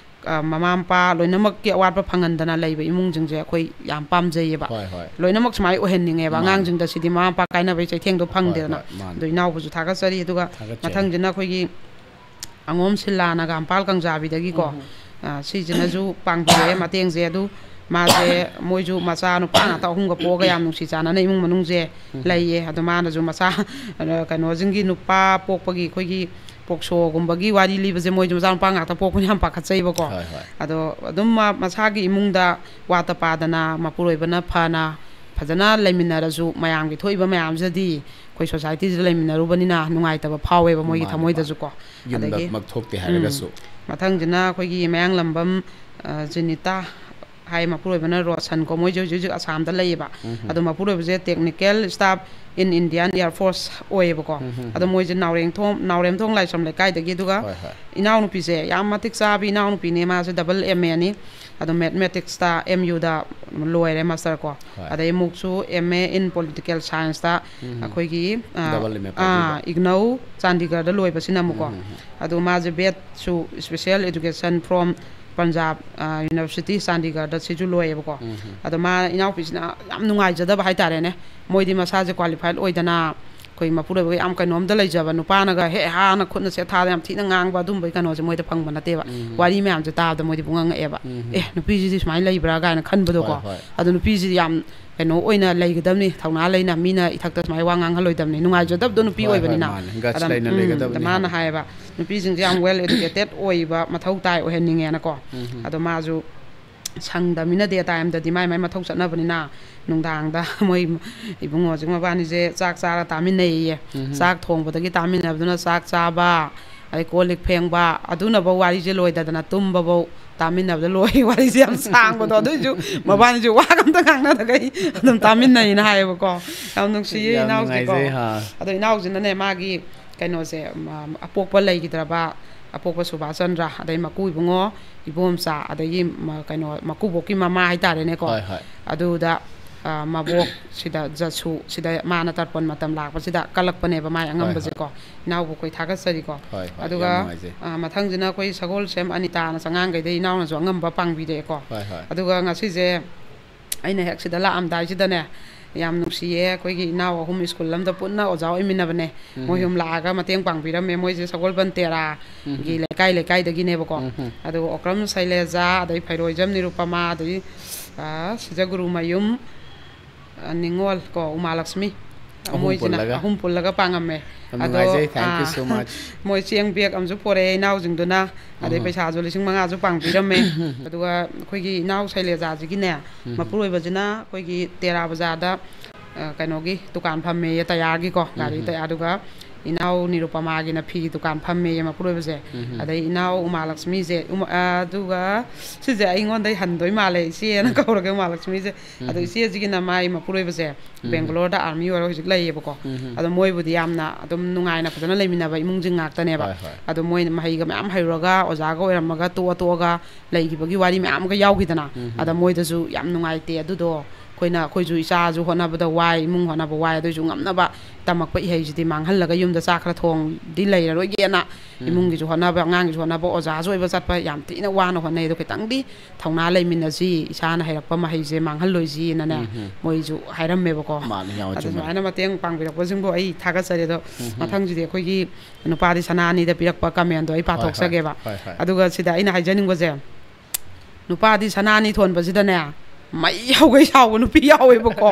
ꯑ, ꯃꯃꯥ ꯃꯄꯥ ꯂꯣꯏꯅꯃꯛꯀꯤ ꯑꯋꯥꯠꯄ ꯐꯪꯍꯟꯗꯅ ꯂꯩꯕ ꯏꯃꯨꯡꯁꯤꯡꯁꯦ ꯑꯩꯈꯣꯏ ꯌꯥꯝ ꯄꯥꯝꯖꯩꯌꯦꯕ꯫ ꯍꯣꯏ, ꯍꯣꯏ꯫ ꯂꯣꯏꯅꯃꯛ ꯁꯨꯃꯥꯏꯅ ꯑꯣꯏꯍꯟꯅꯤꯡꯉꯦꯕ꯫ ꯃꯥꯅꯤ꯫ ꯑꯉꯥꯡꯁꯤꯡꯗ ꯁꯤꯗꯤ ꯃꯃꯥ ꯃꯄꯥ ꯀꯥꯏꯅꯕꯒꯤ ꯆꯩꯊꯦꯡꯗꯣ ꯍꯣꯏ, ꯐꯪꯗꯦꯗꯅ꯫ ꯍꯣꯏ, ꯃꯥꯅꯤ꯫ ꯑꯗꯣ ꯏꯅꯥꯎꯕꯁꯨ ꯊꯥꯒꯠꯆꯔꯤ꯫ ꯑꯗꯨꯒ ꯊꯥꯒꯠꯆꯔꯤ꯫ ꯃꯊꯪꯁꯤꯅ ꯑꯩꯈꯣꯏꯒꯤ ꯑꯉꯣꯝ ꯁꯤꯂꯥꯅ ꯒꯝꯄꯥꯜ ꯀꯪꯖꯥꯕꯤꯗꯒꯤꯀꯣ꯫ ꯎꯝ꯫ ꯑ, ꯁꯤꯁꯤꯅꯁꯨ ꯄꯥꯡꯕꯤꯔꯛꯑꯦ ꯃꯇꯦꯡꯁꯦ꯫ ꯑꯗꯨ ꯃꯥꯁꯦ, ꯃꯣꯏꯁꯨ ꯃꯆꯥ ꯅꯨꯄꯥ ꯉꯥꯛꯇ ꯑꯍꯨꯝꯒ ꯄꯣꯛꯑꯒ ꯌꯥꯝ ꯅꯨꯡꯁꯤ ꯆꯥꯟꯅꯅ ꯏꯃꯨꯡ ꯃꯅꯨꯡꯁꯦ ꯎꯝ꯫ ꯂꯩꯌꯦ꯫ ꯑꯗꯣ ꯃꯥꯅꯁꯨ ꯃꯆꯥ, ꯑ, ꯀꯩꯅꯣꯁꯤꯡꯒꯤ ꯅꯨꯄꯥ ꯄꯣꯛꯄꯒꯤ ꯑꯩꯈꯣꯏꯒꯤ ꯄꯣꯛꯁꯣꯒꯨꯝꯕꯒꯤ ꯋꯥꯔꯤ ꯂꯤꯕꯁꯦ, ꯃꯣꯏꯁꯨ ꯃꯆꯥ ꯅꯨꯄꯥ ꯉꯥꯛꯇ ꯄꯣꯛꯄꯅ ꯌꯥꯝ ꯄꯥꯈꯠꯆꯩꯕꯀꯣ꯫ ꯍꯣꯏ, ꯍꯣꯏ꯫ ꯑꯗꯣ ꯑꯗꯨꯝ ꯃ-, ꯃꯁꯥꯒꯤ ꯏꯃꯨꯡꯗ ꯋꯥꯠꯇ ꯄꯥꯗꯅ ꯃꯄꯨꯔꯣꯏꯕꯅ ꯐꯅ ꯐꯖꯅ ꯂꯩꯃꯤꯟꯅꯔꯁꯨ, ꯃꯌꯥꯝꯒꯤ ꯊꯣꯛꯏꯕ ꯃꯌꯥꯝꯁꯤꯗꯗꯤ ꯑꯩꯈꯣꯏ ꯁꯣꯁꯥꯏꯇꯤꯁꯤꯗ ꯂꯩꯃꯤꯟꯅꯔꯨꯕꯅꯤꯅ ꯅꯨꯡꯉꯥꯏꯇꯕ ꯐꯥꯎꯋꯦꯕ ꯃꯣꯏꯒꯤ ꯃꯥꯅꯦ, ꯊꯃꯣꯏꯗꯁꯨꯀꯣ꯫ ꯃꯥꯅꯦ꯫ ꯑꯗꯒꯤ ꯌꯨꯝꯗꯃꯛ ꯊꯣꯛꯇꯦ ꯍꯥꯏꯔꯒꯁꯨ꯫ ꯎꯝ꯫ ꯃꯊꯪꯁꯤꯅ ꯑꯩꯈꯣꯏꯒꯤ ꯃꯌꯥꯡꯂꯝꯕꯝ, ꯑ, ꯖꯤꯅꯤꯇꯥ ꯍꯥꯏ, ꯃꯄꯨꯔꯣꯏꯕꯅ ꯔꯣꯁꯟ ꯀꯣ, ꯃꯣꯏꯁꯦ ꯍꯧꯖꯤꯛ ꯍꯧꯖꯤꯛ ꯑꯁꯥꯝꯗ ꯂꯩꯌꯦꯕ꯫ ꯎꯝ ꯍꯝ꯫ ꯑꯗꯣ ꯃꯄꯨꯔꯣꯏꯕꯁꯦ technical staff in Indian Air Force ꯑꯣꯏꯌꯦꯕꯀꯣ꯫ ꯎꯝ ꯍꯝ ꯑꯗꯣ ꯍꯝ꯫ ꯃꯣꯏꯁꯦ ꯅꯥꯎꯔꯦꯝꯊꯣꯡ, ꯅꯥꯎꯔꯦꯝꯊꯣꯡ ꯂꯥꯏꯁ꯭ꯔꯝ ꯂꯩꯀꯥꯏꯗꯒꯤ, ꯑꯗꯨꯒ ꯍꯣꯏ, ꯍꯣꯏ꯫ ꯏꯅꯥꯎꯅꯨꯄꯤꯁꯦ ꯌꯥꯝ ꯃꯇꯤꯛ ꯆꯥꯕꯤ ꯏꯅꯥꯎꯅꯨꯄꯤꯅꯦ, ꯃꯥꯁꯦ double M A ꯅꯤ꯫ ꯑꯗꯣ mathematics ꯇ M U ꯗ ꯂꯣꯏꯔꯦ master ꯀꯣ꯫ ꯍꯣꯏ꯫ ꯑꯗꯩ ꯑꯃꯨꯛꯁꯨ M A in political science ꯇ ꯎꯝ꯫ ꯑꯩꯈꯣꯏꯒꯤ, ꯑ, Double M A ꯑꯥ, ꯄꯥꯏꯕꯤꯕ꯫ ꯏꯒꯅꯧ ꯆꯥꯟꯗꯤꯒꯔꯗ ꯂꯣꯏꯕꯁꯤꯅ ꯑꯃꯨꯛꯀꯣ꯫ ꯎꯝ, ꯎꯝ, ꯎꯝ꯫ ꯑꯗꯣ ꯃꯥꯁꯦ B.Ed ꯁꯨ, special education from Punjab, ꯑ, University ꯆꯥꯟꯗꯤꯒꯔꯗ ꯁꯤꯁꯨ ꯂꯣꯏꯌꯦꯕꯀꯣ꯫ ꯎꯝ, ꯎꯝ꯫ ꯑꯗꯣ ꯃꯥ, ꯏꯅꯥꯎꯄꯤꯁꯤꯅ ꯌꯥꯝ ꯅꯨꯡꯉꯥꯏꯖꯗꯕ ꯍꯥꯏꯇꯥꯔꯦꯅꯦ꯫ ꯃꯣꯏꯗꯤ ꯃꯁꯥꯁꯦ qualified ꯑꯣꯏꯗꯅ, ꯑꯩꯈꯣꯏ ꯃꯄꯨꯔꯣꯏꯕꯒ ꯌꯥꯝ ꯀꯩꯅꯣꯝꯗ ꯂꯩꯖꯕ, ꯅꯨꯄꯥꯅꯒ ꯍꯦꯛ ꯍꯥꯟꯅ ꯈꯨꯠꯅ ꯁꯦꯠ ꯊꯥꯗꯅ ꯌꯥꯝ ꯊꯤꯅ ꯉꯥꯡꯕ ꯑꯗꯨꯝꯕꯒꯤ ꯀꯩꯅꯣꯁꯦ ꯃꯣꯏꯗ ꯐꯪꯕ ꯅꯠꯇꯦꯕ꯫ ꯎꯝ꯫ ꯋꯥꯔꯤ ꯃꯌꯥꯝꯁꯦ ꯇꯥꯕꯗ ꯃꯣꯏꯗꯤ ꯄꯨꯡꯉꯛ ꯉꯛꯑꯦꯕ꯫ ꯎꯝ꯫ "ꯑꯦ, ꯅꯨꯄꯤꯁꯤꯗꯤ ꯁꯨꯃꯥꯏꯅ ꯂꯩꯕ꯭ꯔꯥ?" ꯀꯥꯏꯅ ꯈꯟꯕꯗꯣꯀꯣ꯫ ꯍꯣꯏ, ꯍꯣꯏ꯫ ꯑꯗꯣ ꯅꯨꯄꯤꯁꯤꯗꯤ ꯌꯥꯝ ꯀꯩꯅꯣ ꯑꯣꯏꯅ ꯂꯩꯒꯗꯕꯅꯤ, ꯊꯧꯅꯥ ꯂꯩꯅ, ꯃꯤꯅ ꯏꯊꯛꯇ ꯁꯨꯃꯥꯏꯅ ꯋꯥ ꯉꯥꯡꯍꯜꯂꯣꯏꯗꯕꯅꯤ, ꯅꯨꯡꯉꯥꯏꯖꯗꯕꯗꯣ ꯅꯨꯄꯤ ꯍꯣꯏ, ꯍꯣꯏ, ꯑꯣꯏꯕꯅꯤꯅ꯫ ꯃꯥꯅꯦ꯫ Guts ꯑꯗ, ꯂꯩꯅ ꯎꯝ, ꯂꯩꯒꯗꯕꯅꯤ ꯑꯗ ꯃꯥꯅ ꯍꯥꯏꯕ꯫ ꯍꯥꯏꯌꯦꯕ, ꯅꯨꯄꯤꯁꯤꯡꯁꯦ ꯌꯥꯝ well educated ꯑꯣꯏꯕ ꯃꯊꯧ ꯇꯥꯏ, ꯑꯣꯏꯍꯟꯅꯤꯡꯉꯦꯅꯀꯣ꯫ ꯎꯝ, ꯎꯝ꯫ ꯑꯗꯣ ꯃꯥꯁꯨ ꯁꯪꯗꯃꯤꯅ day time ꯗꯗꯤ ꯃꯥꯏ ꯃꯥꯏ ꯃꯊꯧ ꯆꯠꯅꯕꯅꯤꯅ, ꯅꯨꯡꯗꯥꯡꯗ ꯃꯣꯏ ꯏꯕꯨꯡꯉꯣꯁꯤꯡ ꯃꯕꯥꯅꯤꯁꯦ ꯆꯥꯛ ꯆꯥꯔ ꯇꯥꯃꯤꯟꯅꯩꯌꯦ꯫ ꯎꯝ꯫ ꯆꯥꯛ ꯊꯣꯡꯕꯗꯒꯤ ꯇꯥꯃꯤꯟꯅꯕꯗꯨꯅ ꯆꯥꯛ ꯆꯥꯕ, ꯑꯗꯩ ꯀꯣꯜ ꯂꯤꯛ ꯐꯦꯡꯕ, ꯑꯗꯨꯅꯐꯧ ꯋꯥꯔꯤꯁꯦ ꯂꯣꯏꯗꯗꯅ ꯇꯨꯝꯕꯐꯧ ꯇꯥꯃꯤꯟꯅꯕꯗ ꯂꯣꯏ꯫ ꯋꯥꯔꯤꯁꯦ ꯌꯥꯝ ꯁꯥꯡꯕꯗꯣ, ꯑꯗꯨꯏꯁꯨ ꯃꯕꯥꯅꯤꯁꯦ ꯋꯥꯒ ꯑꯝꯇ ꯉꯥꯡꯅꯗꯈꯩ ꯑꯗꯨꯝ ꯇꯥꯃꯤꯟꯅꯩꯅ ꯍꯥꯏꯌꯦꯕꯀꯣ꯫ ꯌꯥꯝ ꯅꯨꯡꯁꯤꯌꯦ ꯌꯥꯝ ꯏꯅꯥꯎꯁꯦꯀꯣ꯫ ꯅꯨꯡꯉꯥꯏꯖꯩ, ꯍꯥ꯫ ꯑꯗꯣ ꯏꯅꯥꯎꯁꯤꯅꯅꯦ, ꯃꯥꯒꯤ ꯀꯩꯅꯣꯁꯦ, ꯃ-, ꯑꯄꯣꯛꯄ ꯂꯩꯈꯤꯗ꯭ꯔꯕ ꯑꯄꯣꯛꯄ ꯁꯨꯕꯥꯁ ꯆꯟꯗ꯭ꯔ, ꯑꯗꯩ ꯃꯀꯨ ꯏꯕꯨꯡꯉꯣ, ꯏꯕꯣꯝꯆꯥ, ꯑꯗꯒꯤ ꯃ-, ꯀꯩꯅꯣ, ꯃꯀꯨꯕꯣꯛꯀꯤ ꯃꯃꯥ ꯍꯥꯏꯇꯥꯔꯦꯅꯦꯀꯣ꯫ ꯍꯣꯏ, ꯍꯣꯏ꯫ ꯑꯗꯨꯗ, ꯑ, ꯃꯕꯣꯛ ꯁꯤꯗ ꯖꯁꯨ, ꯁꯤꯗ ꯃꯥꯅ ꯇꯔꯄꯣꯟ ꯃꯇꯝ ꯂꯥꯛꯄꯁꯤꯗ ꯀꯜꯂꯛꯄꯅꯦꯕ ꯃꯥꯏ ꯍꯣꯏ, ꯍꯣꯏ꯫ ꯑꯉꯝꯕꯁꯦꯀꯣ꯫ ꯏꯅꯥꯎꯕꯨ ꯑꯩꯈꯣꯏ ꯊꯥꯒꯠꯆꯔꯤꯀꯣ꯫ ꯍꯣꯏ, ꯍꯣꯏ, ꯑꯗꯨꯒ, ꯌꯥꯝ ꯅꯨꯡꯉꯥꯏꯖꯩ꯫ ꯑ, ꯃꯊꯪꯁꯤꯅ ꯑꯩꯈꯣꯏ ꯁꯒꯣꯜꯁꯦꯝ ꯑꯅꯤꯇꯥꯅ ꯆꯉꯥꯡꯈꯩꯗꯩ ꯏꯅꯥꯎꯅꯁꯨ ꯑꯉꯝꯕ ꯄꯥꯡꯕꯤꯔꯛꯑꯦꯀꯣ꯫ ꯍꯣꯏ, ꯍꯣꯏ꯫ ꯑꯗꯨꯒ ꯉꯁꯤꯁꯦ ꯑꯩꯅ ꯍꯦꯛ ꯁꯤꯗ ꯂꯥꯛꯑꯝꯗꯥꯏꯁꯤꯗꯅꯦ, ꯌꯥꯝ ꯅꯨꯡꯁꯤꯌꯦ, ꯑꯩꯈꯣꯏꯒꯤ ꯏꯅꯥꯎ ꯑꯍꯨꯝ ꯁ꯭ꯀꯨꯜ ꯑꯃꯗ ꯄꯨꯟꯅ ꯑꯣꯖꯥ ꯑꯣꯏꯃꯤꯟꯅꯕꯅꯦ꯫ ꯎꯝ꯫ ꯃꯣꯏ ꯑꯍꯨꯝ ꯂꯥꯛꯑꯒ ꯃꯇꯦꯡ ꯄꯥꯡꯕꯤꯔꯝꯃꯦ꯫ ꯃꯣꯏꯁꯦ ꯁꯒꯣꯜꯕꯟ ꯇꯦꯔꯥꯒꯤ ꯎꯝ꯫ ꯂꯩꯀꯥꯏ ꯂꯩꯀꯥꯏꯗꯒꯤꯅꯦꯕꯀꯣ꯫ ꯎꯝ꯫ ꯑꯗꯨꯒ ꯑꯣꯀ꯭ꯔꯝ ꯁꯩꯂꯦꯖꯥ, ꯑꯗꯩ ꯐꯩꯔꯣꯏꯖꯝ ꯅꯤꯔꯨꯄꯃꯥ, ꯑꯗꯩ, ꯑ, ꯁꯤꯖꯒꯨꯔꯨꯃꯌꯨꯝ, ꯑ, ꯅꯤꯉꯣꯜ ꯀꯣ, ꯎꯃꯥꯂꯛꯁꯃꯤ꯫ ꯑꯍꯨꯝ ꯃꯣꯏꯁꯤꯅ ꯄꯨꯜꯂꯒ? ꯑꯍꯨꯝ ꯄꯨꯜꯂꯒ ꯄꯥꯡꯉꯝꯃꯦ꯫ ꯌꯥꯝ ꯑꯗꯣ, ꯅꯨꯡꯉꯥꯏꯖꯩ꯫ Thank you ah, so much꯫ ꯃꯣꯏ ꯆꯦꯡ bag ꯑꯃꯁꯨ ꯄꯣꯔꯛꯑꯦ ꯏꯅꯥꯎꯁꯤꯡꯗꯨꯅ꯫ ꯑꯗꯩ ꯎꯝ꯫ ꯄꯩꯁꯥꯁꯨ ꯂꯤꯁꯤꯡ ꯃꯉꯥꯁꯨ ꯄꯥꯡꯕꯤꯔꯝꯃꯦ꯫ ꯑꯗꯨꯒ ꯑꯩꯈꯣꯏꯒꯤ ꯏꯅꯥꯎ ꯁꯩꯂꯦꯖꯥꯁꯤꯒꯤꯅꯦ, ꯎꯝ꯫ ꯃꯄꯨꯔꯣꯏꯕꯁꯤꯅ ꯑꯩꯈꯣꯏꯒꯤ ꯇꯦꯔꯥ ꯕꯖꯥꯔꯗ ꯑ, ꯀꯩꯅꯣꯒꯤ ꯗꯨꯀꯥꯟ ꯐꯝꯃꯦꯌꯦ, ꯇꯌꯥꯔꯒꯤꯀꯣ, ꯒꯥꯔꯤ ꯎꯝ꯫ ꯇꯌꯥꯔ꯫ ꯑꯗꯨꯒ ꯏꯅꯥꯎ ꯅꯤꯔꯨꯄꯃꯥꯒꯤꯅ ꯐꯤ ꯗꯨꯀꯥꯟ ꯐꯝꯃꯦꯌꯦ, ꯃꯄꯨꯔꯣꯏꯕꯁꯦ꯫ ꯎꯝ꯫ ꯑꯗꯩ ꯏꯅꯥꯎ ꯎꯃꯥꯂꯛꯁꯃꯤꯁꯦ, ꯎꯃ-, ꯑ, ꯑꯗꯨꯒ ꯁꯤꯁꯦ ꯑꯩꯉꯣꯟꯗꯩ ꯍꯟꯗꯣꯏ ꯃꯥꯜꯂꯦ, ꯏꯆꯦꯅ ꯎꯝ꯫ ꯀꯧꯔꯒꯦ ꯎꯃꯥꯂꯛꯁꯃꯤꯁꯦ꯫ ꯑꯗꯣ ꯎꯝ꯫ ꯏꯆꯦꯁꯤꯒꯤꯅ ꯃꯥꯏ ꯃꯄꯨꯔꯣꯏꯕꯁꯦ ꯎꯝ꯫ ꯕꯦꯡꯒꯂꯣꯔꯗ ꯑꯥꯔꯃꯤ ꯑꯣꯏꯔꯒ ꯍꯧꯖꯤꯛ ꯂꯩꯌꯦꯕꯀꯣ꯫ ꯎꯝ꯫ ꯑꯗꯣ ꯃꯣꯏꯕꯨꯗꯤ ꯌꯥꯝꯅ ꯑꯗꯨꯝ ꯅꯨꯡꯉꯥꯏꯅ ꯐꯖꯅ ꯂꯩꯃꯤꯟꯅꯕ ꯏꯃꯨꯡꯁꯤꯡ ꯉꯥꯛꯇꯅꯦꯕ꯫ ꯍꯣꯏ, ꯍꯣꯏ꯫ ꯑꯗꯣ ꯃꯣꯏꯅ ꯃꯍꯩꯒ ꯃꯌꯥꯝ ꯍꯩꯔꯨꯔꯒ ꯑꯣꯖꯥꯒ ꯑꯣꯏꯔꯝꯃꯒ ꯇꯣꯛꯑ ꯇꯣꯛꯑꯒ ꯂꯩꯈꯤꯕꯒꯤ ꯋꯥꯔꯤ ꯃꯌꯥꯝ ꯑꯃꯒ ꯌꯥꯎꯈꯤꯗꯅ꯫ ꯎꯝ꯫ ꯑꯗ ꯃꯣꯏꯗꯁꯨ ꯌꯥꯝ ꯅꯨꯡꯉꯥꯏꯇꯦ ꯑꯗꯨꯗꯣ꯫ ꯑꯩꯈꯣꯏꯅ, ꯑꯩꯈꯣꯏꯁꯨ ꯏꯆꯥꯁꯨ ꯍꯣꯠꯅꯕꯗ ꯋꯥꯏ, ꯏꯃꯨꯡ ꯍꯣꯠꯅꯕ ꯋꯥꯏ, ꯑꯗꯨꯏꯁꯨ ꯉꯝꯅꯕ ꯇꯝꯃꯛꯄ ꯏꯍꯩꯁꯤꯗꯤ ꯃꯥꯡꯍꯜꯂꯒ ꯌꯨꯝꯗ ꯆꯥꯛ ꯈꯔ ꯊꯣꯡꯗꯤ ꯂꯩꯔꯔꯣꯏꯒꯦꯅ ꯎꯝ꯫ ꯏꯃꯨꯡꯒꯤꯁꯨ ꯍꯣꯠꯅꯕ, ꯑꯉꯥꯡꯒꯤꯁꯨ ꯍꯣꯠꯅꯕ, ꯑꯣꯖꯥꯁꯨ ꯑꯣꯏꯕ ꯆꯠꯄ ꯌꯥꯝ ꯊꯤꯅ ꯋꯥꯅ ꯍꯣꯠꯅꯩ꯫ ꯑꯗꯣ ꯈꯤꯇꯪꯗꯤ ꯊꯧꯅꯥ ꯂꯩꯃꯤꯟꯅꯁꯤ, ꯏꯁꯥꯅ ꯍꯩꯔꯛꯄ ꯃꯍꯩꯁꯦ ꯃꯥꯡꯍꯜꯂꯣꯏꯁꯤꯅꯅꯦ ꯎꯝ꯫ ꯃꯣꯏꯁꯨ ꯍꯥꯏꯔꯝꯃꯦꯕꯀꯣ꯫ ꯃꯥꯅꯤ, ꯌꯥꯝ ꯑꯗꯨ ꯆꯨꯝꯃꯦ꯫ ꯁꯨꯃꯥꯏꯅ ꯃꯇꯦꯡ ꯄꯥꯡꯕꯤꯔꯛꯄꯁꯤꯡꯕꯨ ꯑꯩ ꯊꯥꯒꯠꯆꯔꯤ꯫ ꯑꯗꯣ ꯎꯝ꯫ ꯃꯊꯪꯁꯤꯗꯤ ꯑꯩꯈꯣꯏꯒꯤ ꯅꯨꯄꯥꯗꯤ ꯁꯅꯥꯅꯤꯗ ꯄꯤꯔꯛꯄ ꯀꯃꯦꯟꯗꯣ ꯑꯩ ꯍꯣꯏ, ꯍꯣꯏ꯫ ꯄꯥꯊꯣꯛꯆꯒꯦꯕ꯫ ꯍꯣꯏ, ꯍꯣꯏ꯫ ꯑꯗꯨꯒ ꯁꯤꯗ ꯑꯩꯅ ꯍꯥꯏꯖꯅꯤꯡꯕꯁꯦ, ꯅꯨꯄꯥꯗꯤ ꯁꯅꯥꯅꯤ ꯊꯣꯟꯕꯁꯤꯗꯅꯦ, ꯃꯩ ꯍꯧꯒꯩ ꯁꯥꯎꯕ ꯅꯨꯄꯤ ꯌꯥꯎꯋꯦꯕꯀꯣ꯫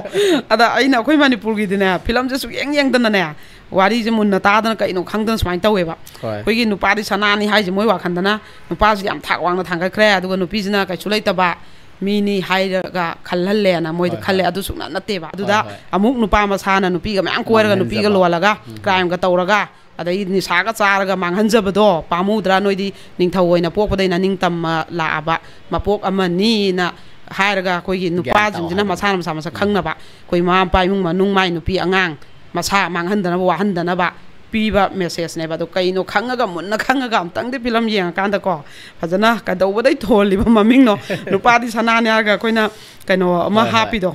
ꯑꯗ ꯑꯩꯅ ꯑꯩꯈꯣꯏ ꯃꯅꯤꯄꯨꯔꯒꯤꯗꯤꯅꯦ, ꯐꯤꯂꯝꯁꯦ ꯁꯨꯛꯌꯦꯡ ꯌꯦꯡꯗꯅꯅꯦ, ꯋꯥꯔꯤꯁꯦ ꯃꯨꯟꯅ ꯇꯥꯗꯅ ꯀꯩꯅꯣ ꯈꯪꯗꯅ ꯁꯨꯃꯥꯏꯅ ꯇꯧꯋꯦꯕ꯫ ꯍꯣꯏ꯫ ꯑꯩꯈꯣꯏꯒꯤ ꯅꯨꯄꯥꯗꯤ ꯁꯅꯥꯅꯤ ꯍꯥꯏꯁꯦ ꯃꯣꯏ ꯋꯥꯈꯟꯗꯅ ꯅꯨꯄꯥꯁꯤꯗꯤ ꯌꯥꯝ ꯊꯥꯛ ꯋꯥꯡꯅ ꯊꯥꯡꯒꯠꯈ꯭ꯔꯦ, ꯑꯗꯨꯒ ꯅꯨꯄꯤꯁꯤꯅ ꯀꯩꯁꯨ ꯂꯩꯇꯕ ꯃꯤꯅꯤ ꯍꯥꯏꯔꯒ ꯈꯜꯍꯜꯂꯦꯅ ꯃꯣꯏꯗ ꯍꯣꯏ, ꯈꯜꯂꯦ꯫ ꯍꯣꯏ꯫ ꯑꯗꯨ ꯁꯨꯡꯅ ꯅꯠꯇꯦꯕ꯫ ꯑꯗꯨꯗ ꯍꯣꯏ, ꯍꯣꯏ꯫ ꯑꯃꯨꯛ ꯅꯨꯄꯥ ꯃꯁꯥꯅ ꯅꯨꯄꯤꯒ ꯃꯌꯥꯝ ꯀꯣꯏꯔꯒ, ꯅꯨꯄꯤꯒ ꯃꯥꯡꯍꯟꯖꯕ꯫ ꯂꯣꯜꯂꯒ, ꯎꯝ꯫ ꯀ꯭ꯔꯥꯏꯝꯒ ꯇꯧꯔꯒ, ꯑꯗꯩ ꯅꯤꯁꯥꯒ ꯆꯥꯔꯒ ꯃꯥꯡꯍꯟꯖꯕꯗꯣ ꯄꯥꯝꯃꯨꯗ꯭ꯔꯥ? ꯅꯣꯏꯗꯤ ꯅꯤꯡꯊꯧ ꯑꯣꯏꯅ ꯄꯣꯛꯄꯗꯩꯅ ꯅꯤꯡꯇꯝꯃ ꯂꯥꯛꯑꯕ ꯃꯄꯣꯛ ꯑꯃꯅꯤꯅ ꯍꯥꯏꯔꯒ, ꯑꯩꯈꯣꯏꯒꯤ ꯒ꯭ꯌꯥꯟ ꯇꯥꯎ ꯅꯨꯄꯥꯁꯤꯡꯁꯤꯅ ꯍꯥꯏꯕꯗꯣ꯫ ꯃꯁꯥꯅ ꯃꯁꯥ ꯃꯁꯛ ꯎꯝ꯫ ꯈꯪꯅꯕ, ꯑꯩꯈꯣꯏ ꯃꯃꯥ ꯃꯄꯥ, ꯏꯃꯨꯡ ꯃꯅꯨꯡ, ꯃꯥꯏ ꯅꯨꯄꯤ ꯑꯉꯥꯡ ꯃꯁꯥ ꯃꯥꯡꯍꯟꯗꯅꯕ, ꯋꯥꯍꯟꯗꯅꯕ ꯄꯤꯕ ꯃꯦꯁꯦꯖꯅꯦꯕ꯫ ꯑꯗꯣ ꯀꯩꯅꯣ ꯈꯪꯉꯒ, ꯃꯨꯟꯅ ꯈꯪꯉꯒ ꯑꯝꯇꯪꯗꯤ ꯐꯤꯂꯝ ꯌꯦꯡꯉꯀꯥꯟꯗꯀꯣ, ꯐꯖꯅ ꯀꯩꯗꯧꯕꯗꯩ ꯊꯣꯜꯂꯤꯕ ꯃꯃꯤꯡꯅꯣ? ꯅꯨꯄꯥꯗꯤ ꯁꯅꯥꯅꯦ ꯍꯥꯏꯔꯒ ꯑꯩꯈꯣꯏꯅ ꯀꯩꯅꯣ ꯑꯃ ꯍꯣꯏ, ꯍꯣꯏ꯫ ꯍꯥꯞꯄꯤꯗꯣ,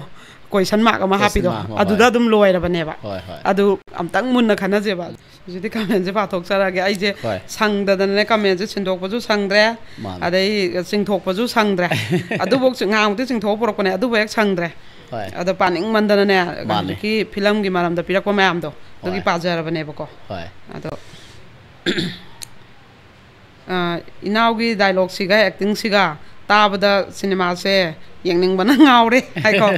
ꯀꯣꯏꯁꯟ ꯃꯥꯔꯛ ꯑꯃ ꯀꯣꯏꯁꯟ ꯍꯥꯞꯄꯤꯗꯣ, ꯃꯥꯔꯛ ꯑꯃ, ꯑꯗꯨꯗ ꯍꯣꯏ꯫ ꯑꯗꯨꯝ ꯂꯣꯏꯔꯕꯅꯦꯕ꯫ ꯍꯣꯏ, ꯍꯣꯏ꯫ ꯑꯗꯨ ꯑꯝꯇꯪ ꯃꯨꯟꯅ ꯈꯟꯅꯁꯦꯕ꯫ ꯍꯧꯖꯤꯛꯇꯤ ꯀꯃꯦꯟꯁꯦ ꯄꯥꯊꯣꯛꯆꯔꯛꯑꯒꯦ꯫ ꯑꯩꯁꯦ ꯍꯣꯏ꯫ ꯁꯪꯗꯗꯅꯅꯦ, ꯀꯃꯦꯟꯁꯦ ꯁꯤꯟꯗꯣꯛꯄꯁꯨ ꯁꯪꯗ꯭ꯔꯦ, ꯃꯥꯅꯦ꯫ ꯑꯗꯩ ꯆꯤꯡꯊꯣꯛꯄꯁꯨ ꯁꯪꯗ꯭ꯔꯦ꯫ ꯑꯗꯨꯐꯧ ꯆꯤ-, ꯉꯥꯏꯍꯥꯛꯃꯨꯛꯇꯤ ꯆꯤꯡꯊꯣꯛꯑ ꯄꯨꯔꯛꯄꯅꯦ, ꯑꯗꯨꯕꯨ ꯍꯦꯛ ꯁꯪꯗ꯭ꯔꯦ꯫ ꯍꯣꯏ꯫ ꯑꯗꯣ ꯄꯥꯅꯤꯡꯃꯟꯗꯅꯅꯦ, ꯃꯥꯅꯦ꯫ ꯍꯧꯖꯤꯛꯀꯤ ꯐꯤꯂꯝꯒꯤ ꯃꯔꯝꯗ ꯄꯤꯔꯛꯄ ꯃꯌꯥꯝꯗꯣ, ꯑꯗꯨꯒꯤ ꯍꯣꯏ꯫ ꯄꯥꯖꯔꯕꯅꯦꯕꯀꯣ꯫ ꯍꯣꯏ꯫ ꯑꯗꯣ ꯑ, ꯏꯅꯥꯎꯒꯤ ꯗꯥꯏꯂꯣꯛꯁꯤꯒ ꯑꯦꯛꯇꯤꯡꯁꯤꯒ ꯇꯥꯕꯗ ꯁꯤꯅꯦꯃꯥꯁꯦ ꯌꯦꯡꯅꯤꯡꯕꯅ ꯉꯥꯎꯔꯦ ꯍꯥꯏꯀꯣ꯫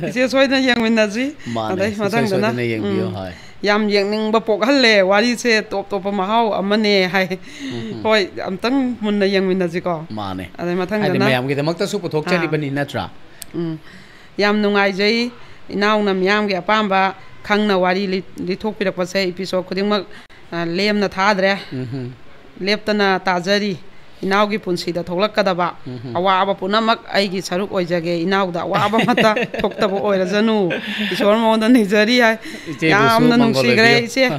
ꯏꯆꯦ ꯁꯣꯏꯗꯅ ꯌꯦꯡꯃꯤꯟꯅꯁꯤ꯫ ꯃꯥꯅꯦ, ꯑꯗꯩ ꯏꯆꯦ ꯃꯊꯪꯗꯅ, ꯁꯣꯏꯗꯅ ꯌꯦꯡꯕꯤꯌꯨ, ꯎꯝ, ꯍꯣꯏ꯫ ꯌꯥꯝ ꯌꯦꯡꯅꯤꯡꯕ ꯄꯣꯛꯍꯜꯂꯦ꯫ ꯋꯥꯔꯤꯁꯦ ꯇꯣꯞ ꯇꯣꯞꯄ ꯃꯍꯥꯎ ꯑꯃꯅꯦ ꯍꯥꯏ꯫ ꯎꯝ꯫ ꯍꯣꯏ, ꯑꯝꯇꯪ ꯃꯨꯟꯅ ꯌꯦꯡꯃꯤꯟꯅꯁꯤꯀꯣ꯫ ꯃꯥꯅꯦ꯫ ꯑꯗꯩ ꯍꯥꯏꯗꯤ ꯃꯊꯪꯗꯅ, ꯃꯌꯥꯝꯒꯤꯗꯃꯛꯇꯁꯨ ꯄꯨꯊꯣꯛꯆꯔꯤꯕꯅꯤ, ꯑꯥ꯫ ꯅꯠꯇ꯭ꯔꯥ? ꯎꯝ꯫ ꯌꯥꯝ ꯅꯨꯡꯉꯥꯏꯖꯩ꯫ ꯏꯅꯥꯎꯅ ꯃꯤꯌꯥꯝꯒꯤ ꯑꯄꯥꯝꯕ ꯈꯪꯅ ꯋꯥꯔꯤ ꯂꯤ-, ꯂꯤꯊꯣꯛꯄꯤꯔꯛꯄꯁꯦ episode ꯈꯨꯗꯤꯡꯃꯛ, ꯑ, ꯂꯦꯝꯅ ꯊꯥꯗ꯭ꯔꯦ꯫ ꯎꯝꯍꯨꯝ꯫ ꯂꯦꯞꯇꯅ ꯇꯥꯖꯔꯤ꯫ ꯏꯅꯥꯎꯒꯤ ꯄꯨꯟꯁꯤꯗ ꯊꯣꯛꯂꯛꯀꯗꯕ ꯎꯝꯍꯨꯝ꯫ ꯑꯋꯥꯕ ꯄꯨꯝꯅꯃꯛ ꯑꯩꯒꯤ ꯁꯔꯨꯛ ꯑꯣꯏꯖꯒꯦ, ꯏꯅꯥꯎꯗ ꯑꯋꯥꯕ ꯑꯃꯠꯇ ꯊꯣꯛꯇꯕ ꯑꯣꯏꯔꯖꯅꯨ꯫ ꯏꯁꯣꯔ ꯃꯉꯣꯟꯗ ꯅꯤꯖꯔꯤ ꯍꯥꯏ꯫ ꯏꯆꯦꯕꯨꯁꯨ ꯌꯥꯝꯅ ꯃꯪꯒꯣꯜ ꯅꯨꯡꯁꯤꯈ꯭ꯔꯦ ꯑꯣꯏꯕꯤꯌꯨ꯫ ꯏꯆꯦ꯫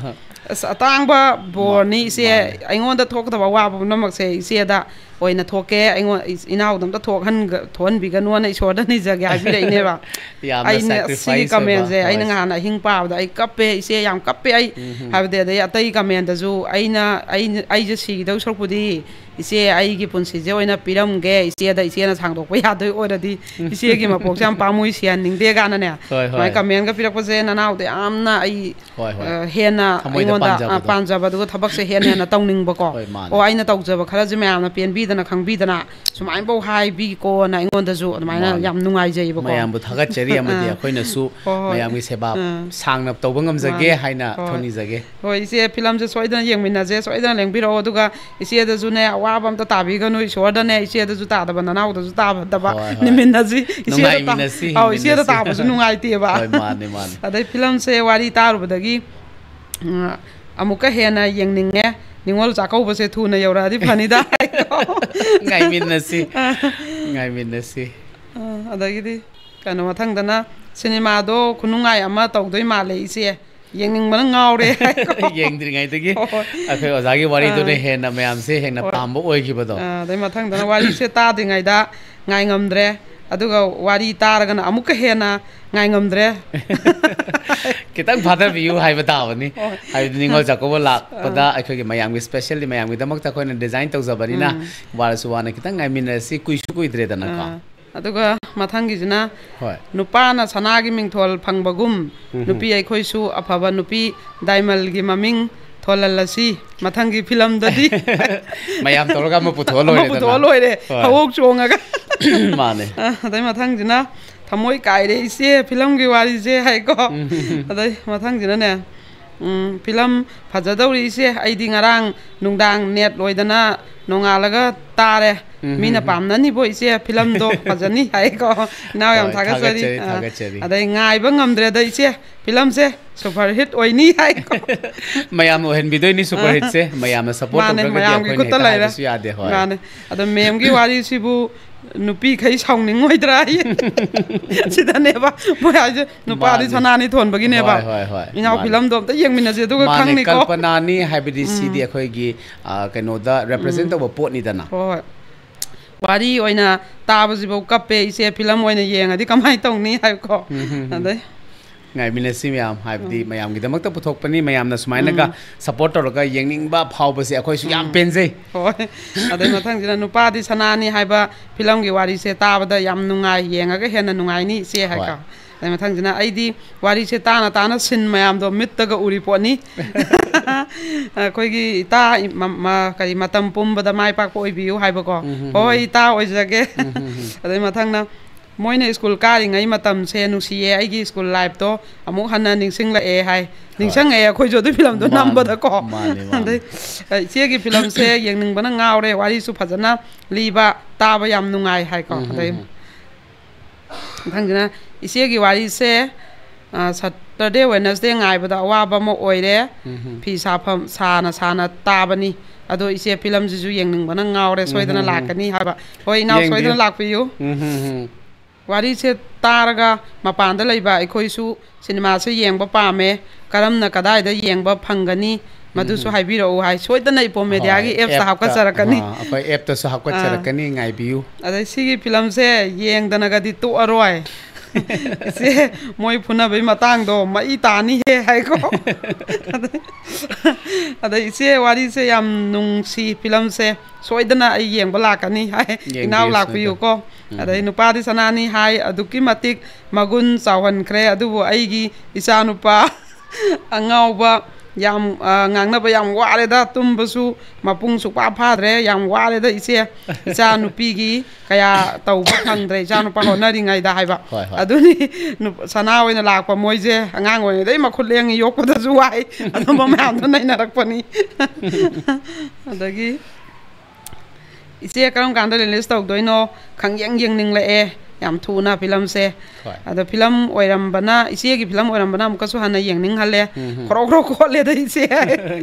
ꯑꯁ, ꯑꯇꯥꯡꯕ ꯕꯣꯔꯅꯤ ꯃꯥ-, ꯏꯆꯦ꯫ ꯃꯥꯅꯦ꯫ ꯑꯩꯉꯣꯟꯗ ꯊꯣꯛꯀꯗꯕ ꯑꯋꯥꯕ ꯄꯨꯝꯅꯃꯛꯁꯦ ꯏꯆꯦꯗ ꯑꯣꯏꯅ ꯊꯣꯛꯀꯦ, ꯑꯩꯉꯣꯟ-, ꯏꯅꯥꯎꯗ ꯑꯝꯇ ꯊꯣꯛꯍꯟꯒ-, ꯊꯣꯛꯍꯟꯕꯤꯒꯅꯣꯅ ꯏꯁꯣꯔꯗ ꯅꯤꯖꯒꯦ ꯍꯥꯏꯕꯤꯔꯛꯏꯅꯦꯕ꯫ ꯌꯥꯝꯅ ꯑꯩꯅ ꯁꯤꯒꯤ sacrifice ꯑꯣꯏꯕ comment ꯁꯦ ꯑꯩꯅ voice꯫ ꯉꯍꯥꯟ ꯑꯍꯤꯡ ꯄꯥꯕꯗ ꯑꯩ ꯀꯞꯄꯦ, ꯏꯆꯦ, ꯌꯥꯝ ꯀꯞꯄꯦ ꯑꯩ꯫ ꯎꯝ, ꯎꯝ꯫ ꯍꯥꯏꯕꯗꯤ ꯑꯗꯩ ꯑꯇꯩ comment ꯇꯁꯨ ꯑꯩꯅ, ꯑꯩꯅ, ꯑꯩꯁꯦ ꯁꯤꯒꯗꯧ ꯁꯔꯨꯛꯄꯨꯗꯤ ꯏꯆꯦ ꯑꯩꯒꯤ ꯄꯨꯟꯁꯤꯁꯦ ꯑꯣꯏꯅ ꯄꯤꯔꯝꯒꯦ ꯏꯆꯦꯗ, ꯏꯆꯦꯅ ꯁꯥꯡꯗꯣꯛꯄ ꯌꯥꯗꯣꯏ ꯑꯣꯏꯔꯗꯤ꯫ ꯏꯆꯦꯒꯤ ꯃꯄꯣꯛꯁꯦ ꯌꯥꯝ ꯄꯥꯝꯃꯨꯏ, ꯁꯤꯍꯟꯅꯤꯡꯗꯦ ꯀꯥꯏꯅꯅꯦ꯫ ꯍꯣꯏ, ꯁꯨꯃꯥꯏꯅ ꯍꯣꯏ꯫ Comment ꯒ ꯄꯤꯔꯛꯄꯁꯦ ꯅꯅꯥꯎꯗ ꯌꯥꯝꯅ ꯑꯩ, ꯍꯣꯏ, ꯍꯣꯏ꯫ ꯑ, ꯍꯦꯟꯅ ꯊꯃꯣꯏꯗ ꯑꯩꯉꯣꯟꯗ, ꯑ, ꯄꯥꯟꯖꯕꯗꯣ꯫ ꯄꯥꯟꯖꯕꯗꯨꯒ ꯊꯕꯛꯁꯦ ꯍꯦꯟꯅ ꯍꯦꯟꯅ ꯇꯧꯅꯤꯡꯕꯀꯣ꯫ ꯍꯣꯏ, ꯃꯥꯅꯦ꯫ ꯑꯣ, ꯑꯩꯅ ꯇꯧꯖꯕ ꯈꯔꯁꯦ ꯃꯌꯥꯝꯅ ꯄꯦꯟꯕꯤꯗꯅ ꯈꯪꯕꯤꯗꯅ ꯁꯨꯃꯥꯏꯅꯐꯧ ꯍꯥꯏꯕꯤꯀꯣꯅ ꯑꯩꯉꯣꯟꯗꯁꯨ ꯑꯗꯨꯃꯥꯏꯅ ꯃꯥꯅꯦ꯫ ꯌꯥꯝ ꯅꯨꯡꯉꯥꯏꯖꯩꯕꯀꯣ꯫ ꯃꯌꯥꯝꯕꯨ ꯊꯥꯒꯠꯆꯔꯤ ꯑꯃꯗꯤ ꯑꯥ꯫ ꯑꯩꯈꯣꯏꯅꯁꯨ ꯍꯣꯏ, ꯍꯣꯏ꯫ ꯃꯌꯥꯝꯒꯤ ꯁꯦꯕꯥ ꯑꯥ꯫ ꯁꯥꯡꯅ ꯇꯧꯕ ꯉꯝꯖꯒꯦ ꯃꯥꯅꯦ꯫ ꯍꯥꯏꯅ ꯍꯣꯏ꯫ ꯊꯧꯅꯤꯖꯒꯦ꯫ ꯍꯣꯏ, ꯏꯆꯦ, ꯐꯤꯂꯝꯁꯦ ꯁꯣꯏꯗꯅ ꯌꯦꯡꯃꯤꯟꯅꯁꯦ, ꯁꯣꯏꯗꯅ ꯂꯦꯡꯕꯤꯔꯛꯑꯣ꯫ ꯑꯗꯨꯒ ꯏꯆꯦꯗꯁꯨꯅꯦ, ꯑꯋꯥꯕ ꯑꯝꯇ ꯇꯥꯕꯤꯒꯅꯨ, ꯏꯁꯣꯔꯗꯅꯦ, ꯏꯆꯦꯗꯁꯨ ꯇꯥꯗꯕ, ꯅꯅꯥꯎꯗꯁꯨ ꯇꯥꯗꯕ ꯍꯣꯏ, ꯍꯣꯏ꯫ ꯅꯤꯃꯤꯟꯅꯁꯤ꯫ ꯏꯆꯦꯗ ꯇꯥ-, ꯅꯨꯡꯉꯥꯏꯃꯤꯟꯅꯁꯤ, ꯑꯧ, ꯏꯆꯦꯗ ꯍꯤꯡꯃꯤꯟꯅꯁꯤ꯫ ꯇꯥꯕꯁꯨ ꯅꯨꯡꯉꯥꯏꯇꯦꯕ꯫ ꯍꯣꯏ, ꯃꯥꯅꯦ, ꯃꯥꯅꯦ꯫ ꯑꯗꯩ ꯐꯤꯂꯝꯁꯦ ꯋꯥꯔꯤ ꯇꯥꯔꯨꯕꯗꯒꯤ, ꯎꯝ, ꯑꯃꯨꯛꯀ ꯍꯦꯟꯅ ꯌꯦꯡꯅꯤꯡꯉꯦ꯫ ꯅꯤꯉꯣꯜ ꯆꯥꯛꯀꯧꯕꯁꯦ ꯊꯨꯅ ꯌꯧꯔꯛꯑꯗꯤ ꯐꯅꯤꯗ꯫ ꯉꯥꯏꯃꯤꯟꯅꯁꯤ꯫ ꯑ꯫ ꯉꯥꯏꯃꯤꯟꯅꯁꯤ꯫ ꯑ, ꯑꯗꯒꯤꯗꯤ ꯀꯩꯅꯣ, ꯃꯊꯪꯗꯅ ꯁꯤꯅꯦꯃꯥꯗꯣ ꯈꯨꯅꯨꯡꯉꯥꯏ ꯑꯃ ꯇꯧꯗꯣꯏ ꯃꯥꯜꯂꯦ ꯏꯆꯦ꯫ ꯌꯦꯡꯅꯤꯡꯕꯅ ꯉꯥꯎꯔꯦ ꯍꯥꯏꯀꯣ꯫ ꯌꯦꯡꯗ꯭ꯔꯤꯉꯩꯗꯒꯤ ꯍꯣꯏ, ꯍꯣꯏ꯫ ꯑꯩꯈꯣꯏ ꯑꯣꯖꯥꯒꯤ ꯋꯥꯔꯤꯗꯨꯅ ꯑꯥ꯫ ꯍꯦꯟꯅ ꯃꯌꯥꯝꯁꯦ ꯍꯦꯟꯅ ꯍꯣꯏ꯫ ꯄꯥꯝꯕ ꯑꯣꯏꯈꯤꯕꯗꯣ꯫ ꯑꯥ, ꯑꯗꯩ ꯃꯊꯪꯗꯅ ꯋꯥꯔꯤꯁꯦ ꯇꯥꯗ꯭ꯔꯤꯉꯩꯗ ꯉꯥꯏ ꯉꯝꯗ꯭ꯔꯦ, ꯑꯗꯨꯒ ꯋꯥꯔꯤ ꯇꯥꯔꯒꯅ ꯑꯃꯨꯛꯀ ꯍꯦꯟꯅ ꯉꯥꯏ ꯉꯝꯗ꯭ꯔꯦ꯫ ꯈꯤꯇꯪ ꯐꯥꯊꯕꯤꯌꯨ ꯍꯥꯏꯕ ꯇꯥꯕꯅꯤ꯫ ꯍꯣꯏ꯫ ꯍꯥꯏꯕꯗꯤ ꯅꯤꯉꯣꯜ ꯆꯥꯛꯀꯧꯕ ꯂꯥꯛꯄꯗ ꯑꯥ꯫ ꯑꯩꯈꯣꯏꯒꯤ ꯃꯌꯥꯝꯒꯤ, specially ꯃꯌꯥꯝꯒꯤꯗꯃꯛꯇ ꯑꯩꯈꯣꯏꯅ design ꯇꯧꯖꯕꯅꯤꯅ ꯎꯝ꯫ ꯋꯥꯔꯁꯨ ꯋꯥꯅ ꯈꯤꯇꯪ ꯉꯥꯏꯃꯤꯟꯅꯔꯁꯤ, ꯀꯨꯏꯁꯨ ꯀꯨꯏꯗ꯭ꯔꯦꯗꯅꯀꯣ꯫ ꯑꯥ꯫ ꯑꯗꯨꯒ ꯃꯊꯪꯒꯤꯁꯤꯅ ꯍꯣꯏ꯫ ꯅꯨꯄꯥꯅ ꯁꯅꯥꯒꯤ ꯃꯤꯡꯊꯣꯜ ꯐꯪꯕꯒꯨꯝ, ꯎꯝꯍꯨꯝ꯫ ꯅꯨꯄꯤ ꯑꯩꯈꯣꯏꯁꯨ ꯑꯐꯕ ꯅꯨꯄꯤ diamond ꯒꯤ ꯃꯃꯤꯡ ꯊꯣꯜꯍꯜꯂꯁꯤ꯫ ꯃꯊꯪꯒꯤ ꯐꯤꯂꯝꯗꯗꯤ ꯃꯌꯥꯝ ꯇꯧꯔꯒ ꯑꯃ ꯄꯨꯊꯣꯛꯑ ꯑꯃ ꯂꯣꯏꯔꯦꯗꯅ꯫ ꯄꯨꯊꯣꯛꯑ ꯂꯣꯏꯔꯦ꯫ ꯍꯣꯏ꯫ ꯍꯧꯍꯧ ꯆꯣꯡꯉꯒ꯫ ꯃꯥꯅꯦ꯫ ꯑ, ꯑꯗꯩ ꯃꯊꯪꯁꯤꯅ "ꯊꯃꯣꯏ ꯀꯥꯏꯔꯦ ꯏꯆꯦ ꯐꯤꯂꯝꯒꯤ ꯋꯥꯔꯤꯁꯦ" ꯍꯥꯏꯀꯣ꯫ ꯎꯝ꯫ ꯑꯗꯩ ꯃꯊꯪꯁꯤꯅꯅꯦ, ꯎꯝ, "ꯐꯤꯂꯝ ꯐꯖꯗꯧꯔꯤ ꯏꯆꯦ, ꯑꯩꯗꯤ ꯉꯔꯥꯡ ꯅꯨꯡꯗꯥꯡ net ꯂꯣꯏꯗꯅ ꯅꯣꯡꯉꯥꯜꯂꯒ ꯇꯥꯔꯦ꯫ ꯎꯝ, ꯃꯤꯅ ꯎꯝ, ꯎꯝ꯫ ꯄꯥꯝꯅꯅꯤꯕꯣ ꯏꯆꯦ, ꯐꯤꯂꯝꯗꯣ ꯐꯖꯅꯤ ꯍꯥꯏꯀꯣ꯫ ꯏꯅꯥꯎ ꯌꯥꯝ ꯍꯣꯏ, ꯊꯥꯒꯠꯆꯔꯤ꯫ ꯊꯥꯒꯠꯆꯔꯤ, ꯑꯥ, ꯊꯥꯒꯠꯆꯔꯤ꯫ ꯑꯗꯩ ꯉꯥꯏꯕ ꯉꯝꯗ꯭ꯔꯦꯗ ꯏꯆꯦ, ꯐꯤꯂꯝꯁꯦ super hit ꯑꯣꯏꯅꯤ ꯍꯥꯏꯀꯣ꯫ ꯃꯌꯥꯝꯅ ꯑꯣꯏꯍꯟꯕꯤꯗꯣꯏꯅꯤ super ꯑꯥ꯫ Hitꯁꯦ꯫ ꯃꯌꯥꯝꯅ support ꯃꯥꯅꯦ, ꯇꯧꯗ꯭ꯔꯒꯗꯤ ꯃꯌꯥꯝꯒꯤ ꯑꯩꯈꯣꯏꯅ ꯈꯨꯠꯇ ꯍꯦꯛꯇ ꯂꯩꯔꯦ꯫ ꯍꯥꯏꯕꯁꯨ ꯌꯥꯗꯦ꯫ ꯍꯣꯏ꯫ ꯃꯥꯅꯦ꯫ ꯑꯗꯣ ꯃꯦꯝꯒꯤ ꯋꯥꯔꯤꯁꯤꯕꯨ ꯅꯨꯄꯤꯈꯩ ꯁꯥꯎꯅꯤꯡꯉꯣꯏꯗ꯭ꯔꯥ? ꯁꯤꯗꯅꯦꯕ ꯃꯣꯏ ꯍꯥꯏꯁꯦ, ꯅꯨꯄꯥꯗꯤ ꯃꯥꯅꯦ꯫ ꯁꯅꯥꯅꯤ ꯊꯣꯟꯕꯒꯤꯅꯦꯕ꯫ ꯍꯣꯏ, ꯍꯣꯏ, ꯍꯣꯏ꯫ ꯏꯅꯥꯎ ꯃꯥꯅꯦ꯫ ꯐꯤꯂꯝꯗꯣ ꯑꯝꯇ ꯌꯦꯡꯃꯤꯟꯅꯁꯦ, ꯑꯗꯨꯒ ꯃꯥꯅꯦ, ꯈꯪꯅꯤꯀꯣ꯫ ꯀꯜꯄꯅꯥꯅꯤ ꯍꯥꯏꯕꯗꯤ ꯎꯝ꯫ ꯁꯤꯗꯤ ꯑꯩꯈꯣꯏꯒꯤ, ꯑ, ꯀꯩꯅꯣꯗ represent ꯎꯝ꯫ ꯇꯧꯕ ꯄꯣꯠꯅꯤꯗꯅ꯫ ꯍꯣꯏ, ꯍꯣꯏ꯫ ꯋꯥꯔꯤ ꯑꯣꯏꯅ ꯇꯥꯕꯁꯤꯐꯧ ꯀꯞꯄꯦ ꯏꯆꯦ, ꯐꯤꯂꯝ ꯑꯣꯏꯅ ꯌꯦꯡꯉꯗꯤ ꯀꯃꯥꯏꯅ ꯇꯧꯅꯤ ꯍꯥꯏꯕꯀꯣ꯫ ꯎꯝ, ꯎꯝ, ꯎꯝ꯫ ꯑꯗꯩ ꯉꯥꯏꯃꯤꯟꯅꯁꯤ ꯃꯌꯥꯝ, ꯍꯥꯏꯕꯗꯤ ꯎꯝ꯫ ꯃꯌꯥꯝꯒꯤꯗꯃꯛꯇ ꯄꯨꯊꯣꯛꯄꯅꯤ, ꯃꯌꯥꯝꯅ ꯁꯨꯃꯥꯏꯅꯒ ꯎꯝ꯫ Support ꯇꯧꯔꯒ ꯌꯦꯡꯅꯤꯡꯕ ꯐꯥꯎꯕꯁꯦ ꯑꯩꯈꯣꯏꯁꯨ ꯌꯥꯝ ꯎꯝ꯫ ꯄꯦꯟꯖꯩ꯫ ꯍꯣꯏ꯫ ꯑꯗꯩ ꯃꯊꯪꯁꯤꯅ ꯅꯨꯄꯥꯗꯤ ꯁꯅꯥꯅꯤ ꯍꯥꯏꯕ ꯐꯤꯂꯝꯒꯤ ꯋꯥꯔꯤꯁꯦ ꯇꯥꯕꯗ ꯌꯥꯝ ꯅꯨꯡꯉꯥꯏ, ꯌꯦꯡꯉꯒ ꯍꯦꯟꯅ ꯅꯨꯡꯉꯥꯏꯅꯤ ꯏꯆꯦ ꯍꯣꯏ꯫ ꯍꯥꯏꯀꯣ꯫ ꯑꯗꯩ ꯃꯊꯪꯁꯤꯅ ꯑꯩꯗꯤ ꯋꯥꯔꯤꯁꯦ ꯇꯥꯅ ꯇꯥꯅ ꯁꯤꯟ ꯃꯌꯥꯝꯗꯣ ꯃꯤꯠꯇꯒ ꯎꯔꯤ ꯄꯣꯠꯅꯤ꯫ ꯑꯩꯈꯣꯏꯒꯤ ꯏꯇꯥ ꯏ-, ꯃ-, ꯃ-, ꯀꯔꯤ, "ꯃꯇꯝ ꯄꯨꯝꯕꯗ ꯃꯥꯏ ꯄꯥꯛꯄ ꯑꯣꯏꯕꯤꯌꯨ" ꯍꯥꯏꯕꯀꯣ꯫ ꯎꯝ, ꯎꯝ, ꯍꯣꯏ, ꯎꯝ꯫ ꯏꯇꯥ ꯑꯣꯏꯖꯒꯦ꯫ ꯎꯝ, ꯎꯝ, ꯎꯝ꯫ ꯑꯗꯩ ꯃꯊꯪꯅ, "ꯃꯣꯏꯅ ꯁ꯭ꯀꯨꯜ ꯀꯥꯔꯤꯉꯩ ꯃꯇꯝꯁꯦ ꯅꯨꯡꯁꯤꯌꯦ, ꯑꯩꯒꯤ ꯁ꯭ꯀꯨꯜ ꯂꯥꯏꯐꯇꯣ ꯑꯃꯨꯛ ꯍꯟꯅ ꯅꯤꯡꯁꯤꯡꯂꯛꯑꯦ" ꯍꯥꯏ꯫ ꯍꯣꯏ꯫ ꯅꯤꯡꯁꯤꯡꯉꯛꯑꯦ ꯑꯩꯈꯣꯏꯁꯨ ꯑꯗꯨ ꯐꯤꯂꯝꯗꯣ ꯃꯥꯅꯦ꯫ ꯅꯝꯕꯗꯀꯣ꯫ ꯃꯥꯅꯦ, ꯃꯥꯅꯦ꯫ ꯑꯗꯩ, "ꯏꯆꯦꯒꯤ ꯐꯤꯂꯝꯁꯦ ꯌꯦꯡꯅꯤꯡꯕꯅ ꯉꯥꯎꯔꯦ, ꯋꯥꯔꯤꯁꯨ ꯐꯖꯅ ꯂꯤꯕ, ꯇꯥꯕ ꯌꯥꯝ ꯅꯨꯡꯉꯥꯏ" ꯍꯥꯏꯀꯣ꯫ ꯎꯝ, ꯎꯝ, ꯑꯗꯩ ꯎꯝ꯫ ꯃꯊꯪꯁꯤꯅ, "ꯏꯆꯦꯒꯤ ꯋꯥꯔꯤꯁꯦ, ꯑ, Saturday, Wednesday ꯉꯥꯏꯕꯗ ꯑꯋꯥꯕ ꯑꯃ ꯑꯣꯏꯔꯦ꯫ ꯎꯝ ꯍꯝ꯫ ꯐꯤ ꯁꯥꯐꯝ, ꯁꯥꯅ ꯁꯥꯅ ꯇꯥꯕꯅꯤ꯫ ꯑꯗꯣ ꯏꯆꯦ ꯐꯤꯂꯝꯁꯤꯁꯨ ꯌꯦꯡꯅꯤꯡꯕꯅ ꯉꯥꯎꯔꯦ, ꯁꯣꯏꯗꯅ ꯎꯝ ꯍꯝ꯫ ꯂꯥꯛꯀꯅꯤ" ꯍꯥꯏꯕ꯫ ꯍꯣꯏ, ꯏꯅꯥꯎ, ꯌꯦꯡꯕꯤꯌꯨ꯫ ꯁꯣꯏꯗꯅ ꯂꯥꯛꯄꯤꯌꯨ꯫ ꯎꯝ ꯍꯝ ꯍꯝ꯫ ꯋꯥꯔꯤꯁꯦ ꯇꯥꯔꯒ ꯃꯄꯥꯟꯗ ꯂꯩꯕ ꯑꯩꯈꯣꯏꯁꯨ ꯁꯤꯅꯦꯃꯥꯁꯦ ꯌꯦꯡꯕ ꯄꯥꯝꯃꯦ꯫ ꯀꯔꯝꯅ ꯀꯗꯥꯏꯗ ꯌꯦꯡꯕ ꯐꯪꯒꯅꯤ? ꯃꯗꯨꯁꯨ ꯎꯝ꯫ ꯍꯥꯏꯕꯤꯔꯛꯎ ꯍꯥꯏ꯫ ꯁꯣꯏꯗꯅ ꯏꯄꯣꯝ ꯃꯦꯗꯤꯌꯥꯒꯤ ꯍꯣꯏ, ꯑꯦꯞꯁꯇ ꯑꯦꯞꯇ, ꯍꯥꯞꯀꯠꯆꯔꯛꯀꯅꯤ꯫ ꯑꯥ, ꯑꯩꯈꯣꯏ ꯑꯦꯞꯇꯁꯨ ꯍꯥꯞꯀꯠꯆꯔꯛꯀꯅꯤ, ꯑꯥ꯫ ꯉꯥꯏꯕꯤꯌꯨ꯫ ꯑꯗꯩ ꯁꯤꯒꯤ ꯐꯤꯂꯝꯁꯦ ꯌꯦꯡꯗꯅꯒꯗꯤ ꯇꯣꯛꯑꯔꯣꯏ꯫ "ꯏꯆꯦ, ꯃꯣꯏ ꯐꯨꯅꯕꯩ ꯃꯇꯥꯡꯗꯣ ꯃꯩ ꯇꯥꯅꯤꯍꯦ" ꯍꯥꯏꯀꯣ꯫ ꯑꯗꯩ, ꯑꯗꯩ, "ꯏꯆꯦ, ꯋꯥꯔꯤꯁꯦ ꯌꯥꯝ ꯅꯨꯡꯁꯤ, ꯐꯤꯂꯝꯁꯦ ꯁꯣꯏꯗꯅ ꯑꯩ ꯌꯦꯡꯕ ꯂꯥꯛꯀꯅꯤ" ꯍꯥꯏ꯫ ꯌꯦꯡꯕꯤꯌꯨ ꯏꯅꯥꯎ ꯁꯣꯏꯗꯅ꯫ ꯂꯥꯛꯄꯤꯌꯨꯀꯣ꯫ ꯎꯝ꯫ ꯑꯗꯩ, "ꯅꯨꯄꯥꯗꯤ ꯁꯅꯥꯅꯤ" ꯍꯥꯏ, ꯑꯗꯨꯛꯀꯤ ꯃꯇꯤꯛ ꯃꯒꯨꯟ ꯆꯥꯎꯍꯟꯈ꯭ꯔꯦ, ꯑꯗꯨꯕꯨ ꯑꯩꯒꯤ ꯏꯆꯥꯅꯨꯄꯥ ꯑꯉꯥꯎꯕ, ꯌꯥꯝ, ꯑ, ꯉꯥꯡꯅꯕ ꯌꯥꯝ ꯋꯥꯔꯦꯗ, ꯇꯨꯝꯕꯁꯨ ꯃꯄꯨꯡ ꯁꯨꯛꯐꯥ ꯐꯥꯗ꯭ꯔꯦ, ꯌꯥꯝ ꯋꯥꯔꯦꯗ ꯏꯆꯦ, ꯏꯆꯥ ꯅꯨꯄꯤꯒꯤ ꯀꯌꯥ ꯇꯧꯕ ꯐꯪꯗ꯭ꯔꯦ, ꯏꯆꯥ ꯅꯨꯄꯥ ꯍꯣꯠꯅꯔꯤꯉꯩꯗ ꯍꯥꯏꯕ꯫ ꯍꯣꯏ, ꯍꯣꯏ꯫ ꯑꯗꯨꯅꯤ, ꯅꯨꯞ-, ꯁꯅꯥ ꯑꯣꯏꯅ ꯂꯥꯛꯄ ꯃꯣꯏꯁꯦ, ꯑꯉꯥꯡ ꯑꯣꯏꯔꯤꯉꯩꯗꯩ ꯃꯈꯨꯠ ꯂꯦꯡꯉꯤ, ꯌꯣꯛꯄꯗꯁꯨ ꯋꯥꯏ, ꯑꯗꯨꯝꯕ ꯃꯌꯥꯝꯗꯣ ꯅꯩꯅꯔꯛꯄꯅꯤ꯫ ꯑꯗꯒꯤ ꯏꯆꯦ ꯀꯔꯝ ꯀꯥꯟꯗ ꯔꯤꯂꯤꯁ ꯇꯧꯗꯣꯏꯅꯣ? ꯈꯪꯌꯦꯡ ꯌꯦꯡꯅꯤꯡꯂꯛꯑꯦ ꯌꯥꯝ ꯊꯨꯅ ꯐꯤꯂꯝꯁꯦ꯫ ꯍꯣꯏ꯫ ꯑꯗꯣ ꯐꯤꯂꯝ ꯑꯣꯏꯔꯝꯕꯅ, ꯏꯆꯦꯒꯤ ꯐꯤꯂꯝ ꯑꯣꯏꯔꯝꯕꯅ ꯑꯃꯨꯛꯀꯁꯨ ꯍꯟꯅ ꯌꯦꯡꯅꯤꯡꯍꯜꯂꯦ꯫ ꯎꯝ, ꯎꯝ꯫ ꯈ꯭ꯔꯣ ꯈ꯭ꯔꯣ ꯈꯣꯠꯂꯦꯗ ꯏꯆꯦ꯫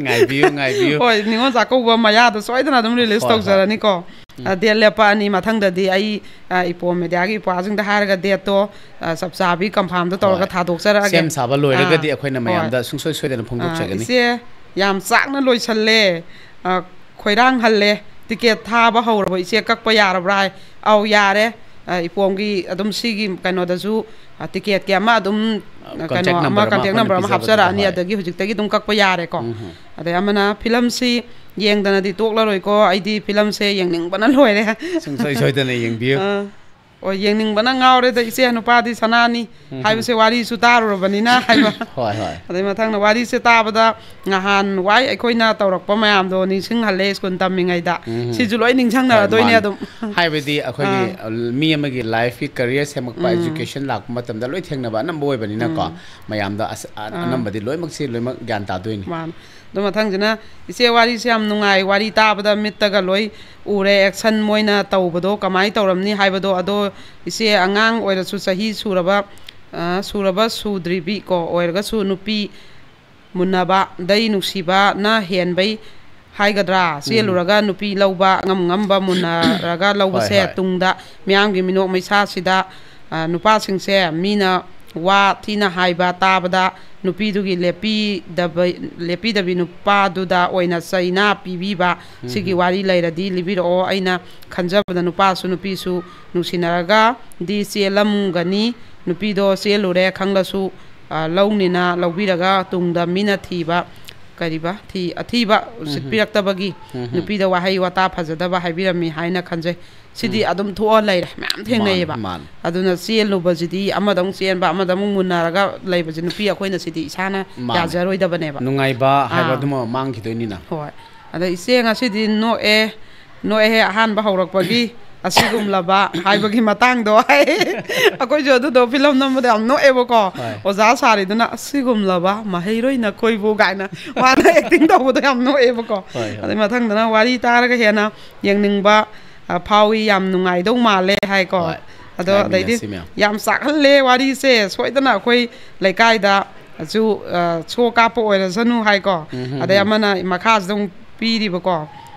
ꯉꯥꯏꯕꯤꯌꯨ, ꯉꯥꯏꯕꯤꯌꯨ꯫ ꯍꯣꯏ, ꯅꯤꯉꯣꯜ ꯆꯥꯛꯀꯧꯕ ꯃꯌꯥꯗ ꯁꯣꯏꯗꯅ ꯑꯗꯨꯝ ꯔꯤꯂꯤꯁ ꯍꯣꯏ, ꯍꯣꯏ꯫ ꯇꯧꯖꯔꯅꯤꯀꯣ꯫ ꯑ, ꯗꯦꯠ ꯂꯦꯞꯄꯛꯑꯅꯤ꯫ ꯃꯊꯪꯗꯗꯤ ꯑꯩ, ꯑ, ꯏꯄꯣꯝ ꯃꯦꯗꯤꯌꯥꯒꯤ ꯏꯄ꯭ꯋꯥꯁꯤꯡꯗ ꯍꯥꯏꯔꯒ ꯗꯦꯠꯇꯣ, ꯑ, ꯆꯞ ꯆꯥꯕꯤ ꯀꯟꯐꯥꯝꯗ ꯇꯧꯔꯒ ꯍꯣꯏ꯫ ꯊꯥꯗꯣꯛꯆꯔꯛꯑꯒꯦ꯫ ꯁꯦꯝ ꯁꯥꯕ ꯂꯣꯏꯔꯒꯗꯤ ꯑꯥ, ꯑꯩꯈꯣꯏꯅ ꯍꯣꯏ꯫ ꯃꯌꯥꯝꯗ ꯁꯨꯡꯁꯣꯏ ꯁꯣꯏꯗꯅ ꯑ, ꯐꯣꯡꯗꯣꯛꯆꯒꯅꯤ꯫ ꯏꯆꯦ, ꯌꯥꯝ ꯆꯥꯛꯅ ꯂꯣꯏꯁꯜꯂꯦ꯫ ꯑ, ꯈꯣꯏꯔꯥꯡꯍꯜꯂꯦ꯫ ꯇꯤꯀꯦꯠ ꯊꯥꯕ ꯍꯧꯔꯕꯣ ꯏꯆꯦ? ꯀꯛꯄ ꯌꯥꯔꯕ꯭ꯔꯥ ꯍꯥꯏ꯫ ꯑꯧ, ꯌꯥꯔꯦ꯫ ꯑ, ꯏꯄꯣꯝꯒꯤ ꯑꯗꯨꯝ ꯁꯤꯒꯤ ꯀꯩꯅꯣꯗꯁꯨ, ꯑ, ꯇꯤꯀꯦꯠꯀꯤ ꯑꯃ ꯑꯗꯨꯝ, ꯑ, ꯀꯩꯅꯣ ꯀꯟꯇꯦꯛ ꯅꯝꯕꯔ ꯑꯃ, ꯑꯃ ꯀꯟꯇꯦꯛ ꯑꯩꯈꯣꯏꯅ ꯅꯝꯕꯔ ꯑꯃ ꯄꯤꯖꯕꯗꯨꯗ, ꯍꯥꯞꯆꯔꯛꯑꯅꯤ, ꯍꯣꯏ꯫ ꯑꯗꯒꯤ ꯍꯧꯖꯤꯛꯇꯒꯤ ꯑꯗꯨꯝ ꯀꯛꯄ ꯌꯥꯔꯦꯀꯣ꯫ ꯎꯝ, ꯍꯝ꯫ ꯑꯗꯩ ꯑꯃꯅ ꯐꯤꯂꯝꯁꯤ ꯌꯦꯡꯗꯅꯗꯤ ꯇꯣꯛꯂꯔꯣꯏꯀꯣ꯫ ꯑꯩꯗꯤ ꯐꯤꯂꯝꯁꯦ ꯌꯦꯡꯅꯤꯡꯕꯅ ꯂꯣꯏꯔꯦ꯫ ꯁꯨꯡꯁꯣꯏ ꯁꯣꯏꯗꯅ ꯌꯦꯡꯕꯤꯌꯨ꯫ ꯑ, ꯑꯣ, ꯌꯦꯡꯅꯤꯡꯕꯅ ꯉꯥꯎꯔꯦꯗ ꯏꯆꯦ, ꯅꯨꯄꯥꯗꯤ ꯁꯅꯥꯅꯤ ꯎꯝ꯫ ꯍꯥꯏꯕꯁꯦ ꯋꯥꯔꯤꯁꯨ ꯇꯥꯔꯨꯔꯕꯅꯤꯅ ꯍꯥꯏꯕ꯫ ꯍꯣꯏ, ꯍꯣꯏ꯫ ꯑꯗꯩ ꯃꯊꯪꯗ ꯋꯥꯔꯤꯁꯦ ꯇꯥꯕꯗ ꯉꯍꯥꯟ ꯋꯥꯏ ꯑꯩꯈꯣꯏꯅ ꯇꯧꯔꯛꯄ ꯃꯌꯥꯝꯗꯣ ꯅꯤꯡꯁꯤꯡꯍꯜꯂꯦ, ꯁ꯭ꯀꯨꯜ ꯇꯝꯃꯤꯉꯩꯗ꯫ ꯎꯝ꯫ ꯁꯤꯁꯨ ꯂꯣꯏ ꯅꯤꯡꯁꯤꯡꯅꯔꯗꯣꯏꯅꯦ ꯍꯣꯏ, ꯑꯗꯨꯝ꯫ ꯃꯥꯅꯤ꯫ ꯍꯥꯏꯕꯗꯤ ꯑꯩꯈꯣꯏꯒꯤ, ꯑꯥ꯫ ꯑ, ꯃꯤ ꯑꯃꯒꯤ ꯂꯥꯏꯐꯀꯤ ꯀꯦꯔꯤꯌꯔ ꯁꯦꯝꯃꯛꯄ, ꯎꯝ꯫ ꯑꯦꯖꯨꯀꯦꯁꯟ ꯂꯥꯛꯄ ꯃꯇꯝꯗ ꯂꯣꯏ ꯊꯦꯡꯅꯕ ꯑꯅꯝꯕ ꯑꯣꯏꯕꯅꯤꯅꯀꯣ, ꯎꯝ꯫ ꯃꯌꯥꯝꯗ ꯑꯁ-, ꯑ-, ꯑꯥ꯫ ꯑꯅꯝꯕꯗꯤ ꯂꯣꯏꯅꯃꯛꯁꯤ ꯂꯣꯏꯅꯃꯛ ꯒ꯭ꯌꯥꯟ ꯇꯥꯗꯣꯏꯅꯤ꯫ ꯃꯥꯅꯤ꯫ ꯑꯗꯨ ꯃꯊꯪꯁꯤꯅ, ꯏꯆꯦ, ꯋꯥꯔꯤꯁꯦ ꯌꯥꯝ ꯅꯨꯡꯉꯥꯏ, ꯋꯥꯔꯤ ꯇꯥꯕꯗ ꯃꯤꯠꯇꯒ ꯂꯣꯏ ꯎꯔꯦ, ꯑꯦꯛꯁꯟ ꯃꯣꯏꯅ ꯇꯧꯕꯗꯣ ꯀꯃꯥꯏꯅ ꯇꯧꯔꯝꯅꯤ ꯍꯥꯏꯕꯗꯣ꯫ ꯑꯗꯣ ꯏꯆꯦ, ꯑꯉꯥꯡ ꯑꯣꯏꯔꯁꯨ ꯆꯍꯤ ꯁꯨꯔꯕ, ꯑ, ꯁꯨꯔꯕ ꯁꯨꯗ꯭ꯔꯤꯕꯤ ꯀꯣ ꯑꯣꯏꯔꯒꯁꯨ ꯅꯨꯄꯤ ꯃꯨꯟꯅꯕ, ꯗꯩ ꯅꯨꯡꯁꯤꯕꯅ ꯍꯦꯟꯕꯩ ꯍꯥꯏꯒꯗ꯭ꯔꯥ, ꯎꯝ꯫ ꯆꯦꯜꯂꯨꯔꯒ ꯅꯨꯄꯤ ꯂꯧꯕ, ꯑꯉꯝ ꯑꯉꯝꯕ ꯃꯨꯟꯅꯔꯒ ꯂꯧꯕꯁꯦ, ꯍꯣꯏ, ꯍꯣꯏ꯫ ꯇꯨꯡꯗ ꯃꯤꯌꯥꯝꯒꯤ ꯃꯤꯅꯣꯛ ꯃꯩꯁꯥꯁꯤꯗ, ꯑ, ꯅꯨꯄꯥꯁꯤꯡꯁꯦ ꯃꯤꯅ ꯋꯥ ꯊꯤꯅ ꯍꯥꯏꯕ ꯇꯥꯕꯗ ꯅꯨꯄꯤꯗꯨꯒꯤ ꯂꯦꯞꯄꯤꯗꯕ-, ꯂꯦꯞꯄꯤꯗꯕꯤ ꯅꯨꯄꯥꯗꯨꯗ ꯑꯣꯏꯅ ꯆꯩꯅꯥ ꯄꯤꯕꯤꯕ, ꯁꯤꯒꯤ ꯎꯝ꯫ ꯋꯥꯔꯤ ꯂꯩꯔꯗꯤ ꯂꯤꯕꯤꯔꯛꯑꯣ꯫ ꯑꯩꯅ ꯈꯟꯖꯕꯗ ꯅꯨꯄꯥꯁꯨ ꯅꯨꯄꯤꯁꯨ ꯅꯨꯡꯁꯤꯅꯔꯒꯗꯤ ꯆꯦꯜꯂꯝꯒꯅꯤ꯫ ꯅꯨꯄꯤꯗꯣ ꯆꯦꯜꯂꯨꯔꯦ ꯈꯪꯂꯁꯨ, ꯑ, ꯂꯧꯅꯤꯅ ꯂꯧꯕꯤꯔꯒ ꯇꯨꯡꯗ ꯃꯤꯅ ꯊꯤꯕ, ꯀꯔꯤꯕ, ꯊꯤ-, ꯑꯊꯤꯕ ꯎꯝ꯫ ꯎꯁꯤꯠꯄꯤꯔꯛꯇꯕꯒꯤ ꯎꯝ꯫ ꯅꯨꯄꯤꯗ ꯋꯥꯍꯩ ꯋꯥꯇꯥ ꯐꯖꯗꯕ ꯍꯥꯏꯕꯤꯔꯝꯃꯤ ꯍꯥꯏꯅ ꯈꯟꯖꯩ꯫ ꯁꯤꯗꯤ ꯎꯝ꯫ ꯑꯗꯨꯝ ꯊꯣꯛꯑ ꯂꯩꯔꯦ, ꯃꯌꯥꯝ ꯊꯦꯡꯅꯩꯌꯦꯕ꯫ ꯃꯥꯅꯤ, ꯃꯥꯅꯤ꯫ ꯑꯗꯨꯅ ꯆꯦꯜꯂꯨꯕꯁꯤꯗꯤ ꯑꯃꯗ ꯑꯃꯨꯛ ꯆꯦꯟꯕ, ꯑꯃꯗ ꯑꯃꯨꯛ ꯃꯨꯟꯅꯔꯒ ꯂꯩꯕꯁꯦ ꯅꯨꯄꯤ ꯑꯩꯈꯣꯏꯅ ꯁꯤꯗꯤ ꯏꯁꯥꯅ ꯃꯥꯅꯤ꯫ ꯌꯥꯖꯔꯣꯏꯗꯕꯅꯦꯕ꯫ ꯅꯨꯡꯉꯥꯏꯕ ꯍꯥꯏꯕ ꯑꯥ꯫ ꯑꯗꯨꯃ ꯃꯥꯡꯈꯤꯗꯣꯏꯅꯤꯅ꯫ ꯍꯣꯏ꯫ ꯑꯗ ꯏꯆꯦ ꯉꯁꯤꯗꯤ ꯅꯣꯛꯑꯦ, ꯅꯣꯛꯑꯦꯍꯦ ꯑꯍꯥꯟꯕ ꯍꯧꯔꯛꯄꯒꯤ꯫ ꯑꯁꯤꯒꯨꯝꯂꯕ ꯍꯥꯏꯕꯒꯤ ꯃꯇꯥꯡꯗꯣ ꯍꯥꯏ꯫ ꯑꯩꯈꯣꯏꯁꯨ ꯑꯗꯨꯗꯣ ꯐꯤꯂꯝ ꯅꯝꯕꯗ ꯌꯥꯝ ꯅꯣꯛꯑꯦꯕꯀꯣ꯫ ꯍꯣꯏ꯫ ꯑꯣꯖꯥ ꯁꯥꯔꯤꯗꯨꯅ "ꯑꯁꯤꯒꯨꯝꯂꯕ ꯃꯍꯩꯔꯣꯏ ꯅꯈꯣꯏꯕꯨ" ꯀꯥꯏꯅ ꯃꯥꯅ ꯑꯦꯛꯇꯤꯡ ꯇꯧꯕꯗꯣ ꯌꯥꯝ ꯅꯣꯛꯑꯦꯕꯀꯣ꯫ ꯍꯣꯏ, ꯍꯣꯏ꯫ ꯑꯗꯩ ꯃꯊꯪꯗꯅ "ꯋꯥꯔꯤ ꯇꯥꯔꯒ ꯍꯦꯟꯅ ꯌꯦꯡꯅꯤꯡꯕ, ꯑ, ꯐꯥꯎꯏ, ꯌꯥꯝ ꯅꯨꯡꯉꯥꯏꯗꯧ ꯃꯥꯜꯂꯦ" ꯍꯥꯏꯀꯣ꯫ ꯍꯣꯏ꯫ ꯑꯗꯣ ꯉꯥꯏꯃꯤꯟꯅꯁꯤ ꯑꯗꯩꯗꯤ ꯃꯌꯥꯝ꯫ "ꯌꯥꯝ ꯆꯥꯛꯍꯜꯂꯦ ꯋꯥꯔꯤꯁꯦ, ꯁꯣꯏꯗꯅ ꯑꯩꯈꯣꯏ ꯂꯩꯀꯥꯏꯗ ꯁꯨ, ꯑ, ꯁꯣ ꯀꯥꯞꯄ ꯑꯣꯏꯔꯁꯅꯨ" ꯍꯥꯏꯀꯣ꯫ ꯎꯝ, ꯎꯝ, ꯑꯗꯩ ꯎꯝ꯫ ꯑꯃꯅ ꯃꯈꯥꯁꯤꯗ ꯑꯃꯨꯛ ꯄꯤꯔꯤꯕꯀꯣ꯫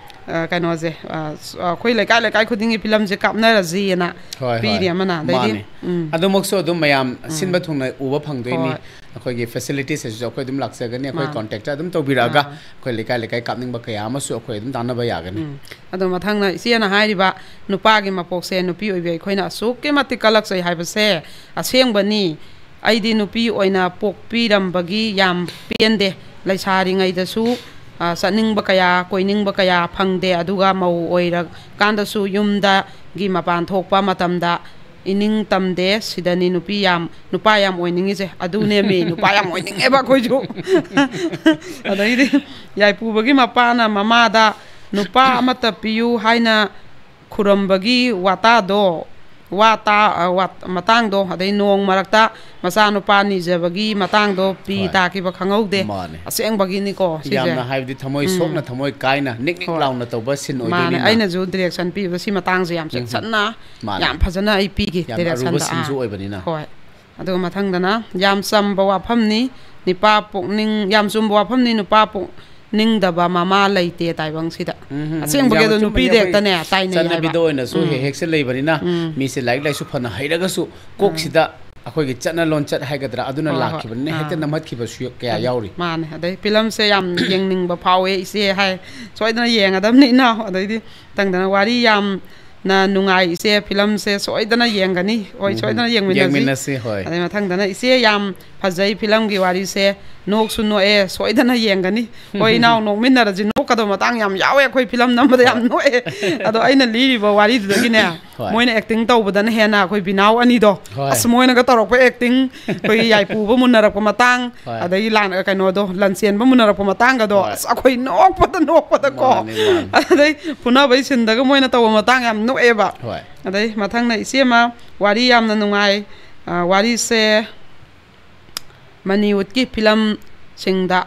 ꯑ, ꯀꯩꯅꯣꯁꯦ, ꯑ, ꯁ-, ꯑꯩꯈꯣꯏ ꯂꯩꯀꯥꯏ ꯂꯩꯀꯥꯏ ꯈꯨꯗꯤꯡꯒꯤ ꯐꯤꯂꯝꯁꯦ ꯀꯥꯞꯅꯔꯁꯤꯅ ꯍꯣꯏ, ꯄꯤꯔꯤ ꯍꯣꯏ꯫ ꯑꯃꯅ꯫ ꯑꯗꯩꯗꯤ, ꯃꯥꯅꯦ꯫ ꯎꯝ꯫ ꯑꯗꯨꯃꯛꯁꯨ ꯑꯗꯨꯝ ꯃꯌꯥꯝ ꯁꯤꯟꯕ ꯊꯨꯡꯅ ꯎꯕ ꯐꯪꯗꯣꯏꯅꯤ꯫ ꯍꯣꯏ꯫ ꯑꯩꯈꯣꯏꯒꯤ ꯐꯦꯁꯤꯂꯤꯇꯤꯁ ꯑꯁꯤꯁꯨ ꯑꯩꯈꯣꯏ ꯑꯗꯨꯝ ꯂꯥꯛꯆꯒꯅꯤ꯫ ꯑꯩꯈꯣꯏ ꯃꯥꯅꯦ꯫ ꯀꯣꯟꯇꯦꯛꯇ ꯑꯗꯨꯝ ꯇꯧꯕꯤꯔꯛꯑꯒ ꯑꯥ꯫ ꯑꯩꯈꯣꯏ ꯂꯩꯀꯥꯏ ꯂꯩꯀꯥꯏ ꯀꯥꯞꯅꯤꯡꯕ ꯀꯌꯥ ꯑꯃꯁꯨ ꯑꯩꯈꯣꯏ ꯑꯗꯨꯝ ꯇꯥꯟꯅꯕ ꯌꯥꯒꯅꯤ꯫ ꯎꯝ꯫ ꯑꯗꯣ ꯃꯊꯪꯅ ꯏꯆꯦꯅ ꯍꯥꯏꯔꯤꯕ, "ꯅꯨꯄꯥꯒꯤ ꯃꯄꯣꯛꯁꯦ ꯅꯨꯄꯤ ꯑꯣꯏꯕꯤ ꯑꯩꯈꯣꯏꯅ ꯑꯁꯨꯛꯀꯤ ꯃꯇꯤꯛ ꯀꯜꯂꯛꯆꯩ ꯍꯥꯏꯕꯁꯦ ꯑꯁꯦꯡꯕꯅꯤ꯫ ꯑꯩꯗꯤ ꯅꯨꯄꯤ ꯑꯣꯏꯅ ꯄꯣꯛꯄꯤꯔꯝꯕꯒꯤ ꯌꯥꯝ ꯄꯦꯟꯗꯦ꯫ ꯂꯩꯁꯥꯔꯤꯉꯩꯗꯁꯨ, ꯑ, ꯆꯠꯅꯤꯡꯕ ꯀꯌꯥ, ꯀꯣꯏꯅꯤꯡꯕ ꯀꯌꯥ ꯐꯪꯗꯦ, ꯑꯗꯨꯒ ꯃꯧ ꯑꯣꯏꯔꯀꯥꯟꯗꯁꯨ ꯌꯨꯝꯗꯒꯤ ꯃꯄꯥꯟ ꯊꯣꯛꯄ ꯃꯇꯝꯗ ꯏꯅꯤꯡ ꯇꯝꯗꯦ꯫ ꯁꯤꯗꯅꯤ ꯅꯨꯄꯤ ꯌꯥꯝ, ꯅꯨꯄꯥ ꯌꯥꯝ ꯑꯣꯏꯅꯤꯡꯉꯤꯁꯦ"꯫ ꯑꯗꯨꯅꯦꯃꯤ, ꯅꯨꯄꯥ ꯌꯥꯝ ꯑꯣꯏꯅꯤꯡꯉꯦꯕ ꯑꯩꯈꯣꯏꯁꯨ꯫ ꯑꯗꯩꯗꯤ ꯌꯥꯏꯄꯨꯕꯒꯤ ꯃꯄꯥꯅ ꯃꯃꯥꯗ "ꯅꯨꯄꯥ ꯑꯃꯠꯇ ꯄꯤꯌꯨ" ꯍꯥꯏꯅ ꯈꯨꯔꯝꯕꯒꯤ ꯋꯥꯇꯥꯗꯣ, ꯋꯥ ꯇꯥ-, ꯑ, ꯋꯥ-, ꯃꯇꯥꯡꯗꯣ, ꯑꯗꯩ ꯅꯣꯡ ꯃꯔꯛꯇ ꯃꯆꯥꯅꯨꯄꯥ ꯅꯤꯖꯕꯒꯤ ꯃꯇꯥꯡꯗꯣ ꯄꯤ ꯍꯣꯏ꯫ ꯇꯥꯈꯤꯕ ꯈꯪꯍꯧꯗꯦ꯫ ꯃꯥꯅꯦ꯫ ꯑꯁꯦꯡꯕꯒꯤꯅꯤꯀꯣ ꯁꯤꯁꯦ꯫ ꯌꯥꯝꯅ ꯍꯥꯏꯕꯗꯤ ꯊꯃꯣꯏ ꯎꯝ꯫ ꯁꯣꯛꯅ ꯊꯃꯣꯏ ꯀꯥꯏꯅ ꯅꯤꯛ ꯅꯤꯛ ꯍꯣꯏ꯫ ꯂꯥꯎꯅ ꯇꯧꯕ ꯁꯤꯟ ꯃꯥꯅꯦ, ꯑꯣꯏꯗꯣꯏꯅꯤꯅ꯫ ꯑꯩꯅꯁꯨ ꯗꯤꯔꯦꯛꯁꯟ ꯄꯤꯕ ꯁꯤ ꯃꯇꯥꯡꯁꯦ ꯌꯥꯝ ꯎꯝ꯫ ꯆꯦꯛꯁꯤꯟꯅ ꯃꯥꯅꯦ꯫ ꯌꯥꯝ ꯐꯖꯅ ꯑꯩ ꯄꯤꯒꯦ ꯌꯥꯝꯅ ꯑꯔꯨꯕ ꯗꯤꯔꯦꯛꯁꯟꯗ꯫ ꯁꯤꯟꯁꯨ ꯑꯥ꯫ ꯑꯣꯏꯕꯅꯤꯅ꯫ ꯍꯣꯏ꯫ ꯑꯗꯨꯒ ꯃꯊꯪꯗꯅ ꯌꯥꯝ ꯆꯝꯕ ꯋꯥꯐꯝꯅꯤ, ꯅꯤꯄꯥ ꯄꯣꯛꯅꯤꯡ-, ꯌꯥꯝ ꯆꯨꯝꯕ ꯋꯥꯐꯝꯅꯤ, ꯅꯨꯄꯥ ꯄꯣꯛꯅꯤꯡꯗꯕ ꯃꯃꯥ ꯂꯩꯇꯦ ꯇꯥꯏꯕꯪꯁꯤꯗ꯫ ꯎꯝ, ꯎꯝ, ꯎꯝ꯫ ꯑꯁꯦꯡꯕꯒꯤ ꯌꯥꯝꯅ ꯑꯗꯣ ꯆꯨꯝꯕꯅꯤ꯫ ꯅꯨꯄꯤꯗ ꯑꯩꯈꯣꯏ ꯍꯦꯛꯇꯅꯦ ꯇꯥꯏꯅꯩ ꯍꯥꯏꯕ꯫ ꯆꯠꯅꯕꯤꯗ ꯑꯣꯏꯅꯁꯨ ꯎꯝ꯫ ꯍꯦꯛ ꯍꯦꯛꯁꯦ ꯂꯩꯕꯅꯤꯅ ꯎꯝ꯫ ꯃꯤꯁꯦ ꯂꯥꯏꯔꯤꯛ ꯂꯥꯏꯁꯨ ꯐꯅ ꯍꯩꯔꯒꯁꯨ ꯀꯣꯛꯁꯤꯗ ꯑꯩꯈꯣꯏꯒꯤ ꯆꯠꯅ ꯂꯣꯟꯆꯠ ꯍꯥꯏꯒꯗ꯭ꯔꯥ ꯑꯗꯨꯅ ꯍꯣꯏ, ꯍꯣꯏ꯫ ꯂꯥꯛꯈꯤꯕꯅꯤꯅ ꯍꯦꯛꯇ ꯑꯥ꯫ ꯅꯝꯍꯠꯈꯤꯕꯁꯨ ꯀꯌꯥ ꯌꯥꯎꯔꯤ꯫ ꯃꯥꯅꯦ꯫ ꯑꯗꯩ ꯐꯤꯂꯝꯁꯦ ꯌꯥꯝ ꯌꯦꯡꯅꯤꯡꯕ ꯐꯥꯎꯋꯦ ꯏꯆꯦ ꯍꯥꯏ꯫ ꯁꯣꯏꯗꯅ ꯌꯦꯡꯒꯗꯕꯅꯤ ꯏꯅꯥꯎ꯫ ꯑꯗꯩꯗꯤ ꯃꯊꯪꯗꯅ ꯋꯥꯔꯤ ꯌꯥꯝꯅ ꯅꯨꯡꯉꯥꯏ ꯏꯆꯦ, ꯐꯤꯂꯝꯁꯦ ꯁꯣꯏꯗꯅ ꯌꯦꯡꯒꯅꯤ꯫ ꯍꯣꯏ, ꯎꯝ, ꯁꯣꯏꯗꯅ ꯌꯦꯡꯃꯤꯟꯅꯁꯤ꯫ ꯌꯦꯡꯃꯤꯟꯅꯁꯤ, ꯍꯣꯏ꯫ ꯑꯗꯩ ꯃꯊꯪꯗꯅ ꯏꯆꯦ ꯌꯥꯝ ꯐꯖꯩ ꯐꯤꯂꯝꯒꯤ ꯋꯥꯔꯤꯁꯦ, ꯅꯣꯛꯁꯨ ꯅꯣꯛꯑꯦ, ꯁꯣꯏꯗꯅ ꯌꯦꯡꯒꯅꯤ꯫ ꯍꯣꯏ ꯏꯅꯥꯎ, ꯅꯣꯛꯃꯤꯟꯅꯔꯁꯤ, ꯅꯣꯛ ꯀꯗꯕ ꯃꯇꯥꯡ ꯌꯥꯝ ꯌꯥꯎꯋꯦ꯫ ꯑꯩꯈꯣꯏ ꯐꯤꯂꯝ ꯅꯝꯕꯗ ꯌꯥꯝ ꯅꯣꯛꯑꯦ꯫ ꯑꯗꯣ ꯑꯩꯅ ꯂꯤꯔꯤꯕ ꯋꯥꯔꯤꯗꯨꯗꯒꯤꯅꯦ, ꯍꯣꯏ꯫ ꯃꯣꯏꯅ ꯑꯦꯛꯇꯤꯡ ꯇꯧꯕꯗꯅ ꯍꯦꯟꯅ ꯑꯩꯈꯣꯏ ꯕꯤꯅꯥꯎ ꯑꯅꯤꯗꯣ, ꯍꯣꯏ꯫ ꯑꯁ, ꯃꯣꯏꯅꯒ ꯇꯧꯔꯛꯄ ꯑꯦꯛꯇꯤꯡ, ꯑꯩꯈꯣꯏꯒꯤ ꯌꯥꯏꯄꯨꯕ ꯃꯨꯟꯅꯔꯛꯄ ꯃꯇꯥꯡ, ꯍꯣꯏ꯫ ꯑꯗꯒꯤ ꯂꯥꯟ, ꯀꯩꯅꯣꯗꯣ, ꯂꯥꯟꯆꯦꯟꯕ ꯃꯨꯟꯅꯔꯛꯄ ꯃꯇꯥꯡꯒꯗꯣ, ꯍꯣꯏ꯫ ꯑꯁ, ꯑꯩꯈꯣꯏ ꯅꯣꯛꯄꯗ ꯅꯣꯛꯄꯗꯀꯣ꯫ ꯃꯥꯅꯦ, ꯃꯥꯅꯦ꯫ ꯑꯗꯩ ꯐꯨꯅꯕꯩ ꯁꯤꯟꯗꯒ ꯃꯣꯏꯅ ꯇꯧꯕ ꯃꯇꯥꯡ ꯌꯥꯝ ꯅꯣꯛꯑꯦꯕ꯫ ꯍꯣꯏ꯫ ꯑꯗꯩ ꯃꯊꯪꯅ ꯏꯆꯦ ꯑꯃ, ꯋꯥꯔꯤ ꯌꯥꯝꯅ ꯅꯨꯡꯉꯥꯏ꯫ ꯑ, ꯋꯥꯔꯤꯁꯦ ꯃꯅꯤꯋꯨꯗꯀꯤ ꯐꯤꯂꯝꯁꯤꯡꯗ,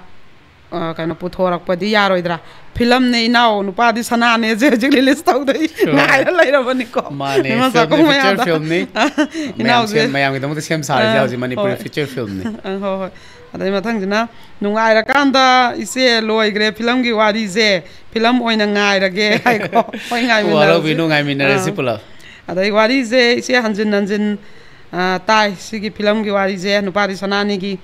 ꯑ, ꯀꯩꯅꯣ, ꯄꯨꯊꯣꯔꯛꯄꯗꯤ ꯌꯥꯔꯣꯏꯗ꯭ꯔꯥ? ꯐꯤꯂꯝꯅꯦ ꯏꯅꯥꯎ, ꯅꯨꯄꯥꯗꯤ ꯁꯅꯥꯅꯦꯁꯦ ꯍꯧꯖꯤꯛ ꯔꯤꯂꯤꯁ ꯇꯧꯗꯣꯏ ꯍꯣꯏ꯫ ꯉꯥꯏꯔ ꯂꯩꯔꯕꯅꯤꯀꯣ꯫ ꯃꯥꯅꯦ, ꯅꯤꯉꯣꯜ ꯐꯤꯂꯝꯅꯦ, ꯆꯥꯛꯀꯧꯕ ꯐꯤꯆꯔ ꯃꯌꯥꯗ꯫ ꯐꯤꯂꯝꯅꯤ꯫ ꯑ, ꯃꯌꯥꯝ ꯏꯅꯥꯎꯁꯦ꯫ ꯁꯦꯝ-, ꯃꯌꯥꯝꯒꯤꯗꯃꯛꯇ ꯁꯦꯝ ꯁꯥꯔꯤꯁꯦ ꯑ, ꯍꯧꯖꯤꯛ ꯃꯅꯤꯄꯨꯔꯤ ꯍꯣꯏ꯫ ꯐꯤꯆꯔ ꯐꯤꯂꯝꯅꯤ꯫ ꯑ, ꯍꯣꯏ, ꯍꯣꯏ꯫ ꯑꯗꯩ ꯃꯊꯪꯁꯤꯅ, "ꯅꯨꯡꯉꯥꯏꯔꯀꯥꯟꯗ ꯏꯆꯦ ꯂꯣꯏꯈ꯭ꯔꯦ ꯐꯤꯂꯝꯒꯤ ꯋꯥꯔꯤꯁꯦ, ꯐꯤꯂꯝ ꯑꯣꯏꯅ ꯉꯥꯏꯔꯒꯦ" ꯍꯥꯏꯀꯣ꯫ ꯍꯣꯏ, ꯉꯥꯏꯃꯤꯟꯅꯔꯁꯤ꯫ ꯋꯥꯔꯧꯕꯤꯅꯨ, ꯉꯥꯏꯃꯤꯟꯅꯔꯁꯤ ꯑ꯫ ꯄꯨꯂꯞ꯫ ꯑꯗꯩ ꯋꯥꯔꯤꯁꯦ ꯏꯆꯦ ꯍꯟꯖꯤꯟ ꯍꯟꯖꯤꯟ, ꯑ, ꯇꯥꯏ꯫ ꯁꯤꯒꯤ ꯐꯤꯂꯝꯒꯤ ꯋꯥꯔꯤꯁꯦ, "ꯅꯨꯄꯥꯗꯤ ꯁꯅꯥꯅꯤꯒꯤ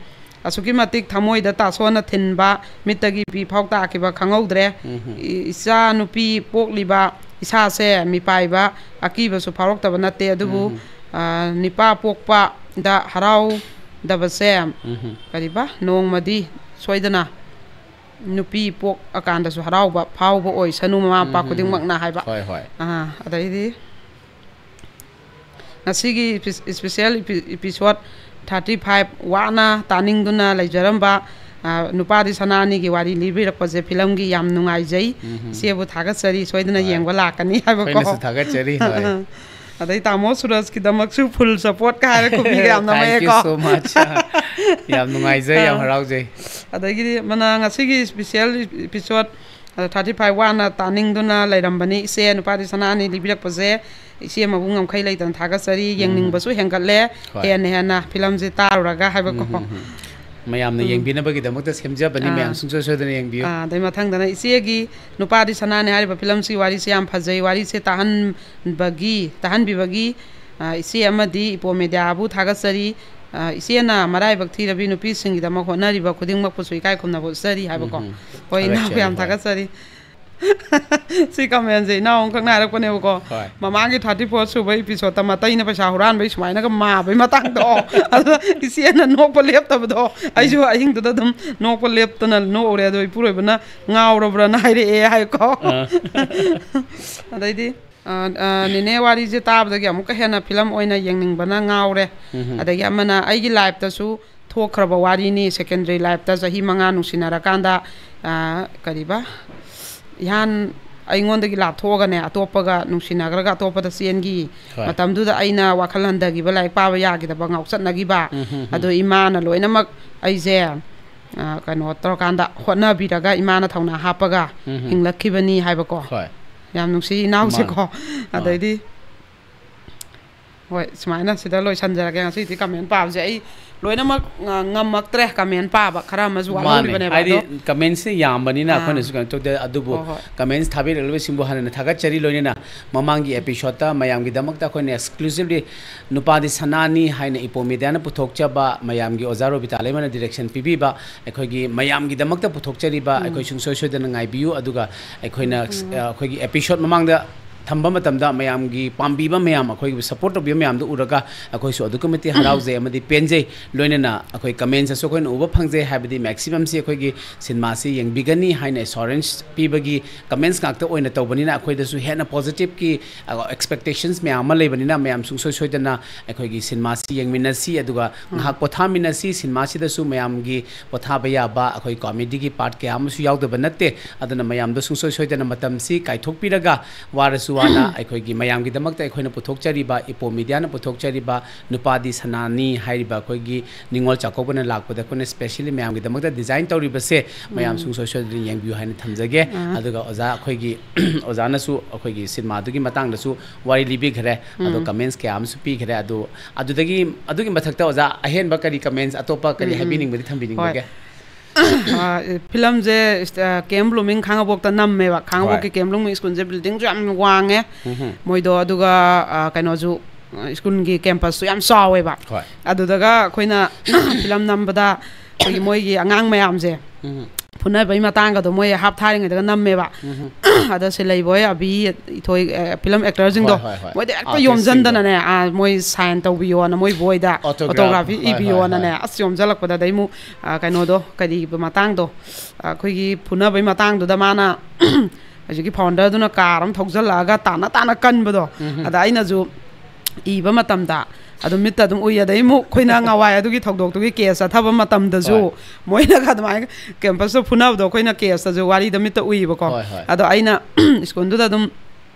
ꯑꯁꯨꯛꯀꯤ ꯃꯇꯤꯛ ꯊꯃꯣꯏꯗ ꯇꯥꯁꯣꯟꯅ ꯊꯤꯟꯕ, ꯃꯤꯠꯇꯒꯤ ꯄꯤ ꯐꯥꯎ ꯇꯥꯈꯤꯕ ꯈꯪꯍꯧꯗ꯭ꯔꯦ꯫ ꯎꯝ꯫ ꯏ-, ꯏꯆꯥ ꯅꯨꯄꯤ ꯄꯣꯛꯂꯤꯕ ꯏꯁꯥꯁꯦ ꯃꯤꯄꯥꯏꯕ ꯑꯀꯤꯕꯁꯨ ꯐꯥꯎꯔꯛꯇꯕ ꯅꯠꯇꯦ, ꯑꯗꯨꯕꯨ, ꯎꯝ꯫ ꯑ, ꯅꯤꯄꯥ ꯄꯣꯛꯄꯗ ꯍꯔꯥꯎꯗꯕꯁꯦ", ꯎꯝ꯫ ꯀꯔꯤꯕ, "ꯅꯣꯡꯃꯗꯤ ꯁꯣꯏꯗꯅ ꯅꯨꯄꯤ ꯄꯣꯛꯑꯀꯥꯟꯗꯁꯨ ꯍꯔꯥꯎꯕ ꯐꯥꯎꯕ ꯑꯣꯏꯁꯅꯨ ꯃꯃꯥ ꯃꯄꯥ ꯎꯝ꯫ ꯈꯨꯗꯤꯡꯃꯛꯅ" ꯍꯥꯏꯕ꯫ ꯍꯣꯏ, ꯍꯣꯏ꯫ ꯑ, ꯑꯗꯩꯗꯤ ꯉꯁꯤꯒꯤ ꯏꯄꯤ-, ꯏꯁꯄꯤꯁꯦꯜ ꯏꯄꯤ-, ꯏꯄꯤꯁꯣꯠ ꯊꯥꯔꯇꯤ ꯐꯥꯏꯚ ꯋꯥꯅ ꯇꯥꯅꯤꯡꯗꯨꯅ ꯂꯩꯖꯔꯝꯕ, ꯑ, "ꯅꯨꯄꯥꯗꯤ ꯁꯅꯥꯅꯤꯒꯤ" ꯋꯥꯔꯤ ꯂꯤꯕꯤꯔꯛꯄꯁꯦ ꯐꯤꯂꯝꯒꯤ ꯌꯥꯝ ꯅꯨꯡꯉꯥꯏꯖꯩ꯫ ꯎꯝ꯫ ꯏꯆꯦꯕꯨ ꯊꯥꯒꯠꯆꯔꯤ, ꯁꯣꯏꯗꯅ ꯍꯣꯏ꯫ ꯌꯦꯡꯕ ꯂꯥꯛꯀꯅꯤ ꯍꯥꯏꯕꯀꯣ꯫ ꯑꯩꯈꯣꯏꯅꯁꯨ ꯊꯥꯒꯠꯆꯔꯤ, ꯍꯣꯏ꯫ ꯑꯗꯩ ꯇꯥꯃꯣ ꯁꯨꯔꯖꯀꯤꯗꯃꯛꯁꯨ ꯐꯨꯜ ꯁꯄꯣꯔꯠꯀ ꯍꯥꯏꯔ ꯈꯨꯕꯤꯒ ꯌꯥꯝ Thank you ꯅꯝꯃꯛꯑꯦꯀꯣ꯫ so much. ꯌꯥꯝ ꯅꯨꯡꯉꯥꯏꯖꯩ, ꯌꯥꯝ ꯑꯥ꯫ ꯍꯔꯥꯎꯖꯩ꯫ ꯑꯗꯒꯤꯗꯤ ꯃꯅꯥ ꯉꯁꯤꯒꯤ ꯏꯁꯄꯤꯁꯦꯜ ꯏꯄꯤꯁꯣꯠ, ꯑ, ꯊꯥꯔꯇꯤ ꯐꯥꯏꯚ ꯋꯥꯅ ꯇꯥꯅꯤꯡꯗꯨꯅ ꯂꯩꯔꯝꯕꯅꯤ꯫ ꯏꯆꯦ ꯅꯨꯄꯥꯗꯤ ꯁꯅꯥꯅꯤ ꯂꯤꯕꯤꯔꯛꯄꯁꯦ ꯏꯆꯦ ꯃꯕꯨ ꯉꯝꯈꯩ ꯂꯩꯇꯅ ꯊꯥꯒꯠꯆꯔꯤ꯫ ꯎꯝ꯫ ꯌꯦꯡꯅꯤꯡꯕꯁꯨ ꯍꯦꯟꯒꯠꯂꯦ꯫ ꯍꯣꯏ꯫ ꯍꯦꯟꯅ ꯍꯦꯟꯅ ꯐꯤꯂꯝꯁꯦ ꯇꯥꯔꯨꯔꯒ ꯍꯥꯏꯕꯀꯣ꯫ ꯎꯝ, ꯎꯝ, ꯎꯝ꯫ ꯃꯌꯥꯝꯅ ꯎꯝ꯫ ꯌꯦꯡꯕꯤꯅꯕꯒꯤꯗꯃꯛꯇ ꯁꯦꯝꯖꯕꯅꯤ, ꯑꯥ꯫ ꯃꯌꯥꯝ ꯁꯨꯡꯁꯣꯏ ꯁꯣꯏꯗꯅ ꯌꯦꯡꯕꯤꯌꯨ꯫ ꯑꯥ, ꯑꯗꯩ ꯃꯊꯪꯗꯅ ꯏꯆꯦꯒꯤ ꯅꯨꯄꯥꯗꯤ ꯁꯅꯥꯅꯤ ꯍꯥꯏꯔꯤꯕ ꯐꯤꯂꯝꯁꯤ ꯋꯥꯔꯤꯁꯦ ꯌꯥꯝ ꯐꯖꯩ꯫ ꯋꯥꯔꯤꯁꯦ ꯇꯥꯍꯟꯕꯒꯤ, ꯇꯥꯍꯟꯕꯤꯕꯒꯤ, ꯑ, ꯏꯆꯦ ꯑꯃꯗꯤ ꯏꯄꯣꯝ ꯃꯦꯗꯤꯌꯥꯕꯨ ꯊꯥꯒꯠꯆꯔꯤ꯫ ꯑ, ꯏꯆꯦꯅ ꯃꯔꯥꯏꯕꯛ ꯊꯤꯔꯕꯤ ꯅꯨꯄꯤꯁꯤꯡꯒꯤꯗꯃꯛ ꯍꯣꯠꯅꯔꯤꯕ ꯈꯨꯗꯤꯡꯃꯛꯄꯨꯁꯨ ꯏꯀꯥꯏ ꯈꯨꯝꯅꯕ ꯎꯠꯆꯔꯤ ꯍꯥꯏꯕꯀꯣ꯫ ꯎꯝ꯫ ꯍꯣꯏ, ꯏꯅꯥꯎ, ꯊꯥꯒꯠꯆꯔꯤ, ꯌꯥꯝ ꯍꯣꯏ꯫ ꯊꯥꯒꯠꯆꯔꯤ꯫ ꯁꯤ ꯀꯃꯦꯟꯁꯦ ꯏꯅꯥꯎ ꯑꯃꯈꯛꯅ ꯍꯥꯏꯔꯛꯄꯅꯦꯕꯀꯣ꯫ ꯍꯣꯏ꯫ ꯃꯃꯥꯡꯒꯤ ꯊꯥꯔꯇꯤ ꯐꯣꯔ ꯁꯨꯕ ꯏꯄꯤꯁꯣꯠꯇ ꯃꯇꯩꯅ ꯄꯩꯁꯥ ꯍꯨꯔꯥꯟꯕꯩ ꯁꯨꯃꯥꯏꯅꯒ ꯃꯥꯕꯩ ꯃꯇꯥꯡꯗꯣ, ꯑꯗꯨꯗ ꯏꯆꯦꯅ ꯅꯣꯛꯄ ꯂꯦꯞꯇꯕꯗꯣ, ꯑꯩꯁꯨ ꯑꯍꯤꯡꯗꯨꯗ ꯑꯗꯨꯝ ꯅꯣꯛꯄ ꯂꯦꯞꯇꯅ ꯅꯣꯛꯎꯔꯦ꯫ ꯑꯗꯣ ꯏꯄꯨꯔꯣꯏꯕꯅ ꯉꯥꯎꯔꯕ꯭ꯔꯅ ꯍꯥꯏꯔꯛꯑꯦ ꯍꯥꯏꯀꯣ꯫ ꯑꯥ꯫ ꯑꯗꯩꯗꯤ ꯑ, ꯑ, ꯅꯦꯅꯦ ꯋꯥꯔꯤꯁꯦ ꯇꯥꯕꯗꯒꯤ ꯑꯃꯨꯛꯀ ꯍꯦꯟꯅ ꯐꯤꯂꯝ ꯑꯣꯏꯅ ꯌꯦꯡꯅꯤꯡꯕꯅ ꯉꯥꯎꯔꯦ꯫ ꯎꯝꯍꯨꯝ꯫ ꯑꯗꯒꯤ ꯑꯃꯅ ꯑꯩꯒꯤ ꯂꯥꯏꯐꯇꯁꯨ ꯊꯣꯛꯈ꯭ꯔꯕ ꯋꯥꯔꯤꯅꯤ, ꯁꯦꯀꯦꯟꯗꯔꯤ ꯂꯥꯏꯐꯇ ꯆꯍꯤ ꯃꯉꯥ ꯅꯨꯡꯁꯤꯅꯔꯀꯥꯟꯗ, ꯑ, ꯀꯔꯤꯕ, ꯏꯍꯥꯟ ꯑꯩꯉꯣꯟꯗꯒꯤ ꯂꯥꯞꯊꯣꯛꯑꯒꯅꯦ, ꯑꯇꯣꯞꯄꯒ ꯅꯨꯡꯁꯤꯅꯈ꯭ꯔꯒ ꯑꯇꯣꯞꯄꯗ ꯆꯦꯟꯈꯤ꯫ ꯍꯣꯏ꯫ ꯃꯇꯝꯗꯨꯗ ꯑꯩꯅ ꯋꯥꯈꯜ ꯍꯟꯊꯈꯤꯕ, ꯂꯥꯏꯔꯤꯛ ꯄꯥꯕ ꯌꯥꯈꯤꯗꯕ, ꯉꯥꯎꯆꯠꯅꯈꯤꯕ꯫ ꯎꯝ, ꯎꯝ, ꯎꯝ꯫ ꯑꯗꯣ ꯏꯃꯥꯅ ꯂꯣꯏꯅꯃꯛ ꯑꯩꯁꯦ, ꯑ, ꯀꯩꯅꯣ ꯇꯧꯔꯀꯥꯟꯗ ꯍꯣꯠꯅꯕꯤꯔꯒ ꯏꯃꯥꯅ ꯊꯧꯅꯥ ꯍꯥꯞꯄꯒ ꯎꯝ, ꯎꯝ꯫ ꯍꯤꯡꯂꯛꯈꯤꯕꯅꯤ ꯍꯥꯏꯕꯀꯣ꯫ ꯍꯣꯏ꯫ ꯌꯥꯝ ꯅꯨꯡꯁꯤ ꯏꯅꯥꯎꯁꯦꯀꯣ꯫ ꯃꯥꯅꯦ꯫ ꯑꯗꯩꯗꯤ ꯍꯣꯏ, ꯁꯨꯃꯥꯏꯅ ꯁꯤꯗ ꯂꯣꯏꯁꯟꯖꯔꯒꯦ꯫ ꯉꯁꯤꯗꯤ ꯀꯃꯦꯟ ꯄꯥꯕꯁꯦ ꯑꯩ ꯂꯣꯏꯅꯃꯛ, ꯑ, ꯉꯝꯃꯛꯇ꯭ꯔꯦ꯫ ꯀꯃꯦꯟ ꯄꯥꯕ ꯈꯔ ꯑꯃꯁꯨ ꯃꯥꯅꯦ꯫ ꯋꯥꯠꯍꯧꯔꯤꯕꯅꯦꯕ꯫ ꯍꯥꯏꯗꯤ ꯑꯗꯣ ꯀꯃꯦꯟꯁꯦ ꯌꯥꯝꯕꯅꯤꯅ ꯑꯥ꯫ ꯑꯩꯈꯣꯏꯅꯁꯨ ꯀꯩꯅꯣ ꯇꯧꯗꯦ꯫ ꯑꯗꯨꯕꯨ ꯍꯣꯏ, ꯍꯣꯏ꯫ ꯀꯃꯦꯟꯁ ꯊꯥꯕꯤꯔꯛꯂꯤꯕꯁꯤꯡꯕꯨ ꯍꯥꯟꯅ ꯊꯥꯒꯠꯆꯔꯤ꯫ ꯂꯣꯏꯅꯅ ꯃꯃꯥꯡꯒꯤ ꯑꯦꯄꯤꯁꯣꯗꯇ ꯃꯌꯥꯝꯒꯤꯗꯃꯛꯇ ꯑꯩꯈꯣꯏꯅ ꯑꯦꯛꯁꯀ꯭ꯂꯨꯁꯤꯚꯂꯤ ꯅꯨꯄꯥꯗꯤ ꯁꯅꯥꯅꯤ ꯍꯥꯏꯅ ꯏꯄꯣ ꯃꯤꯗꯤꯌꯥꯅ ꯄꯨꯊꯣꯛꯆꯕ, ꯃꯌꯥꯝꯒꯤ ꯑꯣꯖꯥ ꯔꯣꯕꯤꯇꯥ ꯂꯩꯃꯅ ꯗꯤꯔꯦꯛꯁꯟ ꯄꯤꯕꯤꯕ, ꯑꯩꯈꯣꯏꯒꯤ ꯃꯌꯥꯝꯒꯤꯗꯃꯛꯇ ꯄꯨꯊꯣꯛꯆꯔꯤꯕ, ꯎꯝ꯫ ꯑꯩꯈꯣꯏ ꯁꯨꯡꯁꯣꯏ ꯁꯣꯏꯗꯅ ꯉꯥꯏꯕꯤꯌꯨ꯫ ꯑꯗꯨꯒ ꯑꯩꯈꯣꯏꯅ, ꯎꯝ꯫ ꯑ, ꯑꯩꯈꯣꯏꯒꯤ ꯑꯦꯄꯤꯁꯣꯗ ꯃꯃꯥꯡꯗ ꯊꯝꯕ ꯃꯇꯝꯗ ꯃꯌꯥꯝꯒꯤ ꯄꯥꯝꯕꯤꯕ ꯃꯌꯥꯝ, ꯑꯩꯈꯣꯏꯒꯤ ꯁꯞꯄꯣꯔꯠ ꯇꯧꯕꯤꯕ ꯃꯌꯥꯝꯗꯣ ꯎꯔꯒ ꯑꯩꯈꯣꯏꯁꯨ ꯑꯗꯨꯛꯀꯤ ꯃꯇꯤꯛ ꯍꯔꯥꯎꯖꯩ ꯑꯃꯗꯤ ꯄꯦꯟꯖꯩ꯫ ꯂꯣꯏꯅꯅ ꯑꯩꯈꯣꯏ ꯀꯃꯦꯟꯁꯇꯁꯨ ꯑꯩꯈꯣꯏꯅ ꯎꯕ ꯐꯪꯖꯩ, ꯍꯥꯏꯕꯗꯤ ꯃꯦꯛꯁꯤꯃꯝꯁꯤ ꯑꯩꯈꯣꯏꯒꯤ ꯁꯤꯅꯦꯃꯥꯁꯤ ꯌꯦꯡꯕꯤꯒꯅꯤ ꯍꯥꯏꯅ ꯑꯦꯁꯣꯔꯦꯟꯁ ꯄꯤꯕꯒꯤ ꯀꯃꯦꯟꯁ ꯉꯥꯛꯇ ꯑꯣꯏꯅ ꯇꯧꯕꯅꯤꯅ ꯑꯩꯈꯣꯏꯗꯁꯨ ꯍꯦꯟꯅ ꯄꯣꯖꯤꯇꯤꯚꯀꯤ, ꯑ, ꯑꯦꯛꯁꯄꯦꯛꯇꯦꯁꯟꯁ ꯃꯌꯥꯝ ꯑꯃ ꯂꯩꯕꯅꯤꯅ ꯃꯌꯥꯝ ꯁꯨꯡꯁꯣꯏ ꯁꯣꯏꯗꯅ ꯑꯩꯈꯣꯏꯒꯤ ꯁꯤꯅꯦꯃꯥꯁꯤ ꯌꯦꯡꯃꯤꯟꯅꯁꯤ꯫ ꯑꯗꯨꯒ ꯉꯥꯏꯍꯥꯛ ꯄꯣꯊꯥꯃꯤꯟꯅꯁꯤ꯫ ꯁꯤꯅꯦꯃꯥꯁꯤꯗꯁꯨ ꯃꯌꯥꯝꯒꯤ ꯄꯣꯊꯥꯕ ꯌꯥꯕ ꯑꯩꯈꯣꯏ ꯀꯣꯃꯦꯗꯤꯒꯤ ꯄꯥꯔꯠ ꯀꯌꯥ ꯑꯃꯁꯨ ꯌꯥꯎꯗꯕ ꯅꯠꯇꯦ꯫ ꯑꯗꯨꯅ ꯃꯌꯥꯝꯗꯣ ꯁꯨꯡꯁꯣꯏ ꯁꯣꯏꯗꯅ ꯃꯇꯝꯁꯤ ꯀꯥꯏꯊꯣꯛꯄꯤꯔꯒ ꯋꯥꯔꯁꯨ ꯋꯥꯅ ꯑꯩꯈꯣꯏꯒꯤ ꯃꯌꯥꯝꯒꯤꯗꯃꯛꯇ ꯑꯩꯈꯣꯏꯅ ꯄꯨꯊꯣꯛꯆꯔꯤꯕ, ꯏꯄꯣ ꯃꯤꯗꯤꯌꯥꯅ ꯄꯨꯊꯣꯛꯆꯔꯤꯕ ꯅꯨꯄꯥꯗꯤ ꯁꯅꯥꯅꯤ ꯍꯥꯏꯔꯤꯕ ꯑꯩꯈꯣꯏꯒꯤ ꯅꯤꯉꯣꯜ ꯆꯥꯛꯀꯧꯕꯅ ꯂꯥꯛꯄꯗ ꯑꯩꯈꯣꯏꯅ ꯁ꯭ꯄꯦꯁꯤꯌꯦꯜꯂꯤ ꯃꯌꯥꯝꯒꯤꯗꯃꯛꯇ ꯗꯤꯖꯥꯏꯟ ꯇꯧꯔꯤꯕꯁꯦ ꯃꯌꯥꯝ ꯁꯨꯡꯁꯣꯏ ꯁꯣꯏꯗꯅ ꯌꯦꯡꯕꯤꯌꯨ ꯍꯥꯏꯅ ꯊꯝꯖꯒꯦ꯫ ꯑꯥ꯫ ꯑꯗꯨꯒ ꯑꯣꯖꯥ ꯑꯩꯈꯣꯏꯒꯤ, ꯑꯣꯖꯥꯅꯁꯨ ꯑꯩꯈꯣꯏꯒꯤ ꯁꯤꯅꯦꯃꯥꯗꯨꯒꯤ ꯃꯇꯥꯡꯗꯁꯨ ꯋꯥꯔꯤ ꯂꯤꯕꯤꯈ꯭ꯔꯦ꯫ ꯑꯗꯣ ꯀꯃꯦꯟꯁ ꯀꯌꯥ ꯑꯃꯁꯨ ꯄꯤꯈ꯭ꯔꯦ꯫ ꯑꯗꯣ ꯑꯗꯨꯗꯒꯤ, ꯑꯗꯨꯒꯤ ꯃꯊꯛꯇ ꯑꯣꯖꯥ ꯑꯍꯦꯟꯕ ꯀꯔꯤ ꯀꯃꯦꯟꯁ ꯑꯇꯣꯞꯄ ꯀꯔꯤ ꯍꯥꯏꯕꯤꯅꯤꯡꯕꯗꯤ ꯊꯝꯕꯤꯅꯤꯡꯕꯒꯦ? ꯑ, ꯐꯤꯂꯝꯁꯦ, ꯑ, ꯀꯦꯝ ꯕ꯭ꯂꯨꯃꯤꯡ ꯈꯥꯡꯉꯕꯣꯛꯇ ꯅꯝꯃꯦꯕ꯫ ꯈꯥꯡꯉꯕꯣꯛꯀꯤ ꯍꯣꯏ꯫ ꯀꯦꯝ ꯕ꯭ꯂꯨꯃꯤꯡ ꯁ꯭ꯀꯨꯜꯁꯦ ꯕꯤꯜꯗꯤꯡꯁꯨ ꯌꯥꯝ ꯋꯥꯡꯉꯦ꯫ ꯎꯝꯍꯨꯝ꯫ ꯃꯣꯏꯗꯣ, ꯑꯗꯨꯒ, ꯑ, ꯀꯩꯅꯣꯁꯨ, ꯑ, ꯁ꯭ꯀꯨꯜꯒꯤ ꯀꯦꯝꯄꯁꯁꯨ ꯌꯥꯝ ꯆꯥꯎꯋꯦꯕ꯫ ꯍꯣꯏ꯫ ꯑꯗꯨꯗꯒ ꯑꯩꯈꯣꯏꯅ ꯐꯤꯂꯝ ꯅꯝꯕꯗ ꯑꯩꯈꯣꯏꯒꯤ ꯃꯣꯏꯒꯤ ꯑꯉꯥꯡ ꯃꯌꯥꯝꯁꯦ ꯎꯝꯍꯨꯝ꯫ ꯐꯨꯅꯕꯩ ꯃꯇꯥꯡꯒꯗꯣ ꯃꯣꯏ ꯍꯥꯞ ꯊꯥꯔꯤꯉꯩꯗꯒ ꯅꯝꯃꯦꯕ꯫ ꯑꯗ ꯁꯤꯂꯩꯕꯣꯏ, ꯑꯕꯤ, ꯏꯊꯣꯏ, ꯑ, ꯐꯤꯂꯝ ꯑꯦꯛꯇꯔꯁꯤꯡꯗꯣ, ꯍꯣꯏ, ꯍꯣꯏ, ꯍꯣꯏ꯫ ꯃꯣꯏꯗ ꯍꯦꯛꯇ ꯑꯥꯔꯇꯤꯁꯁꯤꯡꯗꯣ꯫ ꯌꯣꯝꯁꯤꯟꯗꯅꯅꯦ, ꯑꯥ, ꯃꯣꯏ ꯁꯥꯏꯟ ꯇꯧꯕꯤꯌꯣꯅ ꯃꯣꯏ ꯕꯣꯏꯗ ꯑꯣꯇꯣꯒ꯭ꯔꯥꯐ꯫ ꯑꯣꯇꯣꯒ꯭ꯔꯥꯐꯤ ꯍꯣꯏ, ꯍꯣꯏ, ꯏꯕꯤꯌꯣꯅꯅꯦ꯫ ꯍꯣꯏ꯫ ꯑꯁ, ꯌꯣꯝꯁꯤꯜꯂꯛꯄꯗ ꯑꯗꯩ ꯑꯃꯨꯛ, ꯑ, ꯀꯩꯅꯣꯗꯣ, ꯀꯔꯤꯕ ꯃꯇꯥꯡꯗꯣ, ꯑ, ꯑꯩꯈꯣꯏꯒꯤ ꯐꯨꯅꯕꯩ ꯃꯇꯥꯡꯗꯨꯗ ꯃꯥꯅ ꯍꯧꯖꯤꯛꯀꯤ ꯐꯥꯎꯟꯗꯔꯗꯨꯅ ꯀꯥꯔ ꯑꯃ ꯊꯧꯖꯤꯜꯂꯛꯑꯒ ꯇꯥꯅ ꯇꯥꯅ ꯀꯟꯕꯗꯣ꯫ ꯑꯗ ꯑꯩꯅꯁꯨ ꯏꯕ ꯃꯇꯝꯗ ꯑꯗꯨꯝ ꯃꯤꯠꯇ ꯑꯗꯨꯝ ꯎꯏ꯫ ꯑꯗꯩ ꯑꯃꯨꯛ ꯑꯩꯈꯣꯏꯅ ꯉꯍꯥꯟꯋꯥꯏ ꯑꯗꯨꯒꯤ ꯊꯧꯗꯣꯛꯇꯨꯒꯤ ꯀꯦꯁ ꯆꯠꯊꯕ ꯃꯇꯝꯗꯁꯨ ꯍꯣꯏ꯫ ꯃꯣꯏꯅꯒ ꯑꯗꯨꯃꯥꯏꯅ ꯀꯦꯝꯄꯁꯇ ꯐꯨꯅꯕꯗꯣ ꯑꯩꯈꯣꯏꯅ ꯀꯦꯁꯇꯁꯨ ꯋꯥꯔꯤꯗ ꯃꯤꯠꯇ ꯎꯏꯌꯦꯕꯀꯣ꯫ ꯍꯣꯏ, ꯍꯣꯏ꯫ ꯑꯗꯣ ꯑꯩꯅ ꯁ꯭ꯀꯨꯜꯗꯨꯗ ꯑꯗꯨꯝ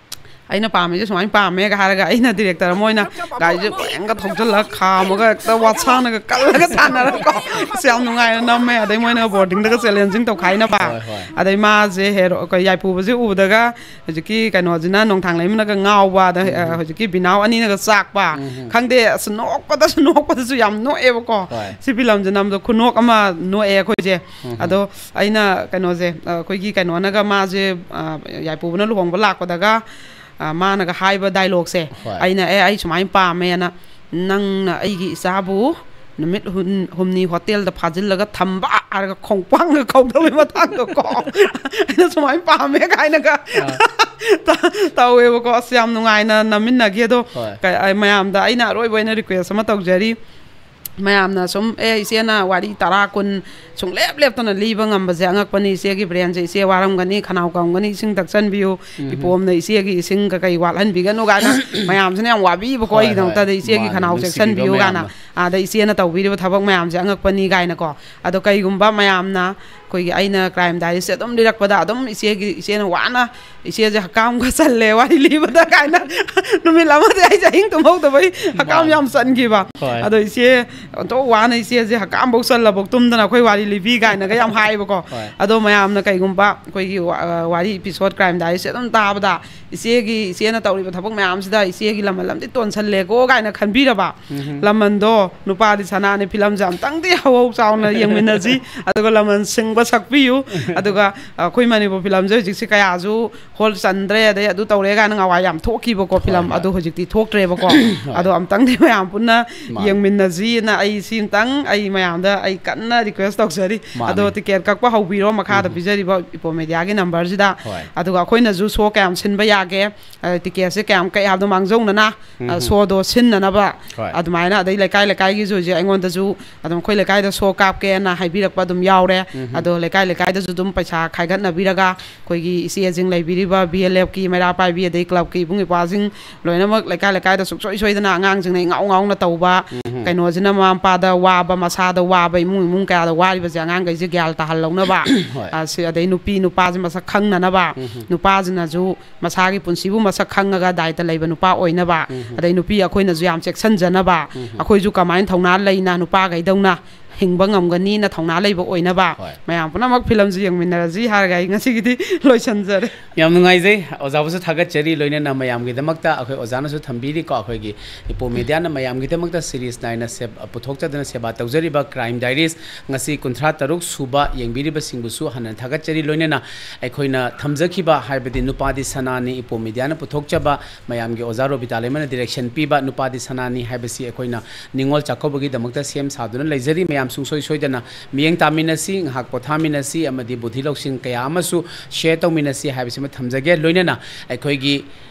ꯑꯩꯅ ꯄꯥꯝꯃꯤꯁꯦ ꯁꯨꯃꯥꯏꯅ ꯄꯥꯝꯃꯦꯒ ꯍꯥꯏꯔꯒ ꯑꯩꯅ ꯗꯤꯔꯦꯛꯇꯔ ꯑꯃ ꯑꯣꯏꯅ ꯒꯥꯔꯤꯁꯦ ꯄꯪꯒ ꯊꯧꯖꯤꯜꯂꯒ ꯈꯥꯝꯃꯒ ꯍꯦꯛꯇ ꯋꯥꯠꯁꯥꯡꯅꯒ ꯀꯜꯂꯒ ꯁꯥꯟꯅꯔꯒꯀꯣ꯫ ꯑꯁ, ꯌꯥꯝ ꯅꯨꯡꯉꯥꯏꯅ ꯅꯝꯃꯦ꯫ ꯑꯗꯩ ꯃꯣꯏꯅ ꯕꯣꯔꯗꯤꯡꯗꯒ ꯆꯦꯂꯦꯟꯖꯤꯡ ꯇꯧꯈꯥꯏꯅꯕ꯫ ꯍꯣꯏ, ꯍꯣꯏ꯫ ꯑꯗꯩ ꯃꯥꯁꯦ ꯍꯦꯔꯣ-, ꯀ-, ꯌꯥꯏꯄꯨꯕꯁꯦ ꯎꯕꯗꯒ ꯍꯧꯖꯤꯛꯀꯤ ꯀꯩꯅꯣꯁꯤꯅ, ꯅꯣꯡꯊꯥꯡꯂꯩꯃꯅꯒ ꯉꯥꯎꯕ, ꯑꯗ, ꯑ, ꯎꯝ꯫ ꯍꯧꯖꯤꯛꯀꯤ ꯕꯤꯅꯥꯎ ꯑꯅꯤꯅꯒ ꯆꯥꯛꯄ꯫ ꯎꯝ꯫ ꯈꯪꯗꯦ, ꯑꯁ, ꯅꯣꯛꯄꯗꯁꯨ ꯅꯣꯛꯄꯗꯁꯨ ꯌꯥꯝ ꯅꯣꯛꯑꯦꯕꯀꯣ꯫ ꯍꯣꯏ꯫ ꯁꯤ ꯐꯤꯂꯝꯁꯦ ꯅꯝꯕꯗ ꯈꯨꯅꯣꯛ ꯑꯃ ꯅꯣꯛꯑꯦ ꯑꯩꯈꯣꯏꯁꯦ꯫ ꯎꯝ꯫ ꯑꯗꯣ ꯑꯩꯅ ꯀꯩꯅꯣꯁꯦ, ꯑ, ꯑꯩꯈꯣꯏꯒꯤ ꯀꯩꯅꯣꯅꯒ ꯃꯥꯁꯦ, ꯑ, ꯌꯥꯏꯄꯨꯕꯅ ꯂꯨꯍꯣꯡꯕ ꯂꯥꯛꯄꯗꯒ, ꯑ, ꯃꯥꯅꯒ ꯍꯥꯏꯕ ꯗꯥꯏꯂꯣꯛꯁꯦ, ꯍꯣꯏ꯫ ꯑꯩꯅ, "ꯑꯦ, ꯑꯩ ꯁꯨꯃꯥꯏꯅ ꯄꯥꯝꯃꯦꯅ, ꯅꯪꯅ ꯑꯩꯒꯤ ꯏꯆꯥꯕꯨ ꯅꯨꯃꯤꯠ ꯍꯨꯝ-, ꯍꯨꯝꯅꯤ ꯍꯣꯇꯦꯜꯗ ꯐꯥꯖꯤꯜꯂꯒ ꯊꯝꯕ" ꯍꯥꯏꯔꯒ ꯈꯣꯡꯄꯥꯡꯒ ꯀꯥꯎꯊꯕꯩ ꯃꯇꯥꯡꯗꯣꯀꯣ꯫ ꯑꯩꯅ ꯁꯨꯃꯥꯏꯅ ꯄꯥꯝꯃꯦ ꯀꯥꯏꯅꯒ ꯑꯥ꯫ ꯇ-, ꯇꯧꯋꯦꯕꯀꯣ꯫ ꯑꯁ, ꯌꯥꯝ ꯅꯨꯡꯉꯥꯏꯅ ꯅꯝꯃꯤꯟꯅꯈꯤ꯫ ꯑꯗꯣ ꯍꯣꯏ꯫ ꯀ-, ꯑ, ꯃꯌꯥꯝꯗ ꯑꯩꯅ ꯑꯔꯣꯏꯕ ꯑꯣꯏꯅ ꯔꯤꯀ꯭ꯋꯦꯁ ꯑꯃ ꯇꯧꯖꯔꯤ꯫ ꯃꯌꯥꯝꯅ ꯁꯨꯝ, "ꯑꯦ, ꯏꯆꯦꯅ ꯋꯥꯔꯤ ꯇꯔꯥ, ꯀꯨꯟ ꯁꯨꯡꯂꯦꯞ ꯂꯦꯞꯇꯅ ꯂꯤꯕ ꯉꯝꯕꯁꯦ ꯑꯉꯛꯄꯅꯤ꯫ ꯏꯆꯦꯒꯤ ꯕ꯭ꯔꯦꯟꯁꯦ, ꯏꯆꯦ ꯋꯥꯔꯝꯒꯅꯤ, ꯈꯅꯥꯎ ꯀꯪꯒꯅꯤ, ꯏꯁꯤꯡ ꯊꯛꯆꯟꯕꯤꯌꯨ, ꯎꯝ꯫ ꯏꯄꯣꯝꯅ ꯏꯆꯦꯒꯤ ꯏꯁꯤꯡ ꯀꯀꯩ ꯋꯥꯠꯍꯟꯕꯤꯒꯅꯨ" ꯀꯥꯏꯅ ꯃꯌꯥꯝꯁꯤꯅ ꯌꯥꯝ ꯋꯥꯕꯤꯕꯀꯣ꯫ ꯍꯣꯏ, ꯑꯩꯒꯤꯗꯃꯛꯇꯗꯤ ꯍꯣꯏ꯫ ꯏꯆꯦꯒꯤ ꯃꯥꯅꯦ, ꯈꯅꯥꯎ ꯅꯨꯡꯁꯤꯕꯤꯕ ꯆꯦꯛꯁꯟꯕꯤꯌꯨ ꯀꯥꯏꯅ꯫ ꯃꯥꯅꯦ꯫ ꯑꯗ ꯏꯆꯦꯅ ꯇꯧꯕꯤꯔꯤꯕ ꯊꯕꯛ ꯃꯌꯥꯝꯁꯦ ꯑꯉꯛꯄꯅꯤ ꯀꯥꯏꯅꯀꯣ꯫ ꯑꯗꯣ ꯀꯩꯒꯨꯝꯕ ꯃꯌꯥꯝꯅ ꯑꯩꯈꯣꯏꯒꯤ, ꯑꯩꯅ ꯀ꯭ꯔꯥꯏꯝ ꯗꯥꯏꯔꯤꯁꯦ ꯑꯗꯨꯝ ꯂꯤꯔꯛꯄꯗ ꯑꯗꯨꯝ ꯏꯆꯦꯒꯤ, ꯏꯆꯦꯅ ꯋꯥꯅ, ꯏꯆꯦꯁꯦ ꯍꯛꯀꯥꯝꯒ ꯆꯜꯂꯦ ꯋꯥꯔꯤ ꯂꯤꯕꯗ ꯀꯥꯏꯅ꯫ ꯅꯨꯃꯤꯠ ꯑꯃꯗꯤ ꯑꯩꯁꯦ ꯑꯍꯤꯡ ꯇꯨꯝꯍꯧꯗꯕꯩ ꯍꯛꯀꯥꯝ ꯃꯥꯅꯦ꯫ ꯌꯥꯝ ꯆꯟꯈꯤꯕ꯫ ꯍꯣꯏ꯫ ꯑꯗꯣ ꯏꯆꯦ ꯑꯣꯟꯊꯣꯛ ꯋꯥꯅ ꯏꯆꯦꯁꯦ ꯍꯛꯀꯥꯝꯐꯧ ꯆꯜꯂꯐꯧ ꯇꯨꯝꯗꯅ ꯑꯩꯈꯣꯏ ꯋꯥꯔꯤ ꯂꯤꯕꯤ ꯀꯥꯏꯅꯒ ꯌꯥꯝ ꯍꯥꯏꯌꯦꯕꯀꯣ꯫ ꯍꯣꯏ꯫ ꯑꯗꯣ ꯃꯌꯥꯝꯅ ꯀꯩꯒꯨꯝꯕ ꯑꯩꯈꯣꯏꯒꯤ ꯋꯥ-, ꯋꯥꯔꯤ ꯏꯄꯤꯁꯣꯠ ꯀ꯭ꯔꯥꯏꯝ ꯗꯥꯏꯔꯤꯁꯦ ꯑꯗꯨꯝ ꯇꯥꯕꯗ, "ꯏꯆꯦꯒꯤ, ꯏꯆꯦꯅ ꯇꯧꯔꯤꯕ ꯊꯕꯛ ꯃꯌꯥꯝꯁꯤꯗ ꯏꯆꯦꯒꯤ ꯂꯃꯟ ꯑꯃꯗꯤ ꯇꯣꯟꯁꯜꯂꯦꯀꯣ" ꯀꯥꯏꯅ ꯈꯟꯕꯤꯔꯕ, ꯎꯝꯍꯨꯝ꯫ ꯂꯃꯟꯗꯣ, "ꯅꯨꯄꯥꯗꯤ ꯁꯅꯥꯅꯤ" ꯐꯤꯂꯝꯁꯦ ꯑꯝꯇꯪꯗꯤ ꯍꯧꯍꯧ ꯆꯥꯎꯅ ꯌꯦꯡꯃꯤꯟꯅꯁꯤ꯫ ꯑꯗꯨꯒ ꯂꯃꯟ ꯁꯤꯡꯕ ꯁꯛꯄꯤꯌꯨ꯫ ꯑꯗꯨꯒ ꯑꯩꯈꯣꯏ ꯃꯅꯤꯄꯨꯔ ꯐꯤꯂꯝꯁꯦ ꯍꯧꯖꯤꯛꯁꯦ ꯀꯌꯥꯁꯨ ꯍꯣꯜ ꯆꯟꯗ꯭ꯔꯦ, ꯑꯗꯩ ꯑꯗꯨ ꯇꯧꯔꯦ ꯀꯥꯏꯅ ꯉꯍꯥꯟꯋꯥꯏ ꯌꯥꯝ ꯊꯣꯛꯈꯤꯕꯀꯣ ꯐꯤꯂꯝ, ꯍꯣꯏ꯫ ꯑꯗꯣ ꯍꯧꯖꯤꯛꯇꯤ ꯊꯣꯛꯇ꯭ꯔꯦꯕꯀꯣ꯫ ꯑꯗꯣ ꯑꯝꯇꯪꯗꯤ ꯃꯌꯥꯝ ꯄꯨꯟꯅ ꯃꯥꯅꯦ꯫ ꯌꯦꯡꯃꯤꯟꯅꯁꯤꯅ ꯑꯩ ꯁꯤ ꯑꯝꯇꯪ ꯑꯩ ꯃꯌꯥꯝꯗ ꯑꯩ ꯀꯟꯅ ꯔꯤꯀ꯭ꯋꯦꯁ ꯇꯧꯖꯔꯤ꯫ ꯃꯥꯅꯦ꯫ ꯑꯗꯣ ꯇꯤꯀꯦꯠ ꯀꯛꯄ ꯍꯧꯕꯤꯔꯣ ꯃꯈꯥꯗ ꯎꯝ꯫ ꯄꯤꯖꯔꯤꯕ ꯏꯄꯣ ꯃꯦꯗꯤꯌꯥꯒꯤ ꯅꯝꯕꯔꯁꯤꯗ꯫ ꯍꯣꯏ꯫ ꯑꯗꯨꯒ ꯑꯩꯈꯣꯏꯅꯁꯨ ꯁꯣ ꯀꯌꯥꯝ ꯁꯤꯟꯕ ꯌꯥꯒꯦ, ꯑ, ꯇꯤꯀꯦꯠꯁꯦ ꯀꯌꯥꯝ ꯀꯛꯑꯦ ꯍꯥꯏꯕꯗꯣ ꯃꯥꯡꯖꯧꯅꯅ, ꯑ, ꯎꯝ꯫ ꯁꯣꯗꯣ ꯁꯤꯟꯅꯅꯕ꯫ ꯍꯣꯏ꯫ ꯑꯗꯨꯃꯥꯏꯅ, ꯑꯗꯩ ꯂꯩꯀꯥꯏ ꯂꯩꯀꯥꯏꯒꯤꯁꯨ ꯍꯧꯖꯤꯛ ꯑꯩꯉꯣꯟꯗꯁꯨ ꯑꯗꯨꯝ ꯑꯩꯈꯣꯏ ꯂꯩꯀꯥꯏꯗ ꯁꯣ ꯀꯥꯞꯀꯦꯅ ꯍꯥꯏꯕꯤꯔꯛꯄ ꯑꯗꯨꯝ ꯌꯥꯎꯔꯦ꯫ ꯎꯝ꯫ ꯑꯗꯣ ꯂꯩꯀꯥꯏ ꯂꯩꯀꯥꯏꯗꯁꯨ ꯑꯗꯨꯝ ꯄꯩꯁꯥ ꯈꯥꯏꯒꯠꯅꯕꯤꯔꯒ ꯑꯩꯈꯣꯏꯒꯤ ꯏꯆꯦꯁꯤꯡ ꯂꯩꯕꯤꯔꯤꯕ ꯕꯤ ꯑꯦꯜ ꯑꯦꯐꯀꯤ ꯃꯩꯔꯥ ꯄꯥꯏꯕꯤ, ꯑꯗꯩ ꯀ꯭ꯂꯕꯀꯤ ꯏꯕꯨꯡ ꯏꯄ꯭ꯋꯥꯁꯤꯡ ꯂꯣꯏꯅꯃꯛ ꯂꯩꯀꯥꯏ ꯂꯩꯀꯥꯏꯗ ꯁꯨꯡꯁꯣꯏ ꯁꯣꯏꯗꯅ ꯑꯉꯥꯡꯁꯤꯡꯅ ꯏꯉꯥꯎ ꯉꯥꯎꯅ ꯇꯧꯕ ꯎꯝ꯫ ꯀꯩꯅꯣꯁꯤꯅ ꯃꯃꯥ ꯃꯄꯥꯗ ꯋꯥꯕ, ꯃꯁꯥꯗ ꯋꯥꯕ, ꯏꯃꯨꯡ ꯏꯃꯨꯡ ꯀꯌꯥꯗ ꯋꯥꯔꯤꯕꯁꯦ ꯑꯉꯥꯡꯈꯩꯁꯦ ꯒ꯭ꯌꯥꯟ ꯇꯥꯍꯜꯍꯧꯅꯕ꯫ ꯍꯣꯏ꯫ ꯑ, ꯁꯤ, ꯑꯗꯩ ꯅꯨꯄꯤ ꯅꯨꯄꯥꯁꯦ ꯃꯁꯛ ꯈꯪꯅꯅꯕ, ꯎꯝ꯫ ꯅꯨꯄꯥꯁꯤꯅꯁꯨ ꯃꯁꯥꯒꯤ ꯄꯨꯟꯁꯤꯕꯨ ꯃꯁꯛ ꯈꯪꯉꯒ ꯗꯥꯏꯇ ꯂꯩꯕ ꯅꯨꯄꯥ ꯑꯣꯏꯅꯕ, ꯎꯝ꯫ ꯑꯗꯩ ꯅꯨꯄꯤ ꯑꯩꯈꯣꯏꯅꯁꯨ ꯌꯥꯝ ꯆꯦꯛꯁꯤꯟꯖꯅꯕ, ꯎꯝ꯫ ꯑꯩꯈꯣꯏꯁꯨ ꯀꯃꯥꯏꯅ ꯊꯧꯅꯥ ꯂꯩꯅ ꯅꯨꯄꯥꯈꯩꯗꯧꯅ ꯍꯤꯡꯕ ꯉꯝꯒꯅꯤꯅ ꯊꯧꯅꯥ ꯂꯩꯕ ꯑꯣꯏꯅꯕ ꯍꯣꯏ꯫ ꯃꯌꯥꯝ ꯄꯨꯝꯅꯃꯛ ꯐꯤꯂꯝꯁꯤ ꯌꯦꯡꯃꯤꯟꯅꯔꯁꯤ ꯍꯥꯏꯔꯒ ꯑꯩ ꯉꯁꯤꯒꯤꯗꯤ ꯂꯣꯏꯁꯤꯟꯖꯔꯦ꯫ ꯌꯥꯝ ꯅꯨꯡꯉꯥꯏꯖꯩ꯫ ꯑꯣꯖꯥꯕꯨꯁꯨ ꯊꯥꯒꯠꯆꯔꯤ꯫ ꯂꯣꯏꯅꯅ ꯃꯌꯥꯝꯒꯤꯗꯃꯛꯇ ꯑꯩꯈꯣꯏ ꯑꯣꯖꯥꯅꯁꯨ ꯊꯝꯕꯤꯔꯤꯀꯣ, ꯑꯩꯈꯣꯏꯒꯤ ꯏꯄꯣ ꯃꯦꯗꯤꯌꯥꯅ ꯃꯌꯥꯝꯒꯤꯗꯃꯛꯇ ꯁꯤꯔꯤꯁ ꯅꯥꯏꯅ ꯁꯦꯕ-, ꯄꯨꯊꯣꯛꯆꯗꯨꯅ ꯁꯦꯕꯥ ꯇꯧꯖꯔꯤꯕ ꯀ꯭ꯔꯥꯏꯝ ꯗꯥꯏꯔꯤꯁ ꯉꯁꯤ ꯀꯨꯟꯊ꯭ꯔꯥ ꯇꯔꯨꯛ ꯁꯨꯕ ꯌꯦꯡꯕꯤꯔꯤꯕꯁꯤꯡꯕꯨꯁꯨ ꯍꯟꯅ ꯊꯥꯒꯠꯆꯔꯤ꯫ ꯂꯣꯏꯅꯅ ꯑꯩꯈꯣꯏꯅ ꯊꯝꯖꯈꯤꯕ, ꯍꯥꯏꯕꯗꯤ ꯅꯨꯄꯥꯗꯤ ꯁꯅꯥꯅꯤ, ꯏꯄꯣ ꯃꯦꯗꯤꯌꯥꯅ ꯄꯨꯊꯣꯛꯆꯕ, ꯃꯌꯥꯝꯒꯤ ꯑꯣꯖꯥ ꯔꯣꯕꯤꯇꯥ ꯂꯩꯃꯅ ꯗꯤꯔꯦꯛꯁꯟ ꯄꯤꯕ ꯅꯨꯄꯥꯗꯤ ꯁꯅꯥꯅꯤ ꯍꯥꯏꯕꯁꯤ ꯑꯩꯈꯣꯏꯅ ꯅꯤꯉꯣꯜ ꯆꯥꯛꯀꯧꯕꯒꯤꯗꯃꯛꯇ ꯁꯦꯝ ꯁꯥꯗꯨꯅ ꯂꯩꯖꯔꯤ꯫ ꯃꯌꯥꯝ ꯁꯨꯡꯁꯣꯏ ꯁꯣꯏꯗꯅ ꯃꯤꯠꯌꯦꯡ ꯇꯥꯃꯤꯟꯅꯁꯤ, ꯉꯥꯏꯍꯥꯛ ꯄꯣꯊꯥꯃꯤꯟꯅꯁꯤ ꯑꯃꯗꯤ ꯕꯨꯙꯤ ꯂꯧꯁꯤꯡ ꯀꯌꯥ ꯑꯃꯁꯨ ꯁꯤꯌꯔ ꯇꯧꯃꯤꯟꯅꯁꯤ ꯍꯥꯏꯕꯁꯤꯃ ꯊꯝꯖꯒꯦ꯫ ꯂꯣꯏꯅꯅ ꯑꯩꯈꯣꯏꯒꯤ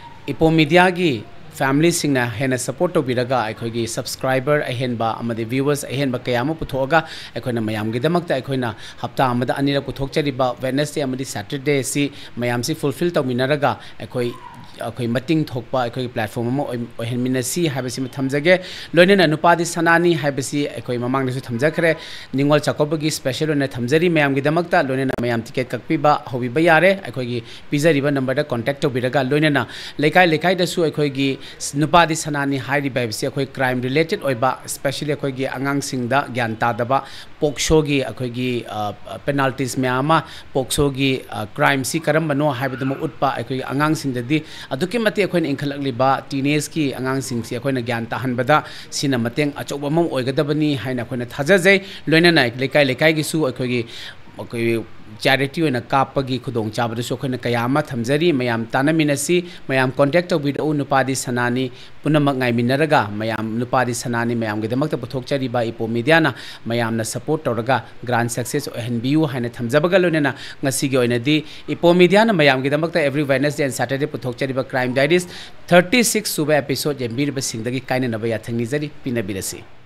ꯏꯄꯣ ꯃꯦꯗꯤꯌꯥꯒꯤ ꯐꯦꯃꯤꯂꯤꯁꯤꯡꯅ ꯍꯦꯟꯅ ꯁꯞꯄꯣꯔꯠ ꯇꯧꯕꯤꯔꯒ ꯑꯩꯈꯣꯏꯒꯤ ꯁꯕꯁꯀ꯭ꯔꯥꯏꯕꯔ ꯑꯍꯦꯟꯕ ꯑꯃꯗꯤ ꯚ꯭ꯌꯨꯋꯔꯁ ꯑꯍꯦꯟꯕ ꯀꯌꯥ ꯑꯃ ꯄꯨꯊꯣꯛꯑꯒ ꯑꯩꯈꯣꯏꯅ ꯃꯌꯥꯝꯒꯤꯗꯃꯛꯇ ꯑꯩꯈꯣꯏꯅ ꯍꯞꯇꯥ ꯑꯃꯗ ꯑꯅꯤꯔꯛ ꯄꯨꯊꯣꯛꯆꯔꯤꯕ ꯋꯦꯗꯅꯁꯗꯦ ꯑꯃꯗꯤ ꯁꯦꯇꯔꯗꯦ ꯑꯁꯤ ꯃꯌꯥꯝꯁꯤ ꯐꯨꯜꯐꯤꯜ ꯇꯧꯃꯤꯟꯅꯔꯒ ꯑꯩꯈꯣꯏ, ꯑꯩꯈꯣꯏ ꯃꯇꯤꯡ ꯊꯣꯛꯄ ꯑꯩꯈꯣꯏꯒꯤ ꯄ꯭ꯂꯦꯠꯐꯣꯝ ꯑꯃ ꯑꯣꯏ-, ꯑꯣꯏꯍꯟꯃꯤꯟꯅꯁꯤ ꯍꯥꯏꯕꯁꯤꯃ ꯊꯝꯖꯒꯦ꯫ ꯂꯣꯏꯅꯅ ꯅꯨꯄꯥꯗꯤ ꯁꯅꯥꯅꯤ ꯍꯥꯏꯕꯁꯤ ꯑꯩꯈꯣꯏ ꯃꯃꯥꯡꯗꯁꯨ ꯊꯝꯖꯈ꯭ꯔꯦ꯫ ꯅꯤꯉꯣꯜ ꯆꯥꯛꯀꯧꯕꯒꯤ ꯁ꯭ꯄꯦꯁꯦꯜ ꯑꯣꯏꯅ ꯊꯝꯖꯔꯤ ꯃꯌꯥꯝꯒꯤꯗꯃꯛꯇ꯫ ꯂꯣꯏꯅꯅ ꯃꯌꯥꯝ ꯇꯤꯀꯦꯠ ꯀꯛꯄꯤꯕ ꯍꯧꯕꯤꯕ ꯌꯥꯔꯦ꯫ ꯑꯩꯈꯣꯏꯒꯤ ꯄꯤꯖꯔꯤꯕ ꯅꯝꯕꯔꯗ ꯀꯣꯟꯇꯦꯛ ꯇꯧꯕꯤꯔꯒ, ꯂꯣꯏꯅꯅ ꯂꯩꯀꯥꯏ ꯂꯩꯀꯥꯏꯗꯁꯨ ꯑꯩꯈꯣꯏꯒꯤ ꯅꯨꯄꯥꯗꯤ ꯁꯅꯥꯅꯤ ꯍꯥꯏꯔꯤꯕ ꯍꯥꯏꯕꯁꯤ ꯑꯩꯈꯣꯏ ꯀ꯭ꯔꯥꯏꯝ ꯔꯤꯂꯦꯇꯦꯗ ꯑꯣꯏꯕ, ꯁ꯭ꯄꯦꯁꯦꯜꯂꯤ ꯑꯩꯈꯣꯏꯒꯤ ꯑꯉꯥꯡꯁꯤꯡꯗ ꯒ꯭ꯌꯥꯟ ꯇꯥꯗꯕ, ꯄꯣꯛꯁꯣꯒꯤ ꯑꯩꯈꯣꯏꯒꯤ, ꯑ, ꯄꯦꯅꯥꯜꯇꯤꯁ ꯃꯌꯥꯝ ꯑꯃ, ꯄꯣꯛꯁꯣꯒꯤ, ꯑ, ꯀ꯭ꯔꯥꯏꯝꯁꯤ ꯀꯔꯝꯕꯅꯣ ꯍꯥꯏꯕꯗꯨꯃ ꯎꯠꯄ, ꯑꯩꯈꯣꯏꯒꯤ ꯑꯉꯥꯡꯁꯤꯡꯗꯗꯤ ꯑꯗꯨꯛꯀꯤ ꯃꯇꯤꯛ ꯑꯩꯈꯣꯏꯅ ꯏꯟꯈꯠꯂꯛꯂꯤꯕ ꯇꯤꯅꯦꯖꯀꯤ ꯑꯉꯥꯡꯁꯤꯡꯁꯤ ꯑꯩꯈꯣꯏꯅ ꯒ꯭ꯌꯥꯟ ꯇꯥꯍꯟꯕꯗ ꯁꯤꯅ ꯃꯇꯦꯡ ꯑꯆꯧꯕ ꯑꯃ ꯑꯣꯏꯒꯗꯕꯅꯤ ꯍꯥꯏꯅ ꯑꯩꯈꯣꯏꯅ ꯊꯥꯖꯖꯩ꯫ ꯂꯣꯏꯅꯅ ꯂꯩꯀꯥꯏ ꯂꯩꯀꯥꯏꯒꯤꯁꯨ ꯑꯩꯈꯣꯏꯒꯤ ꯑꯩꯈꯣꯏ ꯆꯦꯔꯤꯇꯤ ꯑꯣꯏꯅ ꯀꯥꯞꯄꯒꯤ ꯈꯨꯗꯣꯡꯆꯥꯕꯗꯨꯁꯨ ꯑꯩꯈꯣꯏꯅ ꯀꯌꯥ ꯑꯃ ꯊꯝꯖꯔꯤ꯫ ꯃꯌꯥꯝ ꯇꯥꯟꯅꯃꯤꯟꯅꯁꯤ, ꯃꯌꯥꯝ ꯀꯣꯟꯇꯦꯛ ꯇꯧꯕꯤꯔꯛꯎ꯫ ꯅꯨꯄꯥꯗꯤ ꯁꯅꯥꯅꯤ, ꯄꯨꯝꯅꯃꯛ ꯉꯥꯏꯃꯤꯟꯅꯔꯒ ꯃꯌꯥꯝ ꯅꯨꯄꯥꯗꯤ ꯁꯅꯥꯅꯤ ꯃꯌꯥꯝꯒꯤꯗꯃꯛꯇ ꯄꯨꯊꯣꯛꯆꯔꯤꯕ ꯏꯄꯣ ꯃꯤꯗꯤꯌꯥꯅ ꯃꯌꯥꯝꯅ ꯁꯄꯣꯔꯠ ꯇꯧꯔꯒ ꯒ꯭ꯔꯥꯟ ꯁꯛꯁꯦꯁ ꯑꯣꯏꯍꯟꯕꯤꯌꯨ ꯍꯥꯏꯅ ꯊꯝꯖꯕꯒ ꯂꯣꯏꯅꯅ ꯉꯁꯤꯒꯤ ꯑꯣꯏꯅꯗꯤ ꯏꯄꯣ ꯃꯤꯗꯤꯌꯥꯅ ꯃꯌꯥꯝꯒꯤꯗꯃꯛꯇ every Wednesday and Saturday ꯄꯨꯊꯣꯛꯆꯔꯤꯕ Crime Diaries thirty six ꯁꯨꯕ episode ꯌꯦꯡꯕꯤꯔꯤꯕꯁꯤꯡꯗꯒꯤ ꯀꯥꯏꯅꯅꯕ ꯌꯥꯊꯪ ꯅꯤꯖꯔꯤ꯫ ꯄꯤꯅꯕꯤꯔꯁꯤ꯫